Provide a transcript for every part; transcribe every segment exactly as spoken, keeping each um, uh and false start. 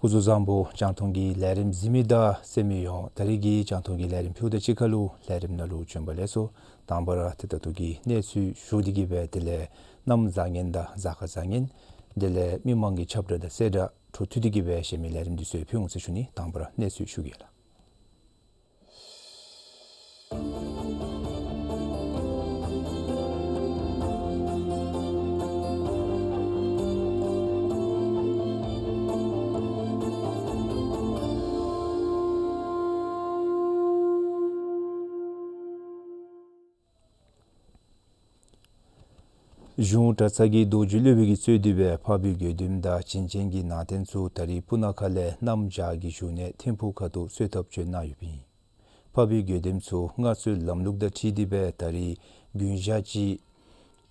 སྐུ་གཟུགས་བཟང་པོ། རྒྱང་མཐོང་གི་ལས་རིམ་གཟིགས་མི་དང་གསན་མི་ཡོངས་ད་རིས་ཀྱི་རྒྱང་མཐོང་གི་ལས་རིམ་ཕུལཝ་ད་གཅིག་ཁར་ལུ་ལས་རིམ་ནང་ལུ་བྱོན་པ་ལེགས་སོ། དང་པ་ར་ཏེ་ད་ལྟོ་གི་གནས་ཚུལ་ཞུ་སྟེ་གི་སྦེ་དེ་ལས་གནམ་བཟང་ངན་དང་གཟའ་སྐར་བཟང་ངན། དེ་ལས་མི་མང་གི་ཁྱབ་བསྒྲགས་དང་གསལ་བསྒྲགས་འཕྲོ་མཐུད་དེ་གི་སྦེ་གཞན་མི་ལས་རིམ་འདི་ཚུ་ཕུལ་འོང་ཟེར་ཞུ་ནི། དང་པ་ར་གནས་ཚུལ་ཞུ་གེ་ལགས། གཞུང་གྲྭ་ཚང་གི་རྡོ་རྗེ་སློབ་དཔོན་གྱིས་གཙོས་ཏེ་སྦེ་འཕགས་པའི་དགེ་འདུནམ་དང་བྱིན་ཅན་གྱི་ནང་རྟེན་ཚུ་ད་རིས་སྤུ་ན་ཁ་ལས་གནམ་བྱཱར་གྱི་བཞུགས་གནས་ཐིམ་ཕུག་ཁ་ཐུག་གསོལ་ཐབ་བྱོན་གནང་ཡོདཔ་ཨིན། འཕགས་པའི་དགེ་འདུནམ་ཚུ་མངའ་གསོལ་ལམ་ལུགས་དང་འཁྲིལ་ཏེ་སྦེ་ད་རིས་དགུང་ཞག་གཅིག་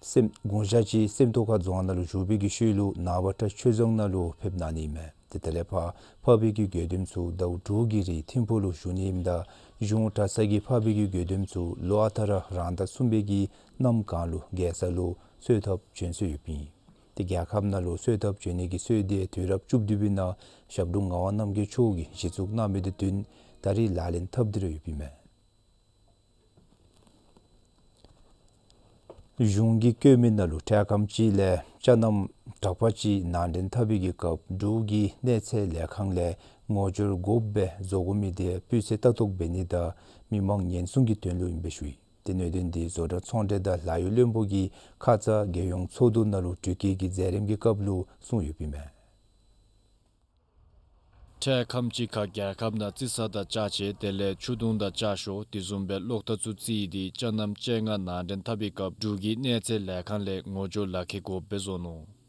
སེམས་དགུང་ཞག་གཅིག་སེམས་རྟོགས་ཁ་རྫོང་ནང་ལུ་བཞུགས་པའི་གི་ཤུལ་ལུ་ནངས་པ་ཁྲ་ཆོས་རྫོང་ནང་ལུ་ཕེབས་གནང་ནི་ཨིན་མས། ཏེ་དེ་ལས་ཕར་འཕགས་པའི་གི་དགེ་འདུནམ་ཚུ་ཟླཝ་དྲུག་གི་རིང་ཐིམ་ཕུག་ལུ་བཞུགས་ནི་ཨིནམ་ད་གཞུང་གྲྭ་ཚང་གི་འཕགས་པའི་གི་དགེ་འདུནམ་ཚུ་ལོ་ཨ་རྟག་ར་རང་ཟླ་གསུམ་པའི་གི་གནམ་གང་ལུ་རྒྱལ་ས་ལུ་གསོལ་ཐབ་བྱོན་སྲོལ་ཡོདཔ་ཨིན། ཏེ་རྒྱལ་ཁབ་ནང་ལུ་གསོལ་ཐབ་བྱོན་ནི་གི་སྲོལ་འདི་དུས་རབས་བཅུ་བདུན་པའི་ནང་ཞབས་དྲུང་ངག་དབང་རྣམ་རྒྱལ་མཆོག་གིས་གཞི་བཙུགས་གནང་མི་དང་བསྟུན་ད་རིས་ལག་ལེན་འཐབ་སྟེ་ར་ཡོདཔ་ཨིན་མས། གཞུང་གིས་བཀོད་མི་ནང་ལུ་འཕྲལ་ཁམས་ཅིག་ལས་ཅ་རྣམ་དྲག་པ་ཅིག་ནང་འདྲེན་འཐབ་པའི་གི་སྐབས་འབྲུག་གི་གནས་ཚད་ལས་ཁང་ལས་ངོ་སྦྱོར་དགོཔ་སྦེ་བཟོ་དགོ་མི་དེ་སྤུས་ཚད་ལྟ་རྟོག་འབད་ནི་དང་མི་མང་ཉེན་སྲུང་གི་དོན་ལུ་ཨིན་པས་ཞུ་ཡི། ཏེ་གནད་དོན་འདི་བཟོ་གྲྭ་ཚོང་འབྲེལ་དང་ལཱ་གཡོག་བློན་པོ་གིས་ཁ་ཙ་རྒྱལ་ཡོངས་ཚོགས་འདུ་ནང་ལུ་དྲི་བཀོད་ཀྱི་མཛད་རིམ་གྱི་སྐབས་ལུ་གསུངས་ཡོདཔ་ཨིན་མས། འཕྲལ་ཁམས་ཅིག་ཁར་རྒྱལ་ཁབ་ནང་རྩི་ས་དང་ཅ་ཆས་དེ་ལས་ཆུ་དུང་དང་ཅ་ཤོག་དེ་བཟུམ་སྦེ་གློག་ཐག་ཚུ་རྩིས་ཏེ་ཅ་རྣམ་བཅོ་ལྔ་ནང་འདྲེན་འཐབ་པའི་སྐབས་འབྲུག་གི་གནས་ཚད་ལས་ཁང་ལས་ངོ་སྦྱོར་ལག་ཁྱེར་དགོཔ་སྦེ་བཟོ་ནུག།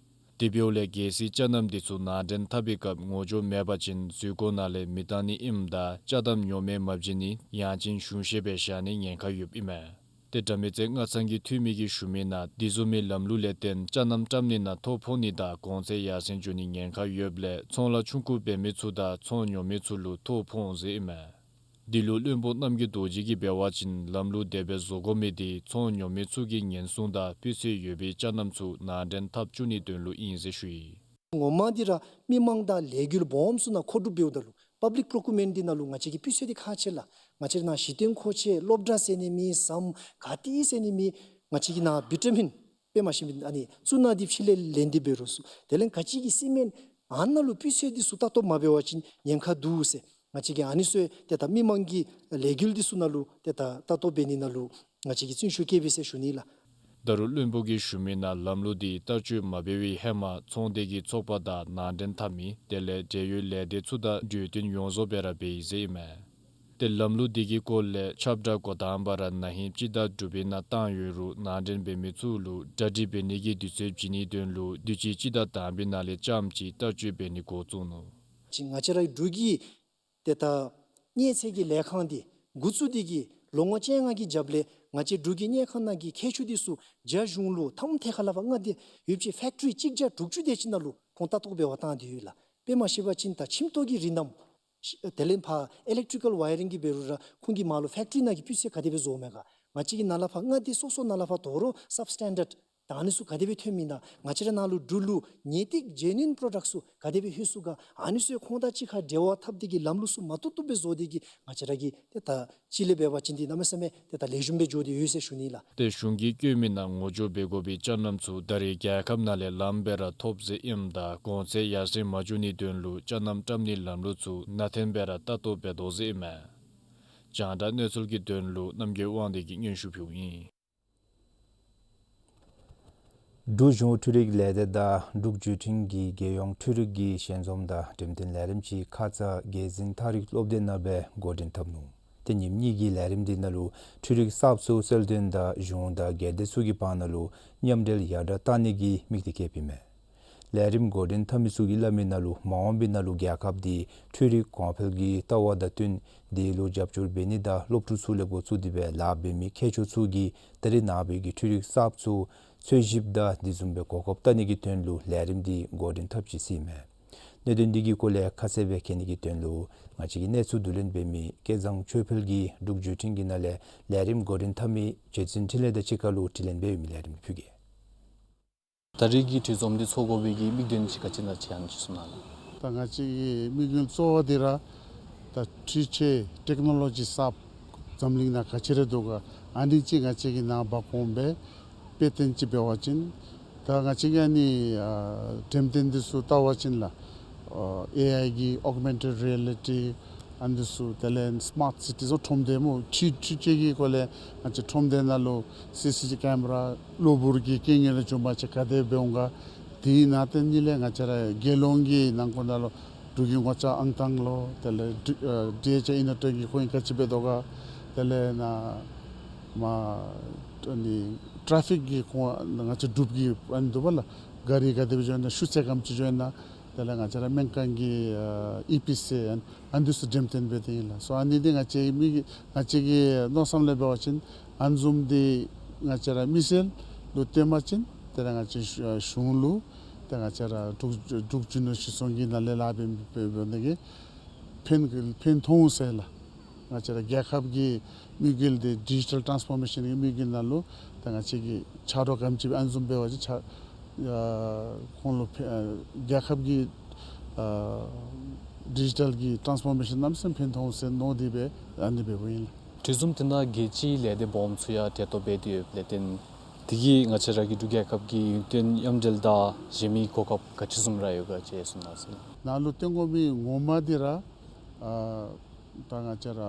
དེ་འབདཝ་ལས་གལ་སྲིད་ཅ་རྣམ་འདི་ཚུ་ནང་འདྲེན་འཐབ་པའི་སྐབས་ངོ་སྦྱོར་མེད་པ་ཅིན་འཛུལ་སྒོ་ནང་ལས་མི་བཏང་ནི་ཨིནམ་ད་ཅ་དམ་ཉོ་མི་མ་བྱིན་ནི་ཡང་ཅིན་གཞུང་བཞེས་སྦེ་བཞག་ནི་ཉེན་ཁ་ཡོདཔ་ཨིན་མས། ཏེ་དགྲ་མེད་རྩེ་སྔ་ཚང་གི་འཐུས་མི་གིས་ཞུ་མི་ནང་དེ་བཟུམ་མའི་ལམ་ལུགས་ལས་བརྟེན་ཅ་རྣམ་བཀྲམ་ནི་ནང་ཐོ་ཕོག་ནི་དང་གོང་ཚད་ཡར་སེང་འགྱོ་ནི་ཉེན་ཁ་ཡོདཔ་ལས་ཚོང་ལཱ་ཆུང་ཀུ་འབད་མི་ཚུ་དང་ཚོང་ཉོ་མི་ཚུ་ལུ་ཐོ་ཕོག་འོང་ཟེར་ཨིན་མས། འདི་ལུ་བློན་པོ་རྣམ་རྒྱལ་རྡོ་རྗེ་གིས་འབད་བ་ཅིན་ལམ་ལུགས་དེ་སྦེ་བཟོ་དགོ་མི་དེ་ཚོང་ཉོ་མི་ཚུ་གི་ཉེན་སྲུང་དང་སྤུས་ཚད་ཡོད་པའི་ཅ་རྣམ་ཚུ་ནང་འདྲེན་འཐབ་བཅུག་ནིའི་དོན་ལུ་ཨིན་ཟེར་ཞུ་ཡི། ངོ་མ་འདི་ར་མི་མང་དང་ལས་འགུལ་སྦོམ་ཚུ་ནང་མཁོ་སྒྲུབ་འབདཝ་ད་ལུ་པབ་ལིཀ་པོརོ་ཀིའུར་མེནཊ་འདི་ནང་ལུ་ང་བཅས་ཀྱི་སྤུས་ཚད་འདི་ཁག་ཆེ་ལགས། ང་བཅས་ར་ནཱ་གཞི་རྟེན་མཁོ་ཆས་སློབ་གྲྭ་ཟེར་ནི་མེད། ཟམ་ག་ཏེ་ཟེར་ནི་མེད། ང་བཅས་ཀྱི་ནཱ་བི་ཊ་མིན་དཔེ་མ་ཤེས་མི་ཨ་ནི་བཙུགས་ནི་འདི་ཕྱི་ལས་ལེན་ཏེ་འབད་རུང་ཚུ་དེ་ལས་ག་ཅི་གི་སི་མེནཊ་ཨ་ནཱ་ལུ་སྤུས་ཚད་འདི་ཚུ་ལྟ་རྟོག་མ་འབད་བ་ཅིན་ཉེན་ཁ་འདུག་ཟེར། ང་བཅས་ཀྱིས་ཨ་ནི་ཚུ་ཏེ་ད་མི་མང་གི་ལས་འགུལ་འདི་ཚུ་ནང་ལུ་ཏེ་ད་ལྟ་རྟོག་འབད་ནི་ནང་ལུ་ང་བཅས་ཀྱིས་བརྩོན་ཤུགས་བསྐྱེད་པས་ཟེར་ཞུ་ནི་ལགས། ད་རུང་བློན་པོ་གིས་ཞུ་མི་ནང་ལམ་ལུགས་འདི་བསྟར་སྤྱོད་མ་འབད་བའི་ཧེ་མ་ཚོང་སྡེ་གི་ཚོགས་པ་དང་ནང་འདྲེན་འཐབ་མི་དེ་ལས་འབྲེལ་ཡོད་ལས་སྡེ་ཚུ་དང་གྲོས་བསྟུན་ཡོངས་རྫོགས་སྦེ་ར་འབད་ཡི་ཟེར་ཨིན་མས། ཏེ་ལམ་ལུགས་འདི་གི་སྐོར་ལས་ཁྱབ་བསྒྲགས་འགོ་དང་པ་ར་ན་ཧིང་སྤྱི་ཟླ་དྲུག་པའི་ནང་བཏང་ཡོད་རུང་ནང་འདྲེན་འབད་མི་ཚུ་ལུ་གྲ་སྒྲིག་འབད་ནི་གི་དུས་ཚོད་བྱིན་ནིའི་དོན་ལུ་དུས་ཅི་སྤྱི་ཟླ་དང་པའི་ནང་ལས་རྐྱངམ་ཅིག་བསྟར་སྤྱོད་འབད་ནི་འགོ་བཙུགས་ནུག། ཅིག་ང་བཅས་རའི་འབྲུག་གི་ཏེ་ད་གནས་ཚད་ཀྱི་ལས་ཁང་འདི་འགོ་བཙུགས་ཏེ་གི་ལོ་ངོ་བཅོ་ལྔ་གི་རྒྱབ་ལས་ང་བཅས་འབྲུག་གི་དངུལ་ཁང་ནང་གི་མཁས་མཆོག་འདི་ཚུ་རྒྱ་གཞུང་ལུ་ཐམ་ཐད་ཁ་ལས་ཕར་མངགས་ཏེ་ཡོདཔ་ཅིག་ཕེཀ་ཊི་རི་གཅིག་བརྒྱ་དྲུག་ཅུ་དེ་ཅིག་ནང་ལུ་ཁོང་ལྟ་རྟོག་འབད་བར་བཏང་སྟེ་ཡོད་ལགས། དཔེ་མ་ཤེས་པ་ཅིན་ད་ཁྱིམ་ཐོག་གི་རིན་ཐང་དེ་ལས་ཕར་ཨི་ལེཀ་ཊི་རི་ཀཱལ་ཝའི་རིང་གི་འབད་རུང་ར་ཁོང་གི་མར་ལུ་ཕེཀ་ཊི་རི་ནང་གི་སྤུས་ཚད་ག་དེ་སྦེ་བཟོཝ་མས་ག། ང་བཅས་ཀྱི་ནང་ལས་ཕར་མངགས་ཏེ་སོ་སོ་ནང་ལས་ཕར་དོ་རུང་སབ་སི་ཊེན་ཌརཌ་ད་ཨ་ནི་ཚུ་ག་དེ་སྦེ་ཐོན་མི་ན་ང་བཅས་ར་ནང་ལུ་འབྲུག་ལུ་ངེས་ཏིག་ཇེ་ནུ་ཨིན་པྲོ་ཌཀཊ་ཚུ་ག་དེ་སྦེ་ལྷོད་ཚུགས་ག། ཨ་ནི་ཚུ་ཁོང་དང་གཅིག་ཁར་འབྲེལ་བ་འཐབ་སྟེ་གི་ལམ་ལུགས་ཚུ་མ་བཏུབ་བཏུབ་སྦེ་བཟོ་སྟེ་གི་ང་བཅས་ར་གིས་ཏེ་ད་ཅིག་ལས་འབད་བ་ཅིན་འདི་གནམ་མེད་ས་མེད་ཏེ་ད་ལེགས་ཤོམ་སྦེ་འགྱོ་སྟེ་ཡོད་ཟེར་ཞུ་ནི་ལགས། ཏེ་གཞུང་གིས་བཀོད་མི་ནང་ངོ་སྦྱོར་འབད་དགོ་པའི་ཅ་རྣམ་ཚུ་ད་རེས་རྒྱལ་ཁབ་ནང་ལས་ལངམ་སྦེ་ར་ཐོབ་ཟེར་ཨིནམ་ད་གོང་ཚད་ཡར་སེང་མ་འགྱོ་ནིའི་དོན་ལུ་ཅ་རྣམ་བཀྲམ་ནིའི་ལམ་ལུགས་ཚུ་ནང་རྟེན་སྦེ་ར་ལྟ་རྟོག་འབད་དོ་ཟེར་ཨིན་མས། རྒྱང་བསྒྲགས་གནས་ཚུལ་གྱི་དོན་ལུ་རྣམ་རྒྱལ་དབང་འདུས་ཀྱིས་སྙན་ཞུ་ཕུལཝ་ཨིན། འབྲུག་གཞུང་འཕྲུལ་རིག་ལས་སྡེ་དང་འབྲུག་བརྒྱུད་འཕྲིན་གྱི་རྒྱལ་ཡོངས་འཕྲུལ་རིག་གི་ཞལ་འཛོམས་དང་འགྲེམས་སྟོན་ལས་རིམ་ཅིག་ཁ་ཙ་རྒྱལ་འཛིན་ཐང་རིག་སློབ་སྡེ་ནང་སྦེ་འགོ་འདྲེན་འཐབ་ནུག། ཏེ་ཉིནམ་གཉིས་ཀྱི་ལས་རིམ་འདི་ནང་ལུ་འཕྲུལ་རིག་གསརཔ་ཚུ་གསལ་སྟོན་དང་གཞུང་དང་སྒེར་སྡེ་ཚུ་གི་བར་ན་ལུ་མཉམ་འབྲེལ་ཡར་དྲག་གཏང་ནི་གི་དམིགས་གཏད་བསྐྱེདཔ་ཨིན་མས། ལས་རིམ་འགོ་འདྲེན་འཐབ་མི་ཚུ་གིས་སླབ་མི་ནང་ལུ་མ་འོངས་པའི་ནང་ལུ་རྒྱལ་ཁབ་འདི་འཕྲུལ་རིག་གོང་འཕེལ་གྱི་ལྟ་བ་དང་བསྟུན་དེ་ལུ་རྒྱབ་སྐྱོར་འབད་ནི་དང་སློབ་ཕྲུག་ཚུ་ལས་འགོ་བཙུགས་ཏེ་སྦེ་ལཱ་འབད་མི་མཁས་མཆོག་ཚུ་གིས་ད་རེས་ནངས་པའི་གི་འཕྲུལ་རིག་གསརཔ་ཚུ་འཚོལ་ཞིབ་དང་དེ་བཟུམ་སྦེ་གོ་སྐབས་བལྟ་ནི་གི་དོན་ལུ་ལས་རིམ་འདི་འགོ་འདྲེན་འཐབ་ཅི་ཟེར་ཨིན་མས། གནད་དོན་འདི་གི་སྐོར་ལས་ཁ་གསལ་སྦེ་མཁྱེན་ནི་གི་དོན་ལུ་ང་བཅས་ཀྱི་གནས་ཚུལ་བསྡུ་ལེན་འབད་མི་སྐལ་བཟང་ཆོས་འཕེལ་གྱིས་འབྲུག་བརྒྱུད་འཕྲིན་གྱི་ནང་ལས་ལས་རིམ་འགོ་འདྲེན་འཐབ་མི་རྗེ་བཙུན་འཕྲིན་ལས་དང་གཅིག་ཁར་ལུ་དྲི་ལན་འབད་མི་ལས་རིམ་ཕུལ་གེ། ད་རེས་ཀྱི་འཕྲིན་ཚོགས་འདི་ཚོགས་དགོ་པའི་གི་དམིགས་དོན་ཅིག་ག་ཅི་ཨིན་ན་ཅིག་ཨ་ནི་ཅིག་གསུང་གནང་ལགས། ད་ང་བཅས་ཀྱི་དམིགས་ཡུལ་གཙོ་བོ་འདི་ར་ད་འཕྲུལ་ཆས་ཊེཀ་ནོ་ལོ་ཇི་གསརཔ་འཛམ་གླིང་ནང་ག་ཅི་ར་འདུག་ག། ཨ་ནི་ཅིག་ང་བཅས་ཀྱིས་ནཱ་འབག་འོང་སྦེ་དཔེ་སྟོན་ཅིག་འབད་བ་ཅིན། ད་ང་བཅས་ཀྱིས་ཨ་ནི་ཨ་འགྲེམས་སྟོན་འདི་ཚུ་བལྟ་བ་ཅིན་ལགས། ཨ་ཨེ་ཨའི་གི་ཨོག་མེན་ཊེཌ་རི་ཡ་ལི་ཊི་ཨ་ནི་འདི་ཚུ་དེ་ལས་སི་མཱརཊ་སི་ཊི་ཚུ་ཁྲོམ་སྡེ་སྨོ། འཕྲུལ་འཕྲུལ་ཆས་ཀྱི་སྐོར་ལས་ང་བཅས་ཁྲོམ་སྡེ་ནང་ལུ་སི་སི་ཊི་ཀེམ་ར་གློ་བུར་གྱི་རྐྱེན་ངན་ལས་བྱུང་པ་ཅིན་ག་དེ་འབད་འོང་ག། དེ་ནང་དེ་ཉིད་ལས་ང་བཅས་ར་རྒྱལ་ཡོངས་ཀྱི་ནང་འཁོད་ནང་ལུ་འབྲུག་གི་ངོ་ཚ་ཨང་གྲངས་ལོ། དེ་ལས་ཌི་ཨ་ཌི་ཨེཆ་ཨེལ་ཨིན་ནོ་ཊེཀ་གི་ཁོང་གིས་ག་ཅི་འབད་དོ་ག། དེ་ལས་ནཱ་མ་ཨ་ནི་ཊ་རེ་ཕིག་གི་ཁོང་ང་བཅས་འབྲུག་གི་ཨ་ནི་འདུག་པ་ལགས། ག་རི་ག་དེ་སྦེ་འགྱོ་ནི་ན་ཤུགས་ཚད་ག་དེམ་ཅིག་འགྱོ་ནི་ན། དེ་ལས་ང་བཅས་ར་སྨན་ཁང་གི་ཨ་ཨི་པི་སི་ཨ་ཨ་ནི་ཚུ་འགྲེམས་སྟོན་འབད་དེ་ཨིན་ལགས། སོ་ཨ་ནི་འདི་ང་བཅས་མི་གི་ང་བཅས་ཀྱི་མནོ་བསམ་ལས་འབད་བ་ཅིན་ཨ་ནི་བཟུམ་འདི་ང་བཅས་ར་མི་སེར་ལུ་སྟོན་པ་ཅིན་དེ་ལས་ང་བཅས་གཞུང་ལུ་ཏེ་ང་བཅས་ར་འབྲུག་འབྲུག་རྒྱུ་ནོར་གཞི་བཟུང་གི་ནང་ལས་ལཱ་འབད་འབད་འབད་ནི་གི་ཕན་ཕན་ཐོགས་ཟེར་ལགས། ང་བཅས་ར་རྒྱལ་ཁབ་ཀྱི་དམིགས་ཡུལ་འདི་ཌི་ཇི་ཊལ་ཊཱནསི་ཕོར་མེ་ཤཱན་གྱི་དམིགས་ཡུལ་ནང་ལུ་ད་ང་བཅས་ཀྱིས་ཕྱག་རོགས་ག་དེམ་ཅིག་ཨ་ནི་བཟུམ་འབད་བ་ཅིན་ཕྱག་ཨ་ཁོང་ལུ་ཕན་ཨ་རྒྱལ་ཁབ་ཀྱི་ཨ་ཌི་ཇི་ཊལ་གྱི་ཊཱནསི་ཕོར་མེ་ཤཱན་གནམ་མེད་ས་མེད་ཕན་ཐོགས་ཟེར་མནོ་སྟེ་སྦེ་ཨ་ནི་འབདཝ་ཨིན་ལགས། དེ་བཟུམ་དེ་ནང་རྒྱལ་སྤྱིའི་ལས་སྡེ་སྦོམ་ཚུ་ཡང་ཏེ་ལྟོ་འབད་དེ་ཡོདཔ་ལས་བརྟེན་དེ་གིས་ང་བཅས་ར་གི་འབྲུག་རྒྱལ་ཁབ་ཀྱི་ཡུན་བརྟན་མཉམ་འབྲེལ་དང་གཞན་མི་གོ་སྐབས་ག་ཅི་བཟུམ་ར་ཡོད་ག་ཅིག་གསུང་གནང་ཟེར། ནཱ་ལུ་སྟོན་དགོ་མི་ངོ་མ་འདི་ར་ཨ་ད་ང་བཅས་ར་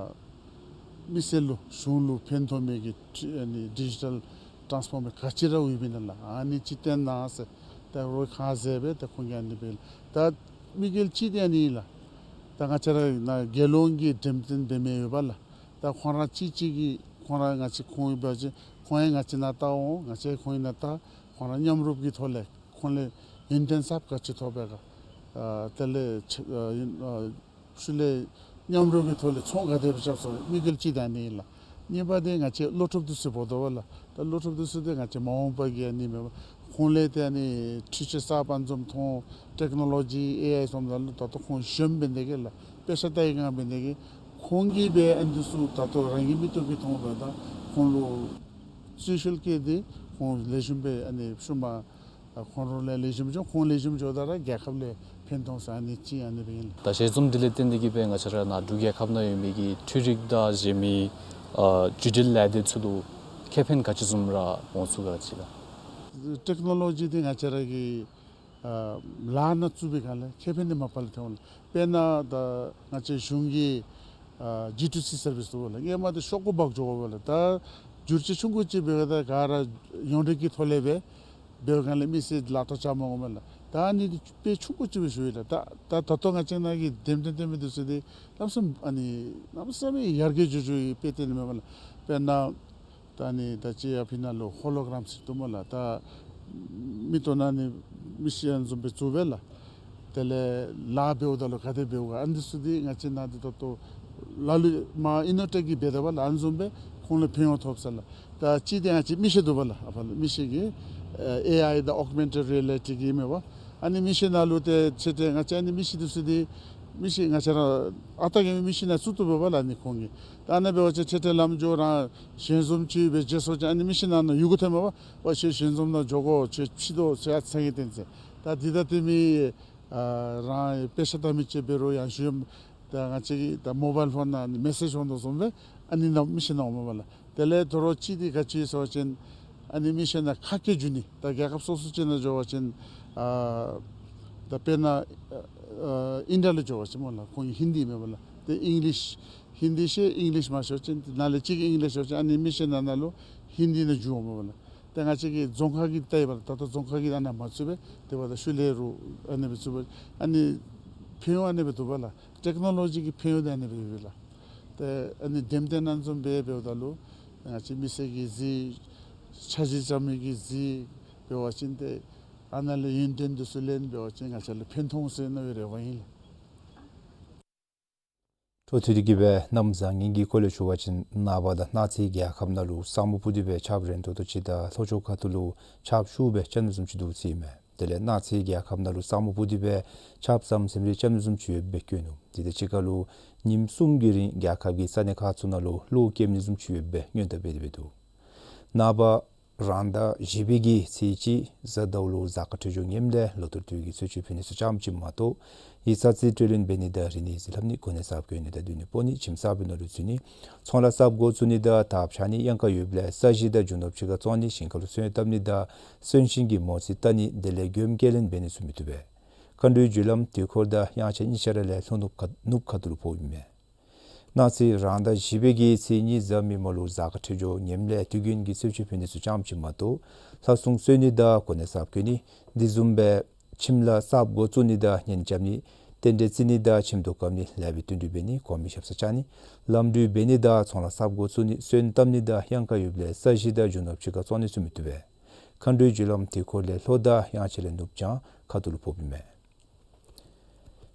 མི་སེར་ལུ་གཞུང་ལུ་ཕན་ཐོགས་མི་གི་ཊི་ཨ་ནི་ཌི་ཇི་ཊལ་ཊཱནསི་ཕོར་མེ་ག་ཅི་ར་ཡོདཔ་ཨིན་ན་ལགས། ཨ་ནི་ཅིག་སྟོན་གནང་ཟེར་ད་རོགས་ཁག་ཟེར་སྦེ་ད་ཁོང་གིས་ཨ་ནི་འབད་ལགས། ད་དམིགས་ཡུལ་གཅིག་འདི་ཨ་ནི་ཨིན་ལགས། ད་ང་བཅས་ར་ནཱ་རྒྱལ་ཡོངས་ཀྱི་འགྲེམས་སྟོན་འབད་མི་ཡོད་པ་ལགས། ད་ཁོང་ར་གཅིག་གཅིག་གིས་ཁོང་ར་ང་བཅས་ཁོང་ཡོད་པ་ཅིན་ཁོང་ཡང་ང་བཅས་ནཱ་བལྟ་འོང་། ང་བཅས་ཁོང་ཡང་ནཱ་བལྟ། ཁོང་ར་མཉམ་རུབ་ཀྱི་ཐོག་ལས་ཁོང་ལས་ཡུན་བརྟན་གསརཔ་ག་ཅི་ཐོབ་པས་ག། ཨ་དེ་ལས་ཆ་ཨ་ཡུན་ཨ་ཤུལ་ལས་མཉམ་རུབ་ཀྱི་ཐོག་ལས་ཚོང་ག་དེ་སྦེ་རྐྱབ་ཚུགས་དམིགས་ཡུལ་གཅིག་ད་ཨ་ནི་ཨིན་ལགས། གཉིས་པ་འདི་ང་བཅས་བློ་སྤྲོད་འདི་ཚུ་འབོ་དོ་བ་ལགས། ད་བློ་སྤྲོད་འདི་ཚུ་འདི་ང་བཅས་མ་འོངས་པ་གི་ཨ་ནི་མེན་པར་ཁོང་ལས་ཏེ་ཨ་ནི་འཕྲུལ་ཆས་གསརཔ་ཨ་ནི་བཟུམ་མཐོང་ཊེཀ་ནོ་ལོ་ཇི་ཨེ་ཨའི་བཟུམ་ད་ལུ་ད་ལྟོ་ཁོང་གཞོནམ་འབད་ནི་དེ་གིས་ལགས། དཔེ་ཆ་ལྟ་བའི་སྒང་འབད་ནི་དེ་གིས་ཁོང་གིས་སྦེ་ཨ་ནི་འདི་ཚུ་ད་ལྟོ་རང་གི་མིག་ཏོ་གིས་མཐོང་བ་དང་ཁོང་ལུ་རྩིས་སྤྲོད་བཀལ་ཏེ་ཁོང་ལེགས་ཤོམ་སྦེ་ཨ་ནི་ཤུལ་མ་ཨ་ཁོང་ར་ལས་ལེགས་ཤོམ་འགྱོ། ཁོང་ལེགས་ཤོམ་འགྱོཝ་ད་ར་རྒྱལ་ཁབ་ལས་ཕན་ཐོགས་ས་ཨ་ནི་ཅིག་ཨ་ནི་སྦེ་ཨིན། ད་ཞལ་འཛོམས་འདི་ལས་བརྟེན་ཏེ་གིས་སྦེ་ང་བཅས་ར་ནཱ་འབྲུག་རྒྱལ་ཁབ་ནང་ཡོད་མི་གི་འཕྲུལ་རིག་དང་གཞན་མི་ཨ་བརྒྱུད་འབྲེལ་ལས་སྡེ་ཚུ་ལུ་ཁེ་ཕན་ག་ཅི་བཟུམ་ར་འོང་ཚུགས་ག་ཅིག་ལགས། ཊེཀ་ནོ་ལོ་ཇི་འདི་ང་བཅས་ར་གི་ཨ་ལཱ་ནང་བཙུགས་པའི་སྒང་ལས་ཁེ་ཕན་འདི་མ་པ་ལས་ཐོན་འོང་ལགས། དཔེར་ན་ད་ང་བཅས་གཞུང་གི་ཨ་ཇི་ཊུ་སི་སར་བིསི་འདུག་ལགས། སྔོན་མ་འདི་ཤོག་གུ་འབག་འགྱོ་དགོཔ་ལགས། ད་བསྒྱུར་བཅོས་ཆུང་ཀུ་ཅིག་འབད་བ་ད་ག་ར་ཡོངས་འབྲེལ་གྱི་ཐོག་ལས་སྦེ་འབདཝ་སྒང་ལས་མི་སེར་ལག་ཐོག་འབྱར་མ་འོང་མས་ལགས། ད་ཨ་ནི་འདི་དཔེ་ཆུང་ཀུ་ཅིག་སྦེ་ཞུ་ཡི་ལགས། ད་ད་ལྟོ་ང་བཅས་ནཱ་གི་འགྲེམས་སྟོན་སྟོན་མི་འདི་ཚུ་འདི་གནམ་མེད་ས་མེད་ཨ་ནི་གནམ་མེད་ས་མེད་ཡར་རྒྱས་འགྱོ་འགྱོ་བའི་དཔེ་སྟོན་ནི་མས་ལགས། དཔེར་ན་ད་ཨ་ནི་ད་ཅི་ཡར་ཕི་ནང་ལུ་ཧོ་ལོ་གྲམ་ཟེར་འདུག་སྨོ་ལགས། ད་མིག་ཏོ་ནང་ཨ་ནི་མི་ཤེས་ཨ་ནི་བཟུམ་སྦེ་བཙུགས་སྦེ་ལགས། དེ་ལས་ལཱ་འབདཝ་ད་ལུ་ག་དེ་འབདཝ་ག་ཨ་ནི་འདི་ཚུ་འདི་ང་བཅས་ནཱ་འདི་ད་ལྟོ་ལ་ལུ་མ་ཨིན་ནོ་ཊེཀ་གིས་འབད་དོ་བ་ལགས། ཨ་ནི་བཟུམ་སྦེ་ཁོང་ལུ་ཕན་ཡོན་ཐོབ་ས་ལགས། ད་ཅི་འདི་ང་བཅས་མིག་ཤེལ་འདུག་པ་ལགས། ཨ་ཕར་ལུ་མིག་ཤེལ་གྱི་ཨ་ཨེ་ཨའི་དང་ཨོག་མེན་ཊེཌ་རི་ཡ་ལི་ཊི་གི་མས་པ། ཨ་ནི་མིག་ཤེལ་ནང་ལུ་ཏེ་ཆེ་ཏེ་ང་བཅས་ཨ་ནི་མིག་ཤེལ་འདི་ཚུ་འདི་མིག་ཤེལ་ང་བཅས་ར་ཨ་རྟག་གི་མིག་ཤེལ་ནང་བཙུགས་བཏུབ་པས་པ་ལགས། ཨ་ནི་ཁོང་གིས་ད་ཨ་ནཱ་འབད་བ་ཅིན་ཆེ་ཏེ་ལམ་འགྱོ་རང་ཞལ་འཛོམས་ཅིག་འབད་བརྗེད་སོང་ཅི། ཨ་ནི་མིག་ཤེལ་ནང་ན་ཡུ་གུ་ཐོནམ་མས་པ། ཝ་ཁྱོད་ཞལ་འཛོམས་ནང་འགྱོ་དགོ། ཁྱོད་ཕྱི་དོ་ཟེར་ཨ་ཙི་ཚང་གི་སྟོན་ཟེར། ད་འདི་ད་ལྟོ་མི་ཨ་རང་དཔེ་ཆ་ལྟ་མི་ཅིག་འབད་རུང་ཡང་ཞུ་ཡང་ད་ང་བཅས་ཀྱི་ད་མོ་བཱའིལ་ཕོན་ནང་ཨ་ནི་མེ་སེཇ་འོང་དོ་བཟུམ་སྦེ་ཨ་ནི་ནང་མིག་ཤེལ་ནང་འོངམ་མས་པ་ལགས། དེ་ལས་དོ་རུང་གཅིག་འདི་ག་ཅི་ཟེར་བ་ཅིན་ཨ་ནི་མིག་ཤེལ་ནང་ཁ་སྐད་བསྒྱུར་ནི། ད་རྒྱལ་ཁབ་སོ་སོ་ཅིག་ནང་འགྱོ་བ་ཅིན་ཨ་ད་དཔེར་ན་ཨ་ཨ་ཨིན་ཌི་ཡ་ལུ་འགྱོ་བ་ཅིན་སྨོ་ལགས། ཁོང་གི་ཧིན་དི་མས་པ་ལགས། ཏེ་ཨིང་ལིཤ་ཧིན་དི་ཤེས་ཨིང་ལིཤ་མ་ཤེས་པ་ཅིན་ནཱ་ལས་གཅིག་གིས་ཨིང་ལིཤ་ཤེས་པ་ཅིན་ཨ་ནི་མིག་ཤེལ་ནང་ན་ལུ་ཧིན་དི་ནང་བསྒྱུར་འོངམ་མས་པ་ལགས། ཏེ་ང་བཅས་ཀྱི་རྫོང་ཁ་གི་ལྟ་ཡི་པ་ལགས། ད་ལྟོ་རྫོང་ཁ་གི་ཨ་ནཱ་མ་བཙུགས་པས། དེ་འབདཝ་ད་ཤུལ་ལས་རུང་ཨ་ནི་སྦེ་བཙུགས་པས། ཨ་ནི་ཕན་ཡོན་ཨ་ནི་སྦེ་འདུག་པ་ལགས། ཊེཀ་ནོ་ལོ་ཇི་གི་ཕན་ཡོན་འདི་ཨ་ནི་སྦེ་ཡོད་པས་ལགས། ཏེ་ཨ་ནི་འགྲེམས་སྟོན་ཨ་ནི་བཟུམ་སྦེ་འབདཝ་ད་ལུ་ང་བཅས་མི་སེར་གྱིས་གཟིགས་འཆར་གཞི་བརྩམ་མི་གིས་གཟིགས་འབད་བ་ཅིན་ཏེ་ཨ་ནཱ་ལས་ཡོན་ཏན་འདི་ཚུ་ལེན་འབད་བ་ཅིན་ང་བཅས་ལུ་ཕན་ཐོགས་ཟེར་མནོ་བའི་རེ་བ་ཨིན་ལགས། འཕྲོ་མཐུད་དེ་གིས་སྦེ་གནམ་བཟང་ངན་གྱི་སྐོར་ལས་ཞུ་བ་ཅིན་ནངས་པ་དང་གནངས་ཚེ་རྒྱལ་ཁབ་ནང་ལུ་ས་སྨུག་སྤུབས་ཏེ་སྦེ་ཆརཔ་རན་ཏོག་ཏོ་ཅིག་དང་ལྷོ་ཕྱོགས་ཁ་ཐུག་ལུ་ཆརཔ་ཤུགས་སྦེ་རྐྱབ་ནི་བཟུམ་ཅིག་འདུག་ཟེར་ཨིན་མས། དེ་ལས་གནངས་ཚེ་རྒྱལ་ཁབ་ནང་ལུ་ས་སྨུག་སྤུབས་ཏེ་སྦེ་ཆརཔ་ཙམ་ཟིམ་རེ་རྐྱབ་ནི་བཟུམ་ཅིག་ཡོདཔ་སྦེ་བཀོད་ནུག། དེ་དང་གཅིག་ཁར་ལུ་ཉིནམ་གསུམ་གྱི་རིང་རྒྱལ་ཁབ་ཀྱི་ས་གནས་ཁག་ཚུ་ནང་ལུ་གློག་ཀེམ་ནི་བཟུམ་ཅིག་ཡོདཔ་སྦེ་སྔོན་བརྡ་འབད་དེ་སྦེ་འདུག། ནངས་པ་ རང་ཟླ་བཞི་པའི་གི་ཚེས་གཅིག་གཟའ་ཟླཝ་ལུ་གཟའ་སྐར་འཕྲོད་སྦྱོར་ངནམ་ལས་ལོ་ལྟར་དུས་ཀྱི་གསོལ་མཆོད་ཕུལ་ནི་ཚུ་ཙམ་ཅིག་མ་གཏོགས་ཡིག་ཚང་རྩིས་སྤྲོད་ལེན་འབད་ནི་དང་རིག་གནས་གཟིགས་ལྷབ་ནི་གོ་གནས་གསརཔ་བཀོད་ནི་དང་སྡོད་གནས་སྤོ་ནི་ཁྱིམ་གསརཔ་ནང་ལུ་འཛུལ་ནི་ཚོང་ལཱ་གསརཔ་འགོ་བཙུགས་ནི་དང་དར་འཕྱར་ནི་གཡང་ཁ་ཡོདཔ་ལས་ས་གཞི་དང་རྒྱུ་ནོར་ཕྱི་ཁར་བཙོང་ནི་ཞིང་ཁ་ལུ་སོན་བཏབ་ནི་དང་གསོན་ཤིང་གི་མོ་རྩིས་བལྟ་ནི་དེ་ལས་མགྱོནམ་སྐྱེལ་ལེན་འབད་ནི་ཚུ་མི་བཏུབ་པས། མཁའ་འགྲོའི་རྒྱུ་ལམ་དུས་འཁོར་དང་དབྱངས་འཆར་གཉིས་ཆ་ར་ལས་ལྷོ་ནུབ་ཁ་ནུབ་ཁ་ཐུག་ལུ་ཕོགཔ་ཨིན་མས། གནངས་ཚེ་རང་ཟླ་བཞི་པའི་གི་ཚེས་གཉིས་གཟའ་མིག་དམར་ལུ་གཟའ་སྐར་འཕྲོད་སྦྱོར་ངནམ་ལས་དུས་རྒྱུན་གྱི་གསོལ་མཆོད་ཕུལ་ནི་ཚུ་ཙམ་ཅིག་མ་གཏོགས་ལྷ་སྲུང་གསོལ་ནི་དང་གོ་གནས་གསརཔ་བཀོད་ནི་དེ་བཟུམ་སྦེ་ཁྱིམ་ལཱ་གསརཔ་འགོ་བཙུགས་ནི་དང་གཉེན་རྐྱབ་ནི་རྟེན་འབྲེལ་བརྩི་ནི་དང་ཁྱིམ་དུ་བཀབ་ནི་ལེགས་པའི་བསྟུན་གྲོས་འབད་ནི་གོང་མའི་ཞབས་སར་བཅར་ནི་ལམ་འགྲུལ་འབད་ནི་དང་ཚོང་ལཱ་གསརཔ་འགོ་བཙུགས་ནི་སོན་བཏབ་ནི་དང་གཡང་ཁ་ཡོདཔ་ལས་ས་གཞི་དང་རྒྱུ་ནོར་ཕྱི་ཁར་བཙོང་ནི་ཚུ་མི་བཏུབ་པས། མཁའ་འགྲོའི་རྒྱུ་ལམ་དུས་འཁོར་ལས་ལྷོ་དང་དབྱངས་འཆར་ལས་ནུབ་བྱང་ཁ་ཐུག་ལུ་ཕོགཔ་ཨིན་མས།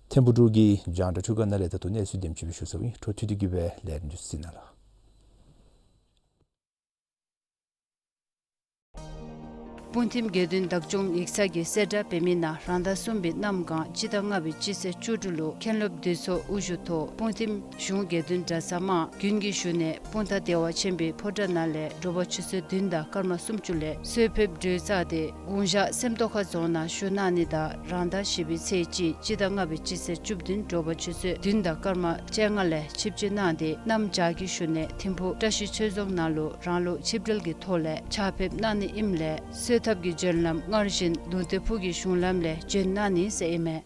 ཐིམ་ཕུག་འབྲུག་གི་རྒྱང་བསྒྲགས་ཁྲུ་ག་ནང་ལས་ད་ལྟོ་གནས་ཚུལ་དེམ་ཅིག་སྦེ་ཞུ་ཚརཝ་ཨིན། འཕྲོ་མཐུད་དེ་གི་སྦེ་ལས་རིམ་འདི་ཚུ་གཟིགས་གནང་ལགས། སྤུངས་ཐིམ་དགེ་འདུན་བདག་སྐྱོང་ཡིག་ཚང་གིས་གསལ་བསྒྲགས་འབད་མི་ནང་རང་ཟླ་གསུམ་པའི་གནམ་གང་སྤྱི་ཟླ་ལྔ་པའི་སྤྱི་ཚེས་བཅུ་དྲུག་ལུ་མཁན་སློབ་འདུས་ཚོགས་དབུ་བཞུགས་ཐོག་སྤུངས་ཐིམ་གཞུང་དགེ་འདུན་གྲྭ་ཚང་དམངས་རྒྱུན་གྱི་ཞུ་ནས་སྤུངས་ཐང་བདེ་བ་ཆེན་པོའི་ཕོ་བྲང་ནང་ལས་དྲོ་པ་ཆུ་ཚོད་བདུན་དང་སྐར་མ་སུམ་ཅུ་ལས་གསོལ་ཕེབས་གྲོལ་ཚར་ཏེ་དགུང་ཞག་སེམས་རྟོགས་ཁ་རྫོང་ནང་བཞུགས་གནང་ནི་དང་རང་ཟླ་བཞི་པའི་ཚེས་གཅིག་སྤྱི་ཟླ་ལྔ་པའི་སྤྱི་ཚེས་བཅུ་བདུན་དྲོ་པ་ཆུ་ཚོད་བདུན་དང་སྐར་མ་བཅོ་ལྔ་ལས་ཆིབས་བསྒྱུར་གནང་སྟེ་གནམ་བྱཱར་གྱི་ཞུ་ནས་ཐིམ་ཕུག་བཀྲ་ཤིས་ཆོས་རྫོང་ནང་ལུ་རང་ལུགས་ཆིབས་གྲལ་གྱི་ཐོག་ལས་ཕྱག་ཕེབས་གནང་ནི་ཨིནམ་ལས་གསོལ་ཐབ་ཀྱི་བྱོན་ལམ་སྔར་བཞིན་ལུང་བསྟན་ཕུག་གི་གཞུང་ལམ་ལས་བྱོན་གནང་ནི་ཟེར་ཨིན་མས།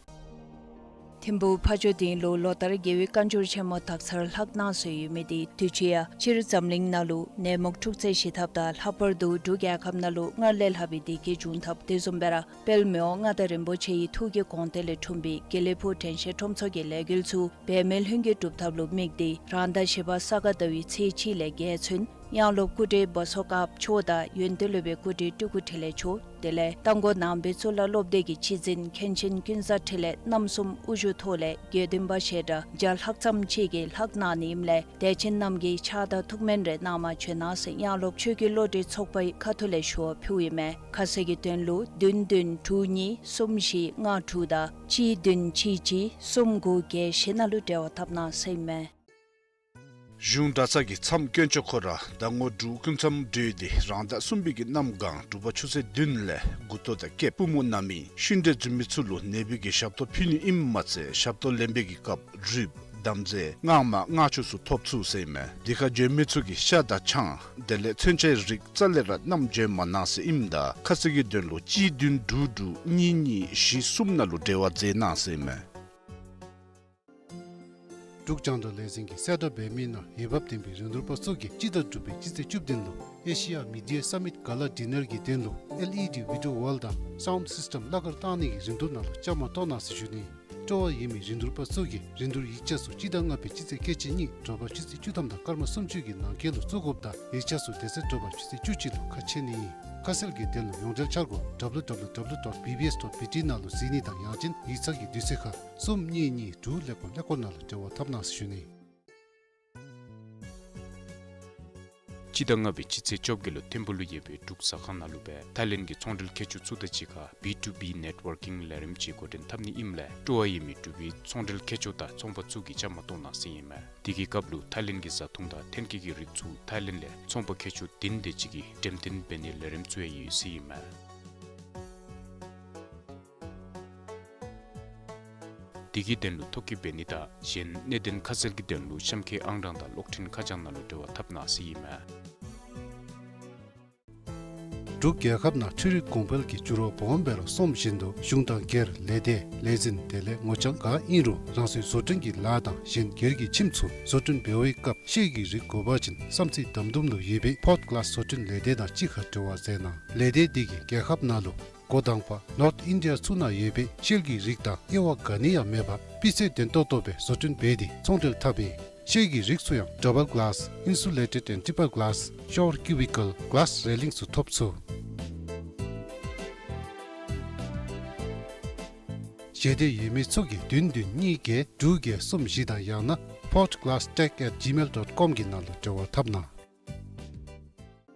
ཐིམ་ཕུག་ཕ་ཇོ་སྡིངས་ལུ་ལོ་ལྟར་རྒྱལ་བའི་བཀའ་འགྱུར་ཆེན་མོ་དག་ཚར་ལྷག་གནང་སྲོལ་ཡོད་མི་དེ་དུས་ཅི་ཡང་སྤྱིར་འཛམ་གླིང་ནང་ལུ་ནད་མུག་འཁྲུག་རྩོད་ཞི་ཐབས་དང་ལྷག་པར་དུ་འབྲུག་རྒྱལ་ཁབ་ནང་ལུ་སྔར་ལས་ལྷག་པའི་བདེ་སྐྱིད་འབྱུང་ཐབས་དེ་བཟུམ་སྦེ་ར་དཔལ་མི་དབང་མངའ་བདག་རིན་པོ་ཆེ་ཡི་ཐུགས་ཀྱི་དགོངས་གཏེར་ལས་འཁྲུངས་པའི་དགེ་ལེགས་ཕུག་དྲན་ཤེས་ཁྲོམ་ཚོགས་ཀྱི་ལས་འགུལ་ཚུ་འབད་མེད་ལྷུན་གྱིས་གྲུབ་ཐབས་ལུ་དམིགས་ཏེ་རང་ཟླ་བཞི་པ་ས་ག་ཟླ་བའི་ཚེས་གཅིག་ལས་བརྒྱད་ཚུན་ཡང་སློབ་སྐུ་བགྲེས་བོ་སོ་དཀརཔོ་མཆོག་དང་ཡོན་ཏན་སློབ་དཔོན་སྐུ་བགྲེས་སྤྲུལ་སྐུ་འཕྲིན་ལས་མཆོག་དེ་ལས་རྟ་མགོ་ནང་པའི་གཙུག་ལག་སློབ་སྡེ་གི་སྤྱི་འཛིན་མཁན་ཆེན་ཀུན་བཟང་འཕྲིན་ལས་རྣམ་གསུམ་དབུ་བཞུགས་ཐོག་ལས་དགེ་འདུན་པ་ཞལ་གྲངས་བརྒྱ་ལྷག་ཙམ་ཅིག་གིས་ལྷག་གནང་ནི་ཨིནམ་ལས་དད་ཅན་རྣམས་ཀྱིས་ཕྱག་དང་ཐུགས་སྨོན་རེ་གནང་མ་བྱོན་གནང་ཟེར་ཡང་སློབ་ཆོས་ཀྱི་བློ་གྲོས་ཚོགས་པའི་ཁ་ཐུག་ལས་ཞུ་བ་ཕུལཝ་ཨིན་མས། ཁ་གསལ་གྱི་དོན་ལུ་བདུན་བདུན་དྲུག་གཉིས་གསུམ་བཞི་ལྔ་དྲུག་དང་གཅིག་བདུན་གཅིག་གཅིག་གསུམ་དགུ་བརྒྱད་བཞི་ནང་ལུ་འབྲེལ་བ་འཐབ་གནང་ཟེར་ཨིན་མས། གཞུང་གྲྭ་ཚང་གི་མཚམས་དཀོན་མཆོག་ཁོ་ར་ཟླ་ངོ་དྲུག་སྐུ་མཚམས་གྲོལ་ཏེ་རང་ཟླ་གསུམ་པའི་གི་གནམ་གང་དྲོ་པ་ཆུ་ཚོད་བདུན་ལས་མགུ་ཏོ་དང་སྐེདཔ་པུས་མོ་ན་མི་ཤི་འདྲེ་འཛིན་མི་ཚུ་ལུ་ནད་པའི་གི་ཞབས་ཏོག་ཕུལ་ནི་ཨིནམ་མ་ཚད་ཞབས་ཏོག་ལེན་པའི་གི་སྐབས་རུས་དམ་རྫས་སྔགས་མ་སྔགས་ཆུ་ཚུ་ཐོབ་ཚུགས་ཟེར་ཨིན་མས། དེ་ཁར་བྱོན་མི་ཚུ་གིས་ཤ་དང་ཆང་དེ་ལས་མཚོན་ཆའི་རིགས་རྩ་ལས་ར་བསྣམས་བྱོན་མ་གནང་ཟེར་ཨིནམ་ད་ཁ་གསལ་གྱི་དོན་ལུ་གཅིག་བདུན་དྲུག་དྲུག་གཉིས་གཉིས་བཞི་གསུམ་ནང་ལུ་འབྲེལ་བ་མཛད་གནང་ཟེར་ཨིན་མས། འབྲུག་རྒྱང་བསྒྲགས་ལས་འཛིན་གྱིས་གསལ་བསྒྲགས་འབད་མི་ནང་འོས་འབབ་ལྡན་པའི་རིན་བསྡུར་པ་ཚུ་གིས་སྤྱི་ཟླ་དྲུག་པའི་སྤྱི་ཚེས་བཅུ་བདུན་ལུ་ཨེ་ཤི་ཡ་མི་ཌི་ཡ་སམ་མིཊ་ག་ལ་ཌི་ནར་གྱི་དོན་ལུ་ཨེལ་ཨི་ཌི་བི་ཌི་ཡོ་ཝཱལ་དང་སའུནཌ་སིསི་ཊེམ་གླ་གར་བཏང་ནི་གི་རིན་བསྡུར་ནང་ལུ་བཅའ་མར་གཏོགས་གནང་ཟེར་ཞུ་ནི། སྤྲོ་བ་ཡོད་མི་རིན་བསྡུར་པ་ཚུ་གིས་རིན་བསྡུར་ཡིག་ཆ་ཚུ་སྤྱི་ཟླ་ལྔ་པའི་སྤྱི་ཚེས་ཁལ་གཅིག་གཉིས་དྲོ་པ་ཆུ་ཚོད་བཅུ་ཐམ་དང་སྐར་མ་སུམ་ཅུ་གི་ནང་འཁོད་ལུ་བཙུགས་དགོཔ་དང་ཡིག་ཆ་ཚུ་དེ་ཚེ་དྲོ་པ་ཆུ་ཚོད་བཅུ་གཅིག་ལུ་ཁ་ཕྱེ་ནི་ཨིན། ཁ་གསལ་གྱི་དོན་ལུ་ཡོངས་འབྲེལ་འཆར་སྒོ་W W W dot B B S dot B T ནང་ལུ་གཟིགས་ནི་དང་ཡང་ཅིན་ཡིག་ཚང་གི་དུས་ཚོད་ཁར་གསུམ་གཉིས་གཉིས་དྲུག་ཀླད་ཀོར་ཀླད་ཀོར་ནང་ལུ་འབྲེལ་བ་འཐབ་གནང་ཟེར་ཞུ་ནི། སྤྱི་ཟླ་ལྔ་པའི་སྤྱི་ཚེས་བཅོ་བརྒྱད་ལུ་ཐིམ་ཕུག་ལུ་ཡོད་པའི་འབྲུག་ཟ་ཁང་ནང་ལུ་སྦེ་ཐའི་ལེནཌ་གི་ཚོང་འབྲེལ་མཁས་མཆོག་ཚུ་དང་གཅིག་ཁར་བི་ཊུ་བི་ནེཊ་ཝར་ཀིང་ལས་རིམ་ཅིག་འགོ་འདྲེན་འཐབ་ནི་ཨིནམ་ལས་སྤྲོ་བ་ཡོད་མི་འབྲུག་པའི་ཚོང་འབྲེལ་མཁས་མཆོག་དང་ཚོང་པ་ཚུ་གིས་བཅའ་མར་གཏོགས་གནང་ཟེར་ཨིན་མས། དེ་གི་སྐབས་ལུ་ཐའི་ལེནཌ་གི་བཟའ་འཐུང་དང་ཐོན་སྐྱེད་ཀྱི་རིགས་ཚུ་ཐའི་ལེནཌ་ལས་ཚོང་པ་མཁས་མཆོག་བདུན་དེ་ཅིག་གིས་འགྲེམས་སྟོན་འབད་ནིའི་ལས་རིམ་ཚུ་ཡང་ཡོད་ཟེར་ཨིན་མས། དེ་གི་དོན་ལུ་ཐོ་བཀོད་འབད་ནི་དང་གཞན་གནད་དོན་ཁ་གསལ་གྱི་དོན་ལུ་གཤམ་འཁོད་ཨང་གྲངས་དང་གློག་འཕྲིན་ཁ་བྱང་ནང་ལུ་འབྲེལ་བ་འཐབ་གནང་ཟེར་ཨིན་མས། འབྲུག་རྒྱལ་ཁབ་ནང་འཕྲུལ་རིག་གོང་འཕེལ་གྱི་འགྱུར་བ་སྦོམ་སྦེ་ར་སོངམ་བཞིན་དུ་གཞུང་དང་སྒེར་ལས་སྡེ་ལས་འཛིན་དེ་ལས་ངོ་རྐྱང་ག་ཨིན་རུང་རང་སོའི་བཟོ་སྐྲུན་གྱི་ལཱ་དང་གཞན་སྒེར་གྱི་ཁྱིམ་ཚུ་བཟོ་སྐྲུན་འབད་བའི་སྐབས་ཤེལ་གྱི་རིགས་དགོ་པ་ཅིན་བསམ་རྩེ་དམ་དུམ་ལུ་ཡོད་པའི་ཕོརཊ་གླཱས་བཟོ་སྐྲུན་ལས་སྡེ་དང་གཅིག་ཁར་འབྲེལ་བ་མཛད་གནང་། ལས་སྡེ་འདི་གིས་རྒྱལ་ཁབ་ནང་ལུ་འགོ་དང་པ་ནོརཐ་ཨིན་ཌི་ཡ་ཚུ་ནང་ཡོད་པའི་ཤེལ་གྱི་རིགས་དང་དབྱེ་བ་ག་ནི་ཡང་མེད་པར་སྤུས་ཚད་ལྡན་ཏོག་ཏོ་སྦེ་བཟོ་སྐྲུན་འབད་དེ་ཚོང་འབྲེལ་འཐབ་ཨིན། ཤེལ་གྱི་རིགས་ཚུ་ཡང་ཌབ་བལ་གླཱས་ཨིན་སུ་ལེ་ཊེཌ་ཨེནཌ་ཊི་པར་གླཱས་ཤ་ཝར་ཀིའུ་བི་ཀལ་གླཱས་རེ་ལིང་ཚུ་ཐོབ་ཚུགས། ཞལ་འདེབས་ཡོད་མི་ཚུ་གིས་བདུན་བདུན་གཉིས་བརྒྱད་དྲུག་བརྒྱད་གསུམ་བཞི་དང་ཡང་ན་portglass tech at gmail dot com གི་ནང་ལུ་འབྲེལ་བ་འཐབ་གནང་།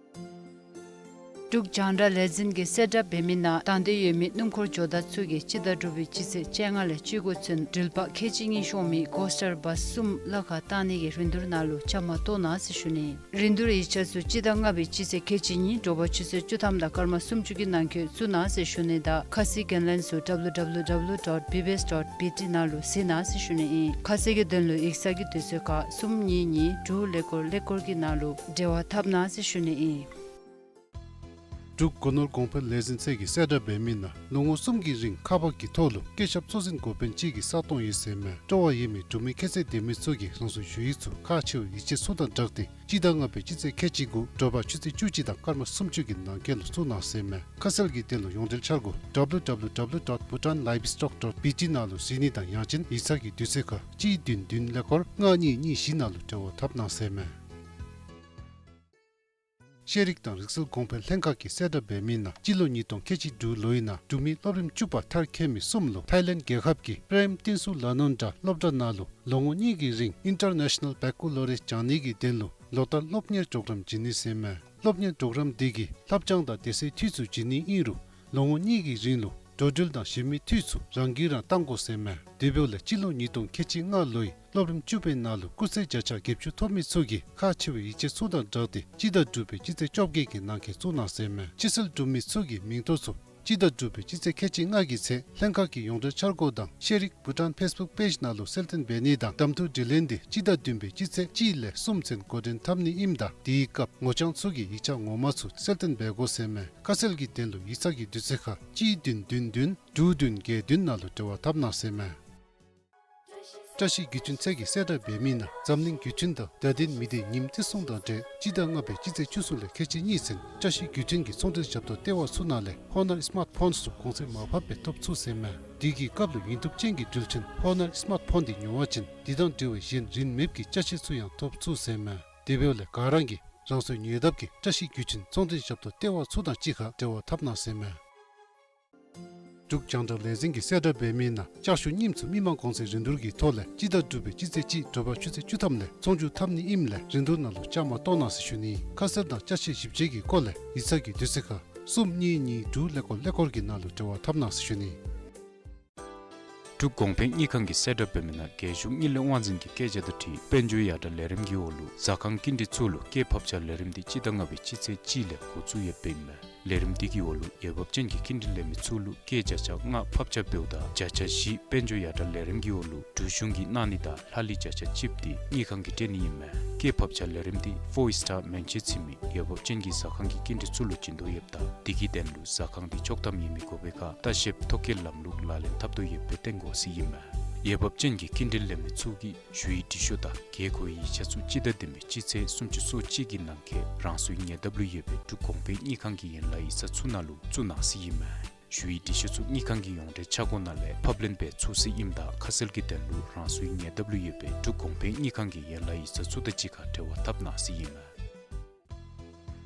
འབྲུག་རྒྱང་བསྒྲགས་ལས་འཛིན་གྱིས་གསལ་བསྒྲགས་འབད་མི་ནང་དང་འདོད་ཡོད་མི་སྣུམ་འཁོར་ཇོ་བདག་ཚུ་གིས་སྤྱི་ཟླ་དྲུག་པའི་སྤྱི་ཚེས་བཅོ་ལྔ་ལས་བཅུ་དགུ་ཚུན་འགྲུལ་པ་ཁལ་གཅིག་གཉིས་ཤོང་མི་ཀོ་སི་ཊར་བཱསི་གསུམ་གླ་ཁར་བཏང་ནི་གི་རིན་བསྡུར་ནང་ལུ་བཅའ་མར་གཏོགས་གནང་ཟེར་ཞུ་ནི། རིན་བསྡུར་ཡིག་ཆ་ཚུ་སྤྱི་ཟླ་ལྔ་པའི་སྤྱི་ཚེས་ཁལ་གཅིག་གཉིས་དྲོ་པ་ཆུ་ཚོད་བཅུ་ཐམ་དང་སྐར་མ་སུམ་ཅུ་གི་ནང་འཁོད་བཙུགས་གནང་ཟེར་ཞུ་ནི་དང་ཁ་གསལ་གྱི་ལན་ཚུ་ཌབ་ལུ་ཌབ་ལུ་ཌབ་ལུ་ཌོཊ་བི་བི་ཨེསི་ཌོཊ་བི་ཊི་ནང་ལུ་གཟིགས་གནང་ཟེར་ཞུ་ནི་ཨིན། ཁ་གསལ་གྱི་དོན་ལུ་ཡིག་ཚང་གི་དུས་ཚོད་ཁར་གསུམ་གཉིས་གཉིས་དྲུག་ཀླད་ཀོར་ཀླད་ཀོར་གྱི་ནང་ལུ་འབྲེལ་བ་འཐབ་གནང་ཟེར་ཞུ་ནི་ཨིན། འབྲུག་སྒོ་ནོར་གོང་འཕེལ་ལས་འཛིན་ཚད་ཀྱིས་གསལ་བསྒྲགས་འབད་མི་ནང་ལོ་ངོ་གསུམ་གྱི་རིང་ཁག་འབག་གི་ཐོག་ལུ་སྐྱེས་ཞབས་གཙོ་འཛིན་འགོ་དཔོན་གཅིག་གི་ས་སྟོང་ཡོད་ཟེར་མས། སྤྲོ་བ་ཡོད་མི་འབྲུག་མི་ཁྱད་ཚད་ལྡན་མི་ཚུ་གིས་རང་སོའི་ཞུ་ཡིག་ཚུ་ཁག་ཆེ་བའི་ཡིག་ཆ་ཚུ་དང་སྦྲགས་ཏེ་སྤྱི་ཟླ་ལྔ་པའི་སྤྱི་ཚེས་ཁལ་གཅིག་དགུ་དྲོ་པ་ཆུ་ཚོད་བཅུ་གཅིག་དང་སྐར་མ་སུམ་ཅུ་གི་ནང་འཁོད་ལུ་བཙུགས་གནང་ཟེར་མས། ཁ་གསལ་གྱི་དོན་ལུ་ཡོངས་འབྲེལ་འཆར་སྒོ་ཌབ་ལུ་ཌབ་ལུ་ཌབ་ལུ་ཌོཊ་བྷུ་ཊཱན་ལའིབ་སི་ཊོག་ཌོཊ་བྷུ་ཊི་ནང་ལུ་གཟིགས་ནི་དང་ཡང་ཅིན་ཡིག་ཚང་གི་དུས་ཚོད་ཁར་གཅིག་བདུན་བདུན་ཀླད་ཀོར་ལྔ་གཉིས་གཉིས་བཞི་ནང་ལུ་འབྲེལ་བ་འཐབ་གནང་ཟེར་མས། ཤེས་རིག་དང་རིག་གསར་གོང་འཕེལ་ལྷན་ཁག་གིས་གསལ་བསྒྲགས་འབད་མི་ནང་སྤྱི་ལོ་ཉིས་སྟོང་ཁལ་གཅིག་དྲུག་ལོའི་ནང་འབྲུག་མི་སློབ་རིམ་བཅུ་པ་མཐར་འཁྱོལ་མི་གསུམ་ལུ་ཐའི་ལེནཌ་རྒྱལ་ཁབ་ཀྱི་པྲེམ་ཏིན་སུ་ལ་ནོན་ཌ་སློབ་གྲྭ་ནང་ལུ་ལོ་ངོ་གཉིས་ཀྱི་རིང་ཨིན་ཊར་ནེ་ཤ་ནཱལ་བེ་ཀ་ལོ་རི་ཡཊ་སྦྱང་ནི་གི་དོན་ལུ་ལོ་ལྟར་སློབ་གཉེར་གྲོགས་རམ་བྱིན་ནི་ཟེར་མས། སློབ་གཉེར་གྲོགས་རམ་འདི་གིས་ལྷབ་སྦྱང་དང་སྡོད་སའི་འཐུས་ཚུ་བྱིན་ནི་ཨིན་རུང་ལོ་ངོ་གཉིས་ཀྱི་རིང་ལུ་འགྲོ་འགྲུལ་དང་གཞན་མི་འཐུས་ཚུ་རང་གིས་རང་བཏང་དགོ་ཟེར་མས། དེ་འབདཝ་ལས་སྤྱི་ལོ་ཉིས་སྟོང་ཁལ་གཅིག་ལྔ་ལོའི་སློབ་རིམ་བཅུ་པའི་ནང་ལུ་སྐུགས་ཚད་བརྒྱ་ཆ་བརྒྱད་ཅུ་ཐོབ་མི་ཚུ་གིས་ཁག་ཆེ་བའི་ཡིག་ཆ་ཚུ་དང་སྦྲགས་ཏེ་སྤྱི་ཟླ་དྲུག་པའི་སྤྱི་ཚེས་བཅོ་བརྒྱད་ཀྱི་ནང་འཁོད་བཙུགས་གནང་ཟེར་མས། ཕྱིར་སེལ་གྲུབ་མི་ཚུ་གི་མིང་ཐོ་ཚུ་སྤྱི་ཟླ་དྲུག་པའི་སྤྱི་ཚེས་ཁལ་གཅིག་ལྔ་གི་ཚེ་ལྷན་ཁག་གི་ཡོངས་འབྲེལ་འཆར་སྒོ་དང་ཤེས་རིག་བྷུ་ཊཱན་ཕེསི་བུཀ་པེཇ་ནང་ལུ་གསལ་སྟོན་འབད་ནི་དང་གདམ་འཐུ་དྲི་ལན་འདི་སྤྱི་ཟླ་བདུན་པའི་སྤྱི་ཚེས་གཅིག་ལས་གསུམ་ཚུན་འགོ་འདྲེན་འཐབ་ནི་ཨིནམ་ད་དེའི་སྐབས་ངོ་རྐྱང་ཚུ་གིས་ཡིག་ཆ་ངོ་མ་ཚུ་གསལ་སྟོན་འབད་དགོ་ཟེར་མས། ཁ་གསལ་གྱི་དོན་ལུ་ཡིག་ཚང་གི་དུས་ཚོད་ཁར་གཅིག་བདུན་བདུན་བདུན་དྲུག་བདུན་བརྒྱད་བདུན་ནང་ལུ་འབྲེལ་བ་འཐབ་གནང་ཟེར་མས། བཀྲ་ཤིས་བརྒྱུད་འཕྲིན་ཚད་ཀྱིས་གསལ་བསྒྲགས་འབད་མི་ནང་འཛམ་གླིང་བརྒྱུད་འཕྲིན་དང་བརྡ་དོན་མི་སྡེ་ཉིནམ་བརྩི་སྲུང་དང་འབྲེལ་སྤྱི་ཟླ་ལྔ་པའི་སྤྱི་ཚེས་བཅུ་གསུམ་ལས་ཁལ་གཅིག་གཉིས་ཚུན་བཀྲ་ཤིས་བརྒྱུད་འཕྲིན་གྱི་ཚོང་འབྲེལ་ཞབས་ཏོག་ལྟེ་བ་ཚུ་ནང་ལས་ཧོ་ནར་སི་མཱརཊ་ཕོནསི་ཚུ་གོང་ཚད་མར་ཕབ་སྦེ་ཐོབ་ཚུགས་ཟེར་མས། དེ་གི་སྐབས་ལུ་ཡིན་ཐུབ་ཅན་གྱི་འགྲུལ་འཕྲིན་ཧོ་ནར་སི་མཱརཊ་ཕོན་འདི་ཉོ་བ་ཅིན་དེ་དང་འབྲེལ་བའི་གཞན་རིན་མེད་ཀྱི་ཅ་ཆས་ཚུ་ཡང་ཐོབ་ཚུགས་ཟེར་མས། དེ་འབདཝ་ལས་ག་ར་གིས་རང་སོའི་ཉེ་འདབས་ཀྱི་བཀྲ་ཤིས་བརྒྱུད་འཕྲིན་ཚོང་འབྲེལ་ཞབས་ཏོག་ལྟེ་བ་ཚུ་དང་གཅིག་ཁར་འབྲེལ་བ་འཐབ་གནང་ཟེར་མས། འབྲུག་རྒྱང་བསྒྲགས་ལས་འཛིན་གྱིས་གསལ་བསྒྲགས་འབད་མི་ནང་ལྕགས་ཞུ་རྙིངམ་ཚུ་མི་མང་གོང་ཚད་རིན་བསྡུར་གྱི་ཐོག་ལས་སྤྱི་ཟླ་དྲུག་པའི་སྤྱི་ཚེས་གཅིག་དྲོ་པ་ཆུ་ཚོད་བཅུ་ཐམ་ལས་ཚོང་བསྒྱུར་འཐབ་ནི་ཨིནམ་ལས་རིན་བསྡུར་ནང་ལུ་བཅའ་མར་གཏོགས་གནང་ཟེར་ཞུ་ནི། ཁ་གསལ་དང་ཅ་ཆས་ཞིབ་དཔྱད་ཀྱི་སྐོར་ལས་ཡིག་ཚང་གི་དུས་ཚོད་ཁར་གསུམ་གཉིས་གཉིས་དྲུག་ཀླད་ཀོར་ཀླད་ཀོར་གྱི་ནང་ལུ་འབྲེལ་བ་འཐབ་གནང་ཟེར་ཞུ་ནི། འབྲུག་གོང་འཕེལ་དངུལ་ཁང་གིས་གསལ་བསྒྲགས་འབད་མི་ནང་རྒྱལ་གཞུང་དངུལ་ལས་དབང་འཛིན་གྱི་སྐད་ཆ་དང་འཁྲིལ་དཔལ་འབྱོར་ཡར་དྲགས་ལས་རིམ་གྱི་འོག་ལུ་ཟ་ཁང་སྐྱིན་འགྲུལ་ཚུ་ལུ་སྐྱེད་ཕབ་ཆ་ལས་རིམ་འདི་སྤྱི་ཟླ་ལྔ་པའི་སྤྱི་ཚེས་གཅིག་ལས་འགོ་བཙུགས་ཡོདཔ་ཨིན་མས། ལས་རིམ་འདི་གི་འོག་ལུ་འོས་འབབ་ཅན་གྱི་སྐྱིན་འགྲུལ་ལེན་མི་ཚུ་ལུ་སྐྱེད་བརྒྱ་ཆ་ལྔ་ཕབ་ཆ་འབདཝ་ད་བརྒྱ་ཆ་བཞི་དཔལ་འབྱོར་ཡར་དྲགས་ལས་རིམ་གྱི་འོག་ལུ་འབྲུག་གཞུང་གིས་གནང་ནི་དང་ལྷག་ལུས་བརྒྱ་ཆ་གཅིག་འདི་དངུལ་ཁང་གིས་སྤྲོད་ནི་ཨིན་མས། སྐྱེད་ཕབ་ཆ་ལས་རིམ་འདི་ཕོར་སི་ཊར་མན་ཆད་ཚུད་མི་འོས་འབབ་ཅན་གྱི་ཟ་ཁང་གི་སྐྱིན་འགྲུལ་ཚུ་ལུ་བྱིན་དོ་ཡོདཔ་ད་དེ་གི་དོན་ལུ་ཟ་ཁང་འདི་ཆོག་ཐམ་ཡོད་མི་དགོ་པའི་ཁར་ལྟ་བཤལཔ་ཐོ་བཀོད་ལམ་ལུགས་ལག་ལེན་འཐབ་དོ་ཡོདཔ་སྦེ་སྟོན་དགོ་ཟེར་ཨིན་མས། འོས་འབབ་ཅན་གྱི་སྐྱིན་འགྲུལ་ལེན་མི་ཚུ་གིས་ཞུ་ཡིག་འབྲི་ཤོག་དང་དགོས་མཁོའི་ཡིག་ཆ་ཚུ་སྤྱི་ཟླ་བདུན་པའི་སྤྱི་ཚེས་སུམ་ཅུ་སོ་གཅིག་གི་ནང་འཁོད་རང་སོའི་ཉེ་འདབས་ལུ་ཡོད་པའི་འབྲུག་གོང་འཕེལ་དངུལ་ཁང་གི་ཡན་ལག་ཡིག་ཚང་ཚུ་ནང་ལུ་བཙུགས་གནང་ཟེར་ཨིན་མས། ཞུ་ཡིག་འབྲི་ཤོག་ཚུ་དངུལ་ཁང་གི་ཡོངས་འབྲེལ་ཆ་སྒོ་ནང་ལས་ཕབ་ལེན་འབད་ཚུགས་ཟེར་ཨིནམ་ད་ཁ་གསལ་གྱི་དོན་ལུ་རང་སོའི་ཉེ་འདབས་ལུ་ཡོད་པའི་འབྲུག་གོང་འཕེལ་དངུལ་ཁང་གི་ཡན་ལག་ཡིག་ཚང་ཚུ་དང་གཅིག་ཁར་འབྲེལ་བ་འཐབ་གནང་ཟེར་ཨིན་མས།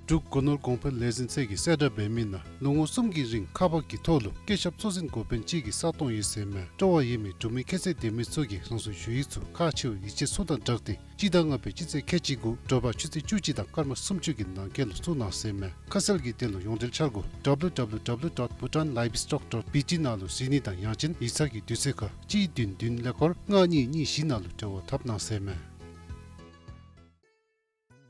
འབྲུག་སྒོ་ནོར་གོང་འཕེལ་ལས་འཛིན་ཚད་ཀྱིས་གསལ་བསྒྲགས་འབད་མི་ནང་ལོ་ངོ་གསུམ་གྱི་རིང་ཁག་འབག་གི་ཐོག་ལུ་སྐྱེད་ཞབས་གཙོ་འཛིན་འགོ་དཔོན་གཅིག་གི་ས་སྟོང་ཡོད་ཟེར་མས། སྤྲོ་བ་ཡོད་མི་འབྲུག་མི་ཁྱད་ཚད་ལྡན་མི་ཚུ་གིས་རང་སོའི་ཞུ་ཡིག་ཚུ་ཁག་ཆེ་བའི་ཡིག་ཆ་ཚུ་དང་སྦྲགས་ཏེ་སྤྱི་ཟླ་ལྔ་པའི་སྤྱི་ཚེས་ཁལ་གཅིག་དགུ་དྲོ་པ་ཆུ་ཚོད་བཅུ་གཅིག་དང་སྐར་མ་སུམ་ཅུ་གི་ནང་འཁོད་ལུ་བཙུགས་གནང་ཟེར་མས། ཁ་གསལ་གྱི་དོན་ལུ་ཡོངས་འབྲེལ་འཆར་སྒོ་ཌབ་ལུ་ཌབ་ལུ་ཌབ་ལུ་ཌོཊ་བྷུ་ཊཱན་ལའིབ་སི་ཊོག་ཌོཊ་བྷུ་ཊཱན་ནང་ལུ་གཟིགས་ནི་དང་ཡང་ཅིན་ཡིག་ཚང་གི་དུས་ཚོད་ཁར་གཅིག་བདུན་བདུན་ཀླད་ཀོར་ལྔ་གཉིས་གཉིས་བཞི་ནང་ལུ་འབྲེལ་བ་འཐབ་གནང་ཟེར་མས།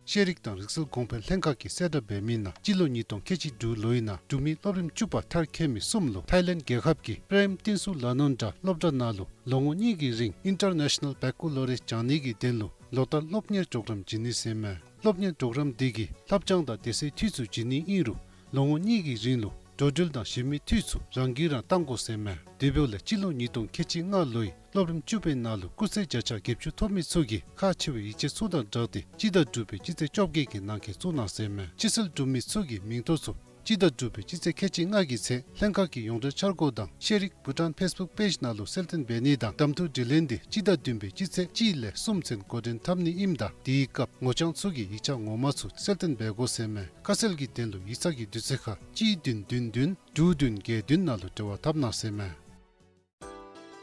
ཤེས་རིག་དང་རིག་གསར་གོང་འཕེལ་ལྷན་ཁག་གིས་གསལ་བསྒྲགས་འབད་མི་ནང་སྤྱི་ལོ་ཉིས་སྟོང་ཁལ་གཅིག་དྲུག་ལོའི་ནང་འབྲུག་མི་སློབ་རིམ་བཅུ་པ་མཐར་འཁྱོལ་མི་གསུམ་ལུ་ཐའི་ལེནཌ་རྒྱལ་ཁབ་ཀྱི་པྲེམ་ཏིན་སུ་ལ་ནོན་ཌ་སློབ་གྲྭ་ནང་ལུ་ལོ་ངོ་གཉིས་ཀྱི་རིང་ཨིན་ཊར་ནེ་ཤ་ནཱལ་བེ་ཀ་ལོ་རི་ཡཊ་སྦྱང་ནི་གི་དོན་ལུ་ལོ་ལྟར་སློབ་གཉེར་གྲོགས་རམ་བྱིན་ནི་ཟེར་མས། སློབ་གཉེར་གྲོགས་རམ་འདི་གིས་ལྷབ་སྦྱང་དང་སྡོད་སའི་འཐུས་ཚུ་བྱིན་ནི་ཨིན་རུང་ལོ་ངོ་གཉིས་ཀྱི་རིང་ལུ་འགྲོ་འགྲུལ་དང་གཞན་མི་འཐུས་ཚུ་རང་གིས་རང་བཏང་དགོ་ཟེར་མས། དེ་འབདཝ་ལས་སྤྱི་ལོ་ཉིས་སྟོང་ཁལ་གཅིག་ལྔ་ལོའི་སློབ་རིམ་བཅུ་པའི་ནང་ལུ་སྐུགས་ཚད་བརྒྱ་ཆ་བརྒྱད་ཅུ་ཐོབ་མི་ཚུ་གིས་ཁག་ཆེ་བའི་ཡིག་ཆ་ཚུ་དང་སྦྲགས་ཏེ་སྤྱི་ཟླ་དྲུག་པའི་སྤྱི་ཚེས་བཅོ་བརྒྱད་ཀྱི་ནང་འཁོད་བཙུགས་གནང་ཟེར་མས། ཕྱིར་སེལ་གྲུབ་མི་ཚུ་གི་མིང་ཐོ་ཚུ་སྤྱི་ཟླ་དྲུག་པའི་སྤྱི་ཚེས་ཁལ་གཅིག་ལྔ་གི་ཚེ་ལྷན་ཁག་གི་ཡོངས་འབྲེལ་འཆར་སྒོ་དང་ཤེས་རིག་བྷུ་ཊཱན་ཕེསི་བུཀ་པེཇ་ནང་ལུ་གསལ་སྟོན་འབད་ནི་དང་གདམ་འཐུ་དྲི་ལན་འདི་སྤྱི་ཟླ་བདུན་པའི་སྤྱི་ཚེས་གཅིག་ལས་གསུམ་ཚུན་འགོ་འདྲེན་འཐབ་ནི་ཨིནམ་ད་དེའི་སྐབས་ངོ་རྐྱང་ཚུ་གིས་ཡིག་ཆ་ངོ་མ་ཚུ་གསལ་སྟོན་འབད་དགོ་ཟེར་མས། ཁ་གསལ་གྱི་དོན་ལུ་ཡིག་ཚང་གི་དུས་ཚོད་ཁར་གཅིག་བདུན་བདུན་བདུན་དྲུག་བདུན་བརྒྱད་བདུན་ནང་ལུ་འབྲེལ་བ་འཐབ་གནང་ཟེར་མས།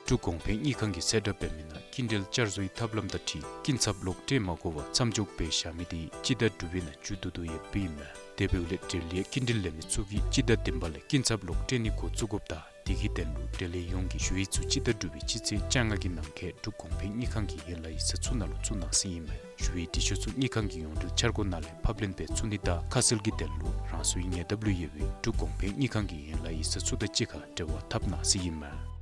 འབྲུག་གོང་འཕེལ་དངུལ་ཁང་གིས་གསལ་བསྒྲགས་འབད་མི་ནང་སྐྱིན་འགྲུལ་བསྐྱར་བཟོའི་ཐབས་ལམ་དང་འཁྲིལ་སྐྱིན་ཚབ་ལོག་སྤྲོད་མ་དགོ་པར་མཚམས་འཇོག་འབད་བཞག་མི་དེ་སྤྱི་ཟླ་དྲུག་པའི་ནང་མཇུག་བསྡུ་དོ་ཡོདཔ་ཨིན་མས། དེ་འབདཝ་ལས་འབྲེལ་ཡོད་སྐྱིན་འགྲུལ་ལེན་མི་ཚུ་གིས་སྤྱི་ཟླ་བདུན་པ་ལས་སྐྱིན་ཚབ་ལོག་སྤྲོད་ནི་འགོ་བཙུགས་དགོཔ་དང་དེ་གི་དོན་ལུ་འབྲེལ་ཡོད་ཡོངས་ཀྱིས་ཞུ་ཡིག་ཚུ་སྤྱི་ཟླ་དྲུག་པའི་སྤྱི་ཚེས་བཅོ་ལྔ་གི་ནང་འཁོད་འབྲུག་གོང་འཕེལ་དངུལ་ཁང་གི་ཡན་ལག་ཡིག་ཚང་ཚུ་ནང་ལུ་བཙུགས་གནང་ཟེར་ཨིན་མས། ཞུ་ཡིག་འབྲི་ཆོག་ཚུ་དངུལ་ཁང་གི་ཡོངས་འབྲེལ་འཆར་སྒོ་ནང་ལས་ཕབ་ལེན་འབད་ཚུགས་ནི་དང་ཁ་གསལ་གྱི་དོན་ལུ་རང་སོའི་ཉེ་འདབས་ལུ་ཡོད་པའི་འབྲུག་གོང་འཕེལ་དངུལ་ཁང་གི་ཡན་ལག་ཡིག་ཚང་ཚུ་དང་གཅིག་ཁར་འབྲེལ་བ་འཐབ་གནང་ཟེར་ཨིན་མས།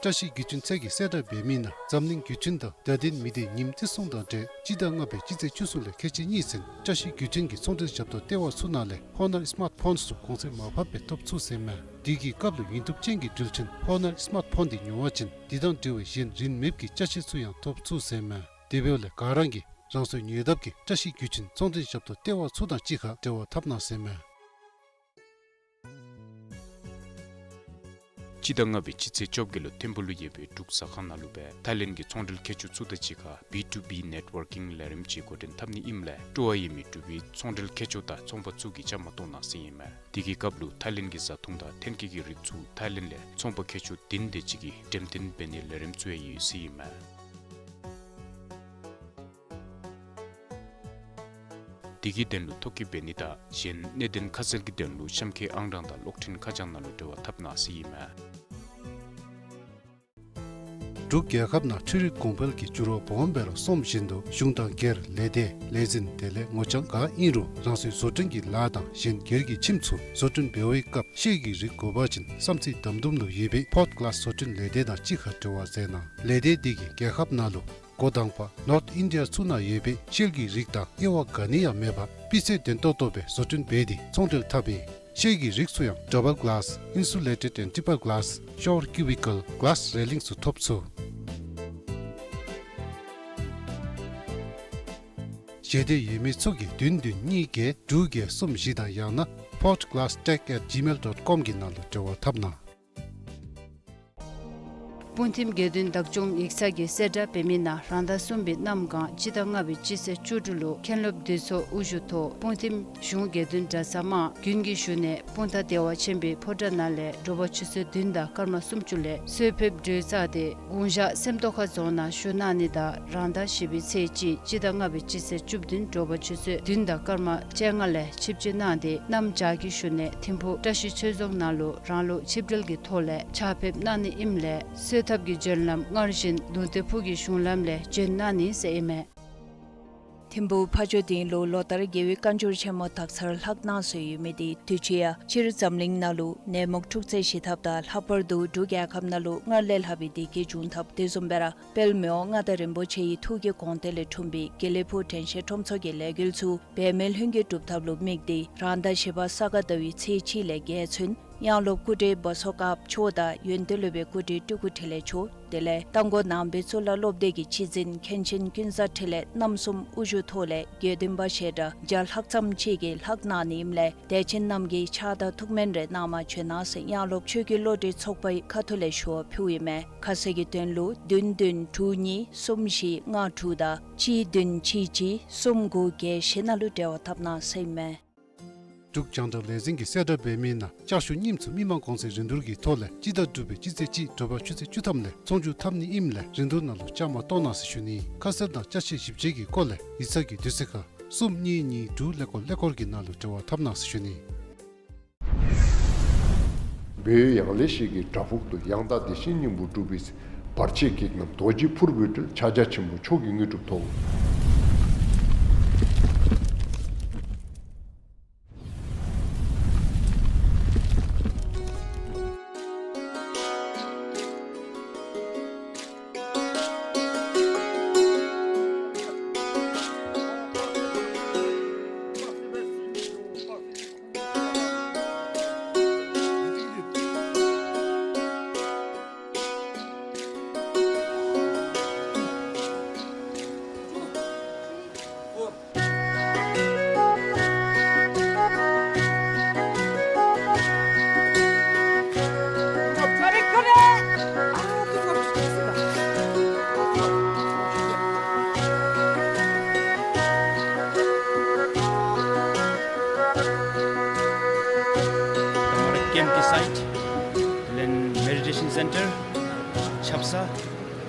བཀྲ་ཤིས་བརྒྱུད་འཕྲིན་ཚད་ཀྱིས་གསལ་བསྒྲགས་འབད་མི་ནང་འཛམ་གླིང་བརྒྱུད་འཕྲིན་དང་བརྡ་དོན་མི་སྡེ་ཉིནམ་བརྩི་སྲུང་དང་འབྲེལ་སྤྱི་ཟླ་ལྔ་པའི་སྤྱི་ཚེས་བཅུ་གསུམ་ལས་ཁལ་གཅིག་གཉིས་ཚུན་བཀྲ་ཤིས་བརྒྱུད་འཕྲིན་གྱི་ཚོང་འབྲེལ་ཞབས་ཏོག་ལྟེ་བ་ཚུ་ནང་ལས་ཧོ་ནར་སི་མཱརཊ་ཕོནསི་ཚུ་གོང་ཚད་མར་ཕབ་སྦེ་ཐོབ་ཚུགས་ཟེར་ཨིན་མས། དེ་གི་སྐབས་ལུ་ཡུན་ཐུབ་ཅན་གྱི་འགྲུལ་འཕྲིན་ཧོ་ནར་སི་མཱརཊ་ཕོན་འདི་ཉོ་བ་ཅིན་དེ་དང་འབྲེལ་བའི་གཞན་རིན་མེདཔ་གི་ཅ་ཆས་ཚུ་ཡང་ཐོབ་ཚུགས་ཟེར་ཨིན་མས། དེ་འབདཝ་ལས་ག་ར་གིས་རང་སོའི་ཉེ་འདབས་ཀྱི་བཀྲ་ཤིས་བརྒྱུད་འཕྲིན་ཚོང་འབྲེལ་ཞབས་ཏོག་ལྟེ་བ་ཚུ་དང་གཅིག་ཁར་འབྲེལ་བ་འཐབ་གནང་ཟེར་ཨིན་མས། སྤྱི་ཟླ་ལྔ་པའི་སྤྱི་ཚེས་བཅོ་བརྒྱད་ལུ་ཐིམ་ཕུག་ལུ་ཡོད་པའི་འབྲུག་ཟ་ཁང་ནང་ལུ་སྦེ་ཐའི་ལེནཌ་གི་ཚོང་འབྲེལ་མཁས་མཆོག་ཚུ་དང་གཅིག་ཁར་བི་ཊུ་བི་ནེཊ་ཝར་ཀིང་ལས་རིམ་ཅིག་འགོ་འདྲེན་འཐབ་ནི་ཨིནམ་ལས་སྤྲོ་བ་ཡོད་མི་འབྲུག་པའི་ཚོང་འབྲེལ་མཁས་མཆོག་དང་ཚོང་པ་ཚུ་གིས་བཅའ་མར་གཏོགས་གནང་ཟེར་ཨིན་མས། དེ་གི་སྐབས་ལུ་ཐའི་ལེནཌ་གི་བཟའ་འཐུང་དང་ཐོན་སྐྱེད་ཀྱི་རིགས་ཚུ་ཐའི་ལེནཌ་ལས་ཚོང་པ་མཁས་མཆོག་བདུན་དེ་ཅིག་གིས་འགྲེམས་སྟོན་འབད་ནིའི་ལས་རིམ་ཚུ་ཡང་ཡོད་ཟེར་ཨིན་མས། དེ་གི་དོན་ལུ་ཐོ་བཀོད་འབད་ནི་དང་གཞན་གནད་དོན་ཁ་གསལ་གྱི་དོན་ལུ་གཤམ་འཁོད་ཨང་གྲངས་དང་གློག་འཕྲིན་ཁ་བྱང་ནང་ལུ་འབྲེལ་བ་འཐབ་གནང་ཟེར་ཨིན་མས། འབྲུག་རྒྱལ་ཁབ་ནང་འཕྲུལ་རིག་གོང་འཕེལ་གྱི་འགྱུར་བ་སྦོམ་སྦེ་ར་སོངམ་བཞིན་དུ་གཞུང་དང་སྒེར་ལས་སྡེ་ལས་འཛིན་དེ་ལས་ངོ་རྐྱང་ག་ཨིན་རུང་རང་སོའི་བཟོ་སྐྲུན་གྱི་ལཱ་དང་གཞན་སྒེར་གྱི་ཁྱིམ་ཚུ་བཟོ་སྐྲུན་འབད་བའི་སྐབས་ཤེལ་གྱི་རིགས་དགོ་པ་ཅིན་བསམ་རྩེ་དམ་དུམ་ལུ་ཡོད་པའི་ཕོརཌ་གླཱསི་བཟོ་སྐྲུན་ལས་སྡེ་དང་གཅིག་ཁར་འབྲེལ་བ་མཛད་གནང་། ལས་སྡེ་འདི་གིས་རྒྱལ་ཁབ་ནང་ལུ་འགོ་དང་པ་ནོརཐ་ཨིན་ཌི་ཡ་ཚུ་ནང་ཡོད་པའི་ཤེལ་གྱི་རིགས་དང་དབྱེ་བ་ག་ནི་ཡང་མེད་པར་སྤུས་ཚད་ལྡན་ཏོག་ཏོ་སྦེ་བཟོ་སྐྲུན་འབད་དེ་ཚོང་འབྲེལ་འཐབ་ཨིན། ཤེལ་གྱི་རིགས་ཚུ་ཡང་ཌབ་བཱལ་གླཱསི་ཨིན་སུ་ལེ་ཊེཌ་ཨེནཌ་ཊེམ་པར་གླཱསི་ཤོར་ཀིའུ་བི་ཀཱལ་གླཱསི་རེ་ལིང་ཚུ་ཐོབ་ཚུགས། ཞེ་འདོད་ཡོད་མི་ཚུ་གིས་བདུན་བདུན་གཉིས་བརྒྱད་དྲུག་བརྒྱད་གསུམ་བཞི་དང་ཡང་ན་ཕོརཌ་གླཱསི་ཊེག་ཨེཊ་ཇི་མེལ་ཌོཊ་ཀོམ་གྱི་ནང་ལུ་འབྲེལ་བ་འཐབ་གནང་། སྤུངས་ཐིམ་དགེ་འདུན་བདག་སྐྱོང་ཡིག་ཚང་གིས་གསལ་བསྒྲགས་འབད་མི་ནང་རང་ཟླ་གསུམ་པའི་གནམ་གང་སྤྱི་ཟླ་ལྔ་པའི་སྤྱི་ཚེས་བཅུ་དྲུག་ལུ་མཁན་སློབ་འདུས་ཚོགས་དབུ་བཞུགས་ཐོག་སྤུངས་ཐིམ་གཞུང་དགེ་འདུན་གྲྭ་ཚང་དམངས་རྒྱུན་གྱི་བཞུགས་གནས་སྤུངས་ཐང་བདེ་བ་ཆེན་པོའི་ཕོ་བྲང་ནང་ལས་དྲོ་པ་ཆུ་ཚོད་བདུན་དང་སྐར་མ་སུམ་ཅུ་ལས་གསོལ་ཕེབས་གྲོལ་ཚར་ཏེ་དགུང་ཞག་སེམས་རྟོགས་ཁ་རྫོང་ནང་བཞུགས་གནང་ནི་དང་རང་ཟླ་བཞི་པའི་ཚེས་གཅིག་སྤྱི་ཟླ་ལྔ་པའི་སྤྱི་ཚེས་བཅུ་བདུན་དྲོ་པ་ཆུ་ཚོད་བདུན་དང་སྐར་མ་བཅོ་ལྔ་ལས་ཆིབས་བསྒྱུར་གནང་སྟེ་གནམ་བྱཱར་གྱི་བཞུགས་གནས་ཐིམ་ཕུག་བཀྲ་ཤིས་ཆོས་རྫོང་ནང་ལུ་རང་ལུགས་ཆིབས་གྲལ་གྱི་ཐོག་ལས་ཕྱག་ཕེབས་གནང་ནི་ཨིནམ་ལས་གསོལ་ཐབ་ཀྱི་བྱོན་ལམ་སྔར་བཞིན་ལུང་བསྟན་ཕུག་གི་གཞུང་ལམ་ལས་བྱོན་གནང་ནི་ཟེར་ཨིན་མས། ཐིམ་ཕུག་ཕ་ཇོ་སྡིངས་ལུ་ལོ་ལྟར་རྒྱལ་བའི་བཀའ་འགྱུར་ཆེན་མོ་དག་ཚར་ལྷག་གནང་སྲོལ་ཡོད་མི་དེ་དུས་ཅི་ཡང་སྤྱིར་འཛམ་གླིང་ནང་ལུ་ནད་མུག་འཁྲུག་རྩོད་ཞི་ཐབས་དང་ལྷག་པར་དུ་འབྲུག་རྒྱལ་ཁབ་ནང་ལུ་སྔར་ལས་ལྷག་པའི་བདེ་སྐྱིད་འབྱུང་ཐབས་དེ་བཟུམ་སྦེ་ར་དཔལ་མི་དབང་མངའ་བདག་རིན་པོ་ཆེ་ཡི་ཐུགས་ཀྱི་དགོངས་གཏེར་ལས་འཁྲུངས་པའི་དགེ་ལེགས་ཕུག་དྲན་ཤེས་ཁྲོམ་ཚོགས་ཀྱི་ལས་འགུལ་ཚུ་འབད་མེད་ལྷུན་གྱིས་གྲུབ་ཐབས་ལུ་དམིགས་ཏེ་རང་ཟླ་བཞི་པ་ས་ག་ཟླ་བའི་ཚེས་གཅིག་ལས་བརྒྱད་ཚུན་དབྱངས་སློབ་སྐུ་བགྲེས་བ་སོ་དཀར་མཆོག་དང་ཡོན་ཏན་སློབ་དཔོན་སྐུ་བགྲེས་སྤྲུལ་སྐུ་འཕྲིན་ལས་མཆོག་དེ་ལས་རྟ་མགོ་ནང་པའི་གཙུག་ལག་སློབ་སྡེ་གི་སྤྱི་འཛིན་མཁན་ཆེན་ཀུན་བཟང་འཕྲིན་ལས་རྣམ་གསུམ་དབུ་བཞུགས་ཐོག་ལས་དགེ་འདུན་པ་ཞལ་གྲངས་བརྒྱ་ལྷག་ཙམ་ཅིག་གིས་ལྷག་གནང་ནི་ཨིནམ་ལས་དད་ཅན་རྣམས་ཀྱིས་ཕྱག་དང་ཐུགས་སྨོན་རེ་གནང་བར་བྱོན་གནང་ཟེར་དབྱངས་སློབ་ཆོས་བརྒྱུད་བློ་གྲོས་ཚོགས་པའི་ཁ་ཐུག་ལས་ཞུ་བ་ཕུལཝ་ཨིན་མས། ཁ་གསལ་གྱི་དོན་ལུ་བདུན་བདུན་དྲུག་གཉིས་གསུམ་བཞི་ལྔ་དྲུག་དང་གཅིག་བདུན་གཅིག་གཅིག་གསུམ་དགུ་བརྒྱད་བཞི་ནང་ལུ་འབྲེལ་བ་འཐབ་གནང་ཟེར་ཨིན་མས། འབྲུག་རྒྱང་བསྒྲགས་ལས་འཛིན་གྱིས་གསལ་བསྒྲགས་འབད་མི་ནང་ལྕགས་ཞུ་རྙིངམ་ཚུ་མི་མང་གོང་ཚད་རིན་བསྡུར་གྱི་ཐོག་ལས་སྤྱི་ཟླ་དྲུག་པའི་སྤྱི་ཚེས་གཅིག་དྲོ་པ་ཆུ་ཚོད་བཅུ་ཐམ་ལས་ཚོང་བསྒྱུར་འཐབ་ནི་ཨིནམ་ལས་རིན་བསྡུར་ནང་ལུ་བཅའ་མར་གཏོགས་གནང་ཟེར་ཞུ་ནི། ཁ་གསལ་དང་ཅ་ཆས་ཞིབ་དཔྱད་ཀྱི་སྐོར་ལས་ཡིག་ཚང་གི་དུས་ཚོད་ཁར་གསུམ་གཉིས་གཉིས་དྲུག་ཀླད་ཀོར་ཀླད་ཀོར་གྱི་ནང་ལུ་འབྲེལ་བ་འཐབ་གནང་ཟེར་ཞུ་ནི། བལ་ཡུལ་ཡང་ལེ་ཤོད་ཀྱི་བྲག་ཕུག་ཏུ་ཡང་དག་བདེ་གཤེགས་སྙིང་པོ་སྒྲུབ་པའི་བར་ཆད་བགེགས་རྣམས་རྡོ་རྗེ་ཕུར་བུས་བསྒྲལ། ཕྱག་རྒྱ་ཆེན་པོ་མཆོག་གི་དངོས་གྲུབ་ཐོབ། ཀེམ་གྱི་སའིཊ་ལེན་མེ་ཌི་ཊེ་ཤཱན་སེན་ཊར་ཆབ་གསང་།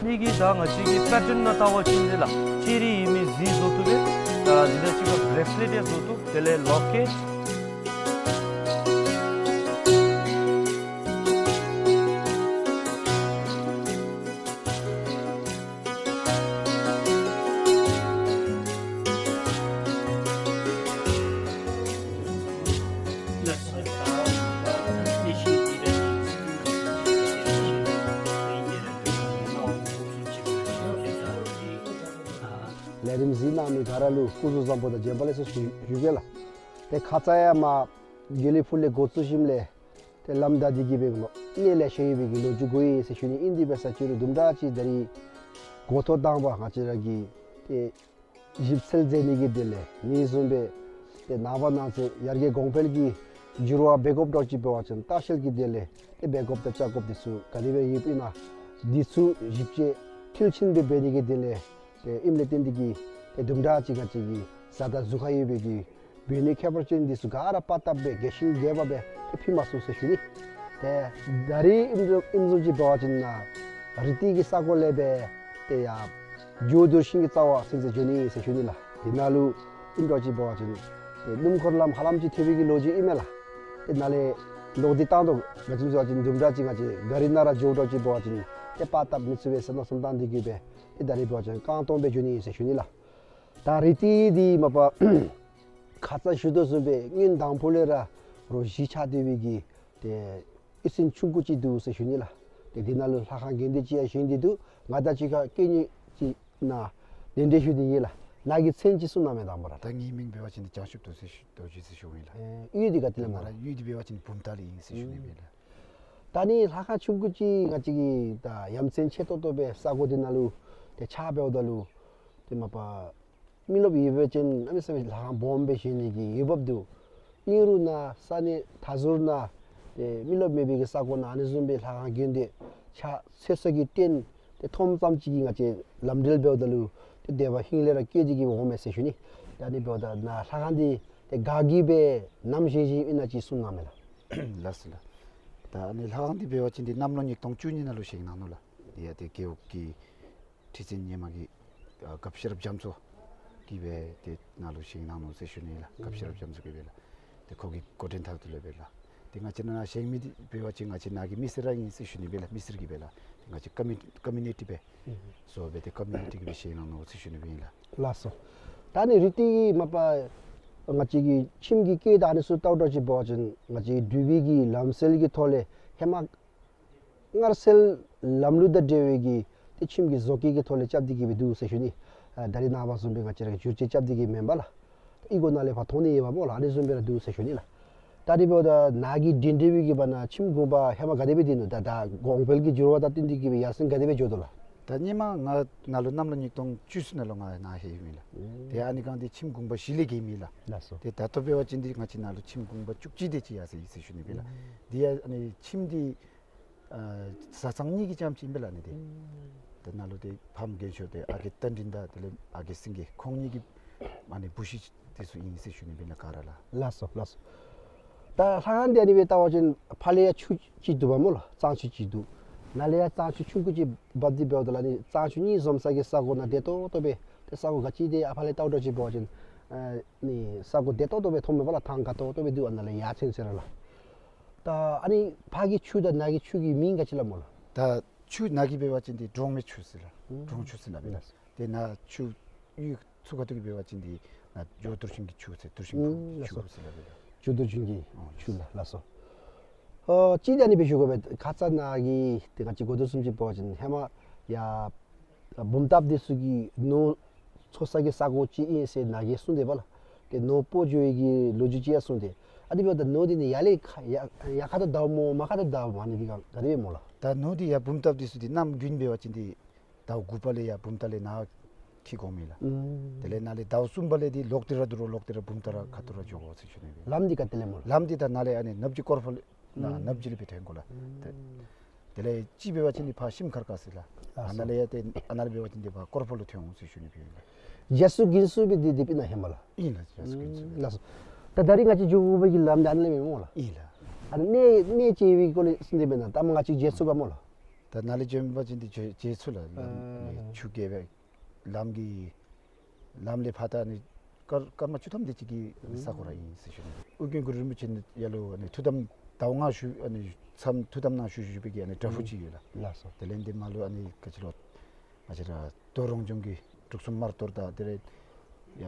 ནི་གི་ད་ང་བཅས་ཀྱི་པེ་ཊཱན་ནང་བལྟ་བ་ཅིན་དེ་ལགས་ཅེ་རི་ཨིན་མི་གཟི་བཟོ་བཏུབ་པས། ད་འདི་ལས་གཅིག་ཁར་བེརེསི་ལེཊ་ཡང་བཟོ་བཏུབ། དེ་ལས་ལོག་སྟེ། ལས་རིམ་གཟིགས་གནང་མི་ག་ར་ལུ་སྐུ་གཟུགས་བཟང་པོ་དང་བྱོན་པ་ལེགས་སོ་ཞུ་ཞུ་གེ་ལགས། ཏེ་ཁ་ཙ་ཡང་མར་དགེ་ལེགས་ཕུག་ལས་འགོ་བཙུགས་ཞིནམ་ལས་ཏེ་ལམ་བདའ་སྟེ་གི་སྦེ་ལོག་གནས་ལེ་ཤ་ཡོད་པའི་གི་ལོ་རྒྱུས་གོ་ཡི་ཟེར་ཞུ་ནི། ཨིན་དེ་འབད་ས་ཅིག་རུང་དུམ་གྲ་ཅིག་ད་རིས་འགོ་ཐོག་དང་པ་ང་བཅས་ར་གིས་ཏེ་ཞིབ་འཚོལ་མཛད་ནི་གི་དོན་ལས་ཨ་ནི་བཟུམ་སྦེ་ཏེ་ནངས་པ་གནངས་ཚེ་ཡར་རྒྱས་གོང་འཕེལ་གྱི་འགྱུར་བ་འབད་དགོཔ་འདྲཝ་ཅིག་འབད་བ་ཅིན་ལྟ་བཤལ་གྱི་དོན་ལས་ཏེ་འབད་དགོཔ་དང་བཅའ་དགོཔ་འདི་ཚུ་ག་དེ་སྦེ་ཡོདཔ་ཨིན་ན་འདི་ཚུ་ཞིབ་དཔྱད་མཐིལ་ཕྱིན་སྦེ་འབད་ནི་གི་དོན་ལས་ཏེ་ཨིནམ་ལས་བརྟེན་ཏེ་གི་ཏེ་དུམ་གྲ་ཅིག་ང་བཅས་ཀྱི་བཟའ་ཟླ་གཟུགས་ཁར་ཡོད་པའི་གི་བོད་ནི་ཁྱད་པར་ཅན་འདི་ཚུ་ག་ར་པར་བཏབ་སྦེ་རྒྱས་ཤིང་རྒྱས་པ་སྦེ་ཏེ་ཕུལ་མ་ཚུགས་ཟེར་ཞུ་ནི། ཏེ་ད་རིས་ཨིནམ་བཟུམ་ཨིནམ་བཟུམ་ཅིག་འབད་བ་ཅིན་ན་རི་ཏི་གི་ས་གོ་ལས་སྦེ་ཏེ་ཡར་ཇོ་བདུད་ཤིང་གི་རྩ་བར་ཚུན་ཚོད་འགྱོ་ནི་ཟེར་ཞུ་ནི་ལགས། དེ་ནང་ལུ་ཨིནམ་འདྲཝ་ཅིག་འབད་བ་ཅིན་ཏེ་སྣུམ་འཁོར་ལམ་ཧ་ལམ་ཅིག་ཐེབས་པའི་གི་ལོ་རྒྱུས་ཨིན་མས་ལགས། ཏེ་ནཱ་ལས་ལོག་སྟེ་བཏང་དོ་ག་ཅི་འབད་བ་ཅིན་དུམ་གྲ་ཅིག་ང་བཅས་ག་རི་ནང་ར་འགྱོཝ་འདྲཝ་ཅིག་འབད་བ་ཅིན་ཏེ་པར་བཏབ་མི་ཚུགས་པས་ཟེར་མནོ་བསམ་བཏང་སྟེ་གི་སྦེ་ཏེ་ད་རིས་འབད་བ་ཅིན་རྐང་སྟོང་སྦེ་འགྱོ་ནི་ཟེར་ཞུ་ནི་ལགས། ད་རི་ཏི་འདི་མ་པ་ཁ་ཙ་ཞུ་དོ་བཟུམ་སྦེ་སྔོན་དང་ཕུ་ལས་ར་རོ་བཞི་ཆགས་ཏེ་སྦེ་གི་ཏེ་གཡུས་ཚན་ཆུང་ཀུ་ཅིག་འདུག་ཟེར་ཞུ་ནི་ལགས། ཏེ་འདི་ནང་ལུ་ལྷ་ཁང་དགོན་སྡེ་ཅིག་ཡང་བཞེངས་ཏེ་འདུག། ང་དང་གཅིག་ཁར་སྐད་ཉན་ཅིག་ནཱ་གདན་འདྲེན་ཞུ་སྟེ་ཡོད་ལགས། ནཱ་གི་མཚན་ཅིག་གསུང་གནང་མས་དང་པ་ར། ད་ངེའི་མིང་འབད་བ་ཅིན་ཏེ་བྱང་ཆུབ་རྡོ་རྗེ་ཟེར་ཞུ་ཡི་ལགས། ཨེ་གཡུས་འདི་ག་ཏེ་ལས་སྨོ་ལགས། ད་གཡུས་འདི་འབད་བ་ཅིན་བུམ་ཐང་ལས་ཨིན་ཟེར་ཞུ་ནི་ཨིན་ལགས། ད་ནི་ལྷ་ཁང་ཆུང་ཀུ་ཅིག་ང་བཅས་ཀྱིས་ད་ཡ་མཚན་ཆེ་ཏོག་ཏོ་སྦེ་ས་གོ་འདི་ནང་ལུ་ཏེ་ཆགས་འབདཝ་ད་ལུ་ཏེ་མ་པ་མི་རློབས་ཡོད་པ་ཅིན་ཨ་ནི་ས་སྦེ་ལྷ་ཁང་སྦོམ་སྦེ་བཞེངས་ནི་གི་འོས་འབབ་འདུག། ཨིན་རུང་ནཱ་ས་གནས་མཐའ་ཟུར་ནང་ཏེ་མི་རློབས་མེད་པའི་གི་ས་གོ་ནང་ཨ་ནི་བཟུམ་སྦེ་ལྷ་ཁང་དགོན་སྡེ་ཕྱག་འཚལ་ས་གི་རྟེན་ཏེ་མཐོངམ་ཙམ་ཅིག་གིས་ང་བཅས་ལམ་འབྲེལ་འབདཝ་ད་ལུ་ཏེ་དད་པ་ཧིང་ལས་ར་སྐྱེས་ཏེ་གི་འོང་མས་ཟེར་ཞུ་ནི། ཏེ་ཨ་ནི་འབདཝ་ད་ནཱ་ལྷ་ཁང་འདི་ཏེ་ག་གིས་སྦེ་ནམ་བཞེངས་བཞེངསམ་ཨིན་ན་ཅིག་གསུང་གནང་མས་ལགས། ལགས་སོ་ལགས། ད་ཨ་ནི་ལྷ་ཁང་འདི་འབད་བ་ཅིན་ཏེ་གནམ་ལོ་ཉིས་སྟོང་བཅུ་གཉིས་ནང་ལུ་བཞེངས་གནང་ནུག་ལགས། དེ་ཡང་ཏེ་རྒེད་འོག་གི་ཁྲི་འཛིན་སྔོན་མ་གི་ཨ་སྐབས་ཤེས་རབ་རྒྱ་མཚོ་གིས་སྦེ་ཏེ་ནཱ་ལུ་བཞེངས་གནང་ནུག་ཟེར་ཞུ་ནི་ལགས། སྐབས་ཤེས་རབ་རྒྱ་མཚོ་གིས་སྦེ་ལགས། ཏེ་ཁོ་གི་འགོ་འདྲེན་ཐོག་ཏུ་ལས་སྦེ་ལགས། ཏེ་ང་བཅས་ནཱ་བཞེངས་མི་འདི་འབད་བ་ཅིན་ང་བཅས་ནཱ་གི་མི་སེར་ར་ཨིན་ཟེར་ཞུ་ནི་སྦེ་ལགས། མི་སེར་གྱིས་སྦེ་ལགས། ཏེ་ང་བཅས་ཀོ་མི་ཀོ་མིའུ་ནི་ཊི་སྦེ་བཟོ་སྦེ་ཏེ་ཀོ་མིའུ་ནི་ཊི་གིས་སྦེ་བཞེངས་གནང་ནུག་ཟེར་ཞུ་ནི་སྦེ་ཨིན་ལགས། ལགས་སོ། ད་ནི་རི་ཏི་མ་པ་ང་བཅས་ཀྱི་ཁྱིམ་གྱི་སྐད་དང་ཨ་ནི་ཚུ་བལྟཝ་འདྲཝ་ཅིག་འབད་བ་ཅིན་ང་བཅས་འགྲུལ་པའི་གི་ལམ་སྲོལ་གྱི་ཐོག་ལས་ཧེ་མ་སྔར་སྲོལ་ལམ་ལུགས་དང་འབྲེལ་བའི་གི་ཏེ་ཁྱིམ་གྱི་བཟོ་བཀོད་ཀྱི་ཐོག་ལས་རྐྱབ་སྟེ་གི་སྦེ་འདུག་ཟེར་ཞུ་ནི། ཨ་ད་རིས་ནངས་པ་བཟུམ་སྦེ་ང་བཅས་ར་གིས་བསྒྱུར་བཅོས་རྐྱབ་སྟེ་གི་མེན་པས་ལགས། ཨི་གོ་ནང་ལས་ཕར་མཐོང་ནི་ཡོདཔ་སྨོ་ལགས། ཨ་ནི་བཟུམ་སྦེ་ར་འདུག་ཟེར་ཞུ་ནི་ལགས། ད་དེ་འབདཝ་ད་ནཱ་གི་གདན་འདྲེན་པའི་གི་བར་ན་ཁྱིམ་གུང་པ་ཧེ་མ་ག་དེ་སྦེ་སྡོད་ནུག། ད་ད་གོང་འཕེལ་གྱི་འགྱུར་བ་དང་བསྟུན་ཏེ་གི་སྦེ་ཡར་སེང་ག་དེ་སྦེ་འགྱོ་དོ་ལགས། ད་སྔོན་མ་ང་ནཱ་ལུ་གནམ་ལོ་ཉིས་སྟོང་བཅུ་གསུམ་ནང་ལུ་ང་ནཱ་ལྷོད་ཡོད་མི་ལགས། ཨུམ། ཏེ་ཨ་ནི་སྒང་འདི་ཁྱིམ་གུང་པ་བཞི་ལས་བརྒལ་མེད་ལགས། ལགས་སོ། ཏེ་ད་ལྟོ་འབད་བ་ཅིན་འདི་ང་བཅས་ནཱ་ལུ་ཁྱིམ་གུང་པ་བཅུ་གཅིག་དེ་ཅིག་ཡར་སོང་ཡི་ཟེར་ཞུ་ནི་སྦེ་ལགས། ཨུམ། འདི་ཡང་ཨ་ནི་ཁྱིམ་འདི་ཨ་བཟའ་ཚང་གཉིས་ཀྱི་རྐྱངམ་ཅིག་ཨིན་པས་ལགས་ཨ་ནི་འདི། ཨུམ། ད་ནཱ་ལུ་ཏེ་ཕམ་རྒན་ཤོས་ཏེ་ཨ་རྒས་རྟ་མགྲིན་དང་དེ་ལས་ཨ་རྒས་སེང་གེ་ཁོང་གཉིས་ཀྱི་ཨ་ནི་བུ་གཞི་དེ་ཚུ་ཨིན་ཟེར་ཞུ་ནི་སྦེ་ལགས་ག་ར་ལགས། ལགས་སོ་ལགས་སོ། ད་ལྷ་ཁང་འདི་ཨ་ནི་སྦེ་བལྟ་བ་ཅིན་ཕར་ལས་ཡར་ཆུ་ཅིག་འདུག་པ་སྨོ་ལགས། གཙང་ཆུ་ཅིག་འདུག། ནཱ་ལས་ཡར་གཙང་ཆུ་ཆུང་ཀུ་ཅིག་འབབ་སྟེ་འབདཝ་ད་ལུ་ཨ་ནི་གཙང་ཆུ་གཉིས་འཛོམས་ས་གི་ས་གོ་ནང་བདེ་ཏོག་ཏོ་སྦེ་ཏེ་ས་གོ་ག་ཅི་ཏེ་ཨ་ཕར་ལས་བལྟཝ་འདྲཝ་ཅིག་འབད་བ་ཅིན་ཨ་ནི་ས་གོ་བདེ་ཏོག་ཏོ་སྦེ་མཐོངམ་མས་པ་ལགས། ཐང་དགའ་ཏོག་ཏོ་སྦེ་འདུག། ཨ་ནཱ་ལས་ཡར་ཚུན་ཚོད་ར་ལགས། ད་ཨ་ནི་ཕར་གྱི་ཆུ་དང་ནཱ་གི་ཆུ་གི་མིང་ག་ཅི་ལགས་སྨོ་ལགས། ད་ཆུ་ནཱ་གི་འབད་བ་ཅིན་འདི་འབྲོང་མའི་ཆུ་ཟེར་ལགས། ཨུམ། འབྲོང་ཆུ་ཟེར་ལགས་སྦེ་ལགས། ལགས། ཏེ་ནཱ་ཆུ་གཡུས་ཚུ་ཁ་ཐུག་གི་འབད་བ་ཅིན་འདི་ནཱ་ཇོ་བདུད་ཤིང་གི་ཆུ་ཟེར་བདུད་ཤིང་ཨུམ་ཆུ་ལགས་སོ། ཟེར་ལགས་སྦེ་ལགས། ཇོ་བདུད་ཤིང་གི་ཨོ་ཆུ་ལགས། ལགས་སོ། ཨོ་ཅིག་ད་ཨ་ནི་སྦེ་ཞུ་དགོ་པས། ཁ་ཙ་ནཱ་གི་ཏེ་ང་བཅས་གོ་དོ་བཟུམ་ཅིག་འབད་བ་ཅིན་ཧེ་མ་ཡར་བུམ་ཐང་འདི་ཚུ་གི་ནོར་འཚོ་ས་གི་ས་གོ་ཅིག་ཨིན་ཟེར་ནཱ་གིས་གསུངས་ཏེ་པ་ལགས། ཏེ་ནོར་སྤོ་འགྱོ་བའི་གི་ལོ་རྒྱུས་ཅིག་ཡང་གསུངས་ཏེ། ཨ་ནི་འབདཝ་ད་ནོར་འདི་ནི་ཡར་ལས་ཁ་ཡར་ཡར་ཁ་ཐུག་བདའཝ་སྨོ་མར་ཁ་ཐུག་བདའཝ་མར་ནི་འདི་ག་ག་དེ་སྦེ་སྨོ་ལགས། ད་ནོར་འདི་ཡར་བུམ་ཐང་འདི་ཚུ་འདི་གནམ་དགུན་འབད་བ་ཅིན་འདི་ཟླཝ་དགུ་པ་ལས་ཡར་བུམ་ཐང་ལས་ནཱ་འཁྱིད་དགོ་མི་ལགས། ཨུམ། དེ་ལས་ནཱ་ལས་ཟླཝ་གསུམ་པ་ལས་འདི་ལོག་སྟེ་ར་འདུག་རུང་ལོག་སྟེ་ར་བུམ་ཐང་ར་ཁ་ཐུག་ར་འགྱོ་དགོ་ཟེར་ཞུ་ནི་སྦེ། ལམ་འདི་ག་ཏེ་ལས་སྨོ་ལགས། ལམ་འདི་ད་ནཱ་ལས་ཨ་ནི་ནབ་ཇི་སྐོར་ཕོག་ལས་ནཱ་ཨུམ་ནབ་ཇི་ལས་སྦེ་ཐོན་དགོ་ལགས། ཨུམ། དེ་ལས་གཅིག་འབད་བ་ཅིན་འདི་ཕར་ཤིམ་ཁར་ཀ་ཟེར་ལགས། ལགས་སོ། ཨ་ནཱ་ལས་ཡར་ཏེ་ཨ་ནཱ་ལས་འབད་བ་ཅིན་འདི་ཕར་སྐོར་ཕོག་ལུ་ཐོན་འོང་ཟེར་ཞུ་ནི་སྦེ་ཨིན་ལགས། རྒྱ་སུ་རྒྱན་སུ་སྦེ་འདི་འདི་སྦེ་ཨིན་ན་ཧེ་མ་ལགས། ཨིན་ལགས། རྒྱ་སུ་རྒྱན་སུ་སྦེ། ལགས་སོ། ད་ད་རིས་ང་བཅས་འགྱོ་དགོ་པའི་གི་ལམ་འདི་ཨ་ནི་ལས་སྦེ་སྨོ་ལགས། ཨིན་ལགས། ཨ་ནི་གནས་གནས་ཅིག་ཡོད་པའི་སྐོར་ལས་གསུངས་ཏེ་མེན་ན། ད་མ་ང་བཅས་མཇལ་ཚུགས་ག་སྨོ་ལགས། ད་ནཱ་ལས་འགྱོ་བ་ཅིན་འདི་མཇལ་མཇལ་ཚུགས་ལགས། ལམ་ཨ་ནི་ཆུ་བརྒལ་སྦེ་ལམ་གྱི་ལམ་ལས་ཕར་ད་ཨ་ནི་ སྐར་སྐར་མ་བཅུ་ཐམ་དེ་ཅིག་གི་ས་གོ་ར་ཨིན་ཟེར་ཞུ་ནི། ཨོ་རྒྱན་གུ་རུ་རིན་པོ་ཆེ་ནི་ཡ་ལུ་ཨ་ནི་ཐུགས་དམ་ཟླཝ་ལྔ་ཞུ་ཨ་ནི་མཚམས་ཐུགས་དམ་གནང་ཞུ་ཞུ་བའི་གི་ཨ་ནི་བྲག་ཕུག་ཅིག་ཡོད་ལགས། ལགས་སོ། དེ་ལས་འདི་མར་ལུ་ཨ་ནི་ག་ཅི་ལོ་ང་བཅས་ར་རྡོ་རོང་ལྗོངས་ཀྱི་འབྲུག་གསུམ་དམར་གཏོར་དང་དེ་ལས་ཡ་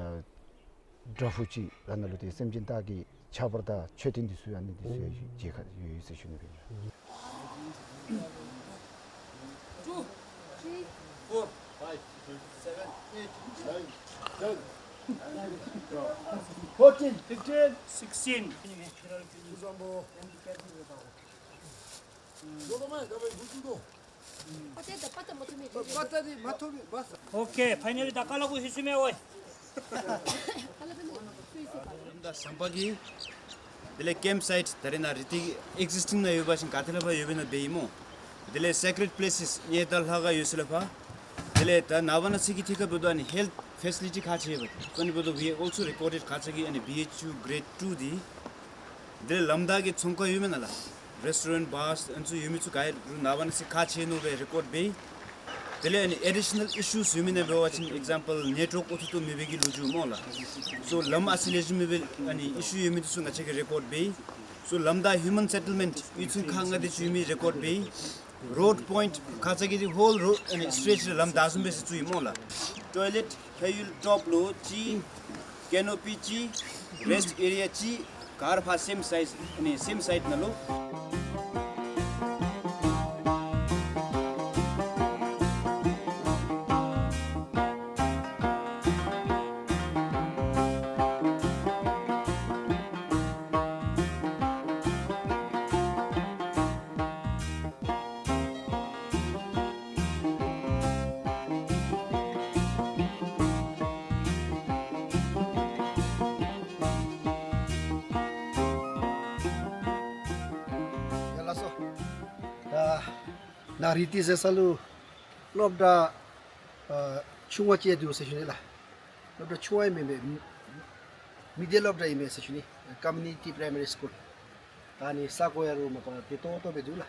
བྲག་ཕུག་ཅིག་ཨ་ནཱ་ལུ་དེ་སེམས་ཅན་དག་གི་ཆགས་པར་དང་མཆོད་རྟེན་འདི་ཚུ་ཨ་ནི་འདི་ཚུ་ཡ་མཇལ་ཁ་ཡོད་ཡོད་ཟེར་ཞུ་ནི་སྦེ། Two, three, four, five, six, seven, eight, nine, ten, eleven, twelve, fourteen, fifteen, sixteen. Okay, finally ད་ཀ་ལ་གུ་ཧི་སུ་མེ་ཝའི། ད་ཟམ་པ་གི་དེ་ལས་ཀེམ་སའིཊ་ད་རེས་ནཱ་རི་ཏི་ཨེག་ཟིསི་ཊིང་ནང་ཡོད་པ་ཅིན་ག་ཏེ་ལས་ཕར་ཡོད་པས་ན་འབད་ཡི་སྨོ། དེ་ལས་སེ་ཀྲེཌ་པི་ལེ་སེས་ཉེ་ད་ལྷ་ཁང་ཡོད་ས་ལས་ཕར། དེ་ལས་ད་ན་བ་ན་ཚེ་གི་ཐད་ཁར་འབདཝ་ད་ཨ་ནི་ཧེལཐ་ཕེ་སི་ལི་ཊི་ཁག་ཆེ་བས། སོ་ནི་འབདཝ་ད་we also recorded ཁ་ཙ་གི་ཨ་ནི་བི་ཨེཆ་ཡུ་གྲེཌ་ཊུ་འདི། དེ་ལས་ལམ་བདའ་གི་ཚོང་ཁང་ཡོད་མེན་ན་ལགས། རེསི་ཊོ་རེནཊ་བཱརསི་ཨ་ནི་ཚུ་ཡོད་མི་ཚུ་ག་ར་ན་བ་ན་ཚེ་ཁག་ཆེ་ནོ་སྦེ་རེ་ཀོཌ་འབད་ཡི། དེ་ལས་ཨ་ནི་ཨེ་ཌི་ཤ་ནཱལ་ཨི་ཤུས་ཡོད་མི་ནང་འབད་བ་ཅིན་ཨེག་ཛམ་པཱལ་ནེཊ་ཝརཀ་ཨོ་ཐུ་ཐུ་མེད་པའི་གི་ལོ་རྒྱུས་སྨོ་ལགས། སོ་ལམ་ཨ་སི་ལེགས་ཤོམ་མེད་པའི་ཨ་ནི་ཨི་ཤུ་ཡོད་མི་འདི་ཚུ་ང་བཅས་ཀྱིས་རེ་ཀོཌ་འབད་ཡི། སོ་ལམ་བདའ་ཧིའུ་མཱན་སེ་ཊལ་མེནཊ་གཡུས་ཚན་ཁག་ལྔ་དེ་ཚུ་ཡོད་མི་རེ་ཀོཌ་འབད་ཡི། རོཌ་པོའིནཊ་ཁ་ཙ་གི་དེ་ཧོལ་རོཌ་ཨ་ནི་སི་ཊེ་ཅི་ལས་ལམ་བདའ་བཟུམ་སྦེ་ཟེར་བཙུགས་ཡི་སྨོ་ལགས། ཊོའི་ལེཊ་ཕ་ཡུལ་ཊོབ་ལུ་གཅིག། ཀེ་ནོ་པི་གཅིག། རེསཊ་ཨེ་རི་ཡ་གཅིག། ག་ར་ཕར་སེམ་སའིཛ་ཨ་ནི་སེམ་སའིཌ་ནང་ལུ། ཡ་ལགས་སོ། ད་ནཱ་རི་ཏི་ཟེར་ས་ལུ་སློབ་གྲྭ་ཨ་ཆུང་བ་ཅིག་འདུག་ཟེར་ཞུ་ནི་ལགས། སློབ་གྲྭ་ཆུང་བ་ཨིན་མས་མི་མི་སྡེ་སློབ་གྲྭ་ཨིན་མས་ཟེར་ཞུ་ནི། ཀོ་མིའུ་ནི་ཊི་པི་རའི་མ་རི་སི་ཀུལ། ད་ཨ་ནི་ས་གོ་ཡ་རུང་མ་པ་དེ་ཏོག་ཏོ་སྦེ་འདུག་ལགས།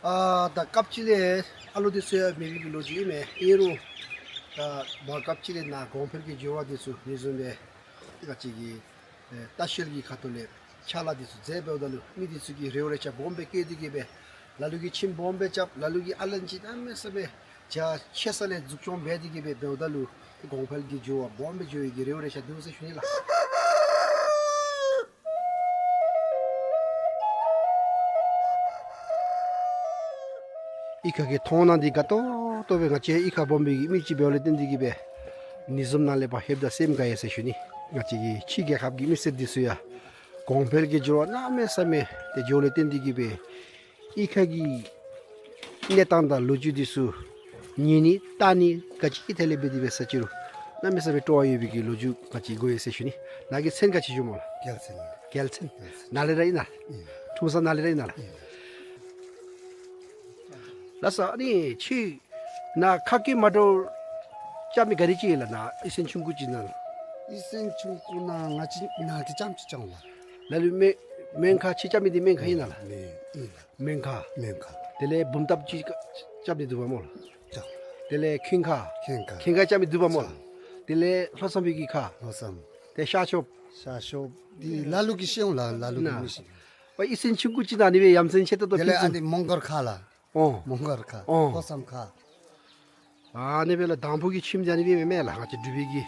ཨ་ད་སྐབས་ཅིག་ལས་ཨ་ལོ་འདི་ཚུ་ཡང་མེད་པའི་གི་ལོ་རྒྱུས་ཨིན་མས། ཨིན་རུང་ད་བར་སྐབས་ཅིག་ལས་ནཱ་གོང་འཕེལ་གྱི་འགྱུར་བ་འདི་ཚུ་ཨ་ནི་བཟུམ་སྦེ་ང་བཅས་ཀྱི་ཨེ་ལྟ་བཤལ་གྱི་ཁ་ཐུག་ལས་ཕྱག་ལཱ་འདི་ཚུ་མཛད་འབདཝ་ད་ལུ་མི་འདི་ཚུ་གིས་རེ་བ་རེ་ཆ་སྦོམ་སྦེ་བསྐྱེད་དེ་གིས་སྦེ་ལ་ལུ་གིས་ཁྱིམ་སྦོམ་སྦེ་རྐྱབ། ལ་ལུ་གིས་ཨ་ལན་ཅིག་གནམ་མེད་ས་མེད་རྒྱ་ཆེ་ས་ལས་འཛུགས་སྐྱོང་འབད་དེ་གིས་སྦེ་འབདཝ་ད་ལུ་གོང་འཕེལ་གྱི་འགྱུར་བ་སྦོམ་སྦེ་འགྱོ་ནི་གི་རེ་བ་རེ་ཆ་འདུག་ཟེར་ཞུ་ནི་ལགས། གཡུས་ཁ་གི་མཐོང་སྣང་འདི་དགའ་ཏོག་ཏོ་སྦེ་ང་བཅས་གཡུས་ཁ་སྦོམ་པའི་གི་མི་ཅིག་འབདཝ་ལས་བརྟེན་ཏེ་གིས་སྦེ་ཨ་ནི་བཟུམ་ནང་ལས་ཕར་ལྷོདཔ་ད་སེམས་དགའ་ཡི་ཟེར་ཞུ་ནི། ང་བཅས་ཀྱི་ཕྱི་རྒྱལ་ཁབ་ཀྱི་མི་སེར་འདི་ཚུ་ཡང་གོང་འཕེལ་གྱི་འགྱུར་བ་གནམ་མེད་ས་མེད་དེ་འགྱོཝ་ལས་བརྟེན་ཏེ་གིས་སྦེ་གཡུས་ཁ་གི་གནས་སྟངས་དང་ལོ་རྒྱུས་འདི་ཚུ་ཉན་ནི་བལྟ་ནི་ག་ཅི་གི་ཐད་ལས་འབད་དེ་འབད་ས་ཅི་རུང་གནམ་མེད་ས་མེད་སྤྲོ་བ་ཡོད་པའི་གི་ལོ་རྒྱུས་ང་བཅས་གོ་ཡི་ཟེར་ཞུ་ནི། ནཱ་གི་མཚན་ག་ཅི་ཞུཝ་སྨོ་ལགས། རྒྱལ་མཚན། རྒྱལ་མཚན། རྒྱལ་མཚན། ནཱ་ལས་ར་ཨིན་ན། ཨིན། འཁྲུངས་ས་ནཱ་ལས་ར་ཨིན་ན་ལགས། ཨིན། ལགས་སོ། ཨ་ནི་ཁྱོད་ནཱ་ཁ་སྐད་མ་འདྲཝ་རྐྱབ་མི་ག་དེ་ཅིག་ཡོད་ལགས། ནཱ་གཡུས་ཚན་ཆུང་ཀུ་ཅིག་ནང་ལགས། གཡུས་ཚན་ཆུང་ཀུ་ནང་ང་བཅས་ནཱ་གི་རྐྱངམ་ཅིག་རྐྱབ་ལགས། ལ་ལུ་སྨན་སྨན་ཁ་ཁྱོད་རྐྱབ་མི་འདི་སྨན་ཁ་ཨིན་ན་ལགས། ཨིན། ཨིན་ལགས། སྨན་ཁ། སྨན་ཁ། དེ་ལས་བུམ་ཐབ་ཅིག་རྐྱབ་ནི་འདུག་པ་སྨོ་ལགས། རྐྱབ། དེ་ལས་མཁན་ཁ། མཁན་ཁ། མཁན་ཁ་རྐྱབ་མི་འདུག་པ་སྨོ་ལགས། རྐྱབ། དེ་ལས་ལྷོ་མཚམས་པའི་གི་ཁ། ལྷོ་མཚམས། དེ་ཤར་ཕྱོགས། ཤར་ཕྱོགས་འདི་ལ་ལུ་གིས་ཤེས་འོང་ལགས། ལ་ལུ་གིས་ན་མི་ཤེས། ཨོ་གཡུས་ཚན་ཆུང་ཀུ་ཅིག་ནང་ཨ་ནི་སྦེ་ཡ་མཚན་ཆེ་ཏོག་ཏོ་དེ་ལས་ཕུལ་ཨ་ནི་མོང་སྒར་ཁ་ལགས། ཨོ། མོང་སྒར་ཁ། ཨོ། ལྷོ་མཚམས་ཁ། ཨ་ནི་སྦེ་ལགས། དང་ཕུ་གི་ཁྱིམ་འདི་ཨ་ནི་སྦེ་མས་ལགས། ང་བཅས་འབྲུག་པའི་གི་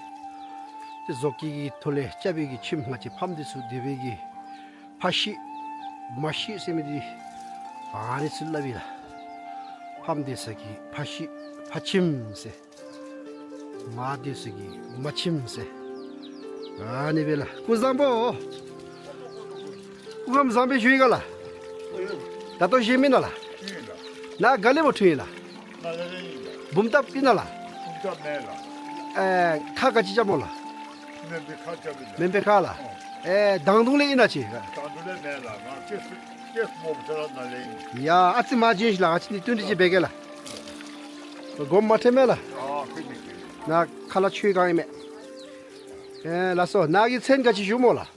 ཏེ་བཟོ་བཀོད་ཀྱི་ཐོག་ལས་རྐྱབ་པའི་གི་ཁྱིམ་ང་བཅས་ཕམ་སྡོད་ས་སྡོད་པའི་གི་ཕ་གཞིས་མ་གཞིས་ཟེར་མི་འདི་ཨ་ནི་ཚུ་སླབ་ཨིན་ལགས། ཕམ་སྡོད་ས་གི་ཕ་གཞིས་ཕ་ཁྱིམ་ཟེར། མ་སྡོད་ས་གི་མ་ཁྱིམ་ཟེར། ཨ་ནི་སྦེ་ལགས། སྐུ་གཟུགས་བཟང་པོ། སྐུ་ཁམས་བཟང་པོ་ཞུ་ཡི་ག་ལགས། ད་ལྟོ་བཞེས་མེན་ན་ལགས། ཨིན་ལགས། ནཱ་ག་ལས་མར་འཁྲུངས་ཡི་ལགས། ནཱ་ལས་ཨིན་ལགས། བུམ་ཐབ་ཨིན་ན་ལགས། བུམ་ཐབ་མེན་ལགས། ཨེ་ཁ་ག་ཅི་རྐྱབ་སྨོ་ལགས། སྨན་པའི་ཁ་རྐྱབ་ཨིན་ལགས། སྨན་པའི་ཁ་ལགས། ཨོ། ཨེ་དང་དུང་ལས་ཨིན་ན་ཅིག། དང་དུང་ལས་མེན་ལགས། ང་ཀེས་ཀེས་མོ་བུ་ཚ་ལགས་ནཱ་ལས་ཨིན། ཡ་ཨ་ཙི་མར་བྱོན་ཤིག་ལགས། ང་བཅས་ནི་བསྟུན་གྲོས་ཅིག་འབད་གེ་ལགས། སྒོམ་མ་ཁྲེལ་མས་ལགས། ཨ་ཁྲེལ་མེད་ཁྲེལ་མེད། ནཱ་ཁ་ལག་མཆོད་ཁང་ཨིན་མས། ཨེ་ལགས་སོ། ནཱ་གི་མཚན་ག་ཅི་ཞུཝ་སྨོ་ལགས།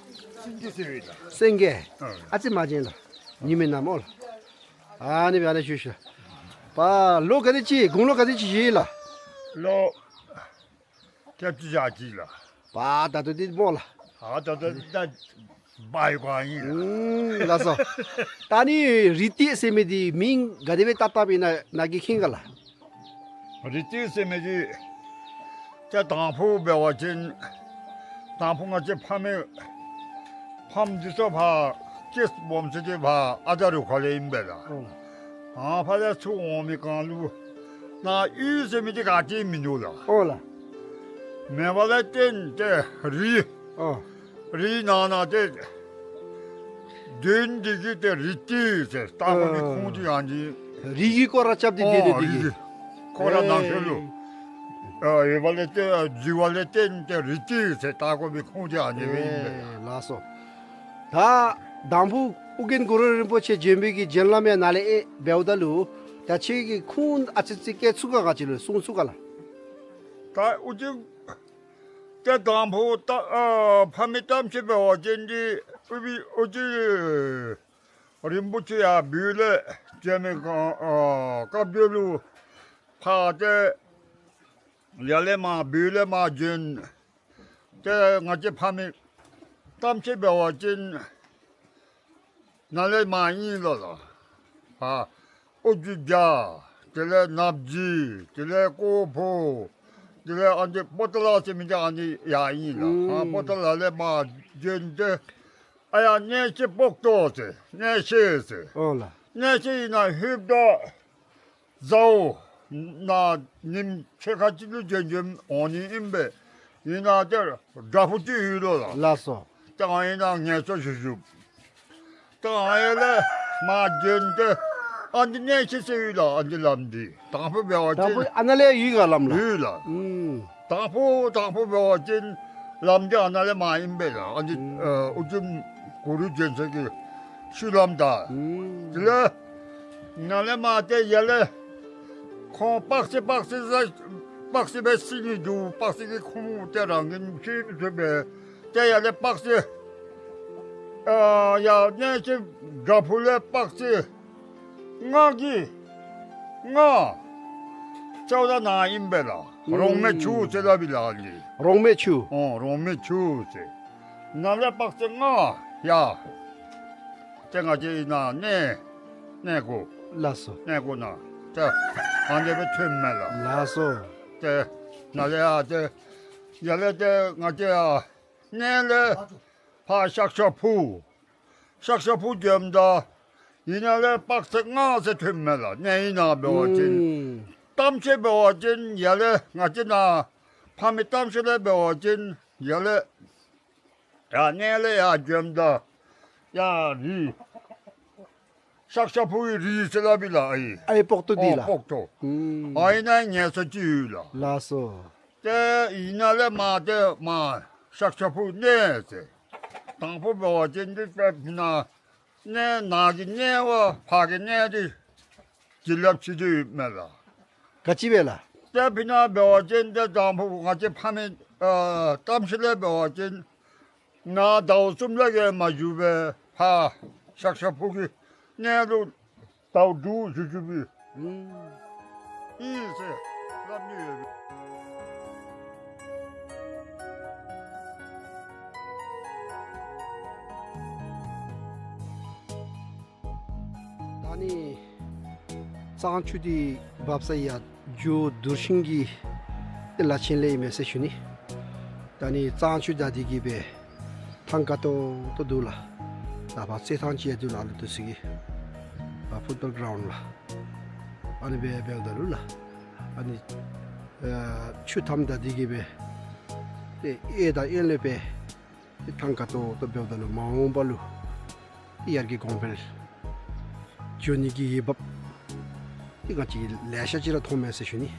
སེང་གེ་ཟེར་ཨིན་ལགས། སེང་གེ། ཨ། ཨ་ཙི་མར་བྱོན་ལགས། ཉིན་མེད་ནམ་སྨོ་ལགས། ཨ་ནི་སྦེ་ཨ་ནི་ཞུ་ཞུ། པ་ལོ་ག་དེ་ཅིག་དགུང་ལོ་ག་དེ་ཅིག་བཞེས་ཡི་ལགས། ལོ་བརྒྱད་ཅུ་གྱ་གཅིག་ལགས། པ་ད་ལྟོ་འདི་སྨོ་ལགས། ཨ་ད་ལྟོ་ད་བའི་གོ་ཨིན། ཨུམ་ལགས་སོ། ད་ནི་རི་ཏི་ཟེར་མི་འདི་མིང་ག་དེ་སྦེ་བཏགས་བཏགསཔ་ཨིན་ན་ནཱ་གིས་མཁྱེན་ག་ལགས། རི་ཏི་ཟེར་མི་འདི་ཏེ་དང་ཕུ་འབད་བ་ཅིན་དང་ཕུ་ང་བཅས་ཕ་མའི་ཕམ་འདི་ཚུ་ཕར་སྐྱེས་སྦོམ་ཚུ་འདི་ཕར་ཨ་ད་རུ་ཁ་ལས་ཨིན་པས་ལགས། ཨོ་ལགས། ཨ་ཕར་ལས་ཚུར་འོང་མི་གང་ལུ་ནཱ་གཡུས་ཟེར་མི་འདི་ག་ཏེ་མིན་འདུག་ལགས། ཨོ་ལགས། མེད་པ་ལས་བརྟེན་ཏེ་རི། ཨོ། རིའི་ནང་ན་ཏེ་གདོན་འདི་གིས་ཏེ་རི་ཏི་ཟེར་བཏགས་པའི་ཨ་ཁུངས་འདི་ཨ་ནི། རི་གི་སྐོར་ར་རྐྱབ་སྟེ་ཨོ་སྡོད་དེ་རི་གི་གི་སྐོར་ར་ནང་ཤོར་ལུ་ཨེ་ཨ་ཡོད་པ་ལས་ཏེ་རྫི་བ་ལས་བརྟེན་ཏེ་རི་ཏི་ཟེར་བཏགས་དགོ་པའི་ཁུངས་འདི་ཨ་ནི་སྦེ་ཨིན་པས། ཨེ་ལགས་སོ། ད་དང་ཕུ་ཨོ་རྒྱན་གུ་རུ་རིན་པོ་ཆེ་བྱོན་པའི་གི་བྱོན་ལམ་ཡང་ནཱ་ལས་ཨེ་འབདཝ་ད་ལུ་ད་ཁྱོད་ཀྱིས་ཁུངས་ཨ་ཙི་ཙི་བཀལ་ཚུགས་ག་ག་ཅི་ལུ་གསུང་ཚུགས་ག་ལགས། ད་ཨོ་རྒྱན་ཏེ་དང་ཕུ་ད་ཨ་ཕ་མའི་གཏམ་ཅིག་འབད་བ་ཅིན་འདི་ཨོ་བི་ཨོ་རྒྱན་རིན་པོ་ཆེ་ཡར་བོད་ལས་བྱོན་མི་ག་ཨ་སྐབས་དེ་ལུ་ཕར་ཏེ་ཡར་ལས་མར་བོད་ལས་མར་བྱོན། ཏེ་ང་བཅས་ཕ་མའི་གཏམ་ཅིག་འབད་བ་ཅིན་ནཱ་ལས་མར་ཨིན་ལོ་ལགས། ཨ་ཨོ་རྒྱན་རྒྱ། དེ་ལས་ནབ་ཇི། དེ་ལས་ཀོ་ཕོ། དེ་ལས་ཨ་ནི་པོ་ཏ་ལ་ཟེར་མི་འདི་ཨ་ནི་ཡར་ཨིན་ལགས། ཨ་ཨུམ་པོ་ཏ་ལ་ལས་མར་བྱོན་ཏེ་ཨ་ཡར་གནས་ཆེན་སྤོག་ཏོ་ཟེར་གནས་ཆེན་ཟེར། ཨོ་ལགས། གནས་ཆེན་ཨིན་ན་ལྷོདཔ་ད་ཟ་འོག་ནཱ་ཉིནམ་ཕྱེད་ཀ་ཅིག་ལུ་བྱོན་བྱོནམ་འོང་ནི་ཨིན་པས། ཨིན་ན་ཏེ་བྲག་ཕུག་ཅིག་ཡོད་ལོ་ལགས། ལགས་སོ། ཏེ་ཨ་ནི་ནང་ངལ་གསོ་ཞུ་ཞུ། ཏེ་ཨ་ནི་ལས་མར་བྱོན་ཏེ་ཨ་ནི་གནས་ཆེན་ཟེར་ཡོད་ལགས། ཨ་ནི་ལམ་འདི་དང་ཕུ་འབད་བ་ཅིན་དང་ཕུ་ཨ་ནཱ་ལས་ཡོད་ག་ལམ་ལགས། ཡོད་ལགས། ཨུམ། དང་ཕུ་དང་ཕུ་འབད་བ་ཅིན་ལམ་འདི་ཨ་ནཱ་ལས་མར་ཨིན་པས་ལགས། ཨ་ནི་ཨུམ་ཨ་ཨོ་རྒྱན་གུ་རུ་བྱོན་ས་གི་ཤུལ་ལམ་ད། ཨུམ། དེ་ལས་ནཱ་ལས་མར་ཏེ་ཡར་ལས་ཁོང་དཔག་ཚད་དཔག་ཚད་ཟ་དཔག་ཚད་སྦེ་ཟེར་ནི་འདུག། དཔག་ཚད་ཀྱི་ཁུངས་ཏེ་རང་གིས་ཤེས་མི་ཚུགས་པས། ཏེ་ཡར་ལས་དཔག་ཚད་ཨ་ཡར་གནས་ཆེན་བྲག་ཕུག་ལས་དཔག་ཚད་ལྔ་གི་ལྔ་ཚད་ད་ནཱ་ཨིན་པས་ལགས། ཨུམ། རོང་སྨད་ཆུ་ཟེར་སླབ་ཨིན་ལགས་ཨ་ནི། རོང་སྨད་ཆུ། ཨོ་རོང་སྨད་ཆུ་ཟེར། ནཱ་ལས་དཔག་ཚད་ལྔ་ཡར་ཏེ་ང་བཅས་ཨིན་ན་གནས་གནས་སྒོ། ལགས་སོ། གནས་སྒོ་ནང་ཏེ་ཨ་ནི་སྦེ་ཐོནམ་མས་ལགས། ལགས་སོ། ཏེ་ནཱ་ལས་ཡར་ཏེ་ཡར་ལས་ཏེ་ང་བཅས་ཡར་གནས་ལས་ཕར་ཤཱཀྱ་ཕུག། ཤཱཀྱ་ཕུག་བྱོནམ་ད་ཨིན་ན་ལས་དཔག་ཚད་ལྔ་ཟེར་ཐོནམ་མས་ལགས། གནས་ཨིན་ན་འབད་བ་ཅིན། ཨུམ། གཏམ་ཅིག་འབད་བ་ཅིན་ཡར་ལས་ང་བཅས་ནཱ་ཕ་མའི་གཏམ་ཅིག་ལས་འབད་བ་ཅིན་ཡར་ལས་ཡར་གནས་ལས་ཡར་བྱོནམ་ད་ཡར་རི་ཤཱཀྱ་ཕུག་གི་རི་ཟེར་སླབ་ཨིན་ལགས་ཨ་ཡི། ཨ་ཡི་སྤོག་ཏོ་འདི་ཨོ་ལགས། སྤོག་ཏོ། ཨུམ། ཨ་ཡི་ནང་ངལ་གསོ་ཅིག་ཡོད་ལགས། ལགས་སོ། ཏེ་ཨིན་ན་ལས་མར་ཏེ་མར་ཤཱཀྱ་ཕུག་གནས་ཟེར། དང་ཕུ་འབད་བ་ཅིན་འདི་ཏེ་ཕི་ནཱ་གནས་ནང་གི་གནས་པ་ཕར་གྱི་གནས་འདི་བྱིན་རླབས་ཆེ་ཏོག་ཡོདཔ་མས་ལགས། ག་ཅི་སྦེ་ལགས། ཏེ་ཕི་ནཱ་འབད་བ་ཅིན་ཏེ་དང་ཕུ་ང་བཅས་ཕ་མའི་ཨ་གཏམ་ཅིག་ལས་འབད་བ་ཅིན་ནཱ་ཟླཝ་གསུམ་ལས་བརྒལ་མ་བཞུགས་པས། ཕར་ཤཱཀྱ་ཕུག་གི་གནས་ལུ་ཟླཝ་དྲུག་བཞུགས་བཞུགསཔ་ཨིན། ཨུམ། ཨིན་ཟེར་སླབ་ནི་ཡོད། ད་ནི་གཙང་ཆུ་འདི་འབབ་ས་ཡར་རྒྱུ་དུར་ཤིང་གི་ལ་ཆེན་ལས་ཨིན་མས་ཟེར་ཞུ་ནི། ད་ནི་གཙང་ཆུ་ད་འདི་གིས་སྦེ་ཐང་དཀར་ཏོག་ཏོ་འདུག་ལགས། ད་ཕར་རྩེད་ཐང་ཅིག་ཡང་འདུག་ལགས། ཨ་ལུ་འདུ་སའི་གི་ཕུཊ་བཱོལ་གི་རའུནཌ་ལགས། ཨ་ནི་སྦེ་འབདཝ་ད་ལུ་ལགས། ཨ་ནི་ཨ་ཆུ་མཐའམ་ད་འདི་གིས་སྦེ་ཏེ་གཡས་དང་གཡོན་ལས་སྦེ་ཏེ་ཐང་དཀར་ཏོག་ཏོ་འབདཝ་ད་ལུ་མ་འོངས་པ་ལུ་ཏེ་ཡར་གྱི་གོང་འཕེལ་འགྱོ་ནི་གི་འོས་འབབ་ཏེ་ང་བཅས་ལེ་ཤ་ཅིག་ར་མཐོངམ་མས་ཟེར་ཞུ་ནི།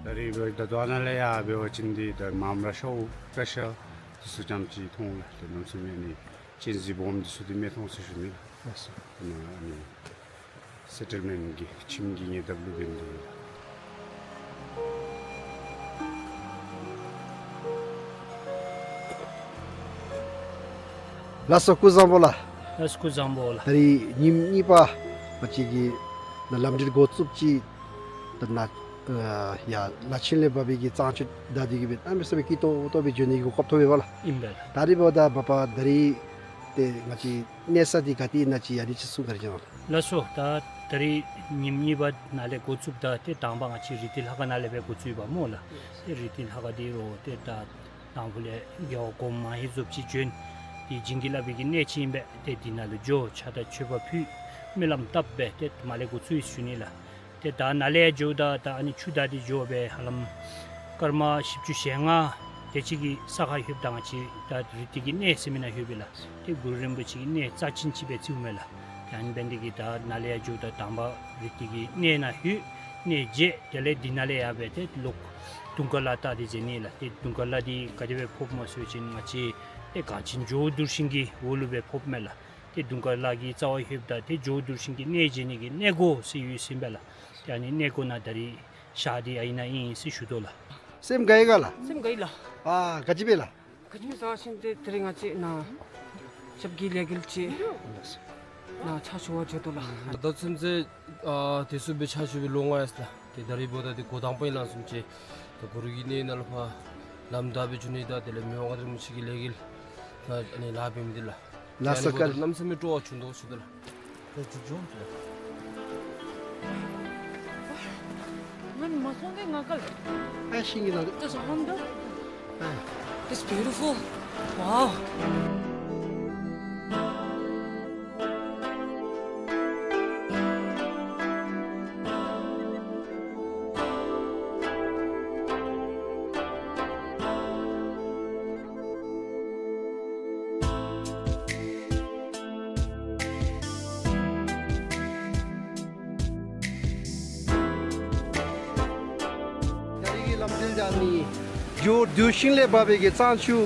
ད་རིས་འབདཝ་ད་ལྟོ་ཨ་ནཱ་ལས་ཡར་འབད་བ་ཅིན་འདི་ད་མངམ་ར་ཤོག་བཀྲ་ཤིས་འདི་ཚུ་ཙམ་ཅིག་མཐོང་ལགས། ཏེ་གནམ་མེད་ས་མེད་ཨ་ནི་གཅན་གཟན་སྦོམ་འདི་ཚུ་འདི་མི་མཐོང་ཟེར་ཞུ་ནི་ལགས། ལགས་སོ། ཨ་ནི་ཨ་ནི་ སེ་ཊལ་མེནཊ་གི་ཁྱིམ་གྱི་ཉེ་འདབས་ལུ་འབད་ནི་འདུག། ལགས་སོ། སྐུ་གཟུགས་བཟང་པོ་ལགས། ལགས་སོ། སྐུ་གཟུགས་བཟང་པོ་ལགས། ད་རིས་ཉིནམ་གཉིས་པ་ང་བཅས་ཀྱིས་ནཱ་ལམ་འགྲུལ་འགོ་བཙུགསཔ་ཅིག་ད་ནཱ་ཨ་ཡར་ལ་ཕྱི་ལས་འབབ་པའི་གི་གཙང་ཆུ་བདའ་སྟེ་གི་སྦེ་གནམ་མེད་ས་མེད་སྐྱིད་ཏོང་ཏོ་སྦེ་འགྱོ་ནི་གི་གོ་སྐབས་ཐོབ་པས་ལགས། ཨིན་པས་ལགས། ད་རིས་འབདཝ་ད་མ་པ་ད་རིས་ཏེ་ང་བཅས་གནས་ས་འདི་ག་ཏེ་ཨིན་ན་ཅིག་ཡང་ཅིག་གསུང་ག་ར་ཅིག་གནང་། ལགས་སོ། ད་ད་རིས་ཉིནམ་གཉིས་པ་ནཱ་ལས་འགོ་བཙུགསཔ་ད་ཏེ་དང་པ་ང་བཅས་རི་ཏི་ལྷ་ཁང་ནང་ལས་སྦེ་འགོ་བཙུགས་ཡི་པ་སྨོ་ལགས། ཏེ་རི་ཏི་ལྷ་ཁང་འདི་རུ་ཏེ་ད་དང་ཕུ་ལས་རྒྱལ་བ་གོང་མ་ཧེ་རྫོགསཔ་ཅིག་བྱོན། འདི་བྱིན་གྱིས་བརླབས་པའི་གི་གནས་ཅིག་ཨིན་པས། ཏེ་འདི་ནང་ལུ་འགྱོ་ཕྱག་དང་མཆོད་པ་ཕུལ། སྨོན་ལམ་བཏབ་སྦེ་ཏེ་མར་ལས་འགོ་བཙུགས་ཡི་ཟེར་ཞུ་ནི་ལགས། ཏེ་ད་ནཱ་ལས་ཡར་འགྱོཝ་ད་ད་ཨ་ནི་ཆུ་བདའ་སྟེ་འགྱོ་སྦེ་ཧ་ལམ་སྐར་མ་བཞི་བཅུ་ཞེ་ལྔ་དེ་ཅིག་གི་ས་ཁར་ལྷོདཔ་ད་ང་བཅས་ད་རི་ཏི་གི་གནས་ཟེར་མི་ནང་ལྷོད་པས་ལགས། ཏེ་གུ་རུ་རིན་པོ་ཆེ་གི་གནས་རྩ་ཆེན་ཅིག་སྦེ་བརྩིཝ་མས་ལགས། ཏེ་ཨ་ནི་འབད་ནི་དེ་གིས་ད་ནཱ་ལས་ཡར་འགྱོཝ་ད་དང་པ་རི་ཏི་གི་གནས་ནང་ལྷོད། གནས་མཇལ། དེ་ལས་འདི་ནང་ལས་ཡར་སྦེ་ཏེ་ལོག་དུང་དཀར་ལ་བལྟ་སྟེ་མཇལ་ནི་ལགས། ཏེ་དུང་དཀར་ལ་འདི་ག་དེ་སྦེ་ཕོགཔ་སྨོ་ཟེར་བ་ཅིན་ང་བཅས་ཏེ་གངས་ཅན་ཇོ་བོ་རྡོར་ཤིང་གི་འོག་ལུ་སྦེ་ཕོགཔ་མས་ལགས། ཏེ་དུང་དཀར་ལ་གི་རྩ་བར་ལྷོདཔ་ད་ཏེ་ཇོ་བོ་རྡོར་ཤིང་གི་གནས་མཇལ་ནི་གི་གནས་སྒོ་ཟེར་ཡོད་ཟེར་ཨིན་པས་ལགས། ཏེ་ཨ་ནི་གནས་སྒོ་ནང་ད་རིས་ཞག་འདི་ཨ་ནཱ་ཨིན་ཟེར་ཞུ་དོ་ལགས། སེམས་དགའ་ཡི་ག་ལགས། སེམས་དགའ་ཡི་ལགས། ཨ་ག་ཅི་སྦེ་ལགས། ག་ཅི་སྦེ་ཟེར་བ་ཅིན་ཏེ་དེ་རིང་ང་བཅས་ནཱ་ཞབས་ཀྱི་ལས་འགུལ་ཅིག་ནཱ་ཕྱག་ཞུ་བར་འགྱོ་དོ་ལགས། ད་ཚུན་ཚོད་ཨ་དེ་ཚུ་སྦེ་ཕྱག་ཞུ་བའི་ལོ་ལྔ་ཡར་སོང་ལགས། ཏེ་ད་རིས་འབདཝ་ད་འདི་འགོ་དང་པ་ཨིན་ལགས། བཟུམ་ཅིག་ད་གུ་རུ་གི་གནས་ནང་ལུ་ཕར་ལམ་བདའ་སྦེ་འགྱོ་ནི་དང་དེ་ལས་མི་དབང་མངའ་བདག་རིན་པོ་ཆེ་གི་ལས་འགུལ་ནཱ་ཨ་ནི་ལཱ་འབད་མི་འདི་ལགས། ལགས་སོ། ཨ་ནི་འབདཝ་ད་གནམ་མེད་ས་མེད་སྤྲོ་བ་བྱུང་དོ་ཞུ་དོ་ལགས། ད་ཅིག་འགྱོ་འགྱོ། ང་ནི་མ་སོང་སྟེ་ང་ག་ལས། ཨ་ཤིང་གི་ནང་དུ། That's a Honda. ཨ། It's beautiful. Wow. ད་རིས་ཀྱི་ལམ་འདི་ད་ནི་ཇོ་བོ་རྡོར་ཤིང་ལས་འབབ་པའི་གི་གཙང་ཆུ་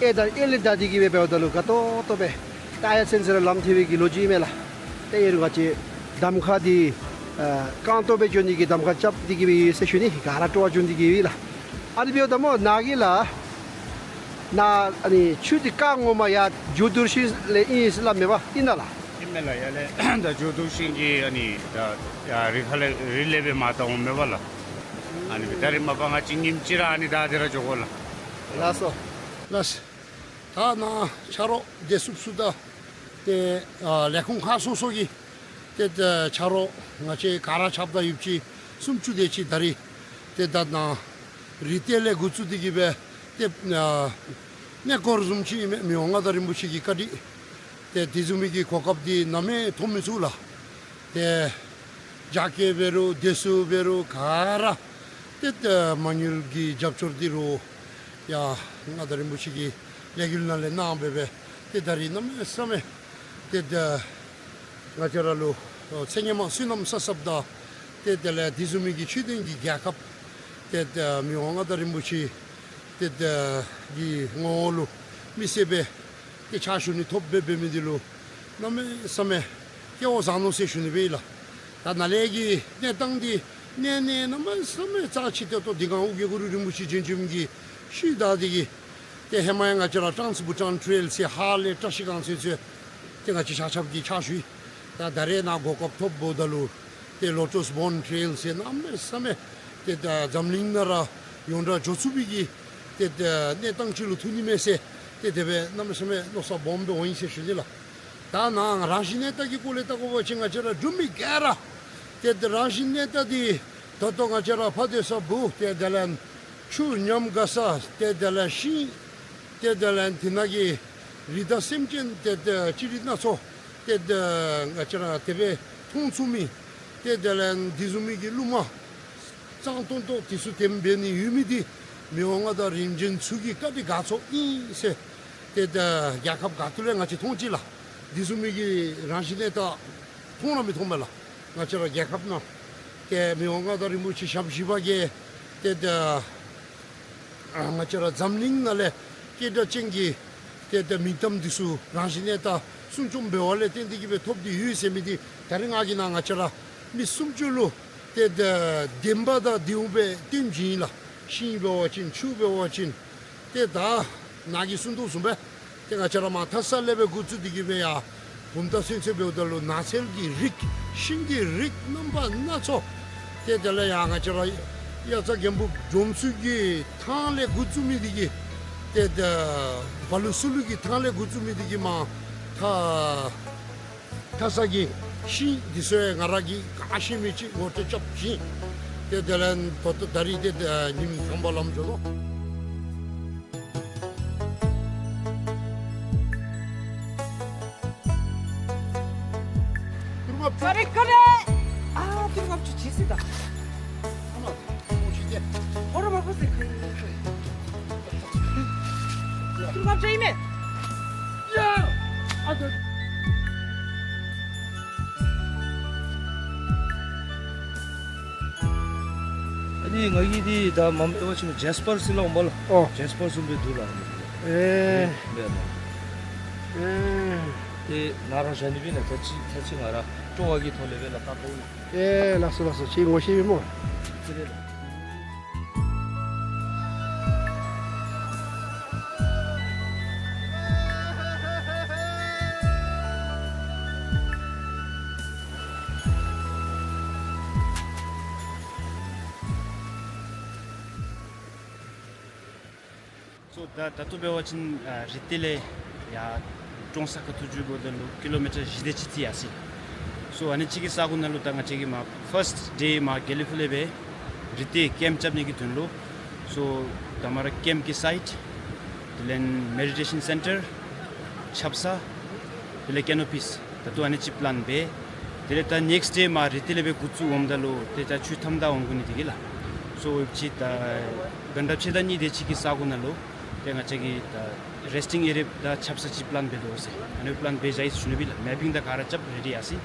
གཡས་དང་གཡོན་ལས་བདའ་སྟེ་གི་སྦེ་འབདཝ་ད་ལུ་དགའ་ཏོག་ཏོ་སྦེ་ད་ཡར་ཚུན་ཚོད་ར་ལམ་ཐལ་བའི་གི་ལོ་རྒྱུས་མས་ལགས། ཏེ་ཨིན་རུང་ང་བཅས་གདམ་ཁ་འདི་ཨ་རྐང་སྟོང་སྦེ་འགྱོ་ནི་གི་གདམ་ཁ་རྐྱབ་སྟེ་གི་སྦེ་ཡོད་ཟེར་ཞུ་ནི། ག་ར་སྤྲོ་བ་བྱུང་སྟེ་གི་ཡོད་ལགས། ཨ་ནི་འབདཝ་ད་སྨོ་ནཱ་གི་ལགས། ནཱ་ཨ་ནི་ཆུ་འདི་རྐང་ངོ་མ་ཡར་ཇོ་བོ་རྡོར་ཤིང་ལས་ཨིན་ཟེར་སླབ་མས་པ། ཨིན་ན་ལགས། ཨིན་མས་ལགས། ཡར་ལས་ད་ཇོ་བོ་རྡོར་ཤིང་གི་ཨ་ནི་ད་ཡར་རི་ཁ་ལས་རི་ལས་སྦེ་མར་བལྟ་འོང་མས་པ་ལགས། ཨ་ནི་ད་རིས་མ་པ་ང་བཅས་ཉིནམ་གཅིག་ར་ཨ་ནི་བདའ་སྟེ་ར་འགྱོ་དགོ་ལགས། ལགས་སོ། ལགས། ད་ནཱ་ཆ་རོགས་སྡེ་ཚན་ཚུ་དང་ཏེ་ཨ་ལས་ཁུངས་ཁག་སོ་སོ་གི་ཏེ་ཏེ་ཆ་རོགས་ང་བཅས་ག་ར་ཆ་བཞག་ཡོདཔ་ཅིག་སུམ་ཅུ་དེ་ཅིག་ད་རིས་ཏེ་ད་ནཱ་རི་ཏི་ལས་འགོ་བཙུགས་ཏེ་གི་སྦེ་ཏེ་ཨ་གནས་སྐོར་བཟུམ་ཅིག་ཨིན་མས། མི་དབང་མངའ་བདག་རིན་པོ་ཆེ་གི་བཀའ་དྲིན་ཏེ་དེ་བཟུམ་མའི་གི་གོ་སྐབས་འདི་ནམ་ཡང་ཐོབ་མི་ཚུགས་ལགས། ཏེ་རྒྱ་སྐྱེད་འབད་རུང་སྡེ་ཚན་འབད་རུང་ག་ར་ཏེ་ཏེ་མ་དངུལ་གྱི་རྒྱབ་སྐྱོར་འདི་རུང་ཡར་མངའ་བདག་རིན་པོ་ཆེ་གི་ལས་འགུལ་ནང་ལས་གནང་སྦེ་སྦེ་ཏེ་ད་རིས་གནམ་མེད་ས་མེད་ཏེ་ཏེ་ང་བཅས་ར་ལུ་ཨོ་ཚེ་སྔོན་མ་བསོད་ནམས་བསགས་བསགསཔ་ད་ཏེ་དེ་ལས་དེ་བཟུམ་མའི་གི་ཆོས་ལྡན་གྱི་རྒྱལ་ཁབ་ཏེ་ཏེ་མི་དབང་མངའ་བདག་རིན་པོ་ཆེ་ཏེ་ཏེ་གི་ངོ་བོ་ལུ་མི་སེར་སྦེ་ཏེ་ཕྱག་ཞུ་ནི་ཐོབ་སྦེ་འབད་མི་འདི་ལུ་གནམ་མེད་ས་མེད་སྐལ་བ་བཟང་ནུག་ཟེར་ཞུ་ནི་སྦེ་ཨིན་ལགས། ད་ནཱ་ལས་ཀྱི་གནས་སྟངས་འདི་གནས་གནས་གནམ་མེད་ས་མེད་རྩ་ཆེ་ཏོག་ཏོ་འདི་སྒང་ཨོ་རྒྱན་གུ་རུ་རིན་པོ་ཆེ་བྱོན་བྱོནམ་གི་ཤུལ་ད་འདི་གི་ཏེ་ཧེ་མ་ཡང་ང་བཅས་ར་ཊཱནསི་བྷུ་ཊཱན་ཊེལ་ཟེར་ཧཱ་ལས་བཀྲ་ཤིས་སྒང་ཚུན་ཚོད་ཏེ་ང་བཅས་ཆ་ཁྱབ་ཀྱིས་ཕྱག་ཞུ་ཡི། ད་ད་རེས་ནཱ་གོ་སྐབས་ཐོབ་འབདཝ་ད་ལུ་ཏེ་ལོ་ཊཱསི་བཱོན་ཊེལ་ཟེར་གནམ་མེད་ས་མེད་ཏེ་ད་འཛམ་གླིང་ནང་ར་ཡོངས་གྲགས་འགྱོ་ཚུགས་པའི་གི་ཏེ་ད་གནས་སྟངས་ཅིག་ལུ་ཐུག་ནི་མས་ཟེར་ཏེ་དེ་སྦེ་གནམ་མེད་ས་མེད་མནོ་བསམ་སྦོམ་སྦེ་འོང་ཡི་ཟེར་ཞུ་ནི་ལགས། ད་ནཱ་རང་བཞིན་གནས་སྟངས་ཀྱི་སྐོར་ལས་བལྟ་དགོ་པ་ཅིན་ང་བཅས་ར་འབྲུག་མི་ག་ར་ཏེ་ད་རང་བཞིན་གནས་སྟངས་འདི་ད་ལྟོ་ང་བཅས་ར་ཕར་སྡོད་ས་སྦུག་ཏེ་དེ་ལས་ཆུ་ཉམས་དགའ་ས་ཏེ་དེ་ལས་ཤིང་ཏེ་དེ་ལས་དེ་ནང་གི་རི་དྭགས་སེམས་ཅན་ཏེ་ཏེ་ཅི་རིགས་སྣ་ཚོགས་ཏེ་ཏེ་ང་བཅས་ར་དེ་སྦེ་མཐོང་ཚུགས་མི་ཏེ་དེ་ལས་དེ་བཟུམ་མའི་གི་ཀླུ་མ་གཙང་ཏོང་ཏོ་དེ་ཚུ་དེམ་འབད་ནི་ཡོད་མི་འདི་མི་དབང་མངའ་བདག་རིམ་བྱོན་ཚུ་གི་བཀའ་དྲིན་དགའ་ཚོར་ཨིན་ཟེར་ཏེ་ཏེ་རྒྱལ་ཁབ་ག་ཏེ་ལས་ང་བཅས་མཐོང་ཅི་ལགས། དེ་བཟུམ་མའི་གི་རང་བཞིན་གནས་སྟངས་མཐོང་ར་མི་མཐོང་མས་ལགས། ང་བཅས་ར་རྒྱལ་ཁབ་ནང་ཏེ་མི་དབང་མངའ་བདག་རིན་པོ་ཆེ་ཞབས་བཞི་པ་གིས་ཏེ་ཏེ་ང་བཅས་ར་འཛམ་གླིང་ནང་ལས་སྐད་གྲགས་ཅན་གྱི་ཏེ་ཏེ་མིང་གཏམ་འདི་ཚུ་རང་བཞིན་གནས་སྟངས་ སྲུང་སྐྱོབ་འབད་བ་ལས་བརྟེན་ཏེ་གིས་སྦེ་ཐོབ་སྟེ་ཡོད་ཟེར་མི་འདི་ད་རིས་ང་གིས་ནཱ་ང་བཅས་ར་མི་སུམ་ཅུ་ལུ་ཏེ་ད་བདེན་པ་དང་བདེན་པའི་སྟོན་བྱིན་ལགས། ཤིང་འབད་བ་ཅིན་ཆུ་འབད་བ་ཅིན་ཏེ་ད་ནཱ་གིས་གསུངས་དོ་བཟུམ་སྦེ་ཏེ་ང་བཅས་ར་མར་ཐ་ས་ལས་སྦེ་འགོ་བཙུགས་ཏེ་གིས་སྦེ་ཡར་བུམ་ཐང་ཚུན་ཚོད་འབདཝ་ད་ལུ་ནགས་ཚལ་གྱི་རིགས་ཤིང་གི་རིགས་རྣམ་པ་སྣ་ཚོགས། ཏེ་དེ་ལས་ཡང་ང་བཅས་ར་དབྱར་རྩྭ་དགུན་འབུ་འཇོམས་ཚུ་གི་ཐང་ལས་འགོ་བཙུགས་མི་འདི་གིས་ཏེ་ད་བ་ལུ་སུ་ལུ་གི་ཐང་ལས་འགོ་བཙུགས་མི་འདི་གིས་མར་ཐ་ཐ་ས་གི་ཤིང་འདི་ཚུ་ཡང་ང་ར་གིས་ག་ཤེས་མི་ཅིག་ངོ་སྤྲོད་རྐྱབ་བྱིན། ཏེ་དེ་ལས་ད་ལྟོ་ད་རིས་ཏེ་ད་ཉིནམ་དང་པ་ལམ་འགྱོ་དོ། ཀ་རེ་ཀ་རེ། ཨ་ཏིང་ངོ་ཅིག་ཅི་སི་ད། ཧོ་ར་མ་ཁོ་སི་ཁ་ཡིན། ཏིང་ངོ་ཅིག་ཨིན་མས། ཡ། ཨ་ཏོ། ཨ་ནི་ང་གིས་འདི་ད་མ་འབད་བ་ཅིན་ཇེས་པར་ཟེར་སླབ་འོང་པ་ལགས། ཨོ། ཇེས་པར་བཟུམ་སྦེ་འདུག་ལགས། ཨེ། འབད་ལགས། ཨེ། ཏེ་ང་ར་བཞག་ནི་སྦེ་ནཱ་ད་ཅི་ད་ཅི་ང་ར་སྤྲོ་བ་གི་ཐོག་ལས་སྦེ་ལགས་ད་ཁོ། ཨེ་ལགས་སོ་ལགས་སོ། ཁྱོད་ངོ་ཤེས་པས་སྨོ། ཨ་ཙི་རེ་ལགས། སོ་ད་ད་ལྟོ་འབད་བ་ཅིན་ཨ་རི་ཏི་ལས་ཡར་ཀྲོང་གསར་ཁ་ཐུག་འགྱོ་དགོཔ་ད་ལུ་ཀི་ལོ་མི་ཊར་བཞི་དེ་ཅིག་ཅིག་ཡར་སོ་ཡི། སོ་ཨ་ནི་ཅིག་གི་ས་གོ་ནང་ལུ་ད་ང་བཅས་ཀྱིས་མར་ཕརསཊ་ཌེ་མར་དགེ་ལེགས་ཕུག་ལས་སྦེ་རི་ཏི་ཀེམཔ་རྐྱབ་ནི་གི་དོན་ལུ། སོ་ད་མར་ར་ཀེམཔ་གི་སའིཊ་དེ་ལས་མེ་ཌི་ཊེ་ཤཱན་སེན་ཊར་ཆབ་གསང་དེ་ལས་ཀེ་ནོ་པིས་ད་ལྟོ་ཨ་ནི་ཅིག་པི་ལཱན་འབད། དེ་ལས་ད་ནེགསཊ་ཌེ་མར་རི་ཏི་ལས་སྦེ་འགོ་བཙུགས་འོངམ་ད་ལུ་ཏེ་ད་ཆུ་མཐའམ་བདའ་འོང་དགོ་ནི་དེ་གིས་ལགས། སོ་ཅིག་ད་གྷན་ཊ་ཕྱེད་དང་གཉིས་དེ་ཅིག་གི་ས་གོ་ནང་ལུ་ཏེ་ང་བཅས་ཀྱིས་ད་རེསི་ཊིང་ཨེ་རི་ཡ་དང་ཆབ་གསང་ཅིག་པི་ལཱན་འབད་དོ་ཟེར། ཨ་ནི་པི་ལཱན་འབད་བཞག་ཡི་ཟེར་ཞུ་ནི་སྦེ་ལགས། མེ་པིང་དང་ག་ར་རྐྱབ་རེ་ཌི་ཡར་སོ་ཡི།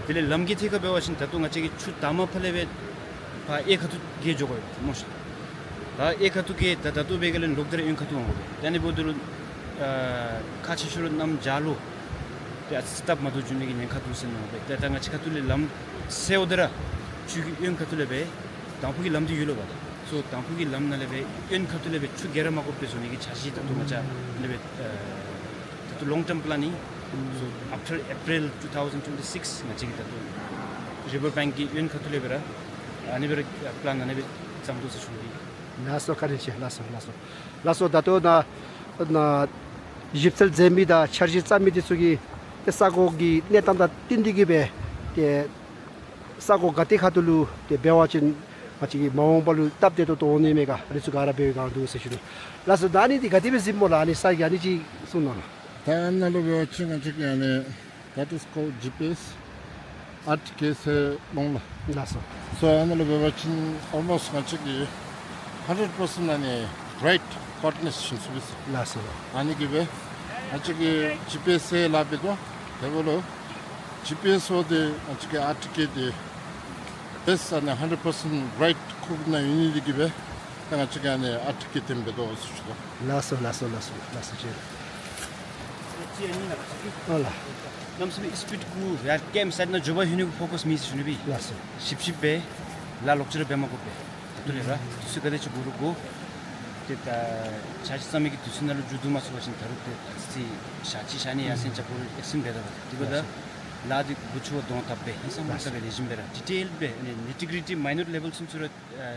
དེ་ལས་ལམ་གྱི་ཐད་ཁར་འབད་བ་ཅིན་ད་ལྟོ་ང་བཅས་ཀྱིས་ཆུ་དང་པ་ཕར་ལས་སྦེ་ཕར་གཡས་ཁ་ཐུག་གི་འགྱོ་དགོ་པས་སྨོ་ཤིག། ད་གཡས་ཁ་ཐུག་གི་ད་ད་ལྟོ་འབད་ག་ལས་ལོག་སྟེ་ར་གཡོན་ཁ་ཐུག་འོང་དགོ་པས། ད་ཨ་ནི་འབདཝ་ད་ལུ་ཨ་ཁག་ཆེ་ཤོས་ར་གནམ་བྱཱར་ལུ་ཏེ་ཨ་ཙི་སྟབས་མ་བདེཝ་འབྱུང་ནི་གི་ཉེན་ཁ་འདུག་ཟེར་མནོ་སྦེ། ཏེ་ད་ང་བཅས་ཁ་ཐུག་ལས་ལམ་བསལཝ་ད་ར་ཆུ་གི་གཡོན་ཁ་ཐུག་ལས་སྦེ་དང་ཕུ་གི་ལམ་འདི་ཡོད་ལོ་པ་ད། སོ་དང་ཕུ་གི་ལམ་ནང་ལས་སྦེ་གཡོན་ཁ་ཐུག་ལས་སྦེ་ཆུ་ག་ར་མ་དགོཔ་སྦེ་བཟོ་ནི་གི་འཆར་གཞི་ད་ལྟོ་ང་བཅས་ཨ་ནི་སྦེ་ཨ་ད་ལྟོ་ལོང་ཊརམ་པི་ལཱན་ཨིན། སོ་ཨབ་ཊར་ཨེ་པི་རིལ་ཊུ་ཐའུ་ཟེན་ཊུ་ཝེན་ཊི་སིགསི་ང་བཅས་ཀྱིས་ད་ལྟོ་རི་བར་བེངཀ་གི་གཡོན་ཁ་ཐུག་ལས་སྦེ་ར་ཨ་ནི་སྦེ་ར་པི་ལཱན་ཨ་ནི་སྦེ་བརྩམ་དོ་ཟེར་ཞུ་ནི། ལགས་སོ། བཀའ་དྲིན་ཆེ། ལགས་སོ་ལགས་སོ་ལགས་སོ། ད་ལྟོ་ནཱ་ནཱ་ཞིབ་འཚོལ་མཛད་མི་དང་འཆར་གཞི་བརྩམ་མི་འདི་ཚུ་གིས་ཏེ་ས་གོ་གི་གནས་སྟངས་དང་བསྟུན་ཏེ་གིས་སྦེ་ཏེ་ས་གོ་ག་ཏེ་ཁ་ཐུག་ལུ་ཏེ་འབད་བ་ཅིན་ང་བཅས་ཀྱི་མ་འོངས་པ་ལུ་སྟབས་བདེ་ཏོག་ཏོ་འོང་ནི་མས་ག་རེ་ཚུ་ག་ར་འབད་བའི་སྒང་འདུག་ཟེར་ཞུ་ནི། ལགས་སོ། ད་ཨ་ནི་འདི་ག་དེ་སྦེ་གཟིགསཔ་སྨོ་ལགས། ཨ་ནི་ས་གི་ཨ་ནི་ཅིག་གསུང་གནང་ལགས། ད་ཨ་ནཱ་ལུ་འབད་བ་ཅིན་ང་བཅས་ཀྱི་ཨ་ནི་that is called ཇི་པི་ཨེསི་ཨར་ཊི་ཀེ་ཟེར་ལོང་ལགས། ལགས་སོ། སོ་ཨ་ནཱ་ལུ་འབད་བ་ཅིན་ཨོལ་མོསཊ་ང་བཅས་ཀྱིས་ཧན་ཌེཌ་པར་སེནཊ་ཨ་ནི་རའིཊ་ཀོ་ཨོར་ཌི་ནེཊ་བྱིན་ཚུགས་པས། ལགས་སོ། ཨ་ནི་གིས་སྦེ་ང་བཅས་ཀྱིས་ཇི་པི་ཨེསི་ཟེར་སླབ་སྦེ་དོ། དེ་འབདཝ་ལུ་ཇི་པི་ཨེསི་འོ་དེ་ང་བཅས་ཀྱི་ཨར་ཊི་ཀེ་དེ་བེསཊ་ཨ་ནི་ཧན་ཌེཌ་པར་སེནཊ་རའིཊ་ཁོག་ནང་ཡོད་ནི་དེ་གིས་སྦེ་ད་ང་བཅས་ཀྱིས་ཨ་ནི་ཨར་ཊི་ཀེ་དེམ་འབད་དོ་ཟེར་ཞུ་དོ། ལགས་སོ་ལགས་སོ་ལགས་སོ་ལགས་སོ། ཅིག་ཨ་ལགས། གནམ་མེད་ས་མེད་སི་པིཌ་གུ་ཡར་ཀེམཔ་སའིཊ་ནང་འགྱོ་བར་ལྷོད་ནི་གུ་ཕོ་ཀས་མེད་ཟེར་ཞུ་ནི་སྦེ། ལགས་སོ། ཞིབ་ཞིབ་སྦེ་ལཱ་ལོག་ཅི་ར་འབད་མ་དགོ་པར་ད་ལྟོ་ལས་ར་དུས་ཚོད་ག་དེ་ཅིག་འགོར་རུང་འགོར། ཏེ་ད་འཆར་གཞི་བརྩམ་མི་གི་དུས་ཚོད་ནང་ལུ་མཇུག་བསྡུ་མ་ཚུགས་པ་ཅིན་ད་རུང་ཏེ་ཨ་ཙི་ཞག་གཅིག་ཞག་གཉིས་ཡར་སེང་ཅ་པོ་རུང་ཨེག་སི་ཌེནཊ་འབད་ད་པ་ཏེ་འབདཝ་ད་ལཱ་འདི་འགོ་བཙུགས་པ་གདོང་བཏབ་སྦེ་ཧིང་སངས་མ་བཏབ་སྦེ་ལེགས་ཤོམ་སྦེ་ར་ཌི་ཊེལ་སྦེ་ཨ་ནི་ནི་ཊི་གི་རི་ཊི་མའི་ནུཊ་ལེ་བཱལ་ཚུན་ཚོད་ར་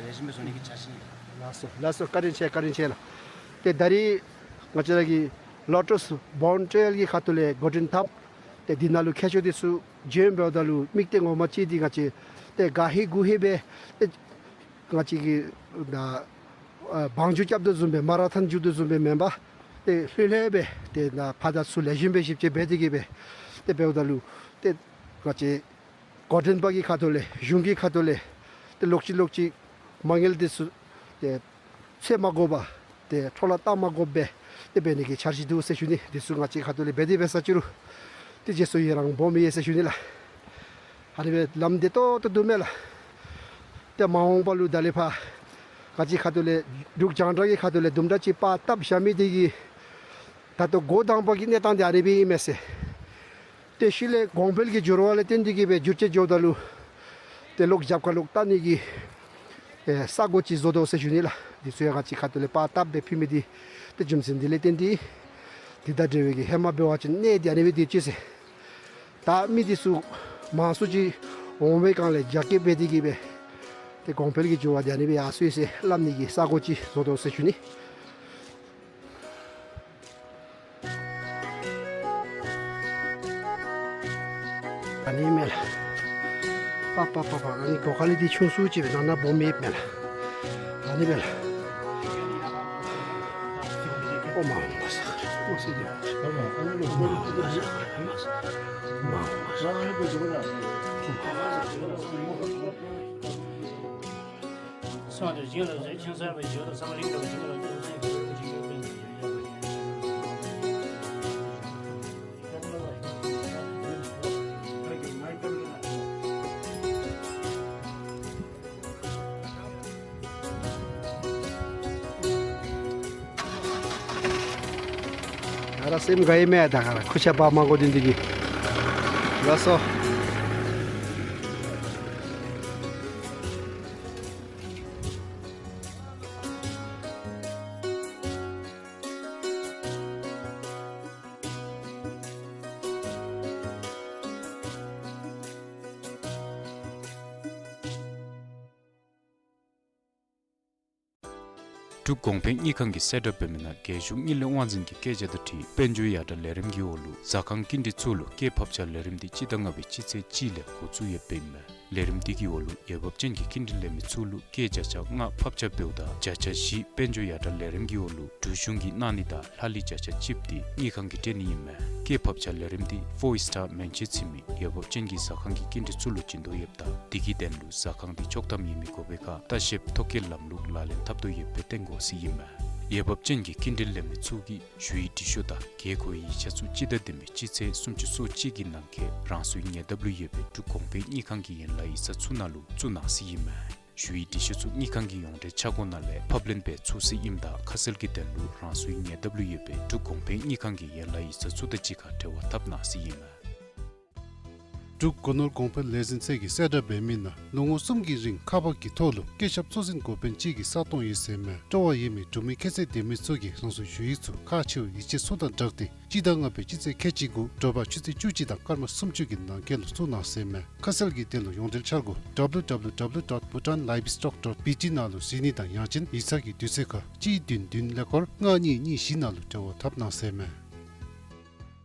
ལེགས་ཤོམ་སྦེ་བཟོ་ནི་གི་འཆར་གཞི་ཨིན། ལགས་སོ་ལགས་སོ། བཀའ་དྲིན་ཆེ། བཀའ་དྲིན་ཆེ་ལགས། ཏེ་ད་རིས་ང་བཅས་ར་གི་ལོ་ཊས་བཱའུནཌ་ཊེལ་གྱི་ཁ་ཐུག་ལས་འགོ་འདྲེན་འཐབ། ཏེ་འདི་ནང་ལུ་མཁས་མཆོག་འདི་ཚུ་བྱོན་འབདཝ་ད་ལུ་དམིགས་གཏད་ངོ་མ་ཅིག་འདི་ང་བཅས་ཏེ་ག་ཧེ་གུ་ཧེ་སྦེ་ཏེ་ང་བཅས་ཀྱིས་ད་ཨ་བང་རྒྱུག་རྐྱབ་དོ་བཟུམ་སྦེ་མ་ར་ཐཱོན་རྒྱུག་དོ་བཟུམ་སྦེ་མེན་པར་ཏེ་ལྷོད་ལྷོད་སྦེ་ཏེ་ད་ཕར་དང་ཚུར་ལེགས་ཤོམ་སྦེ་ཞིབ་དཔྱད་འབད་དེ་གིས་སྦེ་ཏེ་འབདཝ་ད་ལུ་ཏེ་ང་བཅས་འགོ་འདྲེན་པ་གི་ཁ་ཐུག་ལས་གཞུང་གི་ཁ་ཐུག་ལས་ཏེ་ལོག་ཅི་ལོག་ཅི་མ་དངུལ་འདི་ཚུ་ཏེ་ཚོད་མ་དགོ་པར་ཏེ་འཕྲོ་བརླག་བཏང་མ་དགོ་པར་ཏེ་འབད་ནི་གི་འཆར་གཞི་འདུག་ཟེར་ཞུ་ནི། འདི་ཚུ་ང་བཅས་ཁ་ཐུག་ལས་འབད་དེ་འབད་ས་ཅི་རུང་ཏེ་རྗེས་སུ་ཡི་རང་སྦོམ་ཡོད་ཟེར་ཞུ་ནི་ལགས། ཨ་ནི་སྦེ་ལམ་བདེ་ཏོག་ཏོ་འདུག་མས་ལགས། ཏེ་མ་འོངས་པ་ལུ་ད་ལས་ཕར་ང་བཅས་ཁ་ཐུག་ལས་འབྲུག་རྒྱང་བསྒྲགས་ཀྱི་ཁ་ཐུག་ལས་དུམ་གྲ་ཅིག་པར་བཏབ་བཞག་མི་འདི་གིས་ད་ལྟོ་འགོ་དང་པ་གི་གནས་སྟངས་འདི་ཨ་ནི་སྦེ་ཨིན་མས་ཟེར། ཏེ་ཤུལ་ལས་གོང་འཕེལ་གྱི་འགྱུར་བ་ལས་བརྟེན་ཏེ་གིས་སྦེ་འགྱུར་བཅོས་འགྱོཝ་ད་ལུ་ཏེ་ལོག་རྒྱབ་ཁ་ལོག་བལྟ་ནི་གི་ཨེ་ས་གོ་ཅིག་བཟོ་དོ་ཟེར་ཞུ་ནི་ལགས། འདི་ཚུ་ཡང་ང་བཅས་ཁ་ཐུག་ལས་པར་བཏབ་སྦེ་ཕུལ་མི་འདི་ཏེ་རྒྱུ་མཚན་འདི་ལས་བརྟེན་ཏེ་འདི་དང་འབྲེལ་བའི་གི་ཧེ་མ་འབད་བ་ཅིན་གནས་འདི་ཨ་ནི་སྦེ་སྡོད་ཅི་ཟེར། ད་མི་འདི་ཚུ་མང་སུ་ཅིག་འོང་བའི་སྒང་ལས་རྒྱ་སྐྱེད་འབད་དེ་གིས་སྦེ་ཏེ་གོང་འཕེལ་གྱི་འགྱུར་བ་འདི་ཨ་ནི་སྦེ་ཡར་སོ་ཡི་ཟེར་སླབ་ནི་གི་ས་གོ་ཅིག་བཟོ་དོ་ཟེར་ཞུ་ནི། ཨ་ནི་མས་ལགས། པ་པ་པ་པ། ཨ་ནི་སྒོ་ཁ་ལས་འདི་ཆུང་སུ་ཅིག་སྦེ་ནང་ན་སྦོམ་ཡོདཔ་མས་ལགས། ཨ་ནི་མས་ལགས། ཨོ་མ་འོང་པ་ས། ཨོ་སི་ཏེ། མ་འོང་པ་ས། མ་འོང་པ་ས། ང་ར་སེམས་དགའ་ཡི་མས། ད་ག་ར་ཁུར་ཆ་འབག་མ་དགོ་དེ་འདི་གིས། ལགས་སོ། འབྲུག་གོང་འཕེལ་དངུལ་ཁང་གིས་གསལ་བསྒྲགས་འབད་མི་ནང་རྒྱལ་གཞུང་དངུལ་ལས་དབང་འཛིན་གྱི་བཀོད་རྒྱ་དང་འཁྲིལ་དཔལ་འབྱོར་ཡར་དྲག་ལས་རིམ་གྱི་འོག་ལུ་ཟ་ཁང་སྐྱིན་འགྲུལ་ཚུ་ལུ་སྐྱེད་ཕབ་ཆག་ལས་རིམ་འདི་སྤྱི་ཟླ་ལྔ་པའི་སྤྱི་ཚེས་གཅིག་ལས་འགོ་བཙུགས་ཡོདཔ་ཨིན་མས། ལས་རིམ་འདི་གི་འོག་ལུ་འོས་འབབ་ཅན་གྱི་སྐྱིན་འགྲུལ་ལེན་མི་ཚུ་ལུ་སྐྱེད་བརྒྱ་ཆ་ལྔ་ཕབ་ཆག་འབདཝ་ད་བརྒྱ་ཆ་བཞི་དཔལ་འབྱོར་ཡར་དྲག་ལས་རིམ་གྱི་འོག་ལུ་འབྲུག་གཞུང་གིས་གནང་ནི་དང་ལྷག་ལུས་བརྒྱ་ཆ་གཅིག་འདི་དངུལ་ཁང་གིས་སྤྲོད་ནི་ཨིན་མས། སྐྱེད་ཕབ་ཆག་ལས་རིམ་འདི་ཕོར་སི་ཊར་མན་ཆད་ཚུད་མི་འོས་འབབ་ཅན་གྱི་ཟ་ཁང་གི་སྐྱིན་འགྲུལ་ཚུ་ལུ་བྱིན་དོ་ཡོདཔ་ད་འདི་གི་དོན་ལུ་ཟ་ཁང་འདི་ཆོག་ཐམ་ཡོད་མི་དགོ་པའི་ཁར་ལྟ་བཤལཔ་ཐོ་བཀོད་ལམ་ལུགས་ལག་ལེན་འཐབ་དོ་ཡོདཔ་སྦེ་སྟོན་དགོ་ཟེར་ཨིན་མས། འོས་འབབ་ཅན་གྱི་སྐྱིན་འགྲུལ་ལེན་མི་ཚུ་གིས་ཞུ་ཡིག་འབྲི་ཤོག་དང་དགོས་མཁོའི་ཡིག་ཆ་ཚུ་སྤྱི་ཟླ་བདུན་པའི་སྤྱི་ཚེས་སུམ་ཅུ་སོ་གཅིག་གི་ནང་འཁོད་རང་སོའི་ཉེ་འདབས་ལུ་ཡོད་པའི་འབྲུག་གོང་འཕེལ་དངུལ་ཁང་གི་ཡན་ལག་ཡིག་ཚང་ཚུ་ནང་ལུ་བཙུགས་གནང་ཟེར་ཨིན་མས། ཞུ་ཡིག་འབྲི་ཤོག་ཚུ་དངུལ་ཁང་གི་ཡོངས་འབྲེལ་འཆར་སྒོ་ནང་ལས་ཕབ་ལེན་འབད་ཚུགས་ཟེར་ཨིནམ་ད་ཁ་གསལ་གྱི་དོན་ལུ་རང་སོའི་ཉེ་འདབས་ལུ་ཡོད་པའི་འབྲུག་གོང་འཕེལ་དངུལ་ཁང་གི་ཡན་ལག་ཡིག་ཚང་ཚུ་དང་གཅིག་ཁར་འབྲེལ་བ་འཐབ་གནང་ཟེར་ཨིན་མས། འབྲུག་སྒོ་ནོར་གོང་འཕེལ་ལས་འཛིན་ཚད་ཀྱིས་གསལ་བསྒྲགས་འབད་མི་ནང་ལོ་ངོ་གསུམ་གྱི་རིང་ཁག་འབག་གི་ཐོག་ལུ་སྐྱེད་ཞབས་གཙོ་འཛིན་འགོ་དཔོན་གཅིག་གི་ས་སྟོང་ཡོད་ཟེར་མས། སྤྲོ་བ་ཡོད་མི་འབྲུག་མི་ཁྱད་ཚད་ལྡན་མི་ཚུ་གིས་རང་སོའི་ཞུ་ཡིག་ཚུ་ཁག་ཆེ་བའི་ཡིག་ཆ་ཚུ་དང་སྦྲགས་ཏེ་སྤྱི་ཟླ་ལྔ་པའི་སྤྱི་ཚེས་ཁལ་གཅིག་དགུ་དྲོ་པ་ཆུ་ཚོད་བཅུ་གཅིག་དང་སྐར་མ་སུམ་ཅུ་གི་ནང་འཁོད་ལུ་བཙུགས་གནང་ཟེར་མས། ཁ་གསལ་གྱི་དོན་ལུ་ཡོངས་འབྲེལ་འཆར་སྒོ་W W W dot bhutan livestock dot B T ནང་ལུ་གཟིགས་ནི་དང་ཡང་ཅིན་ཡིག་ཚང་གི་དུས་ཚོད་ཁར་གཅིག་བདུན་བདུན་ཀླད་ཀོར་ལྔ་གཉིས་གཉིས་བཞི་ནང་ལུ་འབྲེལ་བ་འཐབ་གནང་ཟེར་མས།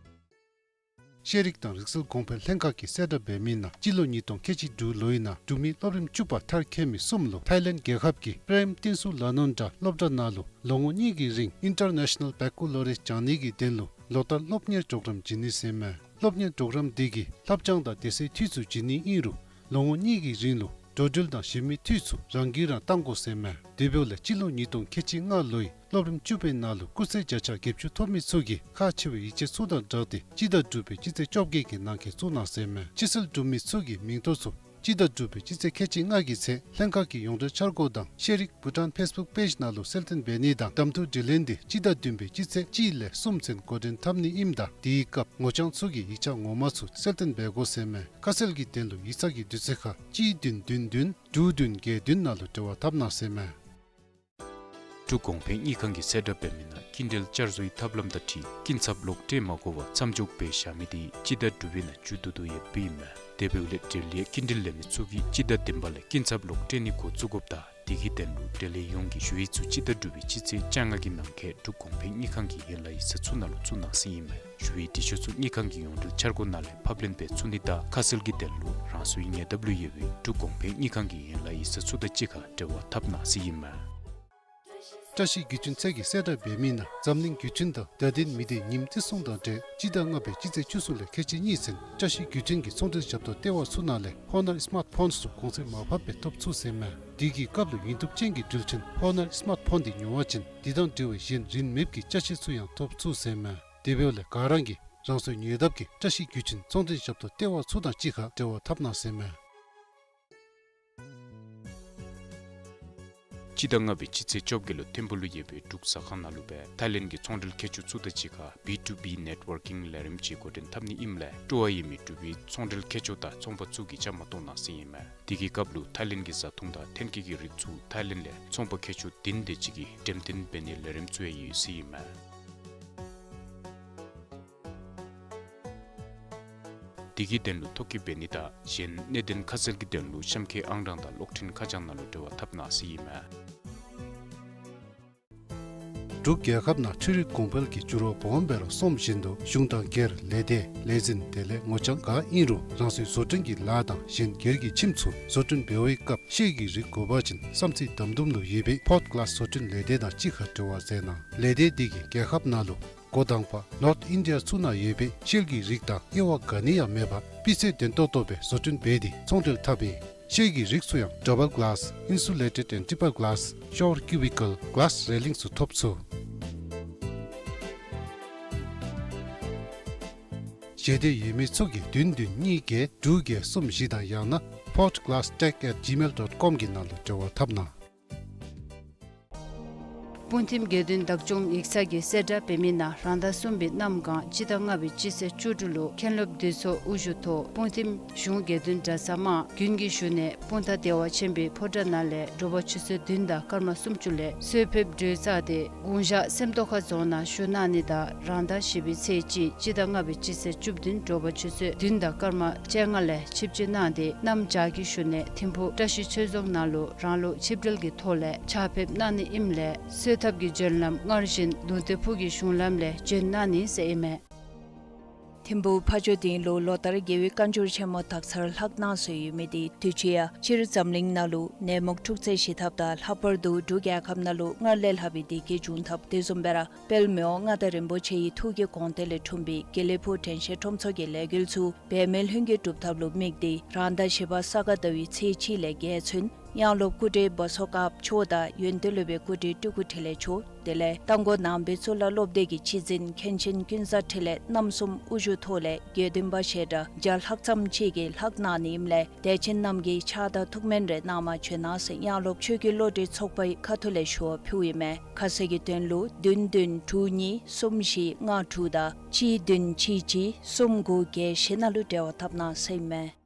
ཤེས་རིག་དང་རིག་རྩལ་གོང་འཕེལ་ལྷན་ཁག་གིས་གསལ་བསྒྲགས་འབད་མི་ནང་སྤྱི་ལོ་ཉིས་སྟོང་ཁལ་གཅིག་དྲུག་ལོའི་ནང་འབྲུག་མི་སློབ་རིམ་བཅུ་པ་མཐར་འཁྱོལ་མི་གསུམ་ལུ་ཐའི་ལེནཌ་རྒྱལ་ཁབ་ཀྱི་པྲེམ་ཏིན་སུ་ལ་ནོན་དྲ་སློབ་གྲྭ་ནང་ལུ་ལོ་ངོ་གཉིས་ཀྱི་རིང་ཨིན་ཊར་ནེ་ཤ་ནཱལ་བེ་ཀ་ལོ་རི་ཡ་སྦྱང་ནི་གི་དོན་ལུ་ལོ་ལྟར་སློབ་གཉེར་གྲོགས་རམ་བྱིན་ནི་ཟེར་མས། སློབ་གཉེར་གྲོགས་རམ་འདི་གིས་ལྷབ་སྦྱང་དང་དེ་ཚུའི་འཐུས་ཚུ་བྱིན་ནི་ཨིན་རུང་ལོ་ངོ་གཉིས་ཀྱི་རིང་ལུ་འགྲོ་འགྲུལ་དང་གཞན་མི་འཐུས་ཚུ་རང་གིས་རང་བཏང་དགོ་ཟེར་མས། དེ་འབདཝ་ལས་སྤྱི་ལོ་ཉིས་སྟོང་ཁལ་གཅིག་ལྔ་ལོའི་སློབ་རིམ་བཅུ་པའི་ནང་ལུ་སྐུགས་ཚད་བརྒྱ་ཆ་བརྒྱད་ཅུ་ཐོབ་མི་ཚུ་གིས་ཁག་ཆེ་བའི་ཡིག་ཆ་ཚུ་དང་སྦྲགས་ཏེ་སྤྱི་ཟླ་དྲུག་པའི་སྤྱི་ཚེས་བཅོ་བརྒྱད་ཀྱི་ནང་འཁོད་བཙུགས་གནང་ཟེར་མས། ཕྱིར་སེལ་གྲུབ་མི་ཚུ་གི་མིང་ཐོ་ཚུ་སྤྱི་ཟླ་དྲུག་པའི་སྤྱི་ཚེས་ཁལ་གཅིག་ལྔ་གི་ཚེ་ལྷན་ཁག་གི་ཡོངས་འབྲེལ་འཆར་སྒོ་དང་ཤེས་རིག་བྷུ་ཊཱན་ཕེསི་བུཀ་པེཇ་ནང་ལུ་གསལ་སྟོན་འབད་ནི་དང་གདམ་འཐུ་དྲི་ལན་འདི་སྤྱི་ཟླ་བདུན་པའི་སྤྱི་ཚེས་གཅིག་ལས་གསུམ་ཚུན་འགོ་འདྲེན་འཐབ་ནི་ཨིནམ་ད་དེའི་སྐབས་ངོ་རྐྱང་ཚུ་གིས་ཡིག་ཆ་ངོ་མ་ཚུ་གསལ་སྟོན་འབད་དགོ་ཟེར་མས། ཁ་གསལ་གྱི་དོན་ལུ་ཡིག་ཚང་གི་དུས་ཚོད་ཁར་གཅིག་བདུན་བདུན་བདུན་དྲུག་བདུན་བརྒྱད་བདུན་ནང་ལུ་འབྲེལ་བ་འཐབ་གནང་ཟེར་མས། འབྲུག་གོང་འཕེལ་དངུལ་ཁང་གིས་གསལ་བསྒྲགས་འབད་མི་ནང་སྐྱིན་འགྲུལ་བསྐྱར་བཟོའི་ཐབས་ལམ་དང་འཁྲིལ་སྐྱིན་ཚབ་ལོག་སྤྲོད་མ་དགོ་པར་མཚམས་འཇོག་འབད་བཞག་མི་འདི་སྤྱི་ཟླ་དྲུག་པའི་ནང་མཇུག་བསྡུ་དོ་ཡོདཔ་ཨིན་མས། དེ་འབདཝ་ལས་འབྲེལ་ཡོད་སྐྱིན་འགྲུལ་ལེན་མི་ཚུ་གིས་སྤྱི་ཟླ་བདུན་པ་ལས་སྐྱིན་ཚབ་ལོག་སྤྲོད་ནི་འགོ་བཙུགས་དགོཔ་ད་དེ་གི་དོན་ལུ་འབྲེལ་ཡོད་ཡོངས་ཀྱིས་ཞུ་ཡིག་ཚུ་སྤྱི་ཟླ་དྲུག་པའི་སྤྱི་ཚེས་བཅོ་ལྔ་གི་ནང་འཁོད་འབྲུག་གོང་འཕེལ་དངུལ་ཁང་གི་ཡན་ལག་ཡིག་ཚང་ཚུ་ནང་ལུ་བཙུགས་གནང་ཟེར་ཨིན་མས། ཞུ་ཡིག་འབྲི་ཤོག་ཚུ་དངུལ་ཁང་གི་ཡོངས་འབྲེལ་འཆར་སྒོ་ནང་ལས་ཕབ་ལེན་འབད་ཚུགས་ནི་དང་ཁ་གསལ་གྱི་དོན་ལུ་རང་སོའི་ཉེ་འདབས་ལུ་ཡོད་པའི་འབྲུག་གོང་འཕེལ་དངུལ་ཁང་གི་ཡན་ལག་ཡིག་ཚང་ཚུ་དང་གཅིག་ཁར་འབྲེལ་བ་འཐབ་གནང་ཟེར་ཨིན་མས། བཀྲ་ཤིས་བརྒྱུད་འཕྲིན་ཚད་ཀྱིས་གསལ་བསྒྲགས་འབད་མི་ནང་འཛམ་གླིང་བརྒྱུད་འཕྲིན་དང་བརྡ་དོན་མི་སྡེ་ཉིནམ་བརྩི་སྲུང་དང་འབྲེལ་སྤྱི་ཟླ་ལྔ་པའི་སྤྱི་ཚེས་བཅུ་གསུམ་ལས་ཁལ་གཅིག་གཉིས་ཚུན་བཀྲ་ཤིས་བརྒྱུད་འཕྲིན་གྱི་ཚོང་འབྲེལ་ཞབས་ཏོག་ལྟེ་བ་ཚུ་ནང་ལས་ཧོ་ནར་སི་མཱརཊ་ཕོནསི་ཚུ་གོང་ཚད་མར་ཕབ་སྦེ་ཐོབ་ཚུགས་ཟེར་མས། དེ་གི་སྐབས་ལུ་ཡིན་ཐུབ་ཅན་གྱི་འགྲུལ་འཕྲིན་ཧོ་ནར་སི་མཱརཊ་ཕོན་འདི་ཉོ་བ་ཅིན་དེ་དང་འབྲེལ་བའི་གཞན་རིན་མེད་ཀྱི་ཅ་ཆས་ཚུ་ཡང་ཐོབ་ཚུགས་ཟེར་མས། དེ་འབདཝ་ལས་ག་ར་གིས་རང་སོའི་ཉེ་འདབས་ཀྱི་བཀྲ་ཤིས་བརྒྱུད་འཕྲིན་ཚོང་འབྲེལ་ཞབས་ཏོག་ལྟེ་བ་ཚུ་དང་གཅིག་ཁར་འབྲེལ་བ་འཐབ་གནང་ཟེར་མས། སྤྱི་ཟླ་ལྔ་པའི་སྤྱི་ཚེས་བཅོ་བརྒྱད་ལུ་ཐིམ་ཕུག་ལུ་ཡོད་པའི་འབྲུག་ཟ་ཁང་ནང་ལུ་སྦེ་ཐའི་ལེནཌ་གི་ཚོང་འབྲེལ་མཁས་མཆོག་ཚུ་དང་གཅིག་ཁར་བི་ཊུ་བི་ནེཊ་ཝར་ཀིང་ལས་རིམ་ཅིག་འགོ་འདྲེན་འཐབ་ནི་ཨིནམ་ལས་སྤྲོ་བ་ཡོད་མི་འབྲུག་པའི་ཚོང་འབྲེལ་མཁས་མཆོག་དང་ཚོང་པ་ཚུ་གིས་བཅའ་མར་གཏོགས་གནང་ཟེར་ཨིན་མས། དེ་གི་སྐབས་ལུ་ཐའི་ལེནཌ་གི་བཟའ་འཐུང་དང་ཐོན་སྐྱེད་ཀྱི་རིགས་ཚུ་ཐའི་ལེནཌ་ལས་ཚོང་པ་མཁས་མཆོག་བདུན་དེ་ཅིག་གིས་འགྲེམས་སྟོན་འབད་ནིའི་ལས་རིམ་ཚུ་ཡང་ཡོད་ཟེར་ཨིན་མས། དེ་གི་དོན་ལུ་ཐོ་བཀོད་འབད་ནི་དང་གཞན་གནད་དོན་ཁ་གསལ་གྱི་དོན་ལུ་གཤམ་འཁོད་ཨང་གྲངས་དང་གློག་འཕྲིན་ཁ་བྱང་ནང་ལུ་འབྲེལ་བ་འཐབ་གནང་ཟེར་ཨིན་མས། འབྲུག་རྒྱལ་ཁབ་ནང་འཕྲུལ་རིག་གོང་འཕེལ་གྱི་འགྱུར་བ་སྦོམ་སྦེ་ར་སོངམ་བཞིན་དུ་གཞུང་དང་སྒེར་ལས་སྡེ་ལས་འཛིན་དེ་ལས་ངོ་རྐྱང་ག་ཨིན་རུང་རང་སོའི་བཟོ་སྐྲུན་གྱི་ལཱ་དང་གཞན་སྒེར་གྱི་ཁྱིམ་ཚུ་བཟོ་སྐྲུན་འབད་བའི་སྐབས་ཤེལ་གྱི་རིགས་དགོ་པ་ཅིན་བསམ་རྩེ་དམ་དུམ་ལུ་ཡོད་པའི་ཕོརཊ་གླཱས་བཟོ་སྐྲུན་ལས་སྡེ་དང་གཅིག་ཁར་འབྲེལ་བ་མཛད་གནང་། ལས་སྡེ་འདི་གིས་རྒྱལ་ཁབ་ནང་ལུ་འགོ་དང་པ་ནོརཐ་ཨིན་ཌི་ཡ་ཚུ་ནང་ཡོད་པའི་ཤེལ་གྱི་རིགས་དང་དབྱེ་བ་ག་ནི་ཡང་མེད་པར་སྤུས་ཚད་ལྡན་ཏོག་ཏོ་སྦེ་བཟོ་སྐྲུན་འབད་དེ་ཚོང་འབྲེལ་འཐབ་ཨིན། ཤེལ་གྱི་རིགས་ཚུ་ཡང་ཌབ་བཱལ་གླཱས་ཨིན་སུ་ལེ་ཊེཌ་ཨེནཌ་ཊི་པར་གླཱས་ཤ་ཝར་ཀིའུ་བི་ཀཱལ་གླཱས་རེ་ལིངས་ཚུ་ཐོབ་ཚུགས། ཞེ་འདོད་ཡོད་མི་ཚུ་གིས་བདུན་བདུན་གཉིས་བརྒྱད་དྲུག་བརྒྱད་གསུམ་བཞི་དང་ཡང་ན་ཕོརཊ་གླཱས་ཊེག་ཨེཊ་ཇི་མེལ་ཌོཊ་ཀོམ་གྱི་ནང་ལུ་འབྲེལ་བ་འཐབ་གནང་། སྤུངས་ཐིམ་དགེ་འདུན་བདག་སྐྱོང་ཡིག་ཚང་གིས་གསལ་བསྒྲགས་འབད་མི་ནང་རང་ཟླ་གསུམ་པའི་གནམ་གང་སྤྱི་ཟླ་ལྔ་པའི་སྤྱི་ཚེས་བཅུ་དྲུག་ལུ་མཁན་སློབ་འདུས་ཚོགས་དབུ་བཞུགས་ཐོག་སྤུངས་ཐིམ་གཞུང་དགེ་འདུན་གྲྭ་ཚང་དམངས་རྒྱུན་གྱི་བཞུགས་གནས་སྤུངས་ཐང་བདེ་བ་ཆེན་པོའི་ཕོ་བྲང་ནང་ལས་དྲོ་པ་ཆུ་ཚོད་བདུན་དང་སྐར་མ་སུམ་ཅུ་ལས་གསོལ་ཕེབས་གྲོལ་ཚར་ཏེ་དགུང་ཞག་སེམས་རྟོགས་ཁ་རྫོང་ནང་བཞུགས་གནང་ནི་དང་རང་ཟླ་བཞི་པའི་ཚེས་གཅིག་སྤྱི་ཟླ་ལྔ་པའི་སྤྱི་ཚེས་བཅུ་བདུན་དྲོ་པ་ཆུ་ཚོད་བདུན་དང་སྐར་མ་བཅོ་ལྔ་ལས་ཆིབས་བསྒྱུར་གནང་སྟེ་གནམ་བྱཱར་གྱི་བཞུགས་གནས་ཐིམ་ཕུག་བཀྲ་ཤིས་ཆོས་རྫོང་ནང་ལུ་རང་ལུགས་ཆིབས་གྲལ་གྱི་ཐོག་ལས་ཕྱག་ཕེབས་གནང་ནི་ཨིནམ་ལས་གསོལ་ཐབ་ཀྱི་བྱོན་ལམ་སྔར་བཞིན་ལུང་བསྟན་ཕུག་གི་གཞུང་ལམ་ལས་བྱོན་གནང་ནི་ཟེར་ཨིན་མས། ཐིམ་ཕུག་ཕ་ཇོ་སྡིངས་ལུ་ལོ་ལྟར་རྒྱལ་བའི་བཀའ་འགྱུར་ཆེན་མོ་དག་ཚར་ལྷག་གནང་སྲོལ་ཡོད་མི་དེ་དུས་ཅི་ཡང་སྤྱིར་འཛམ་གླིང་ནང་ལུ་ནད་མུག་འཁྲུག་རྩོད་ཞི་ཐབས་དང་ལྷག་པར་དུ་འབྲུག་རྒྱལ་ཁབ་ནང་ལུ་སྔར་ལས་ལྷག་པའི་བདེ་སྐྱིད་འབྱུང་ཐབས་དེ་བཟུམ་སྦེ་ར་དཔལ་མི་དབང་མངའ་བདག་རིན་པོ་ཆེ་ཡི་ཐུགས་ཀྱི་དགོངས་གཏེར་ལས་འཁྲུངས་པའི་དགེ་ལེགས་ཕུག་དྲན་ཤེས་ཁྲོམ་ཚོགས་ཀྱི་ལས་འགུལ་ཚུ་འབད་མེད་ལྷུན་གྱིས་གྲུབ་ཐབས་ལུ་དམིགས་ཏེ་རང་ཟླ་བཞི་པ་ས་ག་ཟླ་བའི་ཚེས་གཅིག་ལས་བརྒྱད་ཚུན་ཡང་སློབ་སྐུ་བགྲེས་བ་སོ་དཀར་པོ་མཆོག་དང་ཡོན་ཏན་སློབ་དཔོན་སྐུ་བགྲེས་སྤྲུལ་སྐུ་འཕྲིན་ལས་མཆོག་དེ་ལས་རྟ་མགོ་ནང་པའི་གཙུག་ལག་སློབ་སྡེ་གི་སྤྱི་འཛིན་མཁན་ཆེན་ཀུན་བཟང་འཕྲིན་ལས་རྣམ་གསུམ་དབུ་བཞུགས་ཐོག་ལས་དགེ་འདུན་པ་ཞལ་གྲངས་བརྒྱ་ལྷག་ཙམ་ཅིག་གིས་ལྷག་གནང་ནི་ཨིནམ་ལས་དད་ཅན་རྣམས་ཀྱིས་ཕྱག་དང་ཐུགས་སྨོན་རེ་གནང་མ་བྱོན་གནང་ཟེར་ཡང་སློབ་ཆོས་ཀྱི་བློ་གྲོས་ཚོགས་པའི་ཁ་ཐུག་ལས་ཞུ་བ་ཕུལཝ་ཨིན་མས། ཁ་གསལ་གྱི་དོན་ལུ་བདུན་བདུན་དྲུག་གཉིས་གསུམ་བཞི་ལྔ་དྲུག་དང་གཅིག་བདུན་གཅིག་གཅིག་གསུམ་དགུ་བརྒྱད་བཞི་ནང་ལུ་འབྲེལ་བ་འཐབ་གནང་ཟེར་ཨིན་མས།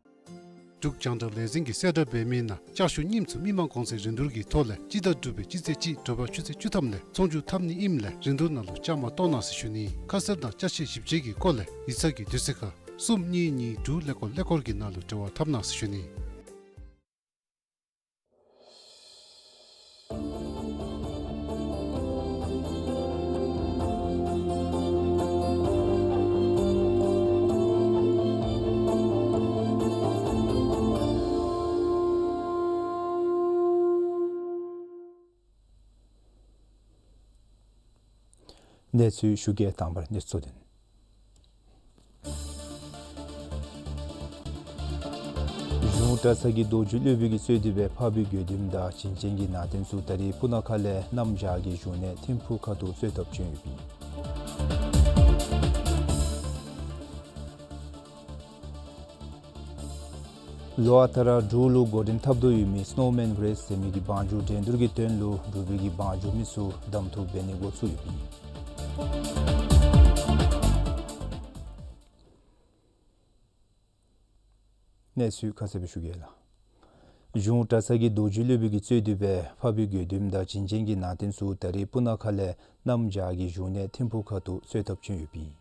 འབྲུག་རྒྱང་བསྒྲགས་ལས་འཛིན་གྱིས་གསལ་བསྒྲགས་འབད་མི་ནང་ལྕགས་ཞུ་རྙིངམ་ཚུ་མི་མང་གོང་ཚད་རིན་བསྡུར་གྱི་ཐོག་ལས་སྤྱི་ཟླ་དྲུག་པའི་སྤྱི་ཚེས་གཅིག་དྲོ་པ་ཆུ་ཚོད་བཅུ་ཐམ་ལས་ཚོང་བསྒྱུར་འཐབ་ནི་ཨིནམ་ལས་རིན་བསྡུར་ནང་ལུ་བཅའ་མར་གཏོགས་གནང་ཟེར་ཞུ་ནི། ཁ་གསལ་དང་ཅ་ཆས་ཞིབ་དཔྱད་ཀྱི་སྐོར་ལས་ཡིག་ཚང་གི་དུས་ཚོད་ཁར་གསུམ་གཉིས་གཉིས་དྲུག་ཀླད་ཀོར་ཀླད་ཀོར་གྱི་ནང་ལུ་འབྲེལ་བ་འཐབ་གནང་ཟེར་ཞུ་ནི། གནས་ཚུལ་ཞུ་གེ། དང་པར་གནས་ཚུལ་དོན། གཞུང་གྲྭ་ཚང་གི་རྡོ་རྗེ་སློབ་དཔོན་གྱིས་གཙོས་ཏེ་འབད་འཕགས་པའི་དགེ་འདུན་དང་བྱིན་ཅན་གྱི་ནང་རྟེན་ཚུ་ད་རེས་སྤུ་ན་ཁ་ལས་གནམ་བྱཱར་གྱི་བཞུགས་གནས་ཐིམ་ཕུག་ཁ་ཐུག་གསོལ་ཐབ་བྱོན་ཡོདཔ་ཨིན། ལོ་ཨ་རྟག་ར་འབྲུག་ལུ་འགོ་འདྲེན་འཐབ་དོ་ཡོད་མི་སི་ནོ་མེན་རེསི་ཟེར་མི་གི་བང་རྒྱུག་འགྲན་བསྡུར་གྱི་དོན་ལུ་འབྲུག་པའི་གི་བང་རྒྱུག་མི་ཚུ་གདམ་འཐུ་འབད་ནི་འགོ་བཙུགས་ཡོདཔ་ཨིན། གནས་ཚུལ་ཁ་གསལ་སྦེ་ཞུ་གེ་ལགས། གཞུང་གྲྭ་ཚང་གི་རྡོ་རྗེ་སློབ་དཔོན་གྱིས་གཙོས་ཏེ་འབད་འཕགས་པའི་དགེ་འདུན་དང་བྱིན་ཅན་གྱི་ནང་རྟེན་ཚུ་ད་རེས་སྤུ་ན་ཁ་ལས་གནམ་བྱཱར་གྱི་བཞུགས་གནས་ཐིམ་ཕུག་ཁ་ཐུག་གསོལ་ཐབ་བྱོན་ཡོདཔ་ཨིན།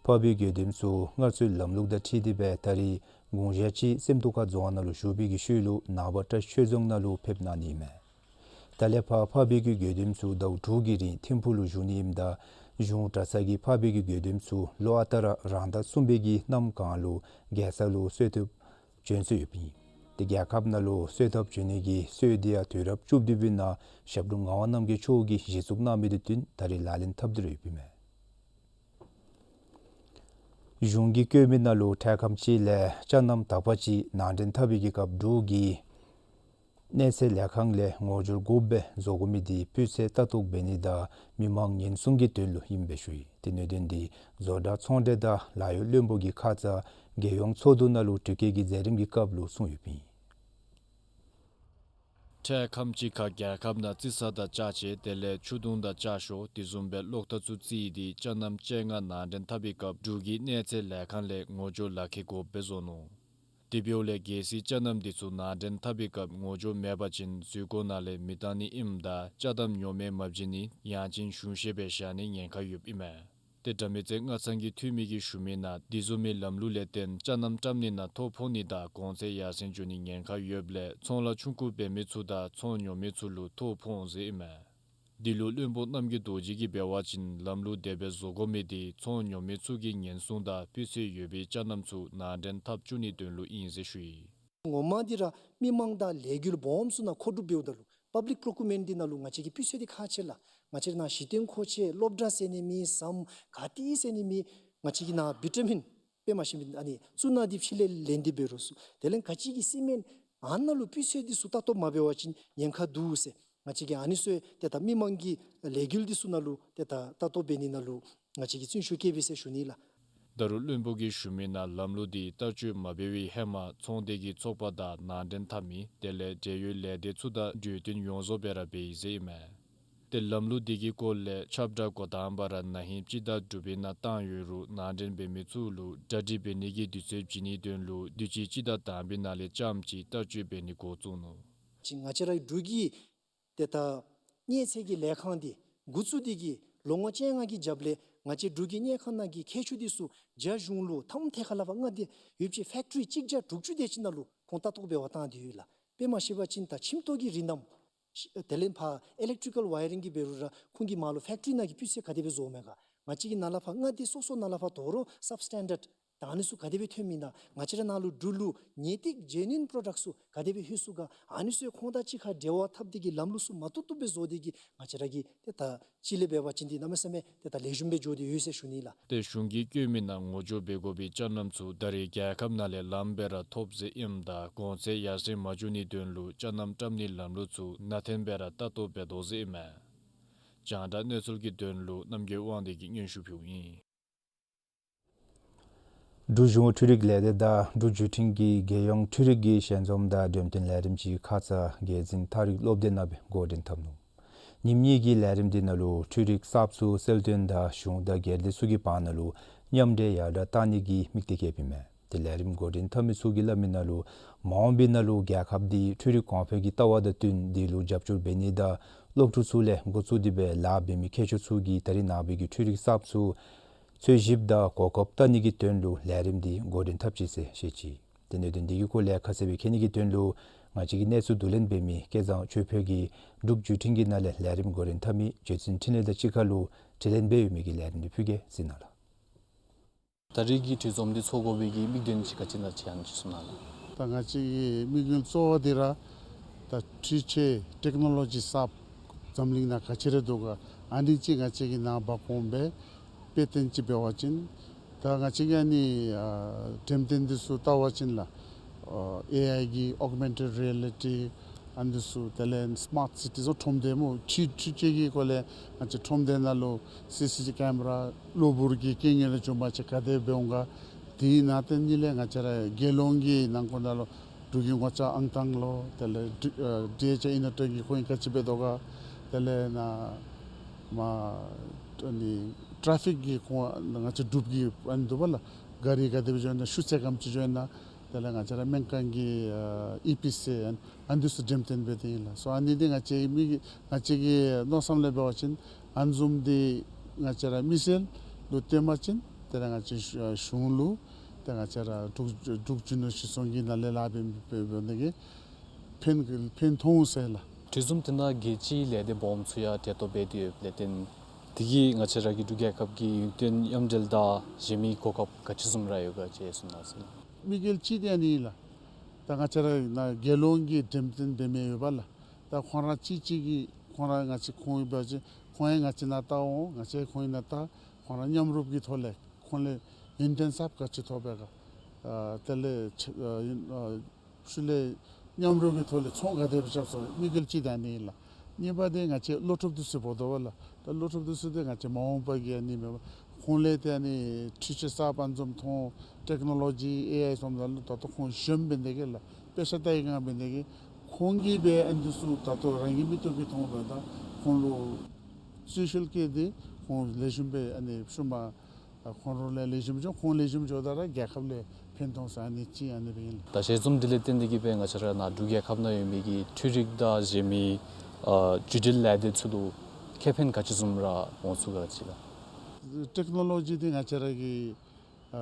འཕགས་པའི་དགེ་འདུན་ཚུ་སྔར་སྲོལ་ལམ་ལུགས་དང་འཁྲིལ་ཏེ་འབད་ད་རེས་དགུང་ཞག་གཅིག་སེམས་རྟོགས་ཁ་རྫོང་ནང་ལུ་བཞུགས་པའི་གི་ཤུལ་ལུ་ནངས་པ་བཀྲ་ཤིས་ཆོས་རྫོང་ནང་ལུ་ཕེབས་གནང་ནི་ཨིན་མས། ད་ལས་ཕར་འཕགས་པའི་གི་དགེ་འདུན་ཚུ་ཟླཝ་དྲུག་གི་རིང་ཐིམ་ཕུག་ལུ་བཞུགས་ནི་ཨིནམ་ད་གཞུང་གྲྭ་ཚང་གིས་འཕགས་པའི་གི་དགེ་འདུན་ཚུ་ལོ་ཨ་རྟག་ར་རང་ཟླ་གསུམ་པའི་གི་གནམ་གང་ལུ་རྒྱལ་ས་ལུ་གསོལ་ཐབ་བྱོན་སྲོལ་ཡོདཔ་ཨིན། ཏེ་རྒྱལ་ཁབ་ནང་ལུ་གསོལ་ཐབ་བྱོན་ནི་གི་སྲོལ་འདི་ཡང་དུས་རབས་བཅུ་བདུན་པའི་ནང་ཞབས་དྲུང་ངག་དབང་རྣམ་རྒྱལ་མཆོག་གིས་གཞི་བཙུགས་གནང་མི་དང་བསྟུན་ད་རེས་ལག་ལེན་འཐབ་སྟེ་ར་ཡོདཔ་ཨིན་མས། གཞུང་གིས་བཀོད་མི་ནང་ལུ་འཕྲལ་ཁམས་ཅིག་ལས་ཅ་རྣམ་དག་པ་ཅིག་ནང་འདྲེན་འཐབ་པའི་གི་སྐབས་འབྲུག་གི་གནས་ཚད་ལས་ཁང་ལས་ངོ་སྦྱོར་དགོཔ་སྦེ་བཟོ་དགོ་མི་འདི་སྤུས་ཚད་ལྟ་རྟོག་འབད་ནི་དང་མི་མང་ཉེན་སྲུང་གི་དོན་ལུ་ཨིནམ་སྦེ་ཞུ་ཡི། ཏེ་གནད་དོན་འདི་བཟོ་གྲྭ་ཚོང་འབྲེལ་དང་ལཱ་གཡོག་བློན་པོ་གི་ཁ་ཙ་རྒྱལ་ཡོངས་ཚོགས་འདུ་ནང་ལུ་དྲི་བཀོད་ཀྱི་མཛད་རིམ་གྱི་སྐབས་ལུ་གསུངས་ཡོདཔ་ཨིན། འཕྲལ་ཁམས་ཅིག་ཁར་རྒྱལ་ཁབ་ནང་རྩི་ས་དང་ལྕགས་ཆས་དེ་ལས་ཆུ་དུང་དང་ལྕགས་ཤོག་དེ་བཟུམ་སྦེ་གློག་ཐག་ཚུ་རྩིས་ཏེ་ཅ་རྣམ་ཅན་ལྔ་ནང་འདྲེན་འཐབ་པའི་སྐབས་འབྲུག་གི་གནས་ཚད་ལས་ཁང་ལས་ངོ་སྦྱོར་ལག་ཁྱེར་དགོཔ་སྦེ་བཟོ་ནུག། དེ་འབདཝ་ལས་གལ་སྲིད་ཅ་རྣམ་དེ་ཚུ་ནང་འདྲེན་འཐབ་པའི་སྐབས་ངོ་སྦྱོར་མེད་པ་ཅིན་འཛུལ་སྒོ་ནང་ལས་མི་བཏང་ནི་ཨིནམ་ད་ཅ་དམ་ཉོ་མི་མ་བྱིན་ནི་ཡང་ཅིན་གཞུང་བཞེས་སྦེ་བཞག་ནི་ཉེན་ཁ་ཡོདཔ་ཨིན་མས། ཏེ་དགྲ་མེད་རྩེ་མངའ་ཚང་གི་འཐུས་མི་གིས་ཞུ་མི་ནང་དེ་བཟུམ་མའི་ལམ་ལུགས་ལས་བརྟེན་ཅ་རྣམ་བཀྲམ་ནི་ནང་ཐོ་ཕོག་ནི་དང་གོང་ཚད་ཡར་སེང་འགྱོ་ནི་ཉེན་ཁ་ཡོདཔ་ལས་ཚོང་ལཱ་ཆུང་ཀུ་འབད་མི་ཚུ་དང་ཚོང་ཉོ་མི་ཚུ་ལུ་ཐོ་ཕོག་འོང་ཟེར་ཨིན་མས། འདི་ལུ་བློན་པོ་རྣམ་རྒྱལ་རྡོ་རྗེ་གིས་འབད་བ་ཅིན་ལམ་ལུགས་དེ་སྦེ་བཟོ་དགོ་མི་དེ་ཚོང་ཉོ་མི་ཚུ་གི་ཉེན་སྲུང་དང་སྤུས་ཚད་ཡོད་པའི་ཅ་རྣམ་ཚུ་ནང་འདྲེན་འཐབ་བཅུག་ནིའི་དོན་ལུ་ཨིན་ཟེར་ཞུ་ཡི། ངོ་མ་འདི་ར་མི་མང་དང་ལས་འགུལ་སྦོམ་ཚུ་ནང་མཁོ་སྒྲུབ་འབདཝ་ད་ལུ་པབ་ལིཀ་པོརོ་ཀིའུར་མེནཊ་འདི་ནང་ལུ་ང་བཅས་ཀྱི་སྤུས་ཚད་འདི་ཁག་ཆེ་ལགས། ང་བཅས་ར་ནཱ་གཞི་རྟེན་མཁོ་ཆས་སློབ་གྲྭ་ཟེར་ནི་མེད། ཟམ་ག་ཏེ་ཟེར་ནི་མེད། ང་བཅས་ཀྱི་ནཱ་བི་ཊ་མིན་དཔེ་མ་ཤེས་མི་ཨ་ནི་གཙུག་ནག་འདི་ཕྱི་ལས་ལེན་ཏེ་འབད་རུང་ཚུ་དེ་ལས་ག་ཅི་གི་སི་མེནཊ་ཨ་ནཱ་ལུ་སྤུས་ཚད་འདི་ཚུ་ལྟ་རྟོག་མ་འབད་བ་ཅིན་ཉེན་ཁ་འདུག་ཟེར། ང་བཅས་ཀྱིས་ཨ་ནི་ཚུ་ཏེ་ད་མི་མང་གི་ལས་འགུལ་འདི་ཚུ་ནང་ལུ་ཏེ་ད་ལྟ་རྟོག་འབད་ནི་ནང་ལུ་ང་བཅས་ཀྱིས་བརྩོན་ཤུགས་བསྐྱེདཔ་ཨིན་ཟེར་ཞུ་ནི་ལགས། ད་རུང་བློན་པོ་གིས་ཞུ་མི་ནང་ལམ་ལུགས་འདི་བསྟར་སྤྱོད་མ་འབད་བའི་ཧེ་མ་ཚོང་སྡེ་གི་ཚོགས་པ་དང་ནང་འདྲེན་འཐབ་མི་དེ་ལས་འབྲེལ་ཡོད་ལས་སྡེ་ཚུ་དང་གྲོས་བསྟུན་ཡོངས་རྫོགས་སྦེ་ར་འབད་ཡི་ཟེར་ཨིན་མས། ཏེ་ལམ་ལུགས་འདི་གི་སྐོར་ལས་ཁྱབ་བསྒྲགས་འགོ་དང་པ་ར་ན་ཧིང་སྤྱི་ཟླ་དྲུག་པའི་ནང་བཏང་ཡོད་རུང་ནང་འདྲེན་འབད་མི་ཚུ་ལུ་གྲ་སྒྲིག་འབད་ནི་གི་དུས་ཚོད་བྱིན་ནིའི་དོན་ལུ་དུས་ཅི་སྤྱི་ཟླ་དང་པའི་ནང་ལས་རྐྱངམ་ཅིག་བསྟར་སྤྱོད་འབད་ནི་འགོ་བཙུགས་ནུག། ཅིག་ང་བཅས་ར་འབྲུག་གི་ཏེ་ད་གནས་ཚད་ཀྱི་ལས་ཁང་འདི་འགོ་བཙུགས་ཏེ་གི་ལོ་ངོ་བཅོ་ལྔ་གི་རྒྱབ་ལས་ང་བཅས་འབྲུག་གི་དངུལ་ཁང་ནང་གི་ཁྱད་ཆོས་འདི་ཚུ་རྒྱ་གཞུང་ལུ་ཐམ་ཐད་ཁ་ལས་ཕར་མངའ་སྡེ་ཡོདཔ་ཅིག་ཕེཀ་ཊི་རི་གཅིག་བརྒྱ་དྲུག་ཅུ་དེ་ཅིག་ནང་ལུ་ཁོང་ལྟ་རྟོག་འབད་བར་བཏང་སྟེ་ཡོད་ལགས། དཔེ་མ་ཤེས་པ་ཅིན་ད་ཁྱིམ་ཐོག་གི་རིན་ཐང་དེ་ལས་ཕར་ཨི་ལེཀ་ཊི་རི་ཀལ་ཝའི་རིང་གི་འབད་རུང་ར་ཁོང་གིས་མར་ལུ་ཕེཀ་ཊི་རི་ནང་གི་སྤུས་ཚད་ག་དེ་སྦེ་བཟོཝ་མས་ག། ང་བཅས་ཀྱི་ནཱ་ལས་ཕར་མངའ་སྡེ་སོ་སོ་ནང་ལས་ཕར་དོ་རུང་སབ་སི་ཊེན་ཌརཌ་ད་ཨ་ནི་ཚུ་ག་དེ་སྦེ་ཐོནམ་ཨིན་ན། ང་བཅས་ར་ནཱ་ལུ་འབྲུག་ལུ་ངེས་ཏིག་ཇེ་ནུ་ཨིན་པྲོ་ཌག་ཚུ་ག་དེ་སྦེ་ལྷོད་ཚུགས་ག། ཨ་ནི་ཚུ་ཁོང་དང་གཅིག་ཁར་འབྲེལ་བ་འཐབ་སྟེ་གི་ལམ་ལུགས་ཚུ་མ་བཏུབ་བཏུབ་སྦེ་བཟོ་སྟེ་གི་ང་བཅས་ར་གི་ཏེ་ད་སྤྱི་ལས་འབད་བ་ཅིན་འདི་གནམ་མེད་ས་མེད་ཏེ་ད་ལེགས་ཤོམ་སྦེ་འགྱོ་སྟེ་ཡོད་ཟེར་ཞུ་ནི་ལགས། ཏེ་གཞུང་གིས་བཀོད་མི་ནང་ངོ་སྦྱོར་འབད་དགོ་པའི་ཅ་རྣམ་ཚུ་ད་རེས་རྒྱལ་ཁབ་ནང་ལས་ལངམ་སྦེ་ར་ཐོབ་ཟེར་ཨིནམ་ད་གོང་ཚད་ཡར་སེང་མ་འགྱོ་ནིའི་དོན་ལུ་ཅ་རྣམ་བཀྲམ་ནིའི་ལམ་ལུགས་ཚུ་ནན་ཏན་སྦེ་ར་ལྟ་རྟོག་འབད་དོ་ཟེར་ཨིན་མས། རྒྱང་བསྒྲགས་གནས་ཚུལ་གྱི་དོན་ལུ་རྣམ་རྒྱལ་དབང་འདུས་ཀྱིས་སྙན་ཞུ་ཕུལཝ་ཨིན། འབྲུག་གཞུང་འཕྲུལ་རིག་ལས་སྡེ་དང་འབྲུག་བརྒྱུད་འཕྲིན་གྱིས་རྒྱལ་ཡོངས་འཕྲུལ་རིག་གི་ཞལ་འཛོམས་དང་འགྲེམས་སྟོན་ལས་རིམ་ཅིག་ཁ་ཙ་རྒྱལ་འཛིན་ཐག་རིང་སློབ་སྡེ་ནང་སྦེ་འགོ་འདྲེན་འཐབ་ནུག། ཉིནམ་གཉིས་ཀྱི་ལས་རིམ་འདི་ནང་ལུ་འཕྲུལ་རིག་གསརཔ་ཚུ་གསལ་སྟོན་དང་གཞུང་དང་སྒེར་སྡེ་ཚུ་གི་བར་ན་ལུ་མཉམ་འདྲེས་ཡར་དྲག་གཏང་ནི་གི་དམིགས་གཏད་བསྐྱེདཔ་ཨིན་མས། ཏེ་ལས་རིམ་འགོ་འདྲེན་འཐབ་མི་ཚུ་གིས་སླབ་མི་ནང་ལུ་མ་འོངས་པའི་ནང་ལུ་རྒྱལ་ཁབ་འདི་འཕྲུལ་རིག་གོང་འཕེལ་གྱི་ལྟ་བ་དང་བསྟུན་དེ་ལུ་རྒྱབ་སྐྱོར་འབད་ནི་དང་སློབ་ཕྲུག་ཚུ་ལས་འགོ་བཙུགས་ཏེ་སྦེ་ལཱ་འབད་མི་མཁས་མཆོག་ཚུ་གིས་ད་རེས་ནངས་པའི་གི་འཕྲུལ་རིག་གསརཔ་ཚུ་འཚོལ་ཞིབ་དང་གོ་སྐབས་བལྟ་ནི་གི་དོན་ལུ་ལས་རིམ་འདི་འགོ་འདྲེན་འཐབ་ཅི་ཟེར་བཤད་ཅི། ཏེ་གནད་དོན་འདི་གི་སྐོར་ལས་ཁ་གསལ་སྦེ་མཁྱེན་ནི་གི་དོན་ལུ་ང་བཅས་ཀྱི་གནས་ཚུལ་བསྡུ་ལེན་འབད་མི་སྐལ་བཟང་ཆོས་འཕེལ་གྱིས་འབྲུག་བརྒྱུད་འཕྲིན་གྱི་ནང་ལས་ལས་རིམ་འགོ་འདྲེན་འཐབ་མི་རྒྱལ་འཛིན་འཕྲིན་ལས་དང་གཅིག་ཁར་ལུ་དྲི་ལན་འབད་ཡོད་མི་གི་ལས་རིམ་འདི་ཕུལ་གེ་གཟིགས་གནང་ལགས། ད་རེས་ཀྱི་འདི་འཛོམས་འདི་ཚོགས་དགོ་པའི་གི་དམིགས་དོན་ཅིག་ག་ཅི་ཨིན་ན་ཅིག་ཡང་ཅིག་གསུང་གནང་ལགས། ད་ང་བཅས་ཀྱི་དམིགས་ཡུལ་གཙོ་བོ་འདི་ར་ད་འཕྲུལ་ཆས་ཊེཀ་ནོ་ལོ་ཇི་གསརཔ་འཛམ་གླིང་ནང་ག་ཅི་ར་འདུག་ག། ཨ་ནི་ཅིག་ང་བཅས་ཀྱིས་ནཱ་འབག་འོང་སྦེ་དཔེ་སྟོན་ཅིག་འབད་བ་ཅིན་ད་ང་བཅས་ཀྱི་ཨ་ནི་ཨ་འགྲེམས་སྟོན་འདི་ཚུ་བལྟ་བ་ཅིན་ལགས་ཨ་ཨེ་ཨའི་གི་ཨོག་མེན་ཊེཌ་རི་ཡ་ལི་ཊི་ཨ་ནི་ཚུ་དེ་ལས་སི་མཱརཊ་སི་ཊི་ཚུ་ཁྲོམ་སྡེ་སྨོ་འཕྲུལ་འཕྲུལ་ཆས་ཀྱི་སྐོར་ལས་ང་བཅས་ཁྲོམ་སྡེ་ནང་ལུ་སི་སི་ཊི་ཀེམ་ར་གློ་བུར་གྱི་རྐྱེན་ངན་ལས་བྱུང་བ་ཅིན་ག་དེ་འབད་འོང་ག། དེ་ནང་དེ་ཉིད་ལས་ང་བཅས་ར་རྒྱལ་ཡོངས་ཀྱི་ནང་འཁོད་ནང་ལུ་འབྲུག་གི་ངོ་ཚ་ཨང་གྲངས་ལོ་དེ་ལས་ཌི་ཨ་ཌི་ཨེཆ་ཨེལ་ཨིན་ནོ་ཊེཀ་གིས་ཁོང་གིས་ག་ཅི་འབད་དོ་ག། དེ་ལས་ནཱ་མ་ཨ་ནི་ཊ་རེ་ཕིག་གི་ཁོང་ང་བཅས་འབྲུག་གི་ཨ་ནི་འདུག་པ་ལགས་ག་རི་ག་དེ་སྦེ་འགྱོ་ནི་ན་ཤུགས་ཚད་ག་དེམ་ཅིག་འགྱོ་ནི་ན། དེ་ལས་ང་བཅས་ར་སྨན་ཁང་གི་ཨ་ཨི་པི་སི་ཨ་ནི་འདི་ཚུ་འགྲེམས་སྟོན་འབད་དེ་ཨིན་ལགས། སོ་ཨ་ནི་འདི་ང་བཅས་མི་གི་ང་བཅས་ཀྱི་མནོ་བསམ་ལས་འབད་བ་ཅིན་ཨ་ནི་བཟུམ་འདི་ང་བཅས་ར་མི་སེར་ལུ་སྟོན་པ་ཅིན་དེ་ལས་ང་བཅས་གཞུང་ལུ་ཏེ་ང་བཅས་ར་འབྲུག་འབྲུག་རྒྱུ་ནོར་གཞི་བཟུང་གི་ནང་ལས་ལཱ་འབད་འབད་འབད་ནི་གི་ཕན་ཕན་ཐོགས་ཟེར་ལགས། འདི་འཛོམས་འདི་ནང་རྒྱལ་སྤྱིའི་ལས་སྡེ་སྦོམ་ཚུ་ཡང་གྲལ་གཏོགས་འབད་དེ་ཡོདཔ་ལས་བརྟེན་དེ་གིས་ང་བཅས་ར་གི་འབྲུག་རྒྱལ་ཁབ་ཀྱི་ཡུན་བརྟན་མཉམ་འབྲེལ་དང་གཞན་མི་གོ་སྐབས་ག་ཅི་བཟུམ་ར་ཡོད་ག་ཅིག་གསུང་གནང་ཟེར་ལགས། དམིགས་ཡུལ་གཅིག་འདི་ཨ་ནི་ཨིན་ལགས། ད་ང་བཅས་ར་ནཱ་རྒྱལ་ཡོངས་ཀྱི་འགྲེམས་སྟོན་འབད་མི་ཡོད་པ་ལགས། ད་ཁོང་ར་གཅིག་གཅིག་གིས་ཁོང་ར་ང་བཅས་ཁོང་ཡོད་པ་ཅིན་ཁོང་ཡང་ང་བཅས་ནཱ་བལྟ་འོང་། ང་བཅས་ཁོང་གི་ནཱ་བལྟ། ཁོང་ར་མཉམ་རུབ་ཀྱི་ཐོག་ལས་ཁོང་ལས་ཡུན་བརྟན་གསརཔ་ག་ཅི་ཐོབ་པས་ག། ཨ་དེ་ལས་ཨ་ཡུན་ཨ་ཤུལ་ལས་མཉམ་རུབ་ཀྱི་ཐོག་ལས་ཚོང་ག་དེ་སྦེ་རྐྱབ་ཚུགས་དམིགས་ཡུལ་གཅིག་འདི་ཨ་ནི་ཨིན་ལགས། གཉིས་པ་འདི་ང་བཅས་བློ་སྤྲོད་འདི་ཚུ་འབོ་དོ་བ་ལགས། ད་བློ་སྤྲོད་འདི་ཚུ་འདི་ང་བཅས་མ་འོངས་པ་གི་ཨ་ནི་མེན་པར་ཁོང་ལས་ཏེ་ཨ་ནི་འཕྲུལ་ཆས་གསརཔ་ཨ་ནི་བཟུམ་མཐོང་ཊེཀ་ནོ་ལོ་ཇི་ཨེ་ཨའི་བཟུམ་ནང་ལུ་ད་ལྟོ་ཁོང་གཞོནམ་འབད་ནི་དེ་གིས་ལགས། དཔེ་ཆ་ལྟ་བའི་སྒང་འབད་ནི་དེ་གིས་ ཁོང་གིས་སྦེ་ཨ་ནི་ཚུ་ད་ལྟོ་རང་གི་མིག་ཏོ་གིས་མཐོང་སྦེ་ད་ཁོང་ལུ་རྩིས་ཞིབ་བཀལ་ཏེ་ཁོང་ལེགས་ཤོམ་སྦེ་ཨ་ནི་ཤུལ་མ་ཁོང་རོགས་ལས་ལེགས་ཤོམ་འགྱོ་ཁོང་ལེགས་ཤོམ་འགྱོཝ་ད་ར་རྒྱལ་ཁབ་ལས་ཕན་ཐོགས་ས་ཨ་ནི་ཅིག་ཨ་ནི་སྦེ་ཨིན་ལགས། ད་ཞལ་འཛོམས་འདི་ལས་བརྟེན་ཏེ་གིས་སྦེ་ང་བཅས་ར་ནཱ་འབྲུག་རྒྱལ་ཁབ་ནང་ཡོད་མི་གི་འཕྲུལ་རིག་དང་གཞན་མི་ཨ་བརྒྱུད་འབྲེལ་ལས་སྡེ་ཚུ་ལུ་ཁེ་ཕན་ག་ཅི་བཟུམ་ར་འོང་ཚུགས་ག་ཅི་ལགས། ཊེཀ་ནོ་ལོ་ཇི་འདི་ང་བཅས་ར་གི་ཨ་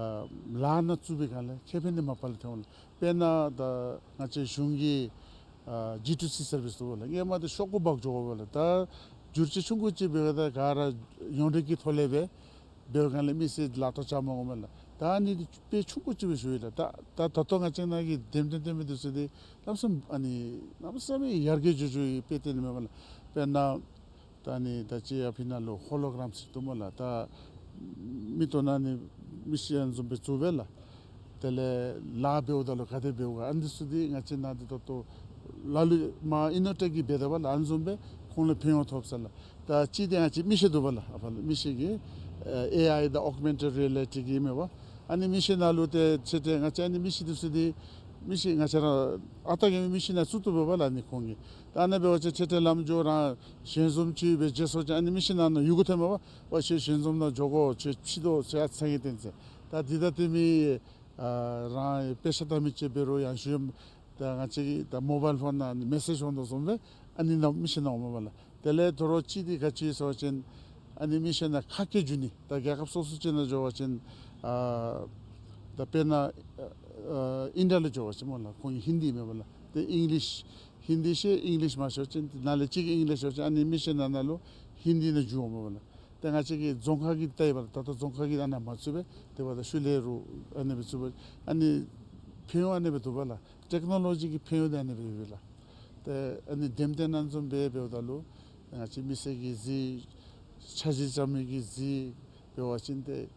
ལཱ་ནང་བཙུགས་པའི་སྒང་ལས་ཁེ་ཕན་འདི་མ་པ་ལས་ཐོན་འོང་ལགས། དཔེར་ན་ད་ང་བཅས་གཞུང་གི་ཨ་ཇི་ཊུ་སི་སར་བིསི་འདུག་ལགས། སྔོན་མ་འདི་ཤོག་གུ་འབག་འགྱོ་དགོ་པས་ལགས། ད་བསྒྱུར་བཅོས་ཆུང་ཀུ་ཅིག་འབད་བ་ད་ག་ར་ཡོངས་འབྲེལ་གྱི་ཐོག་ལས་སྦེ་འབད་བའི་སྒང་ལས་མི་སེར་ལཱ་ཐོག་བཅའ་མ་དགོ་པས་ལགས། ད་ཨ་ནི་འདི་དཔེ་ཆུང་ཀུ་ཅིག་སྦེ་ཞུ་ཡི་ལགས། ད་ད་ད་ལྟོ་ང་བཅས་ནང་གི་འདེམས་ཐོན་ཐོན་མི་འདི་ཚུ་འདི་གནམ་མེད་ས་མེད་ཨ་ནི་གནམ་མེད་ས་མེད་ཡར་རྒྱས་འགྱོ་འགྱོ་བའི་དཔེ་སྟོན་ནི་མས་པ་ལགས། དཔེར་ན་ད་ཨ་ནི་ད་ཅི་ཨ་ཕི་ནང་ལུ་ཧོ་ལོ་གྲམ་ཟེར་འདུག་སྨོ་ལགས། ད་མིག་ཏོ་ནང་ནི་མི་ཤི་ཨ་ནི་བཟུམ་སྦེ་བཙུགས་པས་ལགས། དེ་ལས་ལཱ་འབདཝ་ད་ལུ་ག་དེ་འབདཝ་ག་ཨ་ནི་འདི་ཚུ་འདི་ང་བཅས་ནང་འདི་ད་ལྟོ་ལ་ལུ་མར་ཨིན་ནོ་ཊེཀ་གིས་འབད་དེ་པ་ལགས། ཨ་ནི་བཟུམ་སྦེ་ཁོང་ལུ་ཕན་ཡོན་ཐོབ་ས་ལགས། ད་ཅི་འདི་ང་བཅས་མིག་ཤེལ་འདུག་པ་ལགས། ཨ་ཕར་ལུ་མིག་ཤེལ་གྱི་ཨེ་ཨའི་དང་ཨོག་མེན་ཊེཌ་རི་ཡ་ལི་ཊི་གི་མས་པ། ཨ་ནི་མིག་ཤེལ་ནང་ལུ་ཏེ་ཆེ་ཏེ་ང་བཅས་ཨ་ནི་མིག་ཤེལ་འདི་ཚུ་འདི་མིག་ཤེལ་ང་བཅས་ར་ཨ་རྟག་གི་མིག་ཤེལ་ནང་བཙུགས་བཏུབ་པས་པ་ལགས། ཨ་ནི་ཁོང་གིས་ད་ཨ་ནི་འབད་བ་ཅིན་ཆེ་ཏེ་ལམ་འགྱོ་རང་ཞལ་འཛོམས་ཅིག་སྦེ་མཇལ་སོང་ཅི་ཨ་ནི་མིག་ཤེལ་ནང་ན་ཡི་གུ་ཐོནམ་པ། ཝ་ཁྱོད་ཞལ་འཛོམས་ནང་འགྱོ་དགོ། ཁྱོད་ཕྱི་དོ་ཟེར་ཨ་ཙི་ཚང་གི་སྟོན་ཅི། ད་འདི་ད་ལྟོ་མི་ཨ་རང་དཔེ་ཆ་ལྟ་མི་ཅིག་འབད་རུང་ཡང་ཞུ་ད་ང་བཅས་ཀྱི་ད་མོ་བཱའིལ་ཕོན་ནང་ཨ་ནི་མེ་སེཇ་འོང་དོ་བཟུམ་སྦེ་ཨ་ནི་ནང་མིག་ཤེལ་ནང་འོངམ་པ་ལགས། དེ་ལས་དོ་རུང་ཅིག་འདི་ག་ཅི་ཟེར་བ་ཅིན་ཨ་ནི་མིག་ཤེལ་ནང་ཁ་སྐད་བསྒྱུར་ནི། ད་རྒྱལ་ཁབ་སོ་སོ་ཅིག་ནང་འགྱོ་བ་ཅིན་ཨ་ད་དཔེར་ན་ཨ་ཨིན་ཌི་ཡ་ལུ་འགྱོ་བ་ཅིན་སྨོ་ལགས། ཁོང་གི་ཧིན་དི་མས་པ་ལགས། ཏེ་ཨིང་ལིཤ་ཧིན་དི་ཤེས་ཨིང་ལིཤ་མ་ཤེས་པ་ཅིན་ཏེ་ནཱ་ལས་གཅིག་གིས་ཨིང་ལིཤ་ཤེས་པ་ཅིན་ཨ་ནི་མིག་ཤེལ་ནང་ན་ལུ་ཧིན་དི་ནང་བསྒྱུར་འོངམ་པ་ལགས། ཏེ་ང་བཅས་ཀྱི་རྫོང་ཁག་གི་ལྟ་ཡི་པ་ལགས། ད་ལྟོ་རྫོང་ཁག་གི་ཨ་ནཱ་མ་བཙུགས་པས། དེ་འབདཝ་ད་ཤུལ་ལས་རུང་ཨ་ནི་སྦེ་བཙུགས་པས། ཨ་ནི་ཕན་ཡོན་ཨ་ནི་སྦེ་འདུག་པ་ལགས། ཊེཀ་ནོ་ལོ་ཇི་གི་ཕན་ཡོན་འདི་ཨ་ནི་སྦེ་ཡོད་པས་ལགས། ཏེ་ཨ་ནི་འདེམས་ཐོན་ཨ་ནི་བཟུམ་སྦེ་འབདཝ་ད་ལུ་ང་བཅས་མི་སེར་གྱིས་གཟིགས་འཆར་གཞི་བརྩམ་མི་གིས་གཟིགས་འབད་བ་ཅིན་ཏེ་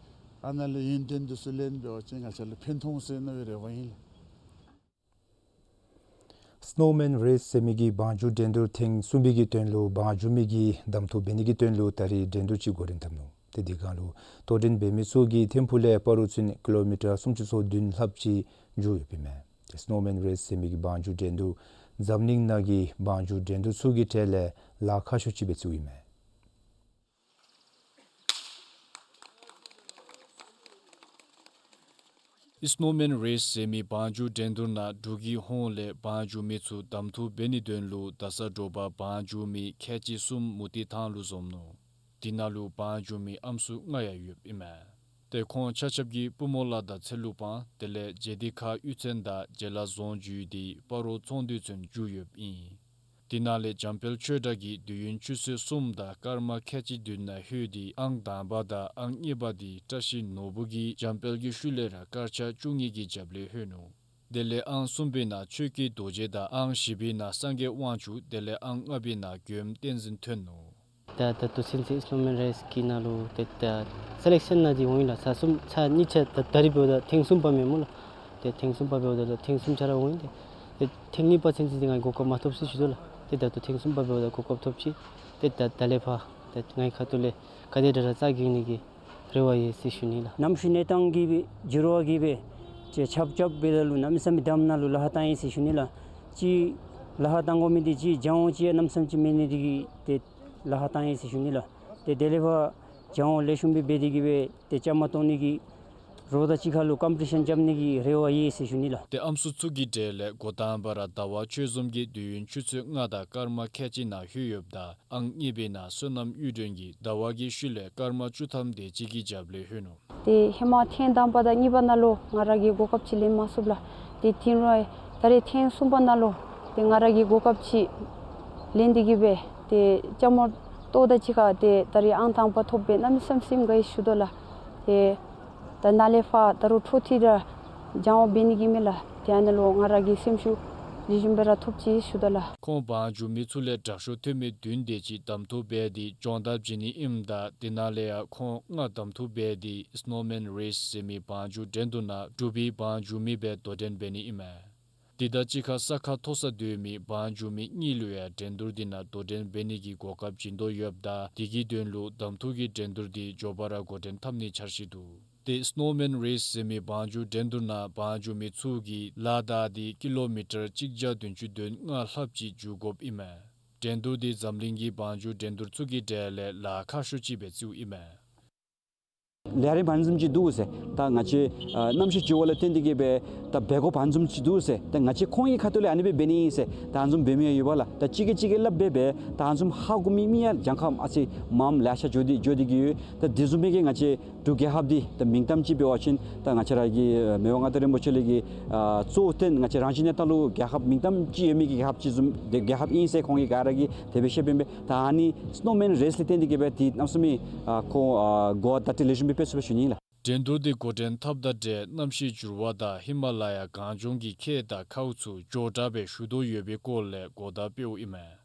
ཨ་ནཱ་ལས་ཡོན་ཏན་འདི་ཚུ་ལེན་འབད་བ་ཅིན་ང་བཅས་ལུ་ཕན་ཐོགས་ཟེར་མནོ་བའི་རེ་བ་ཨིན་ལགས། སི་ནོ་མེན་རེས་ཟེར་མི་གི་བང་རྒྱུག་འགྲན་བསྡུར་ཐེངས་གསུམ་པའི་གི་དོན་ལུ་བང་རྒྱུག་མི་གིས་གདམ་འཐུ་འབད་ནི་གི་དོན་ལུ་ད་རིས་འགྲན་བསྡུར་ཅིག་འགོ་འདྲེན་འཐབ་ནུག། ཏེ་དེ་སྒང་ལུ་དོ་འགྲན་འབད་མི་ཚུ་གིས་ཐིམ་ཕུག་ལས་སྤ་རོ་ཚུན་ཀི་ལོ་མི་ཊར་སུམ་ཅུ་སོ་བདུན་ལྷགཔ་ཅིག་རྒྱུག་ཡོདཔ་ཨིན་མས། ཏེ་སི་ནོ་མེན་རེས་ཟེར་མི་གི་བང་རྒྱུག་འགྲན་བསྡུར་འཛམ་གླིང་ནང་གི་བང་རྒྱུག་འགྲན་བསྡུར་ཚུ་གི་གྲས་ལས་ལཱ་ཁག་ཤོས་ཅིག་སྦེ་བརྩིཝ་ཨིན་མས། སི་ནོ་མེན་རེས་ཟེར་མི་བང་རྒྱུག་འགྲན་བསྡུར་ནང་འབྲུག་གི་ཧོངས་ལས་བང་རྒྱུག་མི་ཚུ་གདམ་འཐུ་འབད་ནིའི་དོན་ལུ་རྡ་ས་དྲོ་པ་བང་རྒྱུག་མི་ཁལ་གཅིག་གསུམ་མུ་ཏིག་ཐང་ལུ་འཛོམས་ནུག། དེ་ནང་ལུ་བང་རྒྱུག་མི་ཨམ་སྲུ་ལྔ་ཡང་ཡོདཔ་ཨིན་མས། ཏེ་ཁོང་ཆ་ཁྱབ་ཀྱིས་སྤུ་མོ་ལ་དང་ཚེ་ལུ་སྤང་དེ་ལས་ཇེ་དི་ཁ་གཡུས་ཚན་དང་ཇེ་ལ་རྫོང་བརྒྱུད་དེ་སྤ་རོ་ཚོང་འདུས་ཚུན་རྒྱུག་ཡོདཔ་ཨིན། དེ་ནང་ལས་འཇམ་དཔལ་ཆོས་གྲགས་ཀྱིས་དུས་ཡུན་ཆུ་ཚོད་གསུམ་དང་སྐར་མ་ཁལ་གཅིག་བདུན་ནང་ལྷོད་དེ་ཨང་དང་པ་དང་ཨང་གཉིས་པ་དེ་བཀྲ་ཤིས་ནོར་བུ་གིས་འཇམ་དཔལ་གྱི་ཤུལ་ལས་ར་སྐར་ཆ་བཅུ་གཉིས་ཀྱི་རྒྱབ་ལས་ལྷོད་ནུག། དེ་ལས་ཨང་གསུམ་པའི་ནང་ཆོས་ཀྱི་རྡོ་རྗེ་དང་ཨང་བཞི་པའི་ནང་སངས་རྒྱས་དབང་ཕྱུག་དེ་ལས་ཨང་ལྔ་པའི་ནང་མགྱོནམ་བསྟན་འཛིན་ཐོན་ནུག། ད་ད་ལྟོ་ཚུན་ཚོད་སི་ནོ་མེན་རེས་ཀྱི་ནང་ལུ་ཏེ་ད་སེ་ལེག་ཤཱན་ནང་འདི་འོང་ཡི་ལགས། ཚར་གསུམ་ཚར་གཉིས་ཆ་ད་ད་རིས་འབདཝ་ད་ཐེངས་གསུམ་པ་མས་སྨོ་ལགས། ཏེ་ཐེངས་གསུམ་པ་འབདཝ་ད་ད་ཐེངས་གསུམ་ཆ་ར་འོང་ཡི། ཏེ་ཏེ་ཐེངས་གཉིས་པ་ཚུན་ཚོད་འདི་ང་གིས་གོ་སྐབས་མ་ཐོབ་ཟེར་ཞུ་དོ་ལགས། ཏེ་ད་ལྟོ་ཐེངས་གསུམ་པ་འབདཝ་ད་གོ་སྐབས་ཐོབ་ཅི། ཏེ་ད་ད་ལས་ཕར་ཏེ་ངེའི་ཁ་ཐུག་ལས་ག་དེ་དྲག་ར་རྩ་འགེངས་ནི་གི་རེ་བ་ཡོད་ཟེར་ཞུ་ནི་ལགས། གནམ་གཤིས་གནས་སྟངས་ཀྱི་འགྱུར་བ་གིས་སྦེ་ཏེ་ཆརཔ་རྐྱབ་སྦེ་ད་ལུ་གནམ་མེད་ས་མེད་དམ་ནང་ལུ་ལཱ་ཁག་བཏང་ཡི་ཟེར་ཞུ་ནི་ལགས། ཅིག་ལཱ་ཁག་བཏང་དགོ་མི་འདི་ཅིག་སྦྱང་བ་ཅིག་ཡང་གནམ་མེད་ས་མེད་ཅིག་མེད་ནི་འདི་གིས་ཏེ་ལཱ་ཁག་བཏང་ཡི་ཟེར་ཞུ་ནི་ལགས། ཏེ་དེ་ལས་ཕར་སྦྱང་བ་ལེགས་ཤོམ་སྦེ་འབད་དེ་གིས་སྦེ་ཏེ་བཅའ་མར་གཏོགས་ནི་གི་རོགས་དང་གཅིག་ཁར་ལུ་ཀམ་པི་ཊི་ཤཱན་རྐྱབ་ནི་གི་རེ་བ་ཡོད་ཟེར་ཞུ་ནི་ལགས། ཏེ་ཨམ་སྲུ་ཚུ་གི་གྲས་ལས་འགོ་དང་པ་ར་ཟླ་བ་ཆོས་འཛོམས་ཀྱིས་དུས་ཡུན་ཆུ་ཚོད་ལྔ་དང་སྐར་མ་ཁལ་གཅིག་ནང་ལྷོད་ཡོདཔ་ད་ཨང་གཉིས་པའི་ནང་བསོད་ནམས་གཡུ་སྒྲོན་གྱིས་ཟླ་བ་གི་ཤུལ་ལས་སྐར་མ་བཅུ་ཐམ་དེ་ཅིག་གི་རྒྱབ་ལས་ལྷོད་ནུག། ཏེ་ཧེ་མ་ཐེངས་དང་པ་དང་གཉིས་པ་ནང་ལུ་ང་ར་གིས་གོ་སྐབས་ཅིག་ལེན་མ་ཚུགསཔ་ལགས། ཏེ་དེ་རུང་ད་རིས་ཐེངས་གསུམ་པ་ནང་ལུ་ཏེ་ང་ར་གིས་གོ་སྐབས་ཅིག་ལེན་ཏེ་གིས་སྦེ་ཏེ་བཅའ་མར་གཏོགས་དང་གཅིག་ཁར་ཏེ་ད་རིས་ཨང་དང་པ་ཐོབ་སྦེ་གནམ་མེད་ས་མེད་སེམས་དགའ་ཡི་ཞུ་དོ་ལགས། ཏེ་ད་ནཱ་ལས་ཕར་ད་རུང་འཕྲོ་མཐུད་དེ་ར་སྦྱང་བ་འབད་ནི་གི་མས་ལགས། ཏེ་ཨ་ནཱ་ལུ་ང་ར་གི་སེམས་ཤུགས་ལེགས་ཤོམ་སྦེ་ར་ཐོབ་ཅི་ཞུ་དོ་ལགས། ཁོང་བང་རྒྱུག་མི་ཚུ་ལས་དྲག་ཤོས་ཐོན་མི་བདུན་དེ་ཅིག་གདམ་འཐུ་འབད་དེ་སྦྱོང་བརྡར་བྱིན་ནི་ཨིནམ་ད་དེ་ནང་ལས་ཡང་ཁོང་ལྔ་གདམ་འཐུ་འབད་དེ་སི་ནོ་མེན་རེས་ཟེར་མི་བང་རྒྱུག་འགྲན་བསྡུར་ནང་འབྲུག་པའི་བང་རྒྱུག་མི་སྦེ་དོ་འགྲན་འབད་ནི་ཨིན་མས། དེ་དང་གཅིག་ཁར་ས་ཁ་མཐོ་ས་སྡོད་མི་བང་རྒྱུག་མི་གཉིས་ལུ་ཡང་འགྲན་བསྡུར་དེ་ནང་དོ་འགྲན་འབད་ནི་གི་གོ་སྐབས་བྱིན་དོ་ཡོདཔ་ད་དེ་གི་དོན་ལུ་གདམ་འཐུ་གི་འགྲན་བསྡུར་དེ་མགྱོགས་པ་ར་འགོ་འདྲེན་འཐབ་ནིའི་འཆར་གཞི་འདུག། ཏེ་སི་ནོ་མེན་རེས་ཟེར་མི་བང་རྒྱུག་འགྲན་བསྡུར་ནང་བང་རྒྱུག་མི་ཚུ་གིས་ལ་བདའ་སྟེ་ཀི་ལོ་མི་ཊར་གཅིག་བརྒྱ་བདུན་ཅུ་དོན་ལྔ་ལྷགཔ་ཅིག་རྒྱུག་དགོཔ་ཨིན་མས། འགྲན་བསྡུར་འདི་འཛམ་གླིང་གི་བང་རྒྱུག་འགྲན་བསྡུར་ཚུ་གི་གྲས་ལས་ལཱ་ཁག་ཤོས་ཅིག་སྦེ་བརྩིཝ་ཨིན་མས། ལས་རིམ་བང་རྒྱུག་ཅིག་འདུག་ཟེར། ད་ང་བཅས་ཨ་གནམ་གཤིས་འགྱུར་བ་ལུ་བརྟེན་ཏེ་གིས་སྦེ་ད་འབད་དགོཔ་བང་རྒྱུག་ཅིག་འདུག་ཟེར། ད་ང་བཅས་ཁོང་གི་ཁ་ཐུག་ལས་ཨ་ནི་སྦེ་འབད་ནི་ཨིན་ཟེར། ད་བང་རྒྱུག་འབད་མི་ཡང་ཡོད་པ་ལགས། ད་གཅིག་གིས་གཅིག་གི་སླབ་སྦེ་སྦེ་ད་བང་རྒྱུག་ཧ་གོ་མི་མི་ཡང་གྱངས་ཁ་ཨ་ཙི་མངམ་ལེ་ཤ་འགྱོ་སྟེ་འགྱོ་སྟེ་གིས་ཡོད། ད་དེ་བཟུམ་མའི་གི་ང་བཅས་འབྲུག་རྒྱལ་ཁབ་འདི་ད་མིང་གཏམ་ཅིག་འབད་བ་ཅིན་ད་ང་བཅས་ར་གི་ཨ་མི་དབང་མངའ་བདག་རིན་པོ་ཆེ་ལས་ཀྱི་ཨ་གཙོ་བོར་བཏོན་ང་བཅས་རང་བཞིན་གནས་སྟངས་ལུ་རྒྱལ་ཁབ་མིང་གཏམ་ཅིག་ཡོད་མི་གི་རྒྱལ་ཁབ་ཅིག་བཟུམ་དེ་རྒྱལ་ཁབ་ཨིན་ཟེར་ཁོང་གིས་ག་ར་གིས་དེ་སྦེ་བཤདཔ་ཨིན་པས། ད་ཨ་ནི་སི་ནོ་མེན་རེས་ལས་བརྟེན་ཏེ་གིས་སྦེ་དེ་གནམ་མེད་ས་མེད་ཨ་ཁོང་ཨ་གོ་བརྡ་དེ་ལེགས་ཤོམ་སྦེ་སྤེལ་ཚུགས་པས་ཞུ་ནི་ལགས། འགྲན་བསྡུར་འདི་འགོ་འདྲེན་འཐབ་དང་འབྲེལ་གནམ་གཤིས་འགྱུར་བ་དང་ཧི་མ་ལ་ཡ་གངས་ལྗོངས་ཀྱི་ཁྱེག་དང་ཁཝ་ཚུ་མགྱོགས་དྲགས་སྦེ་ཞུ་དོ་ཡོད་པའི་སྐོར་ལས་གོ་བརྡ་སྤེལཝ་ཨིན་མས།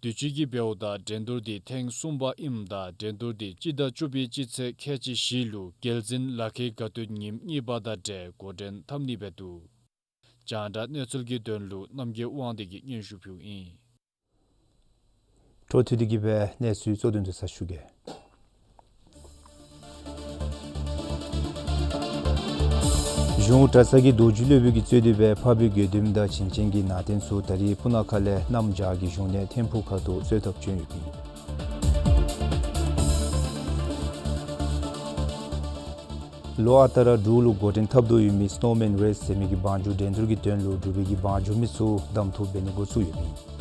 དུས་ཅི་གིས་འབདཝ་ད་འགྲན་བསྡུར་འདི་ཐེངས་གསུམ་པ་ཨིནམ་ད་འགྲན་བསྡུར་འདི་སྤྱི་ཟླ་བཅུ་པའི་སྤྱི་ཚེས་ཁལ་གཅིག་བཞི་ལུ་རྒྱལ་འཛིན་ལ་ཁེ་དགའ་སྟོན་ཉིནམ་གཉིས་པ་དང་འབྲེལ་འགོ་འདྲེན་འཐབ་ནི་སྦེ་འདུག། རྒྱང་བསྒྲགས་གནས་ཚུལ་གྱི་དོན་ལུ་རྣམ་རྒྱལ་དབང་འདུས་ཀྱིས་སྙན་ཞུ་ཕུལཝ་ཨིན། འཕྲོ་མཐུད་དེ་གིས་སྦེ་གནས་ཚུལ་གཙོ་དོན་ཚུ་ཞུ་གེ། གཞུང་གྲྭ་ཚང་གི་རྡོ་རྗེ་སློབ་དཔོན་གྱིས་གཙོས་ཏེ་སྦེ་འཕགས་པའི་དགེ་འདུན་དང་བྱིན་ཅན་གྱི་ནང་རྟེན་ཚུ་ད་རེས་སྤུ་ན་ཁ་ལས་གནམ་བྱཱར་གྱི་གཞུང་གནས་ཐིམ་ཕུག་ཁ་ཐུག་གསོལ་ཐབ་བྱོན་ཡོདཔ་ཨིན། ལོ་ཨ་རྟག་ར་འབྲུག་ལུ་འགོ་འདྲེན་འཐབ་དོ་ཡོད་མི་སི་ནོ་མེན་རེས་ཟེར་མི་གི་བང་རྒྱུག་འགྲན་བསྡུར་གྱི་དོན་ལུ་འབྲུག་པའི་གི་བང་རྒྱུག་མི་ཚུ་གདམ་འཐུ་འབད་ནི་འགོ་བཙུགས་ཡོདཔ་ཨིན།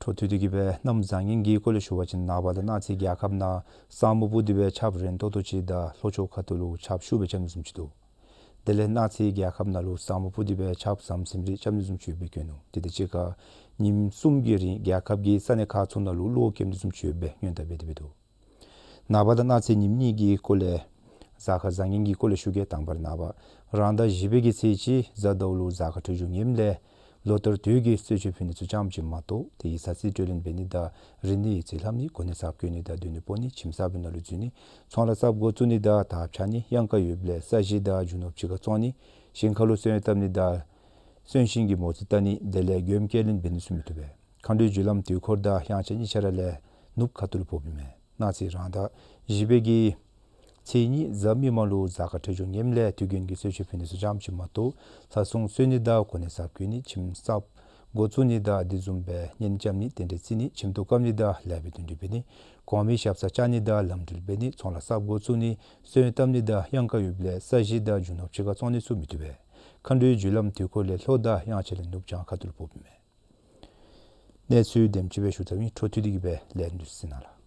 འཕྲོ་མཐུད་དེ་གིས་སྦེ་གནམ་བཟང་ངན་གྱི་སྐོར་ལས་ཞུ་བ་ཅིན་ནངས་པ་དང་གནངས་ཚེ་རྒྱལ་ཁབ་ནང་ས་སྨུག་སྤུབས་ཏེ་སྦེ་ཆརཔ་རན་ཏོག་ཏོ་ཅིག་དང་ལྷོ་ཕྱོགས་ཁ་ཐུག་ལུ་ཆརཔ་ཤུགས་སྦེ་རྐྱབ་ནི་བཟུམ་ཅིག་འདུག། དེ་ལས་གནངས་ཚེ་རྒྱལ་ཁབ་ནང་ལུ་ས་སྨུག་སྤུབས་ཏེ་སྦེ་ཆརཔ་ཟམ་ཟིམ་རེ་རྐྱབ་ནི་བཟུམ་ཅིག་ཡོད་པའི་བཀོད་ནུག། དེ་དང་གཅིག་ཁར་ཉིནམ་གསུམ་གྱི་རིང་རྒྱལ་ཁབ་ཀྱི་ས་གནས་ཁག་ཚུ་ནང་ལུ་གློག་སྐྱེམ་ནི་བཟུམ་ཅིག་ཡོད་པའི་སྔོན་བརྡ་འབད་དེ་སྦེ་འདུག། ནངས་པ་དང་གནངས་ཚེ་ཉིནམ་གཉིས་ཀྱི་སྐོར་ལས་གཟའ་སྐར་བཟང་ངན་གྱི་སྐོར་ལས་ཞུ་གེ། དང་པ་ར་ནངས་པ་རང་ཟླ་བཞི་པའི་གི་ཚེས་གཅིག་གཟའ་ཟླཝ་ལུ་གཟའ་སྐར་འཕྲོད་སྦྱོར་ངནམ་ལས་ལོ་ལྟར་དུས་ཀྱི་གསོལ་མཆོད་ཕུལ་ནི་ཚུ་ཙམ་ཅིག་མ་གཏོགས་དེ་ཡི་ས་ཚིགས་སྤྲོད་ལེན་འབད་ནི་དང་རིག་གནས་ཡིག་རྩིས་ལྷབ་ནི་གོ་གནས་གསརཔ་བསྐོ་ནི་དང་སྡོད་གནས་སྤོ་ནི་ཁྱིམ་གསརཔ་ནང་ལུ་འཛུལ་ནི་ཚོང་ལཱ་གསརཔ་འགོ་བཙུགས་ནི་དང་དར་འཕྱར་ནི་གཡང་དཀར་ཡོདཔ་ལས་ས་གཞི་དང་རྒྱུ་ནོར་ཕྱི་ཁར་བཙོང་ནི་ཞིང་ཁ་ལུ་སོན་བཏབ་ནི་དང་གསོན་ཤིང་གི་མོ་རྩིས་བལྟ་ནི་དེ་ལས་མགྱོནམ་སྐྱེལ་ལེན་འབད་ནི་ཚུ་མི་བཏུབ་པས། མཁའ་འགྲོའི་རྒྱུ་ལམ་དུས་འཁོར་དང་དབྱངས་འཆར་གཉིས་ཆ་ར་ལས་ནུབ་ཁ་ཐུག་ལུ་ཕོགཔ་ཨིན་མས། གནངས་ཚེ་རང་ཟླ་བཞི་པའི་གི་ཚེས་གཉིས་གཟའ་མིག་དམར་ལུ་གཟའ་སྐར་འཕྲོད་སྦྱོར་ངནམ་ལས་དུས་རྒྱུན་གྱི་གསོལ་མཆོད་ཕུལ་ནི་ཚུ་ཙམ་ཅིག་མ་གཏོགས་ལྷ་སྲུང་གསོལ་ནི་དང་གོ་གནས་གསརཔ་བསྐོ་ནི་ཁྱིམ་གསརཔ་འགོ་བཙུགས་ནི་དང་དེ་བཟུམ་སྦེ་གཉེན་རྐྱབ་ནི་རྟེན་འབྲེལ་བརྩི་ནི་ཁྱིམ་ཐོག་བཀབ་ནི་དང་ལེགས་པའི་དོན་སྒྲུབ་འབད་ནི་གོང་མའི་ཞབས་སར་བཅར་ནི་དང་ལམ་འགྲུལ་འབད་ནི་ཚོང་ལཱ་གསརཔ་འགོ་བཙུགས་ནི་སོན་བཏབ་ནི་དང་གཡང་དཀར་ཡོདཔ་ལས་ས་གཞི་དང་རྒྱུ་ནོར་ཕྱི་ཁར་བཙོང་ནི་ཚུ་མི་བཏུབ་པས། མཁའ་འགྲོའི་རྒྱུ་ལམ་དུས་འཁོར་ལས་ལྷོ་དང་དབྱངས་འཆར་ལས་ནུབ་བྱང་ཁ་ཐུག་ལུ་ཕོགཔ་ཨིན་མས། གནས་ཚུལ་དེམ་ཅིག་སྦེ་ཞུ་ཚརཝ་ཨིན། འཕྲོ་མཐུད་དེ་གིས་སྦེ་ལས་རིམ་འདི་ཚུ་གཟིགས་གནང་ལགས།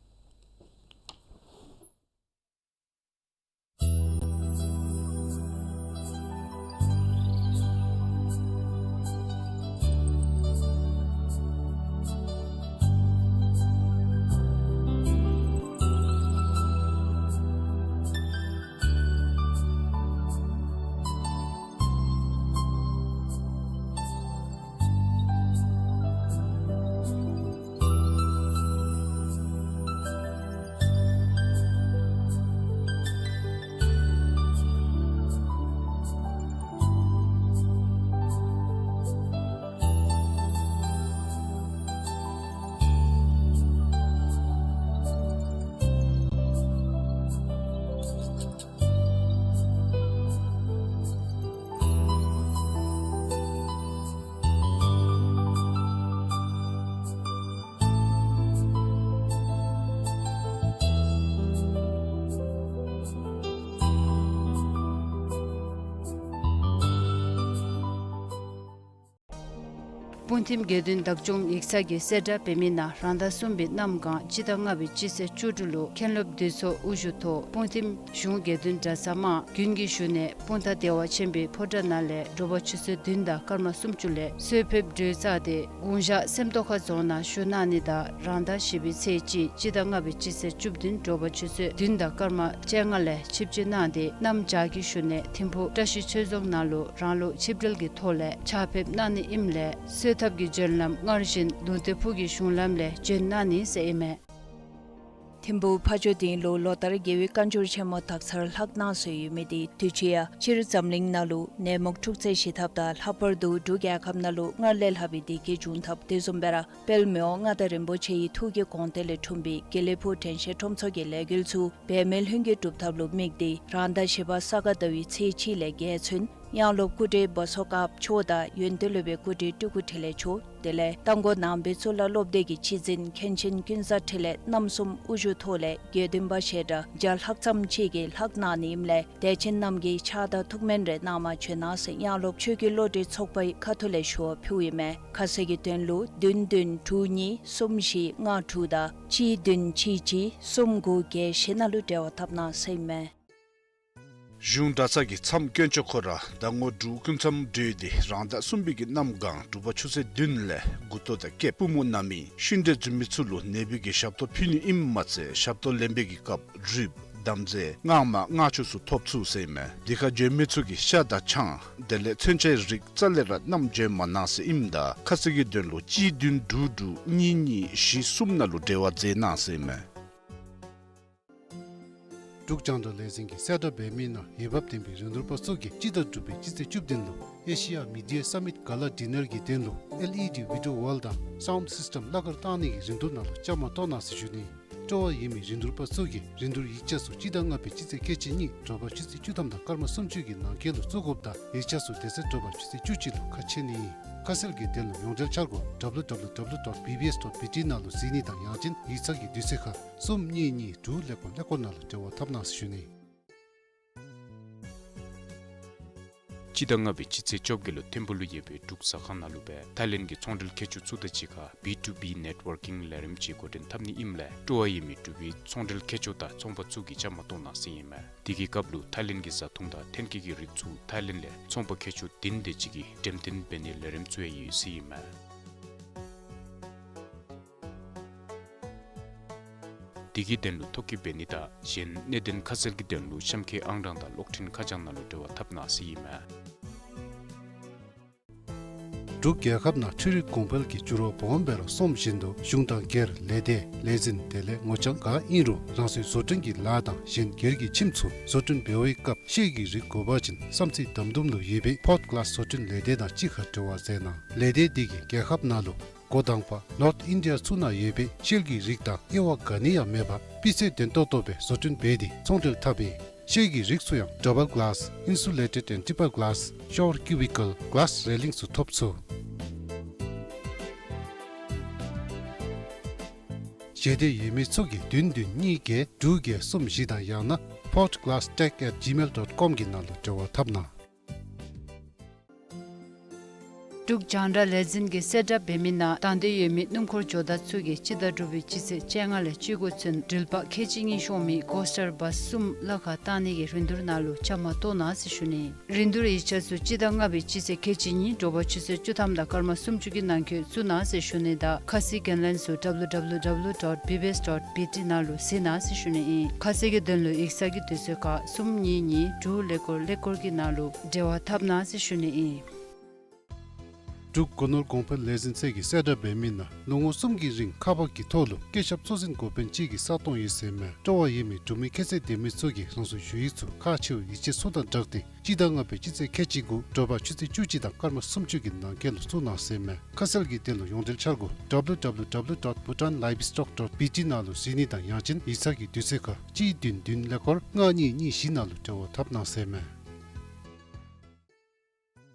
སྤུངས་ཐིམ་དགེ་འདུན་བདག་སྐྱོང་ཡིག་ཚང་གིས་གསལ་བསྒྲགས་འབད་མི་ནང་རང་ཟླ་གསུམ་པའི་གནམ་གང་སྤྱི་ཟླ་ལྔ་པའི་སྤྱི་ཚེས་བཅུ་དྲུག་ལུ་མཁན་སློབ་འདུས་ཚོགས་དབུ་བཞུགས་ཐོག་སྤུངས་ཐིམ་གཞུང་དགེ་འདུན་གྲྭ་ཚང་དམངས་དགུན་གྱི་བཞུགས་གནས་སྤུངས་ཐང་བདེ་བ་ཆེན་པོའི་ཕོ་བྲང་ནང་ལས་དྲོ་པ་ཆུ་ཚོད་བདུན་དང་སྐར་མ་སུམ་ཅུ་ལས་གསོལ་ཕེབས་གྲོལ་ཚར་ཏེ་དགུང་ཞག་སེམས་རྟོགས་ཁ་རྫོང་ནང་བཞུགས་གནང་ནི་དང་རང་ཟླ་བཞི་པའི་ཚེས་གཅིག་སྤྱི་ཟླ་ལྔ་པའི་སྤྱི་ཚེས་བཅུ་བདུན་དྲོ་པ་ཆུ་ཚོད་བདུན་དང་སྐར་མ་བཅོ་ལྔ་ལས་ཆིབས་བསྒྱིར་གནང་སྟེ་གནམ་བྱཱར་གྱི་བཞུགས་གནས་ཐིམ་ཕུག་བཀྲ་ཤིས་ཆོས་རྫོང་ནང་ལུ་རང་ལུགས་ཆིབས་གྲལ་གྱི་ཐོག་ལས་ཕྱག་ཕེབས་གནང་ནི་ཨིནམ་ལས་གསོལ་ཐབ་ཀྱི་བྱོན་ལམ་སྔར་བཞིན་ལུང་བསྟན་ཕུག་གི་གཞུང་ལམ་ལས་བྱོན་གནང་ནི་ཟེར་ཨིན་མས། བོད་ཕ་ཇོ་སྡིངས་ལུ་ལོ་ལྟར་རྒྱལ་བའི་བཀའ་འགྱུར་ཆེན་མོ་དག་ཚར་ལྷག་གནང་སྲོལ་ཡོད་མི་དེ་དུས་ཅི་ཡང་སྤྱིར་འཛམ་གླིང་ནང་ལུ་ནད་མུག་འཁྲུག་རྩོད་ཞི་ཐབས་དང་ལྷག་པར་དུ་འབྲུག་རྒྱལ་ཁབ་ནང་ལུ་སྔར་ལས་ལྷག་པའི་བདེ་སྐྱིད་འབྱུང་ཐབས་དེ་བཟུམ་སྦེ་ར་དཔལ་མི་དབང་མངའ་བདག་རིན་པོ་ཆེ་ཡི་ཐུགས་ཀྱི་དགོངས་དོན་ལས་འཁྲུངས་པའི་དགེ་ལེགས་ཕུག་དྲན་ཤེས་ཁྲོམ་ཚོགས་ཀྱི་ལས་འགུལ་ཚུ་འབད་མེད་ལྷུན་གྱིས་གྲུབ་ཐབས་ལུ་དམིགས་ཏེ་རང་ཟླ་བཞི་པ་ས་ག་ཟླ་བའི་ཚེས་གཅིག་ལས་བརྒྱད་ཚུན་དབྱངས་སློབ་སྐུ་བགྲེས་བོ་སོ་དཀརཔོ་མཆོག་དང་ཡོན་ཏན་སློབ་དཔོན་སྐུ་བགྲེས་སྤྲུལ་སྐུ་འཕྲིན་ལས་མཆོག་དེ་ལས་རྟ་མགོ་ནང་པའི་གཙུག་ལག་སློབ་སྡེ་གི་སྤྱི་འཛིན་མཁན་ཆེན་ཀུན་བཟང་འཕྲིན་ལས་རྣམ་གསུམ་དབུ་བཞུགས་ཐོག་ལས་དགེ་འདུན་པ་བཤད་གྲྭ་བརྒྱ་ལྷག་ཙམ་ཅིག་གིས་ལྷག་གནང་ནི་ཨིནམ་ལས་དད་ཅན་རྣམས་ཀྱིས་ཕྱག་དང་ཐུགས་སྨོན་རེ་གནང་མ་བྱོན་གནང་ཟེར་དབྱངས་སློབ་ཆོས་ཀྱི་བློ་གྲོས་ཚོགས་པའི་ཁ་ཐུག་ལས་ཞུ་བ་ཕུལཝ་ཨིན་མས། ཁ་གསལ་གྱི་དོན་ལུ་བདུན་བདུན་དྲུག་གཉིས་གསུམ་བཞི་ལྔ་དྲུག་དང་གཅིག་བདུན་གཅིག་གཅིག་གསུམ་དགུ་བརྒྱད་བཞི་ནང་ལུ་འབྲེལ་བ་འཐབ་གནང་ཟེར་ཨིན་མས། གཞུང་གྲྭ་ཚང་གི་མཚམས་དཀོན་མཆོག་ཁོ་ར་ཟླ་ངོ་དྲུག་སྐུ་མཚམས་གྲོལ་ཏེ་རང་ཟླ་གསུམ་པའི་གི་གནམ་གང་དྲོ་པ་ཆུ་ཚོད་བདུན་ལས་མགུ་ཏོ་དང་སྐེདཔ་པུས་མོ་ན་མི་ཤི་འདྲེ་འཛུལ་མི་ཚུ་ལུ་ནད་འབུ་གི་ཞབས་ཏོག་ཕུལ་ནི་ཨིནམ་མ་ཚད་ཞབས་ཏོག་ལེན་པའི་གི་སྐབས་རུས་དམ་རྫས་སྔགས་མ་སྔགས་ཆུ་ཚུ་ཐོབ་ཚུགས་ཟེར་ཨིན་མས། འདི་ཁར་བྱོན་མི་ཚུ་གིས་ཤ་དང་ཆང་དེ་ལས་མཚོན་ཆའི་རིགས་རྩ་ལས་ར་བསྣམས་བྱོན་མ་གནང་ཟེར་ཨིནམ་ད་ཁ་གསལ་གྱི་དོན་ལུ་གཅིག་བདུན་དྲུག་དྲུག་གཉིས་གཉིས་བཞི་གསུམ་ནང་ལུ་འབྲེལ་བ་མཛད་གནང་ཟེར་ཨིན་མས། འབྲུག་རྒྱང་བསྒྲགས་ལས་འཛིན་གྱིས་གསལ་བསྒྲགས་འབད་མི་ནང་འོས་འབབ་ལྡན་པའི་རིན་བསྡུར་པ་ཚུ་གིས་སྤྱི་ཟླ་དྲུག་པའི་སྤྱི་ཚེས་བཅུ་བདུན་ལུ་ཨེ་ཤི་ཡ་མི་ཌི་ཡ་སམ་མིཊ་ག་ལ་ཌི་ནར་གྱི་དོན་ལུ་ཨེལ་ཨི་ཌི་བི་ཌི་ཡོ་ཝཱལ་དང་སའུནཌ་སིསི་ཊམ་གླ་གར་བཏང་ནི་གི་རིན་བསྡུར་ནང་ལུ་བཅའ་མར་གཏོགས་གནང་ཟེར་ཞུ་ནི། སྤྲོ་བ་ཡོད་མི་རིན་བསྡུར་པ་ཚུ་གིས་རིན་བསྡུར་ཡིག་ཆ་ཚུ་སྤྱི་ཟླ་ལྔ་པའི་སྤྱི་ཚེས་ཁལ་གཅིག་གཉིས་དྲོ་པ་ཆུ་ཚོད་བཅུ་ཐམ་དང་སྐར་མ་སུམ་ཅུ་གི་ནང་འཁོད་ལུ་བཙུགས་དགོཔ་དང་ཡིག་ཆ་ཚུ་དེ་ཚེ་དྲོ་པ་ཆུ་ཚོད་བཅུ་གཅིག་ལུ་ཁ་ཕྱེ་ནི་ཨིན། ཁ་གསལ་གྱི་དོན་ལུ་ཡོངས་འབྲེལ་འཆར་སྒོ་W W W dot B B S dot B T ནང་ལུ་གཟིགས་ནི་དང་ཡང་ཅིན་ཡིག་ཚང་གི་དུས་ཚོད་ཁར་གསུམ་གཉིས་གཉིས་དྲུག་ཀླད་ཀོར་ཀླད་ཀོར་ནང་ལུ་འབྲེལ་བ་འཐབ་གནང་ཟེར་ཞུ་ནི། སྤྱི་ཟླ་ལྔ་པའི་སྤྱི་ཚེས་བཅོ་བརྒྱད་ལུ་ཐིམ་ཕུག་ལུ་ཡོད་པའི་འབྲུག་ཟ་ཁང་ནང་ལུ་སྦེ་ཐའི་ལེནཌ་གི་ཚོང་འབྲེལ་མཁས་མཆོག་ཚུ་དང་གཅིག་ཁར་B two B networking ལས་རིམ་ཅིག་འགོ་འདྲེན་འཐབ་ནི་ཨིནམ་ལས་སྤྲོ་བ་ཡོད་མི་འབྲུག་པའི་ཚོང་འབྲེལ་མཁས་མཆོག་དང་ཚོང་པ་ཚུ་གིས་བཅའ་མར་གཏོགས་གནང་ཟེར་ཨིན་མས། དེ་གི་སྐབས་ལུ་ཐའི་ལེནཌ་གི་བཟའ་འཐུང་དང་ཐོན་སྐྱེད་ཀྱི་རིགས་ཚུ་ཐའི་ལེནཌ་ལས་ཚོང་པ་མཁས་མཆོག་བདུན་དེ་ཅིག་གིས་འགྲེམས་སྟོན་འབད་ནིའི་ལས་རིམ་ཚུ་ཡང་ཡོད་ཟེར་ཨིན་མས། དེ་གི་དོན་ལུ་ཐོ་བཀོད་འབད་ནི་དང་གཞན་གནད་དོན་ཁ་གསལ་གྱི་དོན་ལུ་གཤམ་འཁོད་ཨང་གྲངས་དང་གློག་འཕྲིན་ཁ་བྱང་ནང་ལུ་འབྲེལ་བ་འཐབ་གནང་ཟེར་ཨིན་མས། འབྲུག་རྒྱལ་ཁབ་ནང་འཕྲུལ་རིག་གོང་འཕེལ་གྱི་འགྱུར་བ་སྦོམ་སྦེ་ར་སོངམ་བཞིན་དུ་གཞུང་དང་སྒེར་ལས་སྡེ་ལས་འཛིན་དེ་ལས་ངོ་རྐྱང་ག་ཨིན་རུང་རང་སོའི་བཟོ་སྐྲུན་གྱི་ལཱ་དང་གཞན་སྒེར་གྱི་ཁྱིམ་ཚུ་བཟོ་སྐྲུན་འབད་བའི་སྐབས་ཤེལ་གྱི་རིགས་དགོ་པ་ཅིན་བསམ་རྩེ་དམ་དུམ་ལུ་ཡོད་པའི་ཕོརཌ་གླཱསི་བཟོ་སྐྲུན་ལས་སྡེ་དང་གཅིག་ཁར་འབྲེལ་བ་མཛད་གནང་། ལས་སྡེ་འདི་གིས་རྒྱལ་ཁབ་ནང་ལུ་འགོ་དང་པ་ནོརཐ་ཨིན་ཌི་ཡ་ཚུ་ནང་ཡོད་པའི་ཤེལ་གྱི་རིགས་དང་དབྱེ་བ་ག་ནི་ཡང་མེད་པར་སྤུས་ཚད་ལྡན་ཏོག་ཏོ་སྦེ་བཟོ་སྐྲུན་འབད་དེ་ཚོང་འབྲེལ་འཐབ་ཨིན། ཤེལ་གྱི་རིགས་ཚུ་ཡང་ཌབ་བཱལ་གླཱསི་ཨིན་སུ་ལེ་ཊེཌ་ཨེནཌ་ཊེམ་པར་གླཱསི་ཤ་ཝར་ཀིའུ་བི་ཀཱལ་གླཱསི་རེ་ལིང་ཚུ་ཐོབ་ཚུགས། ཞེ་འདོད་ཡོད་མི་ཚུ་གིས་བདུན་བདུན་གཉིས་བརྒྱད་དྲུག་བརྒྱད་གསུམ་བཞི་དང་ཡང་ན་ཕོརཌ་གླཱསི་ཊེག་ཨེཊ་ཇི་མེལ་ཌོཊ་ཀོམ་གྱི་ནང་ལུ་འབྲེལ་བ་འཐབ་གནང་། འབྲུག་རྒྱང་བསྒྲགས་ལས་འཛིན་གྱིས་གསལ་བསྒྲགས་འབད་མི་ནང་དང་འདོད་ཡོད་མི་སྣུམ་འཁོར་ཇོ་བདག་ཚུ་གིས་སྤྱི་ཟླ་དྲུག་པའི་སྤྱི་ཚེས་བཅོ་ལྔ་ལས་བཅུ་དགུ་ཚུན་འགྲུལ་པ་ཁལ་གཅིག་གཉིས་ཤོང་མི་ཀོ་སི་ཊར་བཱསི་གསུམ་གླ་ཁར་བཏང་ནི་གི་རིན་བསྡུར་ནང་ལུ་བཅའ་མར་གཏོགས་གནང་ཟེར་ཞུ་ནི། རིན་བསྡུར་ཡིག་ཆ་ཚུ་སྤྱི་ཟླ་ལྔ་པའི་སྤྱི་ཚེས་ཁལ་གཅིག་གཉིས་དྲོ་པ་ཆུ་ཚོད་བཅུ་ཐམ་དང་སྐར་མ་སུམ་ཅུ་གི་ནང་འཁོད་བཙུགས་གནང་ཟེར་ཞུ་ནི་དང་ཁ་གསལ་གྱི་ལན་ཚུ་W W W dot B B S dot B T ནང་ལུ་གཟིགས་གནང་ཟེར་ཞུ་ནི་ཨིན། ཁ་གསལ་གྱི་དོན་ལུ་ཡིག་ཚང་གི་དུས་ཚོད་ཁར་གསུམ་གཉིས་གཉིས་དྲུག་ཀླད་ཀོར་ཀླད་ཀོར་གྱི་ནང་ལུ་འབྲེལ་བ་འཐབ་གནང་ཟེར་ཞུ་ནི་ཨིན། འབྲུག་སྒོ་ནོར་གོང་འཕེལ་ལས་འཛིན་ཚད་ཀྱིས་གསལ་བསྒྲགས་འབད་མི་ནང་ལོ་ངོ་གསུམ་གྱི་རིང་ཁག་འབག་གི་ཐོག་ལུ་བཀོད་ཁྱབ་གཙོ་འཛིན་འགོ་དཔོན་གཅིག་གི་ས་སྟོང་ཡོད་ཟེར་མས། སྤྲོ་བ་ཡོད་མི་འབྲུག་མི་ཁྱད་ཚད་ལྡན་མི་ཚུ་གིས་རང་སོའི་ཞུ་ཡིག་ཚུ་ཁག་ཆེ་བའི་ཡིག་ཆ་ཚུ་དང་སྦྲགས་ཏེ་སྤྱི་ཟླ་ལྔ་པའི་སྤྱི་ཚེས་ཁལ་གཅིག་དགུ་དྲོ་པ་ཆུ་ཚོད་བཅུ་གཅིག་དང་སྐར་མ་སུམ་ཅུ་གི་ནང་འཁོད་ལུ་བཙུགས་གནང་ཟེར་མས། ཁ་གསལ་གྱི་དོན་ལུ་ཡོངས་འབྲེལ་འཆར་སྒོ་W W W dot bhutan livestock dot B T ནང་ལུ་གཟིགས་ནི་དང་ཡང་ཅིན་ཡིག་ཚང་གི་དུས་ཚོད་ཁར་གཅིག་བདུན་བདུན་ཀླད་ཀོར་ལྔ་གཉིས་གཉིས་བཞི་ནང་ལུ་འབྲེལ་བ་འཐབ་གནང་ཟེར་མས།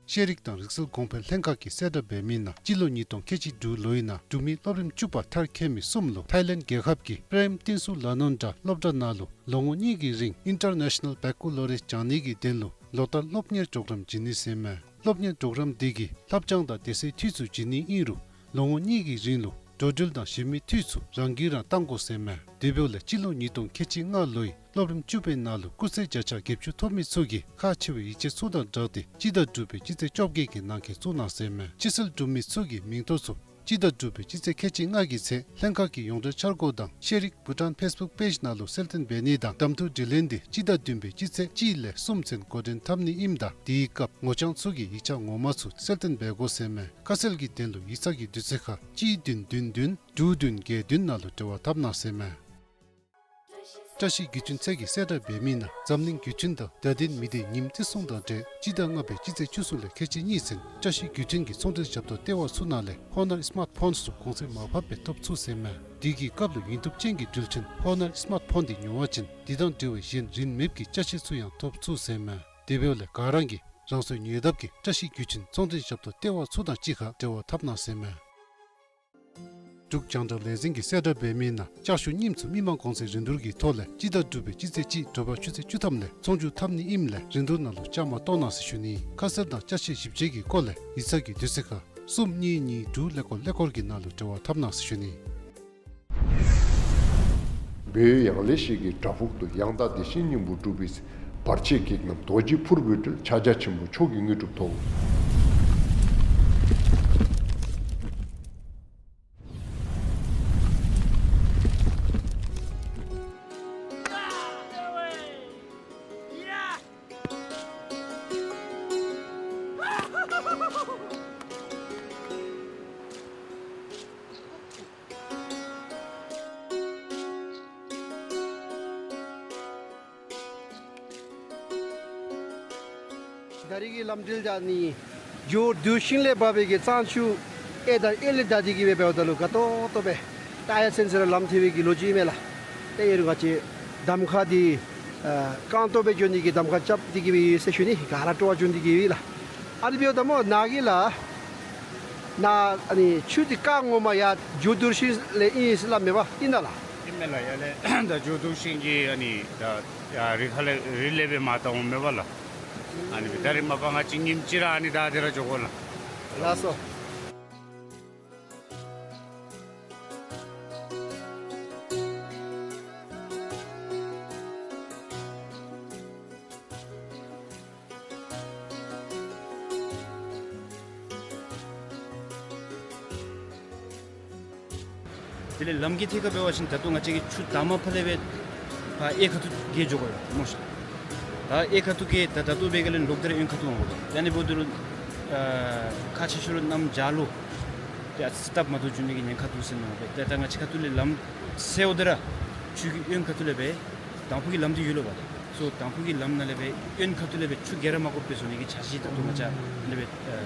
ཤེས་རིག་དང་རིག་གསར་གོང་འཕེལ་ལྷན་ཁག་གིས་གསལ་བསྒྲགས་འབད་མི་ནང་སྤྱི་ལོ་ཉིས་སྟོང་ཁལ་གཅིག་དྲུག་ལོའི་ནང་འབྲུག་མི་སློབ་རིམ་བཅུ་པ་མཐར་འཁྱོལ་མི་གསུམ་ལུ་ཐའི་ལེནཌ་རྒྱལ་ཁབ་ཀྱི་པྲེམ་ཏིན་སུ་ལ་ནོན་ཌ་སློབ་གྲྭ་ནང་ལུ་ལོ་ངོ་གཉིས་ཀྱི་རིང་ཨིན་ཊར་ནེ་ཤ་ནཱལ་བཀའ་སློབ་སློབ་རིམ་སྦྱང་ནི་གི་དོན་ལུ་ལོ་ལྟར་སློབ་གཉེར་གྲོགས་རམ་བྱིན་ནི་ཟེར་མས། སློབ་གཉེར་གྲོགས་རམ་འདི་གིས་ལྷབ་སྦྱང་དང་དེ་ཚུའི་འཐུས་ཚུ་བྱིན་ནི་ཨིན་རུང་ལོ་ངོ་གཉིས་ཀྱི་རིང་ལུ་འགྲོ་འགྲུལ་དང་གཞན་མི་འཐུས་ཚུ་རང་གིས་རང་བཏང་དགོ་ཟེར་མས། དེ་འབདཝ་ལས་སྤྱི་ལོ་ཉིས་སྟོང་ཁལ་གཅིག་ལྔ་ལོའི་སློབ་རིམ་བཅུ་པའི་ནང་ལུ་སྐུགས་ཚད་བརྒྱ་ཆ་བརྒྱད་ཅུ་ཐོབ་མི་ཚུ་གིས་ཁག་ཆེ་བའི་ཡིག་ཆ་ཚུ་དང་སྦྲགས་ཏེ་སྤྱི་ཟླ་དྲུག་པའི་སྤྱི་ཚེས་བཅོ་བརྒྱད་ཀྱི་ནང་འཁོད་བཙུགས་གནང་ཟེར་མས། ཕྱི་སེལ་གྲུབ་མི་ཚུ་གི་མིང་ཐོ་ཚུ་སྤྱི་ཟླ་དྲུག་པའི་སྤྱི་ཚེས་ཁལ་གཅིག་ལྔ་གི་ཚེ་ལྷན་ཁག་གི་ཡོངས་འབྲེལ་འཆར་སྒོ་དང་ཤེས་རིག་བྷུ་ཊཱན་ཕེསི་བུཀ་པེཇ་ནང་ལུ་གསལ་སྟོན་འབད་ནི་དང་གདམ་འཐུ་དྲི་ལན་འདི་སྤྱི་ཟླ་བདུན་པའི་སྤྱི་ཚེས་གཅིག་ལས་གསུམ་ཚུན་འགོ་འདྲེན་འཐབ་ནི་ཨིནམ་ད་དེའི་སྐབས་ངོ་རྐྱང་ཚུ་གིས་ཡིག་ཆ་ངོ་མ་ཚུ་གསལ་སྟོན་འབད་དགོ་ཟེར་མས། ཁ་གསལ་གྱི་དོན་ལུ་ཡིག་ཚང་གི་དུས་ཚོད་ཁར་གཅིག་བདུན་བདུན་བདུན་དྲུག་བདུན་བརྒྱད་བདུན་ནང་ལུ་འབྲེལ་བ་འཐབ་གནང་ཟེར་མས། བཀྲ་ཤིས་བརྒྱུད་འཕྲིན་ཚད་ཀྱིས་གསལ་བསྒྲགས་འབད་མི་ནང་འཛམ་གླིང་བརྒྱུད་འཕྲིན་དང་བརྡ་དོན་མི་སྡེ་ཉིནམ་བརྩི་སྲུང་དང་འབྲེལ་སྤྱི་ཟླ་ལྔ་པའི་སྤྱི་ཚེས་བཅུ་གསུམ་ལས་ཁལ་གཅིག་གཉིས་ཚུན་བཀྲ་ཤིས་བརྒྱུད་འཕྲིན་གྱི་ཚོང་འབྲེལ་ཞབས་ཏོག་ལྟེ་བ་ཚུ་ནང་ལས་ཧོ་ནར་སི་མཱརཊ་ཕོནསི་ཚུ་གོང་ཚད་མར་ཕབ་སྦེ་ཐོབ་ཚུགས་ཟེར་མས། དེ་གི་སྐབས་ལུ་ཡུན་ཐུབ་ཅན་གྱི་འགྲུལ་འཕྲིན་ཧོ་ནར་སི་མཱརཊ་ཕོན་དེ་ཉོ་བ་ཅིན་དེ་དང་འབྲེལ་བའི་གཞན་རིན་མེད་ཀྱི་ཅ་ཆས་ཚུ་ཡང་ཐོབ་ཚུགས་ཟེར་མས། དེ་འབདཝ་ལས་ག་ར་གིས་རང་སོའི་ཉེ་འདབས་ཀྱི་བཀྲ་ཤིས་བརྒྱུད་འཕྲིན་ཚོང་འབྲེལ་ཞབས་ཏོག་ལྟེ་བ་ཚུ་དང་གཅིག་ཁར་འབྲེལ་བ་འཐབ་གནང་ཟེར་མས། འབྲུག་རྒྱང་བསྒྲགས་ལས་འཛིན་གྱིས་གསལ་བསྒྲགས་འབད་མི་ནང་ལྕགས་ཞུ་རྙིངམ་ཚུ་མི་མང་གོང་ཚད་རིན་བསྡུར་གྱི་ཐོག་ལས་སྤྱི་ཟླ་དྲུག་པའི་སྤྱི་ཚེས་གཅིག་དྲོ་པ་ཆུ་ཚོད་བཅུ་ཐམ་ལས་ཚོང་བསྒྱུར་འཐབ་ནི་ཨིནམ་ལས་རིན་བསྡུར་ནང་ལུ་བཅའ་མར་གཏོགས་གནང་ཟེར་ཞུ་ནི། ཁ་གསལ་དང་ཅ་ཆས་ཞིབ་དཔྱད་ཀྱི་སྐོར་ལས་ཡིག་ཚང་གི་དུས་ཚོད་ཁར་གསུམ་གཉིས་གཉིས་དྲུག་ཀླད་ཀོར་ཀླད་ཀོར་གྱི་ནང་ལུ་འབྲེལ་བ་འཐབ་གནང་ཟེར་ཞུ་ནི། བོད་ཡང་ལེ་ཤོད་ཀྱི་བྲག་ཕུག་ཏུ་ཡང་དག་བདེ་གཤེགས་སྙིང་པོ་སྒྲུབ་པའི་བར་ཆད་བགེགས་རྣམས་རྡོ་རྗེ་ཕུར་བུས་བསྒྲལ། ཕྱག་རྒྱ་ཆེན་པོ་མཆོག་གི་དངོས་གྲུབ་ཐོབ། ད་རིས་ཀྱི་ལམ་འགྲུལ་ད་ནི་ཇོ་བདུད་ཤིང་ལས་འབབ་པའི་གི་གཙང་ཆུ་ཨེ་དང་ཨེ་ལས་བདའ་སྟེ་གི་སྦེ་འབདཝ་ད་ལུ་དགའ་ཏོག་ཏོ་སྦེ་ཏ་ཡར་ཚུན་ཚོད་ར་ལམ་ཐལ་བའི་གི་ལོ་རྒྱུས་མས་ལགས། ཏེ་ཨེ་རུང་ང་བཅས་གདམ་ཁ་འདི་ཨ་རྐང་སྟོང་སྦེ་འགྱོ་ནི་གི་གདམ་ཁ་རྐྱབ་སྟེ་གི་སྦེ་ཡོད་ཟེར་ཞུ་ནི། ག་ར་སྤྲོ་བ་བྱུང་སྟེ་གི་སྦེ་ལགས། ཨ་ནི་འབདཝ་ད་སྨོ་ནཱ་གིས་ལགས་ནཱ་ཨ་ནི་ཆུ་འདི་རྐང་ངོ་མ་ཡར་ཇོ་བདུད་ཤིང་ལས་ཨིན་ཟེར་སླབ་མས་པ། ཨིན་ན་ལགས། ཨིན་མས་ལགས། ཡར་ལས་ད་ཇོ་བདུད་ཤིང་གི་ཨ་ནི་ད་ཡར་རི་ཁ་ལས་རི་ལས་སྦེ་མར་བཏང་འོང་མས་པ་ལགས། ཨ་ནི་ད་རིས་མ་པ་ང་བཅས་ཉིནམ་གཅིག་ར་ཨ་ནི་ད་དེ་ར་འགྱོ་དགོ་ལགས། ལགས་སོ། དེ་ལས་ལམ་གྱི་ཐད་ཁར་འབད་བ་ཅིན་ད་ལྟོ་ང་བཅས་ཀྱིས་ཆུ་དང་པ་ཕར་ལས་སྦེ་ཕར་གཡས་ཁ་ཐུག་གི་འགྱོ་དགོ་ཡོད་སྨོ་ཤིག། ད་གཡས་ཁ་ཐུག་གི་ད་ད་ལྟོ་འབད་ག་ལས་ལོག་སྟེ་ར་གཡོན་ཁ་ཐུག་འོང་དགོ། ད་ཨ་ནི་འབདཝ་ད་ལུ་ཨ་ཁག་ཆེ་ཤོས་ར་གནམ་བྱཱར་ལུ་ཏེ་ཨ་ཙི་སྟབས་མ་བདེཝ་འབྱུང་ནི་གི་ཉེན་ཁ་འདུག་ཟེར་མནོ་སྦེ། ཏེ་ད་ང་བཅས་ཁ་ཐུག་ལས་ལམ་སེལཝ་ད་ར་ཆུ་གི་གཡོན་ཁ་ཐུག་ལས་སྦེ་དང་ཕུ་གི་ལམ་འདི་ཡོད་ལོ་པ། སོ་དང་ཕུ་གི་ལམ་ནང་ལས་སྦེ་གཡོན་ཁ་ཐུག་ལས་སྦེ་ཆུ་རྒལ་ར་མ་དགོཔ་སྦེ་བཟོ་ནི་གི་འཆར་གཞི་ད་ལྟོ་ང་བཅས་ལས་སྦེ་ཨ་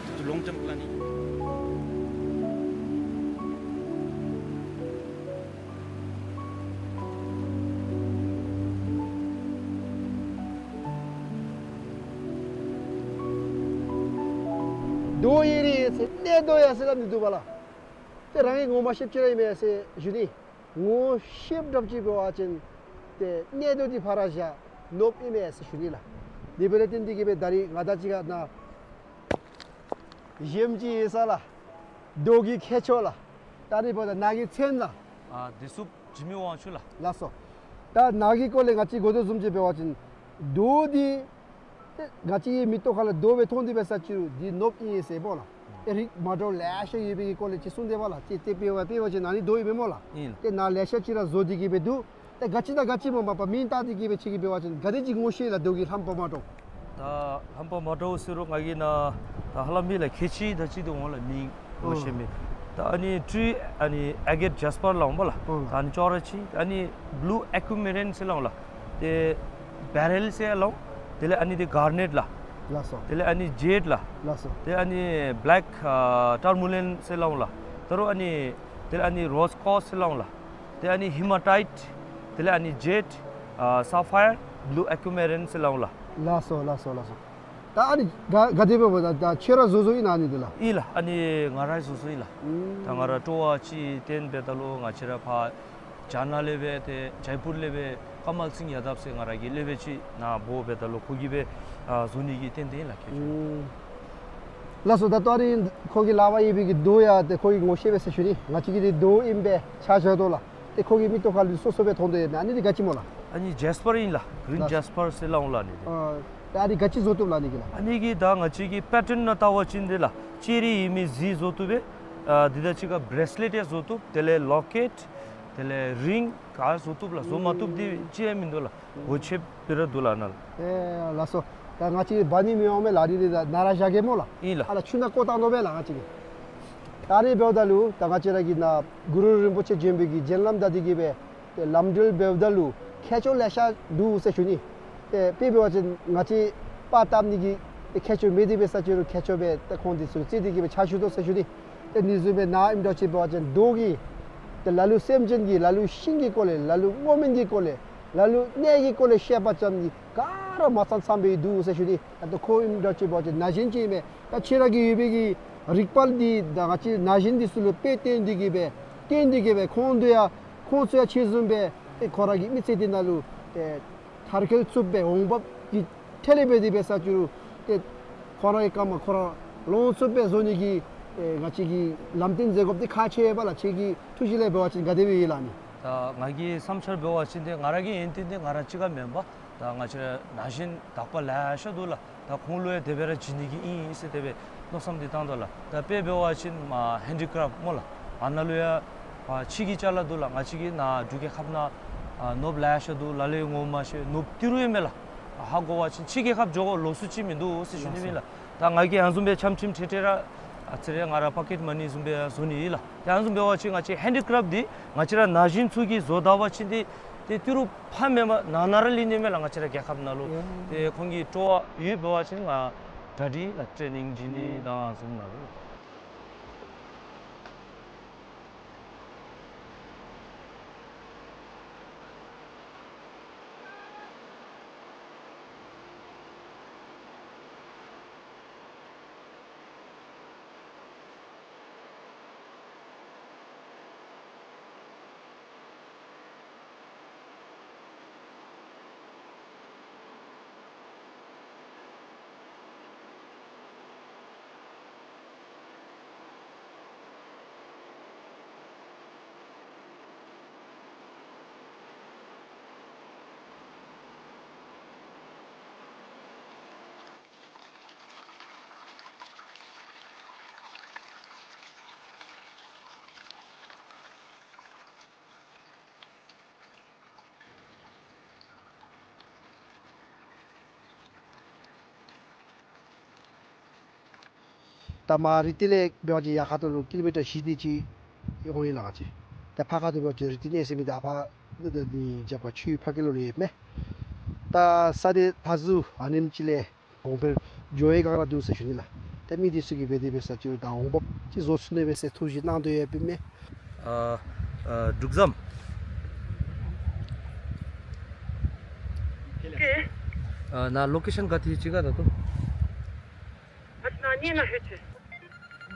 ད་ལྟོ་ལོང་ཊརམ་པ་ལཱན་ཨིན། རྡོ་ཡི་རི་ཟེར་གནས་རྡོ་ཡ་ཟེར་སླབ་ནི་འདུག་པ་ལགས། ཏེ་རང་གིས་ངོ་མ་ཤེསཔ་ཅིག་ར་ཨིན་མས་ཟེར་ཞུ་ནི། ངོ་ཤེསཔ་འདྲཝ་ཅིག་འབད་བ་ཅིན་ཏེ་གནས་རྡོ་འདི་ཕར་བཞག་ནོརབ་ཨིན་མས་ཟེར་ཞུ་ནི་ལགས། དེ་འབདཝ་ལས་བརྟེན་ཏེ་གི་སྦེ་ད་རིས་ང་དང་གཅིག་ཁར་ནཱ་གཞི་ཅིག་ཡོད་ས་ལགས། རྡོ་གི་མཁས་མཆོག་ལགས། ད་ཨ་ནི་འབདཝ་ད་ནཱ་གི་མཚན་ལགས། ཨ་བདེ་སྲུངཔ་འཇིགས་མེད་དབང་ཕྱུག་ལགས། ལགས་སོ། ད་ནཱ་གི་སྐོར་ལས་ང་བཅས་གོ་དོ་བཟུམ་ཅིག་འབད་བ་ཅིན་རྡོ་འདི་ཏེ་ང་བཅས་ཀྱི་མིག་ཏོ་ཁ་ལུ་རྡོ་སྦེ་མཐོང་སྟེ་འབད་ས་ཅིག་རུང་འདི་ནོརབ་ཨིན་ཟེར་སྨོ་ལགས། ཏེ་རིགས་མ་འདྲཝ་ལེ་ཤ་ཡོད་པའི་གི་སྐོར་ལས་ཅིག་གསུངས་ཏེ་འབདཝ་ལགས། ཏེ་དཔེ་འབད་བ་ཅིན་ཨ་ནི་རྡོ་ཨིན་པས་སྨོ་ལགས། ཨིན་ལགས། ཏེ་ནཱ་ལེ་ཤ་ཅིག་ར་བཟོ་སྟེ་གི་སྦེ་འདུག། ཏེ་ག་ཅི་དང་ག་ཅི་སྨོ་མ་པ་མིང་བཏགས་ཏེ་གི་སྦེ་ཁྱོད་ཀྱིས་འབད་བ་ཅིན་ག་དེ་ཅིག་ངོ་ཤེས་ལགས། རྡོ་གི་རྣམ་པ་མ་འདྲཝ། ད་རྣམ་པ་མ་འདྲཝ་ཟེར་རུང་ང་གིས་ནཱ་ད་ཧ་ལམ་མི་ལགས་ཁལ་གཅིག་དེ་ཅིག་འདུག་འོང་ལགས། མིང་ངོ་ཨོ་ཤེས་མི། ད་ཨ་ནི་ཊི་ཨ་ནི་ཨེ་གེཊ་ཇེས་པར་ལགས་འོང་པ་ལགས། ཨོ་ད་ཨ་ནི་ཅོག་ར་ཅིག། ཨ་ནི་བླུ་ཨེ་ཀུ་མེ་རཱན་ཟེར་ལགས་འོང་ལགས། ཏེ་བེ་རིལ་ཟེར་ལགས་འོང་། དེ་ལས་ཨ་ནི་འདི་གར་ནེཊ་ལགས། ལགས་སོ། དེ་ལས་ཨ་ནི་ཇེཌ་ལགས། ལགས་སོ། ཏེ་ཨ་ནི་བེ་ལེཀ་ཨ་ཊར་མོ་ལེན་ཟེར་ལགས་འོང་ལགས། ད་རུང་ཨ་ནི་དེ་ལས་ཨ་ནི་རོཛ་ཀོར་ཟེར་ལགས་འོང་ལགས། ཏེ་ཨ་ནི་ཧི་མ་ཊའིཊ། དེ་ལས་ཨ་ནི་ཇེཌ་ཨ་སེ་ཕ་ཡར་བླུ་ཨེ་ཀུ་མེ་རཱན་ཟེར་ལགས་འོང་ལགས། ལགས་སོ་ལགས་སོ་ལགས་སོ། ད་ཨ་ནི་ག་ག་དེ་སྦེ་འབདཝ་ད་ད་ཁྱོད་ར་བཟོ་བཟོཝ་ཨིན་ན་ཨ་ནི་འདི་ལགས། ཨིན་ལགས། ཨ་ནི་ང་ར་བཟོ་བཟོཝ་ཨིན་ལགས། ཨུམ། ད་ང་ར་སྤྲོ་བ་ཅིག་བཏོན་འབདཝ་ད་ལུ་ང་བཅས་ར་ཕར་ཇ་ནཱ་ལས་སྦེ་ཏེ་ཇའི་པུར་ལས་སྦེ་ཀ་མལ་སིང་ཡ་དབ་ཟེར་ང་ར་གི་སློབ་དཔོན་ཅིག་ནཱ་འབོ་འབདཝ་ད་ལུ་ཁོ་གིས་སྦེ་ཨ་བཟོ་ནི་གི་བཏོན་ཏེ་ཨིན་ལགས་ཁྱོད་ཅིག། ཨུམ། ལགས་སོ། ད་ལྟོ་ཨ་ནི་ཁོ་གི་ལག་པར་ཡོད་པའི་གི་རྡོ་ཡང་ཏེ་ཁོ་གིས་ངོ་ཤེས་པས་ཟེར་ཞུ་ནི། ང་བཅས་ཀྱིས་འདི་རྡོ་ཨིན་པས་ཆ་བཞག་དོ་ལགས། ཏེ་ཁོ་གི་མིག་ཏོ་ཁ་ལུ་སོ་སོ་སྦེ་མཐོང་དོ་ཡོད་མས། ཨ་ནི་འདི་ག་ཅི་སྨོ་ལགས། ཨ་ནི་ཇེས་པར་ཨིན་ལགས། གི་རིན་ལགས། ཇེས་པར་ཟེར་ལགས་འོང་ལགས་ཨ་ནི་འདི། ཨ་ད་ཨ་ནི་ག་ཅི་བཟོ་བཏུབ་ལགས་ཨ་ནི་གིས་ལགས། ཨ་ནི་གི་ད་ང་བཅས་ཀྱི་པེ་ཊཱན་ནང་བལྟ་བ་ཅིན་འདི་ལགས་ཅེ་རི་ཨིན་མི་གཟི་བཟོ་བཏུབ་པས། ཨ་འདི་དང་གཅིག་ཁར་བེརེས་ལེཊ་ཡང་བཟོ་བཏུབ། དེ་ལས་ལོ་ཀེཊ། དེ་ལས་རིང་ག་བཟོ་བཏུབ་ལགས། བཟོ་མ་བཏུབ་འདི་ཅིག་ཡང་མིན་འདུག་ལགས། སྒོ་ཕྱེ་སྦེ་ར་འདུག་ལགས་ནཱ་ལགས། ཨེ་ལགས་སོ། ད་ང་བཅས་འབག་ནི་མི་འོང་མས་ལགས། ཨ་ནི་འདི་ད་ནཱ་ར་བཞག་གེ་སྨོ་ལགས། ཨིན་ལགས། ཨ་ལགས་ཆུ་ནང་བཀོ་བཏང་དོ་མས་ལགས་ང་བཅས་ཀྱིས། ད་ཨ་ནི་འབདཝ་ད་ལུ་ད་ང་བཅས་ར་གིས་ནཱ་གུ་རུ་རིན་པོ་ཆེ་བྱོན་པའི་གི་རྗེ་ལམ་བདའ་སྟེ་གི་སྦེ་ ཏེ་ལམ་འགྲུལ་འབདཝ་ད་ལུ་ཁྱད་ཆོས་ལེ་ཤ་འདུག་ཟེར་ཞུ་ནི། ཏེ་དཔེ་འབད་བ་ཅིན་ང་བཅས་པར་བཏབ་ནི་གི་ཏེ་ཁྱད་ཆོས་མེད་དེ་འབད་ས་ཅིག་རུང་ཁྱད་ཆོས་སྦེ་ཏེ་ཁོང་འདི་ཚུ་རྩིས་ཏེ་གི་སྦེ་ཕྱག་ཞུ་དོ་ཟེར་ཞུ་ནི། ཏེ་འདི་བཟུམ་སྦེ་ནཱ་ཨིནམ་འདྲ་ཅིག་འབད་བ་ཅིན་རྡོ་གི་ཏེ་ལ་ལུ་སེམས་ཅན་གྱི་ལ་ལུ་ཤིང་གི་སྐོར་ལས་ལ་ལུ་སྔོ་སྨན་གྱི་སྐོར་ལས་ལ་ལུ་གནས་ཀྱི་སྐོར་ལས་བཤད་པ་ཙམ་གྱིས་ག་ར་མ་ཚང་ཚངམ་སྦེ་འདུག་ཟེར་ཞུ་ནི། ད་ལྟོ་ཁོ་ཨིནམ་འདྲ་ཅིག་འབད་བ་ཅིན་ན་གཞོན་ཅིག་ཨིན་མས། ད་ཁྱེད་ར་གི་ཡོད་པའི་གི་རིག་པ་འདི་ད་ང་བཅས་ན་གཞོན་འདི་ཚུ་ལུ་དཔེ་སྟོན་ཏེ་གི་སྦེ་སྟོན་ཏེ་གི་སྦེ་ཁོང་དུ་ཡང་ཁོང་ཚུ་ཡང་ཁྱེད་བཟུམ་སྦེ་ཏེ་ཁོ་ར་གི་མི་ཚེ་འདི་ནང་ལུ་ཏེ་མཐར་འཁྱོལ་ཚུགསཔ་སྦེ་འོང་འབབ་ཀྱི་ཐད་ལས་འབད་དེ་འབད་ས་ཅིག་རུང་ཏེ་ཁོ་ར་གི་རྐངམ་ཁོ་ར་ལོང་ཚུགསཔ་སྦེ་བཟོ་ནི་གི་ཏེ་ང་བཅས་ཀྱིས་ལམ་སྟོན་མཛད་དགོཔ་འདི་ཁག་ཆེ་བས་ལགས། ཁྱེད་ཀྱི་ཐུགས་བཞེད་ལས་འབད་བ་ཅིན་ག་དེ་སྦེ་ཡོད་ལགས་ཨ་ནི། ད་ང་གི་བསམ་འཆར་འབད་བ་ཅིན་ཏེ་ང་ར་གི་ཡོན་ཏན་འདི་ང་ར་གཅིག་ཁར་མེན་པར་ད་ང་བཅས་ར་ན་གཞོན་དག་པ་ལེ་ཤ་འདུག་ལགས། ད་ཁོང་ལུ་ཡང་དེ་སྦེ་ར་བྱིན་ནི་གི་ཨིན་ཟེར་དེ་སྦེ་མནོ་བསམ་འདི་བཏང་དོ་ལགས། ད་དཔེ་འབད་བ་ཅིན་མ་ཧེན་ཌི་ཀ་རེཕཊ་སྨོ་ལགས། ཨ་ནཱ་ལུ་ཡང་ཕྱི་གི་ཅ་ལ་འདུག་ལགས། ང་བཅས་ཀྱི་ནཱ་འབྲུག་རྒྱལ་ཁབ་ནང་ནོརབུ་ལེ་ཤ་འདུག་ལགས། ལས་ངོ་མ་ཤེས་ནོརབུ་ཏི་རུ་ཡང་མས་ལགས། ཧ་གོ་བ་ཅིན་ཕྱི་རྒྱལ་ཁབ་འགྱོ་དགོ་ལོ་སུ་ཅིག་མིན་འདུག་ཟེར་ཞུ་ནི་ཨིན་ལགས། ད་ང་གིས་ཨ་ནི་བཟུམ་སྦེ་འཆམ་འཆམ་ཁྲེ་ཁྲེ་ར་ཨ་ཙི་རེ་ང་ར་པོ་ཀེཊ་མ་ནི་བཟུམ་སྦེ་བཟོ་ནི་ཨིན་ལགས། ཏེ་ཨ་ནི་བཟུམ་འབད་བ་ཅིན་ང་བཅས་ཧེན་ཌི་ཀ་རེཕཊ་འདི་ང་བཅས་ར་ན་གཞོན་ཚུ་གིས་བཟོ་ད་པ་ཅིན་ཏེ་ཏེ་ཏི་རུ་ཕར་མེན་པར་ནང་ན་ར་ལུས་ནི་མས་ལགས། ང་བཅས་ར་རྒྱལ་ཁབ་ནང་ལུ། ཨེ་ཏེ་ཁོང་གི་སྤྲོ་བ་ཡོད་འབད་བ་ཅིན་ང་གྲ་སྒྲིག་ལགས། ཊེ་ནིང་བྱིན་ནི་དང་ཨ་ནི་བཟུམ་ནང་ལུ། ད་མར་རི་ཏི་ལས་འབད་བ་ཅིན་ཡར་ཁ་ཐུག་ལུ་ཀི་ལོ་མི་ཊར་བཞི་དེ་ཅིག་འོང་ཡི་ལགས་ཅིག། ད་ཕར་ཁ་ཐུག་འབད་བ་ཅིན་རི་ཏི་གནས་ཟེར་མི་འདི་ཨ་ཕར་འདི་འདི་འདི་རྒྱབ་ཁར་ཆུའི་ཕ་གི་ལོག་ལུ་ཡོདཔ་མས། ད་ས་འདི་ཕར་ཚུར་ཨ་ནེམ་ཅིག་ལས་གོང་འཕེལ་འགྱོ་བའི་སྒང་ར་འདུག་ཟེར་ཞུ་ནི་ལགས། ཏེ་མི་འདི་ཚུ་གིས་འབད་དེ་འབད་ས་ཅིག་རུང་ད་འོང་འབབ་ཅིག་བཟོ་ཚུགས་ནི་མས་ཟེར་ཐུགས་བཞེད་གནང་དོ་ཡོདཔ་མས། ཨ་ཨ་འབྲུག་བཟའམ། ཨ་ནཱ་ལོ་ཀེ་ཤཱན་ག་ཏེ་ཅིག་ག་ད་ལྟོ། ཨ་ནཱ་ནི་ན་ཧེ་ཆེ།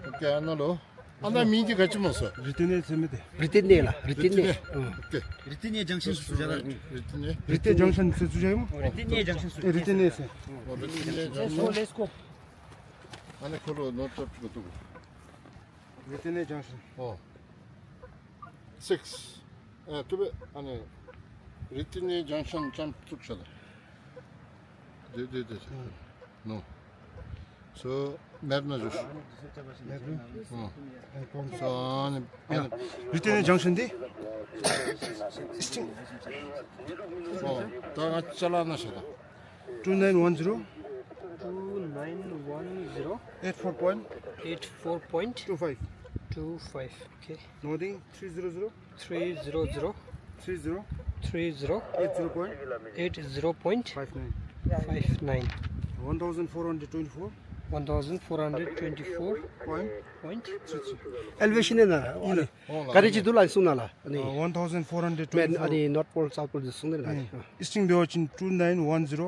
ཨོ་ཀེ། ཨ་ནཱ་ལུ། ཨ་ནཱ་མིང་འདི་ག་ཅི་སྨོ་ཟེར། རི་ཏི་གནས་ཟེར་མི་འདི། རི་ཏི་གནས་ལགས། རི་ཏི་གནས། རི་ཏི་གནས། ཨོ་ཀེ། རི་ཏི་གནས་ཇང་ཤཱན་ཟེར་ཞུ་བྱ་ལགས། རི་ཏི་གནས། རི་ཏི་གནས་ཇང་ཤཱན་ཟེར་ཞུ་བྱ་ཡི་སྨོ། ཨོ་རི་ཏི་གནས་ཇང་ཤཱན་ཟེར། ཨེ་རི་ཏི་གནས་ཟེར། ཨོ་རི་ཏི་གནས་ཇང་ཤཱན། Let's go, let's go. ཨ་ནི་ཁོ་ལུ་ནོར་ཊ་ཅིག་འདུག། རི་ཏི་གནས་ཇང་ཤཱན། ཨོ། Six. ཨ་ཏེ་སྦེ་ཨ་ནི་རི་ཏི་གནས་ཇང་ཤཱན་ཙམ་བཙུགས་ཤིག་ལགས། དེ་དེ་དེ། ཨུམ། ནོ། སོ་མེབ་ནང་འགྱོ་ཤིག། མེབ་ནང་། ཨུམ། ཨེ་ཀོང་། སོ་ཨ་ནི་ཨ་ནི་རི་ཏི་གནས་ཇང་ཤཱན་འདི། ཨིསི་ཊིང་། ཨོ། ད་ང་ཅ་ལ་ནང་ཤོག་ད། Two nine one zero. Two nine one zero. Eight four point. Eight four point. Two five. Two five. Okay. Northing three zero zero. Three zero zero. Three zero. Three zero. Eight zero point. Eight zero point. Five nine. Five nine. One thousand four hundred twenty-four. One thousand four hundred twenty-four. Point. Point. Three three. Elevation ཨིན་ན་ཨིན་ན། ཨོ་ལགས། ག་རེ་ཅིག་འདུག་ལགས་གསུང་གནང་ལགས། ཨ་ནི། ཨ་one thousand four hundred twenty-four། མེན་ཨ་ནི་ནོརཐ་པོལ་སའུཐ་པོལ་འདི་གསུང་གནང་ལགས། ཨ་ནི། ཨིསི་ཊིང་འབད་བ་ཅིན་two nine one zero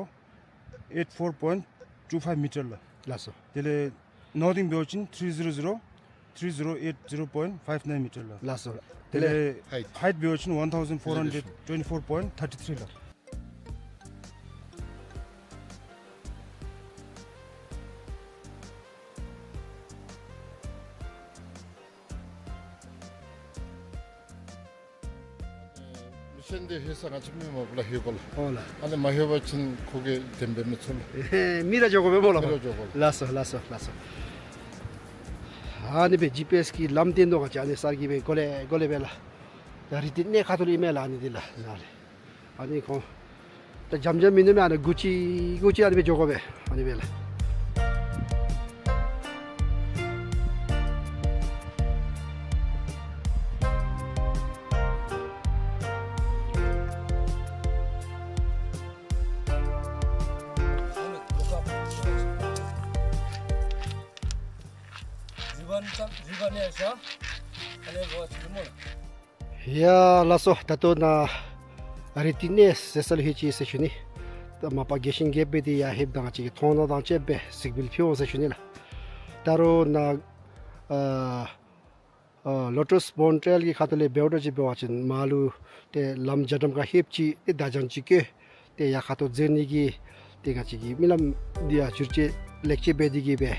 eight four point two five མི་ཊར་ལགས། ལགས་སོ། དེ་ལས་ནོརཐིང་འབད་བ་ཅིན་three zero zero three zero eight zero point five nine མི་ཊར་ལགས། ལགས་སོ། དེ་ལས་དེ་ལས་ཧའིཊ། ཧའིཊ་འབད་བ་ཅིན་one thousand four hundred twenty-four point thirty-three ལགས། མི་ཆེན་འདི་ལྷོད་ས་ང་བཅས་མི་མང་པོ་ལུ་ལྷོད་དགོ་ལགས། ཨོ་ལགས། ཨ་ནི་མ་ལྷོད་པ་ཅིན་ཁོ་གིས་དེ་སྦེ་མི་ཚོར་ལགས། མི་ར་འགྱོ་དགོ་པས་སྨོ་ལགས། མི་ར་འགྱོ་དགོ་ལགས། ལགས་སོ་ལགས་སོ་ལགས་སོ། ཨ་ནི་སྦེ་ཇི་པི་ཨེསི་གིས་ལམ་སྟོན་དོ་ག་ཅི་ཨ་ནི་གསར་གྱི་སྦེ་གོ་ལེ་གོ་ལེ་སྦེ་ལགས། ད་རི་ཏི་གནས་ཁ་ཐུག་ལུ་ཨིན་མས་ལགས། ཨ་ནི་འདི་ལགས་ལགས་ལས། ཨ་ནི་ཁོང་ད་འཇམ་འཇམ་མིན་འདུག་མས། ཨ་ནི་སྒུག་ཅི་སྒུག་ཅི་ཨ་ནི་སྦེ་འགྱོ་དགོ་པས། ཨ་ནི་སྦེ་ལགས། ཡ་ལགས་སོ། ད་ལྟོ་ནཱ་རི་ཏི་གནས་ཟེར་ས་ལུ་ལྷོད་ཅི་ཟེར་ཞུ་ནི། ད་མ་པ་རྒྱས་ཤིང་རྒྱས་པའི་འདི་ཡར་ལྷོདཔ་ད་ང་བཅས་ཀྱིས་མཐོང་སྣང་དང་བཅས་པའི་གཟིགས་འབུལ་ཕུལ་འོང་ཟེར་ཞུ་ནི་ལགས། ད་རུང་ནཱ་ཨ་ཨ་ལོ་ཊསི་བོན་ཊེལ་གྱི་ཁ་ཐུག་ལས་འབདཝ་ད་ཅིག་འབད་བ་ཅིན་མར་ལུ་ཏེ་ལམ་རྒྱ་གྲམ་ཁར་ལྷོདཔ་ཅིག་ཏེ་བརྡ་བྱང་ཅིག་བཀོད། ཏེ་ཡར་ཁ་ཐུག་འཛེགས་ནི་གི་ཏེ་ང་བཅས་ཀྱི་རྨི་ལམ་འདི་ཡང་བསྒྱུར་བཅོས་ལེགས་བཅོས་འབད་དེ་གིས་སྦེ་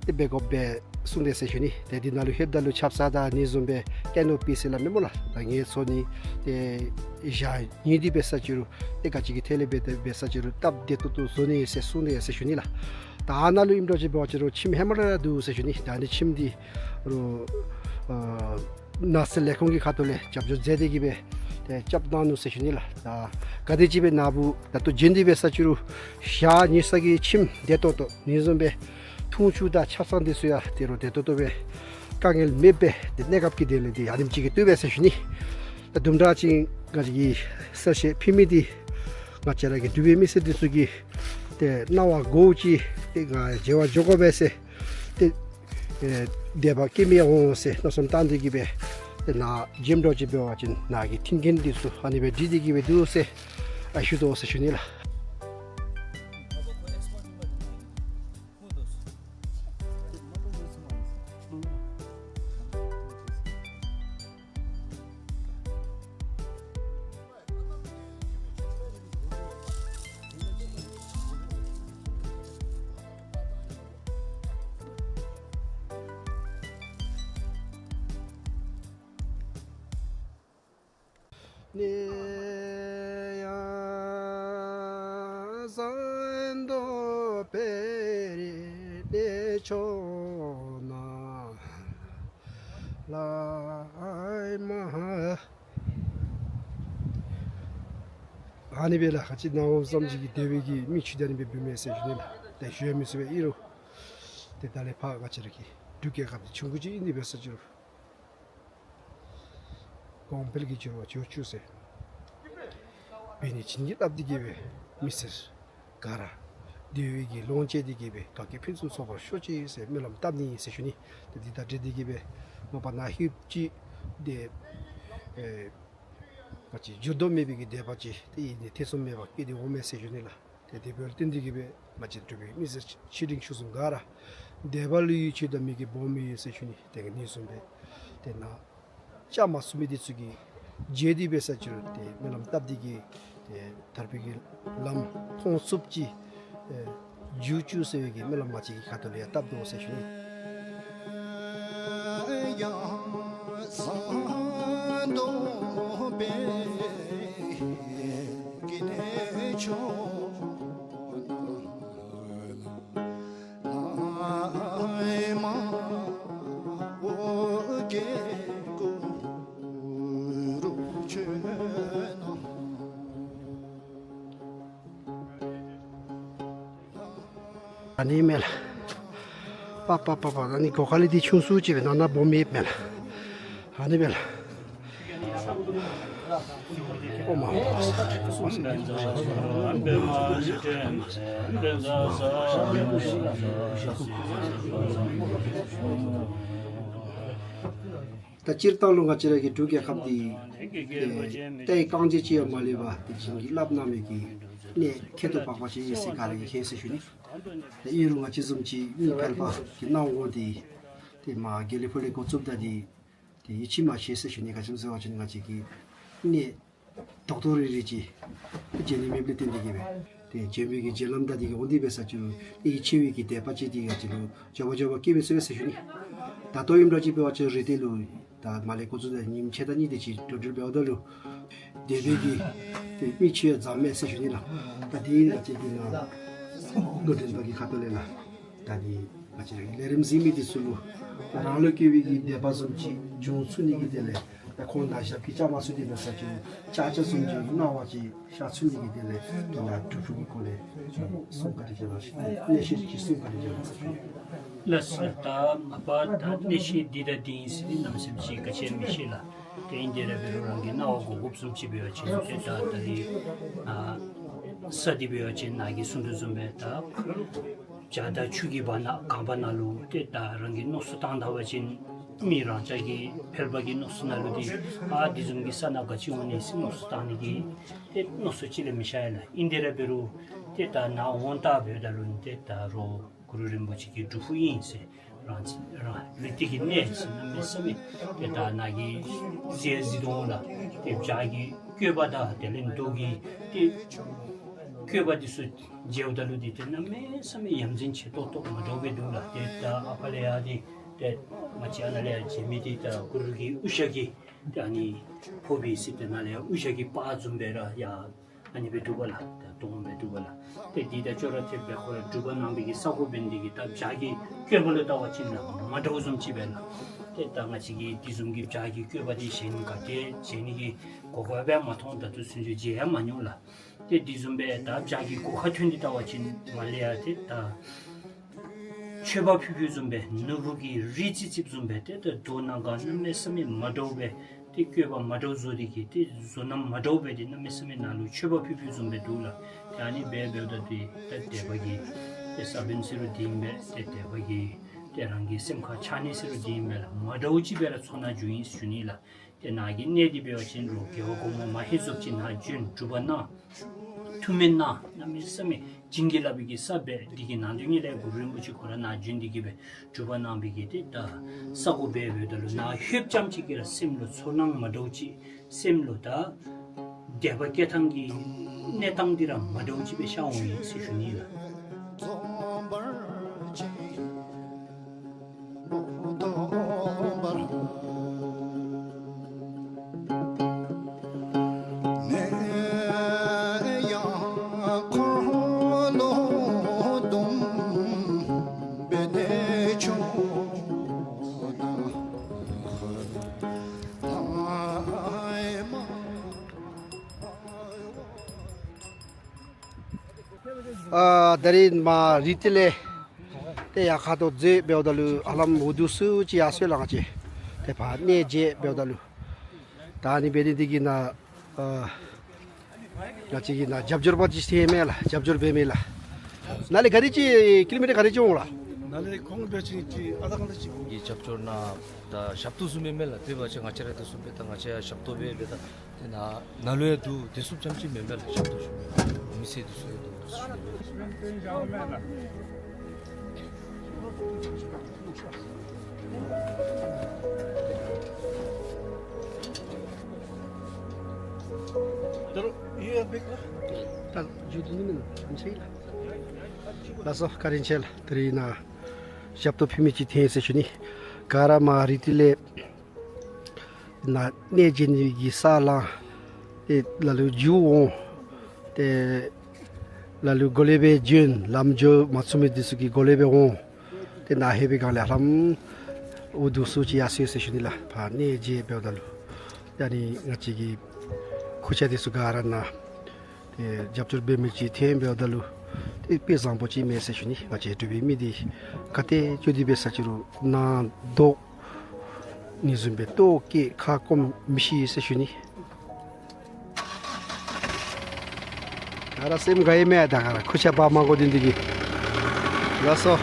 ཏེ་འབད་དགོཔ་སྦེ་གསུངས་དེས་ཟེར་ཞུ་ནི། ཏེ་འདི་ནང་ལུ་ལྷོདཔ་ད་ལུ་ཆབ་གསང་དང་ཨ་ནི་བཟུམ་སྦེ་ཀེ་ནོ་པི་ཟེར་སླབ་མས་སྨོ་ལགས། ད་ངལ་འཚོ་ནི་ཏེ་ཞག་གཉིས་འདི་འབད་ས་ཅིག་རུང་ཏེ་ག་ཅི་གི་ཐད་ལས་འབད་འབད་ས་ཅིག་རུང་སྟབས་བདེ་ཏོག་ཏོ་བཟོ་ནི་ཟེར་གསུངས་དེས་ཟེར་ཞུ་ནི་ལགས། ད་ཨ་ནཱ་ལུ་ཨིནམ་འདྲཝ་ཅིག་འབད་བ་ཅིན་རུང་ཁྱིམ་ཧེ་མ་ར་འདུག་ཟེར་ཞུ་ནི། ད་ཨ་ནི་ཁྱིམ་འདི་རུང་ཨ་ནགས་ཚལ་ལས་ཁུངས་ཀྱི་ཁ་ཐུག་ལས་རྒྱབ་སྐྱོར་མཛད་དེ་གིས་སྦེ་ཏེ་རྐྱབ་གནང་ནུག་ཟེར་ཞུ་ནི་ལགས། ད་ག་དེ་ཅིག་སྦེ་ནཱ་བུ་ད་ལྟོ་བྱོན་ཏེ་འབད་ས་ཅིག་རུང་ཞག་ཉལ་ས་གི་ཁྱིམ་བདེ་ཏོག་ཏོ་ཨ་ནི་བཟུམ་སྦེ་འཐུང་ཆུ་དང་ཆབ་གསང་འདི་ཚུ་ཡང་ཏེ་རུང་བདེ་ཏོག་ཏོ་སྦེ་དཀའ་ངལ་མེད་པར་ཏེ་གནས་སྐབས་ཀྱི་དེ་ལས་ཏེ་ཨ་ནེམ་ཅིག་གིས་བཏུབ་པས་ཟེར་ཞུ་ནི། ད་དུམ་གྲ་ཅིག་ང་བཅས་ཀྱིས་གསལ་བཤད་ཕུལ་མི་འདི་ང་བཅས་ར་གི་འབྲུག་པའི་མི་སེར་འདི་ཚུ་གིས་ཏེ་གནང་བ་དགོ་ཅི། ཏེ་ང་མཇལ་བར་འགྱོ་དགོ་པས་ཟེར་ཏེ་ཨེ་དད་པ་བསྐྱེད་མི་ཡང་འོང་ཟེར་མནོ་བསམ་བཏང་སྟེ་གིས་སྦེ་ཏེ་ནཱ་བྱོནམ་འདྲཝ་ཅིག་འབད་བ་ཅིན་ནཱ་གི་མཐུན་རྐྱེན་འདི་ཚུ་ཨ་ནི་སྦེ་སྒྲིག་སྟེ་གིས་སྦེ་འདུག་ཟེར་ཨ་ཞུ་དོ་ཟེར་ཞུ་ནི་ལགས། ཨ་ནི་སྦེ་ལགས། ཁ་ཅིག་ནཱ་འོངམ་ཙམ་ཅིག་གིས་དེ་སྦེ་གི་མིག་ཆུ་དང་ཨ་ནི་སྦེ་འབུད་མས་ཟེར་ཞུ་ནི་ལགས། ཏེ་ཞུ་ཡང་མི་ཚུགས་པས། ཨིན་རུང་ཏེ་ད་ལས་ཕར་ང་བཅས་ར་གི་འབྲུག་རྒྱལ་ཁབ་འདི་ཆུང་ཀུ་ཅིག་ཨིན་ཏེ་འབད་ས་ཅིག་རུང་གོང་འཕེལ་གྱི་འགྱུར་བ་འགྱོ་བཅུག་ཟེར་འབད་ནི་བྱིན་གྱིས་བརླབས་ཏེ་གིས་སྦེ་མི་སེར་ག་ར་བདེ་བའི་གི་ལོངས་སྤྱོད་དེ་གིས་སྦེ་དགའ་སྐྱིད་ཕུན་སུམ་ཚོགས་པར་ཤོག་ཅིག་ཟེར་སྨོན་ལམ་བཏབ་ནི་ཟེར་ཞུ་ནི། ཏེ་འདི་དང་འབྲེལ་ཏེ་གིས་སྦེ་མ་པ་ནཱ་ལྷོདཔ་ཅིག་ཏེ་ཨེ་ག་ཅི་འགྱུར་ལྡོག་མེད་པའི་གི་དད་པ་ཅིག་ཏེ་ཨ་ནི་ཐེ་ཚོམ་མེད་པར་བསྐྱེད་དེ་འོང་མས་ཟེར་ཞུ་ནི་ལགས། ཏེ་དེ་འབདཝ་ལས་བརྟེན་ཏེ་གིས་སྦེ་ང་བཅས་འབྲུག་པའི་མི་སེར་ཆེ་འབྲིང་ཆུང་གསུམ་ག་ར་དད་པ་ལུ་ཡིད་ཆེས་དང་མོས་གུས་སྦོམ་ཡོད་ཟེར་ཞུ་ནི། ཏེ་ཨ་ནི་བཟུམ་སྦེ་ཏེ་ནཱ་བཅའ་མར་ཚུད་མི་འདི་ཚུ་གིས་མཇལ་ཏེ་འབད་ས་ཅིག་རུང་ཏེ་སྨོན་ལམ་བཏབ་སྟེ་གིས་ཏེ་དར་སྤེལ་གྱི་ལམ་མཐོང་ཚུགསཔ་ཅིག་ཨེ་འགྱོ་བཅུག་ཟེར་བའི་གི་སྨོན་ལམ་ང་བཅས་ཀྱི་ཁ་ཐུག་ལས་ཡང་བཏབ་དོ་ཟེར་ཞུ་ནི། ཨ་ནི་མས་ལགས། པ་པ་པ་པ། ཨ་ནི་སྒོ་ཁ་ལས་འདི་ཆུང་སུ་ཅིག་སྦེ་ནང་ན་སྦོམ་ཡོདཔ་མས་ལགས། ཨ་ནི་མས་ལགས། ད་སྤྱིར་བཏང་ལུ་ང་བཅས་ར་གི་འབྲུག་རྒྱལ་ཁབ་འདི་ཏེ་རྐང་རྗེས་ཅིག་ཡང་མ་ལུས་པར་ཏེ་བྱིན་གྱིས་བརླབས་གནང་མི་གི་གནས་ཁྱད་དུ་འཕགས་པ་ཅིག་ཨིན་ཟེར་ག་ར་གིས་མཁྱེན་ཟེར་ཞུ་ནི། ཏེ་ཨིན་རུང་ང་བཅས་བཟུམ་ཅིག་མི་ཕལ་པ་གི་སྣང་ངོ་འདི་ཏེ་མར་དགེ་ལེགས་ཕུག་ལས་འགོ་བཙུགསཔ་ད་འདི་ཏེ་ཡིད་ཆེས་མ་ཆེ་ཟེར་ཞུ་ནི། ག་ཅི་སྨོ་ཟེར་བ་ཅིན་ང་བཅས་ཀྱི་གནས་རྡོག་རྡོག་རིལ་རིལ་ཅིག་མཇལ་ནི་མེདཔ་ལས་བརྟེན་ཏེ་གིས་སྦེ་ཏེ་བྱོན་པའི་གི་མཇལ་ལམ་དང་འདི་གིས་འོང་སྟེ་འབད་ས་ཅིག་རུང་ཏེ་ཡིད་ཆེས་པའི་གི་དད་པ་ཅིག་འདི་ང་བཅས་ལུ་མགྱོགས་པ་མགྱོགས་པ་སྐྱེ་བས་ཟེར་ཞུ་ནི། ད་ལྟོ་ཨིནམ་འདྲཝ་ཅིག་འབད་བ་ཅིན་རི་ཏེ་ལུ་ད་མར་ལས་འགོ་བཙུགས་ད་ཉིནམ་ཕྱེད་དང་གཉིས་དེ་ཅིག་འགྲོ་འགྲུལ་འབདཝ་ད་ལུ་དད་པའི་གི་ཏེ་མི་ཆོས་ཡང་བཟང་མས་ཟེར་ཞུ་ནི་ལགས། ད་འདི་ང་བཅས་ཀྱི་ནཱ་ལུ་འདྲེན་པ་གི་ཁ་ཐུག་ལས་ལགས། ད་འདི་ང་བཅས་ར་གི་ལས་རིམ་གཟིགས་མི་འདི་ཚུ་ལུ་ད་རང་ལུ་བསྐྱེད་པའི་གི་དད་པ་བཟུམ་ཅིག་འབྱུང་ཚུགས་ནི་གི་དོན་ལས་ད་ཁོང་ནཱ་ཞབས་ཀྱིས་བཅའ་མར་ཚུད་དེ་འབད་ས་ཅིག་རུང་ཅ་ཆས་བཟུམ་ཅིག་གནང་བ་ཅིན་ཤར་ཚུགས་ནི་གི་དོན་ལས་ད་ནཱ་འབྲུག་ཕུག་གི་སྐོར་ལས་གསུང་བཀའ་དྲིན་བསྐྱང་གནང་ཞུ་ནི། གནས་བཤད་ཅིག་གསུང་བཀའ་དྲིན་བསྐྱང་གནང་ཞུ་ནི། ལགས་སོ། ད་མ་པ་ད་གནས་བཤད་འདི་དང་འདི་ཨིན་ཟེར་ནམ་སེམས་ཅིག་ག་ཅི་ཡང་མི་ཤེས་ལགས། ཏེ་ཨིན་དེ་ར་འབད་རུང་རང་གི་གནང་བ་གོ་དགོཔ་བཟུམ་ཅིག་འབད་བ་ཅིན་ཏེ་ད་ད་རིས་ཨ་ས་འདི་འབད་བ་ཅིན་ནཱ་གིས་གསུང་དོ་བཟུམ་སྦེ་ད་ བྱག་དང་ཆུ་གི་བར་ན་གངས་བར་ན་ལུ་ཏེ་ད་རང་གིས་མནོ་བསམ་བཏང་ད་པ་ཅིན་མི་རང་ཅག་གི་ཕལ་པ་གི་མནོ་བསམ་ནང་ལུ་འདི་ཨ་འདི་བཟུམ་གྱི་ས་ནང་ག་ཅི་འོང་ནི་ཟེར་མནོ་བསམ་བཏང་ནི་གི་ཏེ་མནོ་བསམ་ཅིག་ལས་མི་ཤར་ཡ་ལགས། ཨིན་དེ་ར་འབད་རུང་ཏེ་ད་ནཱ་འོང་ད་འབདཝ་ད་ལུ་ཏེ་ད་རུང་གུ་རུ་རིན་པོ་ཆེ་གི་སྒྲུབ་ཕུག་ཨིན་ཟེར་རང་རང་ལུས་འདི་གི་གནས་ཟེར་གནམ་མེད་ས་མེད་ཏེ་ད་ནཱ་གི་ཟས་བཟི་དོ་ལགས། ཏེ་བྱག་གི་བཀོད་པ་དང་དེ་ལས་རྡོ་གི་ཏེ་བཀོད་པ་འདི་ཚུ་མཇལཝ་ད་ལུ་འདི་ཏེ་གནམ་མེད་ས་མེད་ཡ་མཚན་ཆེ་ཏོག་ཏོ་མ་འདྲཝ་སྦེ་འདུག་ལགས། ཏེ་ད་ཨ་ཕ་ལས་ཡར་འདི་ཏེ་ང་བཅས་ཨ་ནཱ་ལས་ཡར་མཇལ་མི་འདི་ད་གུ་རུ་གི་དབུ་ཞྭ་གི་ཏེ་ཨ་ནི་ཕོརཔ་ཨིན་ཟེར། ཏེ་ནཱ་ལས་ཡར་དབུ་ཞྭ་གི་པར་བཟུམ་སྦེ་ར་ཡ་ཨ་ནི་སྦེ་འདུག་པ་ལགས། ད་སྟོང་སྦེ་འདུག་པ་ལགས། ཏེ་འདི་དང་ཅོག་ར་འཐདཔ་སྦེ་ཁོ་ར་སྒྲུབ་པ་གནང་བའི་གི་ས་གོ་འབད་ནི་འདི་གིས་ད་བྱག་གི་བཀོད་པ་ལུ་བལྟ་བ་ཅིན་ལགས་མ་འདྲཝ་བཟུམ་ཅིག་སྦེ་ལགས། ཏེ་ད་ང་བཅས་ཀྱིས་འདི་བཟུམ་གྱི་བྱག་གི་བཀོད་པ་འདི་གཞན་ག་ཏེ་མཇལ་ནི་གི་གོ་སྐབས་སྦེ་མ་མཐོང་། ད་ལྟོ་ཚུན་ཚོད་མཇལ་ཡང་མ་མྱོང་ལགས། ཏེ་འདི་བཟུམ་སྦེ་ད་བྱག་གི་སྒོ་ཁར་ཐོན་ཏེ་བལྟ་བ་ཅིན་མར་ལས་ཡར་ཏེ་ད་མཆོད་པ་ཕུལ་ཕུལཝ་བཟུམ་སྦེ་ནོར་བུ་གི་རིགས་རྩི་རྩིཝ་བཟུམ་སྦེ་ཏེ་ད་རྡོ་ནང་ག་གནམ་མེད་ས་མེད་མ་འདྲཝ་སྦེ་ཏེ་བཀོད་པ་མ་འདྲཝ་བཟོ་སྟེ་གིས་ཏེ་བཟོ་རྣམ་མ་འདྲཝ་སྦེ་ཏེ་གནམ་མེད་ས་མེད་ནང་ལུ་མཆོད་པ་ཕུལ་ཕུལཝ་བཟུམ་སྦེ་འདུག་ལགས། ཏེ་ཨ་ནི་སྦེ་འབདཝ་ད་ཏེ་ད་དད་པ་གི་ཏེ་ས་བོན་ཟེར་རུང་འདི་ཨིན་པས། ཏེ་དད་པ་གི་ཏེ་རང་གི་སེམས་ཁར་འཆར་ནི་ཟེར་རུང་འདི་ཨིན་པས་ལགས། མ་འདྲཝ་ཅིག་སྦེ་ར་ཚོར་སྣང་བྱུང་ཡི་ཟེར་ཞུ་ནི་ལགས། ཏེ་ནཱ་གི་གནས་འདི་འབད་བ་ཅིན་རུང་རྒྱལ་བ་གོང་མ་མ་ཧེ་ཛོབ་ཅིག་ནཱ་བྱོན་སྒྲུབ་པ་གནང་ཐུགས་སྨོན་གནང་གནམ་མེད་ས་མེད་བྱིན་གྱིས་བརླབས་པའི་གི་ས་སྦེ་འདི་གི་ནང་དོན་ཉིད་ལས་གུ་རུ་རིན་པོ་ཆེ་ཁོ་ར་ནཱ་བྱོན་ཏེ་གིས་སྦེ་སྒྲུབ་པ་གནང་བའི་གི་ཏེ་ད་ས་གོ་སྦེ་འབདཝ་ད་ལུ་ནཱ་ལྷོདཔ་ཙམ་ཅིག་གིས་ར་སེམས་ལུ་ཚོར་སྣང་མ་འདྲཝ་ཅིག་སེམས་ལུ་ད་དད་པ་བསྐྱེད་ཐངས་ཀྱི་གནས་སྟངས་འདི་ར་མ་འདྲཝ་ཅིག་སྦེ་ཤར་འོང་ཡི་ཟེར་ཞུ་ནི་ལགས། ཨ་ད་རིས་མར་རི་ཏི་ལས་ཏེ་ཡར་ཁ་ཐུག་འཛེགས་འབདཝ་ད་ལུ་ཧ་ལམ་འུ་སྡུག་སུ་ཅིག་ཡར་སོང་ཡི་ལགས། ང་བཅས་ཏེ་ཕར་གནས་མཇལ་འབདཝ་ད་ལུ་ད་ཨ་ནི་འབད་ནི་འདི་གིས་ནཱ་ཨ་ང་བཅས་ཀྱི་ནཱ་རྒྱབ་སྐྱོར་པ་ཅིག་ཐོན་མས་ལགས། རྒྱབ་སྐྱོར་འབད་མི་ལགས། ནཱ་ལས་ག་དེ་ཅིག་ཀི་ལོ་མི་ཊར་ག་དེ་ཅིག་འོང་ལགས། ནཱ་ལས་ཁོང་འབད་བ་ཅིན་ཅིག་ཨ་ད་གང་ད་ཅིག་འོང་། གི་རྒྱབ་སྐྱོར་ནཱ་ད་ཞབས་ཏོག་བཟུམ་མས་མས་ལགས། དེ་འབད་བ་ཅིན་ང་བཅས་ར་དེ་བཟུམ་སྦེ་ད་ང་བཅས་ཡང་ཞབས་ཏོག་འབད་འབད་ད་ཏེ་ནཱ་ནཱ་ལུ་ཡང་འདུག། དེ་བཟུམ་ཙམ་ཅིག་མེན་པས་ལགས། ཞབས་ཏོག་ཞུ་མི་མི་སེར་དེ་ཚུ་ཡང་འདུག། དེ་བཟུམ་ཅིག་མེན་པས་ལགས། ད་རུང་ཡོད་པས་ལགས། ད་རུང་ཡོད་དེ་ནི་མེན་ན་ཨམ་ཆི་ལགས། ལགས་སོ་བཀའ་དྲིན་ཆེ་ལགས། ད་རིས་ནཱ་ཞབས་ཏོག་ཕུལ་མི་ཅིག་ཐོན་ཡི་ཟེར་ཞུ་ནི། ག་ར་མར་རི་ཏི་ལས་ནཱ་གནས་མཇལ་ནི་གི་ས་ལང་ཏེ་ལ་ལུ་མཇུག་འོང་། ཏེ་ལ་ལུ་གོ་ལེ་སྦེ་བྱོན། ལམ་འགྱོ་མ་ཚུགས་མི་འདི་ཚུ་གིས་གོ་ལེ་སྦེ་འོང་། ཏེ་ནཱ་ལྷོད་པའི་སྒང་ལས་ཧ་ལམ་འུ་སྡུག་སུ་ཅིག་ཡར་སོང་ཡི་ཟེར་ཞུ་ནི་ལགས། ཕར་གནས་མཇལ་འབདཝ་ད་ལུ་ད་ཨ་ནི་ང་བཅས་ཀྱི་ཁུར་ཆ་འདི་ཚུ་ག་ར་ནཱ་ཏེ་རྒྱབ་སྐྱོར་འབད་མི་ཅིག་ཐོན་འབདཝ་ད་ལུ་ཏེ་དཔེ་བཟང་པོ་ཅིག་མས་ཟེར་ཞུ་ནི། ང་བཅས་འབྲུག་པའི་མི་འདི་ག་ཏེ་འགྱོ་སྟེ་འབད་ས་ཅི་རུང་ནང་ལྟོ་ནི་བཟུམ་སྦེ་ལྟོ་བཀོལ་ཁ་སྐོམ་མི་ཤེས་ཟེར་ཞུ་ནི། ག་ར་སེམས་དགའ་ཡི་མས། ད་ག་ར་ཁུར་ཆ་འབག་མ་དགོ་དེ་འདི་གིས། ལགས་སོ།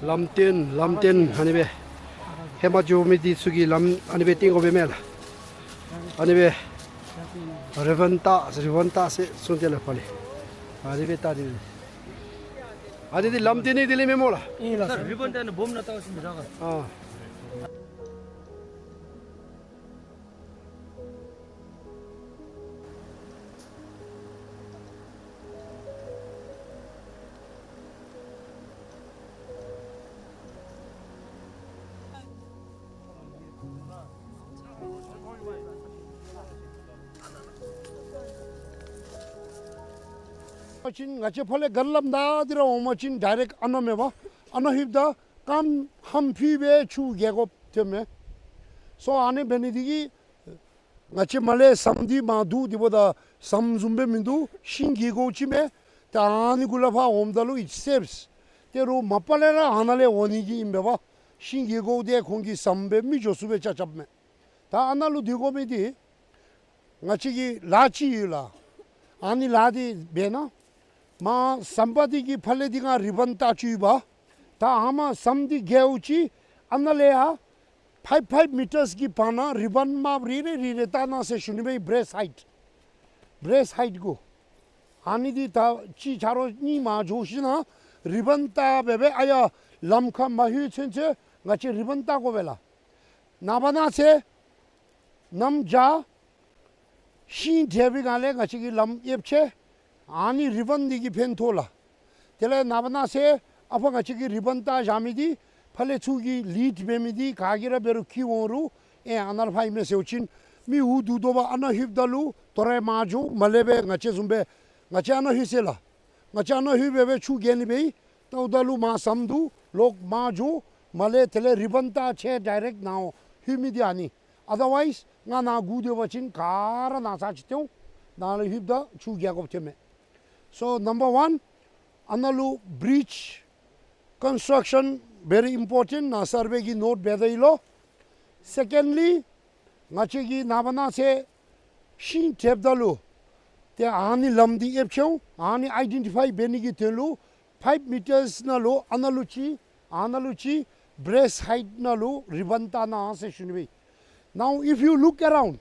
ལམ་སྟོན་ལམ་སྟོན་ཨ་ནི་སྦེ་ཧེ་མ་འགྱོ་མི་འདི་ཚུ་གིས་ལམ་ཨ་ནི་སྦེ་སྟོན་དགོ་པས་མས་ལགས། ཨ་ནི་སྦེ་རི་བོན་བལྟ་རི་བོན་བལྟ་ཟེར་གསུངས་ཏེ་ལགས་ཕར་ལས། ཨ་ནི་སྦེ་བལྟ་སྟེ་ཨ་ནི་འདི་ལམ་སྟོན་ནི་འདི་ལས་མེན་སྨོ་ལགས། ཨིན་ལགས། རི་བོན་བལྟ་ནི་སྦོམ་ནང་བལྟ་ཞིནམ་ལས་ར་ག་ཨ། ཨ་ཅིན་ང་བཅས་ཕར་ལས་ག་ལམ་བདའ་སྟེ་ར་འོང་པ་ཅིན་ཌའི་རེཀཊ་ཨ་ནཱ་མེན་པ། ཨ་ནཱ་ལྷོདཔ་ད་རྐངམ་ཧམ་ཕུད་སྦེ་ཆུ་རྒྱགས་དགོཔ་ཐོནམ་མས། སོ་ཨ་ནི་འབད་ནི་འདི་གིས་ང་བཅས་མར་ལས་ཟམ་འདི་མར་འདུག། དེ་འབདཝ་ད་ཟམ་བཟུམ་སྦེ་མིན་འདུག། ཤིང་གི་སྒོ་ཅིག་མས། ད་ཨ་ནི་གུ་ལས་ཕར་འོངམ་ད་ལུ་it saves། ཏེ་རུང་མ་པ་ལས་ར་ཨ་ནཱ་ལས་འོང་ནི་གི་ཨིན་པས་པ། ཤིང་གི་སྒོ་དེ་ཁོང་གིས་ཟམ་སྦེ་མི་འགྱོ་ཚུགས་པའི་ཆ་རྐྱབ་མས། ད་ཨ་ནཱ་ལུ་སྡོད་དགོ་མི་འདི་ང་བཅས་ཀྱི་ལ་ཅིག་ཡོད་ལགས། ཨ་ནི་ལ་འདི་འབད་ན་མར་ཟམ་པ་འདི་གི་ཕར་ལས་འདི་ང་རི་བཱན་བཏགས་བཅུག་ཡི་པ། ད་ཨ་མ་ཟམ་འདི་བརྒལཝ་ཅིག་ཨ་ནཱ་ལས་ཡར་ཕའིབ་ཕའིབ་མི་ཊརསི་གི་བར་ན་རི་བཱན་དམརཔོ་རེ་རེ་རེ་རེ་བཏགས་གནང་ཟེར་ཞུ་ནི་སྦེ། བི་རེསི་ཧའིཊ་བི་རེསི་ཧའིཊ་གུ། ཨ་ནི་འདི་ད་ཅིག་ཆ་རོགས་གཉིས་མར་འགྱོ་ཞིན་ན་རི་བཱན་བཏགས་སྦེ་སྦེ་ཨ་ཡར་ལམ་ཁར་མ་ལྷོད་ཚུན་ཚོད་ང་བཅས་རི་བཱན་བཏགས་དགོ་པས་ལགས། ནངས་པ་གནངས་ཚེ་གནམ་བྱཱར་ཤིང་དྲལ་བའི་སྒང་ལས་ང་བཅས་ཀྱི་ལམ་ཨེབ་ཆེ། ཨ་ནི་རི་བཱན་འདི་གིས་ཕན་ཐོགས་ལགས། དེ་ལས་ནངས་པ་གནངས་ཚེ་ཨ་ཕར་ང་བཅས་ཀྱིས་རི་བཱན་བཏགས་བཞག་མི་འདི་ཕར་ལས་ཚུར་གྱི་ལིཌ་འབད་མི་འདི་ག་གིས་ར་འབད་རུང་འཁྱིད་འོང་རུང་ཨེ་ཨ་ནཱ་ལས་ཕར་ཨིན་མས་ཟེར་བ་ཅིན་མི་འུ་སྡུག་དོ་བ་ཨ་ནཱ་ལྷོདཔ་ད་ལུ་དོ་རུང་མར་འགྱོ། མར་ལས་སྦེ་ང་བཅས་བཟུམ་སྦེ་ང་བཅས་ཨ་ནཱ་ལྷོད་ཟེར་ལགས། ང་བཅས་ཨ་ནཱ་ལྷོད་སྦེ་སྦེ་ཆུ་རྐྱབ་ནི་སྦེ་ཨིན། བལྟཝ་ད་ལུ་མར་ཟམ་འདུག། ལོག་མར་འགྱོ། མར་ལས་དེ་ལས་རི་བཱན་བཏགས་ཆེ་ཌའི་རེཀཊ་ནཱ་ལྷོད་མི་འདི་ཨ་ནི། ཨ་དར་ཝའིསི་ང་ནཱ་སྒུག་སྡོད་པ་ཅིན་ག་ར་ནཱ་ཚར་ཅིག་སྟོན། ནཱ་ལུ་ལྷོདཔ་ད་ཆུ་རྐྱབ་དགོཔ་ཐོན་མས། So number one, ཨ་ནཱ་ལུ་བི་རིཇ་ཀོན་སི་ཊརཀ་ཤཱན་very important། ནཱ་སར་ཝེ་གིས་ནོཊ་འབད་དེ་ཡོད་ལོ། སེ་ཀེནཌ་ལི་ང་བཅས་ཀྱིས་ནངས་པ་གནངས་ཚེ་ཤིང་དྲལཝ་ད་ལུ་ཏེ་ཨ་ནི་ལམ་འདི་ཨེབ་ཆེ་འོང་། ཨ་ནི་ཨའི་ཌེན་ཊི་ཕའི་འབད་ནི་གི་དོན་ལུ་ཕའིབ་མི་ཊརསི་ནང་ལུ་ཨ་ནཱ་ལུ་ཅིག་ཨ་ནཱ་ལུ་ཅིག་བི་རེསི་ཧའིཊ་ནང་ལུ་རི་བཱན་བཏགས་གནང་ཟེར་ཞུ་ནི་སྦེ། Now if you look around,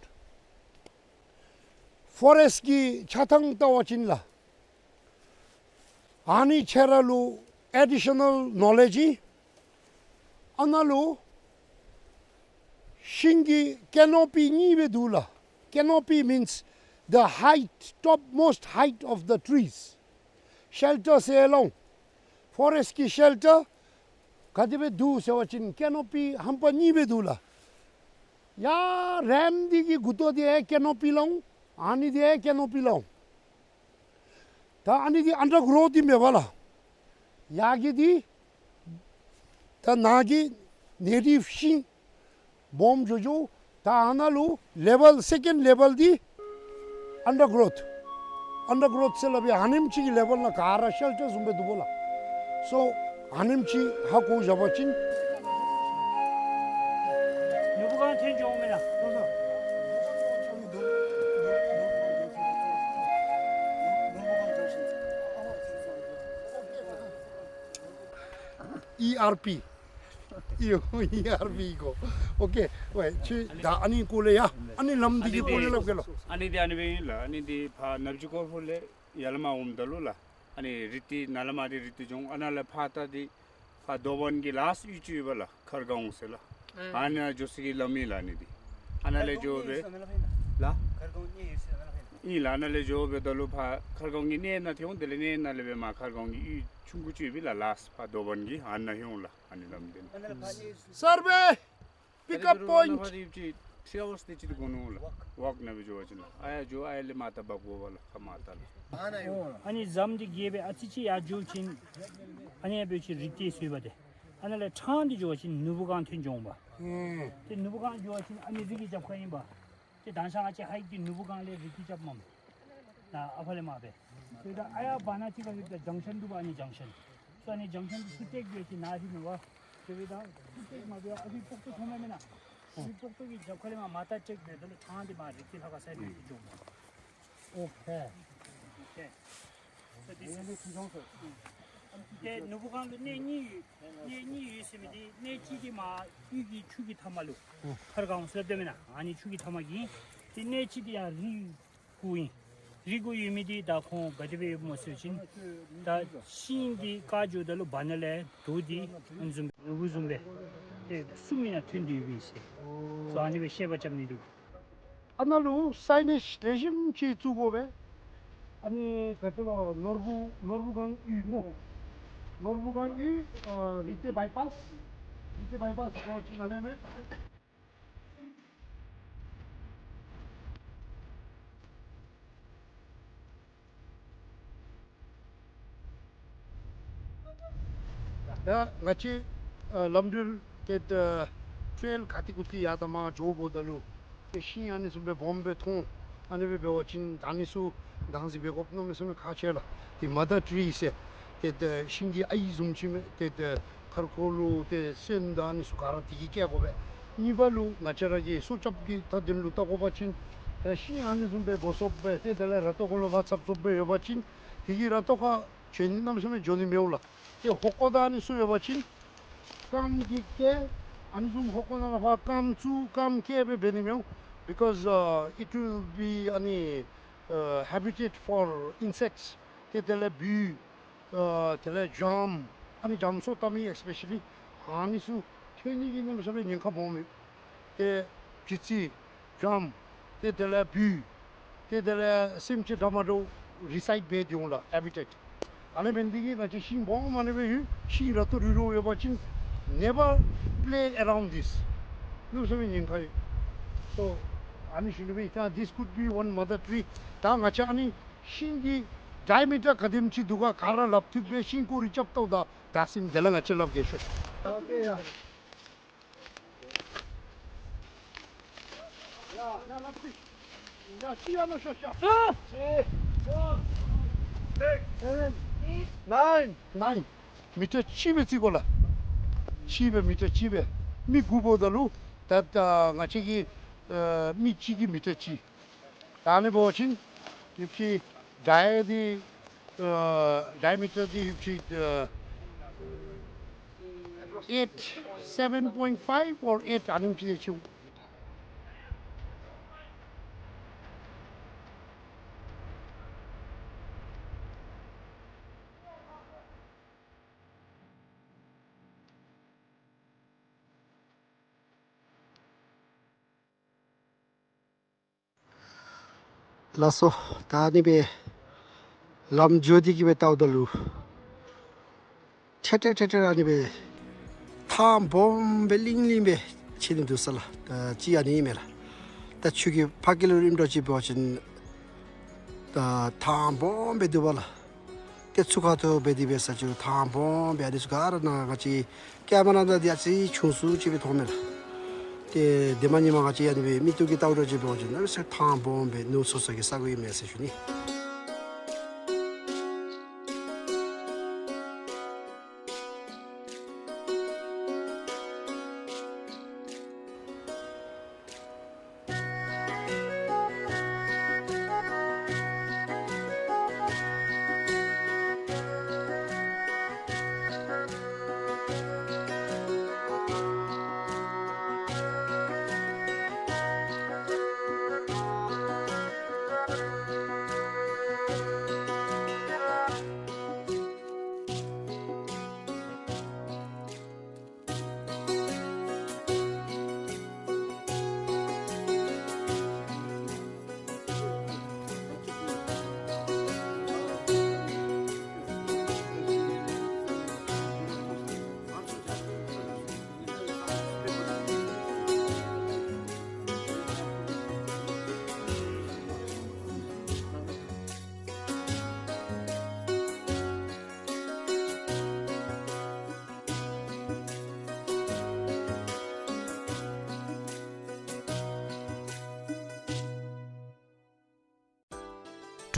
ཕོ་རེསི་གི་ཆ་ཚང་བལྟ་བ་ཅིན་ལགས། ཨ་ནི་ཁྱེད་ར་ལུ་ཨེ་ཌི་ཤ་ནཱལ་ནོ་ལེཇ་ཨིན། ཨ་ནཱ་ལུ་ཤིང་གི་ཀེ་ནོ་པི་གཉིས་སྦེ་འདུག་ལགས། Canopy means the height, topmost height of the trees. ཤེལ་ཊར་ཟེར་ལོ། ཕོ་རེསི་གི་ཤེལ་ཊར་ག་དེ་སྦེ་འདུག་ཟེར་བ་ཅིན་ཀེ་ནོ་པི་ཧམ་པ་གཉིས་སྦེ་འདུག་ལགས། ཡར་རེམ་འདི་གི་མགུ་ཏོ་འདི་ཡང་ཀེ་ནོ་པི་ལོ། ཨ་ནི་འདི་ཡང་ཀེ་ནོ་པི་ལོ། ད་ཨ་ནི་འདི་ཨན་ཌར་གུ་རོཐ་འདི་མེན་པ་ལགས། ཡར་གྱི་འདི་ད་ནཱ་གི་ནེ་ཊིབ་ཤིང་སྦོམ་འགྱོ་འགྱོ། ད་ཨ་ནཱ་ལུ་ལེ་བཱལ་སེ་ཀེནཌ་ལེ་བཱལ་འདི་ཨན་ཌར་གུ་རོཐ། ཨན་ཌར་གུ་རོཐ་ཟེར་སླབ་ཨིན། ཨ་ནེམ་ཅིག་གི་ལེ་བཱལ་ནང་ག་ར་ཤེལ་ཊར་བཟུམ་སྦེ་འདུག་པ་ལགས། སོ་ཨ་ནེམ་ཅིག་ཧ་གོ་བཞག་པ་ཅིན། ནོར་བུ་སྒང་ཐོན་འགྱོཝ་མེན་ན། ཨི་ཨར་པི། ཨི་ཨར་པི་གོ། ཨོ་ཀེ། ཝེ་ཁྱོད་ད་ཨ་ནི་སྐོར་ལས་ཡ། ཨ་ནི་ལམ་འདི་གི་སྐོར་ལས་སླབ་གེ་ལོ། ཨ་ནི་འདི་ཨ་ནི་སྦེ་ཨིན་ལགས། ཨ་ནི་འདི་ཕར་ནབ་ཇི་ཀོར་ཕུ་ལས་ཡར་ལས་མར་འོངམ་ད་ལུ་ལགས། ཨ་ནི་རི་ཏི་ནཱ་ལས་མར་འདི་རི་ཏི་ལྗོངས། ཨ་ནཱ་ལས་ཕར་ད་འདི་ཕར་རྡོ་བན་གྱི་ལཱསཊ་གཡུས་ཅིག་ཡོད་པ་ལགས། མཁར་སྒང་ཟེར་ལགས། ཨ་ནཱ་འགྱོ་སའི་གི་ལམ་ཨིན་ལགས་ཨ་ནི་འདི། ཨ་ནཱ་ལས་འགྱོ་སྦེ་ལགས། ཨིན་ལགས། ཨ་ནཱ་ལས་འགྱོ་སྦེ་ད་ལུ་ཕར་མཁར་སྒང་གི་གནས་ནང་ཐོན་འོང་། དེ་ལས་གནས་ནང་ལས་སྦེ་མར་མཁར་སྒང་གི་གཡུས་ཆུང་ཀུ་ཅིག་ཡོད་པས་ལགས། ལཱསཊ་ཕར་རྡོ་བན་གྱི་ཨ་ནཱ་ལྷོད་འོང་ལགས། ཨ་ནི་ལམ་འདི་ཨིན་ལགས། སར་ཝེ། པིཀ་ཨཔ་པོའིནཊ། ཐི་རི་ཨ་ཝརསི་དེ་ཅིག་འགོར་ནུག་ལགས། ཝོག་ནང་སྦེ་འགྱོ་བ་ཅིན་ལགས། ཨ་ཡར་འགྱོ། ཨ་ཡར་ལས་མར་ད་འབག་དགོ་པས་ལགས། ཁ་མར་ད་ལགས། ཨ་ནི་ཟམ་འདི་བརྒལ་སྦེ་ཨ་ཙི་ཅིག་ཡར་འགྱོ་བ་ཅིན་ཨ་ནི་ཡར་འབད་བ་ཅིན་རི་ཏི་ཟེར་བ་དེ། ཨ་ནཱ་ལས་ཕྲང་སྟེ་འགྱོ་བ་ཅིན་ནོར་བུ་སྒང་ཐོན་འགྱོ་འོང་པ། ཨེ། ཏེ་ནོར་བུ་སྒང་འགྱོ་བ་ཅིན་ཨ་ནི་རི་གི་རྒྱབ་ཁར་ཨིན་པ། ཏེ་མདང་ཞག་ང་བཅས་ཧའིཀ་འདི་ནོར་བུ་སྒང་ལས་རི་ཏི་རྐྱབ་མས། ནཱ་ཨ་ཕ་ལས་མར་སྦེ། ཏེ་ད་ཨ་ཡར་བར་ན་ཅིག་ཁར་ཡོད་ད་ཇང་ཤཱན་འདུག་པ། ཨ་ནི་ཇང་ཤཱན། སོ་ཨ་ནི་ཇང་ཤཱན་འདི་ཚུར་བཏེག་སྦེ་ཅིག་ནཱ་ཧིང་མེན་པ། ཏེ་འབདཝ་ད་ཚུར་བཏེག་མ་འབད་བར་ཨ་ཕི་སྤོག་ཐུག་མཐོངམ་མེན་ན། ཨ་ཕི་སྤོག་ཐུག་གི་རྒྱབ་ཁ་ལས་མར་མར་ད་བཏེག་སྦེ་ད་ལུ་ཕྲང་སྟེ་མར་རི་ཏི་ལྷ་ཁང་སའི་ནང་འགྱོ་འོང་པ། ཨོ་ཁེ། ཨོ་ཁེ། So this is, ཏེ་ནོར་བུ་སྒང་ལུ་གནས་གཉིས་ཡོད། གནས་གཉིས་ཡོད་ཟེར་མི་འདི་གནས་གཅིག་འདི་མར་གཡུས་ཀྱི་ཆུ་གི་མཐའ་མ་ལུ་མཁར་སྒང་ཟེར་སླབ་དོ་མེན་ན། ཨ་ནི་ཆུ་གི་མཐའ་མ་གི་ཨིན། ཏེ་གནས་གཅིག་འདི་ཡར་རི་གུ་ཨིན། རི་གུ་ཡོད་མི་འདི་ད་ཁོང་ག་དེ་སྦེ་ཡོདཔ་སྨོ་ཟེར་བ་ཅིན་ད་ཤིང་འདི་བཀག་འགྱོཝ་ད་ལུ་བར་ན་ལས་རྡོ་འདི་ཨ་ནི་བཟུམ་སྦེ་ནོར་བུ་བཟུམ་སྦེ་ཏེ་གསུམ་ཨིན་ན་ཐོན་ཏེ་ཡོདཔ་ཨིན་ཟེར། སོ་ཨ་ནི་སྦེ་བཤད་པ་རྐྱབ་ནི་འདུག། ཨ་ནཱ་ལུ་སའི་ནེཇ་ལེགས་ཤོམ་ཅིག་བཙུགས་དགོ་པས། ཨ་ནི་ག་ཅི་ལོ་ནོར་བུ་ནོར་བུ་སྒང་གཡུས་སྨོ། ནོར་བུ་སྒང་གཡུས་ཨ་རི་ཏི་བའི་པཱསི། རི་ཏི་བའི་པཱསི་ཟེར་བ་ཅིན་ཨ་ནི་མས། ཡ་ང་བཅས་ཨ་ལམ་འགྲུལ་སྐད་ཨ་ཊེལ་ག་ཏེ་གུ་ཏེ་ཡར་དང་མར་འགྱོཝ་ད་ལུ་ཏེ་ཤིང་ཨ་ནི་བཟུམ་སྦེ་སྦོམ་སྦེ་མཐོང་། ཨ་ནི་སྦེ་འབད་བ་ཅིན་ད་ཨ་ནི་ཚུ་བདག་འཛིན་འབད་དགོཔ་གནམ་མེད་ས་མེད་ཁག་ཆེ་ལགས། ཏེ་མ་དར་ཊི་རི་ཟེར་ ཏེ་ཏེ་ཤིང་གི་ཨའི་བཟུམ་ཅིག་མས། ཏེ་ཏེ་ཁར་ཁོག་ལུ་ཏེ་སོན་དང་ཨ་ནི་ཚུ་ག་ར་དེ་གིས་བཀལ་དགོ་པས། གཉིས་པ་ལུ་ང་བཅས་ར་གི་སྲོག་སྐྱབས་ཀྱི་ཐ་དོན་ལུ་བལྟ་དགོ་པ་ཅིན་ཏེ་ཤིང་ཨ་ནི་བཟུམ་སྦེ་སྒོ་སོབ་སྦེ་ཏེ་དེ་ལས་ར་ཏོ་ཁོ་ལུ་བ་ཚབ་ཚུབ་སྦེ་ཡོད་པ་ཅིན་དེ་གིས་ར་ཏོ་ཁར་བྱོན་ནི་གནམ་མེད་ས་མེད་འགྱོ་ནི་མེད་འོང་ལགས། ཏེ་ཧོ་ཀོ་དང་ཨ་ནི་ཚུ་ཡོད་པ་ཅིན་སྐམ་གྱིས་བཀལ། ཨ་ནི་བཟུམ་ཧོ་ཀོ་ནང་ལུ་ཕར་སྐམ་བཙུགས་སྐམ་བཀལ་སྦེ་འབད་ནི་མེད་འོང་། Because uh, it will be ཨ་ནི་uh, habitat for insects. ཏེ་དེ་ལས་འབུཔ་ཨ་དེ་ལས་སྦྱངམ་ཨ་ནི་སྦྱངམ་སོ་བཏབ་མི་especially ཨ་ནི་ཚུ་ཐོན་ནི་གི་གནམ་མེད་ས་མེད་ཉེན་ཁ་སྦོམ་ཡོད། ཏེ་བྱི་ཙི་སྦྱངམ་ཏེ་དེ་ལས་འབུཔ་ཏེ་དེ་ལས་སེམས་ཅན་འདྲ་མ་འདྲཝ་རི་སའིཌ་འབད་དེ་འོང་ལགས་ཧེ་བི་ཊེཊ། ཨ་ནི་འབད་ནི་དེ་གིས་ང་བཅས་ཤིང་སྦོམ་ཨ་ནི་སྦེ་ཡོད། ཤིང་ར་ཏོ་རུལ་རུལཝ་ཡོད་པ་ཅིན་never play around this. གནམ་མེད་ས་མེད་ཉེན་ཁ་ཡོད། So ཨ་ནི་ཞུ་ནི་སྦེ་ད་this could be one mother tree. ད་ང་བཅས་ཨ་ནི་ཤིང་གི་ཌའི་མི་ཊར་ག་དེམ་ཅིག་འདུག་ག་ག་ར་སླབ་བཏུབ་པས། ཤིང་སྐོར་ར་རྐྱབ་ལྟཝ་ད་ད་ཟེར་མི་དེ་ལས་ང་བཅས་སླབ་གེ་ཤོག། ཨོ་ཀེ་ཡ། ཡ་ཡ་ལགས་སོ། ཡ་གཅིག་ཡར་ལོངས་ཤོག་ཤོག། Three, four, six, seven, eight, nine. Nine. མི་ཊར་གཅིག་སྦེ་བརྩི་དགོ་ལགས། གཅིག་སྦེ་མི་ཊར་གཅིག་སྦེ། མི་དགུ་འབདཝ་ད་ལུ་ད་ད་ང་བཅས་ཀྱི་ཨ་མི་གཅིག་གིས་མི་ཊར་གཅིག། ད་ཨ་ནི་འབད་བ་ཅིན་ཡོད་པ་ཅིན་ཌའི་འདི་ཨ་ཌའི་མི་ཊར་འདི་ཡོད་པ་ཅིན་ཨ་eight, seven point five or eight ཨ་ནེམ་ཅིག་ཡོད་ཅིག། ལགས་སོ། ད་ཨ་ནི་སྦེ་ལམ་འགྱོ་སྟེ་གི་སྦེ་བལྟཝ་ད་ལུ་ཐད་ཐད་ཐད་ཐད་ཨ་ནི་སྦེ་ཐང་སྦོམ་སྦེ་ལིང་ལིང་སྦེ་ཕྱེ་ནི་འདུག་ས་ལགས། ད་ཅི་ཨ་ནི་ཨིན་མས་ལགས། ད་ཆུ་གི་ཕ་གི་ལུ་རིམ་གྲོ་ཅིག་འབད་བ་ཅིན་ད་ཐང་སྦོམ་སྦེ་འདུག་པ་ལགས། ཏེ་ཚུར་ཁ་ཐུག་འབད་དེ་འབད་ས་ཅིག་ཐང་སྦོམ་སྦེ་ཨ་ནི་ཚུ་ག་ར་ནཱ་ང་བཅས་ཀེ་མེ་ར་ནང་འདི་ཨ་ཙི་ཆུང་སུ་ཅིག་སྦེ་མཐོངམ་མས་ལགས། ཏེ་དེ་མ་ཉིནམ་ང་བཅས་ཨ་ནི་སྦེ་མིག་ཏོ་གིས་བལྟཝ་འདྲ་ཅིག་འབད་བ་ཅིན་གནམ་མེད་ས་མེད་ཐང་སྦོམ་སྦེ་ནོར་སོ་སོ་གི་ས་གོ་ཨིན་མས་ཟེར་ཞུ་ནི།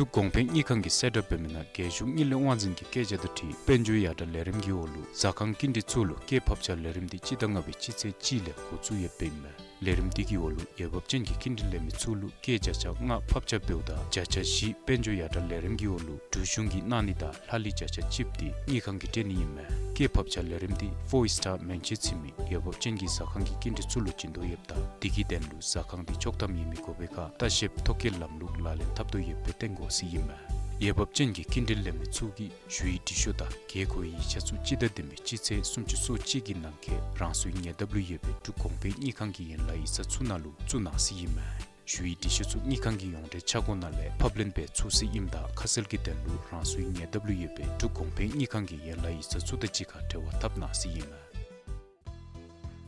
འབྲུག་གོང་འཕེལ་དངུལ་ཁང་གིས་གསལ་བསྒྲགས་འབད་མི་ནང་རྒྱལ་གཞུང་དངུལ་ལས་དབང་འཛིན་གྱི་བཀོད་རྒྱ་དང་འཁྲིལ་དཔལ་འབྱོར་ཡར་དྲག་ལས་རིམ་གྱི་འོག་ལུ་ཟ་ཁང་ཀུན་འགྲུལ་ཚུ་ལུ་སྐྱེད་ཕབ་ཆག་ལས་རིམ་འདི་སྤྱི་ཟླ་ལྔ་པའི་སྤྱི་ཚེས་གཅིག་ལས་འགོ་བཙུགས་ཡོདཔ་ཨིན་མས། ལས་རིམ་འདི་གི་འོག་ལུ་འོས་འབབ་ཅན་གྱི་ཀུན་འགྲུལ་ལས་མི་ཚུ་ལུ་སྐྱེད་བརྒྱ་ཆ་ལྔ་ཕབ་ཆག་འབདཝ་ད་བརྒྱ་ཆ་བཞི་དཔལ་འབྱོར་ཡར་དྲག་ལས་རིམ་གྱི་འོག་ལུ་འབྲུག་གཞུང་གིས་གནང་ནི་དང་ལྷག་ལུས་བརྒྱ་ཆ་གཅིག་འདི་དངུལ་ཁང་གིས་སྤྲོད་ནི་ཨིན་མས། སྐྱེད་ཕབ་ཆག་ལས་རིམ་འདི་ཕོར་སི་ཊར་མན་ཆད་ཚུད་མི་འོས་འབབ་ཅན་གྱི་ཟ་ཁང་གི་ཀུན་འགྲུལ་ཚུ་ལུ་བྱིན་དོ་ཡོདཔ་ད་འདི་གི་དོན་ལུ་ཟ་ཁང་འདི་ཆོག་ཐམ་ཡོད་མི་དགོ་པའི་ཁར་ལྟ་བཤལཔ་ཐོ་བཀོད་ལམ་ལུགས་ལག་ལེན་འཐབ་དོ་ཡོདཔ་སྦེ་སྟོན་དགོ་ཟེར་ཨིན་མས། འོས་འབབ་ཅན་གྱི་ཀུན་འགྲུལ་ལས་མི་ཚུ་གིས་ཞུ་ཡིག་འབྲི་ཤོག་དང་དགོས་མཁོའི་ཡིག་ཆ་ཚུ་སྤྱི་ཟླ་བདུན་པའི་སྤྱི་ཚེས་སུམ་ཅུ་སོ་གཅིག་གི་ནང་འཁོད་རང་སོའི་ཉེ་འདབས་ལུ་ཡོད་པའི་འབྲུག་གོང་འཕེལ་དངུལ་ཁང་གི་ཡན་ལག་ཡིག་ཚང་ཚུ་ནང་ལུ་བཙུགས་གནང་ཟེར་ཨིན་མས། ཞུ་ཡིག་འབྲི་ཤོག་ཚུ་དངུལ་ཁང་གི་ཡོངས་འབྲེལ་ཆ་སྒོ་ནང་ལས་ཕབ་ལེན་འབད་ཚུགས་ཟེར་ཨིནམ་ད་ཁ་གསལ་གྱི་དོན་ལུ་རང་སོའི་ཉེ་འདབས་ལུ་ཡོད་པའི་འབྲུག་གོང་འཕེལ་དངུལ་ཁང་གི་ཡན་ལག་ཡིག་ཚང་ཚུ་དང་གཅིག་ཁར་འབྲེལ་བ་འཐབ་གནང་ཟེར་ཨིན་མས།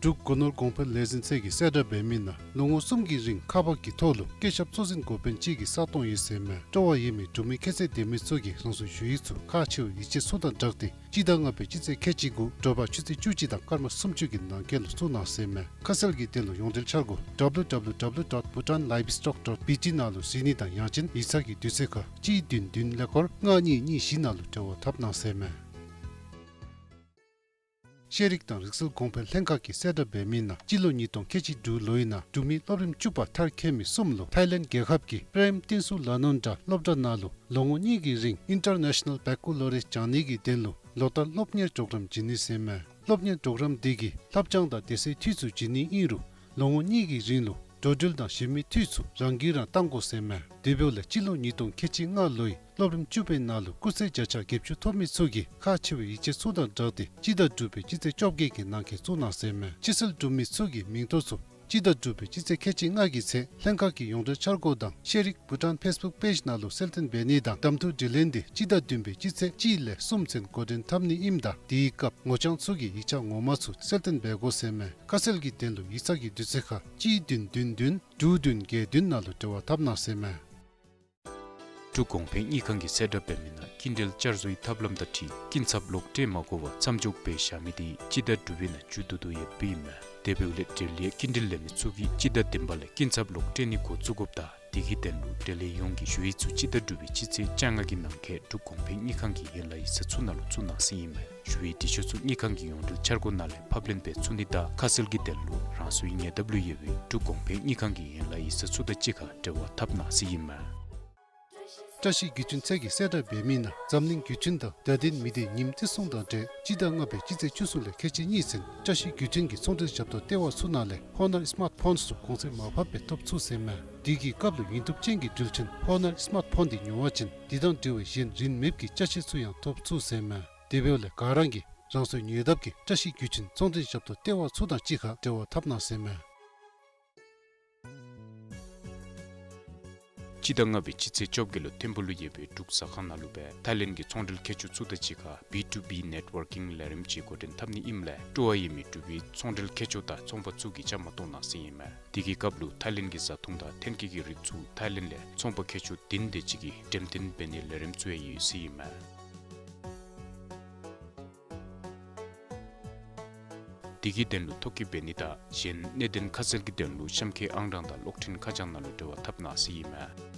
འབྲུག་སྒོ་ནོར་གོང་འཕེལ་ལས་འཛིན་ཚད་ཀྱིས་གསལ་བསྒྲགས་འབད་མི་ནང་ལོ་ངོ་གསུམ་གྱི་རིང་ཁག་འབག་གི་ཐོག་ལུ་སྐྱེད་ཞབས་གཙོ་འཛིན་འགོ་དཔོན་ཅིག་གི་ས་སྟོང་ཡོད་ཟེར་མས། སྤྲོ་བ་ཡོད་མི་འབྲུག་མི་ཁྱད་ཚད་ལྡན་མི་ཚུ་གིས་རང་སོའི་ཞུ་ཡིག་ཚུ་ཁག་ཆེ་བའི་ཡིག་ཆ་ཚུ་དང་སྦྲགས་ཏེ་སྤྱི་ཟླ་ལྔ་པའི་སྤྱི་ཚེས་ཁལ་གཅིག་དགུ་དྲོ་པ་ཆུ་ཚོད་བཅུ་གཅིག་དང་སྐར་མ་སུམ་ཅུ་གི་ནང་འཁོད་ལུ་བཙུགས་གནང་ཟེར་མས། ཁ་གསལ་གྱི་དོན་ལུ་ཡོངས་འབྲེལ་འཆར་སྒོ་W W W dot bhutan livestock dot B T ནང་ལུ་གཟིགས་ནི་དང་ཡང་ཅིན་ཡིག་ཚང་གི་དུས་ཚོད་ཁར་གཅིག་བདུན་བདུན་ཀླད་ཀོར་ལྔ་གཉིས་གཉིས་བཞི་ནང་ལུ་འབྲེལ་བ་འཐབ་གནང་ཟེར་མས། ཤེས་རིག་དང་རིག་རྩལ་གོང་འཕེལ་ལྷན་ཁག་གིས་གསལ་བསྒྲགས་འབད་མི་ནང་སྤྱི་ལོ་ཉིས་སྟོང་ཁལ་གཅིག་དྲུག་ལོའི་ནང་འབྲུག་མི་སློབ་རིམ་བཅུ་པ་མཐར་འཁྱོལ་མི་གསུམ་ལུ་ཐའི་ལེནཌ་རྒྱལ་ཁབ་ཀྱི་པྲེམ་ཏིན་སུ་ལ་ནོན་ཌ་སློབ་གྲྭ་ནང་ལུ་ལོ་ངོ་གཉིས་ཀྱི་རིང་ཨིན་ཊར་ནེ་ཤ་ནཱལ་བེ་ཀ་ལོ་རི་ཡཱ་སྦྱང་ནི་གི་དོན་ལུ་ལོ་ལྟར་སློབ་གཉེར་པྲོ་གརམ་བྱིན་ནི་ཟེར་མས། སློབ་གཉེར་པྲོ་གརམ་འདི་གིས་ལྷབ་སྦྱང་དང་སྡེ་སྲིད་འཐུས་ཚུ་བྱིན་ནི་ཨིན་རུང་ལོ་ངོ་གཉིས་ཀྱི་རིང་ལུ་འགྲོ་འགྲུལ་དང་གཞན་མི་འཐུས་ཚུ་རང་འགུལ་རང་བཏང་དགོ་ཟེར་མས། དེ་འབདཝ་ལས་སྤྱི་ལོ་ཉིས་སྟོང་ཁལ་གཅིག་ལྔ་ལོའི་སློབ་རིམ་བཅུ་པའི་ནང་ལུ་སྐུགས་ཚད་བརྒྱ་ཆ་བརྒྱད་ཅུ་ཐོབ་མི་ཚུ་གིས་ཁག་ཆེ་བའི་ཡིག་ཆ་ཚུ་དང་སྦྲགས་ཏེ་སྤྱི་ཟླ་དྲུག་པའི་སྤྱི་ཚེས་བཅོ་བརྒྱད་ཀྱི་ནང་འཁོད་བཙུགས་གནང་ཟེར་མས། ཕྱིར་སེལ་གྲུབ་མི་ཚུ་གི་མིང་ཐོ་ཚུ་སྤྱི་ཟླ་དྲུག་པའི་སྤྱི་ཚེས་ཁལ་གཅིག་ལྔ་གི་ཚེ་ལྷན་ཁག་གི་ཡོངས་འབྲེལ་འཆར་སྒོ་དང་ཤེས་རིག་བྷུ་ཊཱན་ཕེསི་བུཀ་པེཇ་ནང་ལུ་གསལ་སྟོན་འབད་ནི་དང་གདམ་འཐུ་དྲི་ལན་འདི་སྤྱི་ཟླ་བདུན་པའི་སྤྱི་ཚེས་གཅིག་ལས་གསུམ་ཚུན་འགོ་འདྲེན་འཐབ་ནི་ཨིནམ་ད་དེའི་སྐབས་ངོ་རྐྱང་ཚུ་གིས་ཡིག་ཆ་ངོ་མ་ཚུ་གསལ་སྟོན་འབད་དགོ་ཟེར་མས། ཁ་གསལ་གྱི་དོན་ལུ་ཡིག་ཚང་གི་དུས་ཚོད་ཁར་གཅིག་བདུན་བདུན་བདུན་དྲུག་བདུན་བརྒྱད་བདུན་ནང་ལུ་འབྲེལ་བ་འཐབ་གནང་ཟེར་མས། འབྲུག་གོང་འཕེལ་དངུལ་ཁང་གིས་གསལ་བསྒྲགས་འབད་མི་ནང་སྐྱིན་འགྲུལ་བསྐྱར་བཟོའི་ཐབས་ལམ་དང་འཁྲིལ་སྐྱིན་ཚབ་ལོག་སྤྲོད་མ་དགོ་པར་མཚམས་འཇོག་འབད་བཞག་མི་དེ་སྤྱི་ཟླ་དྲུག་པའི་ནང་མཇུག་བསྡུ་དོ་ཡོདཔ་ཨིན་མས། དེ་འབདཝ་ལས་འབྲེལ་ཡོད་སྐྱིན་འགྲུལ་ལེན་མི་ཚུ་གིས་སྤྱི་ཟླ་བདུན་པ་ལས་སྐྱིན་ཚབ་ལོག་སྤྲོད་ནི་འགོ་བཙུགས་དགོཔ་དང་དེ་གི་དོན་ལུ་འབྲེལ་ཡོད་ཡོངས་ཀྱིས་ཞུ་ཡིག་ཚུ་སྤྱི་ཟླ་དྲུག་པའི་སྤྱི་ཚེས་བཅོ་ལྔ་གི་ནང་འཁོད་འབྲུག་གོང་འཕེལ་དངུལ་ཁང་གི་ཡན་ལག་ཡིག་ཚང་ཚུ་ནང་ལུ་བཙུགས་གནང་ཟེར་ཨིན་མས། ཞུ་ཡིག་འབྲི་ཆོག་ཚུ་དངུལ་ཁང་གི་ཡོངས་འབྲེལ་འཆར་སྒོ་ནང་ལས་ཕབ་ལེན་འབད་ཚུགས་ནི་དང་ཁ་གསལ་གྱི་དོན་ལུ་རང་སོའི་ཉེ་འདབས་ལུ་ཡོད་པའི་འབྲུག་གོང་འཕེལ་དངུལ་ཁང་གི་ཡན་ལག་ཡིག་ཚང་ཚུ་དང་གཅིག་ཁར་འབྲེལ་བ་འཐབ་གནང་ཟེར་ཨིན་མས། བཀྲ་ཤིས་བརྒྱུད་འཕྲིན་ཚད་ཀྱིས་གསལ་བསྒྲགས་འབད་མི་ནང་འཛམ་གླིང་བརྒྱུད་འཕྲིན་དང་བརྡ་དོན་མི་སྡེའི་ཉིནམ་བརྩི་སྲུང་དང་འབྲེལ་སྤྱི་ཟླ་ལྔ་པའི་སྤྱི་ཚེས་བཅུ་གསུམ་ལས་ཁལ་གཅིག་གཉིས་ཚུན་བཀྲ་ཤིས་བརྒྱུད་འཕྲིན་གྱི་ཚོང་འབྲེལ་ཞབས་ཏོག་ལྟེ་བ་ཚུ་ནང་ལས་ཧོ་ནར་སི་མཱརཊ་ཕོནསི་ཚུ་གོང་ཚད་མར་ཕབ་སྦེ་ཐོབ་ཚུགས་ཟེར་མས། དེ་གི་སྐབས་ལུ་ཡུན་ཐུབ་ཅན་གྱི་འགྲུལ་འཕྲིན་ཧོ་ནར་སི་མཱརཊ་ཕོན་འདི་ཉོ་བ་ཅིན་དེ་དང་འབྲེལ་བའི་གཞན་རིན་མེདཔ་གི་ཅ་ཆས་ཚུ་ཡང་ཐོབ་ཚུགས་ཟེར་མས། དེ་འབདཝ་ལས་ག་ར་གིས་རང་སོའི་ཉེ་འདབས་ཀྱི་བཀྲ་ཤིས་བརྒྱུད་འཕྲིན་ཚོང་འབྲེལ་ཞབས་ཏོག་ལྟེ་བ་ཚུ་དང་གཅིག་ཁར་འབྲེལ་བ་འཐབ་གནང་ཟེར་མས། སྤྱི་ཟླ་ལྔ་པའི་སྤྱི་ཚེས་བཅོ་བརྒྱད་ལུ་ཐིམ་ཕུག་ལུ་ཡོད་པའི་འབྲུག་ཟ་ཁང་ནང་ལུ་སྦེ་ཐའི་ལེནཌ་གི་ཚོང་འབྲེལ་མཁས་མཆོག་ཚུ་དང་གཅིག་ཁར་བི་ཊུ་བི་ནེཊ་ཝར་ཀིང་ལས་རིམ་ཅིག་འགོ་འདྲེན་འཐབ་ནི་ཨིནམ་ལས་སྤྲོ་བ་ཡོད་མི་འབྲུག་པའི་ཚོང་འབྲེལ་མཁས་མཆོག་དང་ཚོང་པ་ཚུ་གིས་བཅའ་མར་གཏོགས་གནང་ཟེར་ཨིན་མས། དེ་གི་སྐབས་ལུ་ཐའི་ལེནཌ་གི་བཟའ་འཐུང་དང་ཐོན་སྐྱེད་ཀྱི་རིགས་ཚུ་ཐའི་ལེནཌ་ལས་ཚོང་པ་མཁས་མཆོག་བདུན་དེ་ཅིག་གིས་འགྲེམས་སྟོན་འབད་ནིའི་ལས་རིམ་ཚུ་ཡང་ཡོད་ཟེར་ཨིན་མས། དེ་གི་དོན་ལུ་ཐོ་བཀོད་འབད་ནི་དང་གཞན་གནད་དོན་ཁ་གསལ་གྱི་དོན་ལུ་གཤམ་འཁོད་ཨང་གྲངས་དང་གློག་འཕྲིན་ཁ་བྱང་ནང་ལུ་འབྲེལ་བ་འཐབ་གནང་ཟེར་ཨིན་མས།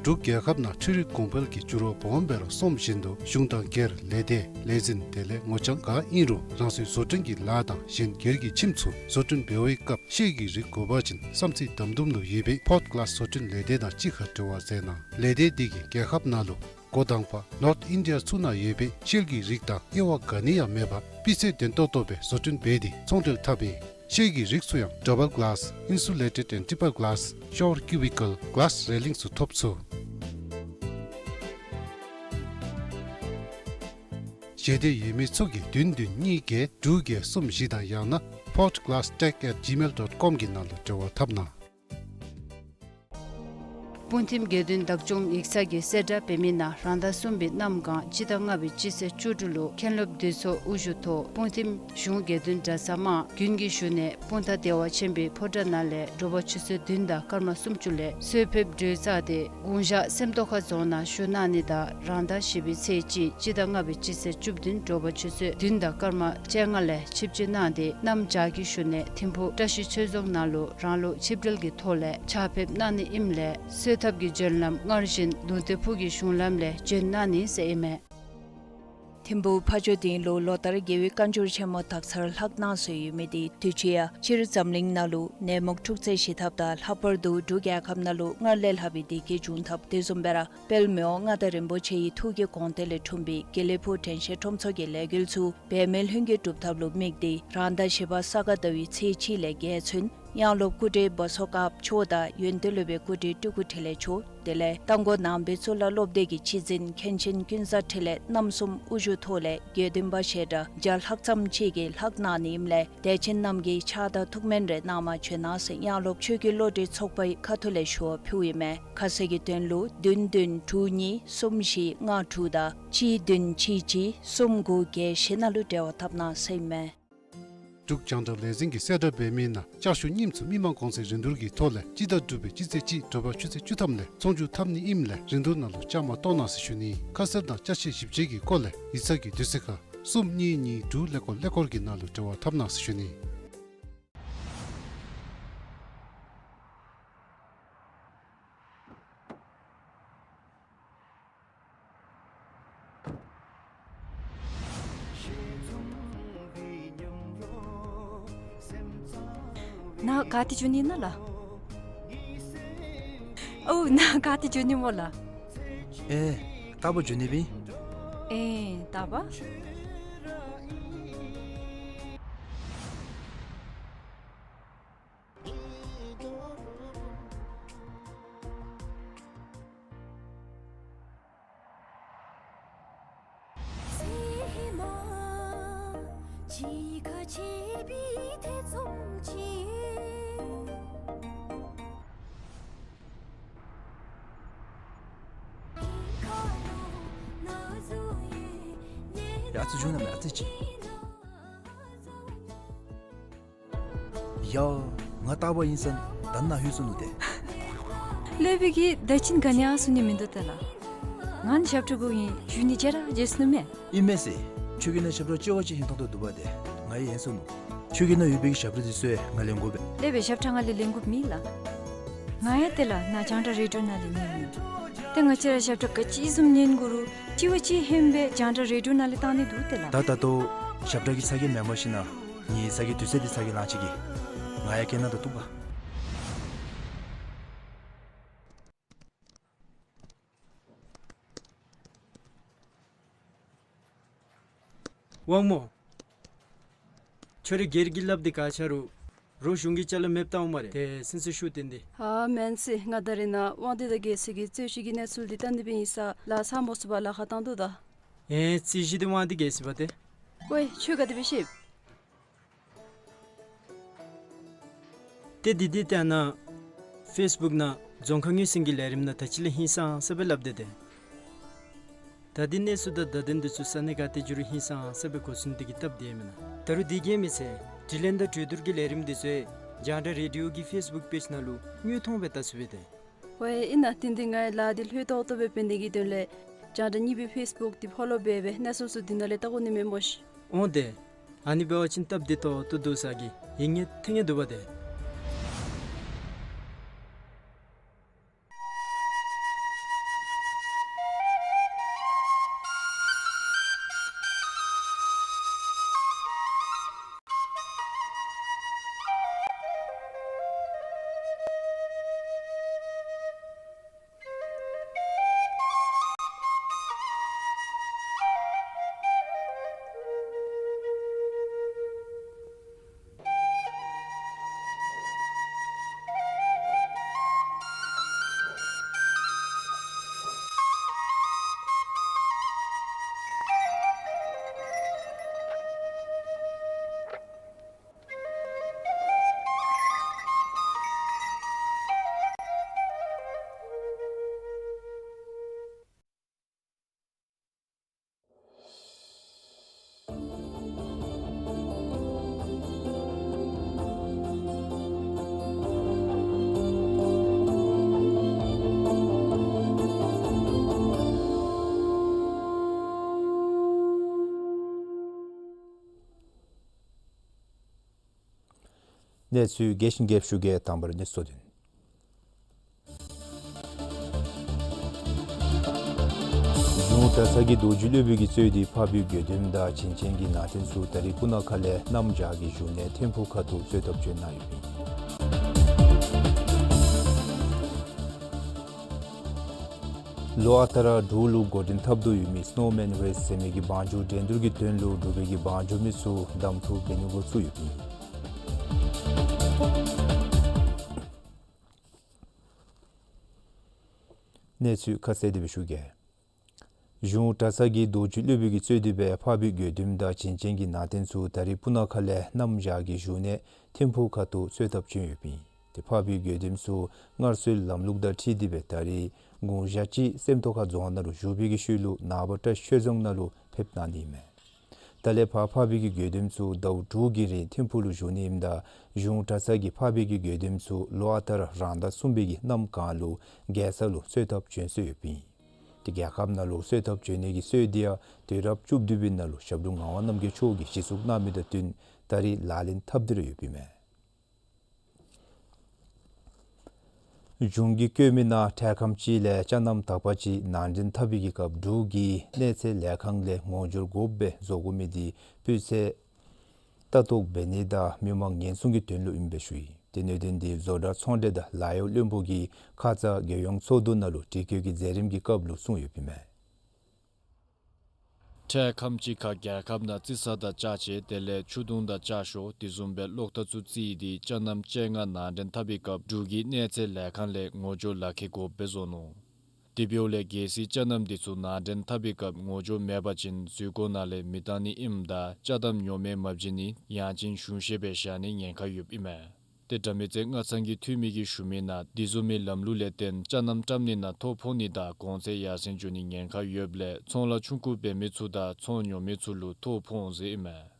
འབྲུག་རྒྱལ་ཁབ་ནང་འཕྲུལ་རིག་གོང་འཕེལ་གྱི་འགྱུར་བ་སྦོམ་སྦེ་ར་སོངམ་བཞིན་དུ་གཞུང་དང་སྒེར་ལས་སྡེ་ལས་འཛིན་དེ་ལས་ངོ་རྐྱང་ག་ཨིན་རུང་རང་སོའི་བཟོ་སྐྲུན་གྱི་ལཱ་དང་གཞན་སྒེར་གྱི་ཁྱིམ་ཚུ་བཟོ་སྐྲུན་འབད་བའི་སྐབས་ཤེལ་གྱི་རིགས་དགོ་པ་ཅིན་བསམ་རྩེ་དམ་དུམ་ལུ་ཡོད་པའི་ཕོརཌ་གླཱསི་བཟོ་སྐྲུན་ལས་སྡེ་དང་གཅིག་ཁར་འབྲེལ་བ་མཛད་གནང་། ལས་སྡེ་འདི་གིས་རྒྱལ་ཁབ་ནང་ལུ་འགོ་དང་པ་ནོརཐ་ཨིན་ཌི་ཡ་ཚུ་ནང་ཡོད་པའི་ཤེལ་གྱི་རིགས་དང་དབྱེ་བ་ག་ནི་ཡང་མེད་པར་སྤུས་ཚད་ལྡན་ཏོག་ཏོ་སྦེ་བཟོ་སྐྲུན་འབད་དེ་ཚོང་འབྲེལ་འཐབ་ཨིན། ཤེལ་གྱི་རིགས་ཚུ་ཡང་ཌབ་བཱལ་གླཱསི་ཨིན་སུ་ལེ་ཊེཌ་ཨེནཌ་ཊི་པཱལ་གླཱསི་ཤ་ཝར་ཀིའུ་བི་ཀལ་གླཱསི་རེ་ལིང་ཚུ་ཐོབ་ཚུགས། ཞལ་འདེབས་ཡོད་མི་ཚུ་གིས་བདུན་བདུན་གཉིས་བརྒྱད་དྲུག་བརྒྱད་གསུམ་བཞི་དང་ཡང་ན་ཕོརཌ་གླཱསི་ཊེག་ཨེཊ་ཇི་མེལ་ཌོཊ་ཀོམ་གྱི་ནང་ལུ་འབྲེལ་བ་འཐབ་གནང་། སྤུངས་ཐིམ་དགེ་འདུན་བདག་སྐྱོང་ཡིག་ཚང་གིས་གསལ་བསྒྲགས་འབད་མི་ནང་རང་ཟླ་གསུམ་པའི་གནམ་གང་སྤྱི་ཟླ་ལྔ་པའི་སྤྱི་ཚེས་བཅུ་དྲུག་ལུ་མཁན་སློབ་འདུས་ཚོགས་དབུ་བཞུགས་ཐོག་སྤུངས་ཐིམ་གཞུང་དགེ་འདུན་གྲྭ་ཚང་དམངས་དགུན་གྱི་བཞུགས་གནས་སྤུངས་ཐང་བདེ་བ་ཆེན་པོའི་ཕོ་བྲང་ནང་ལས་དྲོ་པ་ཆུ་ཚོད་བདུན་དང་སྐར་མ་སུམ་ཅུ་ལས་གསོལ་ཕེབས་གྲོལ་ཚར་ཏེ་དགུང་ཞག་སེམས་རྟོགས་ཁ་རྫོང་ནང་བཞུགས་གནང་ནི་དང་རང་ཟླ་བཞི་པའི་ཚེས་གཅིག་སྤྱི་ཟླ་ལྔ་པའི་སྤྱི་ཚེས་བཅུ་བདུན་དྲོ་པ་ཆུ་ཚོད་བདུན་དང་སྐར་མ་བཅོ་ལྔ་ལས་ཆིབས་བསྒྱིར་གནང་སྟེ་གནམ་བྱཱར་གྱི་བཞུགས་གནས་ཐིམ་ཕུག་བཀྲ་ཤིས་ཆོས་རྫོང་ནང་ལུ་རང་ལུགས་ཆིབས་གྲལ་གྱི་ཐོག་ལས་ཕྱག་ཕེབས་གནང་ནི་ཨིནམ་ལས་གསོལ་ཐབ་ཀྱི་བྱོན་ལམ་སྔར་བཞིན་ལུང་བསྟན་ཕུག་གི་གཞུང་ལམ་ལས་བྱོན་གནང་ནི་ཟེར་ཨིན་མས། ཐིམ་ཕུག་ཕ་ཇོ་སྡིངས་ལུ་ལོ་ལྟར་རྒྱལ་བའི་བཀའ་འགྱུར་ཆེན་མོ་དག་ཚར་ལྷག་གནང་སྲོལ་ཡོད་མི་དེ་དུས་ཅི་ཡང་སྤྱིར་འཛམ་གླིང་ནང་ལུ་ནད་མུག་འཁྲུག་རྩོད་ཞི་ཐབས་དང་ལྷག་པར་དུ་འབྲུག་རྒྱལ་ཁབ་ནང་ལུ་སྔར་ལས་ལྷག་པའི་བདེ་སྐྱིད་འབྱུང་ཐབས་དེ་བཟུམ་སྦེ་ར་དཔལ་མི་དབང་མངའ་བདག་རིན་པོ་ཆེ་ཡི་ཐུགས་ཀྱི་དགོངས་དོན་ལས་འཁྲུངས་པའི་དགེ་ལེགས་ཕུག་དྲན་ཤེས་ཁྲོམ་ཚོགས་ཀྱི་ལས་འགུལ་ཚུ་འབད་མེད་ལྷུན་གྱིས་གྲུབ་ཐབས་ལུ་དམིགས་ཏེ་རང་ཟླ་བཞི་པ་ས་ག་ཟླ་བའི་ཚེས་གཅིག་ལས་བརྒྱད་ཚུན་དབྱངས་སློབ་སྐུ་བགྲེས་བ་སོ་དཀར་པོ་མཆོག་དང་ཡོན་ཏན་སློབ་དཔོན་སྐུ་བགྲེས་སྤྲུལ་སྐུ་འཕྲིན་ལས་མཆོག་དེ་ལས་རྟ་མགོ་ནང་པའི་གཙུག་ལག་སློབ་སྡེ་གི་སྤྱི་འཛིན་མཁན་ཆེན་ཀུན་བཟང་འཕྲིན་ལས་རྣམ་གསུམ་དབུ་བཞུགས་ཐོག་ལས་དགེ་འདུན་པ་བཤད་གྲྭ་བརྒྱ་ལྷག་ཙམ་ཅིག་གིས་ལྷག་གནང་ནི་ཨིནམ་ལས་དད་ཅན་རྣམས་ཀྱིས་ཕྱག་དང་ཐུགས་སྨོན་རེ་གནང་མ་བྱོན་གནང་ཟེར་དབྱངས་སློབ་ཆོས་ཀྱི་བློ་གྲོས་ཚོགས་པའི་ཁ་ཐུག་ལས་ཞུ་བ་ཕུལཝ་ཨིན་མས། ཁ་གསལ་གྱི་དོན་ལུ་བདུན་བདུན་དྲུག་གཉིས་གསུམ་བཞི་ལྔ་དྲུག་དང་གཅིག་བདུན་གཅིག་གཅིག་གསུམ་དགུ་བརྒྱད་བཞི་ནང་ལུ་འབྲེལ་བ་འཐབ་གནང་ཟེར་ཨིན་མས། འབྲུག་རྒྱང་བསྒྲགས་ལས་འཛིན་གྱིས་གསལ་བསྒྲགས་འབད་མི་ནང་ལྕགས་ཞུ་རྙིངམ་ཚུ་མི་མང་གོང་ཚད་རིན་བསྡུར་གྱི་ཐོག་ལས་སྤྱི་ཟླ་དྲུག་པའི་སྤྱི་ཚེས་གཅིག་དྲོ་པ་ཆུ་ཚོད་བཅུ་ཐམ་ལས་ཚོང་བསྒྱུར་འཐབ་ནི་ཨིནམ་ལས་རིན་བསྡུར་ནང་ལུ་བཅའ་མར་གཏོགས་གནང་ཟེར་ཞུ་ནི། ཁ་གསལ་དང་ཅ་ཆས་ཞིབ་དཔྱད་ཀྱི་སྐོར་ལས་ཡིག་ཚང་གི་དུས་ཚོད་ཁར་གསུམ་གཉིས་གཉིས་དྲུག་ཀླད་ཀོར་ཀླད་ཀོར་གྱི་ནང་ལུ་འབྲེལ་བ་འཐབ་གནང་ཟེར་ཞུ་ནི། ནཱ་ག་ཏེ་འགྱོ་ནི་ཨིན་ན་ལགས། ཨོ་ནཱ་ག་ཏེ་འགྱོ་ནི་སྨོ་ལགས། ཨེ་རྟག་པར་འགྱོ་ནི་ཨིན། ཨེ་རྟག་པར། ཡ་ཨ་ཙི་བཞུགས་གནང་མས་ཨ་ཙི་ཅིག། ཡ། ང་རྟག་པར་ཨིན་ས་ད་ནཱ་ལྷོད་སོ་ནུག་ཏེ། སློབ་དཔོན་གྱིས་ད་ཅི་ག་ནི་ཡང་གསུང་ནི་མིན་འདུག་ཏེ་ལགས། ང་ནི་ཞབས་ཁྲ་གུ་ཨིན། བཞུགས་ནི་བརྗེད་ར་བརྗེད་སོ་ནུག་མས། ཨིན་མས་ཟེར། ཁྱོད་ཀྱི་ནང་ཞབས་ཁྲ་ཅོག་ཅིག་ཧིང་ཐོག་ཏུ་འདུག་པ་ཏེ། ང་ཡང་ཧན་སོ་ནུག། ཁྱོད་ཀྱི་ནང་ཡོད་པའི་གི་ཞབས་ཁྲ་འདི་ཚུ་ཡང་ང་ལེན་དགོ་པས། སློབ་དཔོན་ཞབས་ཁྲ་ང་ལས་ལེན་དགོཔ་མེད་ལགས། ང་ཡང་ཏེ་ལགས་ནཱ་རྒྱང་བསྒྲགས་རེ་ཌི་ཡོ་ནང་ལས་ཉན་ནི། ཏེ་ང་བཅས་ར་ཞབས་ཁྲ་ག་ཅི་བཟུམ་ཉན་དགོ་རུང་གཅིག་བ་གཅིག་ཧན་སྦེ་རྒྱང་བསྒྲགས་རེ་ཌི་ཡོ་ནང་ལས་བཏང་ནི་འདུག་ཏེ་ལགས། ད་ད་ལྟོ་ཞབས་ཁྲ་གི་ཚ་གྱང་མེན་པར་ཞིན་ན་ངེའི་ཚ་གྱང་དུས་ཚོད་འདི་ཚ་གྱང་ལང་ཅི་གི། ང་ཡང་སྐད་ནང་དུ་གཏུགས་པ། དབང་མོ། ཁྱོད་རའི་སྒེར་གྱི་སླབ་འདི་ག་ཆ་རུང་རོགས་གཞུང་གི་ཅ་ལ་མེདཔ་བཏང་འོང་སྨ་རེ། ཏེ་སེམས་སུ་ཤུགས་བཏོན་ཏེ། ཨ་མེན་ཟེར། ང་ད་རེས་ནཱ་དབང་འདུས་དང་རྒྱལ་སྲས་ཀྱི་རྩོད་གཞི་གི་གནས་ཚུལ་འདི་བལྟ་ནི་སྦེ་ཨིན་ས་ལགས། ཚར་མ་ཚུགས་པར་ལཱ་ཁག་བཏང་དོ་ད། ཨེ་རྩོད་གཞི་འདི་དབང་འདུས་རྒྱལ་སྲས་པ་ཏེ། ཝའེ་ཁྱོད་ག་དེ་སྦེ་ཤེས། ཏེ་འདི་འདི་བལྟ་ན་ཕེསི་བུཀ་ནང་རྫོང་ཁ་ངོས་ཟིན་གྱི་ལས་རིམ་ནང་ད་ཅི་ལས་ཧིང་སངས་ས་སྦེ་སླབ་སྟེ་ཏེ། ད་འདི་གནས་ཚུལ་དང་བརྡ་དོན་འདི་ཚུ་ས་གནས་ག་ཏེ་འགྱོ་རུང་ཧིང་སངས་ས་སྦེ་གོ་ཚུགས་ནི་དེ་གིས་སྟབས་བདེ་མེན་ན། ད་རུང་དེ་གིས་མི་ཚད་དྲི་ལན་དང་གྲོས་བསྡུར་གྱི་ལས་རིམ་འདི་ཚུ་རྒྱང་བསྒྲགས་རེ་ཌི་ཡོ་གི་ཕེསི་བུཀ་པེཇ་ནང་ལུ་དངོས་མཐོང་སྦེ་བལྟ་ཚུགས་པས་ཏེ། ཝའེ་ཨིན་ན། དེ་འདི་ང་ལཱ་འདི་ལྷོད་ཏོག་ཏོ་སྦེ་འབད་ནི་གི་དོན་ལས་རྒྱང་བསྒྲགས་གཉིས་པའི་ཕེསི་བུཀ་འདི་ཕོ་ལོ་འབད་སྦེ་གནས་ཚུལ་ཚུ་འདི་ནང་ལས་བལྟ་དགོ་ནི་མས་སྨོ་ཤིག། འོང་ཏེ། ཨ་ནི་འབད་བ་ཅིན་སྟབས་བདེ་ཏོག་ཏོ་འདུག་ས་གི་ཡིད་ངེས་ཐེ་ངེས་འདུག་པ་ཏེ། གནས་ཚུལ་རྒྱས་ཤིང་རྒྱསཔ་ཞུ་གེ། དང་པ་ར་གནས་ཚུལ་དོན། གཞུང་གྲྭ་ཚང་གི་རྡོ་རྗེ་སློབ་དཔོན་གྱིས་གཙོས་ཏེ་འཕགས་པའི་དགེ་འདུན་དང་བྱིན་ཅན་གྱི་ནང་རྟེན་ཚུ་ད་རིས་སྤུ་ན་ཁ་ལས་གནམ་བྱཱར་གྱི་བཞུགས་གནས་ཐིམ་ཕུག་ཁ་ཐུག་གསོལ་ཐབ་བྱོན་གནང་ཡོདཔ་ཨིན། ལོ་ཨ་རྟག་ར་འབྲུག་ལུ་འགོ་འདྲེན་འཐབ་དོ་ཡོད་མི་སི་ནོ་མེན་རེསི་ཟེར་མི་གི་བང་ཅུང་འགྲན་བསྡུར་གྱི་དོན་ལུ་འབྲུག་པའི་གི་བང་ཅུང་མི་ཚུ་གདམ་འཐུ་འབད་ནི་འགོ་བཙུགས་ཡོདཔ་ཨིན། གནས་ཚུལ་ཁ་གསལ་དེ་སྦེ་ཞུ་གེ། གཞུང་གྲྭ་ཚང་གི་རྡོ་རྗེ་སློབ་དཔོན་གྱིས་གཙོས་ཏེ་འབད་འཕགས་པའི་དགེ་འདུན་དང་བྱིན་ཅན་གྱི་ནང་རྟེན་ཚུ་ད་རིས་སྤུ་ན་ཁ་ལས་གནམ་བྱཱར་གྱི་བཞུགས་གནས་ཐིམ་ཕུག་ཁ་ཐུག་གསོལ་ཐབ་བྱོན་ཡོདཔ་ཨིན། ཏེ་འཕགས་པའི་དགེ་འདུན་ཚུ་སྔར་སྲོལ་ལམ་ལུགས་དང་འཁྲིལ་ཏེ་འབད་ད་རིས་དགུང་ཞག་གཅིག་སེམས་རྟོགས་ཁ་རྫོང་ནང་ལུ་བཞུགས་པའི་གི་ཤུལ་ལུ་ནངས་པ་བཀྲ་ཤིས་ཆོས་རྫོང་ནང་ལུ་ཕེབས་གནང་ནི་ཨིན་མས། ད་ལས་ཕར་འཕགས་པའི་གི་དགེ་འདུན་ཚུ་ཟླཝ་དྲུག་གི་རིང་ཐིམ་ཕུག་ལུ་བཞུགས་ནི་ཨིནམ་ད་གཞུང་གྲྭ་ཚང་གི་འཕགས་པའི་གི་དགེ་འདུན་ཚུ་ལོ་ཨ་རྟག་ར་རང་ཟླ་གསུམ་པའི་གི་གནམ་གང་ལུ་རྒྱལ་ས་ལུ་གསོལ་ཐབ་བྱོན་སྲོལ་ཡོདཔ་ཨིན། ཏེ་རྒྱལ་ཁབ་ནང་ལུ་གསོལ་ཐབ་བྱོན་ནི་གི་སྲོལ་འདི་ཡང་དུས་རབས་བཅུ་བདུན་པའི་ནང་ལུ་ཞབས་དྲུང་ངག་དབང་རྣམ་རྒྱལ་མཆོག་གིས་གཞི་བཙུགས་གནང་མི་དང་བསྟུན་ད་རིས་ལག་ལེན་འཐབ་སྟེ་ར་ཡོདཔ་ཨིན་མས། གཞུང་གིས་བཀོད་མི་ནང་འཕྲལ་ཁམས་ཅིག་ལས་ཅ་ནམ་དག་པ་ཅིག་ནང་འདྲེན་འཐབ་པའི་གི་སྐབས་འབྲུག་གི་གནས་ཚད་ལས་ཁང་ལས་ངོ་སྦྱོར་དགོཔ་སྦེ་བཟོ་དགོ་མི་འདི་སྤུས་ཚད་ལྟ་རྟོག་འབད་ནི་དང་མི་མང་ཉེན་སྲུང་གི་དོན་ལུ་ཨིནམ་སྦེ་ཞུ་ཡི། ཏེ་གནད་དོན་འདི་བཟོ་གྲྭ་ཚོང་འབྲེལ་དང་ལཱ་གཡོག་བློན་པོ་གིས་ཁ་ཙ་རྒྱལ་ཡོངས་ཚོགས་འདུ་ནང་ལུ་དྲི་བཀོད་ཀྱི་མཛད་རིམ་གྱི་སྐབས་ལུ་གསུངས་ཡོདཔ་ཨིན་མས། འཕྲལ་ཁམས་ཅིག་ཁར་རྒྱལ་ཁབ་ནང་རྩི་ས་དང་ལྕགས་ཆས་དེ་ལས་ཆུ་དུང་དང་ལྕགས་ཤོག་དེ་བཟུམ་སྦེ་གློག་ཐག་ཚུ་རྩིས་ཏེ་ཅ་རྣམ་བཅོ་ལྔ་ནང་འདྲེན་འཐབ་པའི་སྐབས་འབྲུག་གི་གནས་ཚད་ལས་ཁང་ལས་ངོ་སྦྱོར་ལག་ཁྱེར་དགོཔ་སྦེ་བཟོ་ནུག། དེ་འབདཝ་ལས་གལ་སྲིད་ཅ་རྣམ་དེ་ཚུ་ནང་འདྲེན་འཐབ་པའི་སྐབས་ངོ་སྦྱོར་མེད་པ་ཅིན་ཟུར་བཀོག་ནང་ལས་མེ་བཏང་ནི་ཨིནམ་ད་ཅ་དམ་ཉོ་མེད་མ་བྱིན་ནི་ཡང་ཅིན་གཞུང་བཞེས་སྦེ་བཞག་ནི་ཉེན་ཁ་ཡོདཔ་ཨིན་མས། ཏེ་དགྲ་མེད་རྩེ་མངའ་ཚང་གི་འཐུས་མི་གིས་ཞུ་མི་ནང་དེ་བཟུམ་མའི་ལམ་ལུགས་ལས་བརྟེན་ཅ་རྣམ་བཀྲམ་ནི་ནང་ཐོ་ཕོག་ནི་དང་གོང་ཚད་ཡར་སེང་འགྱོ་ནི་ཉེན་ཁ་ཡོདཔ་ལས་ཚོང་ལཱ་ཆུང་ཀུ་འབད་མི་ཚུ་དང་ཚོང་ཉོ་མི་ཚུ་ལུ་ཐོ་ཕོག་འོང་ཟེར་ཨིན་མས།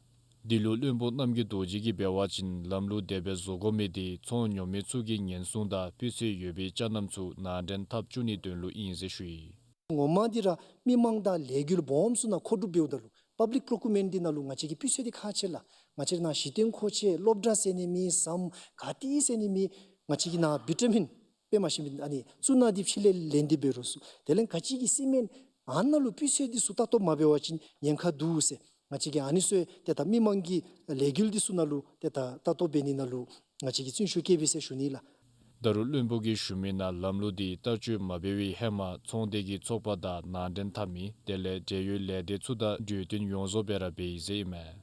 འདི་ལུ་བློན་པོ་རྣམ་རྒྱལ་རྡོ་རྗེ་གིས་འབད་བ་ཅིན་ལམ་ལུགས་དེ་སྦེ་བཟོ་དགོ་མི་དེ་ཚོང་ཉོ་མི་ཚུ་གི་ཉེན་སྲུང་དང་སྤུས་ཚད་ཡོད་པའི་ཅ་རྣམ་ཚུ་ནང་འདྲེན་འཐབ་བཅུག་ནིའི་དོན་ལུ་ཨིན་ཟེར་ཞུ་ཡི། ངོ་མ་འདི་ར་མི་མང་དང་ལས་འགུལ་སྦོམ་ཚུ་ནང་མཁོ་སྒྲུབ་འབདཝ་ད་ལུ་པབ་ལིཀ་པོརོ་ཀིའུར་མེནཊ་འདི་ནང་ལུ་ང་བཅས་ཀྱི་སྤུས་ཚད་འདི་ཁག་ཆེ་ལགས། ང་བཅས་ར་ནཱ་གཞི་རྟེན་མཁོ་ཆས་སློབ་གྲྭ་ཟེར་ནི་མེད་ཟམ་ག་ཏེ་ཟེར་ནི་མེད། ང་བཅས་ཀྱི་ནཱ་བི་ཊ་མིན་དཔེ་མ་ཤེས་མི་ཨ་ནི་བཙུགས་ནི་འདི་ཕྱི་ལས་ལེན་ཏེ་འབད་རུང་ཚུ་དེ་ལས་ག་ཅི་གི་སི་མེནཊ་ཨ་ནཱ་ལུ་སྤུས་ཚད་འདི་ཚུ་ལྟ་རྟོག་མ་འབད་བ་ཅིན་ཉེན་ཁ་འདུག་ཟེར། ང་བཅས་ཀྱིས་ཨ་ནི་ཚུ་ཏེ་ད་མི་མང་གི་ལས་འགུལ་འདི་ཚུ་ནང་ལུ་ཏེ་ད་ལྟ་རྟོག་འབད་ནི་ནང་ལུ་ང་བཅས་ཀྱིས་བརྩོན་ཤུགས་བསྐྱེད་པས་ཟེར་ཞུ་ནི་ལགས། ད་རུང་བློན་པོ་གིས་ཞུ་མི་ནང་ལམ་ལུགས་འདི་བསྟར་སྤྱོད་མ་འབད་བའི་ཧེ་མ་ཚོང་སྡེ་གི་ཚོགས་པ་དང་ནང་འདྲེན་འཐབ་མི་དེ་ལས་འབྲེལ་ཡོད་ལས་སྡེ་ཚུ་དང་གྲོས་བསྟུན་ཡོངས་རྫོགས་སྦེ་ར་འབད་ཡི་ཟེར་ཨིན་མས།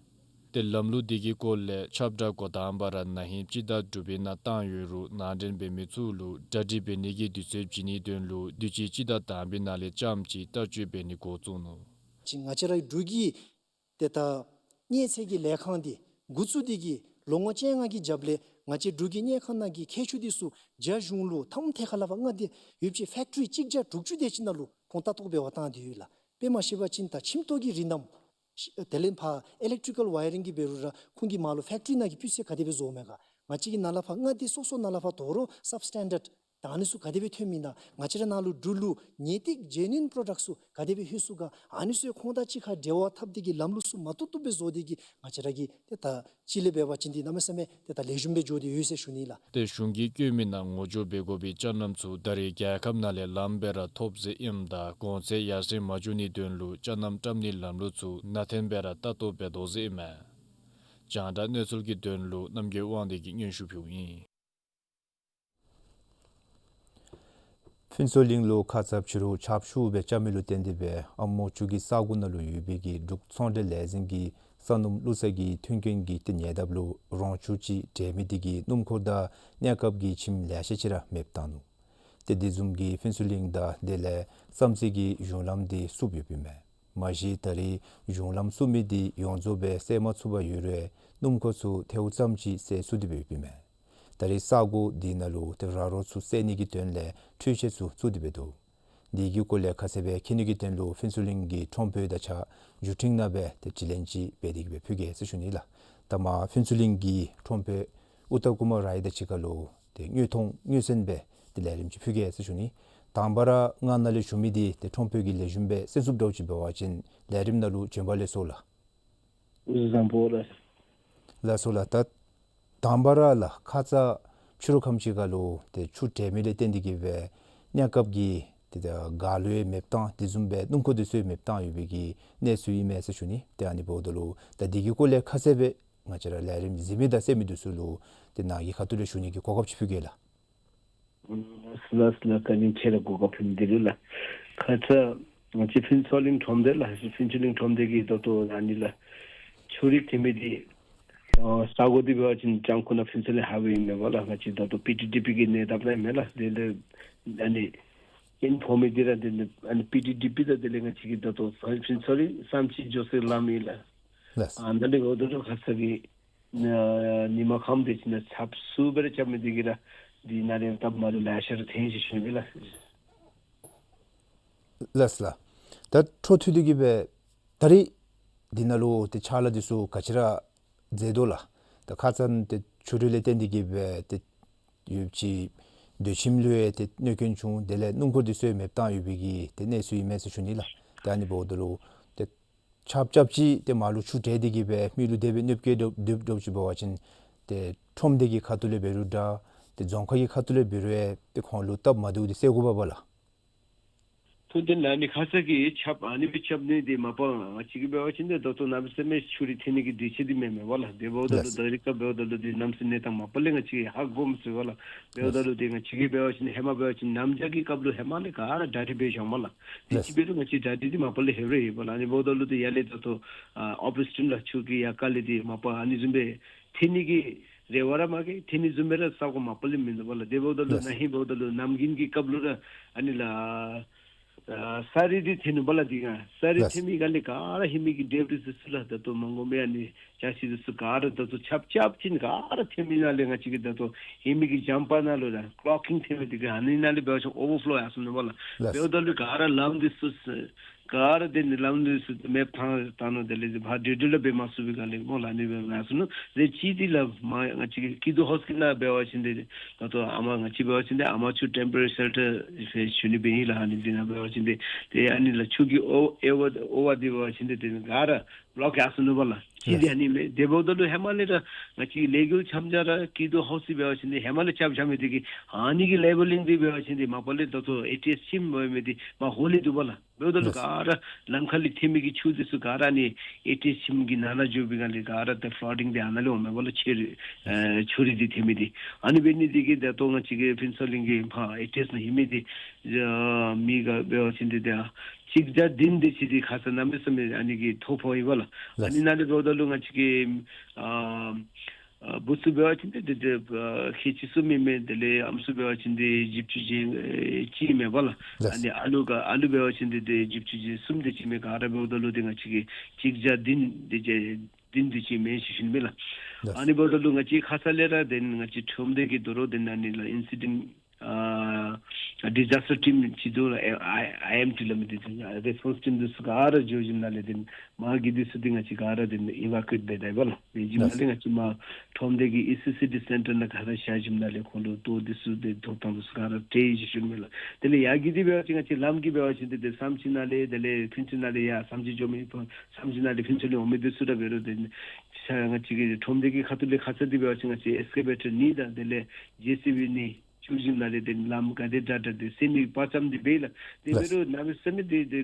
ཏེ་ལམ་ལུགས་འདི་གི་སྐོར་ལས་ཁྱབ་བསྒྲགས་འགོ་དང་པ་ར་ན་ཧིང་སྤྱི་ཟླ་དྲུག་པའི་ནང་བཏང་ཡོད་རུང་ནང་འདྲེན་འབད་མི་ཚུ་ལུ་གྲ་སྒྲིག་འབད་ནི་གི་དུས་ཚོད་བྱིན་ནིའི་དོན་ལུ་དུས་ཅི་སྤྱི་ཟླ་དང་པའི་ནང་ལས་རྐྱངམ་ཅིག་བསྟར་སྤྱོད་འབད་ནི་འགོ་བཙུགས་ནུག། ཅིག་ང་བཅས་རའི་འབྲུག་གི་ཏེ་ད་གནས་ཚད་ཀྱི་ལས་ཁང་འདི་འགོ་བཙུགས་ཏེ་གི་ལོ་ངོ་བཅོ་ལྔ་གི་རྒྱབ་ལས་ང་བཅས་འབྲུག་གི་དམྱལ་ཁམས་ནང་གི་མཁས་མཆོག་འདི་ཚུ་རྒྱ་གཞུང་ལུ་ཐམ་ཐད་ཁ་ལས་ཕར་མངའ་སྡེ་ཡོདཔ་ཅིག་ཕེཀ་ཊི་རི་གཅིག་བརྒྱ་དྲུག་ཅུ་དེ་ཅིག་ནང་ལུ་ཁོང་ལྟ་རྟོག་འབད་བར་བཏང་སྟེ་ཡོད་ལགས། དཔེ་མ་ཤེས་པ་ཅིན་ད་ཁྱིམ་ཐོག་གི་རིན་ཐང་དེ་ལས་ཕར་ཨི་ལེཀ་ཊི་རི་ཀལ་ཝ་ཡ་རིང་གི་འབད་རུང་ར་ཁོང་གིས་མར་ལུ་ཕེཀ་ཊི་རི་ནང་གི་སྤུས་ཚད་ག་དེ་སྦེ་བཟོཝ་མས་ག། ང་བཅས་ཀྱི་ནཱ་ལས་ཕར་མངའ་སྡེ་སོ་སོ་ནང་ལས་ཕར་དོ་རུང་སབ་སི་ཊེན་ཌརཌ་ད་ཨ་ནི་ཚུ་ག་དེ་སྦེ་ཐོནམ་ཨིན་ན། ང་བཅས་ར་ནཱ་ལུ་འབྲུག་ལུ་ངེས་ཏིག་ཇེ་ནུ་ཨིན་པོ་རོ་ཌཀཊ་ཚུ་ག་དེ་སྦེ་ལྷོད་ཚུགས་ག། ཨ་ནི་ཚུ་ཁོང་དང་གཅིག་ཁར་འབྲེལ་བ་འཐབ་སྟེ་གི་ལམ་ལུགས་ཚུ་མ་བཏུབ་བཏུབ་སྦེ་བཟོ་སྟེ་གི་ང་བཅས་ར་གིས་ཏེ་ད་ཅིག་ལས་འབད་བ་ཅིན་འདི་གནམ་མེད་ས་མེད་ཏེ་ད་ལེགས་ཤོམ་སྦེ་འགྱོ་སྟེ་ཡོད་ཟེར་ཞུ་ནི་ལགས། ཏེ་གཞུང་གིས་བཀོད་མི་ནང་ངོ་སྦྱོར་འབད་དགོ་པའི་ཅ་རྣམ་ཚུ་ད་རེས་རྒྱལ་ཁབ་ནང་ལས་ལངམ་སྦེ་ར་ཐོབ་ཟེར་ཨིནམ་ད་གོང་ཚད་ཡར་སེང་མ་འགྱོ་ནིའི་དོན་ལུ་ཅ་རྣམ་བཀྲམ་ནིའི་ལམ་ལུགས་ཚུ་ནན་ཏན་སྦེ་ར་ལྟ་རྟོག་འབད་དོ་ཟེར་ཨིན་མས། རྒྱང་བསྒྲགས་གནས་ཚུལ་གྱི་དོན་ལུ་རྣམ་རྒྱལ་དབང་འདུས་ཀྱིས་སྙན་ཞུ་ཕུལཝ་ཨིན། ཕུན་ཚོགས་གླིང་ལུ་ཁ་ཙ་ཕྱི་རུ་ཆརཔ་ཤུགས་སྦེ་རྐྱབ་མི་ལུ་བརྟེན་ཏེ་སྦེ་ཨ་མོ་ཆུ་གི་ས་གོ་ནང་ལུ་ཡོད་པའི་གི་འབྲུག་ཚོང་འབྲེལ་ལས་འཛིན་གྱི་ས་སྣུམ་བླུག་ས་གི་མཐུན་རྐྱེན་གྱི་ཏེ་ཉེ་འདབས་ལུ་རོང་ཆུ་ཅིག་འདྲེས་མི་དེ་གིས་སྣུམ་འཁོར་དང་གནས་སྐབས་ཀྱི་ཁྱིམ་ལེ་ཤ་ཅིག་ར་མེདཔ་བཏང་ནུག། ཏེ་དེ་བཟུམ་གྱི་ཕུན་ཚོགས་གླིང་དང་དེ་ལས་བསམ་རྩེ་གི་གཞུང་ལམ་དེ་བསུབ་ཡོདཔ་ཨིན་མས། མ་གཞི་ད་རེས་གཞུང་ལམ་བསུབ་མི་དེ་ཡོངས་རྫོགས་སྦེ་སེལ་མ་ཚུགས་པར་ཡོད་རུང་སྣུམ་འཁོར་ཚུ་ཐལཝ་ཙམ་ཅིག་སེལ་ཚུགས་ཏེ་སྦེ་ཡོདཔ་ཨིན་མས། ད་རེས་ས་གོ་དེ་ནང་ལུ་ཏེ་ར་རོ་ཚུ་བསལ་ནི་གི་དོན་ལས་འཕྲུལ་ཆས་ཚུ་བཙུགས་ཏེ་སྦེ་འདུག། དེ་གི་སྐོར་ལས་ཁ་གསལ་སྦེ་མཁྱེན་ནི་གི་དོན་ལུ་ཕུན་ཚོགས་གླིང་གི་ཁྲོམ་དཔོན་དང་གཅིག་ཁར་མཇུག་སྒྲིལ་གནང་སྦེ་ཏེ་དྲི་ལན་ཅིག་འབད་དེ་གི་སྦེ་ཕུལ་གེ་ཟེར་ཞུ་ནི་ལགས། ད་མ་ཕུན་ཚོགས་གླིང་གི་ཁྲོམ་དཔོན་ཨུ་ཏམ་ཀུ་མར་རའི་དང་གཅིག་ཁར་ལུ་ཏེ་དངོས་མཐོང་དངོས་གསན་སྦེ་ཏེ་ལས་རིམ་ཅིག་ཕུལ་གེ་ཟེར་ཞུ་ནི། དང་པ་ར་ང་ནཱ་ལས་ཞུ་མི་འདི་ཏེ་ཁྲོམ་དཔོན་གྱིས་ལེགས་ཤོམ་སྦེ་གསན་ཚུགསཔ་འདྲཝ་ཅིག་འབད་བ་ཅིན་ལས་རིམ་ནང་ལུ་བྱོན་པ་ལེགས་སོ་ལགས། བཟང་པོ་ལགས། ལགས་སོ་ལགས། ད་དང་པ་ར་ལགས་ཁ་ཙ་ཕྱི་རུ་ཁམས་ཅིག་ཁར་ལུ་ཏེ་ཆུ་འདྲེས་མི་ལས་བརྟེན་ཏེ་གི་སྦེ་གནས་སྐབས་ཀྱི་ཏེ་ད་ག་ལུ་ཡང་མེདཔ་བཏང་དེ་བཟུམ་སྦེ་སྣུམ་འཁོར་དེ་ཚུ་ཡང་མེདཔ་བཏང་ཡོད་པའི་གི་གནས་ཚུལ་ཨིན་མས་ཟེར་ཞུ་ནི། ཏེ་ཨ་ནི་འབདཝ་ད་ལུ་ད་དེ་གི་སྐོར་ལས་ཁ་གསལ་སྦེ་ང་བཅས་ར་ལས་རིམ་གཟིགས་མི་དང་གསན་མི་དེ་ཚུ་ལུ་ཏེ་ནཱ་གི་ཁ་ཐུག་ལས་ཞུ་ནི་གི་གོ་སྐབས་ཅིག་ཕུལ་གེ་ལགས། ལགས་ལགས་ལགས། བཀའ་དྲིན་ཆེ་ལགས། གོ་སྐབས་ཕུལ་མི་འདི་ལུ་ལགས། ཁ་ཙ་ང་བཅས་ཕུན་ཚོགས་གླིང་ཁྲོམ་སྡེ་ལགས། ཕུན་ཚོགས་གླིང་ཁྲོམ་སྡེ་གི་ད་ལྟོ་ཨ་ནི་ལགས་ཆུ་རིགས་འདྲེས་མི་འདི་ཨ་ས་གོ་འདི་འབད་བ་ཅིན་ལྕང་ཁུ་ནང་ཕུན་ཚོགས་གླིང་ཧ་བའི་ཨིན་མས་པ་ལགས། ང་བཅས་ད་ལྟོ་པི་ཊི་ཌི་པི་གི་གནས་འདབས་ལུ་ཨིན་མས་ལགས། དེ་ལས་ཨ་ནི་ཨིན་ཕོག་མི་འདི་ར་དེ་ལས་ཨ་ནི་པི་ཊི་ཌི་པི་དང་དེ་ལས་ང་བཅས་ཀྱི་ད་ལྟོ་ཕུན་ཚོགས་གླིང་བསམ་རྩེ་འགྱོ་སའི་ལམ་ཨིན་ལགས། ལགས། ཨ་ནཱ་ལས་འབདཝ་ད་ལུ་ཁ་ཙ་གི་ཨ་ཉིན་མ་ཁམས་དེ་ཅིག་ནང་ཆརཔ་ཤུགས་སྦེ་ར་རྐྱབ་མི་འདི་གིས་ར་འདི་ནང་ལས་སྟབས་མ་བདེཝ་ལེ་ཤ་ར་ཐོན་ཡི་ཟེར་ཞུ་ནི་ལགས། ལགས་ལགས། ད་འཕྲོ་མཐུད་དེ་གི་སྦེ་ད་རེས་འདི་ནང་ལུ་ཏེ་ཕྱག་ལཱ་འདི་ཚུ་ག་ཅི་ར་མཛད་དོ་ལགས། ད་ཁ་ཙ་ཏེ་ཆུ་རུད་ལས་བརྟེན་ཏེ་གི་སྦེ་ཏེ་ཡོདཔ་ཅིག་སྡོད་ཁྱིམ་ལུ་ཡང་ཏེ་གནོད་སྐྱོན་བྱུང་། དེ་ལས་སྣུམ་འཁོར་འདི་ཚུ་ཡང་མེདཔ་བཏང་ཡོད་པའི་གི་ཏེ་གནས་ཚུལ་ཨིན་མས་ཟེར་ཞུ་ནི་ལགས། ཏེ་ཨ་ནི་འབདཝ་ད་ལུ་ཏེ་ཆརཔ་རྐྱབ་ཅི་ཏེ་མར་ལུ་ཆུ་འདྲེས་ཏེ་གི་སྦེ་མི་ལུ་དེ་སྦེ་གནོད་སྐྱེལ་འགྲོ་འགྲོཝ་འདྲཝ་ཅིག་འབད་བ་ཅིན་ཏེ་ཁྲོམ་སྡེ་གི་ཁ་ཐུག་ལས་འབད་རུང་འདྲ་ཏེ་རྫོང་ཁག་གི་ཁ་ཐུག་ལས་འབད་རུང་ཡང་ཏེ་ཁོང་ལུ་སྟབས་མ་བདེཝ་འདི་སེལ་དགོཔ་འབད་བ་ལགས། སྐུ་མདུན་ལགས་ནི་ཁ་ཙ་གི་ཁྱབ་ཨ་ནི་སྦེ་ཁྱབ་ནི་འདི་མ་པ་ང་བཅས་ཀྱིས་འབད་བ་ཅིན་ཏེ་ད་ལྟོ་གནམ་མེད་ས་མེད་ཆུ་རུད་ཐོན་ནི་གི་དུས་ཚོད་འདི་མེན་མས་པ་ལགས། དེ་འབདཝ་ད་ལུ་ལགས། ད་རེས་ཁར་འབདཝ་ད་ལུ་འདི་གནམ་མེད་ས་མེད་གནས་སྟངས་མ་པ་ལས་ང་བཅས་ཧ་གོ་མི་ཚུགས་པ་ལགས། འབདཝ་ད་ལགས། ལུ་འདི་ང་བཅས་ཀྱིས་འབད་བ་ཅིན་ཧེ་མ་འབད་བ་ཅིན་གནམ་བྱཱར་གྱི་སྐབས་ལུ་ཧེ་མ་ལས་ག་ར་གྲ་སྒྲིག་འབད་བཞགཔ་མས་ལགས། དེ་ལགས། ཅིག་འབད་རུང་ང་བཅས་གྲ་སྒྲིག་འདི་མ་པ་ལས་ལྷོད་ར་ཡོད་པ་ལགས། ཨ་ནི་འབདཝ་ད་ལུ་འདི་ཡར་ལས་ད་ལྟོ་ཨ་upstream ལགས་ཆུ་གི་ཡར་ཁ་ལས་འདི་མ་པ་ཨ་ནི་བཟུམ་སྦེ་ཐོན་ནི་གི་རེ་བ་ར་མ་གི་ཐོན་ནི་བཟུམ་སྦེ་ར་ས་གོ་མ་པ་ལས་མིན་འདུག་པ་ལགས། དེ་འབདཝ་ད་ལུ་ལགས། ན་ཧིང་འབདཝ་ད་ལུ་གནམ་དགུན་གྱི་སྐབས་ལུ་ར་ཨ་ནི་ལགས་ཨ་ས་རུད་འདི་ཐོན་ནུག་པ་ལགས། འདི་ག་ས་རུད་ལགས། ཐོན་མི་ག་ལས་ག་ར་ཧེ་མའི་གི་ཌེ་བི་རིས་ཚུ་ལགས་ད་ལྟོ་མ་དགོ་མི་ཨ་ནི་ཅ་ཆས་འདི་ཚུ་ག་ར་ད་ལྟོ་ཆབ་ཆབ་ཅིག་ག་ར་ཐོན་མི་ནང་ལས་ང་བཅས་ཀྱིས་ད་ལྟོ་ཧེ་མའི་གི་ཇམ་པར་ནང་ལུ་ར་ཀློག་ཀིང་ཐོན་མི་འདི་ག་ཨ་ནི་ནང་ལས་འབད་བ་ཅིན་ཨོ་ཝར་ཕུ་ལོ་ཡར་སོང་ནུག་པ་ལགས། ལགས། འབདཝ་ད་ལུ་ག་ར་ལམ་འདི་ཚུ་ག་ར་དེ་ནི་ལམ་འདི་ཚུ་མེཔ་བཏང་བཏང་ནུག། དེ་ལས་ཕར་ཌོ་ཌུལ་ལུ་འབད་མ་ཚུགས་པའི་སྒང་ལས་སྨོ་ལགས། ཨ་ནི་སྦེ་ཡར་སོང་ནུག། དེ་ཅིག་འདི་ལགས་མ་ང་བཅས་ཀྱི་ཀིད་ཧའུ་སི་ཀི་ནང་འབད་བ་ཅིན་ཏེ་ད་ལྟོ་ཨ་མ་ང་བཅས་འབད་བ་ཅིན་ཏེ་ཨ་མ་ཆུ་ཊེམ་པོ་རེ་ཤེལ་ཊར་ཞུ་ནི་འབད་ཡི་ལགས། ཨ་ནི་འདི་ནང་འབད་བ་ཅིན་ཏེ་ཏེ་ཨ་ནི་ལགས་ཆུ་གི་ཨོ་ཨེ་ཝ་ཨོ་ཝ་འདི་འབད་བ་ཅིན་ཏེ་དེ་ག་ར་བློག་ཡར་སོང་ནུག་པ་ལགས། ཅིག་འདི་ཨ་ནི་མས། དེ་འབདཝ་ད་ལུ་ཧེ་མ་ལས་ར་ང་བཅས་ལས་འགུལ་འཆམ་འཆམ་ར་ཀིད་ཧའུ་སི་འབད་བ་ཅིན་ཏེ་ཧེ་མ་ལས་རྐྱབ་རྐྱབ་མི་འདི་གིས་ཨ་ནི་གི་ལེ་བེ་ལིང་འདི་འབད་བ་ཅིན་ཏེ་མ་པ་ལས་ད་ལྟོ་ཨེ་ཊི་ཨེས་ཁྱིམ་འབད་མི་འདི་མར་ཧོལ་ལས་འདུག་པ་ལགས། འབདཝ་ད་ལུ་ལགས། ག་ར་ལམ་ཁ་ལས་ཐོན་མི་གི་ཆུ་འདི་ཚུ་ག་ར་ཨ་ནི་ཨེ་ཊི་ཨེས་ཁྱིམ་གྱི་ནང་ལུ་འགྱོ་བའི་སྒང་ལས་ག་ར་ཏེ་ཕ་ལོཌ་ཌིང་འདི་ཨ་ནཱ་ལས་འོང་མས་པ་ལགས། ཆུ་རུད་ཨེ་ཆུ་རུད་འདི་ཐོན་མི་འདི་ཨ་ནི་འབད་ནི་འདི་གིས་ད་ལྟོ་ང་བཅས་ཀྱི་ཕུན་ཚོགས་གླིང་གི་ཕར་ཨེ་ཊི་ཨེས་ནང་ཡོད་མི་འདི་ཨ་མི་ག་འབད་བ་ཅིན་འདི་ཏེ་ཨ་གཅིག་བརྒྱ་བདུན་དེ་ཅིག་འདི་ཁ་ཙ་གནམ་མེད་ས་མེད་ཨ་ནི་གིས་ཐོ་ཕོག་ཡི་པ་ལགས། ཨ་ལགས། ནི་ནང་ལས་འབདཝ་ད་ལུ་ང་བཅས་ཀྱི་ཨ་ཨ་བུ་ཚུ་འབད་བ་ཅིན་ཏེ་ཏེ་ཏེ་ཨ་ཁལ་གཅིག་གསུམ་ཨིན་མས། དེ་ལས་ཨམ་སྲུ་འབད་བ་ཅིན་ཏེ་བཞི་བཅུ་ཅན་ཨེ་གཅིག་ཨིན་མས་པ་ལགས། ལགས། ཨ་ནི་ཨ་ལུ་ག་ཨ་ལུ་འབད་བ་ཅིན་ཏེ་ཏེ་བཞི་བཅུ་ཅན་གསུམ་དེ་ཅིག་ཨིན་མས། ག་ར་འབདཝ་ད་ལུ་ཏེ་ང་བཅས་ཀྱི་གཅིག་བརྒྱ་བདུན་དེ་ཅིག་བདུན་དེ་ཅིག་ཨིན་མས་ཟེར་ཞུ་ནི་མས་ལགས། ལགས། ཨ་ནི་འབདཝ་ད་ལུ་ང་བཅས་ཁ་ཙ་ལས་ར་དེ་ནི་ང་བཅས་ཁྲོམ་སྡེ་གི་དོ་རུང་དེ་ནི་ཨ་ནི་ལགས་ཨིན་སི་ཌེནཊ་ཨ་ཌི་ཛཱས་ཊར་ཊིམ་ཅིག་འདུག་ལགས། ཨེ་ཨའི་ཨའི་ཨེམ་ཊི་སླབ་མི་འདི་ཚུ་ཡང་རེས་པོནསི་ཊིམ་འདི་ཚུ་ག་ར་འགྱོ་ཞིནམ་ལས་དེ་ནི་མ་གི་འདི་ཚུ་འདི་ང་བཅས་ག་ར་དེ་ནི་ཨི་ཝ་ཀུ་ཨེཊ་འབད་ད་ཡི་པ་ལགས། དེ་ཞིནམ་ལས་ང་བཅས་མར་ཁྲོམ་སྡེ་གི་ཨི་སི་སི་ཊི་སེན་ཊར་ནང་ག་ར་བཞག་ཞིནམ་ལས་ཁོང་ལུ་ལྟོ་འདི་ཚུ་དེ་ཐོབ་ཐང་འདི་ཚུ་ག་ར་སྤྲོད་ཡི་ཟེར་ཞུ་ནི་མས་ལགས། དེ་ལས་ཡར་གྱི་འདི་འབད་བ་ཅིན་ང་བཅས་ལམ་གྱི་འབད་བ་ཅིན་ཏེ་ཏེ་བསམ་སྤྱིལ་ནང་ལས་དེ་ལས་ཕུན་ཚོགས་ནང་ལས་ཡར་བསམ་སྤྱིལ་འགྱོ་མི་ཕར་བསམ་སྤྱིལ་ནང་ལས་ཕུན་ཚོགས་ལུ་འོང་མི་འདི་ཚུ་ར་འབད་རུང་དེ་ནི་ང་བཅས་ཀྱི་ཁྲོམ་སྡེ་གི་ཁ་ཐུག་ལས་ཁ་ཙ་འདི་འབད་བ་ཅིན་ང་བཅས་ཨེགས་ཀེ་བེ་ཊར་གཉིས་དང་དེ་ལས་ཇེ་སི་བི་གཉིས་བཙུགས་ཞིནམ་ལས་དེ་ལམ་ག་དེ་དྲག་དྲག་དེ་སེལ་ནི་གི་དཔའ་བཅམ་འདི་འབད་ཡི་ལགས། དེ་ལགས། འབད་རུང་གནམ་མེད་ས་མེད་དེ་དེ་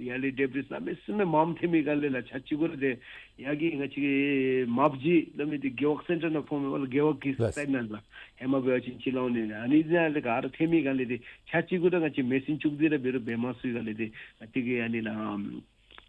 ཡར་ལས་ཌེ་བི་རིས་གནམ་མེད་ས་མེད་མངམ་ཐོན་མི་སྒང་ལས་ལགས་ཆ་གཅིག་གུ་ར་དེ་ཡར་གྱི་ང་བཅས་ཀྱི་མབ་ཇི་སླབ་མི་དེ་རྒེད་འོག་སེན་ཊར་ནང་ཕོག་མས་པ་ལགས། རྒེད་འོག་གི་ལགས། སའིཌ་ནང་ལགས། ཧེ་མ་འབད་བ་ཅིན་ཅིག་ལོག་ནི་ཨ་ནི་ནང་ལས་ག་ར་ཐོན་མི་སྒང་ལས་དེ་ཆ་གཅིག་གུ་ར་ང་བཅས་མེ་ཤིན་བཙུགས་ཏེ་ར་འབད་རུང་འབད་མ་ཚུགས་པའི་སྒང་ལས་དེ་ང་བཅས་ཀྱི་ཨ་ནི་ལགས་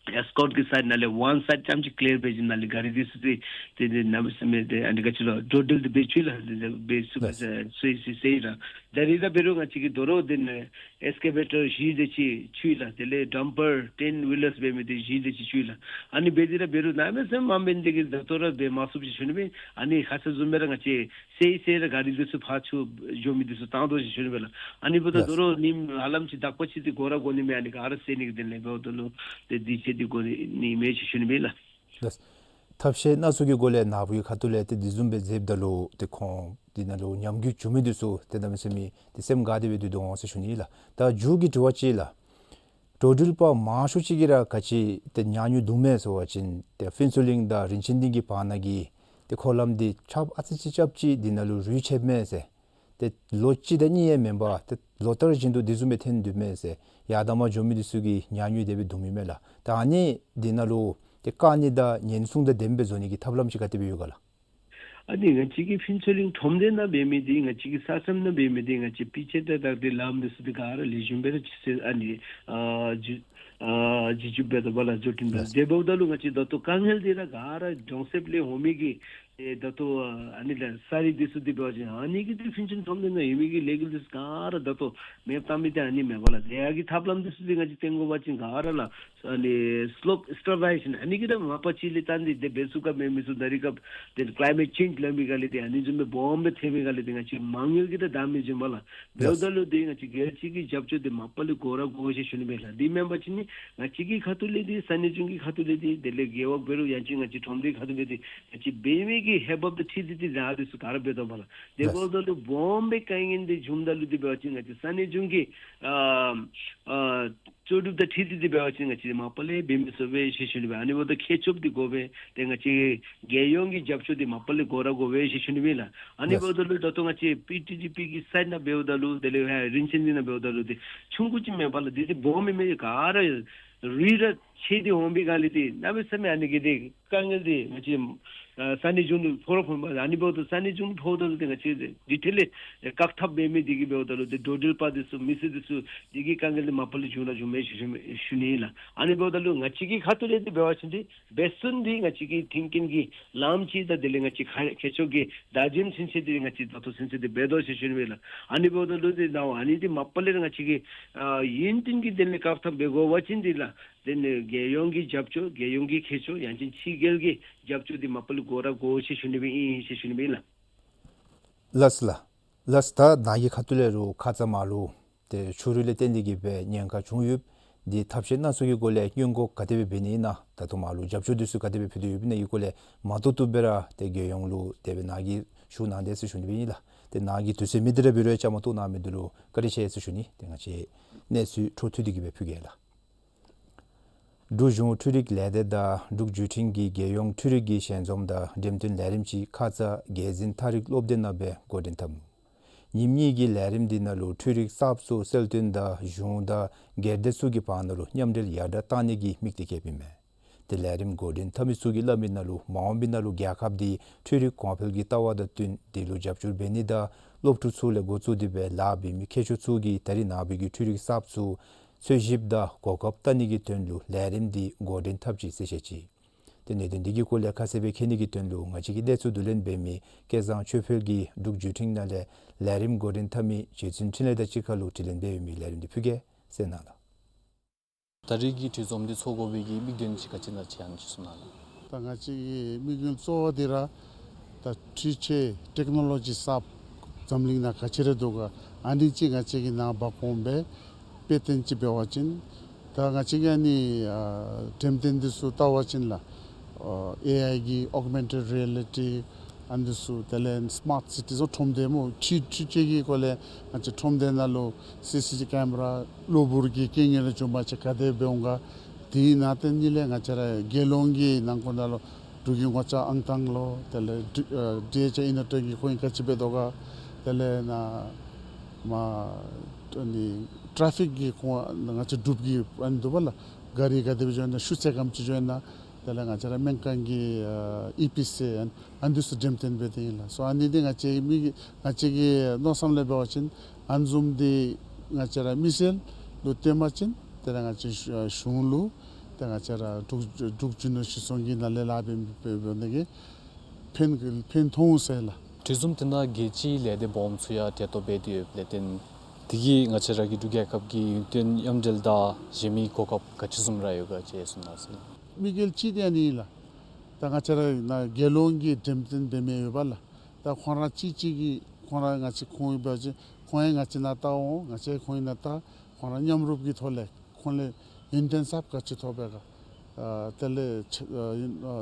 ཨེསི་ཀོཊ་གི་སའིཌ་ནང་ལས་ཝན་སའིཌ་རྐྱངམ་ཅིག་ཀི་ལི་ཡར་འབད་ཞིནམ་ལས་ག་རི་འདི་ཚུ་དེ་དེ་དེ་གནམ་མེད་ས་མེད་དེ་ཨ་ནི་ག་ཅི་ལོ་འགྲོ་འགྲུལ་དེ་འབད་ཚུགས་ལགས། དེ་དེ་འབད་ཚུགས་པས་ཟེར་ཟེར་ཟེར་ཡི་ལགས། ད་རེས་ད་འབད་རུང་ང་བཅས་ཀྱིས་དོ་རུང་དེ་ནི་ཨེགས་ཀེ་བེ་ཊར་བཞི་དེ་ཅིག་བཙུགས་ཡི་ལགས། དེ་ལས་ཌམ་པར་ཊེན་ཝི་ལརས་འབད་མི་དེ་བཞི་དེ་ཅིག་བཙུགས་ཡི་ལགས། ཨ་ནི་འབད་དེ་ར་འབད་རུང་གནམ་མེད་ས་མེད་མངམ་འབད་ནི་དེ་གིས་ད་ལྟོ་ར་འབད་མ་ཚུགསཔ་ཅིག་ཞུ་ནི་མས། ཨ་ནི་ཁ་ཙ་བཟུམ་སྦེ་ར་ང་བཅས་སེལ་སེལ་ར་ག་རི་འདི་ཚུ་ཕར་ཚུར་འགྱོ་མི་འདི་ཚུ་བཏང་དོ་ཟེར་ཞུ་ནི་མས་ལགས། ཨ་ནི་འབདཝ་ད་ལགས། དོ་རུང་ཉིནམ་ཧ་ལམ་ཅིག་དག་པ་ཅིག་འདི་འགོར་ར་འགོར་ནི་མས། ཨ་ནི་ག་ར་སེལ་ནི་གི་དོན་ལས་འབདཝ་ད་ལུ་དེ་དུས་ཚོད་འདི་འགོར་ནི་མས་ཟེར་ཞུ་ནི་མས་ལགས། ལགས། ཐབས་ཤེས་སྣ་ཚོགས་ཀྱི་སྒོ་ལས་ནཱ་བུའི་ཁ་ཐུག་ལས་ཏེ་དེ་བཟུམ་སྦེ་མཛདཔ་ད་ལུ་ཏེ་ཁོང་འདི་ནང་ལུ་ཉམས་རྒུད་བྱུང་མི་འདི་ཚུ་ཏེ་གནམ་མེད་ས་མེད་ཏེ་སེམས་དགའ་སྟེ་སྦེ་སྡོད་དོ་འོང་ཟེར་ཞུ་ནི་ལགས། ད་མཇུག་གི་དྲི་བ་ཅིག་ལགས། འགྲོ་འགྲུལ་པ་མང་ཤོས་ཅིག་གིས་ར་ག་ཅི་ཏེ་ཉམས་མྱོང་འདུག་མས་ཟེར་བ་ཅིན་ཏེ་ཕུན་ཚོགས་གླིང་དང་རིན་ཆེན་གླིང་གི་བར་ན་གི་ཏེ་འཁོར་ལམ་འདི་ཆརཔ་ཨ་ཙི་ཅིག་རྐྱབ་ཅིག་འདི་ནང་ལུ་རུད་ཆད་མས་ཟེར། ཏེ་ལོ་གཅིག་དང་གཉིས་ཡང་མེན་པར་ཏེ་ལོ་ལྟར་བཞིན་དུ་དེ་བཟུམ་སྦེ་ཐོན་དོ་མས་ཟེར་ཡར་དང་མར་འགྱོ་མི་འདི་ཚུ་གི་ཉམས་མྱོང་དེ་སྦེ་འདུག་མི་མས་ལགས། ད་ཨ་ནི་འདི་ནང་ལུ་ཏེ་བཀག་ནི་དང་ཉེན་སྲུང་དང་ལྡནམ་སྦེ་བཟོ་ནི་གི་ཐབས་ལམ་ཅིག་ག་དེ་སྦེ་ཡོད་ག་ལགས། ཨ་ནི་ང་བཅས་ཀྱི་ཕུན་ཚོགས་གླིང་ཁྲོམ་སྡེ་ནང་འབད་མི་འདི་ང་བཅས་ཀྱི་ས་མཚམས་ནང་འབད་མི་འདི་ང་བཅས་པི་ཅེ་ཏ་དང་ཏེ་ལམ་འདི་ཚུ་འདི་ག་ར་ལེགས་ཤོམ་སྦེ་ར་ཅིག་སེལ་ཨ་ནི་ཨ་འགྱོ་ཨ་འགྱོ་འགྱོཝ་འབད་དོ་པ་ལགས། འགྱོ་བཏུབ་པས། ལགས། དེ་འབདཝ་ད་ལུ་ང་བཅས་ད་ལྟོ་དཀའ་ངལ་འདི་ར་ག་ར་གྲོང་གསེབ་ལས་འོང་མི་གི་ཨེ་ད་ལྟོ་ཨ་ནི་ལགས་ས་རུད་འདི་ཚུ་འདི་འབད་བ་ཅིན་ཨ་ནི་གིས་ཏེ་ཕུན་ཚོགས་གླིང་ཁྲོམ་སྡེ་ནང་ཡོད་མི་གི་ལས་འགུལ་འདི་ཚུ་ག་ར་ད་ལྟོ་མེདཔ་བཏང་མི་འདི་ཨ་ནི་མས་པ་ལགས། དེ་ཡང་གི་ཐབས་ལམ་འདི་ཚུ་འདི་ང་བཅས་སྟོན་དགོ་པ་ཅིན་ག་ར་ལགས་ཨ་ནི་སི་ལོབ་སི་ཊི་རི་ལི་ཛེ་ཤཱན་ཨ་ནི་གིས་ར་མ་པ་ཅིག་ལས་བརྟེན་ཏེ་དེ་འབད་ཚུགས་ག་མེད་མི་ཚུགས། ད་རེས་སྐབས་དེ་ཀི་ལའི་མེཊ་ཅེནཇ་སླབ་མི་སྒང་ལས་ཏེ་ཨ་ནི་བཟུམ་སྦེ་སྦོམ་སྦེ་ཐོན་མི་སྒང་ལས་ཏེ་ང་བཅས་མ་དངུལ་གྱིས་ར་བདའ་མི་བྱུང་པ་ལགས། འབདཝ་ད་ལུ་ཏེ་ང་བཅས་རྒྱལ་སྤྱི་གི་རྒྱབ་སྐྱོར་འདི་མ་པ་ལས་དགོ་ར་དགོ་ཟེར་ཞུ་ནི་མས་ལགས། འདི་མེན་པ་ཅིན་ནི་ང་བཅས་ཀྱི་ཁ་ཐུག་ལས་འདི་ས་གནས་གཞུང་གི་ཁ་ཐུག་ལས་འདི་དེ་ལས་རྒེད་འོག་འབད་རུང་ཡང་ཅིན་ང་བཅས་ཁྲོམ་སྡེ་ཁ་ཐུག་ལས་འདི་ང་བཅས་འབད་མི་གི་ ཧེ་བག་དང་འཁྲིལ་ཏེ་འདི་ནཱ་འདི་ཚུ་ག་ར་འབད་དོ་མས་ལགས། དེ་འབདཝ་ད་ལུ་སྦོམ་སྦེ་དཀའ་ངལ་འདི་བྱུངམ་ད་ལུ་འདི་འབད་བ་ཅིན་ང་བཅས་ས་གནས་གཞུང་གི་ཨ་ཨ་ལྕོགས་གྲུབ་དང་འཁྲིལ་ཏེ་འདི་འབད་བ་ཅིན་ང་བཅས་མ་པ་ལས་འབད་མི་ཚུགས་པས་ཟེར་ཞུ་ནི་སྦེ། ཨ་ནི་འབདཝ་ད་མཁས་མཆོག་འདི་དགོ་པས། ཏེ་ང་བཅས་རྒྱལ་ཡོངས་ཀྱི་རྒྱབ་སྐྱོར་འདི་མ་པ་ལས་དགོ་ར་དགོ་པས་ཟེར་ཞུ་ནི་སྦེ་ལགས། ཨ་ནི་འབདཝ་ད་ལུ་ད་ལྟོ་ང་བཅས་པི་ཊི་ཌི་པི་གི་སའིཌ་ནང་འབདཝ་ད་ལུ་དེ་ལས་ཧེ་རིན་ཆེན་འདི་ནང་འབདཝ་ད་ལུ་འདི་ཆུང་ཀུ་ཅིག་མེན་པ་ལགས། འདི་འདི་སྦོམ་མེན་མས། ག་ར་རི་ར་ཆད་དེ་འོང་པའི་སྒང་ལས་འདི་གནམ་མེད་ས་མེད་ཨ་ནི་གི་འདི་དཀའ་ངལ་འདི་ང་བཅས་ཨ་ས་གནས་གཞུང་ལུ་ཕོག་ར་ཕོགཔ་མས། ཨ་ནི་འབདཝ་ད་ས་གནས་གཞུང་ལུ་ཕོགཔ་ད་ལུ་འདི་ང་བཅས་འདི་འདི་ཐད་ལས་བཀག་ཐབས་འབད་མི་འདི་གིས་འབདཝ་ད་ལུ་འདི་འགྲོ་འགྲུལ་པ་འདི་ཚུ་མི་སེར་འདི་ཚུ་འདི་གི་དཀའ་ངལ་འདི་མ་པ་ལས་བྱུང་ར་བྱུངམ་མས་ཟེར་ཞུ་ནི་ལགས། ཨ་ནི་འབདཝ་ད་ལུ་ང་བཅས་ཀྱི་ཁ་ཐུག་ལས་འདི་འབད་བ་ཅིན་འདི་འབད་ཚུགས་ནི་འདི་ང་བཅས་ཀྱིས་མཐུན་རྐྱེན་གྱི་ལམ་ཅིག་དང་དེ་ལས་ང་བཅས་ཁ་མཁས་མཆོག་གི་བརྡ་བརྒྱུད་ཚུན་ཚོད་འདི་ང་བཅས་ད་ལྟོ་ཚུན་ཚོད་འདི་འབད་དོ་ཟེར་ཞུ་ནི་སྦེ་ལགས། ཨ་ནི་འབདཝ་ད་ལུ་འདི་ནཱ་ཨ་ནི་འདི་མ་པ་ལས་ང་བཅས་ཀྱིས་ཨ་ཡུན་བརྟན་གྱི་དེ་ལས་བཀག་ཐབས་འབད་དགོ་པ་ཅིན་འདི་ལགས། དེ་ལས་རྒྱལ་ཡོངས་ཀྱི་རྒྱབ་སྐྱོར་རྒྱལ་ཡོངས་ཀྱི་མཁས་མཆོག་ཡང་ཅིན་ཕྱི་རྒྱལ་གྱི་རྒྱབ་སྐྱོར་འདི་མ་པ་ལས་དགོ་ར་དགོ་ཟེར་ཞུ་ནི་སྦེ་ཨིན་ཟེར་ཞུ་ནི་སྦེ་ལགས། ལགས་ལགས། ལགས། ད་ནཱ་གི་ཁ་ཐུག་ལས་རུང་ཁ་ཙ་མར་ལུ་ཏེ་ཆུ་རུད་ལས་བརྟེན་ཏེ་གིས་སྦེ་ཉེན་ཁ་བྱུང་ཡོདཔ་འདི་ཐབས་ཤེས་སྣ་ཚོགས་ཀྱི་སྒོ་ལས་སྔོན་འགོག་ག་དེ་སྦེ་འབད་ནི་ཨིན་ན། ད་ལྟོ་མར་ལུ་རྒྱབ་སྐྱོར་འདི་ཚུ་ག་དེ་སྦེ་ཕུལ་ཏེ་ཡོདཔ་ཨིན་ན་གི་སྐོར་ལས་མ་ཏོག་ཏོ་སྦེ་ར་ཏེ་རྒྱལ་ཡོངས་ལུ་དེ་སྦེ་ནཱ་གིས་ཞུ་གནང་དེས་ཟེར་ཞུ་ནི་སྦེ་ཨིན་ལགས། ཏེ་ནཱ་གིས་དུས་ཚོད་མེད་དེ་ར་འབད་རུང་ཡང་བཅའ་མར་གཏོགས་གནང་མི་འདི་ལུ་བཀའ་དྲིན་ཆེ་ཟེར་ཞུ་ནི། ཏེ་ང་བཅས་གནས་ཚུལ་འཕྲོ་མཐུད་དེ་གིས་སྦེ་ཕུལ་གེ་ལགས། འབྲུག་གཞུང་འཕྲུལ་རིག་ལས་སྡེ་དང་འབྲུག་བརྒྱུད་འཕྲིན་གྱིས་རྒྱལ་ཡོངས་འཕྲུལ་རིག་གི་ཞལ་འཛོམས་དང་འགྲེམས་སྟོན་ལས་རིམ་ཅིག་ཁ་ཙ་རྒྱལ་འཛིན་ཐ་རིག་སློབ་སྡེ་ནང་སྦེ་འགོ་འདྲེན་འཐབ་ནུག། ཉིནམ་གཉིས་ཀྱི་ལས་རིམ་འདི་ནང་ལུ་འཕྲུལ་རིག་གསརཔ་ཚུ་གསལ་སྟོན་དང་གཞུང་དང་སྒེར་སྡེ་ཚུ་གི་བར་ན་ལུ་མཉམ་འབྲེལ་ཡར་དྲག་གཏང་ནི་གི་དམིགས་གཏད་བསྐྱེདཔ་ཨིན་མས། ཏེ་ལས་རིམ་འགོ་འདྲེན་འཐབ་མི་ཚུ་གིས་སླབ་མི་ནང་ལུ་མ་འོངས་པའི་ནང་ལུ་རྒྱལ་ཁབ་འདི་འཕྲུལ་རིག་གོང་འཕེལ་གྱི་ལྟ་བ་དང་བསྟུན་དེ་ལུ་རྒྱབ་སྐྱོར་འབད་ནི་དང་སློབ་ཕྲུག་ཚུ་ལས་འགོ་བཙུགས་ཏེ་སྦེ་ལཱ་འབད་མི་མཁས་མཆོག་ཚུ་གིས་ད་རིས་ནངས་པ་གི་འཕྲུལ་རིག་གསརཔ་ཚུ་འཚོལ་ཞིབ་དང་གོ་སྐབས་བལྟ་ནི་གི་དོན་ལུ་ལས་རིམ་འདི་འགོ་འདྲེན་འཐབ་ཅི་ཟེར་བཤད་ཅི། ཏེ་གནད་དོན་འདི་གི་སྐོར་ལས་ཁ་གསལ་སྦེ་མཁྱེན་ནི་གི་དོན་ལུ་ང་བཅས་ཀྱི་གནས་ཚུལ་བསྡུ་ལེན་འབད་མི་སྐལ་བཟང་ཆོས་འཕེལ་གྱིས་འབྲུག་བརྒྱུད་འཕྲིན་ནང་ལས་ལས་རིམ་འགོ་འདྲེན་འཐབ་མི་རྗེ་བཙུན་འཕྲིན་ལས་དང་གཅིག་ཁར་ལུ་དྲི་ལན་འབད་མི་ལས་རིམ་འདི་ཕུལ་གེ། གསན་གནང་ལགས། ད་རིས་ཀྱི་འདུ་འཛོམས་འདི་ཚོགས་དགོ་པའི་གི་དམིགས་དོན་ཅིག་ག་ཅི་ཨིན་ན་ཅིག་ཨ་ནི་ཅིག་གསུང་གནང་ལགས། ད་ང་བཅས་ཀྱི་དམིགས་ཡུལ་གཙོ་བོ་འདི་ར་ད་འཕྲུལ་ཆས་ཊེཀ་ནོ་ལོ་ཇི་གསརཔ་འཛམ་གླིང་ནང་ག་ཅི་ར་འདུག་ག་ཨ་ནི་ཅིག་ང་བཅས་ཀྱིས་ནཱ་འབག་འོང་སྦེ་དཔེ་སྟོན་ཅིག་འབད་བ་ཅིན་ད་ང་བཅས་ཀྱིས་ཨ་ནི་ཨ་འགྲེམས་སྟོན་འདི་ཚུ་བལྟ་བ་ཅིན་ལགས་ཨ་ཨེ་ཨའི་གི་ཨོག་མེན་ཊེཌ་རི་ཡ་ལི་ཊི་ཨ་ནི་འདི་ཚུ་དེ་ལས་སི་མཱརཊ་སི་ཊི་ཚུ་ཁྲོམ་སྡེ་སྨོ་འཕྲུལ་འཕྲུལ་ཆས་ཀྱི་སྐོར་ལས་ང་བཅས་ཁྲོམ་སྡེ་ནང་ལུ་སི་སི་ཊི་བི་ཀེམ་ར་གློ་བུར་གྱི་རྐྱེན་ངན་ལས་བྱུང་པ་ཅིན་ག་དེ་འབད་འོང་ག། དེ་ནང་དེ་ཉིད་ལས་ང་བཅས་ར་རྒྱལ་ཡོངས་ཀྱི་ནང་འཁོད་ནང་ལུ་འབྲུག་གི་ངོ་ཅ་ཨང་གྲངས་ལོ་དེ་ལས་ཌི་ཨ་ཌི་ཨེཆ་ཨེལ་ཨིན་ནོ་ཊེཀ་གིས་ཁོང་གིས་ག་ཅི་འབད་དོ་ག། དེ་ལས་ནཱ་མ་ཨ་ནི་ཊ་རེ་ཕིག་གི་ཁོང་ང་བཅས་འབྲུག་གི་ཨ་ནི་འདུག་པ་ལགས། ག་རི་ག་དེ་སྦེ་འགྱོ་ན་ཤུགས་ཚད་ག་དེམ་ཅིག་འགྱོ་ན། དེ་ལས་ང་བཅས་ར་སྨན་ཁང་གི་ཨ་ཨི་པི་སི་ཨ་ཨ་ནི་ཚུ་འགྲེམས་སྟོན་འབད་དེ་ཨིན་ལགས། སོ་ཨ་ནི་འདི་ང་བཅས་མི་གི་ང་བཅས་ཀྱི་མནོ་བསམ་ལས་འབད་བ་ཅིན་ཨ་ནི་བཟུམ་འདི་ང་བཅས་ར་མི་སེར་ལུ་སྟོན་པ་ཅིན་དེ་ལས་ང་བཅས་གཞུང་ལུ་ཏེ་ང་བཅས་ར་འབྲུག་འབྲུག་རྒྱུ་ནོར་གཞི་བཟུང་གི་ནང་ལས་ལཱ་འབད་འབད་འབད་ནི་གི་ཕན་ཕན་ཐོགས་ཟེར་ལགས། དེ་བཟུམ་དེ་ནང་རྒྱལ་སྤྱིའི་ལས་སྡེ་སྦོམ་ཚུ་ཡང་གྲལ་གཏོགས་འབད་དེ་ཡོདཔ་ལས་བརྟེན་དེ་གིས་ང་བཅས་ར་གི་འབྲུག་རྒྱལ་ཁབ་ཀྱི་ཡུན་བརྟན་མཉམ་འབྲེལ་དང་གཞན་མི་གོ་སྐབས་ག་ཅི་བཟུམ་ར་ཡོད་ག་ཅིག་གསུང་གནང་ཟེར་ལགས། དམིགས་ཡུལ་གཅིག་འདི་ཨ་ནི་ཨིན་ལགས། ད་ང་བཅས་ར་ནཱ་རྒྱལ་ཡོངས་ཀྱི་འགྲེམས་སྟོན་འབད་མི་ཡོད་པ་ལགས། ད་ཁོང་ར་གཅིག་གཅིག་གིས་ཁོང་ར་ང་བཅས་ཁོང་ཡོད་པ་ཅིན་ཁོང་ཡང་ང་བཅས་ནཱ་བལྟ་འོང་། ང་བཅས་ཁོང་ཡང་ནཱ་བལྟ། ཁོང་ར་མཉམ་རུབ་ཀྱི་ཐོག་ལས་ཁོང་ལས་ཡུན་བརྟན་གསརཔ་ག་ཅི་ཐོབ་པས་ག། ཨ་དེ་ལས་ཆ་ཨ་ཡུན་ཨ་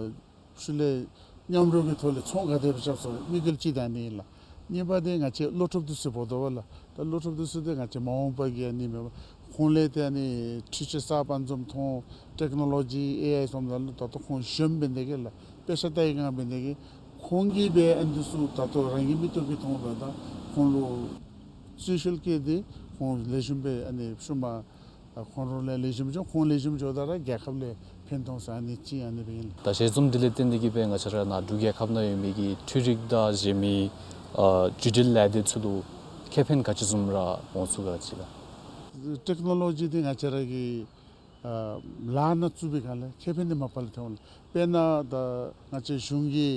ཤུལ་ལས་མཉམ་རུབ་ཀྱི་ཐོག་ལས་ཚོང་ག་དེ་སྦེ་རྐྱབ་ཚུགས་དམིགས་ཡུལ་གཅིག་འདི་ཨ་ནི་ཨིན་ལགས། གཉིས་པ་འདི་ང་བཅས་བློ་ཐུབ་འདི་ཚུ་འབོ་དོ་བ་ལགས། ད་བློ་ཐུབ་འདི་ཚུ་འདི་ང་བཅས་མ་འོངས་པ་གི་ཨ་ནི་མེན་པ། ཁོང་ལས་ཏེ་ཨ་ནི་འཕྲུལ་ཆས་གསརཔ་ཨ་ནི་བཟུམ་མཐོང་ཊེཀ་ནོ་ལོ་ཇི་ཨེ་ཨའི་བཟུམ་ད་ལུ་ད་ལྟོ་ཁོང་གཞོནམ་འབད་ནི་དེ་གིས་ལགས། དཔེ་ཆ་ལྟ་བའི་སྒང་འབད་ནི་དེ་གིས་ཁོང་གིས་སྦེ་ཨ་ནི་འདི་ཚུ་ད་ལྟོ་རང་གི་མིག་ཏོ་གིས་མཐོང་བ་དང་ཁོང་ལུ་རྩོལ་བཤད་བསྐྱེད་དེ་ཁོང་ལེགས་ཤོམ་སྦེ་ཨ་ནི་ཤུལ་མ་ཨ་ཁོང་ར་ལས་ལེགས་ཤོམ་འགྱོ་ཁོང་ལེགས་ཤོམ་འགྱོཝ་ད་ར་རྒྱལ་ཁབ་ལས་ཕན་ཐོགས་ས་ཨ་ནི་ཅིག་ཨ་ནི་སྦེ་ཨིན། ད་ཞལ་འཛོམས་འདི་ལས་བརྟེན་ཏེ་གིས་སྦེ་ང་བཅས་ར་ནཱ་འབྲུག་རྒྱལ་ཁབ་ནང་ཡོད་མི་གི་འཕྲུལ་རིག་དང་གཞན་མི་ཨ་བརྒྱུད་འབྲེལ་ལས་སྡེ་ཚུ་ལུ་ཁེ་ཕན་ག་ཅི་བཟུམ་ར་འོང་ཚུགས་ག་ཅིག་ལགས། ཊེཀ་ནོ་ལོ་ཇི་འདི་ང་བཅས་ར་གི་ཨ་ལཱ་ནང་བཙུགས་པའི་སྒང་ལས་ཁེ་ཕན་འདི་མ་པ་ལས་ཐོན་འོང་ལགས། དཔེར་ན་ད་ང་བཅས་གཞུང་གི་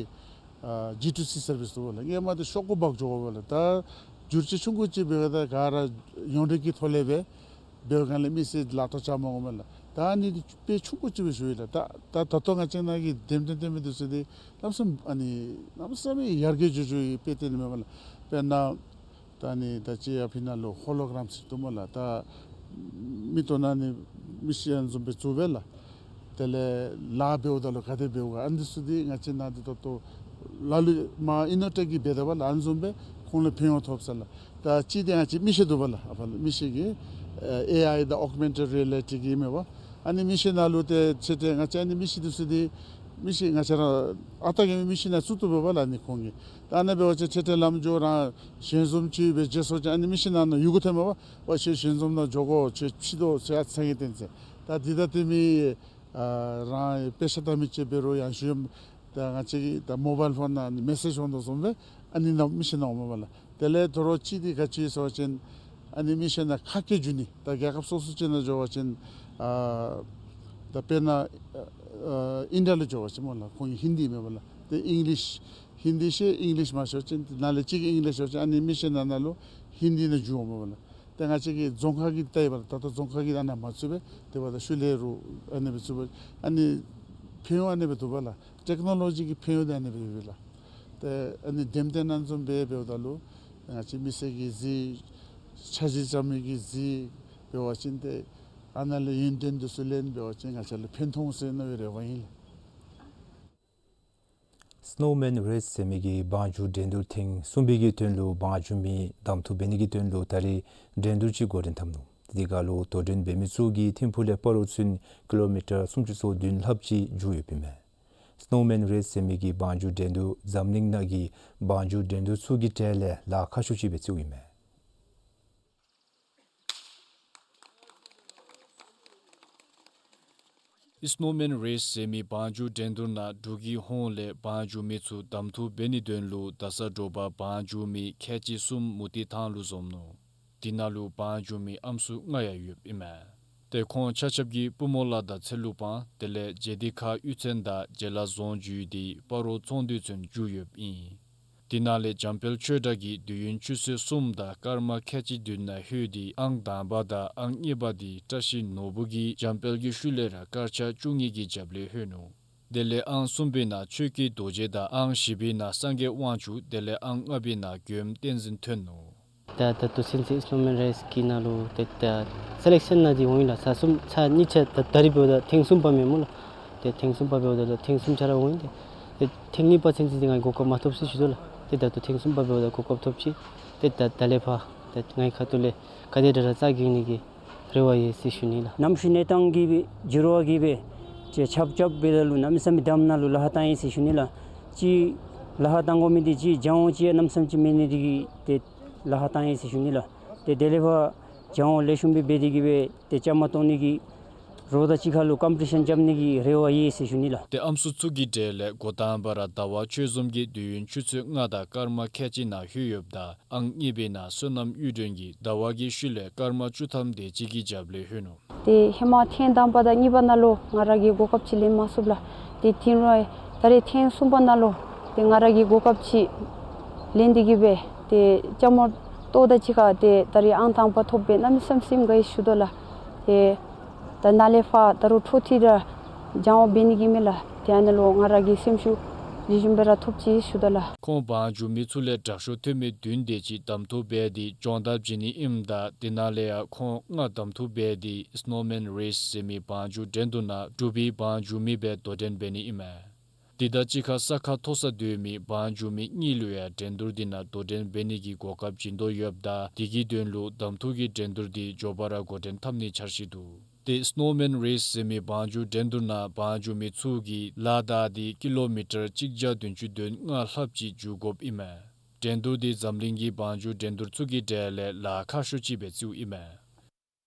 ཨ་ཇི་ཊུ་སི་སར་བིསི་འདུག་ལགས། སྔོན་མ་འདི་ཤོག་གུ་འབག་འགྱོ་དགོ་པས་ལགས། ད་བསྒྱུར་བཅོས་ཆུང་ཀུ་ཅིག་འབད་བ་ད་ག་ར་ཡོངས་འབྲེལ་གྱི་ཐོག་ལས་སྦེ་འབད་བའི་སྒང་ལས་མི་སེར་ལག་ཐོག་བཅར་མ་དགོ་མས་ལགས། ད་ཨ་ནི་འདི་དཔེ་ཆུང་ཀུ་ཅིག་སྦེ་ཞུ་ཡི་ལགས། ད་ད་ད་ལྟོ་ང་བཅས་ནཱ་གི་འགྲེམས་སྟོན་སྟོན་མི་འདི་ཚུ་འདི་གནམ་མེད་ས་མེད་ཨ་ནི་གནམ་མེད་ས་མེད་ཡར་རྒྱས་འགྱོ་འགྱོ་བའི་དཔེ་སྟོན་ནི་མས་ལགས། དཔེར་ན་ད་ཨ་ནི་ད་ཅི་ཡར་ཕི་ནང་ལུ་ཧོ་ལོ་གྲམ་ཟེར་འདུག་སྨོ་ལགས། ད་མིག་ཏོ་ནང་ཨ་ནི་མི་ཤེས་ཨ་ནི་བཟུམ་སྦེ་བཙུགས་པས་ལགས། དེ་ལས་ལཱ་འབདཝ་ད་ལུ་ག་དེ་འབདཝ་ག་ཨ་ནི་འདི་ཚུ་འདི་ང་བཅས་ནཱ་འདི་ད་ལྟོ་ ལ་ལུ་མར་ཨིན་ནོ་ཊེཀ་གིས་འབད་དོ་བ་ལགས། ཨ་ནི་བཟུམ་སྦེ་ཁོང་ལུ་ཕན་ཡོན་ཐོབ་ས་ལགས། ད་ཅིག་འདི་ང་བཅས་མི་ཤེས་འདུག་པ་ལགས། ཨ་ཕར་ལུ་མི་ཤེས་ཀྱི་ཨེ་ཨའི་དང་ཨོག་མེན་ཊེཌ་རི་ཡ་ལི་ཊི་གི་མེན་པ། ཨ་ནི་མི་ཤེས་ནང་ལུ་ཏེ་ཚེ་ཏེ་ང་བཅས་ཨ་ནི་མི་ཤེས་འདི་ཚུ་འདི་མི་ཤེས་ང་བཅས་ར་ཨ་རྟག་གི་མི་ཤེས་ནང་བཙུགས་བཏུབ་པས་ལགས། ཨ་ནི་ཁོང་གིས་ད་ཨ་ནི་འབད་བ་ཅིན་ཚེ་ཏེ་ལམ་འགྱོ་རང་ཞལ་འཛོམས་ཅིག་སྦེ་མཇལ་སོང་ཅི། ཨ་ནི་མི་ཤེས་ནང་ན་ཡི་གུ་ཐོནམ་མས་པ། ཁྱོད་ཞལ་འཛོམས་ནང་འགྱོ་དགོ། ཁྱོད་ཕྱི་དོ་ཟེར་ཡང་ཚང་གི་ཏེ་ཟེར། ད་འདི་ད་ཏེ་མི་ཨ་རང་དཔེ་ཆ་ལྟ་མི་ཅིག་འབད་རུང་ཡང་ཞུ་ཡང་ད་ང་བཅས་ཀྱི་ད་མོ་བཱའིལ་ཕོན་ནང་མེ་སེཇ་འོང་དོ་བཟུམ་སྦེ་ཨ་ནི་ནང་མི་ཤེས་ནང་འོངམ་མས་པ་ལགས། དེ་ལས་དོ་རུང་ཅིག་འདི་ག་ཅི་ཟེར་བ་ཅིན་ཨ་ནི་མི་ཤེས་ནང་ཁ་སྐད་བསྒྱུར་ནི། ད་རྒྱལ་ཁབ་སོ་སོ་ཅིག་ནང་འགྱོ་བ་ཅིན་ཨ་ད་དཔེར་ན་ཨ་ཨིན་ཌི་ཡ་ལུ་འགྱོ་བ་ཅིན་སྨོ་ལགས། ཁོང་གི་ཧིན་དི་མེན་པ་ལགས། ཏེ་ཨིང་ལིཤ་ཧིན་དི་ཤེས་ཨིང་ལིཤ་མ་ཤེས་པ་ཅིན་ཏེ་ནཱ་ལས་ཅིག་གིས་ཨིང་ལིཤ་ཤེས་པ་ཅིན་ཨ་ནི་མི་ཤེས་ནང་ན་ལུ་ཧིན་དི་ནང་བསྒྱུར་འོངམ་མས་པ་ལགས། ཏེ་ང་བཅས་ཀྱི་རྫོང་ཁག་གི་ལྟ་བ་ལགས། ད་ལྟོ་རྫོང་ཁག་གི་ཨ་ནཱ་མ་བཙུགས་པས། དེ་འབདཝ་ད་ཤུལ་ལས་རུང་ཨ་ནི་སྦེ་བཙུགས་པས། ཨ་ནི་ཕན་ཡོན་ཨ་ནི་སྦེ་འདུག་པ་ལགས། ཊེཀ་ནོ་ལོ་ཇི་གི་ཕན་ཡོན་འདི་ཨ་ནི་སྦེ་ཡོད་པས་ལགས། ཏེ་ཨ་ནི་ལྡེམ་ལྡན་ཨ་ནི་བཟུམ་སྦེ་འབདཝ་ད་ལུ་ང་བཅས་མི་སེར་གྱིས་གཟིགས་འཆར་གཞི་བརྩམ་མི་གིས་གཟིགས་འབད་བ་ཅིན་ཏེ་ཨ་ནཱ་ལས་ཡོན་ཏན་འདི་ཚུ་ལེན་འབད་བ་ཅིན་ང་བཅས་ལུ་ཕན་ཐོགས་ཟེར་མནོ་བའི་རེ་བ་ཨིན་ལགས། སི་ནོ་མེན་རེས་ཟེར་མི་གི་བང་རྒྱུག་འགྲན་བསྡུར་ཐེངས་གསུམ་པའི་གི་དོན་ལུ་བང་རྒྱུག་མི་གདམ་འཐུ་འབད་ནི་གི་དོན་ལུ་ད་རེས་འགྲན་བསྡུར་ཅིག་འགོ་འདྲེན་འཐབ་ནུག། དེ་ཁར་ལུ་དོ་འགྲན་འབད་མི་ཚུ་གིས་ཐིམ་ཕུག་ལས་སྤ་རོ་ཚུན་ཀི་ལོ་མི་ཊར་སུམ་ཅུ་སོ་བདུན་ལྷགཔ་ཅིག་རྒྱུག་ཡོདཔ་ཨིན་མས། སི་ནོ་མེན་རེས་ཟེར་མི་གི་བང་རྒྱུག་འགྲན་བསྡུར་འཛམ་གླིང་ནང་གི་བང་རྒྱུག་འགྲན་བསྡུར་ཚུ་གི་གྲས་ལས་ལཱ་ཁག་ཤོས་ཅིག་སྦེ་བརྩིཝ་ཨིན་མས། སི་ནོ་མེན་རེས་ཟེར་མི་བང་རྒྱུག་འགྲན་བསྡུར་ནང་འབྲུག་གི་ཧོངས་ལས་བང་རྒྱུག་མི་ཚུ་གདམ་འཐུ་འབད་ནིའི་དོན་ལུ་རྡ་ས་དྲོ་པ་བང་རྒྱུག་མི་ཁལ་གཅིག་གསུམ་མུ་ཏིག་ཐང་ལུ་འཛོམས་ནུག། དེ་ནང་ལུ་བང་རྒྱུག་མི་ཨམ་སྲུ་ལྔ་ཡང་ཡོདཔ་ཨིན་མས། ཏེ་ཁོང་ཆ་ཁྱབ་ཀྱིས་སྤུ་མོ་ལ་དང་ཚེ་ལུ་སྤང་དེ་ལས་ཇེ་དི་ཁ་གཡུས་ཚན་དང་ཇེ་ལ་རྫོང་བརྒྱུད་དེ་སྤ་རོ་ཚོང་འདུས་ཚུན་རྒྱུག་ཡོདཔ་ཨིན། དེ་ནང་ལས་འཇམ་དཔལ་ཆོས་གྲགས་ཀྱིས་དུས་ཡུན་ཆུ་ཚོད་གསུམ་དང་སྐར་མ་ཁལ་གཅིག་བདུན་ནང་ལྷོད་དེ་ཨང་དང་པ་དང་ཨང་གཉིས་པ་འདི་བཀྲ་ཤིས་ནོར་བུ་གིས་འཇམ་དཔལ་གྱི་ཤུལ་ལས་ར་སྐར་ཆ་བཅུ་གཉིས་ཀྱི་རྒྱབ་ལས་ལྷོད་ནུག། དེ་ལས་ཨང་གསུམ་པའི་ནང་ཆོས་ཀྱི་རྡོ་རྗེ་དང་ཨང་བཞི་པའི་ནང་སངས་རྒྱས་དབང་ཕྱུག་དེ་ལས་ཨང་ལྔ་པའི་ནང་མགྱོནམ་བསྟན་འཛིན་ཐོན་ནུག། ད་ད་ལྟོ་ཚུན་ཚོད་སི་ནོ་མེན་རེས་ཀྱི་ནང་ལུ་ཏེ་ད་སེ་ལེག་ཤཱན་ནང་འདི་འོང་ཡི་ལགས། ཚར་གསུམ་ཚར་གཉིས་ཆ་ད་ད་རིས་འབདཝ་ད་ཐེངས་གསུམ་པ་མས་སྨོ་ལགས། ཏེ་ཐེངས་གསུམ་པ་འབདཝ་ད་ད་ཐེངས་གསུམ་ཆ་ར་འོང་ཡི། ཏེ་ཏེ་ཐེངས་གཉིས་པ་ཚུན་ཚོད་འདི་ང་གིས་གོ་སྐབས་མ་ཐོབ་ཟེར་ཞུ་དོ་ལགས། ཏེ་ད་ལྟོ་ཐེངས་གསུམ་པ་འབདཝ་ད་གོ་སྐབས་ཐོབ་ཅི། ཏེ་ད་ད་ལས་ཕར་ཏེ་ངེའི་ཁ་ཐུག་ལས་ག་དེ་དྲག་ར་རྩ་འགེངས་ནི་གི་རེ་བ་ཡོད་ཟེར་ཞུ་ནི་ལགས། གནམ་གཤིས་གནས་སྟངས་ཀྱི་འགྱུར་བ་གིས་སྦེ་ཏེ་ཆརཔ་རྐྱབ་སྦེ་ད་ལུ་གནམ་མེད་ས་མེད་དམ་ནང་ལུ་ལཱ་ཁག་བཏང་ཡི་ཟེར་ཞུ་ནི་ལགས། ཅིག་ལཱ་ཁག་བཏང་དགོ་མི་འདི་ཅིག་སྦྱང་བ་ཅིག་ཡང་གནམ་མེད་ས་མེད་ཅིག་མེད་ནི་འདི་གིས་ཏེ་ལཱ་ཁག་བཏང་ཡི་ཟེར་ཞུ་ནི་ལགས། ཏེ་དེ་ལས་ཕར་སྦྱང་བ་ལེགས་ཤོམ་སྦེ་འབད་དེ་གིས་སྦེ་ཏེ་བཅའ་མར་གཏོགས་ནི་གི་རོགས་དང་གཅིག་ཁར་ལུ་ཀམ་པི་ཊི་ཤཱན་རྐྱབ་ནི་གི་རེ་བ་ཡོད་ཟེར་ཞུ་ནི་ལགས། ཏེ་ཨམ་སྲུ་ཚུ་གི་གྲས་ལས་འགོ་དང་པ་ར་ཟླ་བ་ཆོས་འཛོམས་ཀྱིས་དུས་ཡུན་ཆུ་ཚོད་ལྔ་དང་སྐར་མ་ཁལ་གཅིག་ནང་ལྷོད་ཡོདཔ་ད་ཨང་གཉིས་པའི་ནང་བསོད་ནམས་གཡུ་སྒྲོན་གྱིས་ཟླ་བ་གི་ཤུལ་ལས་སྐར་མ་བཅུ་ཐམ་དེ་ཅིག་གི་རྒྱབ་ལས་ལྷོད་ནུག། ཏེ་ཧེ་མ་ཐེངས་དང་པ་དང་གཉིས་པ་ནང་ལུ་ང་ར་གིས་གོ་སྐབས་ཅིག་ལེན་མ་ཚུགསཔ་ལགས། ཏེ་དེ་རུང་ད་རེས་ཐེངས་གསུམ་པ་ནང་ལུ་ཏེ་ང་ར་གིས་གོ་སྐབས་ཅིག་ལེན་ཏེ་གིས་སྦེ་ཏེ་བཅའ་མར་གཏོགས་དང་གཅིག་ཁར་ཏེ་ད་རེས་ཨང་དང་པ་ཐོབ་སྦེ་གནམ་མེད་ས་མེད་སེམས་དགའ་ཡི་ཞུ་དོ་ལགས། ཏེ་ད་ནཱ་ལས་ཕར་ད་རུང་འཕྲོ་མཐུད་དེ་ར་སྦྱང་བ་འབད་ནི་གི་མས་ལགས། ཏེ་ཨ་ནཱ་ལུ་ང་ར་གི་སེམས་ཤུགས་ལེགས་ཤོམ་སྦེ་ར་ཐོབ་ཅི་ཞུ་དོ་ལགས། ཁོང་བང་རྒྱུག་མི་ཚུ་ལས་དྲག་ཤོས་ཐོན་མི་བདུན་དེ་ཅིག་གདམ་འཐུ་འབད་དེ་སྦྱོང་བརྡར་བྱིན་ནི་ཨིནམ་ད་དེ་ནང་ལས་ཡང་ཁོང་ལྔ་གདམ་འཐུ་འབད་དེ་སི་ནོ་མེན་རེས་ཟེར་མི་བང་རྒྱུག་འགྲན་བསྡུར་ནང་འབྲུག་པའི་བང་རྒྱུག་མི་སྦེ་དོ་འགྲན་འབད་ནི་ཨིན་མས། དེ་དང་གཅིག་ཁར་ས་ཁ་མཐོ་ས་སྡོད་མི་བང་རྒྱུག་མི་གཉིས་ལུ་ཡང་འགྲན་བསྡུར་དེ་ནང་དོ་འགྲན་འབད་ནི་གི་གོ་སྐབས་བྱིན་དོ་ཡོདཔ་ད་དེ་གི་དོན་ལུ་གདམ་འཐུ་གི་འགྲན་བསྡུར་དེ་མགྱོགས་པ་ར་འགོ་འདྲེན་འཐབ་ནིའི་འཆར་གཞི་འདུག། ཏེ་སི་ནོ་མེན་རེས་ཟེར་མི་བང་རྒྱུག་འགྲན་བསྡུར་ནང་བང་རྒྱུག་མི་ཚུ་གིས་ལ་བདའ་སྟེ་ཀི་ལོ་མི་ཊར་གཅིག་བརྒྱ་བདུན་ཅུ་དོན་ལྔ་ལྷགཔ་ཅིག་རྒྱུག་དགོཔ་ཨིན་མས། འགྲན་བསྡུར་དེ་འཛམ་གླིང་གི་བང་རྒྱུག་འགྲན་བསྡུར་ཚུ་གི་གྲས་ལས་ལཱ་ཁག་ཤོས་ཅིག་སྦེ་བརྩིཝ་ཨིན་མས།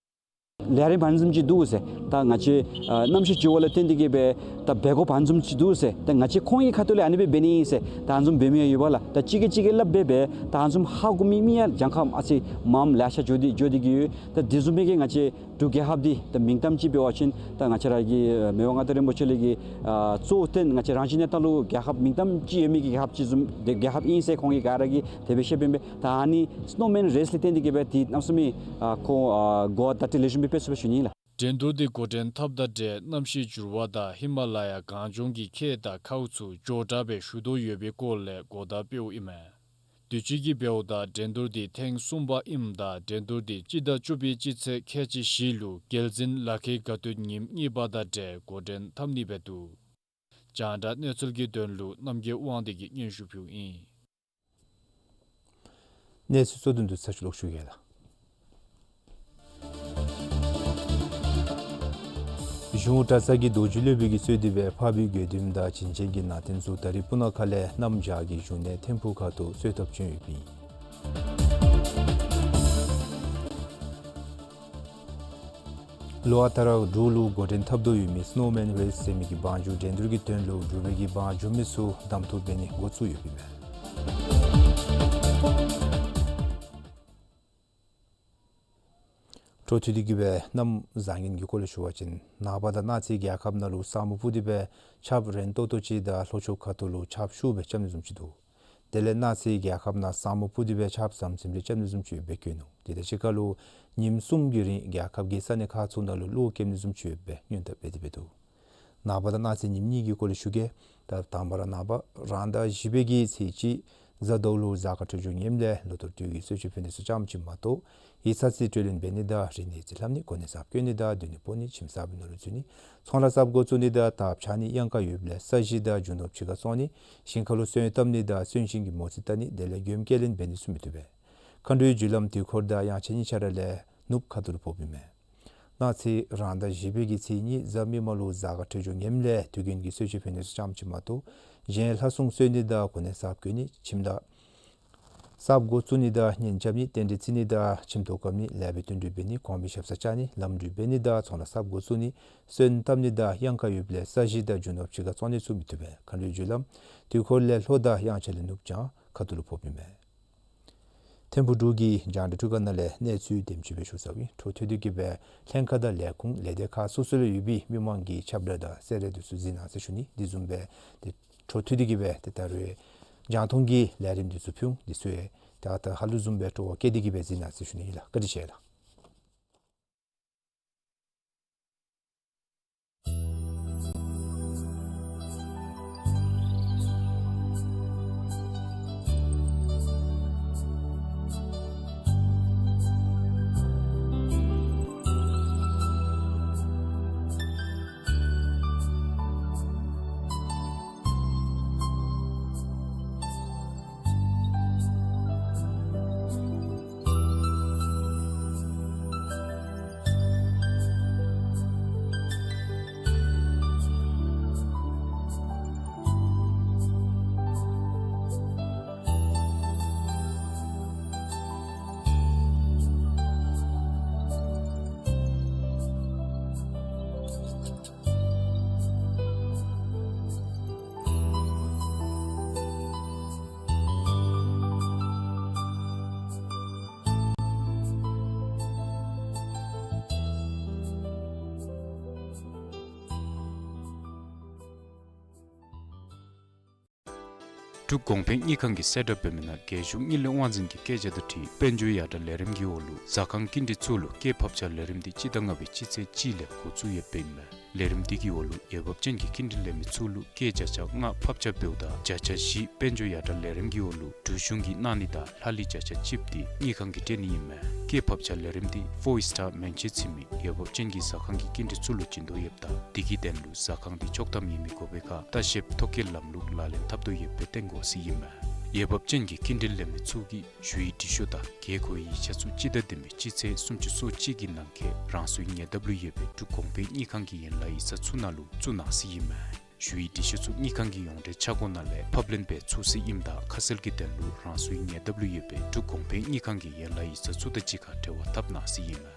ལས་རིམ་བང་རྒྱུག་ཅིག་འདུག་ཟེར། ད་ང་བཅས་ཨ་གནམ་གཤིས་འགྱུར་བ་ལུ་བརྟེན་ཏེ་གིས་སྦེ་ད་འབད་དགོཔ་བང་རྒྱུག་ཅིག་འདུག་ཟེར། ད་ང་བཅས་ཁོང་གི་ཁ་ཐུག་ལས་ཨ་ནི་སྦེ་འབད་ནི་ཨིན་ཟེར། ད་བང་རྒྱུག་འབད་མི་ཡང་ཡོད་པ་ལགས། ད་གཅིག་གིས་གཅིག་གི་སླབ་སྦེ་སྦེ་ད་བང་རྒྱུག་ཧ་གོ་མི་མི་ཡང་གྱངས་ཁ་ཨ་ཙི་མངམ་ལེ་ཤ་འགྱོ་སྟེ་འགྱོ་སྟེ་གིས་ཡོད། ད་དེ་བཟུམ་མའི་གི་ང་བཅས་འབྲུག་རྒྱལ་ཁབ་འདི་ད་མིང་གཏམ་ཅིག་འབད་བ་ཅིན་ད་ང་བཅས་ར་གི་མི་དབང་མངའ་བདག་རིན་པོ་ཆེ་ལས་ཀྱི་ཨ་གཙོ་བོར་བཏོན་ང་བཅས་རང་བཞིན་གནས་སྟངས་ལུ་རྒྱལ་ཁབ་མིང་གཏམ་ཅིག་ཡོད་མི་གི་རྒྱལ་ཁབ་ཅིག་བཟུམ་དེ་རྒྱལ་ཁབ་ཨིན་ཟེར་ཁོང་གིས་ག་ར་གིས་དེ་སྦེ་བཤདཔ་ཨིན་པས། ད་ཨ་ནི་སི་ནོ་མེན་རེས་ལུ་བརྟེན་ཏེ་གིས་སྦེ་དེ་གནམ་མེད་ས་མེད་ཨ་ཁོང་ཨ་གོ་བརྡ་དེ་ལེགས་ཤོམ་སྦེ་སྤེལ་ཚུགས་པས་ཞུ་ནི་ལགས། འགྲན་བསྡུར་དེ་འགོ་འདྲེན་འཐབ་དང་འབྲེལ་གནམ་གཤིས་འགྱུར་བ་དང་ཧི་མ་ལ་ཡ་གངས་ལྗོངས་ཀྱི་ཁྱད་དང་ཁའུ་ཚུ་མགྱོགས་དྲགས་སྦེ་ཞུ་དོ་ཡོད་པའི་སྐོར་ལས་གོ་བརྡ་སྤེལཝ་ཨིན་མས། དུས་ཅི་གིས་འབདཝ་ད་འགྲན་བསྡུར་དེ་ཐེངས་གསུམ་པ་ཨིནམ་ད་འགྲན་བསྡུར་དེ་སྤྱི་ཟླ་བཅུ་པའི་སྤྱི་ཚེས་ཁལ་གཅིག་བཞི་ལུ་རྒྱལ་འཛིན་ལ་ཁའི་དགའ་སྟོན་ཉིནམ་གཉིས་པ་དང་འབྲེལ་འགོ་འདྲེན་འཐབ་ནི་སྦེ་འདུག། རྒྱང་བསྒྲགས་གནས་ཚུལ་གྱི་དོན་ལུ་རྣམ་རྒྱལ་དབང་འདུས་ཀྱིས་སྙན་ཞུ་ཕུལཝ་ཨིན། གནས་ཚུལ་གཙོ་དོན་དུ་ཚར་ཅིག་ལོག་ཞུ་གེ་ལགས། གཞུང་གྲྭ་ཚང་གི་རྡོ་རྗེ་སློབ་དཔོན་གྱིས་གཙོས་ཏེ་སྦེ་འཕགས་པའི་དགེ་འདུནམ་དང་བྱིན་ཅན་གྱི་ནང་རྟེན་ཚུ་ད་རིས་སྤུ་ན་ཁ་ལས་གནམ་བྱཱར་གྱི་བཞུགས་གནས་ཐིམ་ཕུག་ཁ་ཐུག་གསོལ་ཐབ་བྱོན་ཡོདཔ་ཨིན། ལོ་ཨ་རྟག་ར་འབྲུག་ལུ་འགོ་འདྲེན་འཐབ་དོ་ཡོད་མི་སི་ནོ་མེན་རེསི་ཟེར་མི་གི་འབག་འགྱོ་འགྲན་བསྡུར་གྱི་དོན་ལུ་འབྲུག་པའི་གི་འབག་འགྱོ་མི་ཚུ་གདམ་འཐུ་འབད་ནི་འགོ་བཙུགས་ཡོདཔ་ཨིན་མས། འཕྲོ་མཐུད་དེ་གི་སྦེ་གནམ་བཟང་ངན་གྱི་སྐོར་ལས་ཞུ་བ་ཅིན་ནངས་པ་ད་གནངས་ཚེ་རྒྱལ་ཁབ་ནང་ལུ་ས་སྨུག་སྤུབས་ཏེ་སྦེ་ཆརཔ་རན་ཏོག་ཏོ་ཅིག་དང་ལྷོ་ཕྱོགས་ཁ་ཐུག་ལུ་ཆརཔ་ཤུགས་སྦེ་རྐྱབ་ནི་བཟུམ་ཅིག་འདུག། དེ་ལས་གནངས་ཚེ་རྒྱལ་ཁབ་ནང་ས་སྨུག་སྤུབས་ཏེ་སྦེ་ཆརཔ་ཟམ་ཟིམ་རེ་རྐྱབ་ནི་བཟུམ་ཅིག་ཡོདཔ་སྦེ་བཀོད་ནུག། དེ་དང་གཅིག་ཁར་ལུ་ཉིནམ་གསུམ་གྱི་རིང་རྒྱལ་ཁབ་ཀྱི་ས་གནས་ཁག་ཚུ་ནང་ལུ་གློག་ཀེམ་ནི་བཟུམ་ཅིག་ཡོདཔ་སྦེ་སྔོན་དཔག་འབད་དེ་སྦེ་འདུག། ནངས་པ་དང་གནངས་ཚེ་ཉིནམ་གཉིས་ཀྱི་སྐོར་ལས་ཞུ་གེ། ད་དང་པ་ར་ནངས་པ་རང་ཟླ་བཞི་པའི་གི་ཚེས་གཅིག་གཟའ་ཟླཝ་ལུ་གཟའ་སྐར་འཕྲོད་སྦྱོར་ངནམ་ལས་ལོ་ཐོ་རུ་དུས་ཀྱི་གསོལ་མཆོད་ཕུལ་ནི་ཚུ་ཙམ་ཅིག་མ་གཏོགས་ཡིག་ཚང་རྩིས་སྤྲོད་ལེན་འབད་ནི་དང་རིག་གནས་རྩིས་ལྷབ་ནི་གོ་གནས་གསརཔ་བསྐོ་ནི་དང་སྡོད་གནས་སྤོ་ནི་ཁྱིམ་གསརཔ་ནང་ལུ་འཛུལ་ནི་ཚོང་ལཱ་གསརཔ་འགོ་བཙུགས་ནི་དང་དར་འཕྱར་ནི་གཡང་ཁ་ཡོདཔ་ལས་ས་གཞི་དང་རྒྱུ་ནོར་ཕྱི་ཁར་བཙོང་ནི་ཞིང་ཁ་ལུ་སོན་བཏབ་ནི་དང་སོན་ཞིང་གི་མོ་རྩིས་བལྟ་ནི་དེ་ལས་མགྱོནམ་སྐྱེལ་ལེན་འབད་ནི་ཚུ་མི་བཏུབ་པས། མཁའ་འགྲོའི་རྒྱུ་ལམ་དུས་འཁོར་དང་དབྱངས་འཆར་གཉིས་ཆ་ར་ལས་ནུབ་ཁ་ཐུག་ལུ་ཕོགཔ་ཨིན་མས། གནངས་ཚེ་རང་ཟླ་བཞི་པའི་གི་ཚེས་གཉིས་གཟའ་མིག་དམར་ལུ་གཟའ་སྐར་འཕྲོད་སྦྱོར་ངནམ་ལས་དུས་རྒྱུན་གྱི་གསོལ་མཆོད་ཕུལ་ནི་ཚུ་ཙམ་ཅིག་མ་གཏོགས་གཞན་ལྷ་སྲུང་གསོལ་ནི་དང་གོ་གནས་གསརཔ་བསྐོ་ནི་ཁྱིམ་བདག་གསརཔ་འགོ་བཙུགས་ནི་དང་གཉེན་རྐྱབ་ནི་རྟེན་འབྲེལ་བརྩི་ནི་དང་ཁྱིམ་ཐོག་བཀབ་ནི་ལེགས་པའི་བསྟུན་གྲོས་འབད་ནི་གོང་འཕེལ་ཞབས་སར་བཅར་ནི་ལམ་འགྲུལ་འབད་ནི་དང་ཚོང་ལཱ་གསརཔ་འགོ་བཙུགས་ནི་སོན་བཏབ་ནི་དང་གཡང་ཁ་ཡོདཔ་ལས་ས་གཞི་དང་རྒྱུ་ནོར་ཕྱི་ཁར་བཙོང་ནི་ཚུ་མི་བཏུབ་པས། མཁའ་འགྲོའི་རྒྱུ་ལམ་དུས་འཁོར་ལས་ལྷོ་དང་དབྱངས་འཆར་ལས་ནུབ་བྱང་ཁ་ཐུག་ལུ་ཕོགཔ་ཨིན་མས། ཐིམ་ཕུག་འབྲུག་གི་རྒྱང་བསྒྲགས་ཐོག་ཁ་ནང་ལས་གནས་ཚུལ་དེམ་ཅིག་སྦེ་ཞུ་ཚརཝ་ཨིན། འཕྲོ་མཐུད་དེ་གི་སྦེ་ལྷན་ཁག་དང་ལས་ཁུངས་ལས་སྡེ་ཁག་སོ་སོ་ལུ་ཡོད་པའི་མི་མང་གི་ཁྱབ་བསྒྲགས་དང་གསལ་བསྒྲགས་འདི་ཚུ་གཟིགས་གནང་ཟེར་ཞུ་ནི། དེ་བཟུམ་སྦེ་ཏེ་འཕྲོ་མཐུད་དེ་གི་སྦེ་ཏེ་ད་རུང་རྒྱང་མཐོང་གི་ལས་རིམ་འདི་ཚུ་ཕུལ་འོང་། འདི་ཚུ་ཡང་ད་ད་ཧ་ལུགས་བཟུམ་སྦེ་སྤྲོ་བ་བསྐྱེད་དེ་གི་སྦེ་གཟིགས་གནང་ཟེར་ཞུ་ནི་ཨིན་ལགས། བཀའ་དྲིན་ཆེ་ལགས། འབྲུག་གོང་འཕེལ་དངུལ་ཁང་གིས་གསལ་བསྒྲགས་འབད་མི་ནང་རྒྱལ་གཞུང་དངུལ་ལས་དབང་འཛིན་གྱི་སྐད་ཆ་དང་འཁྲིལ་དཔལ་འབྱོར་ཡར་དྲག་ལས་རིམ་གྱི་འོག་ལུ་ཟ་ཁང་སྐྱིན་འགྲུལ་ཚུ་ལུ་སྐྱེད་ཕབ་ཆག་ལས་རིམ་འདི་སྤྱི་ཟླ་ལྔ་པའི་སྤྱི་ཚེས་གཅིག་ལས་འགོ་བཙུགས་ཡོདཔ་ཨིན་མས། ལས་རིམ་འདི་གི་འོག་ལུ་འོས་འབབ་ཅན་གྱི་སྐྱིན་འགྲུལ་ལེན་མི་ཚུ་ལུ་སྐྱེད་བརྒྱ་ཆ་ལྔ་ཕབ་ཆག་འབདཝ་ད་བརྒྱ་ཆ་བཞི་དཔལ་འབྱོར་ཡར་དྲག་ལས་རིམ་གྱི་འོག་ལུ་འབྲུག་གཞུང་གིས་གནང་ནི་དང་ལྷག་ལུས་བརྒྱ་ཆ་གཅིག་འདི་དངུལ་ཁང་གིས་སྤྲོད་ནི་ཨིན་མས། སྐྱེད་ཕབ་ཆག་ལས་རིམ་འདི་ཕོར་སི་ཊར་མན་ཆད་ཚུད་མི་འོས་འབབ་ཅན་གྱི་ཟ་ཁང་གི་སྐྱིན་འགྲུལ་ཚུ་ལུ་བྱིན་དོ་ཡོདཔ་ད་དེ་གི་དོན་ལུ་ཟ་ཁང་འདི་ཆོག་ཐམ་ཡོད་མི་དགོ་པའི་ཁར་ལྟ་བཤལཔ་ཐོ་བཀོད་ལམ་ལུགས་ལག་ལེན་འཐབ་དོ་ཡོདཔ་སྦེ་བསྟན་དགོ་ཟེར་ཨིན་མས། འོས་འབབ་ཅན་གྱི་སྐྱིན་འགྲུལ་ལེན་མི་ཚུ་གིས་ཞུ་ཡིག་འབྲི་ཤོག་དང་དགོས་མཁོའི་ཡིག་ཆ་ཚུ་སྤྱི་ཟླ་བདུན་པའི་སྤྱི་ཚེས་སུམ་ཅུ་སོ་གཅིག་གི་ནང་འཁོད་རང་སོའི་ཉེ་འདབས་ལུ་ཡོད་པའི་འབྲུག་གོང་འཕེལ་དངུལ་ཁང་གི་ཡན་ལག་ཡིག་ཚང་ཚུ་ནང་ལུ་བཙུགས་གནང་ཟེར་ཨིན་མས། ཞུ་ཡིག་འབྲི་ཤོག་ཚུ་དངུལ་ཁང་གི་ཡོངས་འབྲེལ་ཆག་སྒོ་ནང་ལས་ཕབ་ལེན་འབད་ཚུགས་ཟེར་ཨིནམ་ད་ཁ་གསལ་གྱི་དོན་ལུ་རང་སོའི་ཉེ་འདབས་ལུ་ཡོད་པའི་འབྲུག་གོང་འཕེལ་དངུལ་ཁང་གི་ཡན་ལག་ཡིག་ཚང་ཚུ་དང་གཅིག་ཁར་འབྲེལ་བ་འཐབ་གནང་ཟེར་ཨིན་མས།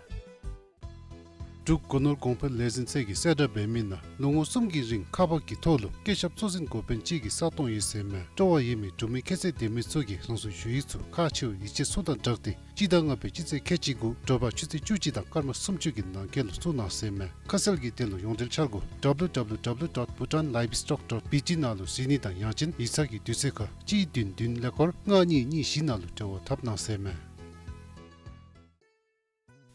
འབྲུག་སྒོ་ནོར་གོང་འཕེལ་ལས་འཛིན་ཚད་ཀྱིས་གསལ་བསྒྲགས་འབད་མི་ནང་ལོ་ངོ་གསུམ་གྱི་རིང་ཁག་འབག་གི་ཐོག་ལུ་སྐྱེད་ཞབས་གཙོ་འཛིན་འགོ་དཔོན་གཅིག་གི་ས་སྟོང་ཡོད་ཟེར་མས། སྤྲོ་བ་ཡོད་མི་འབྲུག་མི་ཁྱད་ཚད་ལྡན་མི་ཚུ་གིས་རང་སོའི་ཞུ་ཡིག་ཚུ་ཁག་ཆེ་བའི་ཡིག་ཆ་ཚུ་དང་སྦྲགས་ཏེ་སྤྱི་ཟླ་ལྔ་པའི་སྤྱི་ཚེས་ཁལ་གཅིག་དགུ་དྲོ་པ་ཆུ་ཚོད་བཅུ་གཅིག་དང་སྐར་མ་སུམ་ཅུ་གི་ནང་འཁོད་ལུ་བཙུགས་གནང་ཟེར་མས། ཁ་གསལ་གྱི་དོན་ལུ་ཡོངས་འབྲེལ་འཆར་སྒོ་W W W dot bhutan livestock dot B T ནང་ལུ་གཟིགས་ནི་དང་ཡང་ཅིན་ཡིག་ཚང་གི་དུས་ཚོད་ཁར་གཅིག་བདུན་བདུན་ཀླད་ཀོར་ལྔ་གཉིས་གཉིས་བཞི་ནང་ལུ་འབྲེལ་བ་འཐབ་གནང་ཟེར་མས།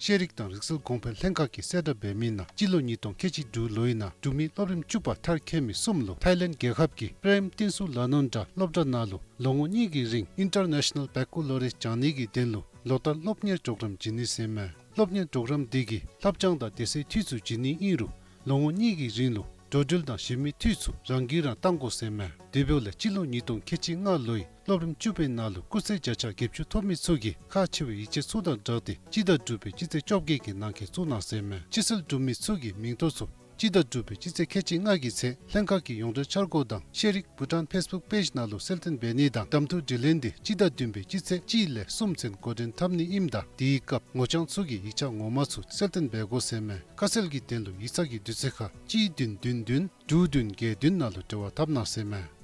ཤེས་རིག་དང་རིག་རྩལ་གོང་འཕེལ་ལྷན་ཁག་གིས་གསལ་བསྒྲགས་འབད་མི་ནང་སྤྱི་ལོ་ཉིས་སྟོང་ཁལ་གཅིག་དྲུག་ལོའི་ནང་འབྲུག་མི་སློབ་རིམ་བཅུ་པ་མཐར་འཁྱོལ་མི་གསུམ་ལུ་ཐའི་ལེནཌ་རྒྱལ་ཁབ་ཀྱི་པྲེམ་ཏིན་སུ་ལ་ནོན་དྲ་སློབ་གྲྭ་ནང་ལུ་ལོ་ངོ་གཉིས་ཀྱི་རིང་ཨིན་ཊར་ནེ་ཤ་ནཱལ་བེ་ཀ་ལོ་རི་ཡེཊ་སྦྱང་ནི་གི་དོན་ལུ་ལོ་ལྟར་སློབ་གཉེར་གྲོགས་རམ་བྱིན་ནི་ཟེར་མས། སློབ་གཉེར་གྲོགས་རམ་འདི་གིས་ལྷབ་སྦྱང་དང་དེ་ཚུ་འཐུས་ཚུ་བྱིན་ནི་ཨིན་རུང་ལོ་ངོ་གཉིས་ཀྱི་རིང་ལུ་ འགྲོ་འགྲུལ་དང་གཞན་མི་འཐུས་ཚུ་རང་གིས་རང་བཏང་དགོ་ཟེར་མས། དེ་འབདཝ་ལས་སྤྱི་ལོ་ཉིས་སྟོང་ཁལ་གཅིག་ལྔ་ལོའི་སློབ་རིམ་བཅུ་པའི་ནང་ལུ་སྐུགས་ཚད་བརྒྱ་ཆ་བརྒྱད་ཅུ་ཐོབ་མི་ཚུ་གིས་ཁག་ཆེ་བའི་ཡིག་ཆ་ཚུ་དང་སྦྲགས་ཏེ་སྤྱི་ཟླ་དྲུག་པའི་སྤྱི་ཚེས་བཅོ་བརྒྱད་ཀྱི་ནང་འཁོད་བཙུགས་གནང་ཟེར་མས། སྤྱི་སེལ་གྲུབ་མི་ཚུ་གི་མིང་ཐོ་ཚུ་སྤྱི་ཟླ་དྲུག་པའི་སྤྱི་ཚེས་ཁལ་གཅིག་ལྔ་གི་ཚེ་ལྷན་ཁག་གི་ཡོངས་འབྲེལ་འཆར་སྒོ་དང་ཤེས་རིག་བྷུ་ཊཱན་ཕེསི་བུཀ་པེཇ་ནང་ལུ་གསལ་སྟོན་འབད་ནི་དང་གདམ་འཐུ་དྲི་ལན་འདི་སྤྱི་ཟླ་བདུན་པའི་སྤྱི་ཚེས་གཅིག་ལས་གསུམ་ཚུན་འགོ་འདྲེན་འཐབ་ནི་ཨིནམ་ད་དེའི་སྐབས་ངོ་རྐྱང་ཚུ་གིས་ཡིག་ཆ་ངོ་མ་ཚུ་གསལ་སྟོན་འབད་དགོ་ཟེར་མས། ཁ་གསལ་གྱི་དོན་ལུ་ཡིག་ཚང་གི་དུས་ཚོད་ཁར་གཅིག་བདུན་བདུན་བདུན་དྲུག་བདུན་བརྒྱད་བདུན་ནང་ལུ་འབྲེལ་བ་འཐབ་གནང་ཟེར་མས།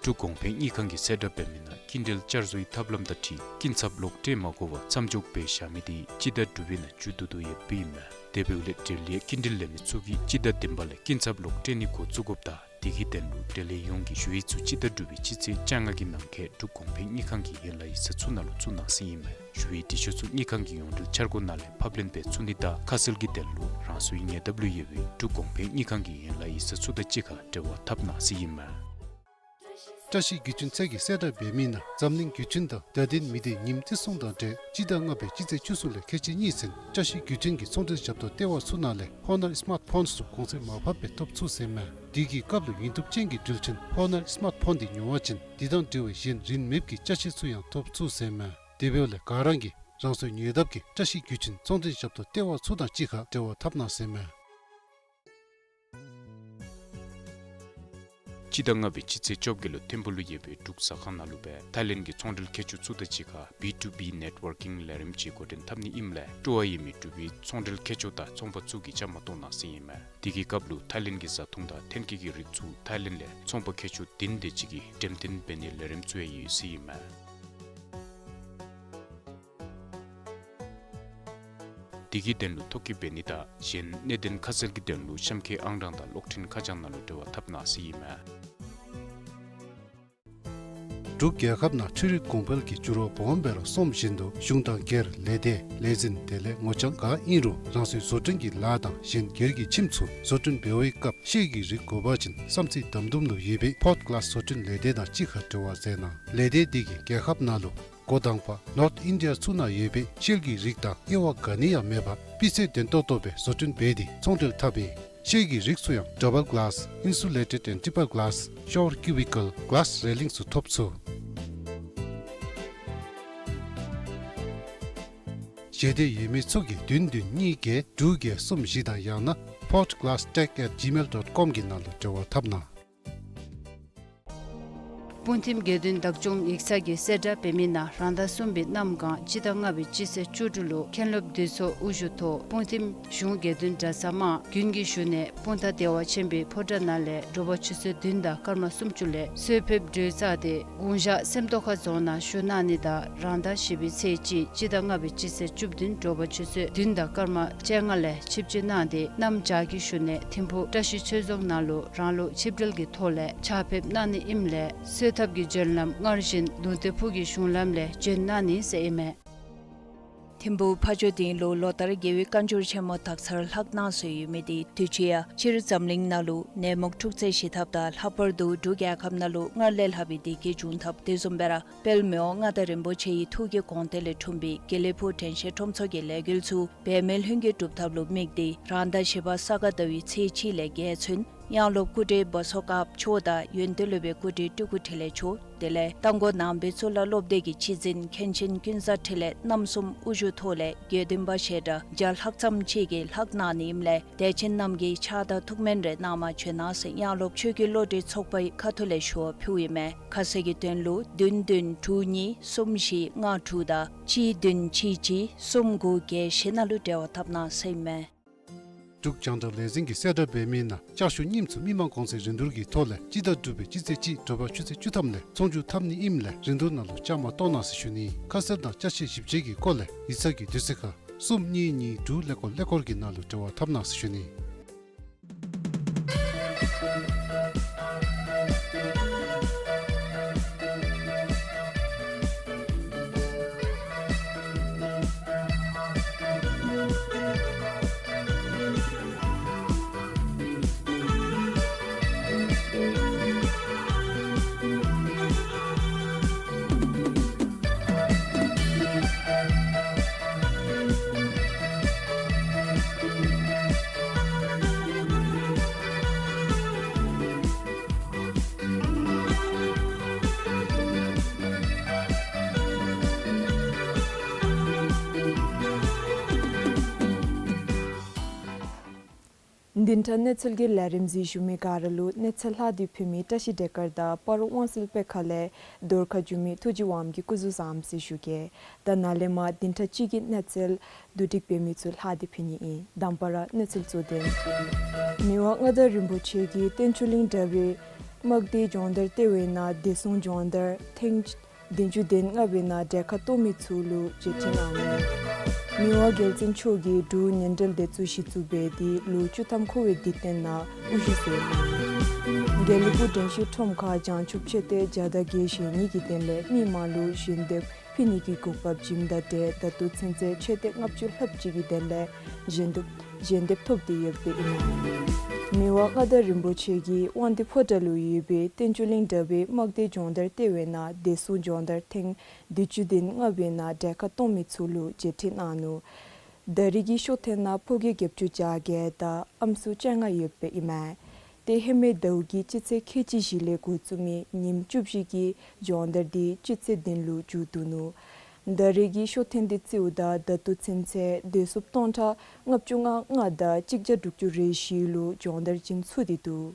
འབྲུག་གོང་འཕེལ་དངུལ་ཁང་གིས་གསལ་བསྒྲགས་འབད་མི་ནང་སྐྱིན་འགྲུལ་བསྐྱར་བཟོའི་ཐབས་ལམ་དང་འཁྲིལ་སྐྱིན་ཚབ་ལོག་སྤྲོད་མ་དགོ་པར་མཚམས་འཇོག་འབད་བཞག་མི་དེ་སྤྱི་ཟླ་དྲུག་པའི་ནང་མཇུག་བསྡུ་དོ་ཡོདཔ་ཨིན་མས། དེ་འབདཝ་ལས་འབྲེལ་ཡོད་སྐྱིན་འགྲུལ་ལེན་མི་ཚུ་གིས་སྤྱི་ཟླ་བདུན་པ་ལས་སྐྱིན་ཚབ་ལོག་སྤྲོད་ནི་འགོ་བཙུགས་དགོཔ་ད་དེ་གི་དོན་ལུ་འབྲེལ་ཡོད་ཡོངས་ཀྱིས་ཞུ་ཡིག་ཚུ་སྤྱི་ཟླ་དྲུག་པའི་སྤྱི་ཚེས་བཅོ་ལྔ་གི་ནང་འཁོད་འབྲུག་གོང་འཕེལ་དངུལ་ཁང་གི་ཡན་ལག་ཡིག་ཚང་ཚུ་ནང་ལུ་བཙུགས་གནང་ཟེར་ཨིན་མས། ཞུ་ཡིག་འབྲི་ཆོག་ཚུ་དངུལ་ཁང་གི་ཡོངས་འབྲེལ་འཆར་སྒོ་ནང་ལས་ཕབ་ལེན་འབད་ཚུགས་ནི་དང་ཁ་གསལ་གྱི་དོན་ལུ་རང་སོའི་ཉེ་འདབས་ལུ་ཡོད་པའི་འབྲུག་གོང་འཕེལ་དངུལ་ཁང་གི་ཡན་ལག་ཡིག་ཚང་ཚུ་དང་གཅིག་ཁར་འབྲེལ་བ་འཐབ་གནང་ཟེར་ཨིན་མས། བཀྲ་ཤིས་བརྒྱུད་འཕྲིན་ཚད་ཀྱིས་གསལ་བསྒྲགས་འབད་མི་ནང་འཛམ་གླིང་བརྒྱུད་འཕྲིན་དང་བརྡ་དོན་མི་སྡེའི་ཉིནམ་བརྩི་སྲུང་དང་འབྲེལ་སྤྱི་ཟླ་ལྔ་པའི་སྤྱི་ཚེས་བཅུ་གསུམ་ལས་ཁལ་གཅིག་གཉིས་ཚུན་བཀྲ་ཤིས་བརྒྱུད་འཕྲིན་གྱི་ཚོང་འབྲེལ་ཞབས་ཏོག་ལྟེ་བ་ཚུ་ནང་ལས་ཧོ་ནར་སི་མཱརཊ་ཕོནསི་ཚུ་གོང་ཚད་མར་ཕབ་སྦེ་ཐོབ་ཚུགས་ཟེར་མས། དེ་གི་སྐབས་ལུ་ཡིན་ཐུབ་ཅན་གྱི་འགྲུལ་འཕྲིན་ཧོ་ནར་སི་མཱརཊ་ཕོན་འདི་ཉོ་བ་ཅིན་དེ་དང་འབྲེལ་བའི་གཞན་རིན་མེདཔ་གི་ཅ་ཆས་ཚུ་ཡང་ཐོབ་ཚུགས་ཟེར་མས། དེ་འབདཝ་ལས་ག་ར་གིས་རང་སོའི་ཉེ་འདབས་ཀྱི་བཀྲ་ཤིས་བརྒྱུད་འཕྲིན་ཚོང་འབྲེལ་ཞབས་ཏོག་ལྟེ་བ་ཚུ་དང་གཅིག་ཁར་འབྲེལ་བ་འཐབ་གནང་ཟེར་མས། སྤྱི་ཟླ་ལྔ་པའི་སྤྱི་ཚེས་བཅོ་བརྒྱད་ལུ་ཐིམ་ཕུག་ལུ་ཡོད་པའི་འབྲུག་ཟ་ཁང་ནང་ལུ་སྦེ་ཐའི་ལེནཌ་གི་ཚོང་འབྲེལ་མཁས་མཆོག་ཚུ་དང་གཅིག་ཁར་བི་ཊུ་བི་ནེཊ་ཝར་ཀིང་ལས་རིམ་ཅིག་འགོ་འདྲེན་འཐབ་ནི་ཨིནམ་ལས་སྤྲོ་བ་ཡོད་མི་འབྲུག་པའི་ཚོང་འབྲེལ་མཁས་མཆོག་དང་ཚོང་པ་ཚུ་གིས་བཅའ་མར་གཏོགས་གནང་ཟེར་ཨིན་མས། དེ་གི་སྐབས་ལུ་ཐའི་ལེནཌ་གི་བཟའ་འཐུང་དང་ཐོན་སྐྱེད་ཀྱི་རིགས་ཚུ་ཐའི་ལེནཌ་ལས་ཚོང་པ་མཁས་མཆོག་བདུན་དེ་ཅིག་གིས་འགྲེམས་སྟོན་འབད་ནིའི་ལས་རིམ་ཚུ་ཡང་ཡོད་ཟེར་ཨིན་མས། དེ་གི་དོན་ལུ་ཐོ་བཀོད་འབད་ནི་དང་གཞན་གནད་དོན་ཁ་གསལ་གྱི་དོན་ལུ་གཤམ་འཁོད་ཨང་གྲངས་དང་གློག་འཕྲིན་ཁ་བྱང་ནང་ལུ་འབྲེལ་བ་འཐབ་གནང་ཟེར་ཨིན་མས། འབྲུག་རྒྱལ་ཁབ་ནང་འཕྲུལ་རིག་གོང་འཕེལ་གྱི་འགྱུར་བ་སྦོམ་སྦེ་ར་སོངམ་བཞིན་དུ་གཞུང་དང་སྒེར་ལས་སྡེ་ལས་འཛིན་དེ་ལས་ངོ་རྐྱང་ག་ཨིན་རུང་རང་སོའི་བཟོ་སྐྲུན་གྱི་ལཱ་དང་གཞན་སྒེར་གྱི་ཁྱིམ་ཚུ་བཟོ་སྐྲུན་འབད་བའི་སྐབས་ཤེལ་གྱི་རིགས་དགོ་པ་ཅིན་བསམ་རྩེ་དམ་དུམ་ལུ་ཡོད་པའི་ཕོརཊ་གླཱསི་བཟོ་སྐྲུན་ལས་སྡེ་དང་གཅིག་ཁར་འབྲེལ་བ་མཛད་གནང་། ལས་སྡེ་འདི་གིས་རྒྱལ་ཁབ་ནང་ལུ་འགོ་དང་པ་ནོརཐ་ཨིན་ཌི་ཡ་ཚུ་ནང་ཡོད་པའི་ཤེལ་གྱི་རིགས་དང་དབྱེ་བ་ག་ནི་ཡང་མེད་པར་སྤུས་ཚད་ལྡན་ཏོག་ཏོ་སྦེ་བཟོ་སྐྲུན་འབད་དེ་ཚོང་འབྲེལ་འཐབ་ཨིན། ཤེལ་གྱི་རིགས་ཚུ་ཡང་ཌབ་བཱལ་གླཱསི་ཨིན་སུ་ལེ་ཊེཌ་ཨེནཌ་ཊི་པར་གླཱསི་ཤོར་ཀིའུ་བི་ཀཱལ་གླཱསི་རེ་ལིང་ཚུ་ཐོབ་ཚུགས། ཞལ་འདེབས་ཡོད་མི་ཚུ་གིས་བདུན་བདུན་གཉིས་བརྒྱད་དྲུག་བརྒྱད་གསུམ་བཞི་དང་ཡང་ན་ཕོརཊ་གླཱསི་ཊེཀ་ཨེཊ་ཇི་མེལ་ཌོཊ་ཀོམ་གྱི་ནང་ལུ་འབྲེལ་བ་འཐབ་གནང་། སྤུངས་ཐིམ་དགེ་འདུན་བདག་སྐྱོང་ཡིག་ཚང་གིས་གསལ་བསྒྲགས་འབད་མི་ནང་རང་ཟླ་གསུམ་པའི་གནམ་གང་སྤྱི་ཟླ་ལྔ་པའི་སྤྱི་ཚེས་བཅུ་དྲུག་ལུ་མཁན་སློབ་འདུས་ཚོགས་དབུ་བཞུགས་ཐོག་སྤུངས་ཐིམ་གཞུང་དགེ་འདུན་གྲྭ་ཚང་དམངས་དགུན་གྱི་བཞུགས་གནས་སྤུངས་ཐང་བདེ་བ་ཆེན་པོའི་ཕོ་བྲང་ནང་ལས་དྲོ་པ་ཆུ་ཚོད་བདུན་དང་སྐར་མ་སུམ་ཅུ་ལས་གསོལ་ཕེབས་གྲོལ་ཚར་ཏེ་གུང་བཞག་སེམས་རྟོགས་ཁ་རྫོང་ནང་ཞུ་གནང་ནི་དང་རང་ཟླ་བཞི་པའི་ཚེས་གཅིག་སྤྱི་ཟླ་ལྔ་པའི་སྤྱི་ཚེས་བཅུ་བདུན་དྲོ་པ་ཆུ་ཚོད་བདུན་དང་སྐར་མ་བཅོ་ལྔ་ལས་ཆིབས་བསྒྱུར་གནང་སྟེ་གནམ་བྱཱར་གྱི་བཞུགས་གནས་ཐིམ་ཕུག་བཀྲ་ཤིས་ཆོས་རྫོང་ནང་ལུ་རང་ལུགས་ཆིབས་གྲལ་གྱི་ཐོག་ལས་ཕྱག་ཕེབས་གནང་ནི་ཨིནམ་ལས་གསོལ་ཐབ་ཀྱི་བྱོན་ལམ་སྔར་བཞིན་ལུང་བསྟན་ཕུག་གི་གཞུང་ལམ་ལས་བྱོན་གནང་ནི་ཟེར་ཨིན་མས། ཐིམ་ཕུག་ཕ་ཇོ་སྡིངས་ལུ་ལོ་ལྟར་རྒྱལ་བའི་བཀའ་འགྱུར་ཆེན་མོ་དག་ཚར་ལྷག་གནང་སྲོལ་ཡོད་མི་དེ་དུས་ཅི་ཡང་སྤྱིར་འཛམ་གླིང་ནང་ལུ་ནད་མུག་འཁྲུག་རྩོད་ཞི་ཐབས་དང་ལྷག་པར་དུ་འབྲུག་རྒྱལ་ཁབ་ནང་ལུ་སྔར་ལས་ལྷག་པའི་བདེ་སྐྱིད་འབྱུང་ཐབས་དེ་བཟུམ་སྦེ་ར་དཔལ་མི་དབང་མངའ་བདག་རིན་པོ་ཆེ་ཡི་ཐུགས་ཀྱི་དགོངས་གཏེར་ལས་འཁྲུངས་པའི་དགེ་ལེགས་ཕུག་དྲན་ཤེས་ཁྲོམ་ཚོགས་ཀྱི་ལས་འགུལ་ཚུ་འབད་མེད་ལྷུན་གྱིས་གྲུབ་ཐབས་ལུ་དམིགས་ཏེ་རང་ཟླ་བཞི་པ་ས་ག་ཟླ་བའི་ཚེས་གཅིག་ལས་བརྒྱད་ཚུན་དབྱངས་སློབ་སྐུ་བགྲེས་བ་སོ་དཀར་མཆོག་དང་ཡོན་ཏན་སློབ་དཔོན་སྐུ་བགྲེས་སྤྲུལ་སྐུ་འཕྲིན་ལས་མཆོག་དེ་ལས་རྟ་མགོ་ནང་པའི་གཙུག་ལག་སློབ་སྡེ་གི་སྤྱི་འཛིན་མཁན་ཆེན་ཀུན་བཟང་འཕྲིན་ལས་རྣམ་གསུམ་དབུ་བཞུགས་ཐོག་ལས་དགེ་འདུན་པ་ཞལ་གྲངས་བརྒྱ་ལྷག་ཙམ་ཅིག་གིས་ལྷག་གནང་ནི་ཨིནམ་ལས་དད་ཅན་རྣམས་ཀྱིས་ཕྱག་དང་ཐུགས་སྨོན་རེ་གནང་མ་བྱོན་གནང་ཟེར་དབྱངས་སློབ་ཆོས་ཀྱི་བློ་གྲོས་ཚོགས་པའི་ཁ་ཐུག་ལས་ཞུ་བ་ཕུལཝ་ཨིན་མས། ཁ་གསལ་གྱི་དོན་ལུ་བདུན་བདུན་དྲུག་གཉིས་གསུམ་བཞི་ལྔ་དྲུག་དང་གཅིག་བདུན་གཅིག་གཅིག་གསུམ་དགུ་བརྒྱད་བཞི་ནང་ལུ་འབྲེལ་བ་འཐབ་གནང་ཟེར་ཨིན་མས། འབྲུག་རྒྱང་བསྒྲགས་ལས་འཛིན་གྱིས་གསལ་བསྒྲགས་འབད་མི་ནང་ལྕགས་ཞུ་རྙིངམ་ཚུ་མི་མང་གོང་ཚད་རིན་བསྡུར་གྱི་ཐོག་ལས་སྤྱི་ཟླ་དྲུག་པའི་སྤྱི་ཚེས་གཅིག་དྲོ་པ་ཆུ་ཚོད་བཅུ་ཐམ་ལས་ཚོང་བསྒྱུར་འཐབ་ནི་ཨིནམ་ལས་རིན་བསྡུར་ནང་ལུ་བཅའ་མར་གཏོགས་གནང་ཟེར་ཞུ་ནི། ཁ་གསལ་དང་ཅ་ཆས་ཞིབ་དཔྱད་ཀྱི་སྐོར་ལས་ཡིག་ཚང་གི་དུས་ཚོད་ཁར་གསུམ་གཉིས་གཉིས་དྲུག་ཀླད་ཀོར་ཀླད་ཀོར་གྱི་ནང་ལུ་འབྲེལ་བ་འཐབ་གནང་ཟེར་ཞུ་ནི། བདུན་ཕྲག་གནས་ཚུལ་གྱི་ལས་རིམ་གཟིགས་བཞུགས་མི་ག་ར་ལུ་གནས་ཚུལ་ལྷག་སྟེ་ཕུལ་མི་བཀྲ་ཤིས་སྒྲོལ་དཀར་དང་སྤ་རོ་དབང་སེལ་དཔེ་ཁང་ལས་བརྡ་ཁ་བསྒྱུར་མི་ཐུགས་རྗེ་དབང་མོ་གིས་སྐུ་གཟུགས་བཟང་པོ་ཟེར་ཞུ་གེ། ད་ནཱ་ལས་མར་བདུན་ཕྲག་གཅིག་གི་གནས་ཚུལ་བསྡུ་སྒྲིག་འབད་མི་ཚུ་ལྷག་སྟེ་ཕུལ་ནི་ཨིན། དང་པ་ར་གནས་ཚུལ་གཙོ་དོན། མི་དབང་མངའ་བདག་རིན་པོ་ཆེ་གིས་བསྟན་ཆོས་གླིང་དྲ་བའི་དམག་སྡེའི་སྦྱོང་བརྡར་ལྟེ་བའི་ནང་བདེ་སྲུང་སྦྱོང་བརྡར་ཐེངས་བདུན་ཅུ་དོན་ལྔ་པའི་ནང་གྲལ་ཁར་གཏོགས་མི་ཚུ་ལུ་བརྗེ་ཁྲིམས་གནང་ནུག། མི་དབང་རྒྱལ་བཙུན་མཆོག་གིས་འབྲུག་ཉིན་རེའི་ལས་ཚོགས་གཞི་བཙུགས་འབད་དེ་ལོ་བཅུ་ཐམ་འཁོར་བའི་དུས་སྟོན་ནང་དབུ་བཞུགས་མཛད་ནུག། དགེ་ལེགས་ཕུག་དྲན་ཤེས་ཁྲོམ་ཁར་བྱང་ཆུབ་མཆོད་རྟེན་བརྒྱ་དང་བརྒྱད་བཞེངས་ནི་གི་དོན་ལས་མི་མང་ལུ་ཞལ་འདེབས་ཕུལ་ནི་གི་གོ་སྐབས་བྱིནམ་དང་འབྲེལ་ད་ལྟོ་ཚུན་ཚོད་མཆོད་རྟེན་ལྔ་བཅུ་ལྷགཔ་ཅིག་གི་དོན་ལས་ཞལ་འདེབས་ཞལ་འདེབས་ཐོབ་སྟེ་ཡོདཔ་ཨིན། མི་དབང་མངའ་བདག་རིན་པོ་ཆེ་གིས་དབང་འདུས་ཕོ་བྲང་ལུ་ཡོད་པའི་བསྟན་ཆོས་གླིང་དྲ་བའི་དམག་སྡེའི་སྦྱོང་བརྡར་ལྟེ་བའི་ནང་བདེ་སྲུང་སྦྱོང་བརྡར་ཐེངས་བདུན་ཅུ་དོན་ལྔ་པའི་ནང་གྲལ་ཁར་གཏོགས་མི་ཚུ་ལུ་བརྗེ་ཁྲིམས་གནང་ནུག། ད་རེས་ཀྱི་ཤོག་ཐེངས་ནང་ཕོ་སྐྱེས་བརྒྱད་ཅུ་གྱ་བརྒྱད་དང་ཨམ་སྲུ་བཅོ་ལྔ་ཡོདཔ་ཨིན་མས། ཏེ་ཧེ་མའི་ཟླཝ་གི་སྤྱི་ཚེས་ཁལ་གཅིག་བཞི་ལས་འགོ་བཙུགས་མི་ཉིནམ་བཅུ་བཞི་གི་སྦྱོང་བརྡར་འདི་སྤྱི་ཚེས་བདུན་ལུ་མཇུག་བསྡུ་ནུག། ད་རེས་ཀྱི་ཤོག་ཐེངས་འདི་རྩིཝ་ད་ད་ལྟོ་ཚུན་ཚོད་བདུད་འཚོབ་སྟོང་ཕྲག་ལྔ་བཅུ་ང་ལྔ་དང་གཅིག་བརྒྱ་དྲུག་ཅུ་རེ་བཞི་ལུ་སྦྱོང་བརྡར་བྱིན་ཚུགས་ཏེ་འདུག།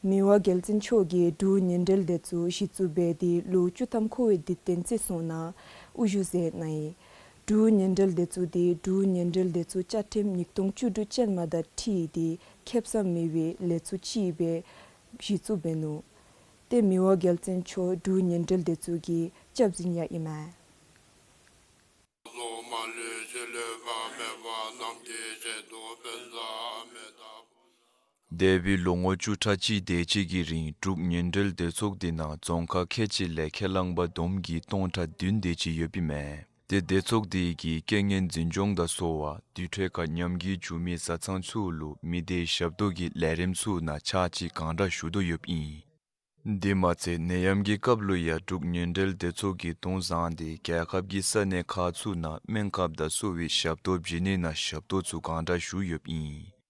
མི་དབང་རྒྱལ་བཙུན་མཆོག་གིས་འབྲུག་ཉིན་རེའི་ལས་ཚོགས་གཞི་བཙུགས་འབད་དེ་ལོ་བཅུ་ཐམ་འཁོར་བའི་དུས་སྟོན་བརྩི་སྲུང་ནང་དབུ་བཞུགས་མཛད་གནང་ཡི། འབྲུག་ཉིན་རེའི་ལས་ཚོགས་འདི་འབྲུག་ཉིན་རེའི་ལས་ཚོགས་བཅའ་ཁྲིམས་ཉིས་སྟོང་བཅུ་དྲུག་ཅན་མ་དང་འཁྲིལ་ཏེ་ཁེ་སང་མེད་པའི་ལས་ཚོགས་ཅིག་སྦེ་གཞི་བཙུགས་འབད་ནུག། ཏེ་མི་དབང་རྒྱལ་བཙུན་མཆོག་འབྲུག་ཉིན་རེའི་ལས་ཚོགས་ཀྱི་སྐྱབས་འཛིན་ཡང་ཨིན་མས། འདས་པའི་ལོ་ངོ་བཅུ་ཕྲག་གཅིག་དེ་ཅིག་གི་རིང་འབྲུག་ཉིན་རེའི་སྡེ་ཚོགས་འདི་ནང་རྫོང་ཁག་ཁལ་གཅིག་ལས་ཁས་བླངས་པ་བསྡོམས་ཀྱིས་སྟོང་ཕྲག་བདུན་དེ་ཅིག་ཡོདཔ་ཨིན་མས། ཏེ་སྡེ་ཚོགས་འདི་གིས་རྐྱེན་ངན་འཛིན་སྐྱོང་དང་གསོ་བ་དུར་ཁྲོད་ཁར་ཉམས་རྒུད་བྱུང་མི་བཟའ་ཚང་ཚུ་ལུ་མི་སྡེའི་ཞབས་ཏོག་གི་ལས་རིམ་ཚུ་ནང་ཕྱག་ཕྱིད་གང་དྲག་ཞུ་དོ་ཡོདཔ་ཨིན། དེ་མ་ཚད་ནད་ཡམས་ཀྱི་སྐབས་ལུ་ཡང་འབྲུག་ཉིན་རེའི་སྡེ་ཚོགས་ཀྱིས་དུས་བཟང་སྟེ་རྒྱལ་ཁབ་ཀྱི་ས་གནས་ཁག་ཚུ་ནང་སྨན་ཁབ་དང་གསོ་བའི་ཞབས་ཏོག་བྱིན་ནི་ནང་ཞབས་ཏོག་ཚུ་གང་དྲག་ཞུ་ཡོདཔ་ཨིན།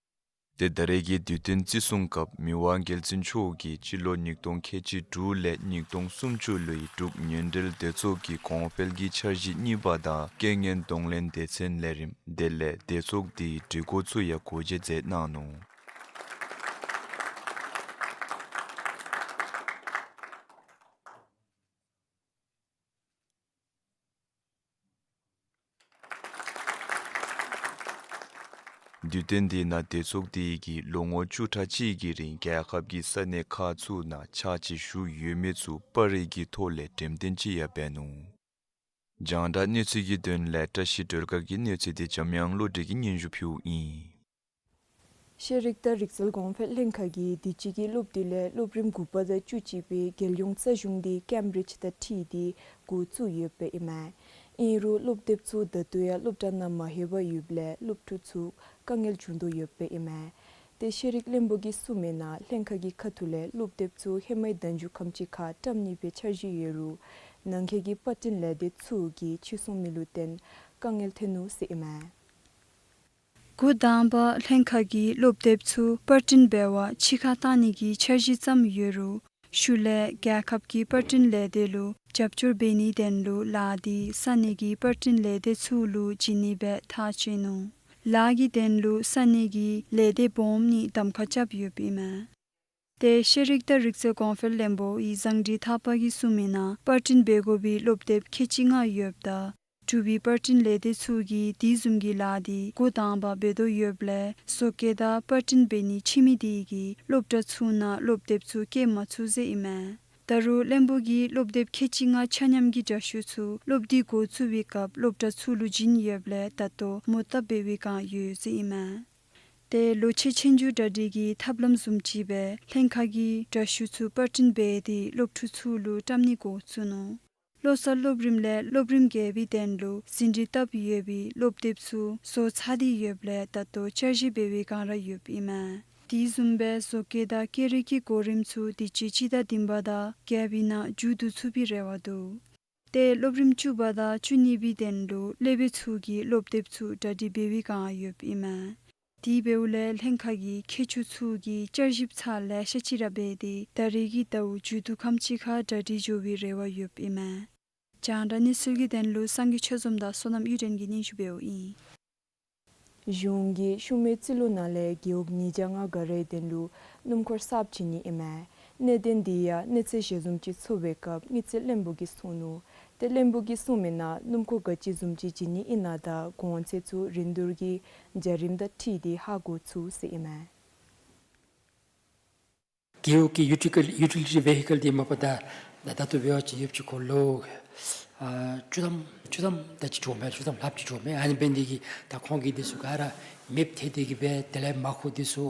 ཏེ་ད་རེས་ཀྱི་དུས་སྟོན་བརྩི་སྲུང་སྐབས་མི་དབང་རྒྱལ་བཙུན་མཆོག་གིས་སྤྱི་ལོ་ཉིས་སྟོང་ཁལ་གཅིག་དྲུག་ལས་ཉིས་སྟོང་སུམ་ཅུ་ལོའི་འབྲུག་ཉིན་རེའི་སྡེ་ཚོགས་ཀྱི་གོང་འཕེལ་གྱི་འཆར་གཞི་གཉིས་པ་དང་རྐྱེན་ངན་གདོང་ལེན་སྡེ་ཚན་ལས་རིམ་དེ་ལས་སྡེ་ཚོགས་འདིའི་སྒྲིག་གོ་ཚུ་ཡང་སྒོ་འབྱེད་མཛད་གནང་ནུག། དུས་སྟོན་འདི་ནང་སྡེ་ཚོགས་འདི་གིས་ལོ་ངོ་བཅུ་ཕྲག་གཅིག་གི་རིང་རྒྱལ་ཁབ་ཀྱི་ས་གནས་ཁག་ཚུ་ནང་ཕྱག་ཕྱིད་ཞུ་ཡོད་མི་ཚུ་པར་རིས་ཀྱི་ཐོག་ལས་འགྲེམས་སྟོན་ཅིག་ཡང་འབད་ནུག། རྒྱང་བསྒྲགས་གནས་ཚུལ་གྱི་དོན་ལས་བཀྲ་ཤིས་སྒྲོལ་དཀར་གྱིས་གནས་ཚུལ་འདི་འཇམ་དབྱངས་བློ་གྲོས་ཀྱིས་སྙན་ཞུ་ཕུལཝ་ཨིན། ཤེས་རིག་དང་རིག་རྩལ་གོང་འཕེལ་ལྷན་ཁག་གིས་དུས་ཅི་གི་སློབ་དུས་ལས་སློབ་རིམ་དགུ་པ་དང་བཅུ་གཅིག་པའི་རྒྱལ་ཡོངས་རྩ་གཞུང་འདི་ཀེམ་བིརིཇ་དང་འཁྲིལ་ཏེ་འགོ་བཙུགས་ཡོདཔ་ཨིན་མས། ཨིན་རུང་སློབ་དེབ་ཚུ་ད་ལྟོ་ཡང་སློབ་གྲྭ་ནང་མ་ལྷོད་པར་ཡོདཔ་ལས་སློབ་ཕྲུག་ཚུ་དཀའ་ངལ་བྱུང་དོ་ཡོདཔ་ཨིན་མས། ཏེ་ཤེས་རིག་བློན་པོ་གིས་གསུངས་མི་ནང་ལྷན་ཁག་གི་ཁ་ཐུག་ལས་སློབ་དེབ་ཚུ་ཧེ་མའི་ཟླཝ་མཇུག་ཁམས་ཅིག་ཁར་བཀྲམ་ནི་སྦེ་འཆར་གཞི་ཡོད་རུང་ནང་འཁོད་ཀྱི་པར་སྐྲུན་ལས་སྡེ་ཚུ་གིས་ཕྱིར་ཚོང་མེད་ལུགས་བརྟེན་དཀའ་ངལ་ཐོན་ནུག་ཟེར་ཨིན་མས། འགོ་དང་པ་ལྷན་ཁག་གིས་སློབ་དེབ་ཚུ་པར་སྐྲུན་འབད་བར་ཕྱི་ཁར་བཏང་ནི་གི་འཆར་གཞི་བརྩམས་ཡོད་རུང་ཤུལ་ལས་རྒྱལ་ཁབ་ཀྱི་པར་སྐྲུན་ལས་སྡེ་ལུ་རྒྱབ་སྐྱོར་འབད་ནིའི་དོན་ལུ་ལཱ་འདི་ས་གནས་ཀྱི་པར་སྐྲུན་ལས་སྡེ་ཚུ་ལུ་བྱིན་ནི་སྦེ་ཐག་བཅད་ནུག། ལཱ་གི་དོན་ལུ་ས་གནས་ཀྱི་ལས་སྡེ་སྦོམ་གཉིས་གདམ་ཁ་རྐྱབ་ཡོདཔ་ཨིན་མས། ཏེ་ཤེས་རིག་དང་རིག་རྩལ་གོང་འཕེལ་བློན་པོ་ཡི་བཟང་འབྲི་ཐར་པ་གིས་གསུངས་མི་ནང་པར་སྐྲུན་འབད་དགོ་པའི་སློབ་དེབ་ཁལ་གཅིག་ལྔ་ཡོདཔ་ད་འབྲུག་པའི་པར་སྐྲུན་ལས་སྡེ་ཚུ་གིས་དེ་བཟུམ་གྱི་ལཱ་འདི་འགོ་དང་པ་འབད་དོ་ཡོདཔ་ལས་བཟོ་བཀོད་དང་པར་སྐྲུན་འབད་ནི་ཕྱི་མི་དེ་གིས་སློབ་གྲྭ་ཚུ་ནང་སློབ་དེབ་ཚུ་བཀོད་མ་ཚུགས་ཟེར་ཨིན་མས། ད་རུང་བློན་པོ་གིས་སློབ་དེབ་ཁལ་གཅིག་ལྔ་ཆ་མཉམ་གྱི་འདྲ་བཤུས་ཚུ་སློབ་དུས་འགོ་བཙུགས་པའི་སྐབས་སློབ་གྲྭ་ཚུ་ལུ་བྱིན་ཡོདཔ་ལས་ད་ལྟོ་མོ་བཏབ་འབད་བའི་བསྒང་ཡོད་ཟེར་ཨིན་མས། ཏེ་ལོ་ཕྱེད་ཆོས་རྒྱུགས་གྲ་སྒྲིག་གི་ཐབས་ལམ་བཟུམ་ཅིག་སྦེ་ལྷན་ཁག་གིས་འདྲ་བཤུས་ཚུ་པར་སྐྲུན་འབད་དེ་སློབ་ཕྲུག་ཚུ་ལུ་བཀྲམ་ནི་འགོ་བཙུགས་ནུག། བློ་གསར་སློབ་རིམ་ལས་སློབ་རིམ་བརྒྱད་པའི་དོན་ལུ་ཟིན་བྲིས་བཏབ་ཡོད་པའི་སློབ་དེབ་ཚུ་བཟོ་ཚར་ཏེ་ཡོདཔ་ལས་ད་ལྟོ་འཆར་གཞི་འབད་བའི་བསྒང་ར་ཡོདཔ་ཨིན་མས། དེ་བཟུམ་སྦེ་བཟོ་བཀོད་དང་སྐད་རིགས་ཀྱི་གོ་རིམ་ཚུ་དུས་ཅི་སྤྱི་ཟླ་བདུན་པ་དང་བརྒྱད་པའི་ནང་མཇུག་བསྡུ་ཚུགས་པའི་རེ་བ་འདུག། ཏེ་སློབ་རིམ་བཅུ་པ་དང་བཅུ་གཉིས་པའི་དོན་ལུ་སློབ་དཔོན་ཚུ་གིས་སློབ་དེབ་ཚུ་གྲ་སྒྲིག་འབད་བའི་བསྒང་ཡོདཔ་ཨིན་མས། དེ་འབདཝ་ལས་ལྷན་ཁག་གི་མཁས་མཆོག་ཚུ་གིས་བསྐྱར་ཞིབ་ཚར་ལེ་ཤ་ཅིག་ར་འབད་དེ་ད་རེས་ཀྱི་ཟླཝ་མཇུག་བསྡུ་ཁམས་ཅིག་ཁར་གྲ་སྒྲིག་འགྱོ་བའི་རེ་བ་ཡོདཔ་ཨིན་མས། རྒྱང་བསྒྲགས་གནས་ཚུལ་གྱི་དོན་ལུ་སངས་རྒྱས་ཆོས་འཛོམས་དང་བསོད་ནམས་གཡུ་སྒྲོན་གྱིས་སྙན་ཞུ་འབདཝ་ཨིན། གཞུང་གིས་ཤུལ་མའི་རྩིས་ལོ་ནང་ལས་རྒེད་འོག་ཉིས་བརྒྱ་ལྔ་ག་རའི་དོན་ལུ་སྣུམ་འཁོར་གསརཔ་བྱིན་ནི་ཨིན་མས། གནད་དོན་འདི་ཡང་གནས་ཚུལ་ཞལ་འཛོམས་ཅིག་ཚོགས་པའི་སྐབས་དངུལ་རྩིས་བློན་པོ་གིས་གསུངས་ནུག། ཏེ་བློན་པོ་གིས་གསུངས་མི་ནང་སྣུམ་འཁོར་ག་ཅི་བཟུམ་ཅིག་བྱིན་ནི་ཨིན་ན་དང་གོང་ཚད་ཚུ་རིན་བསྡུར་གྱི་བྱ་རིམ་དང་འཁྲིལ་ཏེ་ཧ་གོ་ཚུགས་ཟེར་ཨིན་མས། རྒེད་འོག་གི་ཡུ་ཊི་ལི་ཊི་ཝེ་ཧི་ཀལ་འདི་མ་པ་ད་ད་ད་ལྟོ་འབད་བ་ཅིན་ཡོདཔ་ཅིག་ཁོ་ལོ་ཨ་བཅུ་ཐམ་བཅུ་ཐམ་ད་ཅིག་འགྱོཝ་མས། བཅུ་ཐམ་ལྷགཔ་ཅིག་འགྱོཝ་མས། ཨ་ནི་འབད་ནི་དེ་གིས་ད་ཁོང་གིས་འདི་ཚུ་ག་ར་མེདཔ་ཐལ་ཏེ་གིས་སྦེ་དེ་ལས་མར་ཁུ་འདི་ཚུ་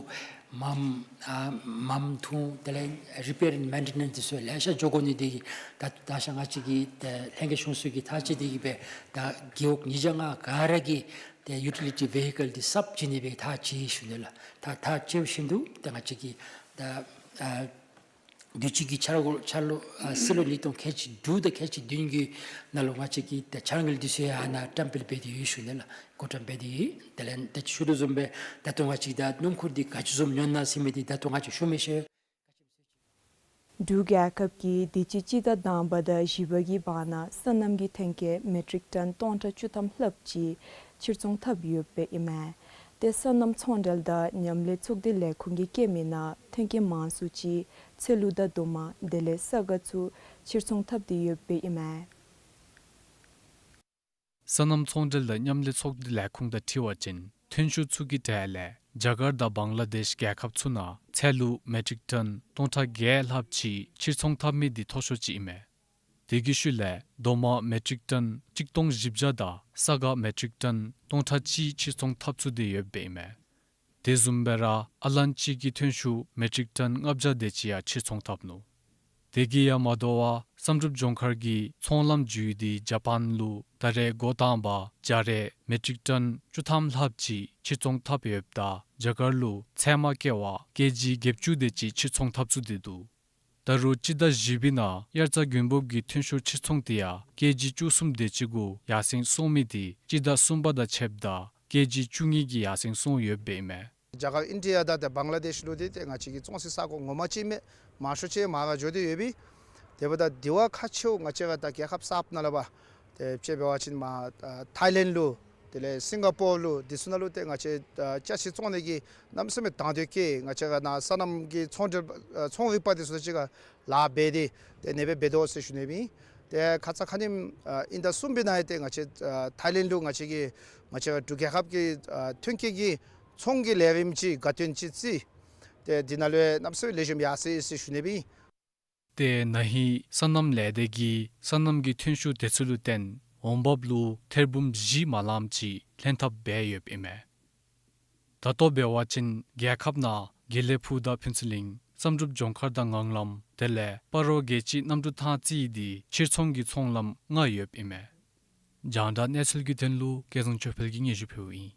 མངམ་ཨ་མངམ་འཐུང་དེ་ལས་རི་པེར་ཨེནཌ་མེན་ཊེ་ནེནསི་འདི་ཚུ་ལེ་ཤ་འགྱོ་དགོ་ནི་དེ་གིས་ད་ད་ཆ་ང་བཅས་ཀྱིས་ད་ལྷན་རྒྱས་གཞུང་ཚོགས་ཀྱིས་ཐག་བཅད་དེ་གིས་སྦེ་ད་རྒེད་འོག་ཉིས་བརྒྱ་ལྔ་ག་ར་གི་ཏེ་ཡུ་ཊི་ལི་ཊི་ཝེ་ཧི་ཀལ་འདི་གསརཔ་བྱིན་ནི་སྦེ་ཐག་བཅད་ཞུ་ནི་ལགས། ད་ཐག་བཅདཔ་བཞིན་དུ་ད་ང་བཅས་ཀྱིས་ད་ཨ་དུས་ཅི་གི་འཆར་འགོད་འཆར་ལོ་ཨ་སྲིད་ལོ་ཉིས་སྟོང་ཁལ་གཅིག་དྲུག་དང་ཁལ་གཅིག་བདུན་གྱི་ནང་ལུ་ང་བཅས་ཀྱིས་ད་འཆར་དངུལ་འདི་ཚུ་ཡང་ཨ་ནཱ་བཀྲམ་སྤེལ་འབད་དེ་ཡོད་ཞུ་ནི་ལགས། བགོ་བཀྲམ་འབད་དེ་ཡོད། དེ་ལས་ད་ཅི་ཞུ་དོ་བཟུམ་སྦེ་ད་ལྟོ་ང་བཅས་ཀྱིས་ད་སྣུམ་འཁོར་འདི་ག་ཅི་བཟུམ་ཉོ་ནི་ཟེར་མི་འདི་ད་ལྟོ་ང་བཅས་ཞུ་མི་ཤེས། འབྲུག་རྒྱལ་ཁབ་ཀྱིས་དུས་ཅི་སྤྱི་ཟླ་དང་པ་དང་བཞི་པ་གི་བར་ན་སོ་ནམ་གྱི་ཐོན་སྐྱེད་མེ་ཊིག་ཊོན་སྟོང་ཕྲག་བཅུ་ཐམ་ལྷགཔ་ཅིག་ཕྱིར་ཚོང་འཐབ་ཡོདཔ་སྦེ་ཨིན་མས། ཏེ་སོ་ནམ་ཚོང་འབྲེལ་དང་མཉམ་ལས་ཚོགས་སྡེ་ལས་ཁུངས་ཀྱིས་བཀོད་མི་ནང་ཐོན་སྐྱེད་མང་སུ་ཅིག་ཚལ་ལུ་དང་རྡོག་མ་དེ་ལས་ས་ག་ཚུ་ཕྱིར་ཚོང་འཐབ་སྟེ་ཡོདཔ་སྦེ་ཨིན་མས། སོ་ནམ་ཚོང་འབྲེལ་དང་མཉམ་ལས་ཚོགས་སྡེ་ལས་ཁུངས་དང་འཁྲིལ་བ་ཅིན་ཐོན་ཤུགས་ཚུ་གི་གྲས་ལས་རྒྱ་གར་དང་བང་ལ་དེཤ་རྒྱལ་ཁབ་ཚུ་ནང་ཚལ་ལུ་མེ་ཊིག་ཊོན་སྟོང་ཕྲག་བརྒྱད་ལྷགཔ་ཅིག་ཕྱིར་ཚོང་འཐབ་མི་འདི་མཐོ་ཤོས་ཅིག་ཨིན་མས། དེ་གི་ཤུལ་ལས་རྡོག་མ་མེ་ཊིག་ཊོན་གཅིག་སྟོང་བཞི་བརྒྱ་དང་ས་ག་མེ་ཊིག་ཊོན་སྟོང་ཕྲག་གཅིག་ཕྱིར་ཚོང་འཐབ་ཚུགས་ཏེ་ཡོདཔ་སྦེ་ཨིན་མས། དེ་བཟུམ་སྦེ་ར་ཨ་ལན་ཅི་གི་ཐོན་ཤུགས་མེ་ཊིག་ཊོན་ལྔ་བརྒྱ་དེ་ཅིག་ཡང་ཕྱིར་ཚོང་འཐབ་ནུག། དེ་གིས་ཡང་མ་དོ་བར་བསམ་གྲུབ་ལྗོངས་མཁར་གྱི་ཚོང་ལམ་བརྒྱུད་དེ་ཇ་པཱན་ལུ་ད་རེས་འགོ་དང་པ་སྦྱར་རས་མེ་ཊིག་ཊོན་བཅུ་ཐམ་ལྷགཔ་ཅིག་ཕྱིར་ཚོང་འཐབ་ཡོདཔ་ད་རྒྱ་གར་ལུ་ཚལ་མ་ཀེ་བ་ཀེ་ཇི་བརྒྱད་ཅུ་དེ་ཅིག་ཕྱིར་ཚོང་འཐབ་ཚུགས་ཏེ་འདུག། ད་རུང་སྤྱི་ཟླ་བཞི་པའི་ནང་དབྱར་རྩྭ་དགུན་འབུབ་ཀྱི་ཐོན་ཤུགས་ཕྱིར་ཚོང་དེ་ཡང་ཀེ་ཇི་བཅུ་གསུམ་དེ་ཅིག་གུ་ཡར་སེང་སོང་མི་དེ་སྤྱི་ཟླ་གསུམ་པ་དང་ཕྱདཔ་ད་ཀེ་ཇི་བཅུ་གཉིས་ཀྱི་ཡར་སེང་སོང་ཡོདཔ་སྦེ་ཨིན་མས། རྒྱ་གར་ཨིན་ཌི་ཡ་དང་ཏེ་བང་ལ་དེཤ་ལུ་འདི་ཏེ་ང་བཅས་ཀྱི་བཙོང་སའི་ས་གོ་ངོ་མ་ཅིག་མས། མང་ཤོས་ཅིག་མར་འགྱོ་སྟེ་ཡོད་པས། དེ་འབདཝ་ད་དེ་བ་ཁག་ཆེཝ་ང་བཅས་ར་ད་རྒྱལ་ཁབ་གསརཔ་ནང་ལས་འབད་དེ་དཔྱེ་འབད་བ་ཅིན་མར་ཨ་ཐཱའི་ལེནཌ་ལུ་དེ་ལས་སིང་ག་པོར་ལུ་དེ་ཚུ་ནང་ལུ་ཏེ་ང་བཅས་ཨ་ཅ་ཆས་བཙོང་ནི་གི་གནམ་མེད་ས་མེད་དང་འདོད་བསྐྱེད། ང་བཅས་ར་ནཱ་སོ་ནམ་གྱི་ཚོང་འབྲེལ་ཨ་ཚོང་རིག་པ་དེ་ཚུ་གཅིག་ཁར་ལཱ་འབད་དེ་ཏེ་ཨ་ནེ་སྦེ་འབད་དོ་ཟེར་ཞུ་ནི་ཨིན། ཏེ་ཁ་ཙ་ཁ་ཉིནམ་ཨ་དབྱིན་ཟླ་གསུམ་པའི་ནང་ཡང་ཏེ་ང་བཅས་ཨ་ཐཱའི་ལེནཌ་ལུ་ང་བཅས་ཀྱི་ང་བཅས་ར་འབྲུག་རྒྱལ་ཁབ་ཀྱི་ཨ་ཐོན་སྐྱེད་ཀྱི་ཚོང་གི་ལས་རིམ་ཅིག་དགའ་སྟོན་ཅིག་བརྩི། ཏེ་འདི་ནང་ལུ་ཡང་གནམ་མེད་ས་མེད་ལེགས་ཤོམ་ཡར་སོང་ཡི་ཟེར་ཞུ་ནི་ཨིན། ཏེ་ན་ཧིང་སོ་ནམ་ལས་སྡེ་གིས་སོ་ནམ་གྱི་ཐོན་ཤུགས་དེ་ཚུ་ལུ་བརྟེན་འོང་འབབ་ལུ་ཐེར་འབུམ་བཞི་མ་ལངམ་ཅིག་ལྷན་ཐབས་འབད་ཡོདཔ་ཨིན་མས། ད་ལྟོ་འབད་བ་ཅིན་རྒྱལ་ཁབ་ནང་དགེ་ལེགས་ཕུག་དང་ཕུན་ཚོགས་གླིང་བསམ་གྲུབ་ལྗོངས་མཁར་དང་ངང་ལམ་དེ་ལས་སྤ་རོ་རྒྱལ་སྤྱིའི་གནམ་གྲུ་ཐང་རྩེ་འདི་ཕྱིར་ཚོང་གི་ཚོང་ལམ་ལྔ་ཡོདཔ་ཨིན་མས། རྒྱང་བསྒྲགས་གནས་ཚུལ་གྱི་དོན་ལུ་སྐལ་བཟང་ཆོས་འཕེལ་གྱིས་སྙན་ཞུ་ཕུལཝ་ཨིན།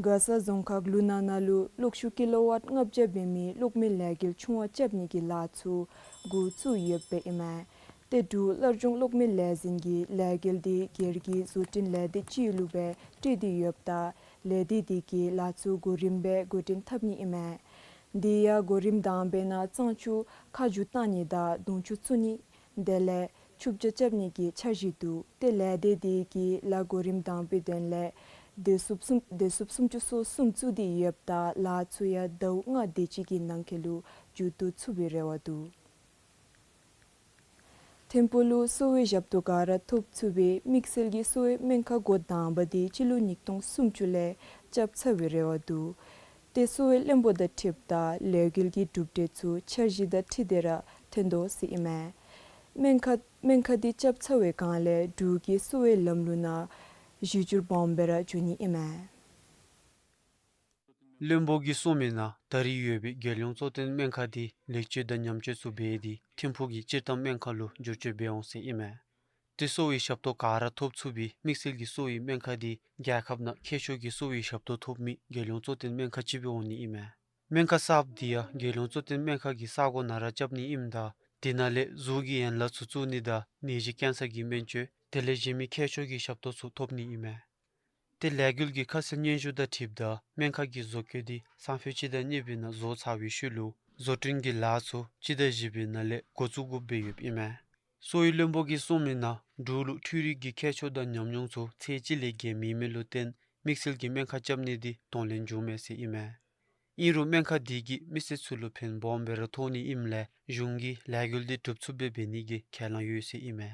མགར་ས་རྫོང་ཁག་ལུ་ན་ན་ལུ་གློག་ཤུགས་ཀི་ལོ་ཝཊ་ལྔ་བརྒྱ་འབད་མི་གློག་མེ་ལས་འགུལ་ཆུང་བ་རྐྱབ་ནི་གི་ལཱ་ཚུ་འགོ་བཙུགས་ཡོདཔ་ཨིན་མས། ཏེ་འབྲུག་སླར་འབྱུང་གློག་མེ་ལས་འཛིན་གྱིས་ལས་འགུལ་འདི་སྒེར་གྱི་བཟོ་སྐྲུན་ལས་སྡེ་ཅིག་ལུ་སྦེ་སྤྲོད་དེ་ཡོདཔ་ད་ལས་སྡེ་འདི་གིས་ལཱ་ཚུ་གོ་རིམ་སྦེ་འགོ་འདྲེན་འཐབ་ནི་ཨིན་མས། འདི་ཡང་གོ་རིམ་དང་པའི་ནང་གཙང་ཆུ་ཁ་རྒྱུ་བཏང་ནི་དང་དུང་ཆུ་བཙུགས་ནི་དེ་ལས་ཆུ་བརྒྱ་རྐྱབ་ནི་གི་འཆར་གཞི་འདུག། ཏེ་ལས་སྡེ་འདི་གིས་ལཱ་གོ་རིམ་དང་པའི་དོན་ལས་བདེ་སྲུངཔ་སུམ་བདེ་སྲུངཔ་སུམ་ཅུ་སོ་གསུམ་བཙུགས་ཏེ་ཡོདཔ་ད་ལཱ་ཚུ་ཡང་ཟླཝ་ལྔ་དེ་ཅིག་གི་ནང་འཁོད་ལུ་མཇུག་བསྡུ་ཚུགས་པའི་རེ་བ་འདུག། ཐིམ་ཕུག་ལུ་གསོ་བའི་ཞབས་ཏོག་ག་ར་ཐོབ་ཚུགས་པའི་དམིགས་བསལ་གྱི་གསོ་བའི་སྨན་ཁང་འགོ་དང་པ་འདི་སྤྱི་ལོ་ཉིས་སྟོང་སུམ་ཅུ་ལས་རྐྱབ་ཚར་བའི་རེ་བ་འདུག། ཏེ་གསོ་བའི་བློན་པོ་དང་འཁྲིལཝ་ད་ལས་འགུལ་གྱི་གྲུབ་འབྲས་ཚུ་འཆར་གཞི་དང་འཁྲིལ་ཏེ་ར་ཐོན་དོ་ཟེར་ཨིན་མས། སྨན་ཁང་སྨན་ཁང་འདི་རྐྱབ་ཚར་བའི་སྒང་ལས་འབྲུག་གི་གསོ་བའི་ལམ་ལུགས་ནང་གཞི་འགྱུར་སྦོམ་སྦེ་ར་འགྱོ་ནི་ཨིན་མས། བློན་པོ་གིས་གསུངས་མི་ནང་ད་རེས་ཡོད་པའི་རྒྱལ་ཡོངས་གཙོ་བསྟེན་སྨན་ཁང་འདི་ལེགས་བཅོས་དང་ཉམས་བཅོས་ཚུ་འབད་དེ་ཐིམ་ཕུག་གི་སྤྱིར་བཏང་སྨན་ཁང་ལུ་བསྒྱུར་བཅོས་འབད་འོང་ཟེར་ཨིན་མས། ཏེ་གསོ་བའི་ཞབས་ཏོག་ག་ར་ཐོབ་ཚུགས་པའི་དམིགས་བསལ་གྱི་གསོ་བའི་སྨན་ཁང་འདི་རྒྱལ་ཁབ་ནང་མཁས་མཆོག་གི་གསོ་བའི་ཞབས་ཏོག་ཐོབ་མི་རྒྱལ་ཡོངས་གཙོ་བསྟེན་སྨན་ཁང་ཅིག་སྦེ་འོང་ནི་ཨིན་མས། སྨན་ཁང་གསརཔ་འདི་ཡང་རྒྱལ་ཡོངས་གཙོ་བསྟེན་སྨན་ཁང་གི་ས་གོ་ནང་ར་རྐྱབ་ནི་ཨིནམ་ད་དེ་ནང་ལས་གཟུགས་ཀྱི་ཡན་ལག་ཚུ་བཙུགས་ནི་དང་ནད་གཞི་ཀེན་སར་གྱི་སྨན་བཅོས་དེ་ལས་གཞན་མི་མཁས་མཆོག་གི་ཞབས་ཏོག་ཚུ་ཐོབ་ནི་ཨིན་མས། ཏེ་ལས་འགུལ་གྱི་ཁ་གསལ་སྙན་ཞུ་དང་འཁྲིལཝ་ད་སྨན་ཁང་གི་བཟོ་བཀོད་འདི་སང་ཕོད་སྤྱི་ཟླ་གཉིས་པའི་ནང་བཟོ་ཚར་བའི་ཤུལ་ལུ་བཟོ་སྐྲུན་གྱི་ལཱ་ཚུ་སྤྱི་ཟླ་བཞི་པའི་ནང་ལས་འགོ་བཙུགས་དགོཔ་སྦེ་ཡོདཔ་ཨིན་མས། གསོ་བའི་བློན་པོ་གིས་གསུངས་མིའི་ནང་འབྲུག་ལུ་འཕྲུལ་རིག་གི་ཁྱད་ཆོས་དང་ཉམས་མྱོང་ཚུ་ཚད་གཅིག་ལས་བརྒལ་མེད་མི་ལུ་བརྟེན་དམིགས་བསལ་གྱི་སྨན་ཁང་རྐྱབ་ནི་འདི་གདོང་ལེན་འབྱུང་མས་ཟེར་ཨིན་མས། ཨིན་རུང་སྨན་ཁང་འདི་གིས་མི་སེར་ཚུ་ལུ་ཕན་སྦོམ་སྦེ་ར་ཐོགས་ནི་ཨིནམ་ལས་གཞུང་གིས་ལས་འགུལ་འདི་གྲུབ་ཚུགསཔ་སྦེ་འབད་ནི་གི་ཁས་བླངས་ཡོད་ཟེར་ཨིན་མས།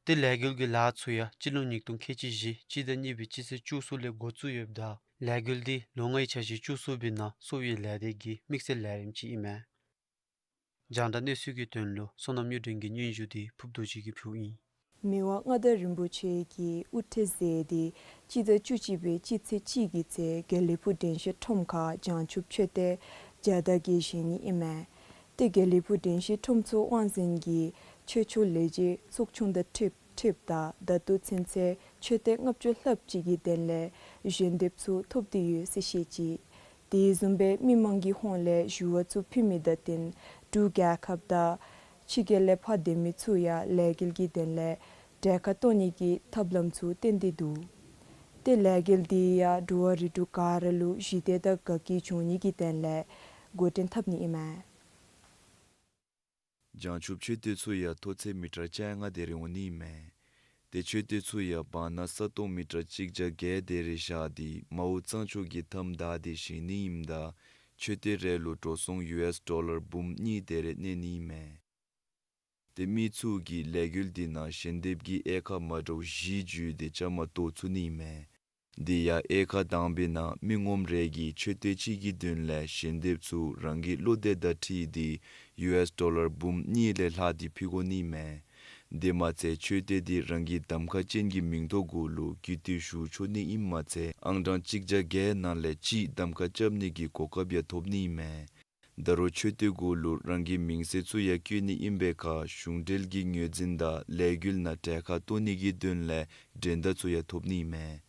ཏེ་ལས་འགུལ་གྱི་ལཱ་ཚུ་ཡང་སྤྱི་ལོ་ཉིས་སྟོང་ཁལ་གཅིག་བཞི་སྤྱི་ཟླ་གཉིས་པའི་སྤྱི་ཚེས་བཅུ་གསུམ་ལས་འགོ་བཙུགས་ཡོདཔ་ད་ལས་འགུལ་འདི་ལོ་ལྔའི་འཆར་གཞི་བཅུ་གསུམ་པའི་ནང་གསོ་བའི་ལས་སྡེ་གི་དམིགས་བསལ་ལས་རིམ་ཅིག་ཨིན་མས། རྒྱང་བསྒྲགས་གནས་ཚུལ་གྱི་དོན་ལུ་བསོད་ནམས་གཡུ་སྒྲོན་གྱི་སྙན་ཞུ་འདི་ཕུབ་རྡོ་རྗེ་གིས་ཕུལཝ་ཨིན། མི་དབང་མངའ་བདག་རིན་པོ་ཆེ་གིས་དབུ་ཁྲིད་མཛད་དེ་སྤྱི་ཟླ་བཅུ་གཅིག་པའི་སྤྱི་ཚེས་གཅིག་གི་ཚེ་དགེ་ལེགས་ཕུག་དྲན་ཤེས་ཁྲོམ་ཁར་བྱང་ཆུབ་མཆོད་རྟེན་མཇལ་དར་རྒྱས་བཞེངས་ནི་ཨིན་མས། ཏེ་དགེ་ལེགས་ཕུག་དྲན་ཤེས་ཁྲོམ་ཚོགས་དབང་འཛིན་གྱིས་ཆོས་ཕྱོགས་ལས་བྱེད་ཚོགས་ཆུང་དང་འཁྲིལ་འཁྲིལཝ་ད་ད་ལྟོ་ཚུན་ཚོད་མཆོད་རྟེན་ལྔ་བཅུ་ལྷགཔ་ཅིག་གི་དོན་ལས་ཞལ་འདེབས་ཚུ་ཐོབ་སྟེ་ཡོད་ཟེར་བཤད་ཅི། དེ་བཟུམ་སྦེ་མི་མང་གི་ཧོངས་ལས་ཞུ་བ་ཚུ་ཕུལ་མི་དང་བསྟུན་འབྲུག་རྒྱལ་ཁབ་དང་ཕྱི་རྒྱལ་ལས་ཕར་སྡོད་མི་ཚུ་ཡང་ལས་འགུལ་གྱི་དོན་ལས་གྲལ་ཁར་གཏོགས་ནི་གི་ཐབས་ལམ་ཚུ་བཏོན་ཏེ་འདུག། ཏེ་ལས་འགུལ་འདི་ཡང་འབྲུག་པ་རིགས་དྲུག་ག་ར་ལུ་ཞི་བདེ་དང་དགའ་སྐྱིད་འབྱུང་ནི་གི་དོན་ལས་འགོ་འདྲེན་འཐབ་ནི་ཨིན་མས། བྱང་ཆུབ་མཆོད་རྟེན་ཚུ་ཡང་མཐོ་ཚད་མི་ཊར་བཅོ་ལྔ་དེ་རེ་འོང་ནི་ཨིན་མས། ཏེ་མཆོད་རྟེན་ཚུ་ཡང་བར་ན་ས་སྟོང་མི་ཊར་གཅིག་བརྒྱ་བརྒྱད་དེ་རེ་བཞག་སྟེ་མའོ་གཙང་ཕྱོགས་ཀྱི་མཐའམ་བདའ་སྟེ་བཞེངས་ནི་ཨིནམ་ད་མཆོད་རྟེན་རེ་ལུ་འགྲོ་སོང་ཡུ་ཨེསི་ཌོ་ལར་འབུམ་གཉིས་དེ་རེ་གནས་ནི་ཨིན་མས། ཏེ་མི་ཚུ་གིས་ལས་འགུལ་འདི་ནང་ཞལ་འདེབས་ཀྱི་དབྱེ་ཁག་མ་འདྲཝ་བཞི་བརྒྱུད་དེ་བཅའ་མར་གཏོགས་ཚུགས་ནི་ཨིན་མས། དེ་ཡང་དབྱེ་ཁག་དང་པའི་ནང་མི་ངོམ་རེ་གིས་མཆོད་རྟེན་གཅིག་གི་དོན་ལས་ཞལ་འདེབས་ཚུ་རང་གི་བློ་འདོད་དང་འཁྲིལ་ཏེ་ཡུ་ཨེསི་ཌོ་ལར་འབུམ་གཉིས་ལས་ལྷག་སྟེ་ཕུལ་དགོ་ནི་མས། དེ་མ་ཚད་མཆོད་རྟེན་འདི་རང་གི་གདམ་ཁ་ཅན་གྱི་མིང་ཐོ་གུ་ལུ་བརྒྱུད་དེ་ཞུ་ཆོག་ནི་ཨིནམ་མ་ཚད་ཨང་གྲངས་གཅིག་བརྒྱ་བརྒྱད་ནང་ལས་གཅིག་གདམ་ཁ་རྐྱབ་ནི་གི་གོ་སྐབས་ཡང་ཐོབ་ནི་ཨིན་མས། ད་རུང་མཆོད་རྟེན་གུ་ལུ་རང་གི་མིང་གསལ་ཚུ་ཡང་བཀོད་ནི་ཨིན་པའི་ཁར་གཞུང་འབྲེལ་གྱི་ངོས་འཛིན་དང་ལས་འགུལ་ནང་གྲལ་ཁར་གཏོགས་ནི་གི་དོན་ལས་འགྲན་ཟླ་ཚུ་ཡང་ཐོབ་ནི་ཨིན་མས།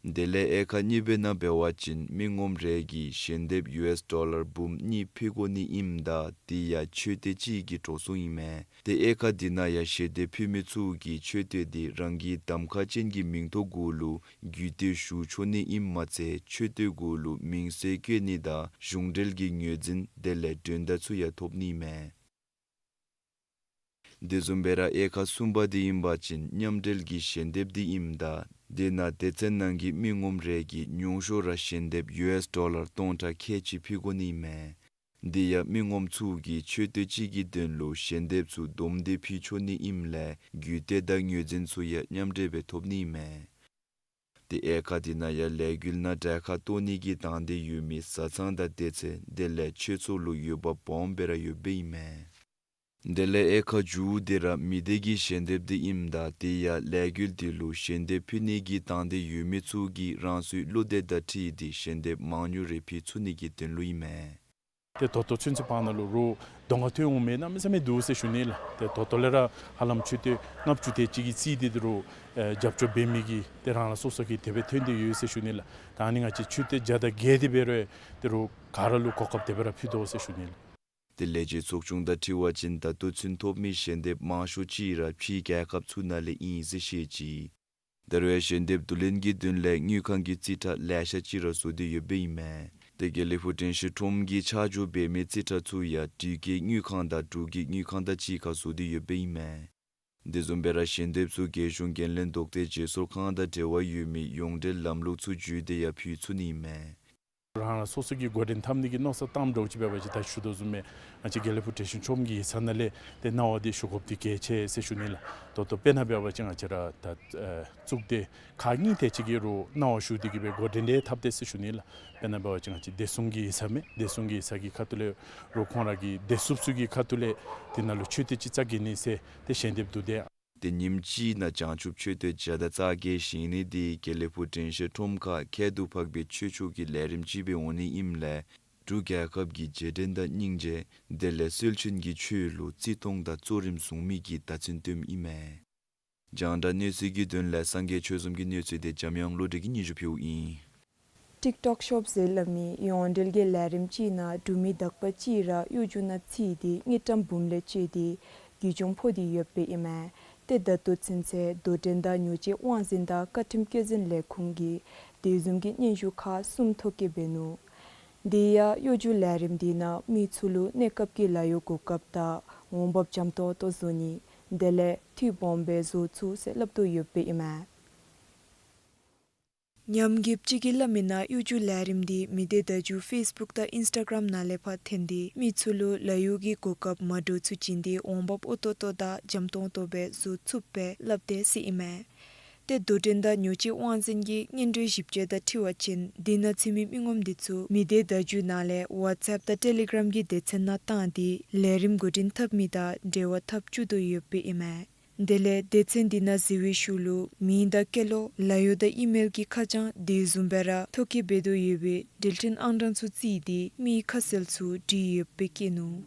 དེ་ལས་དབྱེ་ཁག་གཉིས་པའི་ནང་འབད་བ་ཅིན་མི་ངོམ་རེ་གིས་ཞལ་འདེབས་ཡུ་ཨེསི་ཌོ་ལར་འབུམ་གཉིས་ཕུལ་དགོ་ནི་ཨིནམ་ད་དེ་ཡང་མཆོད་རྟེན་གཅིག་གི་འགྲོ་སོང་ཨིན་མས། ཏེ་དབྱེ་ཁག་འདི་ནང་ཡང་ཞལ་འདེབས་ཕུལ་མི་ཚུ་གིས་མཆོད་རྟེན་འདི་རང་གི་གདམ་ཁ་ཅན་གྱི་མིང་ཐོ་གུ་ལུ་བརྒྱུད་དེ་ཞུ་ཆོག་ནི་ཨིནམ་མ་ཚད་མཆོད་རྟེན་གུ་ལུ་མིང་གསལ་བཀོད་ནི་དང་གཞུང་འབྲེལ་གྱི་ངོས་འཛིན་དེ་ལས་འགྲན་ཟླ་ཚུ་ཡང་ཐོབ་ནི་ཨིན་མས། དེ་བཟུམ་སྦེ་ར་དབྱེ་ཁག་གསུམ་པ་འདི་ཨིན་པ་ཅིན་མཉམ་འབྲེལ་གྱི་ཞལ་འདེབས་འདི་ཨིནམ་ད་དེ་ནང་སྡེ་ཚན་ནང་གི་མི་ངོམ་རེ་གིས་ཉུང་ཤོས་ར་ཞལ་འདེབས་ཡུ་ཨེསི་ཌོ་ལར་སྟོང་ཕྲག་ཁལ་གཅིག་ཕུལ་དགོ་ནི་ཨིན་མས། དེ་ཡང་མི་ངོམ་ཚུ་གིས་མཆོད་རྟེན་གཅིག་གི་དོན་ལུ་ཞལ་འདེབས་ཚུ་བསྡོམས་ཏེ་ཕུལ་ཆོག་ནི་ཨིནམ་ལས་བརྒྱུད་དེ་དང་ངོས་འཛིན་ཚུ་ཡང་མཉམ་འབྲེལ་སྦེ་ཐོབ་ནི་ཨིན་མས། ཏེ་དབྱེ་ཁག་འདི་ནང་ཡང་ལས་འགུལ་ནང་གྲལ་ཁར་གཏོགས་ནི་གི་དང་འདོད་ཡོད་མི་བཟའ་ཚང་དང་སྡེ་ཚན་དེ་ལས་ཆོས་ཚོགས་ལུ་ཡོདཔ་སྦོམ་སྦེ་ར་ཡོདཔ་ཨིན་མས། དེ་ལས་དབྱེ་ཁག་མཇུག་འདི་ར་མི་སྡེ་གི་ཞལ་འདེབས་འདི་ཨིནམ་ད་དེ་ཡང་ལས་འགུལ་འདི་ལུ་ཞལ་འདེབས་ཕུལ་ནི་གི་དང་འདོད་ཡོད་མི་ཚུ་གིས་རང་སོའི་བློ་འདོད་དང་འཁྲིལ་ཏེ་ཞལ་འདེབས་མང་ཉུང་རེ་ཕུལ་ཚུགས་ནི་གི་དོན་ལུ་ཨིན་མས། ཏེ་ད་ལྟོ་ཚུན་ཚོད་བར་ན་ལུ་རོགས་གདོང་ཁར་ཐོན་འོང་མི་གནམ་མེད་ས་མེད་འདུག་ཟེར་ཞུ་ནི་ལགས། ཏེ་ད་ལྟོ་ལས་ར་ཧ་ལམ་མཆོད་རྟེན་ལྔ་བཅུ་དེ་ཅིག་གི་རྩིས་འདི་ད་རུང་ཨེ་རྒྱབ་སྐྱོར་འབད་མི་གི་ཏེ་རང་རང་སོ་སོ་གི་དེ་སྦེ་ཐོན་ཏེ་ཡོད་ཟེར་ཞུ་ནི་ལགས། ད་ཨ་ནི་ང་བཅས་མཆོད་རྟེན་བརྒྱ་དང་བརྒྱད་དེ་འབད་རུང་ད་རུང་ག་ར་ལུ་གོ་སྐབས་དེ་སྦེ་ར་ཕུལ་དོ་ཟེར་ཞུ་ནི་ལགས། ཏེ་ལས་བྱེད་ཚོགས་ཆུང་དང་འཁྲིལ་བ་ཅིན་ད་ལྟོ་ཚུན་ཐོབ་མི་ཞལ་འདེབས་མང་ཤོས་ཅིག་ར་ཕྱིའི་རྒྱལ་ཁབ་ཚུ་ནང་ལས་ཨིན་ཟེར་བཤད་ཅི། ད་རུང་ཡང་ཞལ་འདེབས་བསྡུ་ལེན་གྱི་དོན་ལས་དངུལ་ཁང་གི་རྩིས་ཁྲ་ལེ་ཤ་ཅིག་ར་བཟོ་སྟེ་ཡོདཔ་ཨིན་མས། ཏེ་དགེ་ལེགས་ཕུག་དྲན་ཤེས་ཁྲོམ་གྱིས་ཆ་འཇོག་འབད་མི་རྩིས་ཁྲ་ཚུ་ཡང་འབྲུག་གི་དངུལ་ཁང་དང་འབྲུག་གི་དངུལ་ཁང་དང་གཅིག་ཁར་བཟོ་སྟེ་ཡོདཔ་ཨིན་མས། དེ་བཟུམ་སྦེ་ར་ཞལ་འདེབས་ཚུ་རྒྱལ་གཞུང་འགན་ལེན་དོགས་ཟོན་བརྗེ་སོར་ཁང་དང་འབྲེལ་བ་ཡོད་མི་ཡོངས་འབྲེལ་ལམ་ལུགས་ཚུ་བརྒྱུད་དེ་ཡང་ཕུལ་ཚུགས་ནི་ཨིན་མས། རང་རང་སོ་སོ་གི་འགོ་འདྲེན་འཐབ་ནི་གི་མནོ་བསམ་བཏངམ་འདྲཝ་ཅིག་འབད་བ་ཅིན་ད་ཞུ་དོ་བཟུམ་སྦེ་ང་བཅས་དགེ་ལེགས་ཕུག་དྲན་ཤེས་ཁྲོམ་གྱི་ཡིག་ཚང་ནང་ལས་ཏེ་གནང་བ་འདི་ཞུ་དགོཔ་འདི་གལ་ཆེ་ཟེར་ཞུ་ནི་ལགས། ད་ལྟོ་དཔེར་ན་འབད་བ་ཅིན་ང་བཅས་ར་ད་ཨེ་གཙུག་སྡེ་ཁག་གཉིས་དེ་ཅིག་གིས་རོགས་གནང་བ་ཞུ་སྟེ་གི་སྦེ་འགོ་འདྲེན་འདི་འཐབ་སྟེ་ཟེར་ཞུ་ནི་ལགས། དཔེར་ན་འབད་བ་ཅིན་ང་བཅས་བདེ་སྲུང་གི་ཡིག་ཚང་མས། བདེ་སྲུང་གི་ཡིག་ཚང་གི་ཁ་ཐུག་ལས་རོགས་ཁོང་ར་གི་བདེ་སྲུངཔ་ཚུ་གི་ཁ་ཐུག་ལས་དེ་ནང་ལུ་མཆོད་རྟེན་ཅིག་རྩ་འགེངས་ནི་ཟེར་ཏེ་ཞལ་འདེབས་བསྡུ་སྟེ། ཏེ་ཉིནམ་གཅིག་ནང་བྱང་ཆུབ་མཆོད་རྟེན་བརྒྱ་དང་རྩ་བརྒྱད་བཞེངས་ནི་འདི་དགེ་ལེགས་ཕུག་དྲན་ཤེས་ཁྲོམ་ཁར་ཁྱད་དུ་འཕགས་པའི་ཆོས་ཕྱོགས་ཀྱི་ལས་རིམ་ཅིག་སྦེ་འོང་ནི་ཨིནམ་ལས་འབྲུག་རྒྱལ་ཁབ་ཀྱི་རྗེས་དྲན་དང་སྙིང་རྗེ་དེ་ལས་སྲོལ་ཆེན་གྱི་ཆོས་ལུ་བརྩི་མཐོང་དང་གཙོ་རིམ་བཟུང་མི་གི་བརྡ་མཚོན་སྟོནམ་ཨིན་མས། རྒྱང་བསྒྲགས་གནས་ཚུལ་གྱི་དོན་ལས་སངས་རྒྱས་ཆོས་འཛོམས་ཀྱི་གནས་ཚུལ་འདི་འཇམ་དབྱངས་བློ་གྲོས་ཀྱིས་སྙན་ཞུ་ཕུལཝ་ཨིན། ཊིཀ་ཊོཀ་ཤོབ་ཟེར་སླབ་མི་ཡོངས་འབྲེལ་གྱི་ལས་རིམ་ཅིག་ནང་འབྲུག་མི་དག་པ་ཅིག་ར་གཡོ་སྒྱུ་ནང་ཚུད་དེ་དངུལ་ཀྲམ་འབུམ་ལས་སྤྱོད་དེ་རྒུད་འབྱུང་ཕོག་སྟེ་ཡོདཔ་ཨིན་མས། ཏེ་ད་ལྟོ་ཚུན་ཚོད་དོ་འགྲན་དང་ཉོ་སྤྱོད་དབང་འཛིན་དང་བཀའ་ཁྲིམས་བཀོད་འཛིན་ལས་ཁུངས་ཀྱིས་དེ་བཟུམ་གྱི་སྙན་ཞུ་ཁག་གསུམ་ཐོ་བཀོད་འབད་ནུག། དེ་ཡང་གཡོ་སྒྱུ་ལས་རིམ་འདི་ནང་མི་ཚུ་ལུ་གནས་སྐབས་ཀྱི་ལཱ་གཡོག་གོ་སྐབས་དང་ འོང་འབབ་འཇམ་ཏོང་ཏོ་བཟོ་ནི་དེ་ལས་འཐུས་སྦོམ་སྦེ་བཟོ་ཚུགས་ཟེར་སླབ་དོ་ཡོདཔ་ཨིན་མས། ཉམས་རྒུདཔ་ཅིག་གིས་སླབ་མིའི་ནང་གཡོ་སྒྱུ་ལས་རིམ་འདི་མི་སྡེ་བརྡ་བརྒྱུད་ཕེསི་བུཀ་དང་ཨིནསི་ཊ་གརམ་ནང་ལས་ཕར་འཐོན་ཏེ་མི་ཚུ་ལུ་ལཱ་གཡོག་གི་གོ་སྐབས་མ་འདྲཝ་ཚུ་བྱིན་ཏེ་འོང་འབབ་འོས་ཏོག་ཏོ་དང་འཇམ་ཏོང་ཏོ་སྦེ་བཟོ་ཚུགསཔ་སྦེ་སླབ་དེས་ཟེར་ཨིན་མས། ཏེ་དོ་འགྲན་དང་ཉོ་སྤྱོད་དབང་འཛིན་གྱི་སྔོན་འགྲོའི་ཞིབ་དཔྱད་དང་འཁྲིལ་བ་ཅིན་དེ་ནང་ཚུད་མི་མི་ངོམ་འདི་ཚུ་མི་སྡེ་བརྡ་བརྒྱུད་ནང་ལས་ཝཊས་ཨེཔ་དང་ཊེ་ལི་གརམ་གྱི་སྡེ་ཚན་ནང་བཏང་སྟེ་ལས་རིམ་འགོ་འདྲེན་འཐབ་མི་དང་འབྲེལ་བ་འཐབ་བཅུག་དོ་ཡོདཔ་ཨིན་མས། དེ་ལས་སྡེ་ཚན་དེ་ནང་གཟིགས་པའི་ཤུལ་ལུ་མིང་དང་སྐྱེས་ལོ་ལཱ་གཡོག་དང་ཨི་མེལ་གྱི་ཁ་བྱང་དེ་བཟུམ་སྦེ་ར་ཐོ་བཀོད་འབད་དོ་ཡོད་པའི་འགྲུལ་འཕྲིན་ཨང་གྲངས་ཚུ་བརྩིས་ཏེ་མིའི་ཁ་གསལ་ཚུ་བྲིས་ཡོདཔ་སྦེ་བཀོད་ནུག།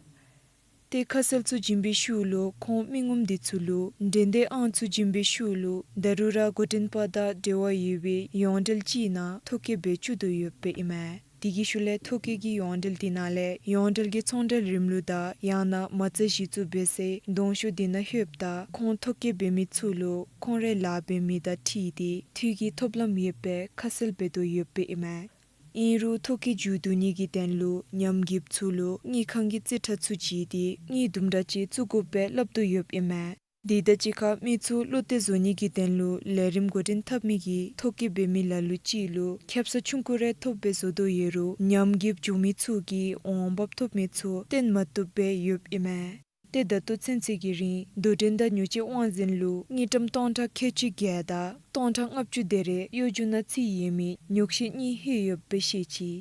ཏེ་ཁ་གསལ་ཚུ་བྱིན་པའི་ཤུལ་ལུ་ཁོང་མི་ངོམ་འདི་ཚུ་ལུ་འགྲན་བསྡུར་ཨང་ཚུ་བྱིན་པའི་ཤུལ་ལུ་ད་རུང་ར་འགོ་འདྲེན་པ་དང་འབྲེལ་བ་ཡོད་པའི་ཡོངས་འབྲེལ་ཅིག་ནང་ཐོ་བཀོད་འབད་བཅུག་དོ་ཡོདཔ་ཨིན་མས། དེ་གི་ཤུལ་ལས་ཐོ་བཀོད་ཀྱི་ཡོངས་འབྲེལ་དེ་ནང་ལས་ཡོངས་འབྲེལ་གྱི་ཚོང་འབྲེལ་རིམ་ལུགས་དང་ཡང་ན་མ་རྩ་གཞི་བཙུགས་འབད་སའི་གདོང་ཤོག་དེ་ནང་ལྷོདཔ་ད་ཁོང་ཐོ་བཀོད་འབད་མི་ཚུ་ལུ་ཁོང་རའི་ལཱ་འབད་མི་དང་འཁྲིལ་ཏེ་འཐུས་ཀྱི་ཐོབ་ལམ་ཡོདཔ་སྦེ་ཁ་གསལ་འབད་དོ་ཡོདཔ་ཨིན་མས། ཨིན་རུང་ཐོ་བཀོད་མཇུག་བསྡུ་ནི་གི་དོན་ལུ་ཉམས་རྒུདཔ་ཚུ་ལུ་དངུལ་ཁང་གི་རྩིས་ཁྲ་ཚུ་བྱིན་ཏེ་དངུལ་དུམ་གྲ་ཅིག་བཙུགས་དགོཔ་སྦེ་སླབ་དོ་ཡོདཔ་ཨིན་མས། དེ་དང་གཅིག་ཁར་མི་ཚུ་བློ་གཏད་བཟོ་ནི་གི་དོན་ལུ་ལས་རིམ་འགོ་འདྲེན་འཐབ་མི་གིས་ཐོ་བཀོད་འབད་མི་ལ་ལུ་ཅིག་ལུ་ཁེབ་སང་ཆུང་ཀུ་རེ་ཐོབ་སྦེ་བཟོ་དོ་ཡོད་རུང་ཉམས་རྒུདཔ་བྱུང་མི་ཚུ་གིས་འོང་འབབ་ཐོབ་མི་ཚུ་བཏོན་མ་བཏུབ་སྦེ་ཡོདཔ་ཨིན་མས། ཏེ་ད་ལྟོ་ཚུན་ཚོད་ཀྱི་རིང་དོ་འགྲན་དང་ཉོ་སྤྱོད་དབང་འཛིན་ལུ་དངུལ་ཀྲམ་སྟོང་ཕྲག་ཁལ་གཅིག་བརྒྱད་དང་སྟོང་ཕྲག་ལྔ་བཅུ་དེ་རེ་གཡོ་སྒྱུ་ནང་ཚུད་ཡོད་མི་ཉོག་བཤད་གཉིས་ལྷོད་ཡོདཔ་སྦེ་བཤད་ཅི།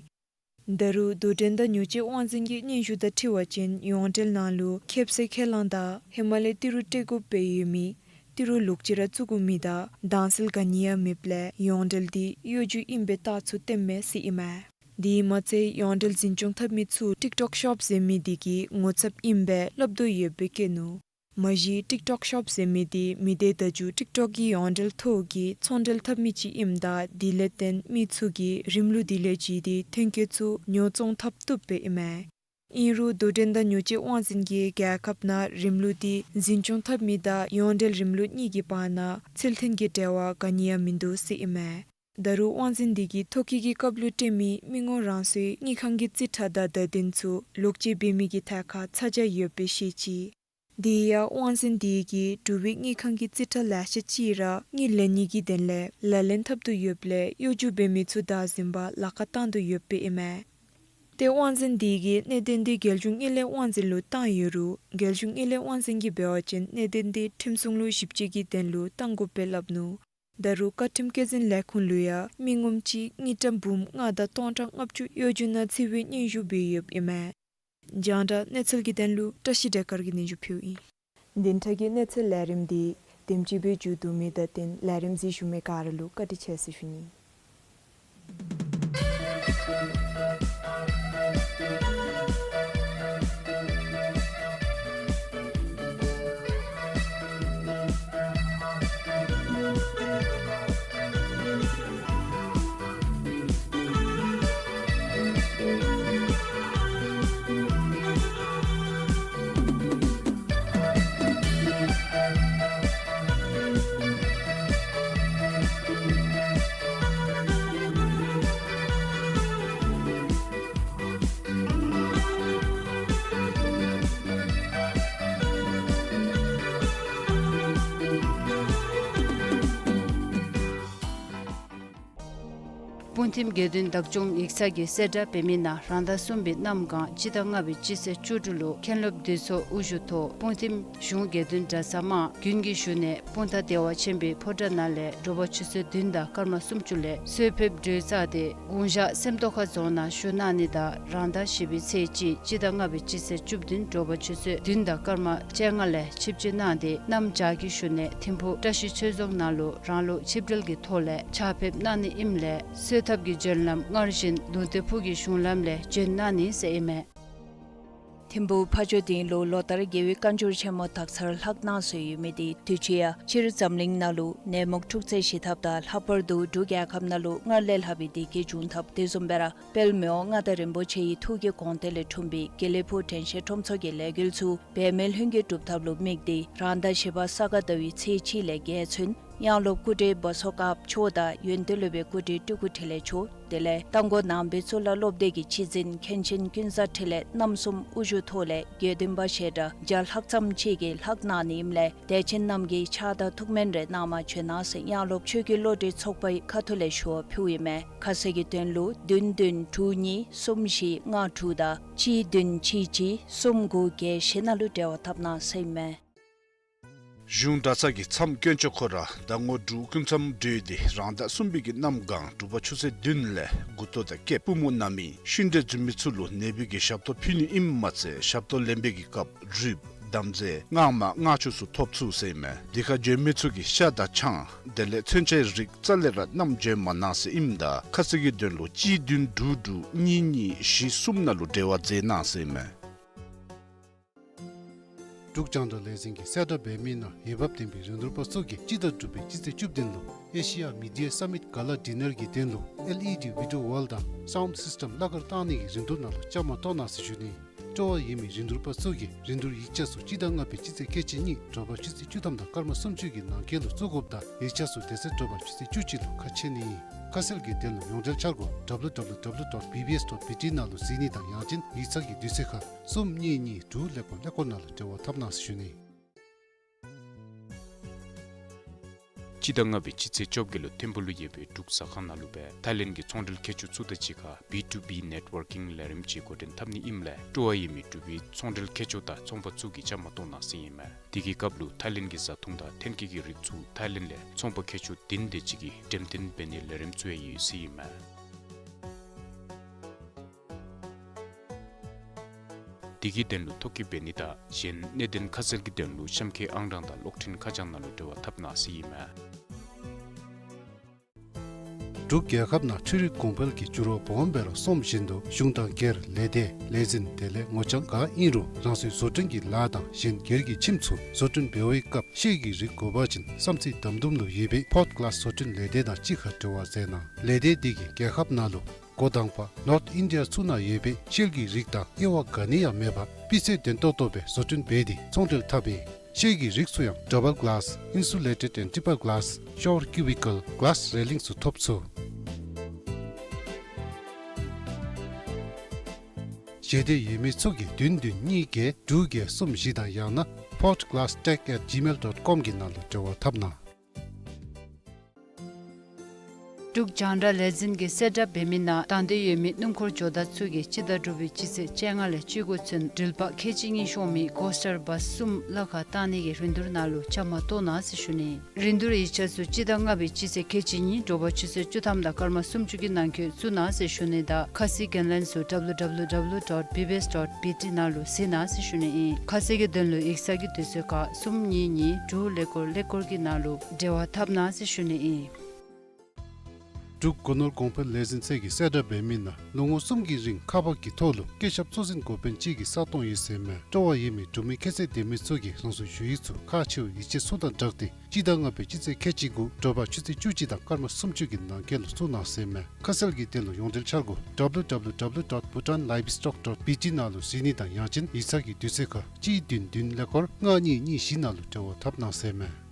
ད་རུང་དོ་འགྲན་དང་ཉོ་སྤྱོད་དབང་འཛིན་གྱི་སྙན་ཞུ་དང་འཁྲིལ་བ་ཅིན་ཡོངས་འབྲེལ་ནང་ལུ་ཁེབ་སའི་ཁས་བླངས་དང་ཧེ་མ་ལས་ཏི་རུ་སྤྲོད་དགོཔ་སྦེ་ཡོད་མི་ཏི་རུ་ལོག་སྤྱོད་ར་བཙུགས་དགོ་མི་དང་དྭངས་གསལ་ག་ནི་ཡང་མེདཔ་ལས་ཡོངས་འབྲེལ་འདི་གཡོ་སྒྱུ་ཨིན་པའི་རྟགས་ཚུ་སྟོནམ་མས་ཟེར་ཨིན་མས། དེ་མ་ཚད་ཡོངས་འབྲེལ་འཛིན་སྐྱོང་འཐབ་མི་ཚུ་ཊིཀ་ཊོཀ་ཤོཔ་ཟེར་མི་དེ་གི་ངོ་ཚབ་ཨིནམ་སྦེ་སླབ་དོ་ཡོདཔ་སྦེ་བཀོད་ནུག། མ་གཞི་ཊིཀ་ཊོཀ་ཤོཔ་ཟེར་མི་དེ་མི་སྡེ་བརྡ་བརྒྱུད་ཊིཀ་ཊོཀ་གི་ཡོངས་འབྲེལ་ཐོག་གི་ཚོང་འབྲེལ་འཐབ་མི་ཅིག་ཨིནམ་ད་དེ་ལས་བརྟེན་མི་ཚུ་གིས་རིམ་ལུགས་དེ་ལས་བརྒྱུད་དེ་ཐོན་སྐྱེད་ཚུ་ཉོ་བཙོང་འཐབ་བཏུབ་སྦེ་ཨིན་མས། ཨིན་རུང་དོ་འགྲན་དང་ཉོ་སྤྱོད་དབང་འཛིན་གྱིས་རྒྱལ་ཁབ་ནང་རིམ་ལུགས་དེ་འཛིན་སྐྱོང་འཐབ་མི་དང་ཡོངས་འབྲེལ་རིམ་ལུགས་གཉིས་ཀྱི་བར་ན་ཚུལ་མཐུན་གྱི་འབྲེལ་བ་ག་ནི་ཡང་མིན་འདུག་ཟེར་ཨིན་མས། ད་རུང་དབང་འཛིན་དེ་གིས་ཐོ་བཀོད་ཀྱི་སྐབས་ལུ་སྤྲོད་མི་མི་ངོམ་རང་སོའི་དངུལ་ཁང་གི་རྩིས་ཁྲ་དང་བརྡ་དོན་ཚུ་ལོག་སྤྱོད་འབད་མི་གི་ཐད་ཁར་ཚ་གྱང་ཡོདཔ་སྦེ་བཤད་ཅི། དེ་ཡང་དབང་འཛིན་དེ་གིས་འབྲུག་པའི་དངུལ་ཁང་གི་རྩིས་ཁྲ་ལེ་ཤ་ཅིག་ར་དངུལ་ལེན་ནི་གི་དོན་ལས་ལག་ལེན་འཐབ་དོ་ཡོདཔ་ལས་གཡོ་སྒྱུ་འབད་མི་ཚུ་བདའ་ཟུན་པར་ལཱ་ཁག་བཏང་དོ་ཡོདཔ་སྦེ་ཨིན་མས། ཏེ་དབང་འཛིན་དེ་གིས་གནད་དོན་དེ་རྒྱལ་གཞུང་དངུལ་ལས་དབང་འཛིན་ལུ་བཏང་ཡོད་རུང་རྒྱལ་གཞུང་དངུལ་ལས་དབང་འཛིན་གྱིས་འབད་བ་ཅིན་གནད་དོན་དེ་ཁྲིམས་སྲུང་ལུ་ཞིབ་དཔྱད་ཀྱི་དོན་ལུ་བཏང་དགོཔ་སྦེ་སླབ་ནུག། ད་རུང་བཀའ་ཁྲིམས་བཀོད་འཛིན་ལས་ཁུངས་ལུ་ཡང་མི་ངོམ་ཅིག་དངུལ་ཀྲམ་འབུམ་ལྔ་དང་སྟོང་ཕྲག་ལྔ་བཅུ་གཡོ་སྒྱུ་ནང་ཚུད་པའི་སྙན་ཞུ་འབད་ཡོདཔ་ཨིན་མས། རྒྱང་བསྒྲགས་གནས་ཚུལ་གྱི་དོན་ལུ་བཀྲ་ཤིས་སྒྲོལ་དཀར་གྱིས་སྙན་ཞུ་ཕུལཝ་ཨིན། བདུན་ཕྲག་གི་གནས་ཚུལ་ལས་རིམ་འདི་དེམ་ཅིག་སྦེ་མཇུག་བསྡུ་མི་དང་བསྟུན་ལས་རིམ་གཟིགས་བཞུགས་མི་ག་ར་ལུ་བཀའ་དྲིན་ཆེ་ཟེར་ཞུ་ནི། སྤུངས་ཐིམ་དགེ་འདུན་བདག་སྐྱོང་ཡིག་ཚང་གིས་གསལ་བསྒྲགས་འབད་མི་ནང་རང་ཟླ་གསུམ་པའི་གནམ་གང་སྤྱི་ཟླ་ལྔ་པའི་སྤྱི་ཚེས་བཅུ་དྲུག་ལུ་མཁན་སློབ་འདུས་ཚོགས་དབུ་བཞུགས་ཐོག་སྤུངས་ཐིམ་གཞུང་དགེ་འདུན་གྲྭ་ཚང་དམངས་དགུན་གྱི་བཞུགས་གནས་སྤུངས་ཐང་བདེ་བ་ཆེན་པོའི་ཕོ་བྲང་ནང་ལས་དྲོ་པ་ཆུ་ཚོད་བདུན་དང་སྐར་མ་སུམ་ཅུ་ལས་གསོལ་ཕེབས་གྲོལ་ཚར་ཏེ་དགུང་ཞག་སེམས་རྟོགས་ཁ་རྫོང་ནང་བཞུགས་གནང་ནི་དང་རང་ཟླ་བཞི་པའི་ཚེས་གཅིག་སྤྱི་ཟླ་ལྔ་པའི་སྤྱི་ཚེས་བཅུ་བདུན་དྲོ་པ་ཆུ་ཚོད་བདུན་དང་སྐར་མ་བཅོ་ལྔ་ལས་ཆིབས་བསྒྱུར་གནང་སྟེ་གནམ་བྱཱར་གྱི་བཞུགས་གནས་ཐིམ་ཕུག་བཀྲ་ཤིས་ཆོས་རྫོང་ནང་ལུ་རང་ལུགས་ཆིབས་གྲལ་གྱི་ཐོག་ལས་ཕྱག་ཕེབས་གནང་ནི་ཨིནམ་ལས་གསོལ་ཐབ་ཀྱི་བྱོན་ལམ་སྔར་བཞིན་ལུང་བསྟན་ཕུག་གི་གཞུང་ལམ་ལས་བྱོན་གནང་ནི་ཟེར་ཨིན་མས། ཐིམ་ཕུག་ཕ་ཇོ་སྡིངས་ལུ་ལོ་ལྟར་རྒྱལ་བའི་བཀའ་འགྱུར་ཆེན་མོ་དག་ཚར་ལྷག་གནང་སྲོལ་ཡོད་མི་དེ་དུས་ཅི་ཡང་སྤྱིར་འཛམ་གླིང་ནང་ལུ་ནད་མུག་འཁྲུག་རྩོད་ཞི་ཐབས་དང་ལྷག་པར་དུ་འབྲུག་རྒྱལ་ཁབ་ནང་ལུ་སྔར་ལས་ལྷག་པའི་བདེ་སྐྱིད་འབྱུང་ཐབས་དེ་བཟུམ་སྦེ་ར་དཔལ་མི་དབང་མངའ་བདག་རིན་པོ་ཆེ་ཡི་ཐུགས་ཀྱི་དགོངས་གཏེར་ལས་འཁྲུངས་པའི་དགེ་ལེགས་ཕུག་དྲན་ཤེས་ཁྲོམ་ཚོགས་ཀྱི་ལས་འགུལ་ཚུ་འབད་མེད་ལྷུན་གྱིས་གྲུབ་ཐབས་ལུ་དམིགས་ཏེ་རང་ཟླ་བཞི་པ་ས་ག་ཟླ་བའི་ཚེས་གཅིག་ལས་བརྒྱད་ཚུན་ ཡང་སློབ་སྐུ་བགྲེས་བ་སོ་དཀར་མཆོག་དང་ཡོན་ཏན་སློབ་དཔོན་སྐུ་བགྲེས་སྤྲུལ་སྐུ་འཕྲིན་ལས་མཆོག། དེ་ལས་རྟ་མགོ་ནང་པའི་གཙུག་ལག་སློབ་སྡེ་གི་ཆེད་འཛིན་མཁན་ཆེན་ཀུན་བཟང་འཕྲིན་ལས་རྣམ་གསུམ་དབུ་བཞུགས་ཐོག་ལས་དགེ་འདུན་པ་ཞལ་གྲངས་བརྒྱ་ལྷག་ཙམ་ཅིག་གིས་ལྷག་གནང་ནི་ཨིནམ་ལས་དད་ཅན་རྣམས་ཀྱིས་ཕྱག་དང་ཐུགས་སྨོན་རེ་གནང་མ་བྱོན་གནང་ཟེར་ཡང་སློབ་ཆོས་ཀྱི་བློ་གྲོས་ཚོགས་པའི་ཁ་ཐུག་ལས་ཞུ་བ་ཕུལཝ་ཨིན་མས། ཁ་གསལ་གྱི་དོན་ལུ་བདུན་བདུན་དྲུག་གཉིས་གསུམ་བཞི་ལྔ་དྲུག་དང་གཅིག་བདུན་གཅིག་གཅིག་གསུམ་དགུ་བརྒྱད་བཞི་ནང་ལུ་འབྲེལ་བ་འཐབ་གནང་ཟེར་ཨིན་མས། གཞུང་གྲྭ་ཚང་གི་མཚམས་དཀོན་མཆོག་ཁོ་ར་ཟླ་ངོ་དྲུག་སྐུ་མཚམས་གྲོལ་ཏེ་རང་ཟླ་གསུམ་པའི་གི་གནམ་གང་དྲོ་པ་ཆུ་ཚོད་བདུན་ལས་མགུ་ཏོ་དང་སྐེདཔ་པུས་མོ་ན་མི་ཤི་འདྲེ་འཛིན་མི་ཚུ་ལུ་ནད་འབུ་གི་ཞབས་ཏོག་ཕུལ་ནི་ཨིནམ་མ་ཚད་ཞབས་ཏོག་ལེན་པའི་གི་སྐབས་རུས་དམ་རྫས་སྔགས་མ་སྔགས་ཆུ་ཚུ་ཐོབ་ཚུགས་ཟེར་ཨིན་མས། འདི་ཁར་བྱོན་མི་ཚུ་གིས་ཤ་དང་ཆང་དེ་ལས་མཚོན་ཆའི་རིགས་རྩ་ལས་ར་བསྣམས་བྱོན་མ་གནང་ཟེར་ཨིནམ་ད་ཁ་གསལ་གྱི་དོན་ལུ་གཅིག་བདུན་དྲུག་དྲུག་གཉིས་གཉིས་བཞི་གསུམ་ནང་ལུ་འབྲེལ་བ་མཛད་གནང་ཟེར་ཨིན་མས། འབྲུག་རྒྱང་བསྒྲགས་ལས་འཛིན་གྱིས་གསལ་བསྒྲགས་འབད་མི་ནང་འོས་འབབ་ལྡན་པའི་རིན་བསྡུར་པ་ཚུ་གིས་སྤྱི་ཟླ་དྲུག་པའི་སྤྱི་ཚེས་བཅུ་བདུན་ལུ་ཨེ་ཤི་ཡ་མི་ཌི་ཡ་སམ་མིཊ་ག་ལ་ཌི་ནར་གྱི་དོན་ལུ་ཨེལ་ཨི་ཌི་བི་ཌི་ཡོ་ཝཱལ་དང་སའུནཌ་སིསི་ཊམ་གླ་གར་བཏང་ནི་གི་རིན་བསྡུར་ནང་ལུ་བཅའ་མར་གཏོགས་གནང་ཟེར་ཞུ་ནི། སྤྲོ་བ་ཡོད་མི་རིན་བསྡུར་པ་ཚུ་གིས་རིན་བསྡུར་ཡིག་ཆ་ཚུ་སྤྱི་ཟླ་ལྔ་པའི་སྤྱི་ཚེས་ཁལ་གཅིག་གཉིས་དྲོ་པ་ཆུ་ཚོད་བཅུ་ཐམ་དང་སྐར་མ་སུམ་ཅུ་གི་ནང་འཁོད་ལུ་བཙུགས་དགོཔ་དང་ཡིག་ཆ་ཚུ་དེ་ཚེ་དྲོ་པ་ཆུ་ཚོད་བཅུ་གཅིག་ལུ་ཁ་ཕྱེ་ནི་ཨིན། ཁ་གསལ་གྱི་དོན་ལུ་ཡོངས་འབྲེལ་འཆར་སྒོ་ཌབ་ལུ་ཌབ་ལུ་ཌབ་ལུ་ཌོཊ་བི་བི་ཨེསི་ཌོཊ་བི་ཊི་ནང་ལུ་གཟིགས་ནི་དང་ཡང་ཅིན་ཡིག་ཚང་གི་དུས་ཚོད་ཁར་གསུམ་གཉིས་གཉིས་དྲུག་ཀླད་ཀོར་ཀླད་ཀོར་ནང་ལུ་འབྲེལ་བ་འཐབ་གནང་ཟེར་ཞུ་ནི། སྤྱི་ཟླ་ལྔ་པའི་སྤྱི་ཚེས་བཅོ་བརྒྱད་ལུ་ཐིམ་ཕུག་ལུ་ཡོད་པའི་འབྲུག་ཟ་ཁང་ནང་ལུ་སྦེ་ཐའི་ལེནཌ་གི་ཚོང་འབྲེལ་མཁས་མཆོག་ཚུ་དང་གཅིག་ཁར་བི་ཊུ་བི་ནེཊ་ཝར་ཀིང་ལས་རིམ་ཅིག་འགོ་འདྲེན་འཐབ་ནི་ཨིནམ་ལས་སྤྲོ་བ་ཡོད་མི་འབྲུག་པའི་ཚོང་འབྲེལ་མཁས་མཆོག་དང་ཚོང་པ་ཚུ་གིས་བཅའ་མར་གཏོགས་གནང་ཟེར་ཨིན་མས། དེ་གི་སྐབས་ལུ་ཐའི་ལེནཌ་གི་བཟའ་འཐུང་དང་ཐོན་སྐྱེད་ཀྱི་རིགས་ཚུ་ཐའི་ལེནཌ་ལས་ཚོང་པ་མཁས་མཆོག་བདུན་དེ་ཅིག་གིས་འགྲེམས་སྟོན་འབད་ནིའི་ལས་རིམ་ཚུ་ཡང་ཡོད་ཟེར་ཨིན་མས། དེ་གི་དོན་ལུ་ཐོ་བཀོད་འབད་ནི་དང་གཞན་གནད་དོན་ཁ་གསལ་གྱི་དོན་ལུ་གཤམ་འཁོད་ཨང་གྲངས་དང་གློག་འཕྲིན་ཁ་བྱང་ནང་ལུ་འབྲེལ་བ་འཐབ་གནང་ཟེར་ཨིན་མས། འབྲུག་རྒྱལ་ཁབ་ནང་འཕྲུལ་རིག་གོང་འཕེལ་གྱི་འགྱུར་བ་སྦོམ་སྦེ་ར་སོངམ་བཞིན་དུ་གཞུང་དང་སྒེར་ལས་སྡེ་ལས་འཛིན་དེ་ལས་ངོ་རྐྱང་ག་ཨིན་རུང་རང་སོའི་བཟོ་སྐྲུན་གྱི་ལཱ་དང་གཞན་སྒེར་གྱི་ཁྱིམ་ཚུ་བཟོ་སྐྲུན་འབད་བའི་སྐབས་ཤེལ་གྱི་རིགས་དགོ་པ་ཅིན་བསམ་རྩེ་དམ་དུམ་ལུ་ཡོད་པའི་ཕོརཌ་གླཱསི་བཟོ་སྐྲུན་ལས་སྡེ་དང་གཅིག་ཁར་འབྲེལ་བ་མཛད་གནང་། ལས་སྡེ་འདི་གིས་རྒྱལ་ཁབ་ནང་ལུ་འགོ་དང་པ་ནོརཐ་ཨིན་ཌི་ཡ་ཚུ་ནང་ཡོད་པའི་ཤེལ་གྱི་རིགས་དང་དབྱེ་བ་ག་ནི་ཡང་མེད་པར་སྤུས་ཚད་ལྡན་ཏོག་ཏོ་སྦེ་བཟོ་སྐྲུན་འབད་དེ་ཚོང་འབྲེལ་འཐབ་ཨིན། ཤེལ་གྱི་རིགས་ཚུ་ཡང་ཌབ་བཱལ་གླཱསི་ཨིན་སུ་ལེ་ཊེཌ་ཨེནཌ་ཊེམ་པར་གླཱསི་ཤོ་ཝར་ཀིའུ་བི་ཀཱལ་གླཱསི་རེ་ལིང་ཚུ་ཐོབ་ཚུགས། ཞེ་འདོད་ཡོད་མི་ཚུ་གིས་བདུན་བདུན་གཉིས་བརྒྱད་དྲུག་བརྒྱད་གསུམ་བཞི་དང་ཡང་ན་ཕོརཌ་གླཱསི་ཊེཀ་ཨེཊ་ཇི་མེལ་ཌོཊ་ཀོམ་གྱི་ནང་ལུ་འབྲེལ་བ་འཐབ་གནང་། འབྲུག་རྒྱང་བསྒྲགས་ལས་འཛིན་གྱིས་གསལ་བསྒྲགས་འབད་མི་ནང་དང་འདོད་ཡོད་མི་སྣུམ་འཁོར་ཇོ་བདག་ཚུ་གིས་སྤྱི་ཟླ་དྲུག་པའི་སྤྱི་ཚེས་བཅོ་ལྔ་ལས་བཅུ་དགུ་ཚུན་འགྲུལ་པ་ཁལ་གཅིག་གཉིས་ཤོང་མི་ཀོ་སི་ཊར་བཱསི་གསུམ་གླ་ཁར་བཏང་ནི་གི་རིན་བསྡུར་ནང་ལུ་བཅའ་མར་གཏོགས་གནང་ཟེར་ཞུ་ནི། རིན་བསྡུར་ཡིག་ཆ་ཚུ་སྤྱི་ཟླ་ལྔ་པའི་སྤྱི་ཚེས་ཁལ་གཅིག་གཉིས་དྲོ་པ་ཆུ་ཚོད་བཅུ་ཐམ་དང་སྐར་མ་སུམ་ཅུ་གི་ནང་འཁོད་བཙུགས་གནང་ཟེར་ཞུ་ནི་དང་ཁ་གསལ་གྱི་དོན་ལུ་ཌབ་ལུ་ཌབ་ལུ་ཌབ་ལུ་ཌོཊ་བི་བི་ཨེསི་ཌོཊ་བི་ཊི་ནང་ལུ་གཟིགས་གནང་ཟེར་ཞུ་ནི་ཨིན། ཁ་གསལ་གྱི་དོན་ལུ་ཡིག་ཚང་གི་དུས་ཚོད་ཁར་གསུམ་གཉིས་གཉིས་དྲུག་ཀླད་ཀོར་ཀླད་ཀོར་གྱི་ནང་ལུ་འབྲེལ་བ་འཐབ་གནང་ཟེར་ཞུ་ནི་ཨིན། འབྲུག་སྒོ་ནོར་གོང་འཕེལ་ལས་འཛིན་ཚད་ཀྱིས་གསལ་བསྒྲགས་འབད་མི་ནང་ལོ་ངོ་གསུམ་གྱི་རིང་ཁག་འབག་གི་ཐོག་ལུ་སྐྱེད་ཞབས་གཙོ་འཛིན་འགོ་དཔོན་གཅིག་གི་ས་སྟོང་ཡོད་ཟེར་མས། སྤྲོ་བ་ཡོད་མི་འབྲུག་མི་ཁྱད་ཚད་ལྡན་མི་ཚུ་གིས་རང་སོའི་ཞུ་ཡིག་ཚུ་ཁག་ཆེ་བའི་ཡིག་ཆ་ཚུ་དང་སྦྲགས་ཏེ་སྤྱི་ཟླ་ལྔ་པའི་སྤྱི་ཚེས་ཁལ་གཅིག་དགུ་དྲོ་པ་ཆུ་ཚོད་བཅུ་གཅིག་དང་སྐར་མ་སུམ་ཅུ་གི་ནང་འཁོད་ལུ་བཙུགས་གནང་ཟེར་མས། ཁ་གསལ་གྱི་དོན་ལུ་ཡོངས་འབྲེལ་འཆར་སྒོ་ཌབ་ལུ་ཌབ་ལུ་ཌབ་ལུ་ཌོཊ་བྷུ་ཊཱན་ལའིབ་སི་ཊོག་ཌོཊ་བྷི་ཊི་ནང་ལུ་གཟིགས་ནི་དང་ཡང་ཅིན་ཡིག་ཚང་གི་དུས་ཚོད་ཁར་གཅིག་བདུན་བདུན་ཀླད་ཀོར་ལྔ་གཉིས་གཉིས་བཞི་ནང་ལུ་འབྲེལ་བ་འཐབ་གནང་ཟེར་མས།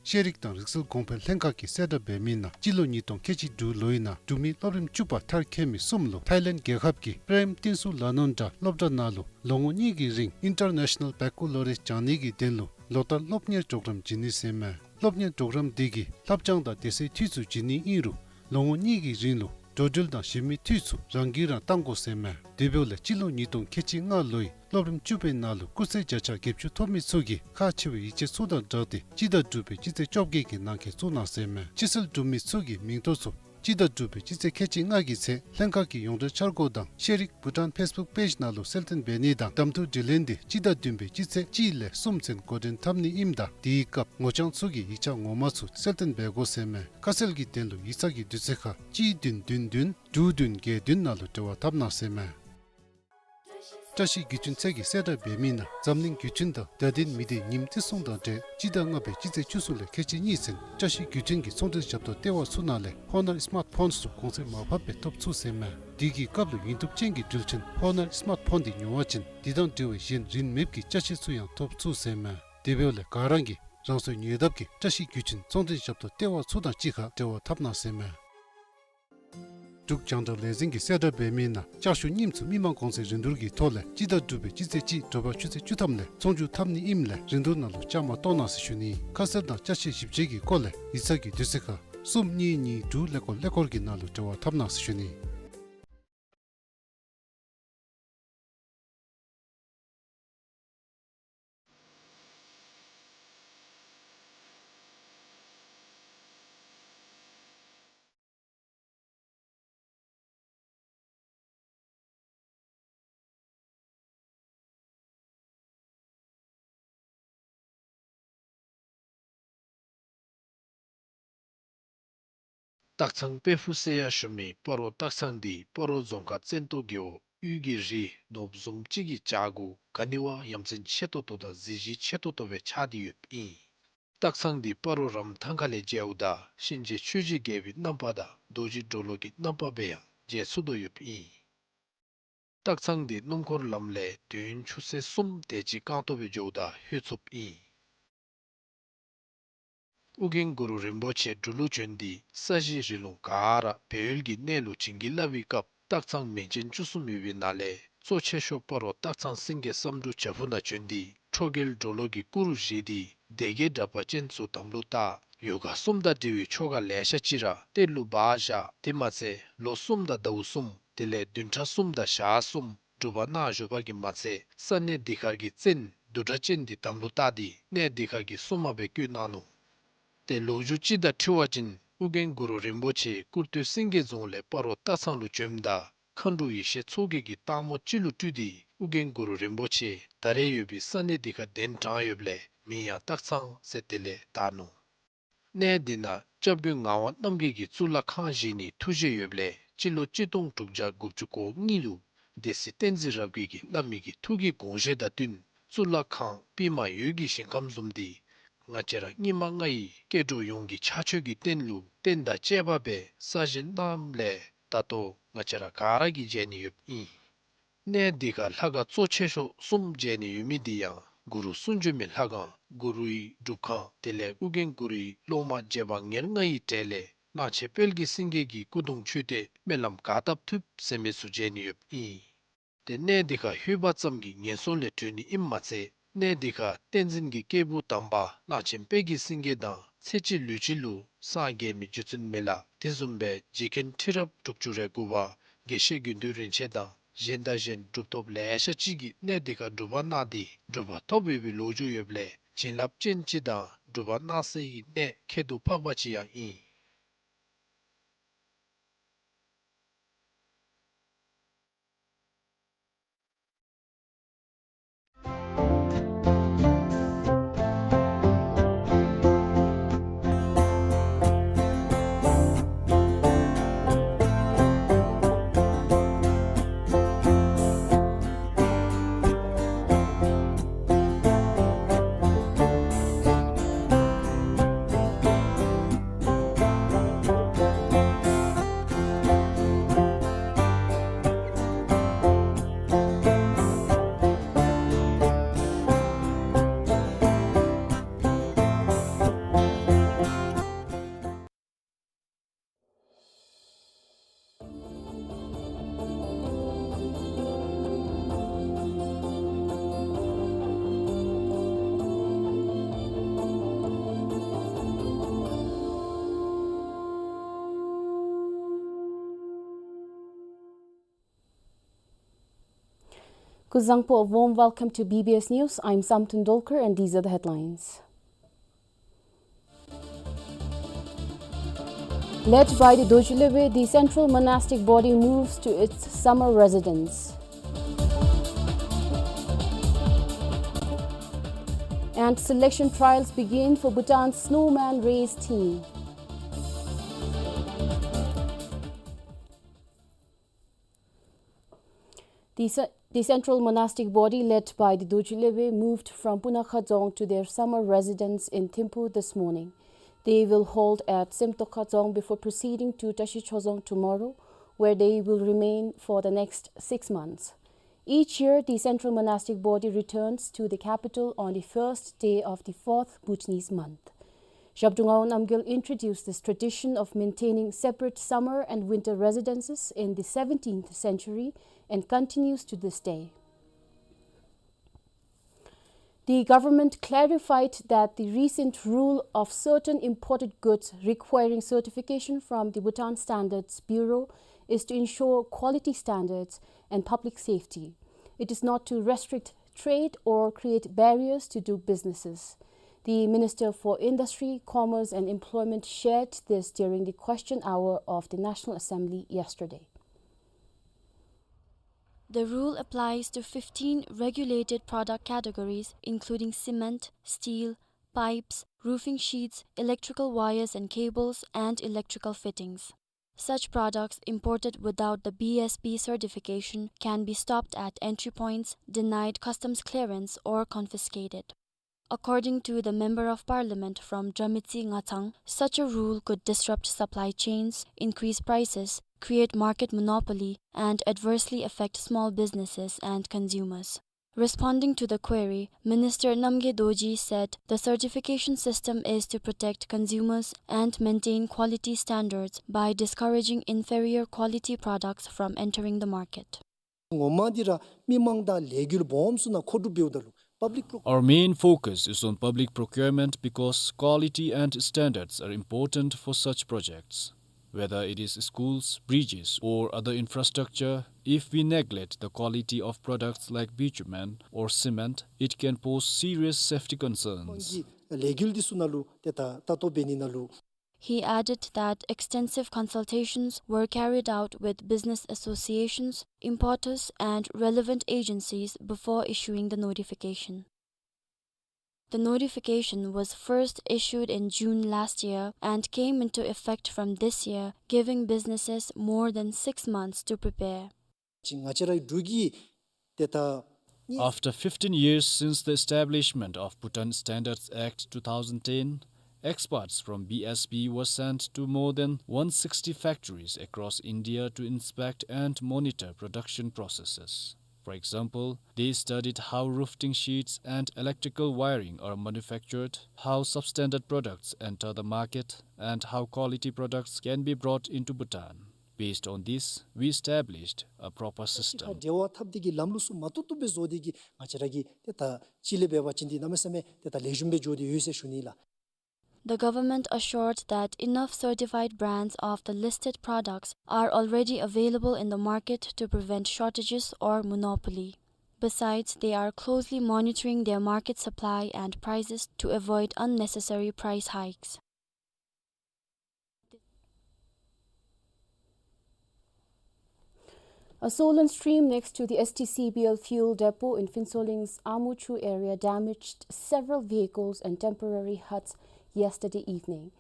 ཤེས་རིག་དང་རིག་གསར་གོང་འཕེལ་ལྷན་ཁག་གིས་གསལ་བསྒྲགས་འབད་མི་ནང་སྤྱི་ལོ་ཉིས་སྟོང་ཁལ་གཅིག་དྲུག་ལོའི་ནང་འབྲུག་མི་སློབ་རིམ་བཅུ་པ་མཐར་འཁྱོལ་མི་གསུམ་ལུ་ཐའི་ལེནཌ་རྒྱལ་ཁབ་ཀྱི་པྲེམ་ཏིན་སུ་ལ་ནོན་ཌ་སློབ་གྲྭ་ནང་ལུ་ལོ་ངོ་གཉིས་ཀྱི་རིང་ཨིན་ཊར་ནེ་ཤ་ནཱལ་བེ་ཀ་ལོ་རི་ཡ་སྦྱང་ནི་གི་དོན་ལུ་ལོ་ལྟར་སློབ་གཉེར་གྲོགས་རམ་བྱིན་ནི་ཟེར་མས། སློབ་གཉེར་གྲོགས་རམ་འདི་གིས་ལྷབ་སྦྱང་དང་དེ་ཚེ་འཐུས་ཚུ་བྱིན་ནི་ཨིན་རུང་ལོ་ངོ་གཉིས་ཀྱི་རིང་ལུ་འགྲོ་འགྲུལ་དང་གཞན་མི་འཐུས་ཚུ་རང་གིས་རང་བཏང་དགོ་ཟེར་མས། དེ་འབདཝ་ལས་སྤྱི་ལོ་ཉིས་སྟོང་ཁལ་གཅིག་ལྔ་ལོའི་སློབ་རིམ་བཅུ་པའི་ནང་ལུ་སྐུགས་ཚད་བརྒྱ་ཆ་བརྒྱད་ཅུ་ཐོབ་མི་ཚུ་གིས་ཁག་ཆེ་བའི་ཡིག་ཆ་ཚུ་དང་སྦྲགས་ཏེ་སྤྱི་ཟླ་དྲུག་པའི་སྤྱི་ཚེས་བཅོ་བརྒྱད་ཀྱི་ནང་འཁོད་བཙུགས་གནང་ཟེར་མས། ཕྱི་སེལ་གྲུབ་མི་ཚུ་གི་མིང་ཐོ་ཚུ་སྤྱི་ཟླ་དྲུག་པའི་སྤྱི་ཚེས་ཁལ་གཅིག་ལྔ་གི་ཚེ་ལྷན་ཁག་གི་ཡོངས་འབྲེལ་འཆར་སྒོ་དང་ཤེས་རིག་བྷུ་ཊཱན་ཕེསི་བུཀ་པེཇ་ནང་ལུ་གསལ་སྟོན་འབད་ནི་དང་གདམ་འཐུ་དྲི་ལན་འདི་སྤྱི་ཟླ་བདུན་པའི་སྤྱི་ཚེས་གཅིག་ལས་གསུམ་ཚུན་འགོ་འདྲེན་འཐབ་ནི་ཨིནམ་ད་དེའི་སྐབས་ངོ་རྐྱང་ཚུ་གིས་ཡིག་ཆ་ངོ་མ་ཚུ་གསལ་སྟོན་འབད་དགོ་ཟེར་མས། ཁ་གསལ་གྱི་དོན་ལུ་ཡིག་ཚང་གི་དུས་ཚོད་ཁར་གཅིག་བདུན་བདུན་བདུན་དྲུག་བདུན་བརྒྱད་བདུན་ནང་ལུ་འབྲེལ་བ་འཐབ་གནང་ཟེར་མས། བཀྲ་ཤིས་བརྒྱུད་འཕྲིན་ཚད་ཀྱིས་གསལ་བསྒྲགས་འབད་མི་ནང་འཛམ་གླིང་བརྒྱུད་འཕྲིན་དང་བརྡ་དོན་མི་སྡེ་ཉིནམ་བརྩི་སྲུང་དང་འབྲེལ་སྤྱི་ཟླ་ལྔ་པའི་སྤྱི་ཚེས་བཅུ་གསུམ་ལས་ཁལ་གཅིག་གཉིས་ཚུན་བཀྲ་ཤིས་བརྒྱུད་འཕྲིན་གྱི་ཚོང་འབྲེལ་ཞབས་ཏོག་ལྟེ་བ་ཚུ་ནང་ལས་ཧོ་ནར་སི་མཱཊ་ཕོནསི་ཚུ་གོང་ཚད་མར་ཕབ་སྦེ་ཐོབ་ཚུགས་ཟེར་མས། དེ་གི་སྐབས་ལུ་ཡུན་བརྟན་ཅན་གྱི་འགྲུལ་འཕྲིན་ཧོ་ནར་སི་མཱཊ་ཕོན་འདི་ཉོ་བ་ཅིན་དེ་དང་འབྲེལ་བའི་གཞན་རིན་མེད་ཀྱི་ཅ་ཆས་ཚུ་ཡང་ཐོབ་ཚུགས་ཟེར་མས། དེ་འབདཝ་ལས་ག་ར་གིས་ རང་སོའི་ཉེ་འདབས་ཀྱི་བཀྲ་ཤིས་བརྒྱུད་འཕྲིན་ཚོང་འབྲེལ་ཞབས་ཏོག་ལྟེ་བ་ཚུ་དང་གཅིག་ཁར་འབྲེལ་བ་འཐབ་གནང་ཟེར་མས། འབྲུག་རྒྱང་བསྒྲགས་ལས་འཛིན་གྱིས་གསལ་བསྒྲགས་འབད་མི་ནང་ལྕགས་ཞུ་རྙིངམ་ཚུ་མི་མང་གོང་ཚད་རིན་བསྡུར་གྱི་ཐོག་ལས་སྤྱི་ཟླ་དྲུག་པའི་སྤྱི་ཚེས་གཅིག་དྲོ་པ་ཆུ་ཚོད་བཅུ་ཐམ་ལས་ཚོང་བསྒྱུར་འཐབ་ནི་ཨིནམ་ལས་རིན་བསྡུར་ནང་ལུ་བཅའ་མར་གཏོགས་གནང་ཟེར་ཞུ་ནི། ཁ་གསལ་དང་ཅ་ཆས་ཞིབ་དཔྱད་ཀྱི་སྐོར་ལས་ཡིག་ཚང་གི་དུས་ཚོད་ཁར་གསུམ་གཉིས་གཉིས་དྲུག་ཀླད་ཀོར་ཀླད་ཀོར་གྱི་ནང་ལུ་འབྲེལ་བ་འཐབ་གནང་ཟེར་ཞུ་ནི། སྟག་ཚང་དཔལ་ཕུག་ཟེར་ཡང་ཞུ་མི་སྤ་རོ་སྟག་ཚང་འདི་སྤ་རོ་རྫོང་ཁག་བཙན་ཏོ་རྒེད་འོག་དབུས་ཀྱི་རི་ནོར་བུ་བཟུམ་ཅིག་གི་བྱག་གུ་ག་ནི་བ་ཡ་མཚན་ཆེ་ཏོག་ཏོ་དང་གཟི་བརྗིད་ཆེ་ཏོག་ཏོ་སྦེ་ཆགས་ཏེ་ཡོདཔ་ཨིན། སྟག་ཚང་འདི་སྤ་རོ་རམ་ཐང་ཁ་ལས་མཇལཝ་ད་གཤིན་རྗེ་ཆོས་ཀྱི་རྒྱལ་པོའི་རྣམ་པ་དང་རྡོ་རྗེ་གྲོ་ལོད་ཀྱི་རྣམ་པ་སྦེ་ཡང་མཇལ་ཚུགས་དོ་ཡོདཔ་ཨིན། སྟག་ཚང་འདི་སྣུམ་འཁོར་ལམ་ལས་དུས་ཡུན་ཆུ་ཚོད་གསུམ་དེ་ཅིག་རྐང་སྟོང་སྦེ་འགྱོཝ་ད་ལྷོད་ཚུགསཔ་ཨིན། ཨོ་རྒྱན་གུ་རུ་རིན་པོ་ཆེ་འབྲུག་ལུ་བྱོན་ཏེ་ས་གཞི་རི་ལུང་ག་ར་སྦས་ཡུལ་གྱི་གནས་ལུ་བྱིན་གྱིས་བརླབས་པའི་སྐབས་སྟག་ཚང་མིང་ཅན་བཅུ་གསུམ་ཡོད་པའི་ནང་ལས་གཙོ་ཆེ་ཤོས་སྤ་རོ་སྟག་ཚང་སེང་གེ་བསམ་འགྲུབ་བྱག་ཕུག་ནང་བྱོན་ཏེ་ཁྲོ་རྒྱལ་གྲོ་ལོད་ཀྱི་སྐུ་རུ་བཞེངས་ཏེ་སྡེ་བརྒྱད་དྲེགས་པ་ཅན་ཚུ་དམ་ལུ་བཏགས། ཡོ་ག་གསུམ་དང་འབྲེལ་བའི་ཆོ་ག་ལེ་ཤ་ཅིག་ར་གཏེར་ལུ་སྦ་བཞག། དེ་མ་ཚད་ལོ་གསུམ་དང་ཟླཝ་གསུམ་དེ་ལས་བདུན་ཕྲག་གསུམ་དང་ཞག་གསུམ་སྒྲུབ་པ་གནང་བཞུགས་པ་གིས་མ་ཚད་ས་གནས་འདི་ཁར་གྱི་བཙན་བདུད་གྲགས་ཅན་འདི་དམ་ལུ་བཏགས་ཏེ་གནས་འདི་ཁར་གྱི་སྲུང་མ་སྦེ་བསྐོས་གནང་ནུག། ཏེ་ལོ་རྒྱུས་ཅིག་དང་འཁྲིལ་བ་ཅིན་ཨོ་རྒྱན་གུ་རུ་རིན་པོ་ཆེ་སྐུར་སྟོད་སེང་གེ་རྫོང་ལས་སྤ་རོ་སྟག་ཚང་ལུ་བྱོནམ་ད་མཁའ་འགྲོ་ཡེ་ཤེས་མཚོ་རྒྱལ་གྱིས་སྟག་མོ་ཅིག་ལུ་སྤྲུལ་ཏེ་ཨོ་རྒྱན་གུ་རུ་རིན་པོ་ཆེ་ད་རེས་ཡོད་པའི་ས་གནས་འདི་ཁར་གདན་དྲངས་ཡོདཔ་ལས་མིང་ཡང་སྟག་ཚང་ཟེར་དེ་ལས་བཏགས་ནུག། གནས་འདི་ནང་སྐྱབས་མགོན་ངག་དབང་རྣམ་རྒྱལ་གྱིས་གཙུག་ལག་ཁང་བཞེངས་ནིའི་ཐུགས་བཞེད་ཡོདཔ་ལས་སྤྱི་ལོ་གཅིག་སྟོང་དྲུག་བརྒྱ་དགུ་བཅུ་གོ་གཉིས་ལུ་སྡེ་སྲིད་བསྟན་འཛིན་རབ་རྒྱས་ཀྱིས་བླ་མའི་གི་ཐུགས་ཀྱི་དགོངས་བཞེད་དང་བསྟུན་གཙུག་ལག་ཁང་པདྨ་འོད་ཀྱི་ཞིང་ཁམས་བཟུམ་འདི་ང་བཅས་ར་སྙིགས་མ་ལྔ་ཡི་སྐྱེ་འགྲོ་ཡོངས་ཀྱི་ཕྱག་མཆོད་ཀྱི་རྟེན་ལུ་རྟེན་དང་བཅས་པ་སྦེ་གསར་བཞེངས་གནངམ་ལས་ད་ལྟོ་ང་བཅས་ར་ག་ར་གིས་མཇལ་ནི་ཡོདཔ་ཨིན། གནས་འདི་ཁར་ལྷ་ཁང་གཙོ་ཆེ་ཤོས་གསུམ་མཇལ་ནི་ཡོད་མི་འདི་ཡང་གུ་རུ་གསུང་བྱོན་མའི་ལྷ་ཁང་གུ་རུའི་སྒྲུབ་ཁང་དེ་ལས་ཨོ་རྒྱན་གུ་རུའི་སློབ་མ་རྗེ་འབངས་ཉེར་ལྔ་ཡི་གྲས་ལས་གླང་ཆེན་དཔལ་གྱི་སེང་གེ་གི་སྐུ་གདུང་མཆོད་རྟེན་སྨོན་ལམ་ག་བཏབ་ཐུབ་ཟེར་མི་ཚུ་མཇལ་ནི་ཡོདཔ་ཨིན། ཏེ་གནས་འདི་ཁར་ལྷོད་པ་ཙམ་གྱིས་ངན་སོང་ལས་གྲོལ་ནི་ཨིནམ་མ་ཚད་གནས་འདི་ཁར་བསྟན་འཛིན་གྱི་སྐྱེས་བུ་དམ་པ་གླང་ཆེན་དཔལ་གྱི་སེང་གེ་དང་ཚེ་གཅིག་ལུས་གཅིག་ལུ་སངས་རྒྱས་མི་རྗེ་བཙུན་མི་ལ་དེ་བཟུམ་སྦེ་རྗེ་མཁན་ཁྲི་རབས་དྲུག་ཅུ་རེ་དགུ་པ་དགེ་བཤེས་དགེ་འདུན་རིན་ཆེན་དང་གཞན་དང་གཞན་གྲུབ་ཐོབ་ལེ་ཤ་ཅིག་གིས་གནས་འདི་ཁར་སྒྲུབ་པ་གནང་སྟེ་གྲུབ་པ་ཐོབ་ཡོད་པའི་ལོ་རྒྱུས་ཡོདཔ་ལས་བྱིན་རླབས་ཅན་ཅིག་དང་སྒྲུབ་པ་གནང་སའི་གནས་ཁྱད་དུ་འཕགས་པ་ཅིག་ཡང་ཨིན། Kuzuzangpo, a warm welcome to B B S News. I'm Samten Dolkar and these are the headlines. Led by the Dorji Lebe, the Central Monastic Body moves to its summer residence. And selection trials begin for Bhutan's Snowman Race team. The ce-, the central monastic body led by the Dorji Lebe moved from Punakha Dzong to their summer residence in Thimphu this morning. They will halt at Semtokha Dzong before proceeding to Tashi Chodzong tomorrow, where they will remain for the next six months. Each year, the central monastic body returns to the capital on the first day of the fourth Bhutanese month. Zhabdrung Ngawang Namgyal introduced this tradition of maintaining separate summer and winter residences in the seventeenth century and continues to this day. The government clarified that the recent rule of certain imported goods requiring certification from the Bhutan Standards Bureau is to ensure quality standards and public safety. It is not to restrict trade or create barriers to do businesses. The Minister for Industry, Commerce and Employment shared this during the question hour of the National Assembly yesterday. The rule applies to fifteen regulated product categories, including cement, steel, pipes, roofing sheets, electrical wires and cables, and electrical fittings. Such products imported without the B S B certification can be stopped at entry points, denied customs clearance, or confiscated. According to the Member of Parliament from Dramitsi Ngatsang, such a rule could disrupt supply chains, increase prices, create market monopoly, and adversely affect small businesses and consumers. Responding to the query, Minister Namgay Dorji said the certification system is to protect consumers and maintain quality standards by discouraging inferior quality products from entering the market. ངོ་མ་འདི་ར་མི་མང་དང་ལས་འགུལ་སྦོམ་ཚུ་ནང་མཁོ་སྒྲུབ་འབདཝ་ད་ལུ་པབ་ལིཀ་པོ། Our main focus is on public procurement because quality and standards are important for such projects. Whether it is schools, bridges, or other infrastructure, if we neglect the quality of products like bitumen or cement, it can pose serious safety concerns. ལས་འགུལ་འདི་ཚུ་ནང་ལུ་ཏེ་ད་ལྟ་རྟོག་འབད་ནི་ནང་ལུ། He added that extensive consultations were carried out with business associations, importers, and relevant agencies before issuing the notification. The notification was first issued in June last year and came into effect from this year, giving businesses more than six months to prepare. ཅིག་ང་བཅས་རའི་འབྲུག་གི་ཏེ་ད། After fifteen years since the establishment of Bhutan Standards Act two thousand ten, experts from B S B were sent to more than one sixty factories across India to inspect and monitor production processes. For example, they studied how roofing sheets and electrical wiring are manufactured, how substandard products enter the market, and how quality products can be brought into Bhutan. Based on this, we established a proper system. འབྲེལ་བ་འཐབ་སྟེ་གི་ལམ་ལུགས་ཚུ་མ་བཏུབ་བཏུབ་སྦེ་བཟོ་སྟེ་གི་ང་བཅས་ར་གི་ཏེ་ད་སྤྱི་ལས་འབད་བ་ཅིན་འདི་གནམ་མེད་ས་མེད་ཏེ་ད་ལེགས་ཤོམ་སྦེ་འགྱོ་སྟེ་ཡོད་ཟེར་ཞུ་ནི་ལགས། The government assured that enough certified brands of the listed products are already available in the market to prevent shortages or monopoly. Besides, they are closely monitoring their market supply and prices to avoid unnecessary price hikes. A swollen stream next to the S T C B L fuel depot in Phuentsholing's Amuchu area damaged several vehicles and temporary huts yesterday evening.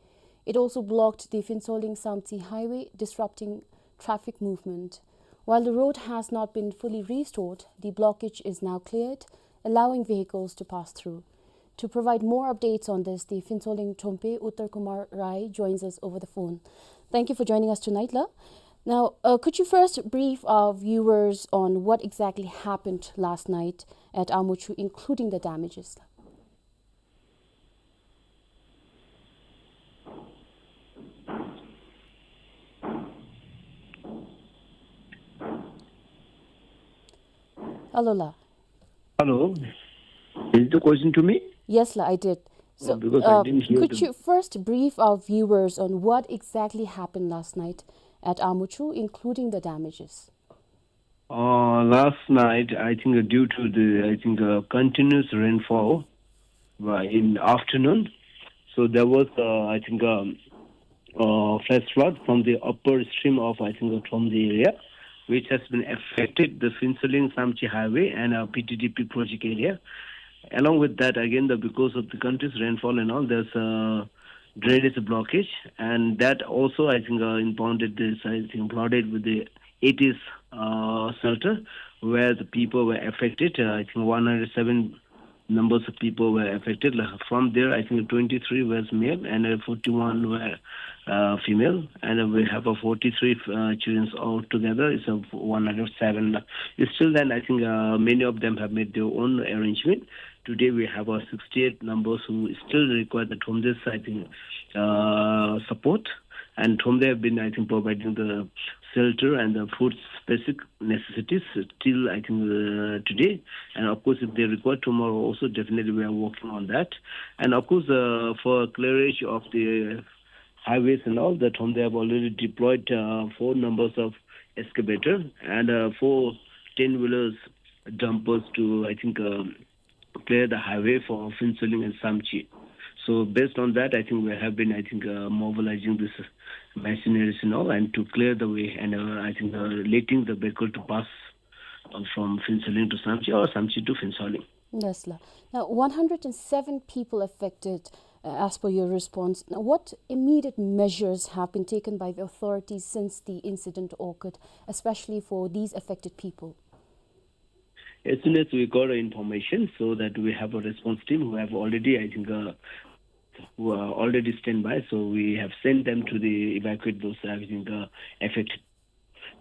It also blocked the Phuentsholing Samtse highway, disrupting traffic movement. While the road has not been fully restored, the blockage is now cleared, allowing vehicles to pass through. To provide more updates on this, the Phuentsholing Trongpa Uttar Kumar Rai joins us over the phone. Thank you for joining us tonight, la. Now, uh, could you first brief our viewers on what exactly happened last night at Amuchu, including the damages? Hello, la. Hello. Is the question to me? Yes, la, I did. So, oh, because I uh, didn't hear could the you first brief our viewers on what exactly happened last night at Amuchu, including the damages? Uh, last night, I think, uh, due to the, I think, uh, continuous rainfall, uh, in afternoon, so there was, uh, I think, um, uh, flash flood from the upper stream of, I think, uh, from the area, which has been affected the Phuentsholing Samtse highway and, uh, P T D P project area. Along with that, again, the, because of the continuous rainfall and all, there's, uh, drainage blockage, and that also, I think, uh, impounded this, I think, flooded with the eighties, uh, shelter, where the people were affected. Uh, I think one hundred seven numbers of people were affected. Like, from there, I think twenty-three was male and, uh, forty-one were, uh, female, and, uh, we have a forty-three, uh, children altogether. It's a one hundred seven. It's still then, I think, uh, many of them have made their own arrangement. Today we have, uh, sixty-eight numbers who still require the Thromde, I think, uh, support. And Thromde have been, I think, providing the shelter and the food, basic necessities till, I think, uh, today. And of course, if they require tomorrow also, definitely we are working on that. And of course, uh, for clearance of the highways and all, the Thromde have already deployed, uh, four numbers of excavator and, uh, four ten-wheelers dumpers to, I think, um, clear the highway for Phuentsholing and Samtse. So based on that, I think we have been, I think, uh, mobilizing this machineries and all, and to clear the way, and, uh, I think, uh, letting the vehicle to pass, uh, from Phuentsholing to Samtse or Samtse to Phuentsholing. Yes, la. Now, one hundred and seven people affected, uh, as per your response. Now, what immediate measures have been taken by the authorities since the incident occurred, especially for these affected people? As soon as we got information, so that we have a response team who have already, I think, uh, who are already standby. So we have sent them to the evacuate those, I think, uh, affected.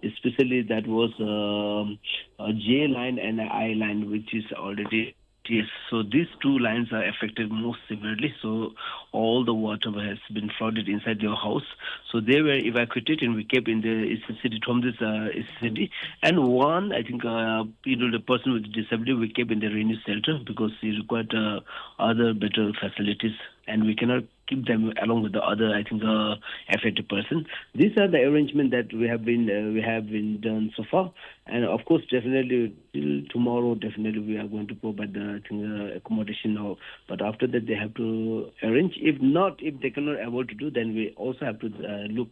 Especially that was, um, a J line and a I line, which is already, yes. So these two lines are affected most severely. So all the water has been flooded inside their house. So they were evacuated and we kept in the Eastern city from this, uh, Eastern city. And one, I think, uh, you know, the person with disability, we kept in the rainy shelter because he required, uh, other better facilities, and we cannot keep them along with the other, I think, uh, affected person. These are the arrangement that we have been, uh, we have been done so far. And of course, definitely till tomorrow, definitely we are going to provide the, I think, uh, accommodation now. But after that, they have to arrange. If not, if they cannot able to do, then we also have to, uh, look,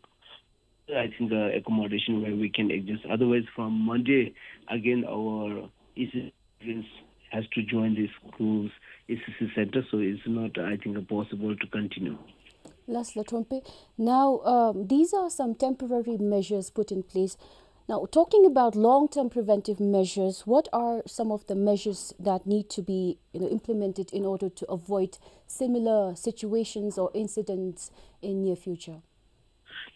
I think, uh, accommodation where we can adjust. Otherwise, from Monday, again, our E C students has to join the schools, E C C center, so it's not, I think, uh, possible to continue. Last la Trompe. Now, um, these are some temporary measures put in place. Now, talking about long-term preventive measures, what are some of the measures that need to be, you know, implemented in order to avoid similar situations or incidents in near future?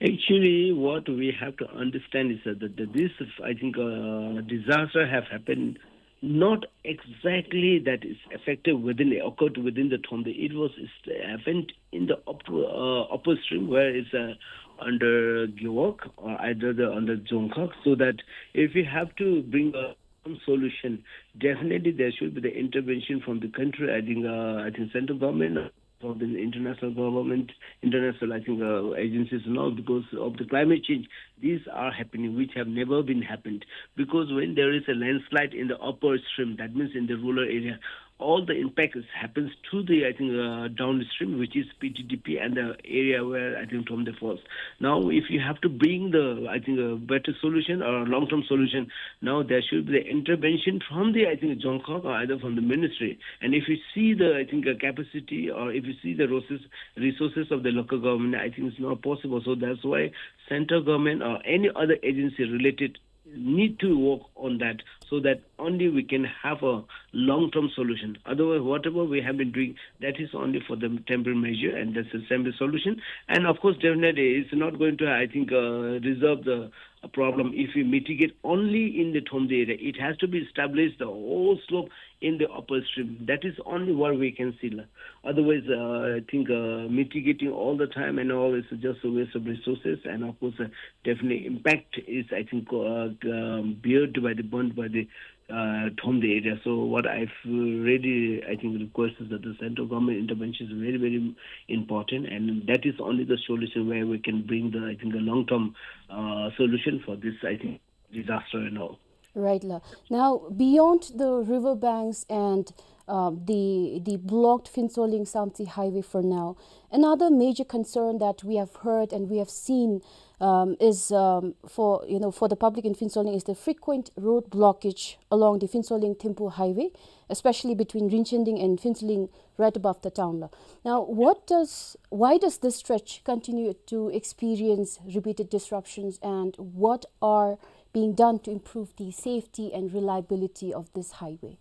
Actually, what we have to understand is that the, the, this, I think, uh, disaster have happened not exactly that is affected within, occurred within the Thromde. It was, it happened in the upper, uh, upper stream where it's, uh, under Gewog or either the, under Dzongkhag, so that if we have to bring a some solution, definitely there should be the intervention from the country. I think, uh, I think central government, from the international government, international, I think, uh, agencies and all, because of the climate change, these are happening, which have never been happened. Because when there is a landslide in the upper stream, that means in the rural area, all the impact is, happens to the, I think, uh, downstream, which is P T D P and the area where, I think, Thromde falls. Now, if you have to bring the, I think, a better solution or a long-term solution, now there should be the intervention from the, I think, Dzongkhag or either from the ministry. And if you see the, I think, uh, capacity, or if you see the resources, resources of the local government, I think it's not possible. So that's why central government or any other agency related need to work on that, so that only we can have a long-term solution. Otherwise, whatever we have been doing, that is only for the temporary measure, and that's a temporary solution. And of course, definitely, it's not going to, I think, uh, resolve the, uh, problem if we mitigate only in the Thromde area. It has to be established the whole slope in the upper stream. That is only what we can see, la. Otherwise, uh, I think, uh, mitigating all the time and all is just a waste of resources. And of course, uh, definitely impact is, I think, uh, um, beared by the, borne by the, uh, Thromde area. So what I've really, I think, request is that the central government intervention is very, very important, and that is only the solution where we can bring the, I think, a long-term, uh, solution for this, I think, disaster and all. Right, la. Now, beyond the river banks and, um, the, the blocked Phuentsholing Samtse highway for now, another major concern that we have heard and we have seen, um, is, um, for, you know, for the public in Phuentsholing is the frequent road blockage along the Phuentsholing Thimphu highway, especially between Rinchending and Phuentsholing, right above the town, la. Now, what does, why does this stretch continue to experience repeated disruptions, and what are being done to improve the safety and reliability of this highway?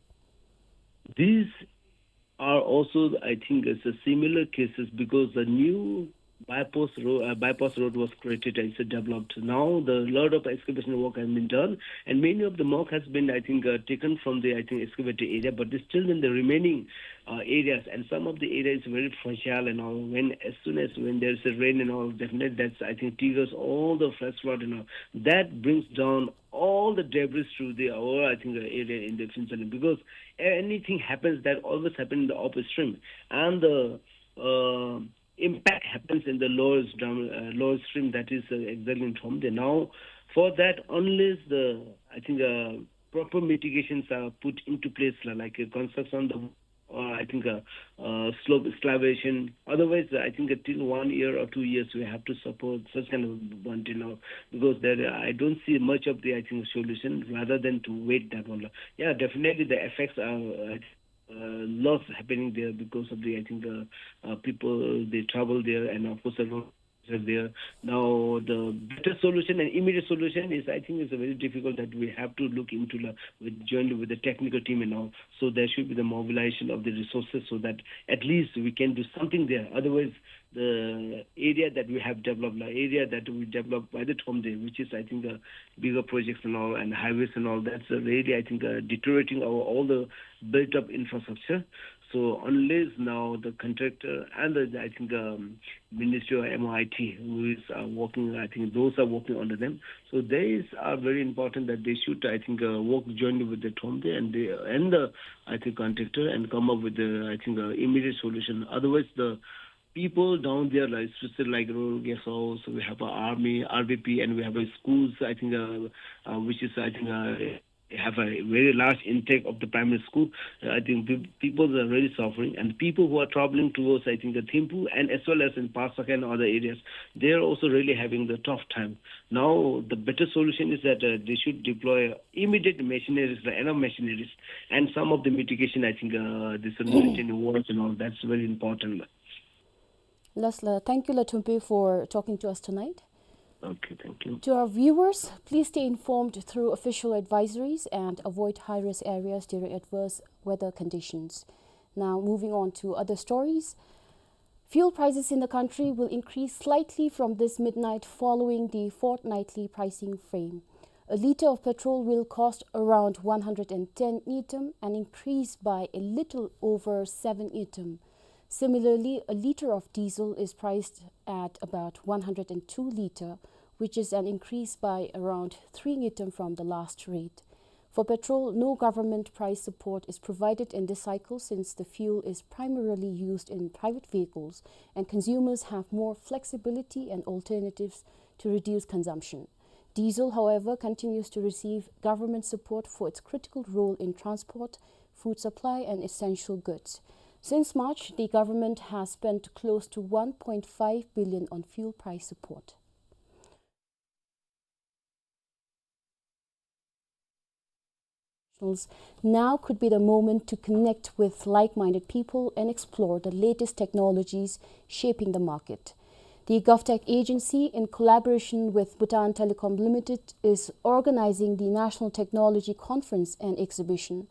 This are also, I think, it's a similar cases because the new bypass road, uh, bypass road was created and it's developed. Now the lot of excavation work has been done, and many of the muck has been, I think, uh, taken from the, I think, excavated area, but it's still in the remaining, uh, areas, and some of the areas very fragile and all. When, as soon as when there's a rain and all, definitely that's, I think, triggers all the flash flood and all. That brings down all the debris to the, our, I think, uh, area in the Phuentsholing, because anything happens, that always happen in the upstream, and the, uh, impact happens in the lower down, uh, lower stream, that is, uh, exactly in Thromde. Now, for that, unless the, I think, uh, proper mitigations are put into place, li-, like, uh, construction, the, uh, I think, uh, uh, slope excavation. Otherwise, I think, uh, till one year or two years, we have to support such kind of burnt, you know, because there, I don't see much of the, I think, solution rather than to wait that one. Yeah, definitely the effects are, uh, uh, loss happening there because of the, I think, uh, uh, people, they travel there, and of course the road is there. Now, the better solution and immediate solution is, I think, is very difficult, that we have to look into the, with, jointly with the technical team and all. So there should be the mobilization of the resources so that at least we can do something there. Otherwise, the area that we have developed, the area that we developed by the Thromde, which is, I think, uh, bigger projects and all and highways and all, that's, uh, really, I think, uh, deteriorating our all the built-up infrastructure. So unless now the contractor and the, I think, um, Ministry of M O I T, who is, uh, working, I think those are working under them. So these are very important that they should, I think, uh, work jointly with the Thromde and the, and the, I think, contractor and come up with the, I think, uh, immediate solution. Otherwise, the people down there, like, especially like rural guest house, we have a army, R V P, and we have a schools, I think, uh, uh, which is, I think, uh, have a very large intake of the primary school. Uh, I think pe-, people are really suffering, and people who are traveling towards, I think, the Thimphu and as well as in Parsakhei and other areas, they are also really having the tough time. Now, the better solution is that, uh, they should deploy immediate machineries, the enough machineries, and some of the mitigation, I think, uh, this is written words and all. That's very important. Lastly, thank you, Lathumbey, for talking to us tonight. Okay, thank you. To our viewers, please stay informed through official advisories and avoid high-risk areas during adverse weather conditions. Now, moving on to other stories. Fuel prices in the country will increase slightly from this midnight following the fortnightly pricing frame. A litre of petrol will cost around one hundred and ten ngultrum, an increase by a little over seven ngultrum. Similarly, a litre of diesel is priced at about one hundred and two litre, which is an increase by around three ngultrum from the last rate. For petrol, no government price support is provided in this cycle since the fuel is primarily used in private vehicles and consumers have more flexibility and alternatives to reduce consumption. Diesel, however, continues to receive government support for its critical role in transport, food supply, and essential goods. Since March, the government has spent close to one point five billion on fuel price support. Now could be the moment to connect with like-minded people and explore the latest technologies shaping the market. The GovTech agency, in collaboration with Bhutan Telecom Limited, is organizing the National Technology Conference and Exhibition.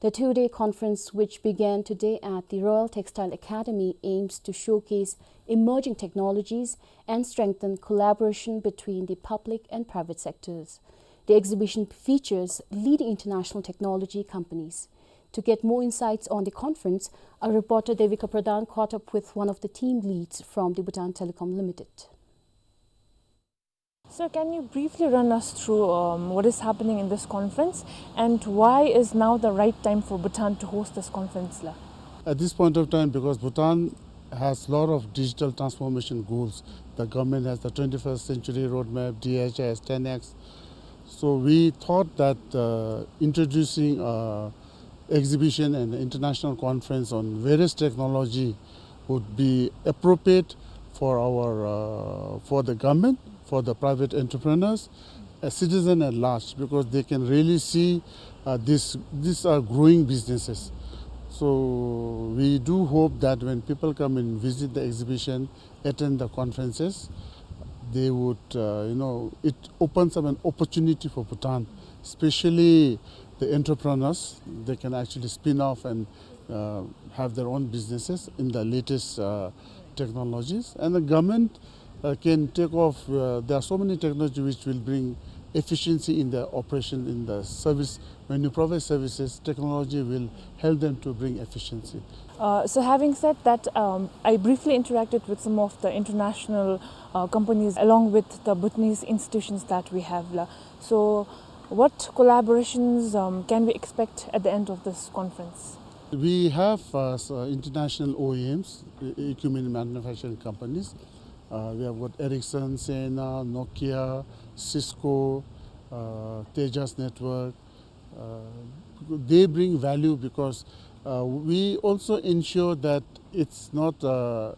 The two-day conference, which began today at the Royal Textile Academy, aims to showcase emerging technologies and strengthen collaboration between the public and private sectors. The exhibition features leading international technology companies. To get more insights on the conference, our reporter Devika Pradhan caught up with one of the team leads from the Bhutan Telecom Limited. Sir, can you briefly run us through, um, what is happening in this conference and why is now the right time for Bhutan to host this conference, la? At this point of time, because Bhutan has lot of digital transformation goals, the government has the twenty-first Century Roadmap, D H S, ten X. So we thought that, uh, introducing, uh, exhibition and international conference on various technology would be appropriate for our, uh, for the government, for the private entrepreneurs, a citizen at large, because they can really see, uh, this, these are growing businesses. So we do hope that when people come and visit the exhibition, attend the conferences, they would, uh, you know, it opens up an opportunity for Bhutan, especially the entrepreneurs. They can actually spin off and uh, have their own businesses in the latest, uh, technologies. And the government, uh, can take off, uh, there are so many technology which will bring efficiency in their operation, in the service. When you provide services, technology will help them to bring efficiency. Uh, so having said that, um, I briefly interacted with some of the international, uh, companies along with the Bhutanese institutions that we have, la. So what collaborations, um, can we expect at the end of this conference? We have, uh, s-, uh, international O E Ms, e-, equipment manufacturing companies. Uh, we have got Ericsson, Ciena, Nokia, Cisco, uh, Tejas Network. Uh, they bring value because, uh, we also ensure that it's not, uh,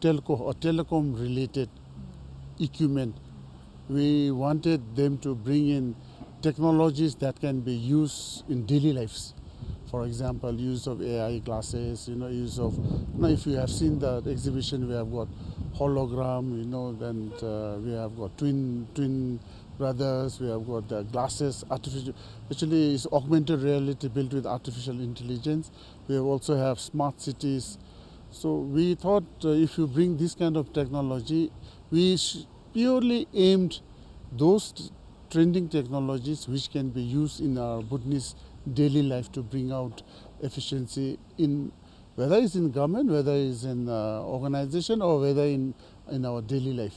telco or telecom related equipment. We wanted them to bring in technologies that can be used in daily lives. For example, use of A I glasses, you know, use of, you know, if you have seen the exhibition, we have got hologram, you know, and, uh, we have got twin, twin brothers, we have got the glasses, artificial, actually it's augmented reality built with artificial intelligence. We have also have smart cities. So we thought, uh, if you bring this kind of technology, we sh-, purely aimed those t-, trending technologies which can be used in our Bhutanese daily life to bring out efficiency in, whether it's in government, whether it's in, uh, organization, or whether in, in our daily life.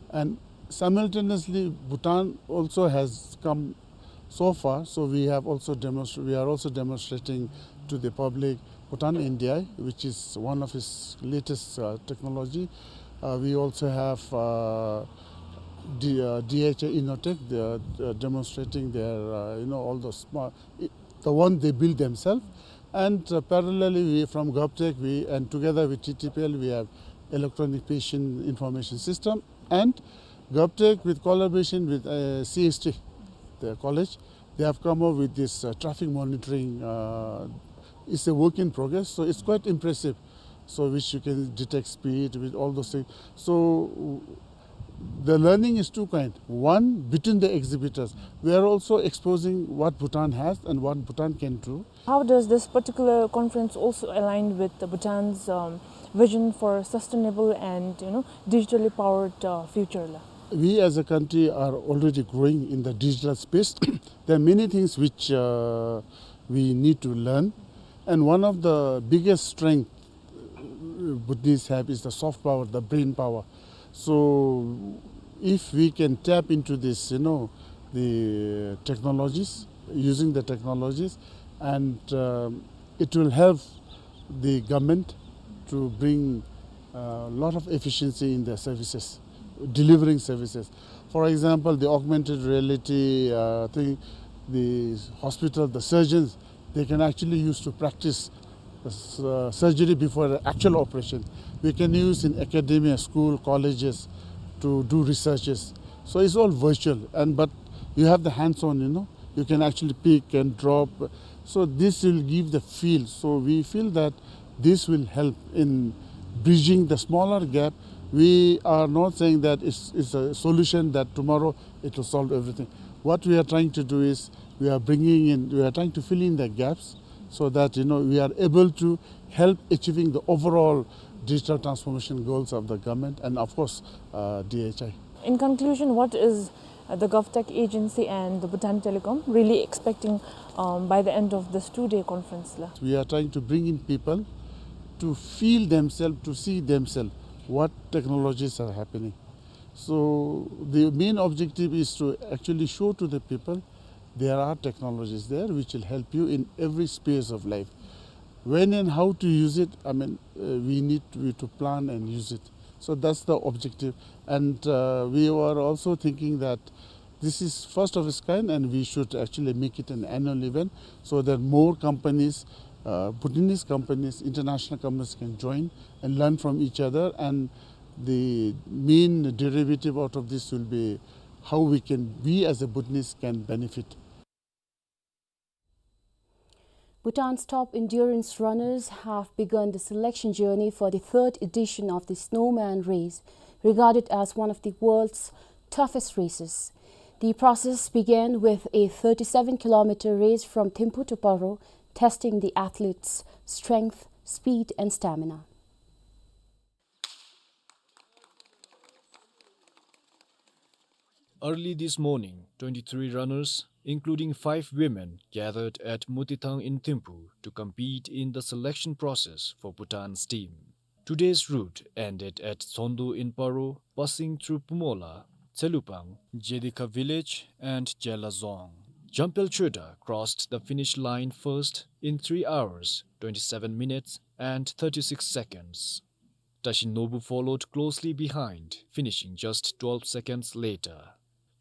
And simultaneously, Bhutan also has come so far, so we have also demonstra-, we are also demonstrating to the public Bhutan N D I, which is one of its latest, uh, technology. Uh, we also have, uh, D-, uh, D H I Innotech. They are, uh, demonstrating their, uh, you know, all the smart, i-, the one they build themselves. And, uh, parallelly, we from GovTech, we, and together with T T P L, we have electronic patient information system. And GovTech, with collaboration with, uh, C S T, the college, they have come up with this, uh, traffic monitoring. Uh, it's a work in progress, so it's quite impressive. So which you can detect speed with all those things. So the learning is two kind. One, between the exhibitors, we are also exposing what Bhutan has and what Bhutan can do. How does this particular conference also align with the Bhutan's, um, vision for sustainable and, you know, digitally powered, uh, future, la? We as a country are already growing in the digital space. There are many things which, uh, we need to learn, and one of the biggest strength, uh, Bhutanese have is the soft power, the brain power. So if we can tap into this, you know, the technologies, using the technologies, and, um, it will help the government to bring a lot of efficiency in their services, delivering services. For example, the augmented reality, uh, thing, the hospital, the surgeons, they can actually use to practice, uh, surgery before the actual operation. We can use in academia, school, colleges to do researches. So it's all virtual, and, but you have the hands-on, you know, you can actually pick and drop. So this will give the feel. So we feel that this will help in bridging the smaller gap. We are not saying that it's, it's a solution that tomorrow it will solve everything. What we are trying to do is we are bringing in, we are trying to fill in the gaps so that, you know, we are able to help achieving the overall digital transformation goals of the government and, of course, uh, D H I. In conclusion, what is, uh, the GovTech agency and the Bhutan Telecom really expecting, um, by the end of this two-day conference, la? We are trying to bring in people to feel themselves, to see themselves what technologies are happening. So the main objective is to actually show to the people there are technologies there which will help you in every space of life. When and how to use it, I mean, uh, we need to, to plan and use it. So that's the objective. And, uh, we were also thinking that this is first of its kind, and we should actually make it an annual event so that more companies, uh, Bhutanese companies, international companies can join and learn from each other. And the main derivative out of this will be how we can, we as a Bhutanese can benefit. Bhutan's top endurance runners have begun the selection journey for the third edition of the Snowman Race, regarded as one of the world's toughest races. The process began with a thirty-seven kilometer race from Thimphu to Paro, testing the athletes' strength, speed, and stamina. Early this morning, twenty-three runners, including five women, gathered at Mutithang in Thimphu to compete in the selection process for Bhutan's team. Today's route ended at Tsondu in Paro, passing through Pumola, Tselupang, Jedikha village, and Jella Dzong. Jampel Choeda crossed the finish line first in three hours, twenty-seven minutes, and thirty-six seconds. Tashi Nobu followed closely behind, finishing just twelve seconds later.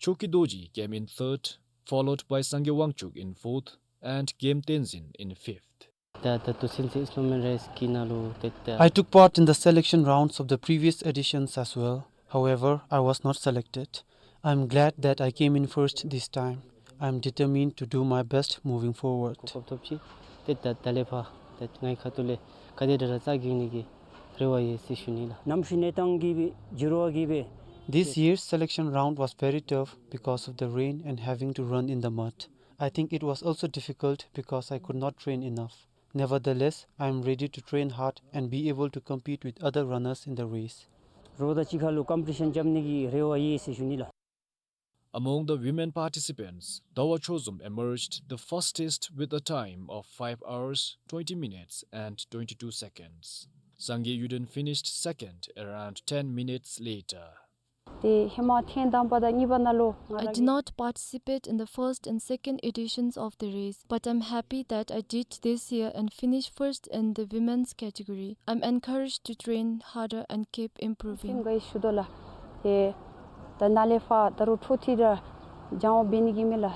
Choki Dorji came in third, followed by Sangay Wangchuk in fourth and Game Tenzin in fifth. ད་ད་ལྟོ་ཚུན་ཚོད་སྣོ་མེན་རེས་ཀྱི་ནང་ལུ་ཏེ་ད། I took part in the selection rounds of the previous editions as well. However, I was not selected. I'm glad that I came in first this time. I'm determined to do my best moving forward. གོ་སྐབས་ཐོབ་ཅི། ཏེ་ད་ད་ལས་ཕར་ཏེ་ངེའི་ཁ་ཐུག་ལས་ག་དེ་དྲག་ར་རྩ་འགེངས་ནི་གི་རེ་བ་ཡོད་ཟེར་ཞུ་ནི་ལགས། གནམ་གཤིས་གནས་སྟངས་ཀྱིས་སྦེ་འགྱུར་བ་གིས་སྦེ། This year's selection round was very tough because of the rain and having to run in the mud. I think it was also difficult because I could not train enough. Nevertheless, I am ready to train hard and be able to compete with other runners in the race. རོགས་དང་གཅིག་ཁར་ལུ་ཀམ་པི་ཊི་ཤཱན་རྐྱབ་ནི་གི་རེ་བ་ཡོད་ཟེར་ཞུ་ནི་ལགས། Among the women participants, Dawa Chozom emerged the fastest with a time of five hours, twenty minutes and twenty-two seconds. Sangay Yuden finished second around ten minutes later. ཏེ་ཧེ་མ་ཐེངས་དང་པ་དང་གཉིས་པ་ནང་ལུ་ང་ར་I did གིས་not participate in the first and second editions of the race, but I'm happy that I did this year and finished first in the women's category. I'm encouraged to train harder and keep improving. སེམས་དགའ་ཡི་ཞུ་དོ་ལགས། ཏེ་ད་ནཱ་ལས་ཕར་ད་རུང་འཕྲོ་མཐུད་དེ་ར་སྦྱང་བ་འབད་ནི་གི་མས་ལགས།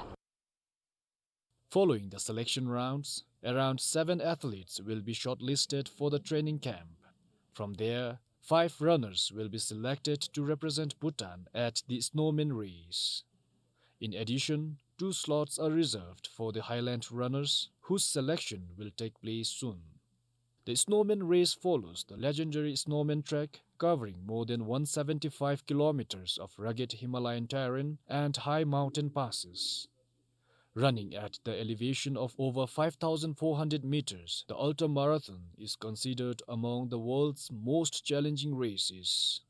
Following the selection rounds, around seven athletes will be shortlisted for the training camp. From there, five runners will be selected to represent Bhutan at the Snowman Race. In addition, two slots are reserved for the Highland runners, whose selection will take place soon. The Snowman Race follows the legendary Snowman Track, covering more than one seventy-five kilometers of rugged Himalayan terrain and high mountain passes. Running at the elevation of over five thousand four hundred meters, the ultra marathon is considered among the world's most challenging races.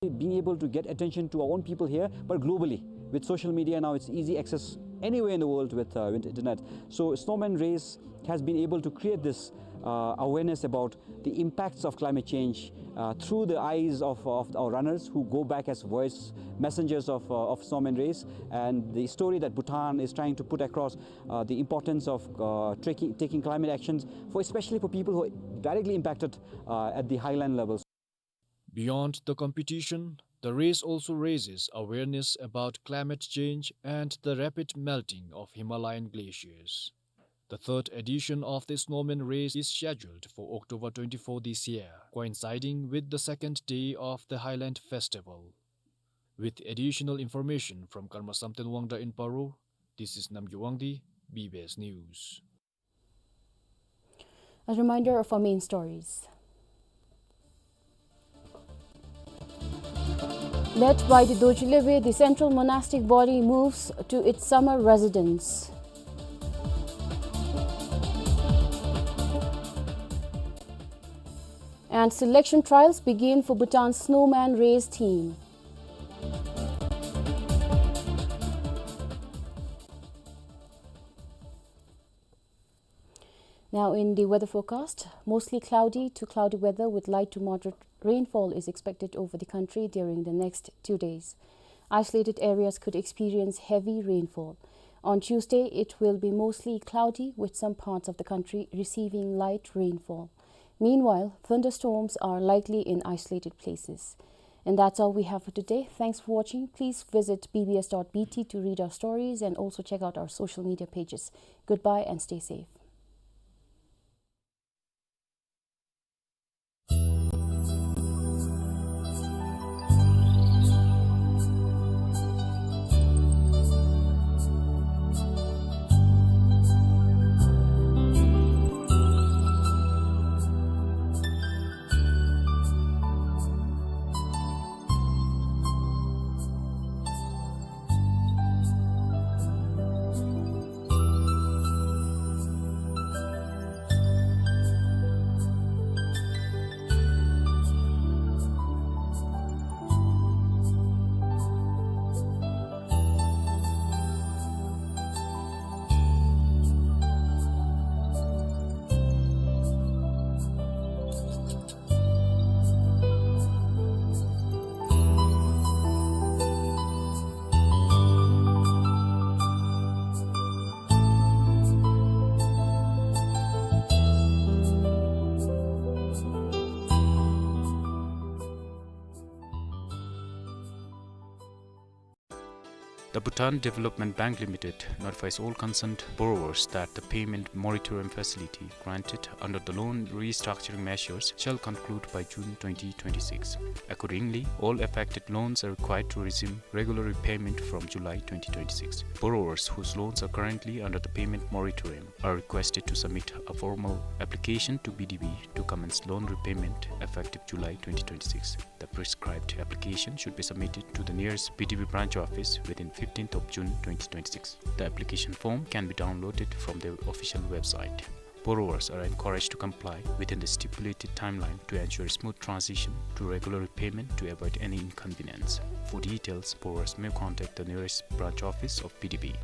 Being able to get attention to our own people here, but globally, with social media now, it's easy access anywhere in the world with, uh, with internet. So Snowman Race has been able to create this, uh, awareness about the impacts of climate change, uh, through the eyes of, of our runners who go back as voice messengers of, uh, of Snowman Race, and the story that Bhutan is trying to put across, uh, the importance of, uh, taking, taking climate actions for, especially for people who are directly impacted, uh, at the highland levels. Beyond the competition, the race also raises awareness about climate change and the rapid melting of Himalayan glaciers. The third edition of the Snowman Race is scheduled for October twenty-four this year, coinciding with the second day of the Highland Festival. With additional information from Karma Samten Wangda in Paro, this is Namgay Wangdi, B B S News. A reminder of our main stories. Led by the Dorji Lebe, the central monastic body moves to its summer residence. And selection trials begin for Bhutan Snowman Race team. Now in the weather forecast, mostly cloudy to cloudy weather with light to moderate rainfall is expected over the country during the next two days. Isolated areas could experience heavy rainfall. On Tuesday, it will be mostly cloudy with some parts of the country receiving light rainfall. Meanwhile, thunderstorms are likely in isolated places. And that's all we have for today. Thanks for watching. Please visit B B S dot B T to read our stories and also check out our social media pages. Goodbye and stay safe. The Bhutan Development Bank Limited notifies all concerned borrowers that the payment moratorium facility granted under the loan restructuring measures shall conclude by June twenty twenty-six. Accordingly, all affected loans are required to resume regular repayment from July twenty twenty-six. Borrowers whose loans are currently under the payment moratorium are requested to submit a formal application to B D B to commence loan repayment effective July twenty twenty-six. The prescribed application should be submitted to the nearest B D B branch office within fifteenth of June twenty twenty-six. The application form can be downloaded from their official website. Borrowers are encouraged to comply within the stipulated timeline to ensure smooth transition to regular repayment to avoid any inconvenience. For details, borrowers may contact the nearest branch office of B D B.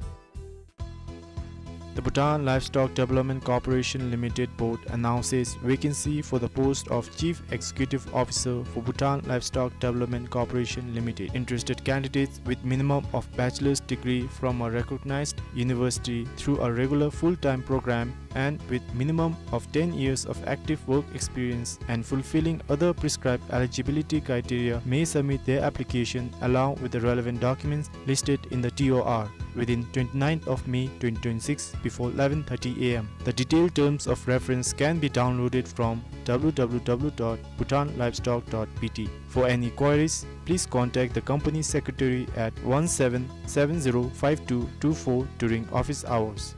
The Bhutan Livestock Development Corporation Limited Board announces vacancy for the post of Chief Executive Officer for Bhutan Livestock Development Corporation Limited. Interested candidates with minimum of bachelor's degree from a recognized university through a regular full-time program and with minimum of ten years of active work experience and fulfilling other prescribed eligibility criteria may submit their application along with the relevant documents listed in the T O R within twenty-ninth of May twenty twenty-six before eleven thirty A M. The detailed terms of reference can be downloaded from W W W dot bhutan livestock dot B T. For any queries, please contact the company secretary at one seven seven zero five two two four during office hours.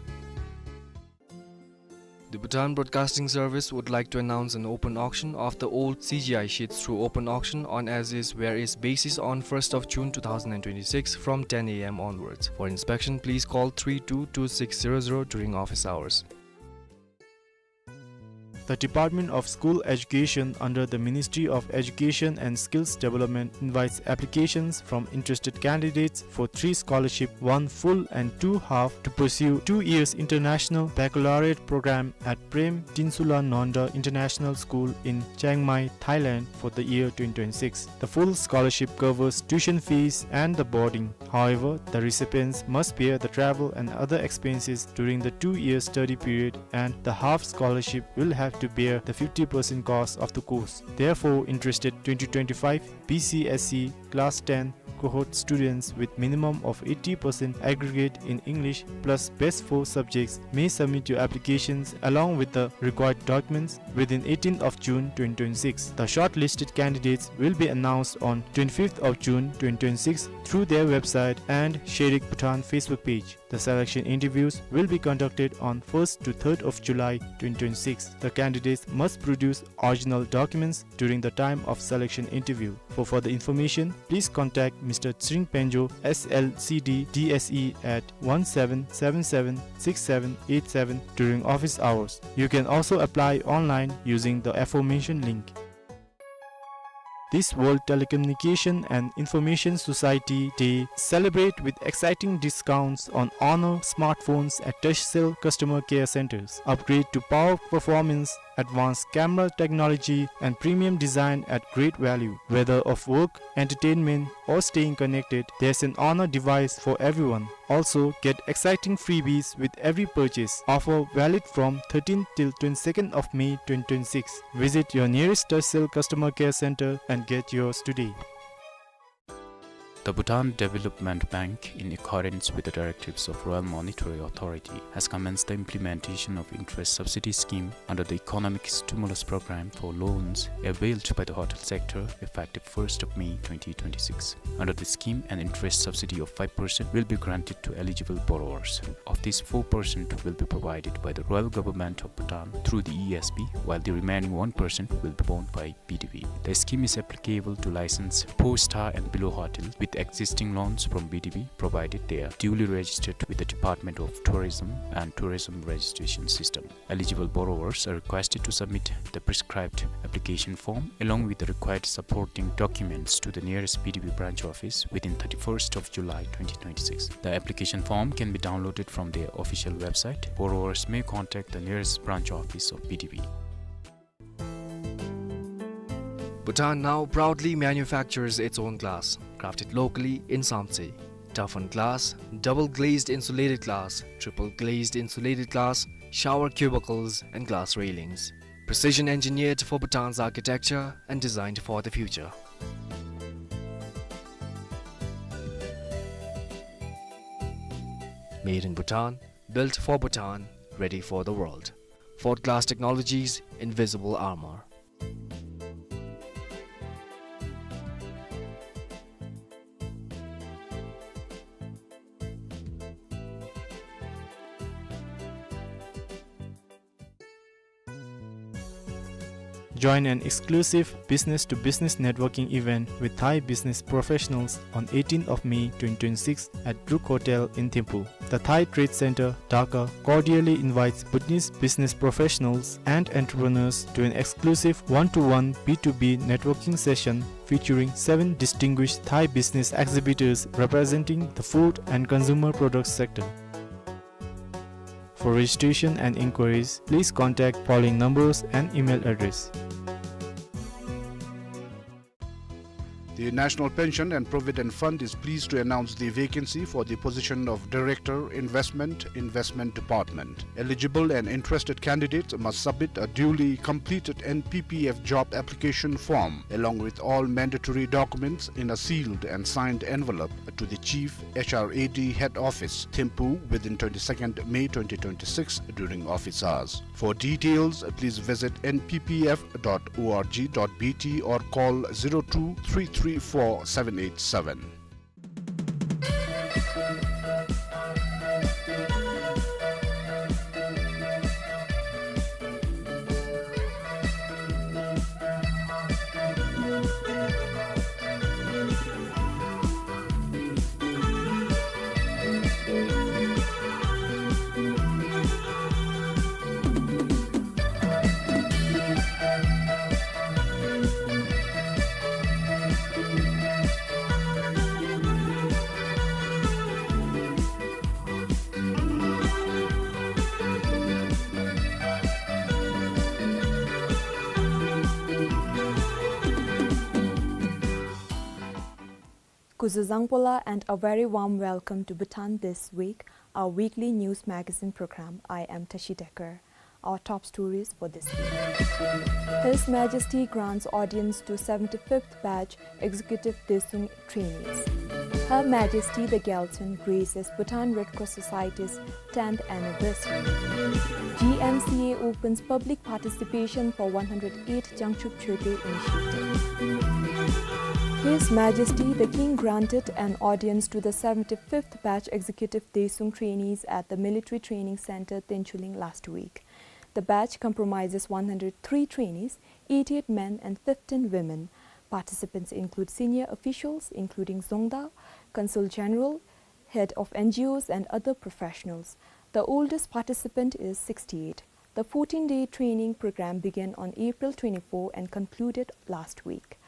The Bhutan Broadcasting Service would like to announce an open auction of the old C G I sheets through open auction on as is where is basis on first of June two thousand and twenty-six from ten A M onwards. For inspection, please call three two two six zero zero during office hours. The Department of School Education under the Ministry of Education and Skills Development invites applications from interested candidates for three scholarship, one full and two half, to pursue two years international baccalaureate program at Prem Tinsula Nonda International School in Chiang Mai, Thailand for the year twenty twenty-six. The full scholarship covers tuition fees and the boarding. However, the recipients must bear the travel and other expenses during the two-year study period, and the half scholarship will have to bear the fifty percent cost of the course. Therefore, interested twenty twenty-five B C S E Class ten cohort students with minimum of eighty percent aggregate in English plus best four subjects may submit your applications along with the required documents within eighteenth of June twenty twenty-six. The shortlisted candidates will be announced on twenty-fifth of June twenty twenty-six through their website and Sherik Bhutan Facebook page. The selection interviews will be conducted on first to third of July twenty twenty-six. The candidates must produce original documents during the time of selection interview. For further information, please contact Mister Tsering Penjo, S L C D D S E at one seven seven seven six seven eight seven during office hours. You can also apply online using the aforementioned link. This World Telecommunication and Information Society Day celebrate with exciting discounts on Honor smartphones at Turkcell customer care centers. Upgrade to power performance, advanced camera technology, and premium design at great value. Whether of work, entertainment, or staying connected, there's an Honor device for everyone. Also, get exciting freebies with every purchase. Offer valid from thirteenth till twenty-second of May twenty twenty-six. Visit your nearest Turkcell customer care center and get yours today. The Bhutan Development Bank, in accordance with the directives of Royal Monetary Authority, has commenced the implementation of interest subsidy scheme under the Economic Stimulus Program for loans availed by the hotel sector, effective first of May twenty twenty-six. Under the scheme, an interest subsidy of five percent will be granted to eligible borrowers. Of this, four percent will be provided by the Royal Government of Bhutan through the E S B, while the remaining one percent will be borne by B D B. The scheme is applicable to licensed four-star and below hotels with existing loans from B D B, provided they are duly registered with the Department of Tourism and Tourism Registration System. Eligible borrowers are requested to submit the prescribed application form along with the required supporting documents to the nearest B D B branch office within thirty-first of July twenty twenty-six. The application form can be downloaded from their official website. Borrowers may contact the nearest branch office of B D B. Bhutan now proudly manufactures its own glass, crafted locally in Samtse. Toughened glass, double glazed insulated glass, triple glazed insulated glass, shower cubicles, and glass railings. Precision engineered for Bhutan's architecture and designed for the future. Made in Bhutan, built for Bhutan, ready for the world. Ford Glass Technologies, invisible armor. Join an exclusive business-to-business networking event with Thai business professionals on eighteenth of May twenty twenty-six at Druk Hotel in Thimphu. The Thai Trade Center, Dhaka, cordially invites Bhutanese business professionals and entrepreneurs to an exclusive one-to-one B two B networking session featuring seven distinguished Thai business exhibitors representing the food and consumer products sector. For registration and inquiries, please contact following numbers and email address. The National Pension and Provident Fund is pleased to announce the vacancy for the position of Director, Investment, Investment Department. Eligible and interested candidates must submit a duly completed N P P F job application form along with all mandatory documents in a sealed and signed envelope to the Chief H R A D Head Office, Thimphu, within twenty-second May twenty twenty-six during office hours. For details, please visit N P P F dot O R G dot B T or call zero two three three four seven eight seven. Kuzu zangpola and a very warm welcome to Bhutan This Week, our weekly news magazine program. I am Tashi Dekar. Our top stories for this week. His Majesty grants audience to seventy-fifth batch Executive Daesung trainees. Her Majesty the Gyaltsuen graces Bhutan Red Cross Society's tenth anniversary. G M C A opens public participation for one hundred eight Jangchub Choegui initiative. His Majesty the King granted an audience to the seventy-fifth batch Executive Daesung trainees at the Military Training Center, Tenchuling last week. The batch compromises one hundred three trainees, eighty-eight men and fifteen women. Participants include senior officials, including Dzongda, Consul General, head of N G Os, and other professionals. The oldest participant is sixty-eight. The fourteen-day training program began on April twenty-four and concluded last week.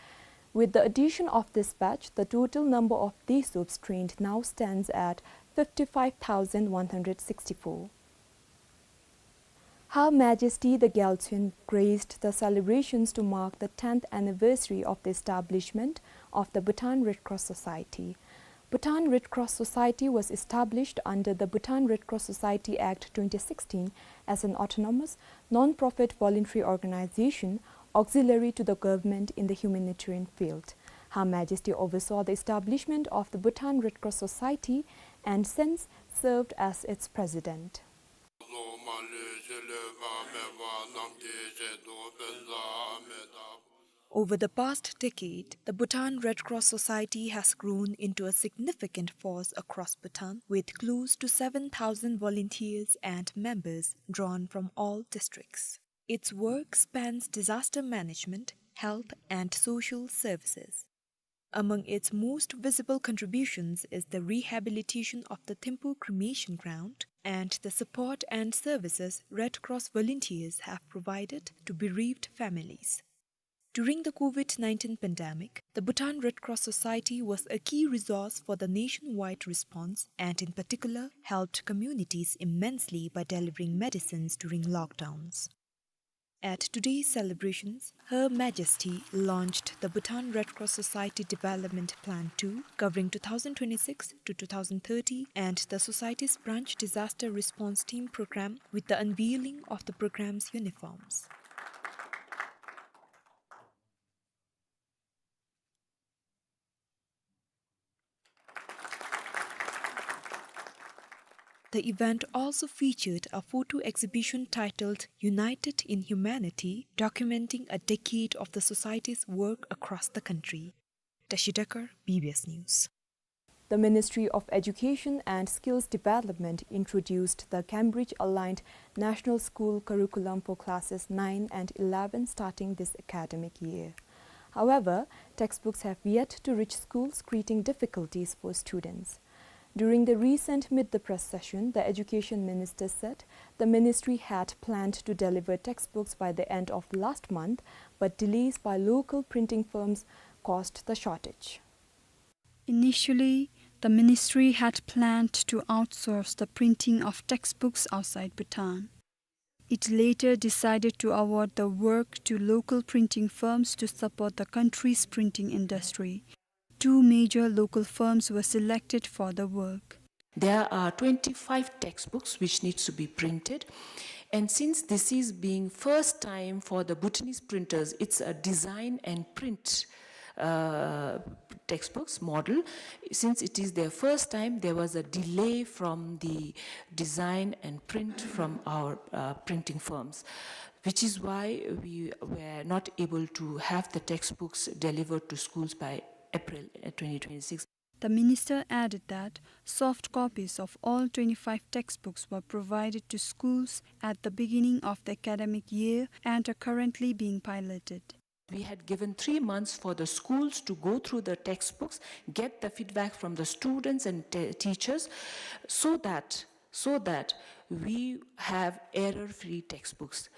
With the addition of this batch, the total number of Daesups trained now stands at fifty-five thousand one hundred sixty-four. Her Majesty the Gyaltsuen graced the celebrations to mark the tenth anniversary of the establishment of the Bhutan Red Cross Society. Bhutan Red Cross Society was established under the Bhutan Red Cross Society Act twenty sixteen as an autonomous, non-profit voluntary organization auxiliary to the government in the humanitarian field. Her Majesty oversaw the establishment of the Bhutan Red Cross Society and since served as its president. Over the past decade, the Bhutan Red Cross Society has grown into a significant force across Bhutan, with close to seven thousand volunteers and members drawn from all districts. Its work spans disaster management, health, and social services. Among its most visible contributions is the rehabilitation of the Thimphu cremation ground and the support and services Red Cross volunteers have provided to bereaved families. During the COVID nineteen pandemic, the Bhutan Red Cross Society was a key resource for the nationwide response and, in particular, helped communities immensely by delivering medicines during lockdowns. At today's celebrations, Her Majesty launched the Bhutan Red Cross Society Development Plan two, covering two thousand twenty-six to two thousand thirty, and the Society's Branch Disaster Response Team Program with the unveiling of the program's uniforms. The event also featured a photo exhibition titled United in Humanity, documenting a decade of the society's work across the country. Tashi Dekar, B B S News. The Ministry of Education and Skills Development introduced the Cambridge-aligned National School Curriculum for classes nine and eleven starting this academic year. However, textbooks have yet to reach schools, creating difficulties for students. During the recent Meet the Press session, the Education Minister said the ministry had planned to deliver textbooks by the end of last month, but delays by local printing firms caused the shortage. Initially, the ministry had planned to outsource the printing of textbooks outside Bhutan. It later decided to award the work to local printing firms to support the country's printing industry. Two major local firms were selected for the work. There are twenty-five textbooks which needs to be printed, and since this is being first time for the Bhutanese printers, it's a design and print uh, textbooks model. Since it is their first time, there was a delay from the design and print from our uh, printing firms, which is why we were not able to have the textbooks delivered to schools by April uh, twenty twenty-six. The minister added that soft copies of all twenty-five textbooks were provided to schools at the beginning of the academic year and are currently being piloted. We had given three months for the schools to go through the textbooks, get the feedback from the students and te-, teachers, so that, so that we have error-free textbooks.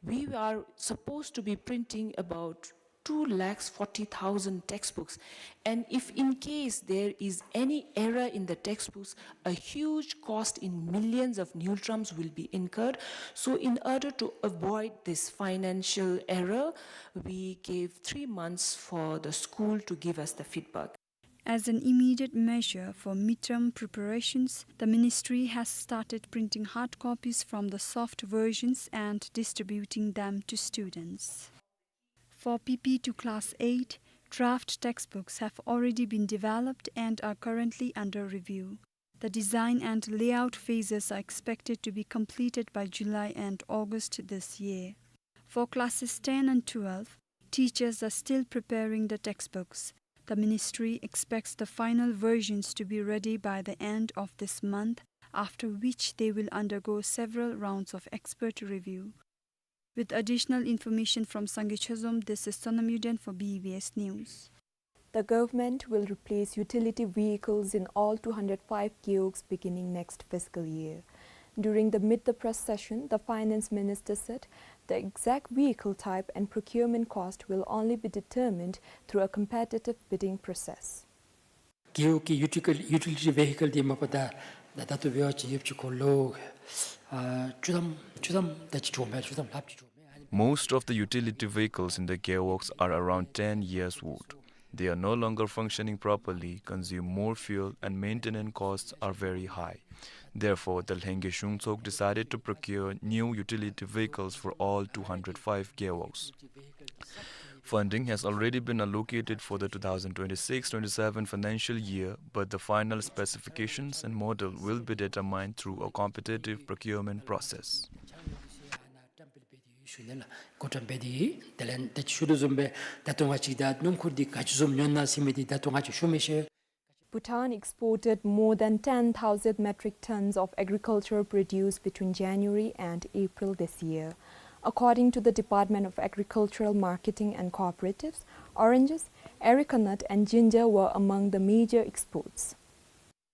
We are supposed to be printing about two lakhs forty thousand textbooks. And if in case there is any error in the textbooks, a huge cost in millions of ngultrams will be incurred. So in order to avoid this financial error, we gave three months for the school to give us the feedback. As an immediate measure for midterm preparations, the ministry has started printing hard copies from the soft versions and distributing them to students. For P P to Class eight, draft textbooks have already been developed and are currently under review. The design and layout phases are expected to be completed by July and August this year. For classes ten and twelve, teachers are still preparing the textbooks. The ministry expects the final versions to be ready by the end of this month, after which they will undergo several rounds of expert review. With additional information from Sangay Chozom, this is Sonam Yuden for B B S News. The government will replace utility vehicles in all two hundred five gewogs beginning next fiscal year. During the Meet the Press session, the finance minister said the exact vehicle type and procurement cost will only be determined through a competitive bidding process. རྒེད་འོག་གི་ཡུ་ཊི་ལི་ཡུ་ཊི་ལི་ཊི་བེ་ཧི་ཀལ་འདི་མ་པ་ད་ད་ད་ལྟོ་འབད་བ་ཅིན་ཡོདཔ་ཅིག་ཁོ་ལོ་ཨ་བཅུ་ཐམ་བཅུ་ཐམ་ད་ཅིག་འགྱོཝ་མས། བཅུ་ཐམ་ལྷགཔ་ཅིག་འགྱོཝ་མས། Most of the utility vehicles in the gewogs are around ten years old. They are no longer functioning properly, consume more fuel, and maintenance costs are very high. Therefore, the Lhengye Shungtsok decided to procure new utility vehicles for all two hundred five gewogs. Funding has already been allocated for the two thousand twenty-six twenty-seven financial year, but the final specifications and model will be determined through a competitive procurement process. Bhutan exported more than ten thousand metric tons of agricultural produce between January and April this year. According to the Department of Agricultural Marketing and Cooperatives, oranges, areca nut and ginger were among the major exports.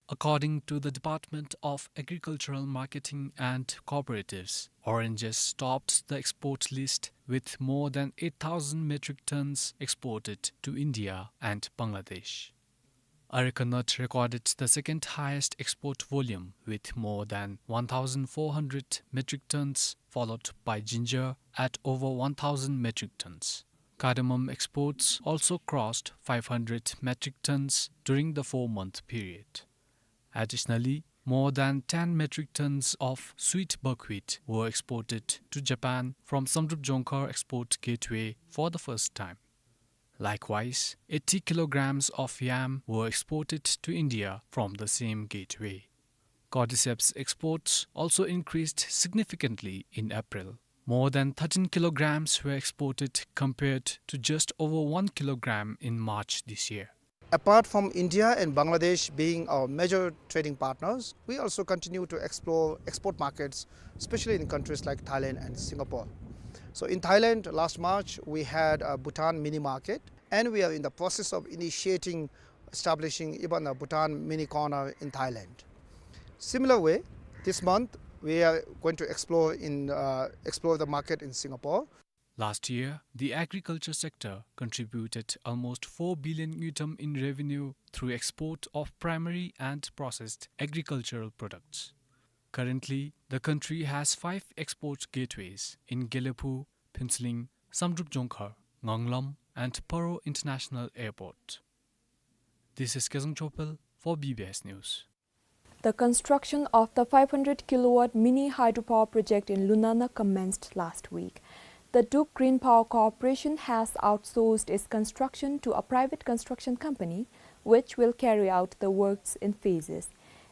According to the Department of Agricultural Marketing and Cooperatives, oranges topped the export list with more than eight thousand metric tons exported to India and Bangladesh. Areca nut recorded the second highest export volume with more than one thousand four hundred metric tons, followed by ginger at over one thousand metric tons. Cardamom exports also crossed five hundred metric tons during the four-month period. Additionally, more than ten metric tons of sweet buckwheat were exported to Japan from Samdrup Jongkhar Export Gateway for the first time. Likewise, eighty kilograms of yam were exported to India from the same gateway. Cordyceps exports also increased significantly in April. More than thirteen kilograms were exported compared to just over one kilogram in March this year. Apart from India and Bangladesh being our major trading partners, we also continue to explore export markets, especially in countries like Thailand and Singapore. So in Thailand, last March, we had a Bhutan mini market, and we are in the process of initiating, establishing even a Bhutan mini corner in Thailand. Similar way, this month, we are going to explore in, uh, explore the market in Singapore. Last year, the agriculture sector contributed almost four billion ngultrum in revenue through export of primary and processed agricultural products. Currently, the country has five export gateways in Gelephu, Phuentsholing, Samdrup Jongkhar, Nganglam, and Paro International Airport. This is Kezang Chopel for B B S News. The construction of the five hundred kilowatt mini hydropower project in Lunana commenced last week. The Duk Green Power Corporation has outsourced its construction to a private construction company, which will carry out the works in phases.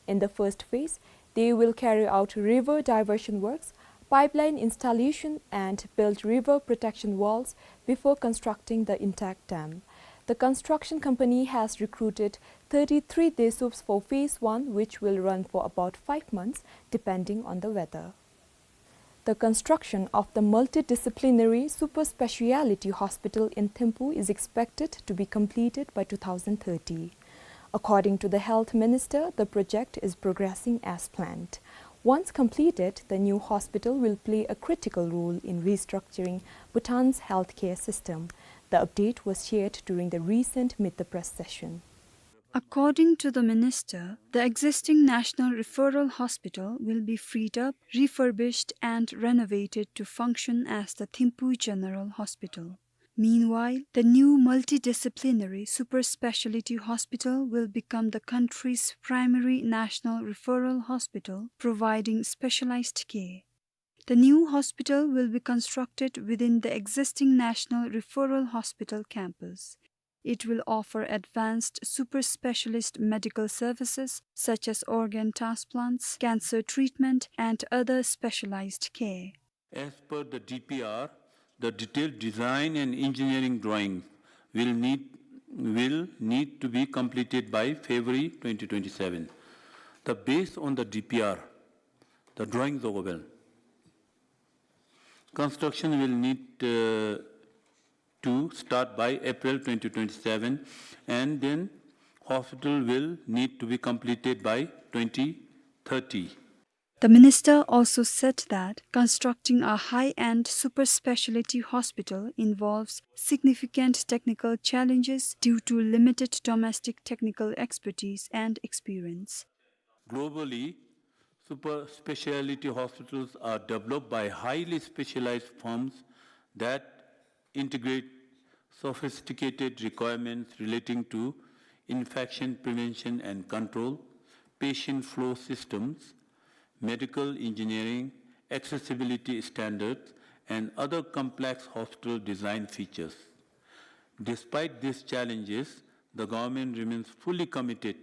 In the first phase, they will carry out river diversion works, pipeline installation, and build river protection walls before constructing the intact dam. The construction company has recruited thirty-three desups for phase one, which will run for about five months, depending on the weather. The construction of the multidisciplinary super speciality hospital in Thimphu is expected to be completed by two thousand thirty. According to the health minister, the project is progressing as planned. Once completed, the new hospital will play a critical role in restructuring Bhutan's healthcare system. The update was shared during the recent Meet the Press session. According to the minister, the existing National Referral Hospital will be freed up, refurbished, and renovated to function as the Thimphu General Hospital. Meanwhile, the new multidisciplinary super speciality hospital will become the country's primary national referral hospital, providing specialized care. The new hospital will be constructed within the existing National Referral Hospital campus. It will offer advanced super specialist medical services such as organ transplants, cancer treatment, and other specialized care. As per the D P R, the detailed design and engineering drawings will need, will need to be completed by February twenty twenty-seven. The, based on the D P R, the drawings of well, construction will need, uh, to start by April twenty twenty-seven, and then hospital will need to be completed by twenty thirty. The minister also said that constructing a high-end super speciality hospital involves significant technical challenges due to limited domestic technical expertise and experience. Globally, super speciality hospitals are developed by highly specialized firms that integrate sophisticated requirements relating to infection prevention and control, patient flow systems, medical engineering, accessibility standards, and other complex hospital design features. Despite these challenges, the government remains fully committed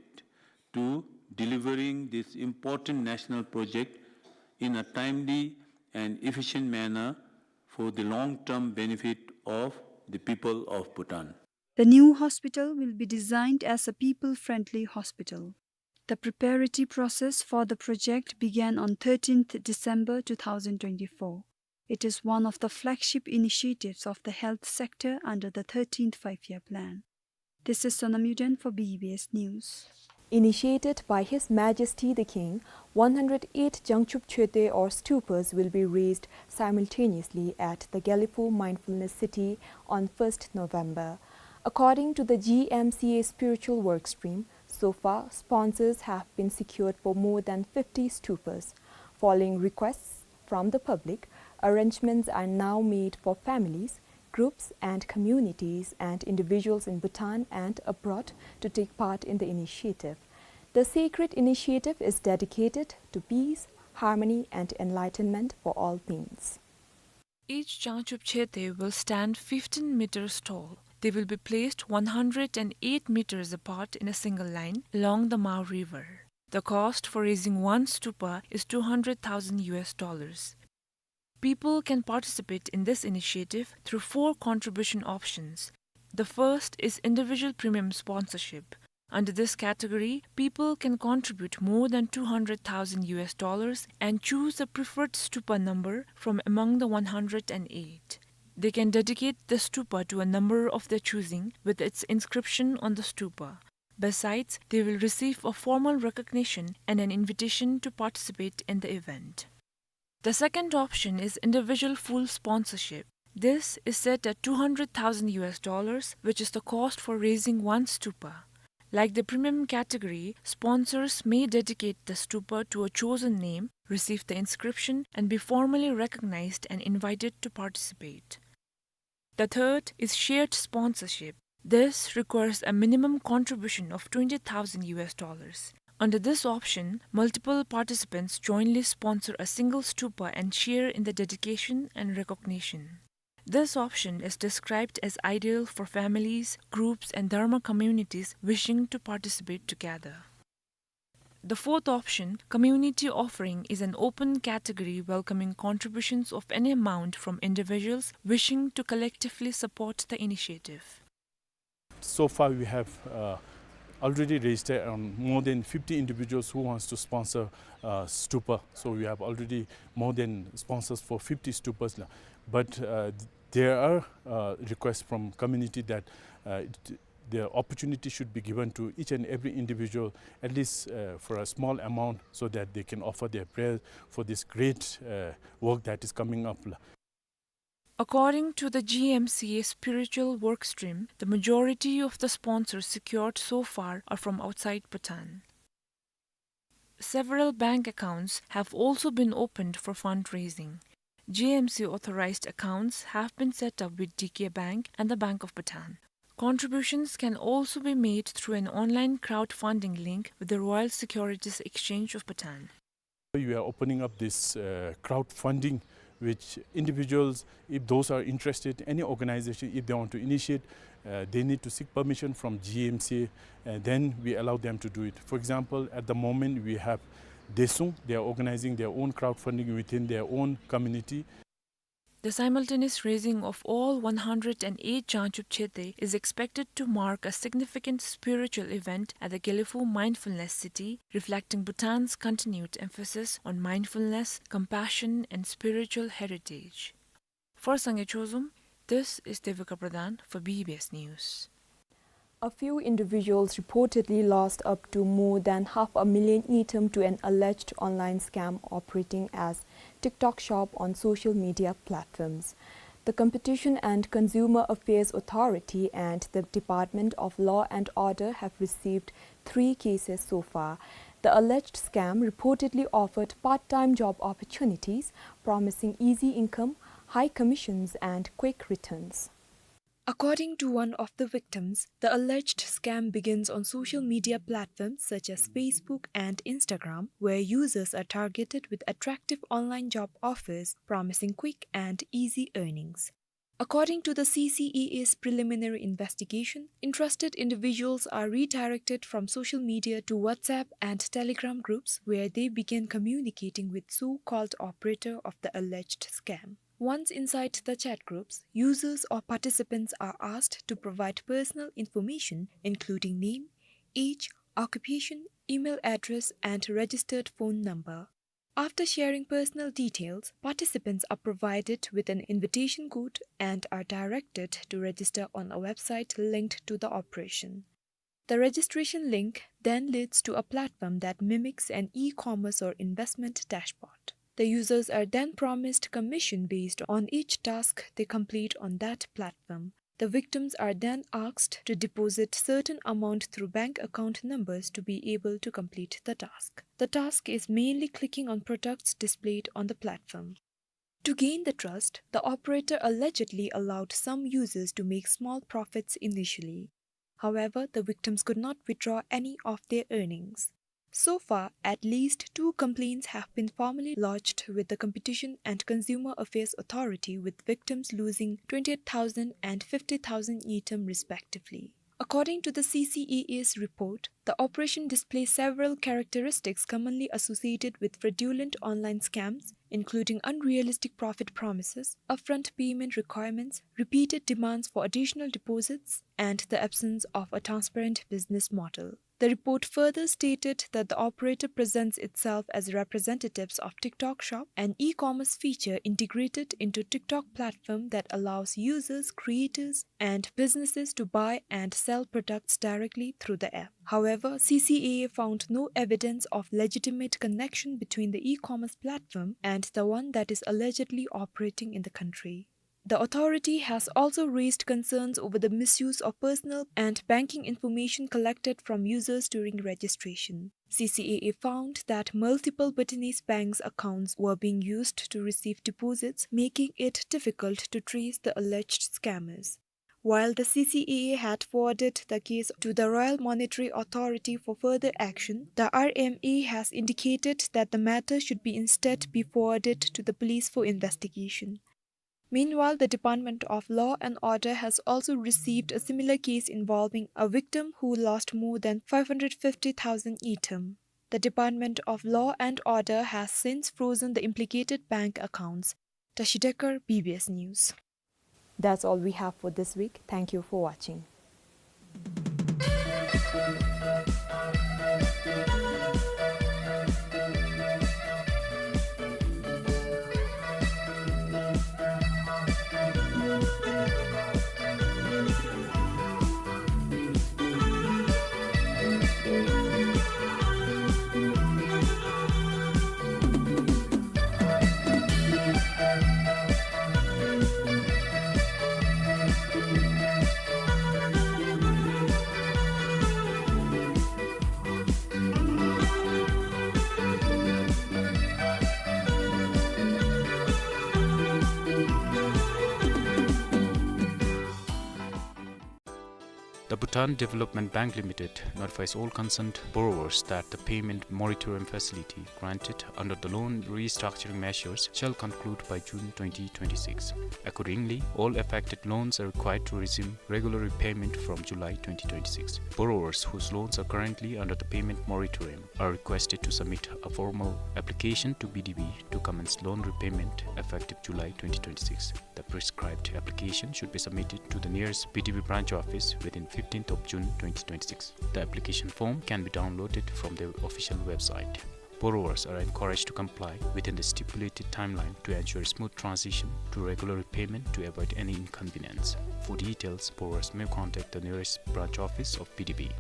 to delivering this important national project in a timely and efficient manner for the long-term benefit of the people of Bhutan. The new hospital will be designed as a people-friendly hospital. The preparatory process for the project began on thirteenth December two thousand twenty-four. It is one of the flagship initiatives of the health sector under the thirteenth Five-Year Plan. This is Sonam Yuden for B B S News. Initiated by His Majesty the King, one hundred eight Jangchub Choetey or stupas will be raised simultaneously at the Gelephu Mindfulness City on first November. According to the G M C A Spiritual Work Stream, so far, sponsors have been secured for more than fifty stupas. Following requests from the public, arrangements are now made for families, groups and communities and individuals in Bhutan and abroad to take part in the initiative. The sacred initiative is dedicated to peace, harmony and enlightenment for all beings. Each Jangchub Choetey will stand fifteen meters tall. They will be placed one hundred and eight meters apart in a single line along the Mao River. The cost for raising one stupa is two hundred thousand U S dollars. People can participate in this initiative through four contribution options. The first is individual premium sponsorship. Under this category, people can contribute more than two hundred thousand U S dollars and choose a preferred stupa number from among the one hundred and eight. They can dedicate the stupa to a number of their choosing with its inscription on the stupa. Besides, they will receive a formal recognition and an invitation to participate in the event. The second option is individual full sponsorship. This is set at two hundred thousand U S dollars, which is the cost for raising one stupa. Like the premium category, sponsors may dedicate the stupa to a chosen name, receive the inscription, and be formally recognized and invited to participate. The third is shared sponsorship. This requires a minimum contribution of twenty thousand U S dollars. Under this option, multiple participants jointly sponsor a single stupa and share in the dedication and recognition. This option is described as ideal for families, groups, and dharma communities wishing to participate together. The fourth option, community offering, is an open category welcoming contributions of any amount from individuals wishing to collectively support the initiative. So far, we have, uh, already registered around more than fifty individuals who wants to sponsor, uh, stupa. So we have already more than sponsors for fifty stupas now. But, uh, there are, uh, requests from community that, uh, it, the opportunity should be given to each and every individual, at least, uh, for a small amount, so that they can offer their prayer for this great, uh, work that is coming up. According to the G M C A spiritual work stream, the majority of the sponsors secured so far are from outside Bhutan. Several bank accounts have also been opened for fundraising. G M C authorized accounts have been set up with D K Bank and the Bank of Bhutan. Contributions can also be made through an online crowdfunding link with the Royal Securities Exchange of Bhutan. We are opening up this, uh, crowdfunding, which individuals, if those are interested, any organization, if they want to initiate, uh, they need to seek permission from G M C A, and then we allow them to do it. For example, at the moment, we have Desung. They are organizing their own crowdfunding within their own community. The simultaneous raising of all one hundred and eight Jangchub Chete is expected to mark a significant spiritual event at the Gelephu Mindfulness City, reflecting Bhutan's continued emphasis on mindfulness, compassion, and spiritual heritage. For Sangay Chozom, this is Devika Pradhan for B B S News. A few individuals reportedly lost up to more than half a million ngultrum to an alleged online scam operating as TikTok Shop on social media platforms. The Competition and Consumer Affairs Authority and the Department of Law and Order have received three cases so far. The alleged scam reportedly offered part-time job opportunities, promising easy income, high commissions, and quick returns. According to one of the victims, the alleged scam begins on social media platforms such as Facebook and Instagram, where users are targeted with attractive online job offers promising quick and easy earnings. According to the C C A A's preliminary investigation, interested individuals are redirected from social media to WhatsApp and Telegram groups, where they begin communicating with so-called operator of the alleged scam. Once inside the chat groups, users or participants are asked to provide personal information, including name, age, occupation, email address, and registered phone number. After sharing personal details, participants are provided with an invitation code and are directed to register on a website linked to the operation. The registration link then leads to a platform that mimics an e-commerce or investment dashboard. The users are then promised commission based on each task they complete on that platform. The victims are then asked to deposit certain amount through bank account numbers to be able to complete the task. The task is mainly clicking on products displayed on the platform. To gain the trust, the operator allegedly allowed some users to make small profits initially. However, the victims could not withdraw any of their earnings. So far, at least two complaints have been formally lodged with the Competition and Consumer Affairs Authority, with victims losing twenty-eight thousand and fifty thousand ngultrum respectively. According to the C C A A's report, the operation displays several characteristics commonly associated with fraudulent online scams, including unrealistic profit promises, upfront payment requirements, repeated demands for additional deposits, and the absence of a transparent business model. The report further stated that the operator presents itself as representatives of TikTok Shop, an e-commerce feature integrated into TikTok platform that allows users, creators, and businesses to buy and sell products directly through the app. However, C C A A found no evidence of legitimate connection between the e-commerce platform and the one that is allegedly operating in the country. The authority has also raised concerns over the misuse of personal and banking information collected from users during registration. C C A A found that multiple Bhutanese banks' accounts were being used to receive deposits, making it difficult to trace the alleged scammers. While the C C A A had forwarded the case to the Royal Monetary Authority for further action, the R M A has indicated that the matter should be instead be forwarded to the police for investigation. Meanwhile, the Department of Law and Order has also received a similar case involving a victim who lost more than five hundred fifty thousand ngultrum. The Department of Law and Order has since frozen the implicated bank accounts. Tashi Dekar, B B S News. That's all we have for this week. Thank you for watching. The Bhutan Development Bank Limited notifies all concerned borrowers that the payment moratorium facility granted under the loan restructuring measures shall conclude by June twenty twenty-six. Accordingly, all affected loans are required to resume regular repayment from July twenty twenty-six. Borrowers whose loans are currently under the payment moratorium are requested to submit a formal application to B D B to commence loan repayment effective July twenty twenty-six. The prescribed application should be submitted to the nearest B D B branch office within fifteenth of June twenty twenty-six. The application form can be downloaded from their official website. Borrowers are encouraged to comply within the stipulated timeline to ensure smooth transition to regular repayment to avoid any inconvenience. For details, borrowers may contact the nearest branch office of B D B.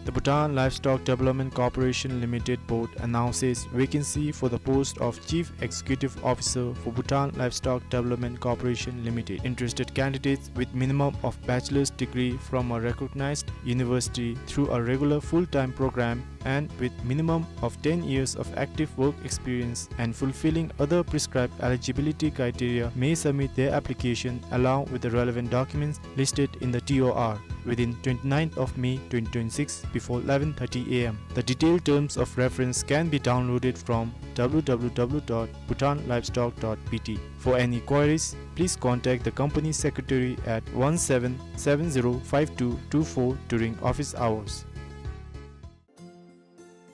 The Bhutan Livestock Development Corporation Limited Board announces vacancy for the post of Chief Executive Officer for Bhutan Livestock Development Corporation Limited. Interested candidates with minimum of bachelor's degree from a recognized university through a regular full-time program and with minimum of ten years of active work experience and fulfilling other prescribed eligibility criteria may submit their application along with the relevant documents listed in the T O R within twenty-ninth of May twenty twenty-six before eleven thirty A M. The detailed terms of reference can be downloaded from W W W dot bhutan livestock dot B T. For any queries, please contact the company secretary at one seven seven zero five two two four during office hours.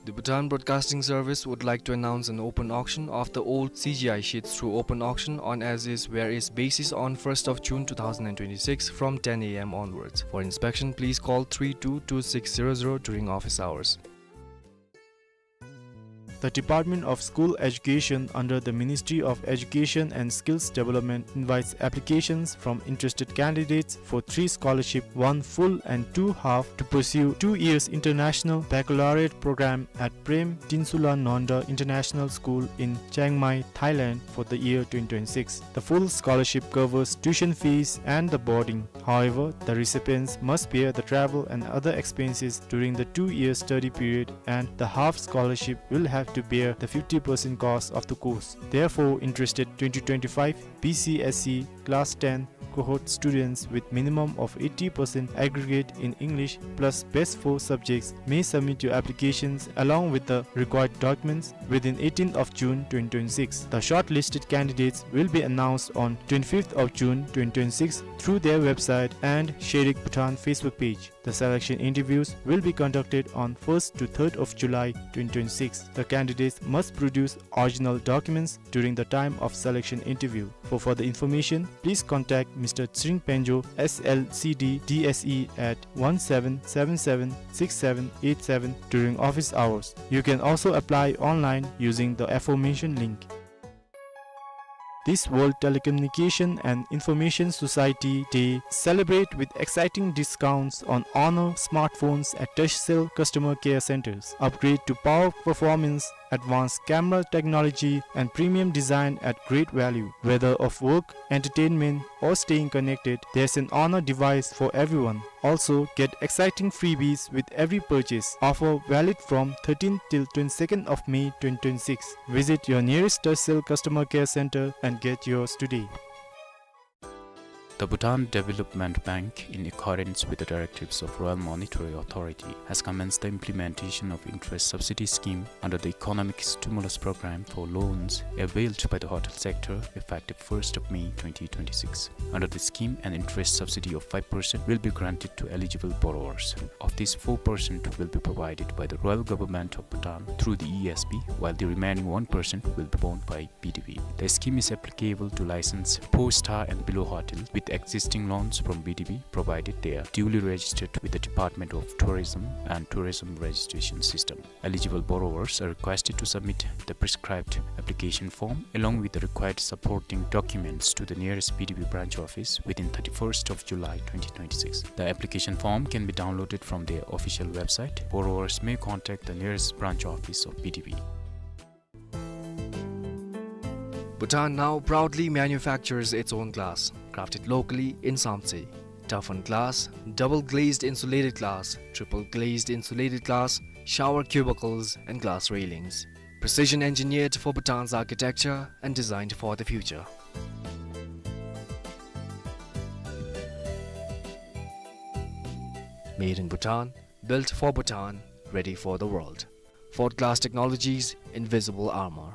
The Bhutan Broadcasting Service would like to announce an open auction of the old C G I sheets through open auction on as-is, where-is basis on first of June two thousand and twenty-six from ten A M onwards. For inspection, please call three two two six zero zero during office hours. The Department of School Education under the Ministry of Education and Skills Development invites applications from interested candidates for three scholarship, one full and two half, to pursue two years international baccalaureate program at Prem Tinsula Nonda International School in Chiang Mai, Thailand for the year twenty twenty-six. The full scholarship covers tuition fees and the boarding. However, the recipients must bear the travel and other expenses during the two-year study period, and the half scholarship will have to bear the fifty percent cost of the course. Therefore, interested twenty twenty-five B C S E Class ten cohort students with minimum of eighty percent aggregate in English plus best four subjects may submit your applications along with the required documents within eighteenth of June twenty twenty-six. The shortlisted candidates will be announced on twenty-fifth of June twenty twenty-six through their website and Sherik Bhutan Facebook page. The selection interviews will be conducted on first to third of July twenty twenty-six. The candidates must produce original documents during the time of selection interview. For further information, please contact Mister Tsering Penjo, S L C D D S E at one seven seven seven six seven eight seven during office hours. You can also apply online using the aforementioned link. This World Telecommunication and Information Society Day celebrate with exciting discounts on Honor smartphones at Touchcell customer care centers. Upgrade to power performance, advanced camera technology, and premium design at great value. Whether of work, entertainment, or staying connected, there's an Honor device for everyone. Also, get exciting freebies with every purchase. Offer valid from thirteenth till twenty-second of May twenty twenty-six. Visit your nearest Touchcell customer care center and get yours today. The Bhutan Development Bank, in accordance with the directives of Royal Monetary Authority, has commenced the implementation of interest subsidy scheme under the Economic Stimulus Program for loans availed by the hotel sector, effective first of May twenty twenty-six. Under the scheme, an interest subsidy of five percent will be granted to eligible borrowers. Of this, four percent will be provided by the Royal Government of Bhutan through the E S B, while the remaining one percent will be borne by B D B. The scheme is applicable to licensed four-star and below hotels with existing loans from B D B, provided they are duly registered with the Department of Tourism and Tourism Registration System. Eligible borrowers are requested to submit the prescribed application form along with the required supporting documents to the nearest B D B branch office within thirty-first of July twenty twenty-six. The application form can be downloaded from their official website. Borrowers may contact the nearest branch office of B D B. Bhutan now proudly manufactures its own glass, crafted locally in Samtse. Toughened glass, double glazed insulated glass, triple glazed insulated glass, shower cubicles, and glass railings. Precision engineered for Bhutan's architecture and designed for the future. Made in Bhutan, built for Bhutan, ready for the world. Ford Glass Technologies, invisible armor.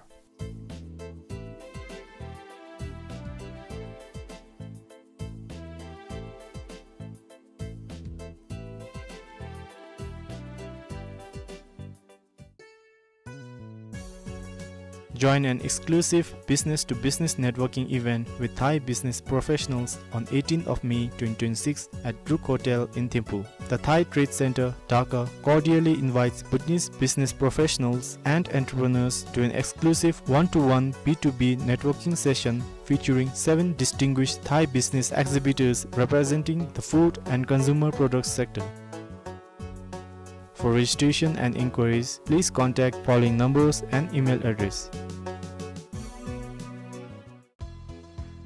Join an exclusive business-to-business networking event with Thai business professionals on eighteenth of May twenty twenty-six at Brook Hotel in Thimphu. The Thai Trade Center, Dhaka, cordially invites Bhutanese business professionals and entrepreneurs to an exclusive one-to-one B two B networking session featuring seven distinguished Thai business exhibitors representing the food and consumer products sector. For registration and inquiries, please contact following numbers and email address.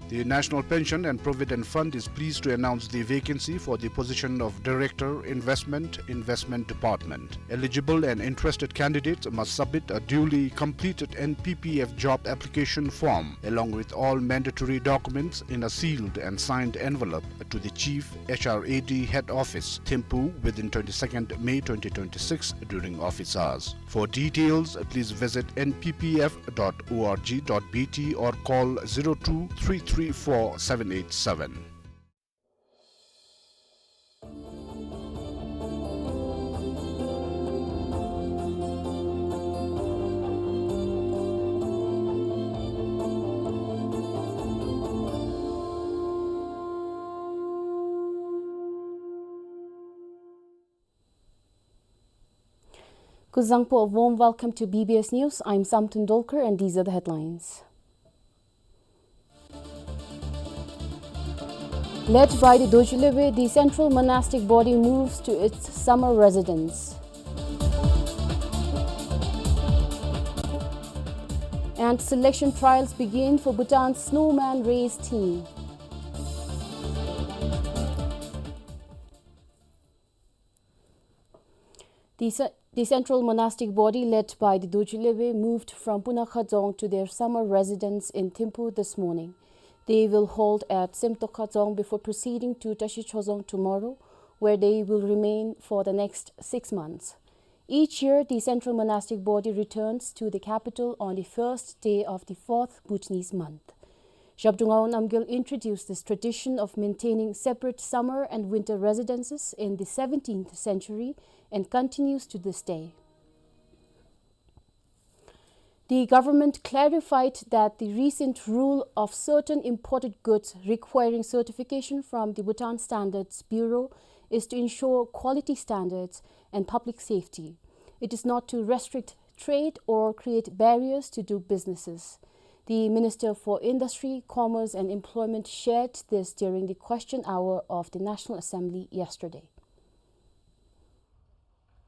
The National Pension and Provident Fund is pleased to announce the vacancy for the position of Director, Investment, Investment Department. Eligible and interested candidates must submit a duly completed N P P F job application form, along with all mandatory documents, in a sealed and signed envelope to the Chief H R A D Head Office, Thimphu, within twenty-second May twenty twenty-six during office hours. For details, please visit N P P F dot O R G dot B T or call zero two three three four seven eight seven. Kuzuzangpo, a warm welcome to B B S News. I'm Samten Dolkar and these are the headlines. Led by the Dorji Lwbe, the Central Monastic Body moves to its summer residence. And selection trials begin for Bhutan's snowman race team. The ce-, the Central Monastic Body, led by the Dorji Lwbe, moved from Punakha Dzong to their summer residence in Thimphu this morning. They will halt at Semtokha Dzong before proceeding to Tashi Chozong tomorrow, where they will remain for the next six months. Each year, the central monastic body returns to the capital on the first day of the fourth Bhutanese month. Zhabdrung Ngawang Namgyal introduced this tradition of maintaining separate summer and winter residences in the seventeenth century and continues to this day. The government clarified that the recent rule of certain imported goods requiring certification from the Bhutan Standards Bureau is to ensure quality standards and public safety. It is not to restrict trade or create barriers to do businesses. The Minister for Industry, Commerce and Employment shared this during the question hour of the National Assembly yesterday.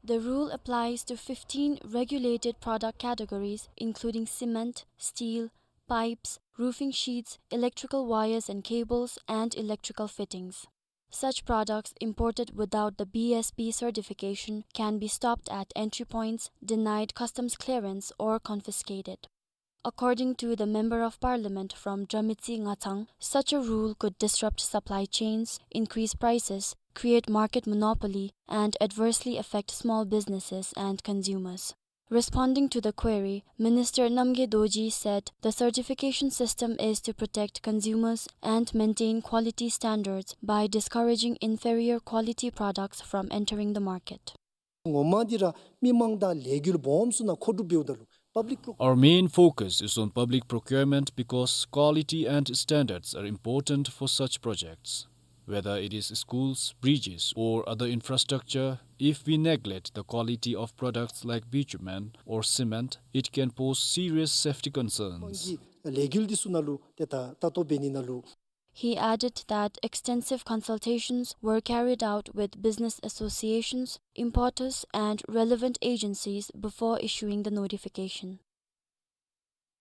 The rule applies to fifteen regulated product categories, including cement, steel, pipes, roofing sheets, electrical wires and cables, and electrical fittings. Such products imported without the B S B certification can be stopped at entry points, denied customs clearance, or confiscated. According to the Member of Parliament from Dramitsi Ngatsang, such a rule could disrupt supply chains, increase prices, create market monopoly, and adversely affect small businesses and consumers. Responding to the query, Minister Namgay Dorji said the certification system is to protect consumers and maintain quality standards by discouraging inferior quality products from entering the market. ངོ་མ་འདི་ར་མི་མང་དང་ལས་འགུལ་སྦོམ་སུ་ནང་མཁོ་སྒྲུབ་འབདཝ་ད་ལུ་public pro- Our main focus is on public procurement because quality and standards are important for such projects. Whether it is schools, bridges, or other infrastructure, if we neglect the quality of products like bitumen or cement, it can pose serious safety concerns. ལས་འགུལ་འདི་ཚུ་ནང་ལུ་ཏེ་ད་ལྟ་རྟོག་འབད་ནི་ནང་ལུ། He added that extensive consultations were carried out with business associations, importers, and relevant agencies before issuing the notification.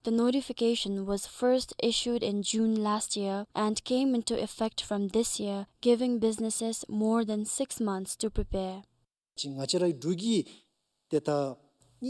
The notification was first issued in June last year and came into effect from this year, giving businesses more than six months to prepare. ང་བཅས་རའི་འབྲུག་གི་ཏེ་ད།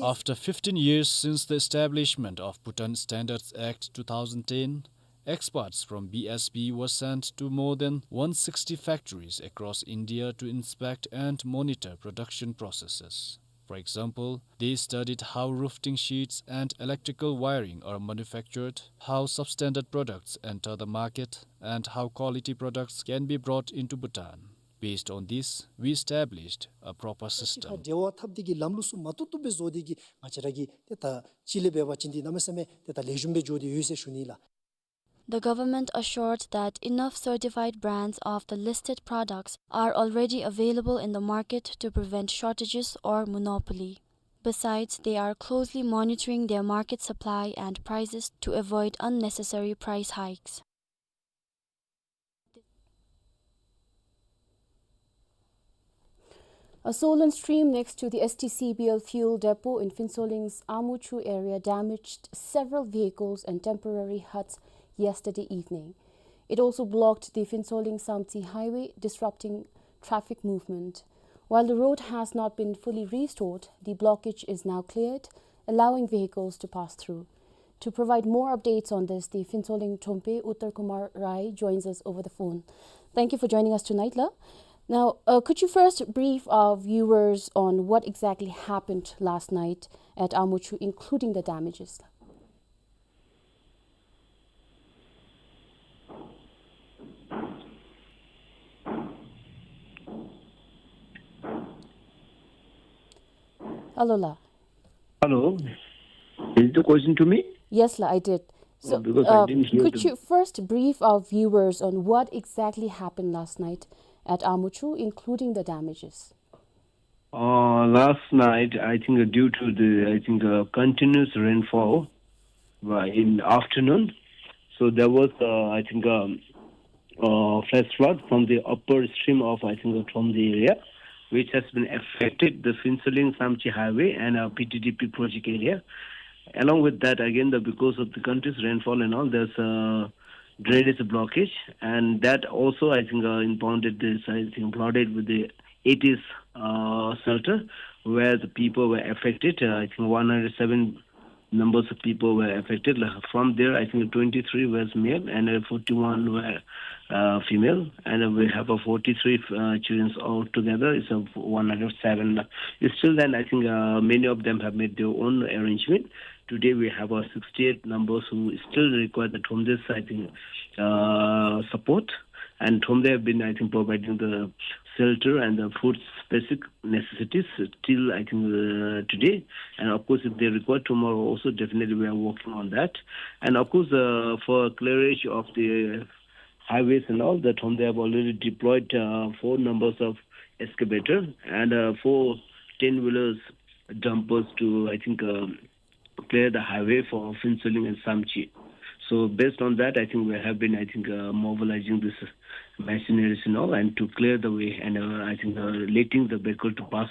After fifteen years since the establishment of Bhutan Standards Act two thousand ten, experts from B S B were sent to more than one sixty factories across India to inspect and monitor production processes. For example, they studied how roofing sheets and electrical wiring are manufactured, how substandard products enter the market, and how quality products can be brought into Bhutan. Based on this, we established a proper system. འབྲེལ་བ་འཐབ་སྟེ་གི་ལམ་ལུགས་ཚུ་མ་བཏུབ་བཏུབ་སྦེ་བཟོ་སྟེ་གི་ང་བཅས་ར་གིས་ཏེ་ད་ཕྱི་ལས་འབད་བ་ཅིན་འདི་གནམ་མེད་ས་མེད་ཏེ་ད་ལེགས་ཤོམ་སྦེ་འགྱོ་སྟེ་ཡོད་ཟེར་ཞུ་ནི་ལགས། The government assured that enough certified brands of the listed products are already available in the market to prevent shortages or monopoly. Besides, they are closely monitoring their market supply and prices to avoid unnecessary price hikes. A swollen stream next to the S T C B L fuel depot in Phuentsholing's Amuchu area damaged several vehicles and temporary huts yesterday evening. It also blocked the Phuentsholing Samtse highway, disrupting traffic movement. While the road has not been fully restored, the blockage is now cleared, allowing vehicles to pass through. To provide more updates on this, the Phuentsholing Trongpa Uttar Kumar Rai joins us over the phone. Thank you for joining us tonight, la. Now, uh, could you first brief our viewers on what exactly happened last night at Amuchu, including the damages? Hello, la. Hello. Is the question to me? Yes, la, I did. So, oh, because I uh, didn't hear could the you first brief our viewers on what exactly happened last night at Amuchu, including the damages? Uh, last night, I think, uh, due to the, I think, uh, continuous rainfall, uh, in afternoon, so there was, uh, I think, um, uh, flash flood from the upper stream of, I think, uh, from the area, which has been affected the Phuentsholing Samtse highway and, uh, P T D P project area. Along with that, again, the, because of the continuous rainfall and all, there's, uh, drainage blockage, and that also, I think, uh, impounded this, I think, flooded with the eighties, uh, shelter, where the people were affected. Uh, I think one hundred seven numbers of people were affected. Like, from there, I think twenty-three was male and uh, forty-one were uh, female, and uh, we have a forty-three uh, children altogether. It's a one hundred seven. It's still then, I think uh, many of them have made their own arrangement. Today we have a sixty-eight numbers who still require the Thomde's, I think, uh, support. And Thomde have been, I think, providing the shelter and the food, basic necessities till, I think, uh, today. And of course, if they require tomorrow also, definitely we are working on that. And of course, uh, for clearance of the highways and all, the Thomde have already deployed uh, four numbers of excavator and uh, four ten-wheelers dumpers to, I think, um, clear the highway for Phuentsholing and Samtse. So based on that, I think we have been, I think, uh, mobilizing this machineries and all, and to clear the way, and uh, I think uh, letting the vehicle to pass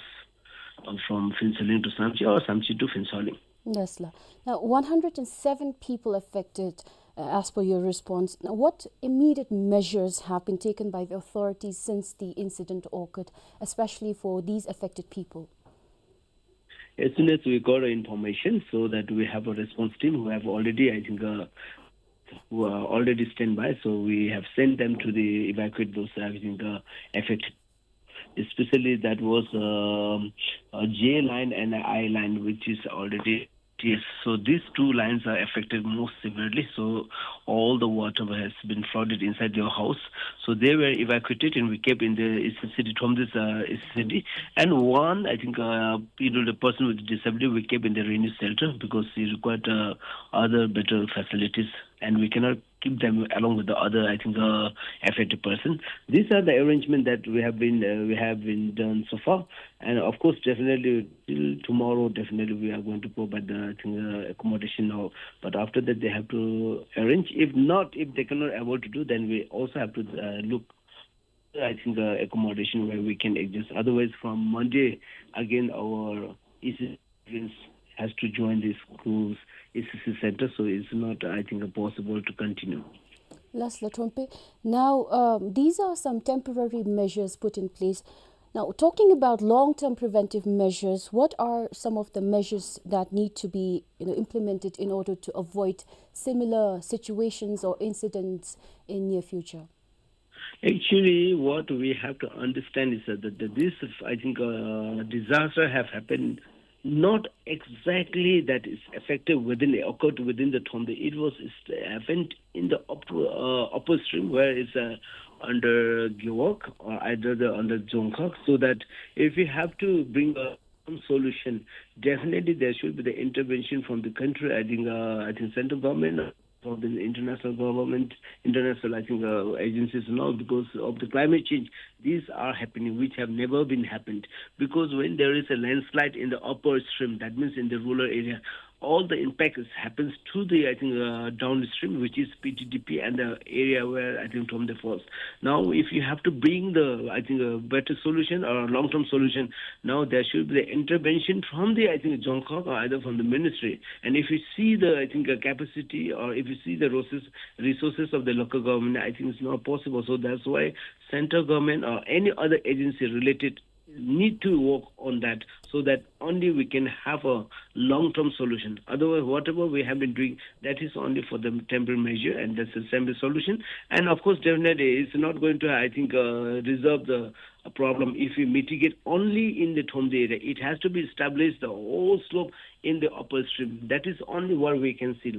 uh, from Phuentsholing to Samtse or Samtse to Phuentsholing. Yes, la. Now, one hundred and seven people affected, uh, as per your response. Now, what immediate measures have been taken by the authorities since the incident occurred, especially for these affected people? As soon as we got information, so that we have a response team who have already, I think, uh, who are already standby. So we have sent them to the evacuate those, I think, uh, affected. Especially that was um, a J line and a I line, which is already Yes, so these two lines are affected most severely. So all the water has been flooded inside their house. So they were evacuated and we kept in the city, Thomde's uh, city. And one, I think, uh, you know, the person with disability, we kept in the rainy shelter because he required uh, other better facilities. And we cannot keep them along with the other, I think, uh, affected person. These are the arrangement that we have been uh, we have been done so far. And of course, definitely till tomorrow, definitely we are going to provide the, I think, uh, accommodation now. But after that, they have to arrange. If not, if they cannot able to do, then we also have to uh, look, I think, uh, accommodation where we can adjust. Otherwise, from Monday, again, our E C students has to join the schools, E C C center, so it's not, I think, uh, possible to continue. Last la Thompe. Now, um, these are some temporary measures put in place. Now, talking about long-term preventive measures, what are some of the measures that need to be, you know, implemented in order to avoid similar situations or incidents in near future? Actually, what we have to understand is that the, the, this, I think, uh, disaster have happened not exactly that is affected within, occurred within the Thomde. It was, it happened in the upper, uh, upper stream where it's uh, under Gewog or either the under Dzongkhag. So that if we have to bring a solution, definitely there should be the intervention from the country. I think, uh, I think central government, from the international government, international, I think, uh, agencies and all, because of the climate change, these are happening, which have never been happened. Because when there is a landslide in the upper stream, that means in the rural area, all the impact is, happens to the, I think, uh, downstream, which is P T D P and the area where, I think, Thomde falls. Now, if you have to bring the, I think, a better solution or a long-term solution, now there should be the intervention from the, I think, Dzongkhag or either from the ministry. And if you see the, I think, uh, capacity or if you see the resources, resources of the local government, I think it's not possible. So that's why central government or any other agency related need to work on that so that only we can have a long-term solution. Otherwise, whatever we have been doing, that is only for the temporary measure and that's a temporary solution. And of course, definitely, it's not going to, I think, uh, resolve the problem if we mitigate only in the Thomde area. It has to be established the whole slope in the upper stream. That is only what we can see.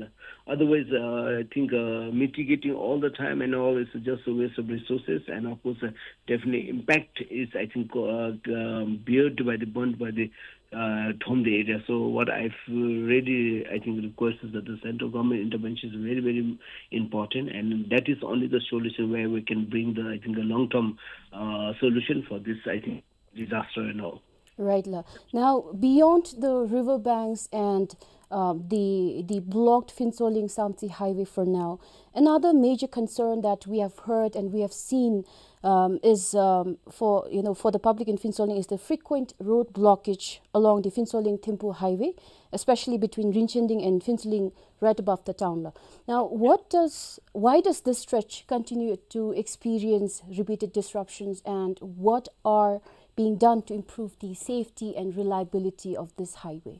Otherwise, uh, I think uh, mitigating all the time and all is just a waste of resources. And of course, uh, definitely impact is, I think, uh, um, beared by the, borne by the uh, Thomde area. So what I've really, I think, request is that the central government intervention is very, very important, and that is only the solution where we can bring the, I think, a long-term uh, solution for this, I think, disaster and all. Right, la. Now, beyond the river banks and um, the the blocked Phuentsholing Samtse highway for now, another major concern that we have heard and we have seen um, is um, for, you know, for the public in Phuentsholing is the frequent road blockage along the Phuentsholing Thimphu highway, especially between Rinchending and Phuentsholing, right above the town. Now, what does why does this stretch continue to experience repeated disruptions, and what are being done to improve the safety and reliability of this highway?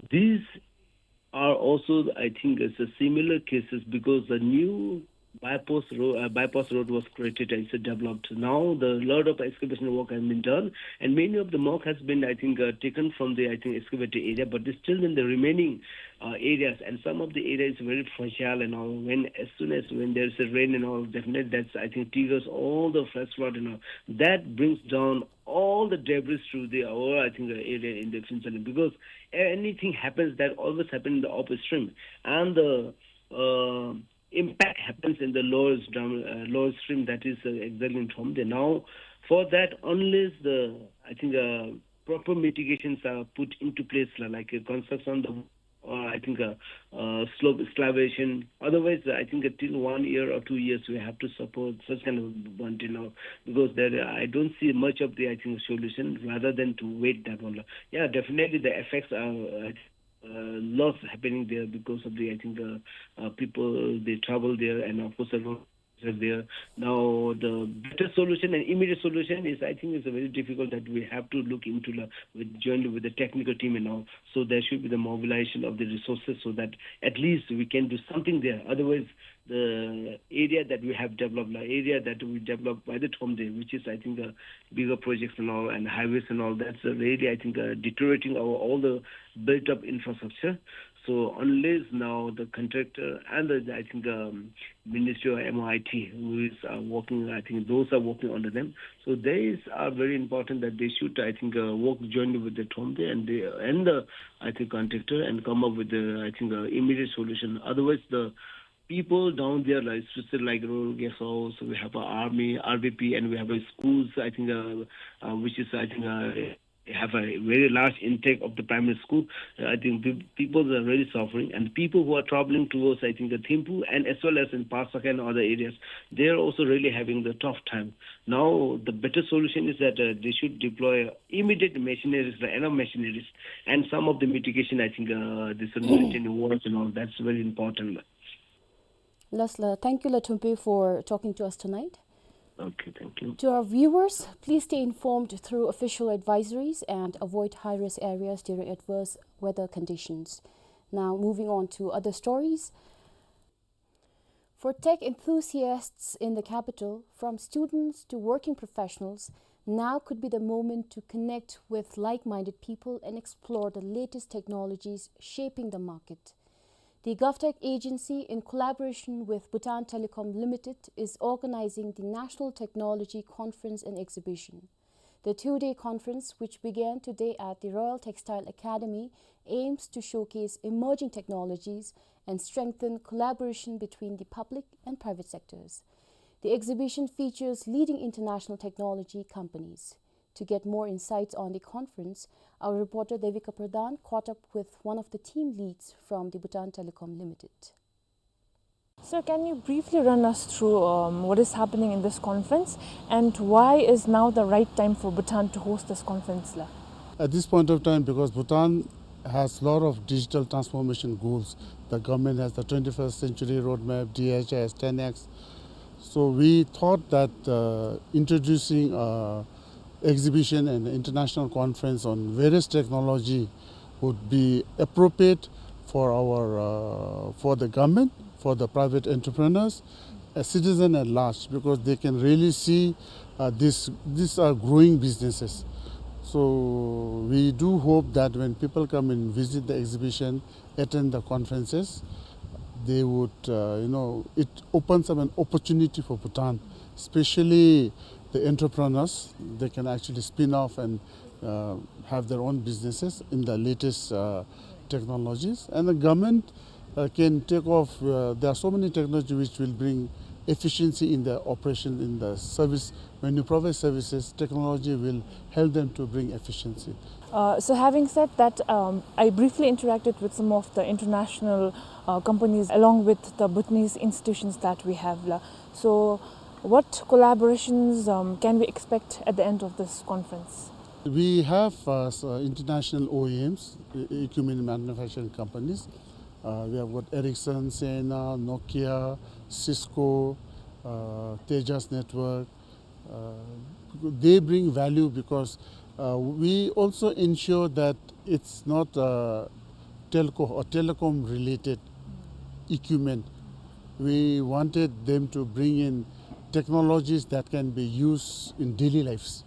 These are also, I think, it's a similar cases because the new bypass road, uh, bypass road was created and it's developed. Now the lot of excavation work has been done, and many of the muck has been, I think, uh, taken from the, I think, excavated area, but it's still in the remaining, uh, areas, and some of the area is very fragile and all. When, as soon as when there's a rain and all, definitely that's, I think, triggers all the flash flood and all. That brings down all the debris to the, our, I think, uh, area in the Phintsholm, because anything happens that always happen in the upstream, and the, uh, impact happens in the lower down, uh, lower stream, that is, uh, exactly in Thromde. Now, for that, unless the, I think, uh, proper mitigations are put into place, li-, like, uh, construction, the, uh, I think, uh, uh, slope excavation. Otherwise, I think, uh, till one year or two years, we have to support such kind of burnt, you know, because there, I don't see much of the, I think, solution rather than to wait that one. Yeah, definitely the effects are, uh, uh, loss happening there because of the, I think, uh, uh, people, they travel there, and of course the road is there. Now, the better solution and immediate solution is, I think, it's a very difficult that we have to look into the, with, jointly with the technical team and all. So there should be the mobilization of the resources so that at least we can do something there. Otherwise, the area that we have developed, the area that we developed by the Thromde, which is, I think, uh, bigger projects and all and highways and all, that's, uh, really, I think, uh, deteriorating our all the built-up infrastructure. So unless now the contractor and the, I think, um, Ministry of M O I T, who is, uh, working, I think those are working under them. So these are very important that they should, I think, uh, work jointly with the Thromde and the, and the, I think, contractor and come up with the, I think, uh, immediate solution. Otherwise, the people down there, like, especially like rural guest house, we have a army, R V P, and we have a schools, I think, uh, uh, which is, I think, uh, have a very large intake of the primary school. Uh, I think pe-, people are really suffering, and people who are traveling towards, I think, the Thimphu and as well as in Parsakhei and other areas, they are also really having the tough time. Now, the better solution is that, uh, they should deploy immediate machineries, the enough machineries, and some of the mitigation, I think, uh, this is works and all. That's very important. Lastly, thank you, Lathumpui, for talking to us tonight. Okay, thank you. To our viewers, please stay informed through official advisories and avoid high-risk areas during adverse weather conditions. Now, moving on to other stories. For tech enthusiasts in the capital, from students to working professionals, now could be the moment to connect with like-minded people and explore the latest technologies shaping the market. The GovTech agency, in collaboration with Bhutan Telecom Limited, is organizing the National Technology Conference and Exhibition. The two-day conference, which began today at the Royal Textile Academy, aims to showcase emerging technologies and strengthen collaboration between the public and private sectors. The exhibition features leading international technology companies. To get more insights on the conference, our reporter Devika Pradhan caught up with one of the team leads from the Bhutan Telecom Limited. Sir, can you briefly run us through, um, what is happening in this conference and why is now the right time for Bhutan to host this conference, la? At this point of time, because Bhutan has lot of digital transformation goals, the government has the twenty-first Century Roadmap, D H I has ten X. So we thought that, uh, introducing, uh, exhibition and international conference on various technology would be appropriate for our, uh, for the government, for the private entrepreneurs, a citizen at large, because they can really see, uh, this, these are growing businesses. So we do hope that when people come and visit the exhibition, attend the conferences, they would, uh, you know, it opens up an opportunity for Bhutan, especially the entrepreneurs. They can actually spin off and, uh, have their own businesses in the latest, uh, technologies. And the government, uh, can take off, uh, there are so many technology which will bring efficiency in the operation, in the service. When you provide services, technology will help them to bring efficiency. Uh, so having said that, um, I briefly interacted with some of the international, uh, companies along with the Bhutanese institutions that we have, la. So what collaborations, um, can we expect at the end of this conference? We have, uh, s-, uh, international O E Ms, e-, equipment manufacturing companies. Uh, we have got Ericsson, Ciena, Nokia, Cisco, uh, Tejas Network. Uh, they bring value because, uh, we also ensure that it's not, uh, telco or telecom related equipment. We wanted them to bring in technologies that can be used in daily lives.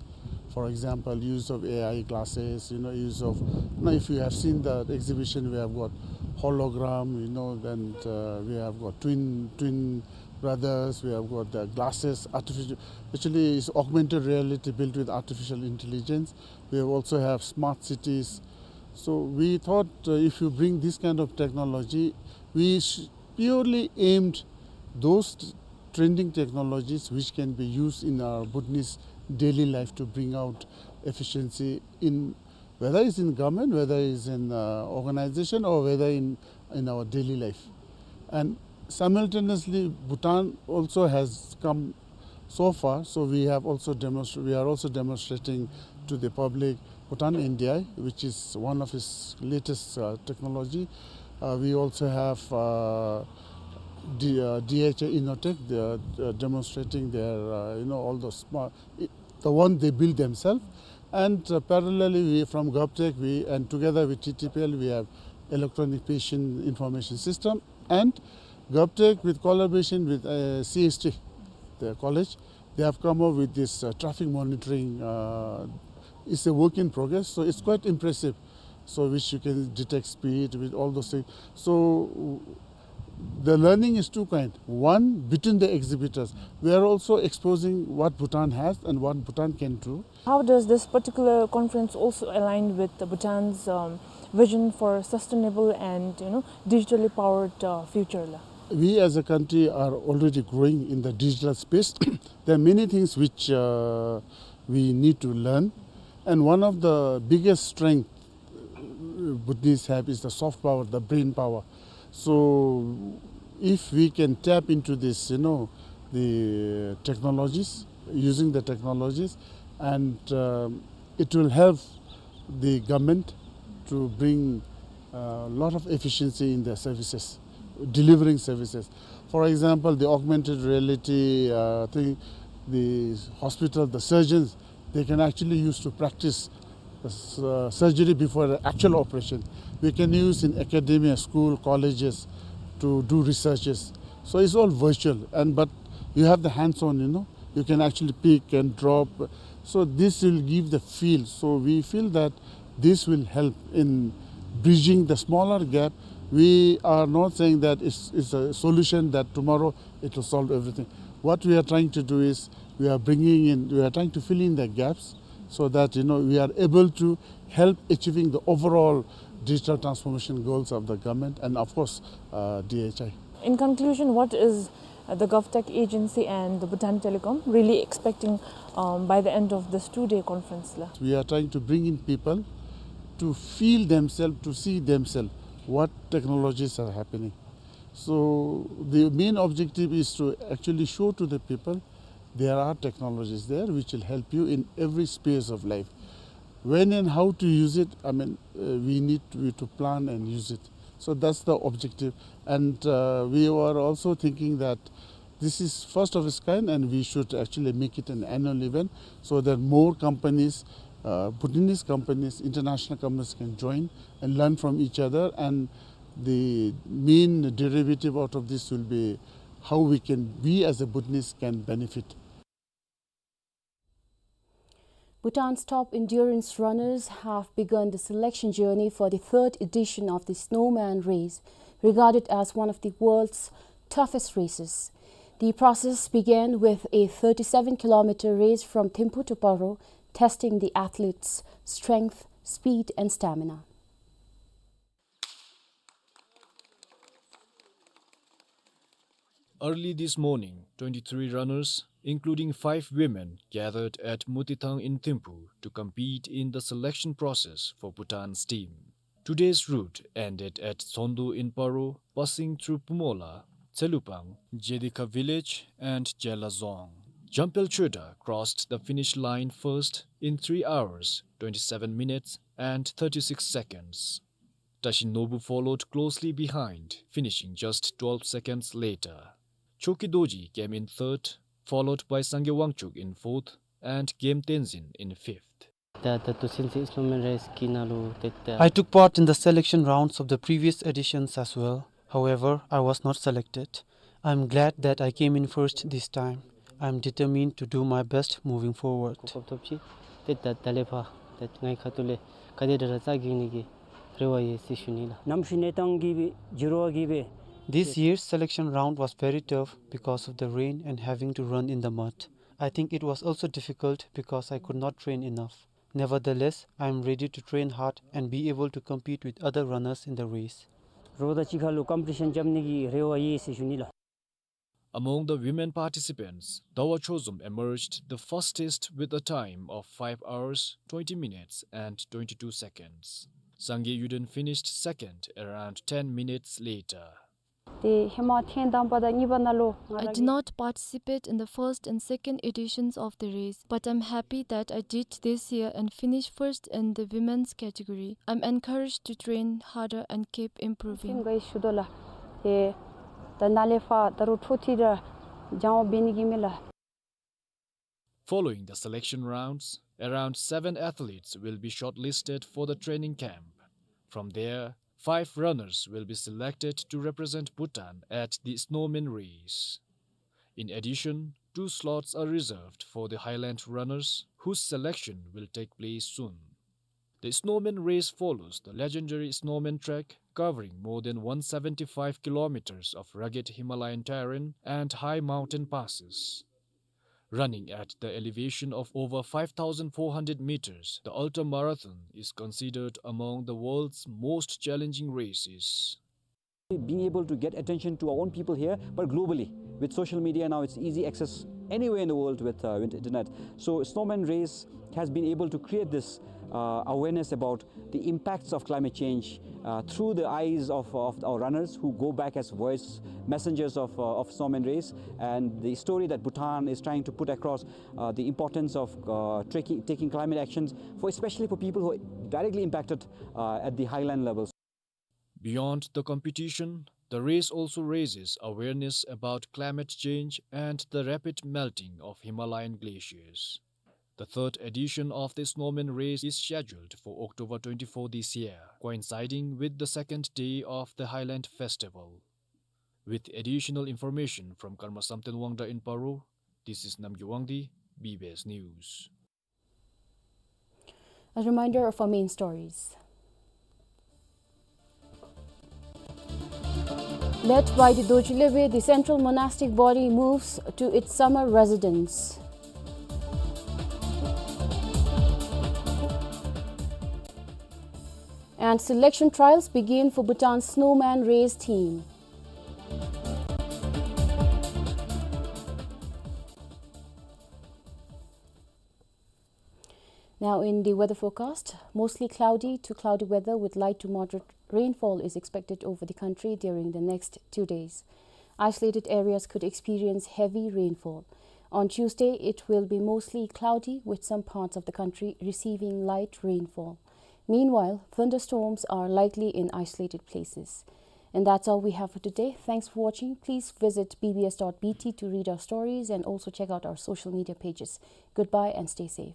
For example, use of A I glasses, you know, use of, you know, if you have seen the exhibition, we have got hologram, you know, then, uh, we have got twin, twin brothers, we have got the glasses, artificial, actually it's augmented reality built with artificial intelligence. We have also have smart cities. So we thought, uh, if you bring this kind of technology, we sh-, purely aimed those t-, trending technologies which can be used in our Bhutanese daily life to bring out efficiency in, whether it's in government, whether it's in, uh, organization, or whether in, in our daily life. And simultaneously, Bhutan also has come so far, so we have also demonstra-, we are also demonstrating to the public Bhutan N D I, which is one of its latest, uh, technology. Uh, we also have, uh, D-, uh, D H I Innotech, they are, uh, demonstrating their, uh, you know, all the smart, i-, the one they build themselves. And, uh, parallelly, we from GovTech, we, and together with T T P L, we have electronic patient information system. And GovTech, with collaboration with, uh, C S T, the college, they have come up with this, uh, traffic monitoring. Uh, it's a work in progress, so it's quite impressive. So which you can detect speed with all those things. So the learning is two kind. One, between the exhibitors, we are also exposing what Bhutan has and what Bhutan can do. How does this particular conference also align with the Bhutan's, um, vision for sustainable and, you know, digitally powered, uh, future la? We as a country are already growing in the digital space. There are many things which, uh, we need to learn, and one of the biggest strength, uh, Bhutanese have is the soft power, the brain power. So if we can tap into this, you know, the technologies, using the technologies, and, um, it will help the government to bring a lot of efficiency in their services, delivering services. For example, the augmented reality, uh, thing, the hospital, the surgeons, they can actually use to practice, uh, surgery before the actual operation. We can use in academia, school, colleges to do researches. So it's all virtual, and, but you have the hands-on, you know, you can actually pick and drop. So this will give the feel. So we feel that this will help in bridging the smaller gap. We are not saying that it's, it's a solution that tomorrow it will solve everything. What we are trying to do is we are bringing in, we are trying to fill in the gaps so that, you know, we are able to help achieving the overall digital transformation goals of the government and, of course, uh, D H I. In conclusion, what is, uh, the GovTech agency and the Bhutan Telecom really expecting, um, by the end of this two-day conference la? We are trying to bring in people to feel themselves, to see themselves, what technologies are happening. So the main objective is to actually show to the people there are technologies there which will help you in every space of life. When and how to use it, I mean, uh, we need to, to plan and use it. So that's the objective. And, uh, we were also thinking that this is first of its kind, and we should actually make it an annual event so that more companies, uh, Bhutanese companies, international companies can join and learn from each other. And the main derivative out of this will be how we can, we as a Bhutanese can benefit. Bhutan's top endurance runners have begun the selection journey for the third edition of the Snowman Race, regarded as one of the world's toughest races. The process began with a thirty-seven kilometer race from Thimphu to Paro, testing the athletes' strength, speed, and stamina. Early this morning, twenty-three runners, including five women, gathered at Mutithang in Thimphu to compete in the selection process for Bhutan's team. Today's route ended at Tsondu in Paro, passing through Pumola, Tselupang, Jedikha village, and Jela Dzong. Jumpel Choeda crossed the finish line first in three hours, twenty-seven minutes, and thirty-six seconds. Tashi Nobu followed closely behind, finishing just twelve seconds later. Choki Dorji came in third, followed by Sangay Wangchuk in fourth and Gem Tenzin in fifth. ད་ད་ལྟོ་ཚུན་ཚོད་སྣོ་མཱན་རེས་ཀྱི་ནང་ལུ་ཏེ་ད། I took part in the selection rounds of the previous editions as well. However, I was not selected. I'm glad that I came in first this time. I'm determined to do my best moving forward. གོ་སྐབས་ཐོབ་ཅི། ཏེ་ད་ད་ལས་ཕར་ཏེ་ང་གི་ཁ་ཐུག་ལས་ག་དེ་དྲག་ར་རྩ་འགེངས་ནི་གི་རེ་བ་ཡོད་ཟེར་ཞུ་ནི་ལགས། གནམ་གཤིས་གནས་སྟངས་ཀྱིས་སྦེ་འགྱུར་བ་གིས་སྦེ། This year's selection round was very tough because of the rain and having to run in the mud. I think it was also difficult because I could not train enough. Nevertheless, I am ready to train hard and be able to compete with other runners in the race. རོགས་དང་གཅིག་ཁར་ལུ་ཀམ་པི་ཊི་ཤཱན་རྐྱབ་ནི་གི་རེ་བ་ཡོད་ཟེར་ཞུ་ནི་ལགས། Among the women participants, Dawa Chozom emerged the fastest with a time of five hours, twenty minutes and twenty-two seconds. Sangay Yuden finished second around ten minutes later. ཏེ་ཧེ་མ་ཐེངས་དང་པ་དང་གཉིས་པ་ནང་ལུ་ང་ར་གིས། I did not participate in the first and second editions of the race, but I'm happy that I did this year and finished first in the women's category. I'm encouraged to train harder and keep improving. སེམས་དགའ་ཡི་ཞུ་དོ་ལགས། ཏེ་ད་ནཱ་ལས་ཕར་ད་རུང་འཕྲོ་མཐུད་དེ་ར་སྦྱང་བ་འབད་ནི་གི་ཨིན་མས་ལགས། Following the selection rounds, around seven athletes will be shortlisted for the training camp. From there, five runners will be selected to represent Bhutan at the Snowman Race. In addition, two slots are reserved for the Highland runners, whose selection will take place soon. The Snowman Race follows the legendary Snowman Trek, covering more than one seventy-five kilometers of rugged Himalayan terrain and high mountain passes. Running at the elevation of over five thousand four hundred meters, the ultra marathon is considered among the world's most challenging races. Being able to get attention to our own people here, but globally. With social media now, it's easy access anywhere in the world with, uh, with internet. So Snowman Race has been able to create this, uh, awareness about the impacts of climate change, uh, through the eyes of, of our runners who go back as voice messengers of, uh, of Snowman Race, and the story that Bhutan is trying to put across, uh, the importance of, uh, taking, taking climate actions for, especially for people who are directly impacted, uh, at the highland levels. Beyond the competition, the race also raises awareness about climate change and the rapid melting of Himalayan glaciers. The third edition of the Snowman Race is scheduled for October twenty-four this year, coinciding with the second day of the Highland Festival. With additional information from Karma Samten Wangda in Paro, this is Namgay Wangdi, B B S News. A reminder of our main stories. Led by the Dorji Lebe, the central monastic body moves to its summer residence. And selection trials begin for Bhutan Snowman Race team. Now in the weather forecast, mostly cloudy to cloudy weather with light to moderate rainfall is expected over the country during the next two days. Isolated areas could experience heavy rainfall. On Tuesday, it will be mostly cloudy with some parts of the country receiving light rainfall. Meanwhile, thunderstorms are likely in isolated places. And that's all we have for today. Thanks for watching. Please visit B B S dot B T to read our stories and also check out our social media pages. Goodbye and stay safe.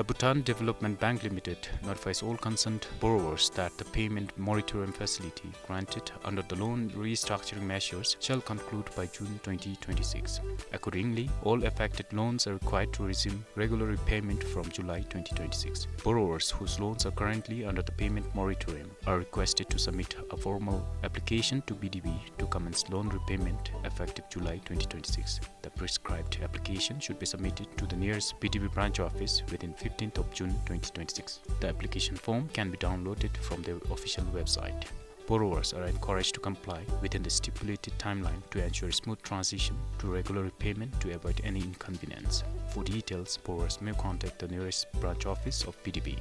Bhutan Development Bank Limited notifies all concerned borrowers that the payment moratorium facility granted under the loan restructuring measures shall conclude by June twenty twenty-six. Accordingly, all affected loans are required to resume regular repayment from July twenty twenty-six. Borrowers whose loans are currently under the payment moratorium are requested to submit a formal application to B D B to commence loan repayment effective July twenty twenty-six. The prescribed application should be submitted to the nearest B D B branch office within fifteenth of June twenty twenty-six. The application form can be downloaded from their official website. Borrowers are encouraged to comply within the stipulated timeline to ensure smooth transition to regular repayment to avoid any inconvenience. For details, borrowers may contact the nearest branch office of B D B.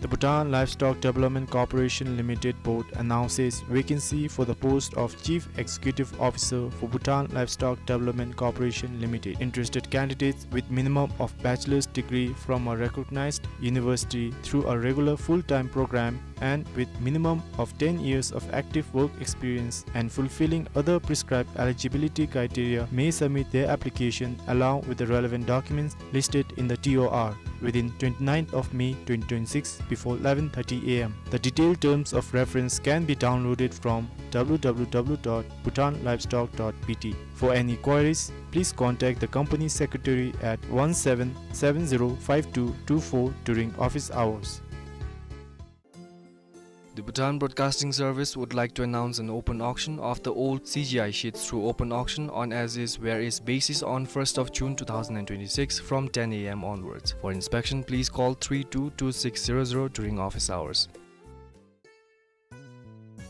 The Bhutan Livestock Development Corporation Limited Board announces vacancy for the post of Chief Executive Officer for Bhutan Livestock Development Corporation Limited. Interested candidates with minimum of bachelor's degree from a recognized university through a regular full-time program and with minimum of ten years of active work experience and fulfilling other prescribed eligibility criteria may submit their application along with the relevant documents listed in the T O R within twenty-ninth of May twenty twenty-six before eleven thirty A M. The detailed terms of reference can be downloaded from W W W dot bhutan livestock dot B T. For any queries, please contact the company secretary at one seven seven zero five two two four during office hours. The Bhutan Broadcasting Service would like to announce an open auction of the old C G I sheets through open auction on as-is, where-is basis on first of June two thousand and twenty-six from ten A M onwards. For inspection, please call three two two six zero zero during office hours.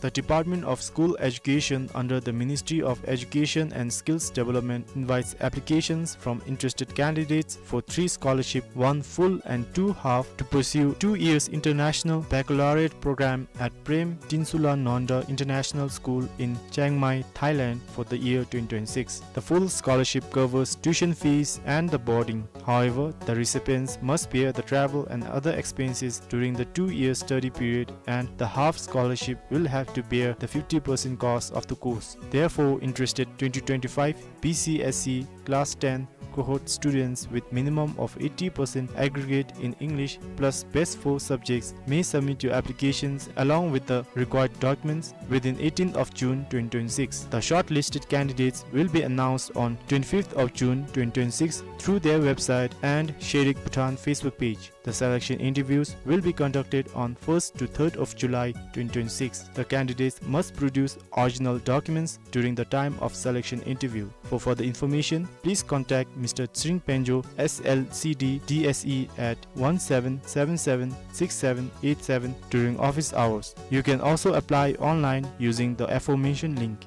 The Department of School Education under the Ministry of Education and Skills Development invites applications from interested candidates for three scholarship, one full and two half, to pursue two years international baccalaureate program at Prem Tinsula Nonda International School in Chiang Mai, Thailand for the year twenty twenty-six. The full scholarship covers tuition fees and the boarding. However, the recipients must bear the travel and other expenses during the two-year study period, and the half scholarship will have to bear the fifty percent cost of the course. Therefore, interested twenty twenty-five B C S E Class ten cohort students with minimum of eighty percent aggregate in English plus best four subjects may submit your applications along with the required documents within eighteenth of June twenty twenty-six. The shortlisted candidates will be announced on twenty-fifth of June twenty twenty-six through their website and Sherik Bhutan Facebook page. The selection interviews will be conducted on first to third of July twenty twenty-six. The candidates must produce original documents during the time of selection interview. For further information, please contact Mister Tsering Penjo, S L C D D S E, at one seven seven seven six seven eight seven during office hours. You can also apply online using the aforementioned link.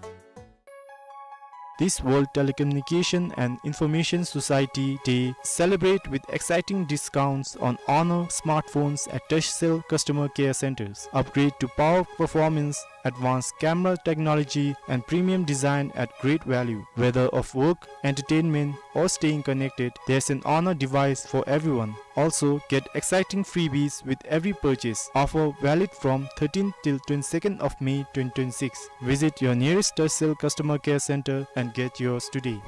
This World Telecommunication and Information Society Day celebrate with exciting discounts on Honor smartphones at Turkcell customer care centers. Upgrade to power performance, advanced camera technology, and premium design at great value. Whether of work, entertainment, or staying connected, there's an Honor device for everyone. Also, get exciting freebies with every purchase. Offer valid from thirteenth till twenty-second of May twenty twenty-six. Visit your nearest Turkcell customer care center and get yours today.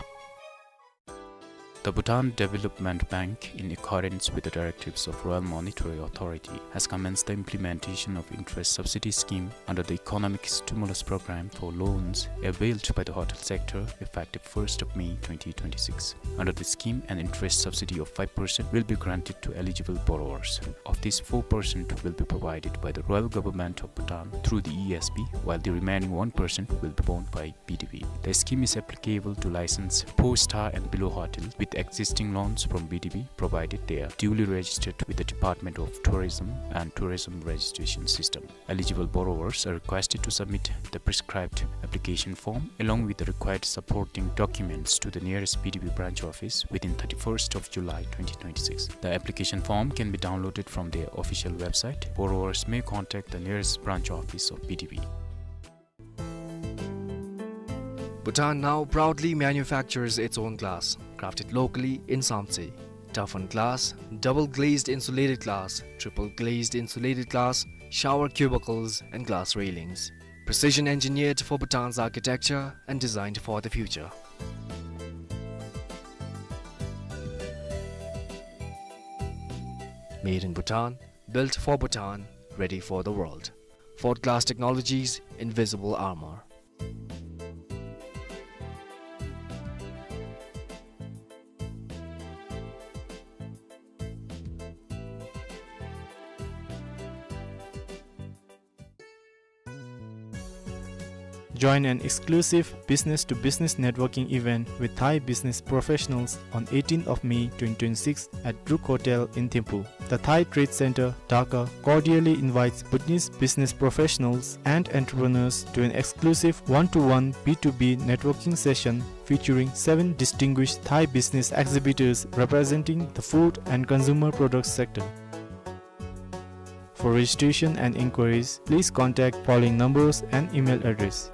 The Bhutan Development Bank, in accordance with the directives of Royal Monetary Authority, has commenced the implementation of interest subsidy scheme under the Economic Stimulus Program for loans availed by the hotel sector, effective first of May twenty twenty-six. Under the scheme, an interest subsidy of five percent will be granted to eligible borrowers. Of this, four percent will be provided by the Royal Government of Bhutan through the E S B, while the remaining one percent will be borne by B D B. The scheme is applicable to licensed four-star and below hotel with existing loans from B D B, provided they are duly registered with the Department of Tourism and Tourism Registration System. Eligible borrowers are requested to submit the prescribed application form along with the required supporting documents to the nearest B D B branch office within thirty-first of July twenty twenty-six. The application form can be downloaded from their official website. Borrowers may contact the nearest branch office of B D B. Bhutan now proudly manufactures its own glass, crafted locally in Samtse. Toughened glass, double glazed insulated glass, triple glazed insulated glass, shower cubicles, and glass railings. Precision engineered for Bhutan's architecture and designed for the future. Made in Bhutan, built for Bhutan, ready for the world. Ford Glass Technologies, invisible armor. Join an exclusive business-to-business networking event with Thai business professionals on eighteenth of May twenty twenty-six at Brook Hotel in Thimphu. The Thai Trade Center, Dhaka, cordially invites Bhutanese business professionals and entrepreneurs to an exclusive one-to-one B two B networking session featuring seven distinguished Thai business exhibitors representing the food and consumer products sector. For registration and inquiries, please contact following numbers and email address.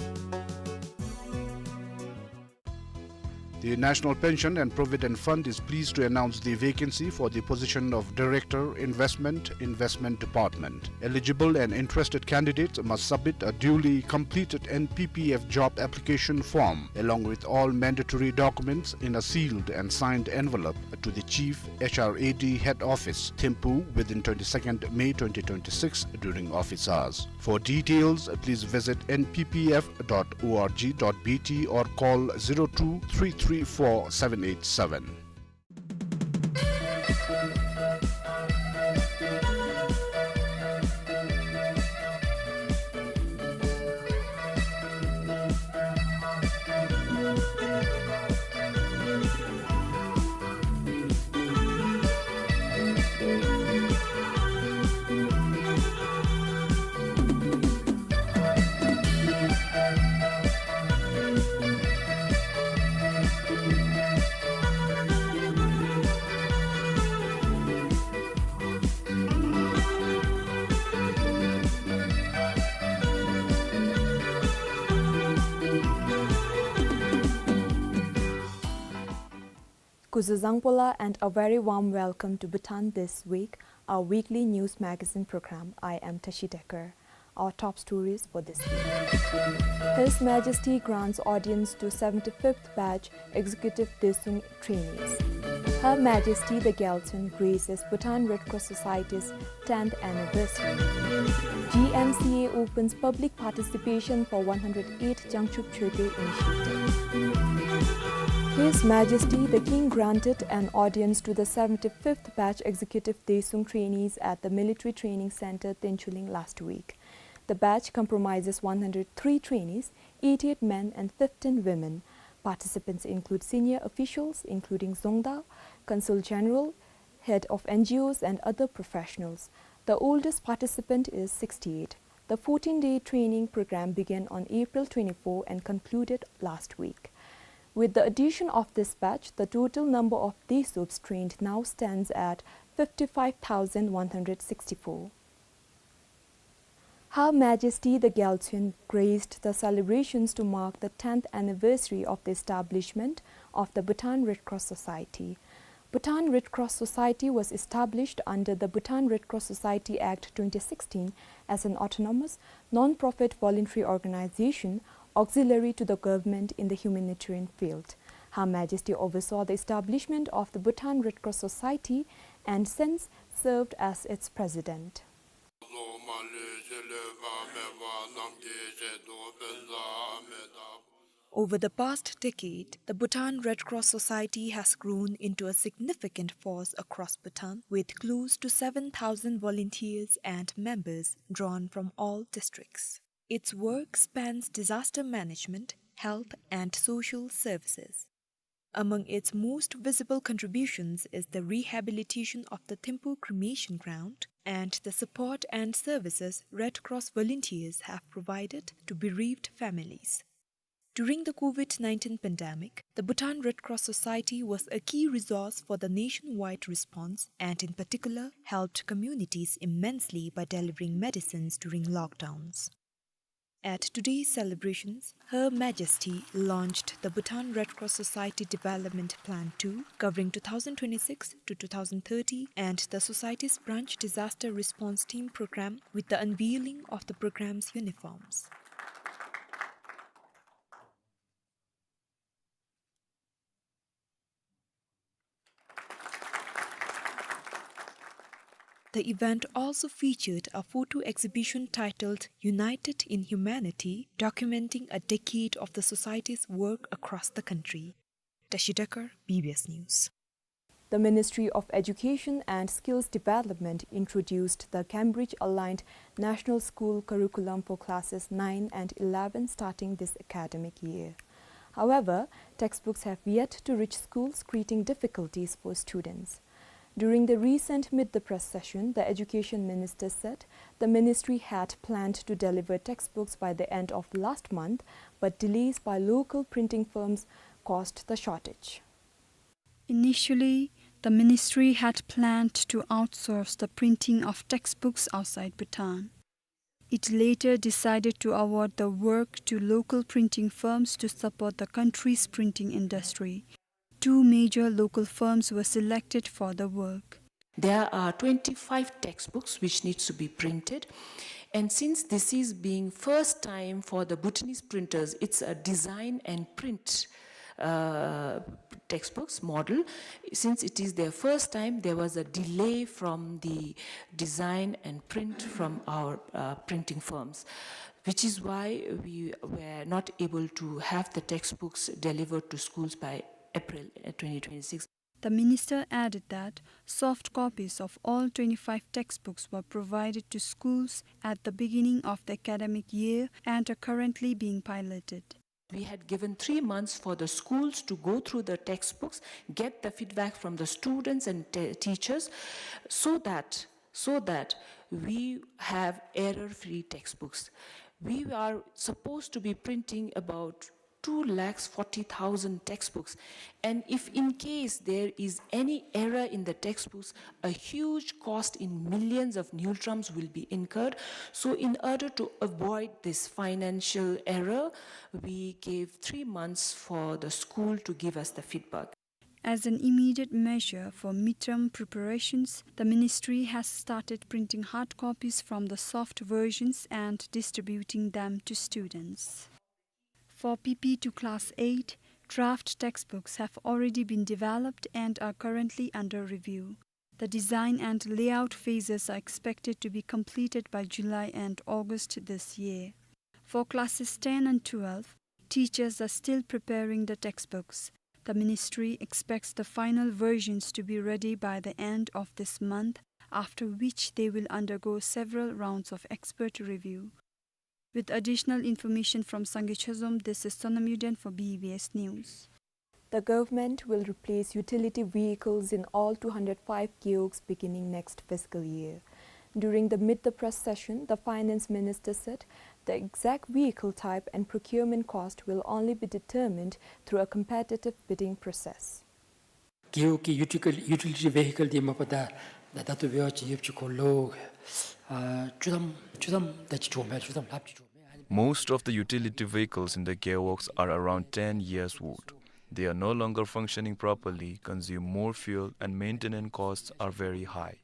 The National Pension and Provident Fund is pleased to announce the vacancy for the position of Director, Investment, Investment Department. Eligible and interested candidates must submit a duly completed N P P F job application form along with all mandatory documents in a sealed and signed envelope to the Chief H R A D Head Office, Thimphu, within twenty-second May twenty twenty-six during office hours. For details, please visit N P P F dot O R G dot B T or call zero two three three four seven eight seven. Kuzuzangpola and a very warm welcome to Bhutan This Week, our weekly news magazine program. I am Tashi Dekar. Our top stories for this week. His Majesty grants audience to seventy-fifth batch Executive Daesung trainees. Her Majesty the Gyaltsuen graces Bhutan Red Cross Society's tenth anniversary. G M C A opens public participation for one hundred eight Jangchub Choedel initiative. His Majesty the King granted an audience to the seventy-fifth batch Executive Daesung trainees at the Military Training Center, Tenchuling last week. The batch compromises one hundred three trainees, eighty-eight men and fifteen women. Participants include senior officials, including Dzongda, Consul General, head of N G Os, and other professionals. The oldest participant is sixty-eight. The fourteen-day training program began on April twenty-four and concluded last week. With the addition of this batch, the total number of Daesups trained now stands at fifty-five thousand one hundred sixty-four. Her Majesty the Gyaltsuen graced the celebrations to mark the tenth anniversary of the establishment of the Bhutan Red Cross Society. Bhutan Red Cross Society was established under the Bhutan Red Cross Society Act twenty sixteen as an autonomous, non-profit voluntary organization auxiliary to the government in the humanitarian field. Her Majesty oversaw the establishment of the Bhutan Red Cross Society and since served as its president. Over the past decade, the Bhutan Red Cross Society has grown into a significant force across Bhutan, with close to seven thousand volunteers and members drawn from all districts. Its work spans disaster management, health, and social services. Among its most visible contributions is the rehabilitation of the Thimphu cremation ground and the support and services Red Cross volunteers have provided to bereaved families. During the COVID nineteen pandemic, the Bhutan Red Cross Society was a key resource for the nationwide response and, in particular, helped communities immensely by delivering medicines during lockdowns. At today's celebrations, Her Majesty launched the Bhutan Red Cross Society Development Plan two, covering two thousand twenty-six to two thousand thirty, and the Society's Branch Disaster Response Team program with the unveiling of the program's uniforms. The event also featured a photo exhibition titled United in Humanity, documenting a decade of the society's work across the country. Tashi Dekar, B B S News. The Ministry of Education and Skills Development introduced the Cambridge-aligned National School Curriculum for classes nine and eleven starting this academic year. However, textbooks have yet to reach schools, creating difficulties for students. During the recent Meet the Press session, the Education Minister said the ministry had planned to deliver textbooks by the end of last month, but delays by local printing firms caused the shortage. Initially, the ministry had planned to outsource the printing of textbooks outside Bhutan. It later decided to award the work to local printing firms to support the country's printing industry. Two major local firms were selected for the work. There are twenty-five textbooks which needs to be printed, and since this is being first time for the Bhutanese printers, it's a design and print, uh, textbooks model. Since it is their first time, there was a delay from the design and print from our, uh, printing firms, which is why we were not able to have the textbooks delivered to schools by April, uh, twenty twenty-six. The minister added that soft copies of all twenty-five textbooks were provided to schools at the beginning of the academic year and are currently being piloted. We had given three months for the schools to go through the textbooks, get the feedback from the students and te-, teachers, so that, so that we have error-free textbooks. We are supposed to be printing about two lakhs forty thousand textbooks. And if in case there is any error in the textbooks, a huge cost in millions of ngultrams will be incurred. So in order to avoid this financial error, we gave three months for the school to give us the feedback. As an immediate measure for midterm preparations, the ministry has started printing hard copies from the soft versions and distributing them to students. For P P to Class eight, draft textbooks have already been developed and are currently under review. The design and layout phases are expected to be completed by July and August this year. For classes ten and twelve, teachers are still preparing the textbooks. The ministry expects the final versions to be ready by the end of this month, after which they will undergo several rounds of expert review. With additional information from Sangay Chozom, this is Sonam Yuden for B B S News. The government will replace utility vehicles in all two hundred five gewogs beginning next fiscal year. During the Meet the Press session, the finance minister said the exact vehicle type and procurement cost will only be determined through a competitive bidding process. gewogs གི་ཡུ་ཊི་ལི་ཊི་ཝེ་ཧི་ཀལ་འདི་མ་པ་ད་ད་ད་ལྟོ་འབད་བ་ཅིན་ཡོདཔ་ཅིག་ཁོ་ལོ་ཨ་བཅུ་ཐམ་བཅུ་ཐམ་ད་ཅིག་འགྱོཝ་མས། བཅུ་ཐམ་ལྷགཔ་ཅིག་འགྱོཝ་མས། Most of the utility vehicles in the gewogs are around ten years old. They are no longer functioning properly, consume more fuel, and maintenance costs are very high.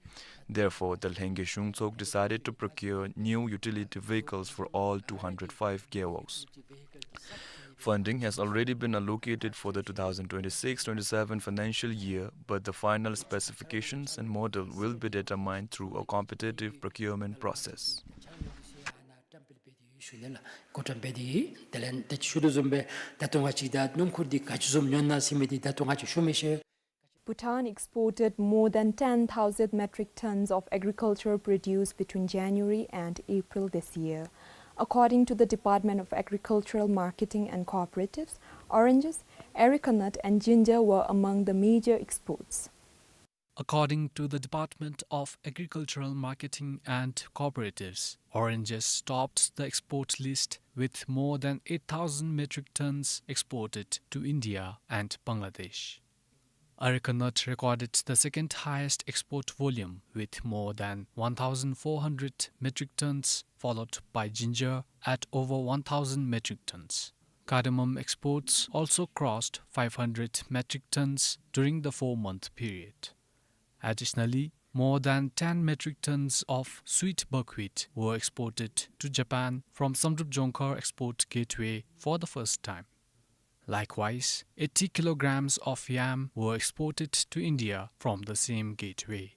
Therefore, the Lhengi Shungtsok decided to procure new utility vehicles for all two hundred five gewogs. Funding has already been allocated for the two thousand twenty-six twenty-seven financial year, but the final specifications and model will be determined through a competitive procurement process. ཞུ་ནི་ལགས། གོ་བཀྲམ་འབད་དེ་དེ་ལས་ད་ཅི་ཞུ་དོ་བཟུམ་སྦེ་ད་ལྟོ་ང་བཅས་ད་སྣུམ་འཁོར་འདི་ག་ཅི་བཟུམ་ཉོ་ནི་ཟེར་མི་འདི་ད་ལྟོ་ང་བཅས་ཞུ་མི་ཤེས། Bhutan exported more than ten thousand metric tons of agricultural produce between January and April this year. According to the Department of Agricultural Marketing and Cooperatives, oranges, areca nut, and ginger were among the major exports. According to the Department of Agricultural Marketing and Cooperatives, oranges topped the export list with more than eight thousand metric tons exported to India and Bangladesh. Areca nut recorded the second highest export volume with more than one thousand four hundred metric tons, followed by ginger at over one thousand metric tons. Cardamom exports also crossed five hundred metric tons during the four-month period. Additionally, more than ten metric tons of sweet buckwheat were exported to Japan from Samdrup Jongkhar Export Gateway for the first time. Likewise, eighty kilograms of yam were exported to India from the same gateway.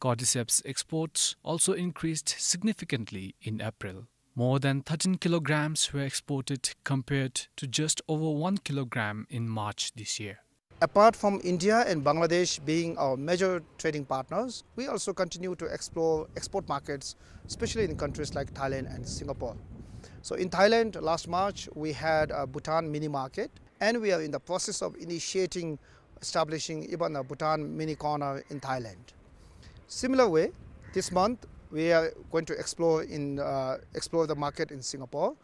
Cordyceps exports also increased significantly in April. More than thirteen kilograms were exported compared to just over one kilogram in March this year. Apart from India and Bangladesh being our major trading partners, we also continue to explore export markets, especially in countries like Thailand and Singapore. So in Thailand, last March, we had a Bhutan mini market, and we are in the process of initiating, establishing even a Bhutan mini corner in Thailand. Similar way, this month, we are going to explore in, uh, explore the market in Singapore.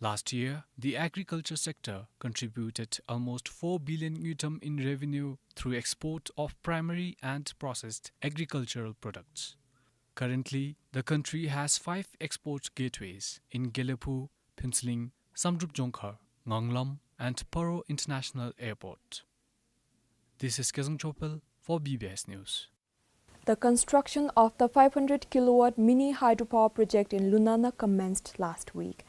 Last year, the agriculture sector contributed almost four billion ngultrum in revenue through export of primary and processed agricultural products. Currently, the country has five export gateways in Gelephu, Phuentsholing, Samdrup Jongkhar, Ngamlam, and Paro International Airport. This is Kezang Chopel for B B S News. The construction of the five hundred kilowatt mini hydropower project in Lunana commenced last week.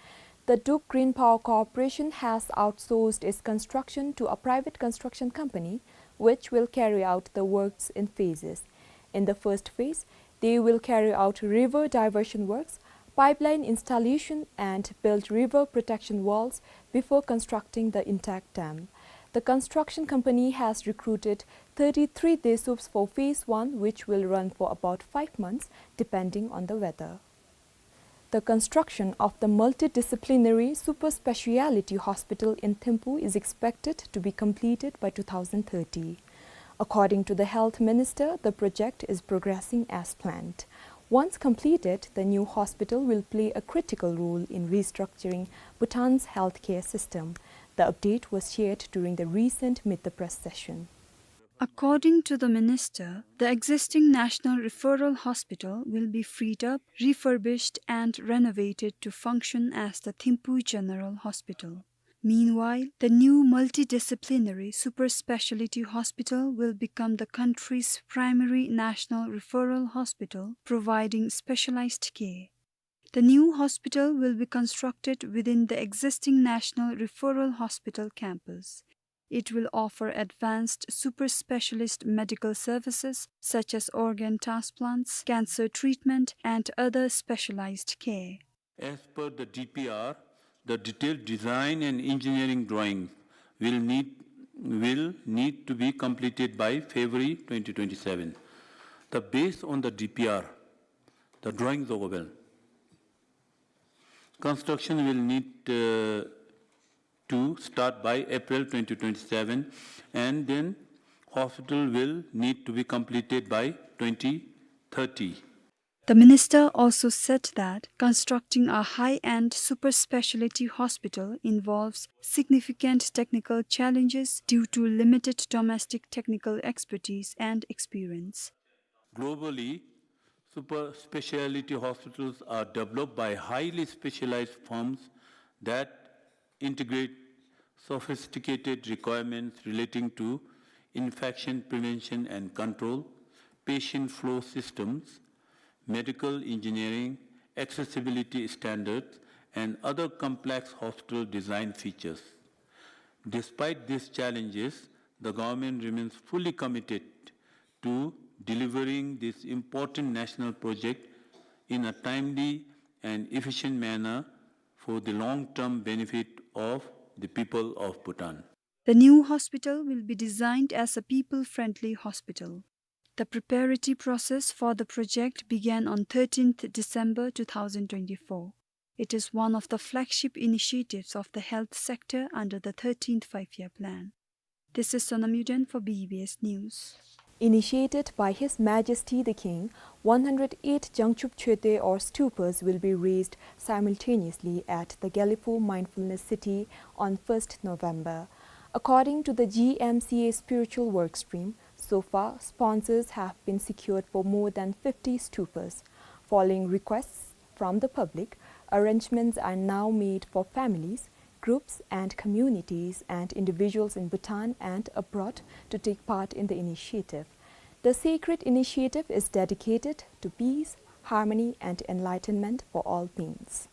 The Duk Green Power Corporation has outsourced its construction to a private construction company, which will carry out the works in phases. In the first phase, they will carry out river diversion works, pipeline installation, and build river protection walls before constructing the intact dam. The construction company has recruited thirty-three desups for phase one, which will run for about five months, depending on the weather. The construction of the multidisciplinary super speciality hospital in Thimphu is expected to be completed by two thousand thirty. According to the health minister, the project is progressing as planned. Once completed, the new hospital will play a critical role in restructuring Bhutan's healthcare system. The update was shared during the recent Meet the Press session. According to the minister, the existing National Referral Hospital will be freed up, refurbished, and renovated to function as the Thimphu General Hospital. Meanwhile, the new multidisciplinary super speciality hospital will become the country's primary national referral hospital, providing specialized care. The new hospital will be constructed within the existing National Referral Hospital campus. It will offer advanced super specialist medical services such as organ transplants, cancer treatment, and other specialized care. As per the D P R, the detailed design and engineering drawings will need, will need to be completed by February twenty twenty-seven. The, based on the D P R, the drawings of well, construction will need, uh, to start by April twenty twenty-seven, and then hospital will need to be completed by twenty thirty. The minister also said that constructing a high-end super speciality hospital involves significant technical challenges due to limited domestic technical expertise and experience. Globally, super speciality hospitals are developed by highly specialized firms that integrate sophisticated requirements relating to infection prevention and control, patient flow systems, medical engineering, accessibility standards, and other complex hospital design features. Despite these challenges, the government remains fully committed to delivering this important national project in a timely and efficient manner for the long-term benefit of the people of Bhutan. The new hospital will be designed as a people-friendly hospital. The preparatory process for the project began on thirteenth December two thousand twenty-four. It is one of the flagship initiatives of the health sector under the thirteenth Five-Year Plan. This is Sonam Yuden for B B S News. Initiated by His Majesty the King, one hundred eight Jangchub Choetwe or stupas will be raised simultaneously at the Gelephu Mindfulness City on first November. According to the G M C A Spiritual Work Stream, so far, sponsors have been secured for more than fifty stupas. Following requests from the public, arrangements are now made for families, groups and communities and individuals in Bhutan and abroad to take part in the initiative. The sacred initiative is dedicated to peace, harmony and enlightenment for all beings.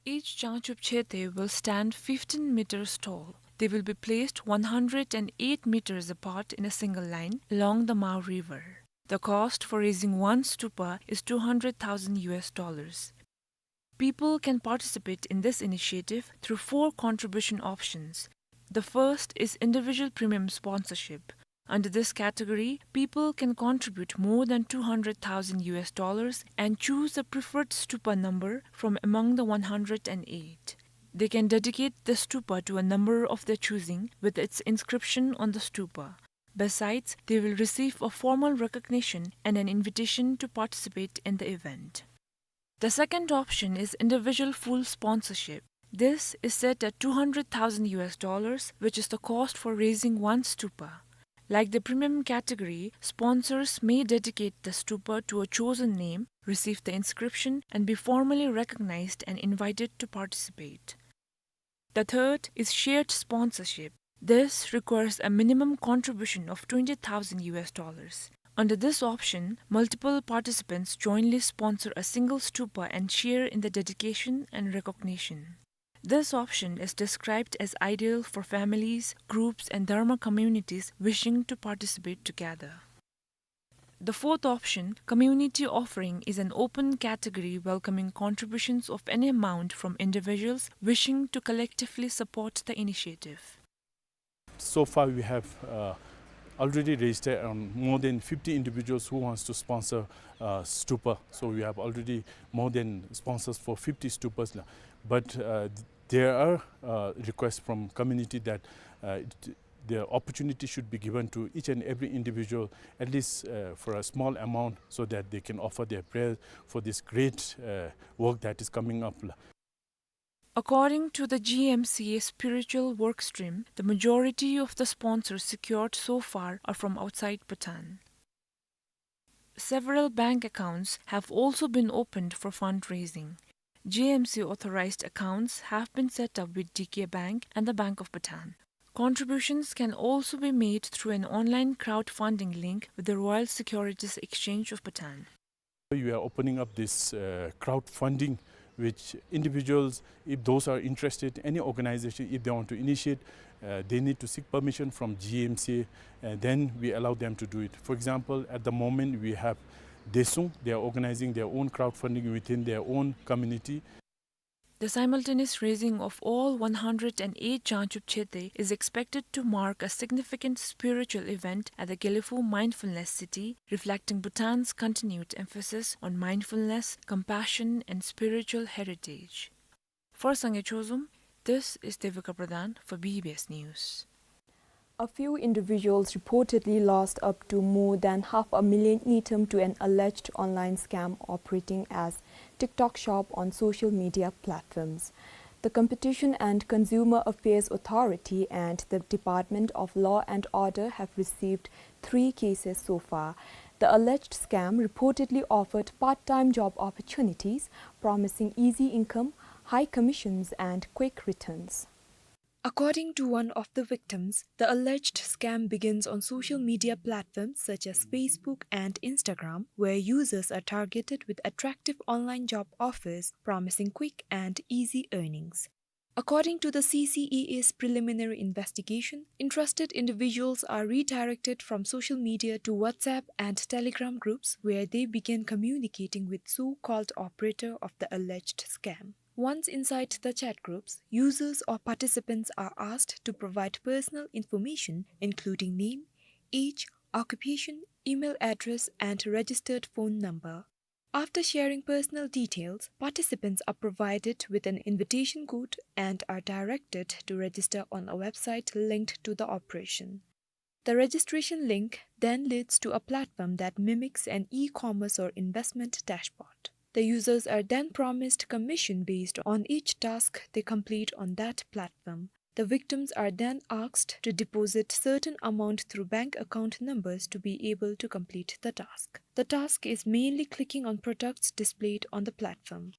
Each Jangchub Choetwe will stand fifteen meters tall. They will be placed one hundred and eight meters apart in a single line along the Mao River. The cost for raising one stupa is two hundred thousand U S dollars. People can participate in this initiative through four contribution options. The first is individual premium sponsorship. Under this category, people can contribute more than two hundred thousand U S dollars and choose a preferred stupa number from among the one hundred and eight. They can dedicate the stupa to a number of their choosing with its inscription on the stupa. Besides, they will receive a formal recognition and an invitation to participate in the event. The second option is individual full sponsorship. This is set at two hundred thousand U S dollars, which is the cost for raising one stupa. Like the premium category, sponsors may dedicate the stupa to a chosen name, receive the inscription, and be formally recognized and invited to participate. The third is shared sponsorship. This requires a minimum contribution of twenty thousand U S dollars. Under this option, multiple participants jointly sponsor a single stupa and share in the dedication and recognition. This option is described as ideal for families, groups, and dharma communities wishing to participate together. The fourth option, community offering, is an open category welcoming contributions of any amount from individuals wishing to collectively support the initiative. So far, we have, uh, already registered around more than fifty individuals who wants to sponsor, uh, stupa. So we have already more than sponsors for fifty stupas now. But, uh, th-, there are, uh, requests from community that, uh, it, the opportunity should be given to each and every individual, at least, uh, for a small amount, so that they can offer their prayer for this great, uh, work that is coming up. According to the G M C A spiritual work stream, the majority of the sponsors secured so far are from outside Bhutan. Several bank accounts have also been opened for fundraising. G M C authorized accounts have been set up with D K Bank and the Bank of Bhutan. Contributions can also be made through an online crowdfunding link with the Royal Securities Exchange of Bhutan. We are opening up this, uh, crowdfunding, which individuals, if those are interested, any organization, if they want to initiate, uh, they need to seek permission from G M C A, and then we allow them to do it. For example, at the moment, we have Desung. They are organizing their own crowdfunding within their own community. The simultaneous raising of all one hundred and eight Jangchub Chete is expected to mark a significant spiritual event at the Gelephu Mindfulness City, reflecting Bhutan's continued emphasis on mindfulness, compassion, and spiritual heritage. For Sangay Chozom, this is Devika Pradhan for B B S News. A few individuals reportedly lost up to more than half a million ngultrum to an alleged online scam operating as TikTok Shop on social media platforms. The Competition and Consumer Affairs Authority and the Department of Law and Order have received three cases so far. The alleged scam reportedly offered part-time job opportunities, promising easy income, high commissions, and quick returns. According to one of the victims, the alleged scam begins on social media platforms such as Facebook and Instagram, where users are targeted with attractive online job offers promising quick and easy earnings. According to the C C A A's preliminary investigation, interested individuals are redirected from social media to WhatsApp and Telegram groups, where they begin communicating with so-called operator of the alleged scam. Once inside the chat groups, users or participants are asked to provide personal information, including name, age, occupation, email address, and registered phone number. After sharing personal details, participants are provided with an invitation code and are directed to register on a website linked to the operation. The registration link then leads to a platform that mimics an e-commerce or investment dashboard. The users are then promised commission based on each task they complete on that platform. The victims are then asked to deposit certain amount through bank account numbers to be able to complete the task. The task is mainly clicking on products displayed on the platform.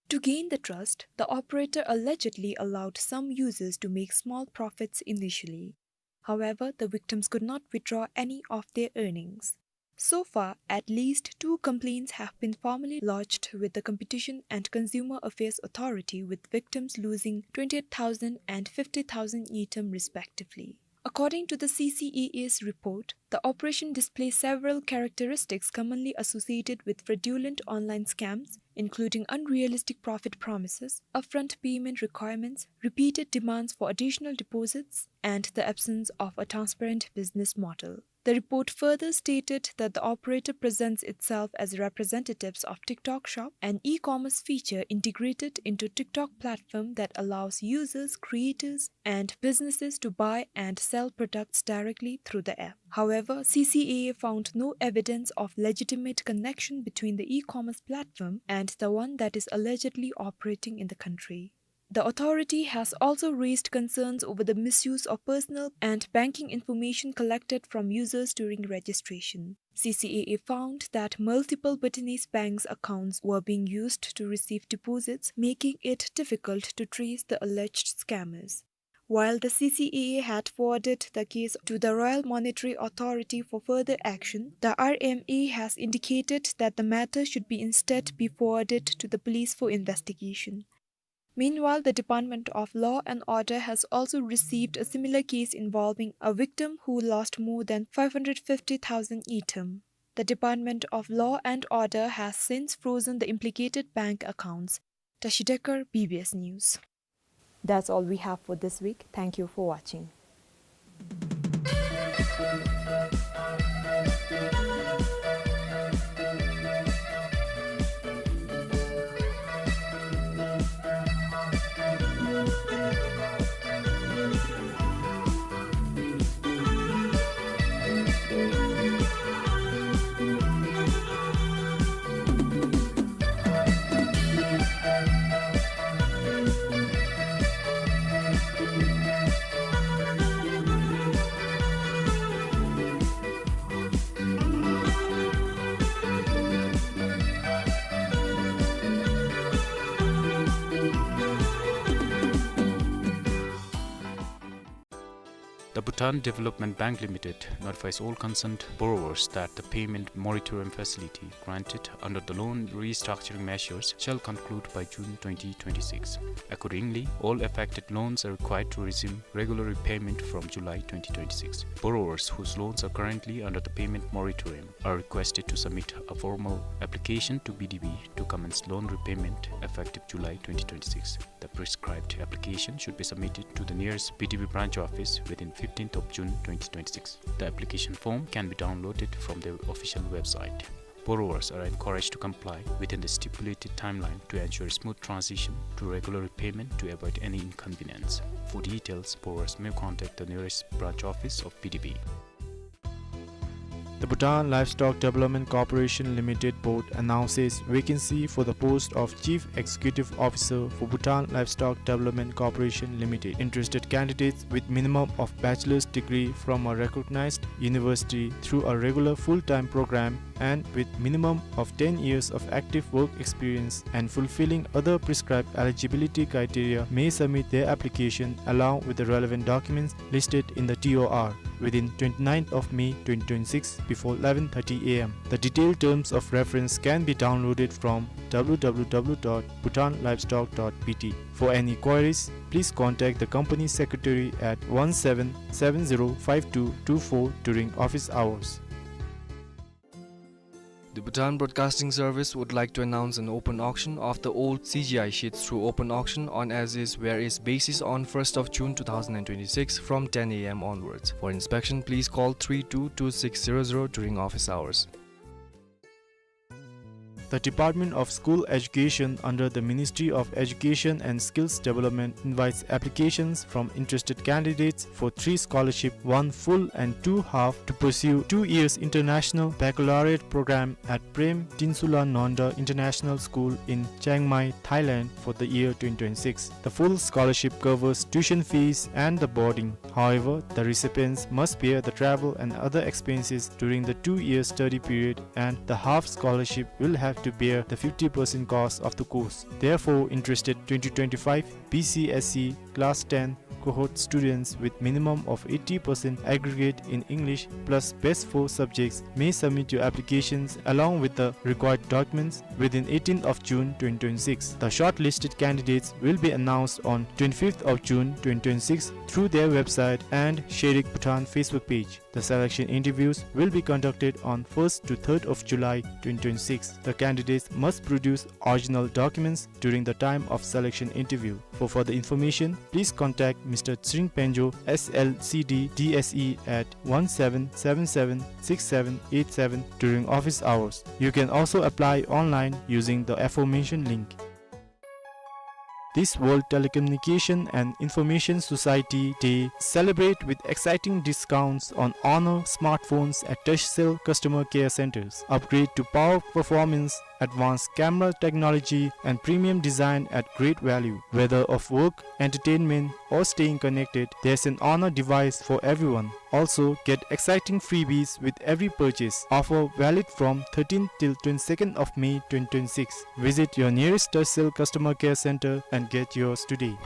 To gain the trust, the operator allegedly allowed some users to make small profits initially. However, the victims could not withdraw any of their earnings. So far, at least two complaints have been formally lodged with the Competition and Consumer Affairs Authority, with victims losing twenty-eight thousand and fifty thousand ngultrum respectively. According to the C C A A's report, the operation displays several characteristics commonly associated with fraudulent online scams, including unrealistic profit promises, upfront payment requirements, repeated demands for additional deposits, and the absence of a transparent business model. The report further stated that the operator presents itself as representatives of TikTok Shop, an e-commerce feature integrated into TikTok platform that allows users, creators, and businesses to buy and sell products directly through the app. However, C C A A found no evidence of legitimate connection between the e-commerce platform and the one that is allegedly operating in the country. The authority has also raised concerns over the misuse of personal and banking information collected from users during registration. C C A A found that multiple Bhutanese banks' accounts were being used to receive deposits, making it difficult to trace the alleged scammers. While the C C A A had forwarded the case to the Royal Monetary Authority for further action, the R M A has indicated that the matter should be instead be forwarded to the police for investigation. Meanwhile, the Department of Law and Order has also received a similar case involving a victim who lost more than five hundred fifty thousand ngultrum. The Department of Law and Order has since frozen the implicated bank accounts. Tashi Dekar, B B S News. That's all we have for this week. Thank you for watching. The Bhutan Development Bank Limited notifies all concerned borrowers that the payment moratorium facility granted under the loan restructuring measures shall conclude by June twenty twenty-six. Accordingly, all affected loans are required to resume regular repayment from July twenty twenty-six. Borrowers whose loans are currently under the payment moratorium are requested to submit a formal application to B D B to commence loan repayment effective July twenty twenty-six. The prescribed application should be submitted to the nearest B D B branch office within fifteenth of June twenty twenty-six. The application form can be downloaded from their official website. Borrowers are encouraged to comply within the stipulated timeline to ensure smooth transition to regular repayment to avoid any inconvenience. For details, borrowers may contact the nearest branch office of B D B. The Bhutan Livestock Development Corporation Limited Board announces vacancy for the post of Chief Executive Officer for Bhutan Livestock Development Corporation Limited. Interested candidates with minimum of bachelor's degree from a recognized university through a regular full-time program and with minimum of ten years of active work experience and fulfilling other prescribed eligibility criteria may submit their application along with the relevant documents listed in the T O R within twenty-ninth of May twenty twenty-six before eleven thirty A M. The detailed terms of reference can be downloaded from W W W dot bhutan livestock dot B T. For any queries, please contact the company secretary at one seven seven zero five two two four during office hours. The Bhutan Broadcasting Service would like to announce an open auction of the old C G I sheets through open auction on as-is, where-is basis on first of June two thousand and twenty-six from ten A M onwards. For inspection, please call three two two six zero zero during office hours. The Department of School Education under the Ministry of Education and Skills Development invites applications from interested candidates for three scholarship, one full and two half, to pursue two years international baccalaureate program at Prem Tinsula Nonda International School in Chiang Mai, Thailand for the year twenty twenty-six. The full scholarship covers tuition fees and the boarding. However, the recipients must bear the travel and other expenses during the two-year study period, and the half scholarship will have to bear the fifty percent cost of the course. Therefore, interested twenty twenty-five B C S E Class ten cohort students with minimum of eighty percent aggregate in English plus best four subjects may submit your applications along with the required documents within eighteenth of June twenty twenty-six. The shortlisted candidates will be announced on twenty-fifth of June twenty twenty-six through their website and Sherik Bhutan Facebook page. The selection interviews will be conducted on first to third of July twenty twenty-six. The candidates must produce original documents during the time of selection interview. For further information, please contact Mister Tshering Pangyo, S L C D D S E at one seven seven seven six seven eight seven during office hours. You can also apply online using the aforementioned link. This World Telecommunication and Information Society Day celebrate with exciting discounts on Honor smartphones at Turkcell customer care centers. Upgrade to power performance, advanced camera technology, and premium design at great value. Whether of work, entertainment, or staying connected, there's an Honor device for everyone. Also, get exciting freebies with every purchase. Offer valid from thirteenth till twenty-second of May twenty twenty-six. Visit your nearest Turkcell customer care center and get yours today.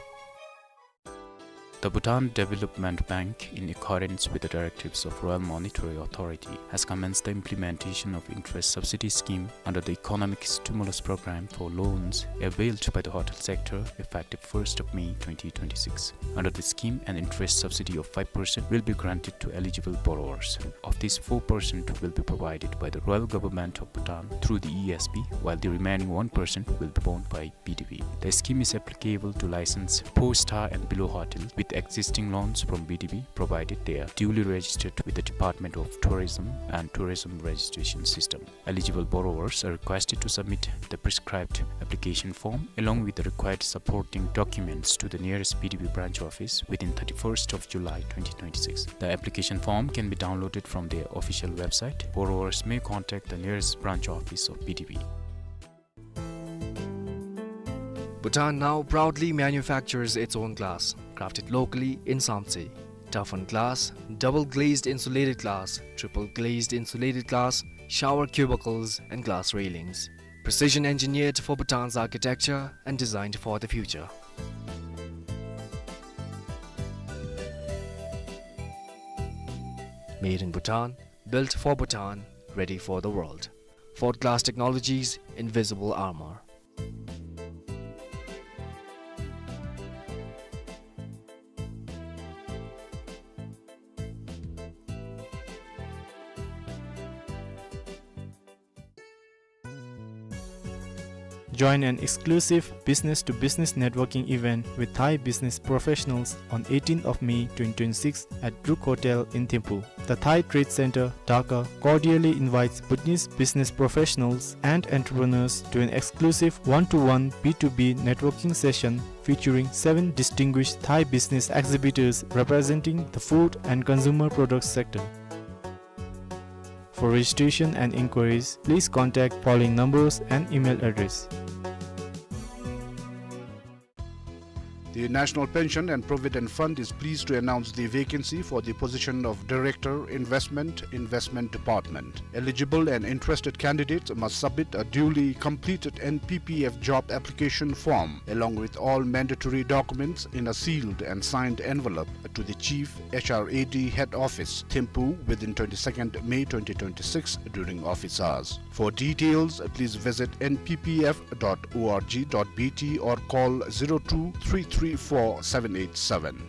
The Bhutan Development Bank, in accordance with the directives of Royal Monetary Authority, has commenced the implementation of interest subsidy scheme under the Economic Stimulus Program for loans availed by the hotel sector, effective first of May twenty twenty-six. Under the scheme, an interest subsidy of five percent will be granted to eligible borrowers. Of this, four percent will be provided by the Royal Government of Bhutan through the E S B, while the remaining one percent will be borne by B D B. The scheme is applicable to licensed four-star and below hotel with existing loans from B D B, provided they are duly registered with the Department of Tourism and Tourism Registration System. Eligible borrowers are requested to submit the prescribed application form along with the required supporting documents to the nearest B D B branch office within thirty-first of July twenty twenty-six. The application form can be downloaded from their official website. Borrowers may contact the nearest branch office of B D B. Bhutan now proudly manufactures its own glass, crafted locally in Samtse. Toughened glass, double glazed insulated glass, triple glazed insulated glass, shower cubicles and glass railings. Precision engineered for Bhutan's architecture and designed for the future. Made in Bhutan, built for Bhutan, ready for the world. Ford Glass Technologies, invisible armor. Join an exclusive business-to-business networking event with Thai business professionals on eighteenth of May twenty twenty-six at Druk Hotel in Thimphu. The Thai Trade Center, Dhaka, cordially invites Bhutanese business professionals and entrepreneurs to an exclusive one-to-one B two B networking session featuring seven distinguished Thai business exhibitors representing the food and consumer products sector. For registration and inquiries, please contact following numbers and email address. The National Pension and Provident Fund is pleased to announce the vacancy for the position of Director, Investment, Investment Department. Eligible and interested candidates must submit a duly completed N P P F job application form along with all mandatory documents in a sealed and signed envelope to the Chief H R A D Head Office, Thimphu, within twenty-second May twenty twenty-six during office hours. For details, please visit N P P F dot O R G dot B T or call zero two three three four seven eight seven.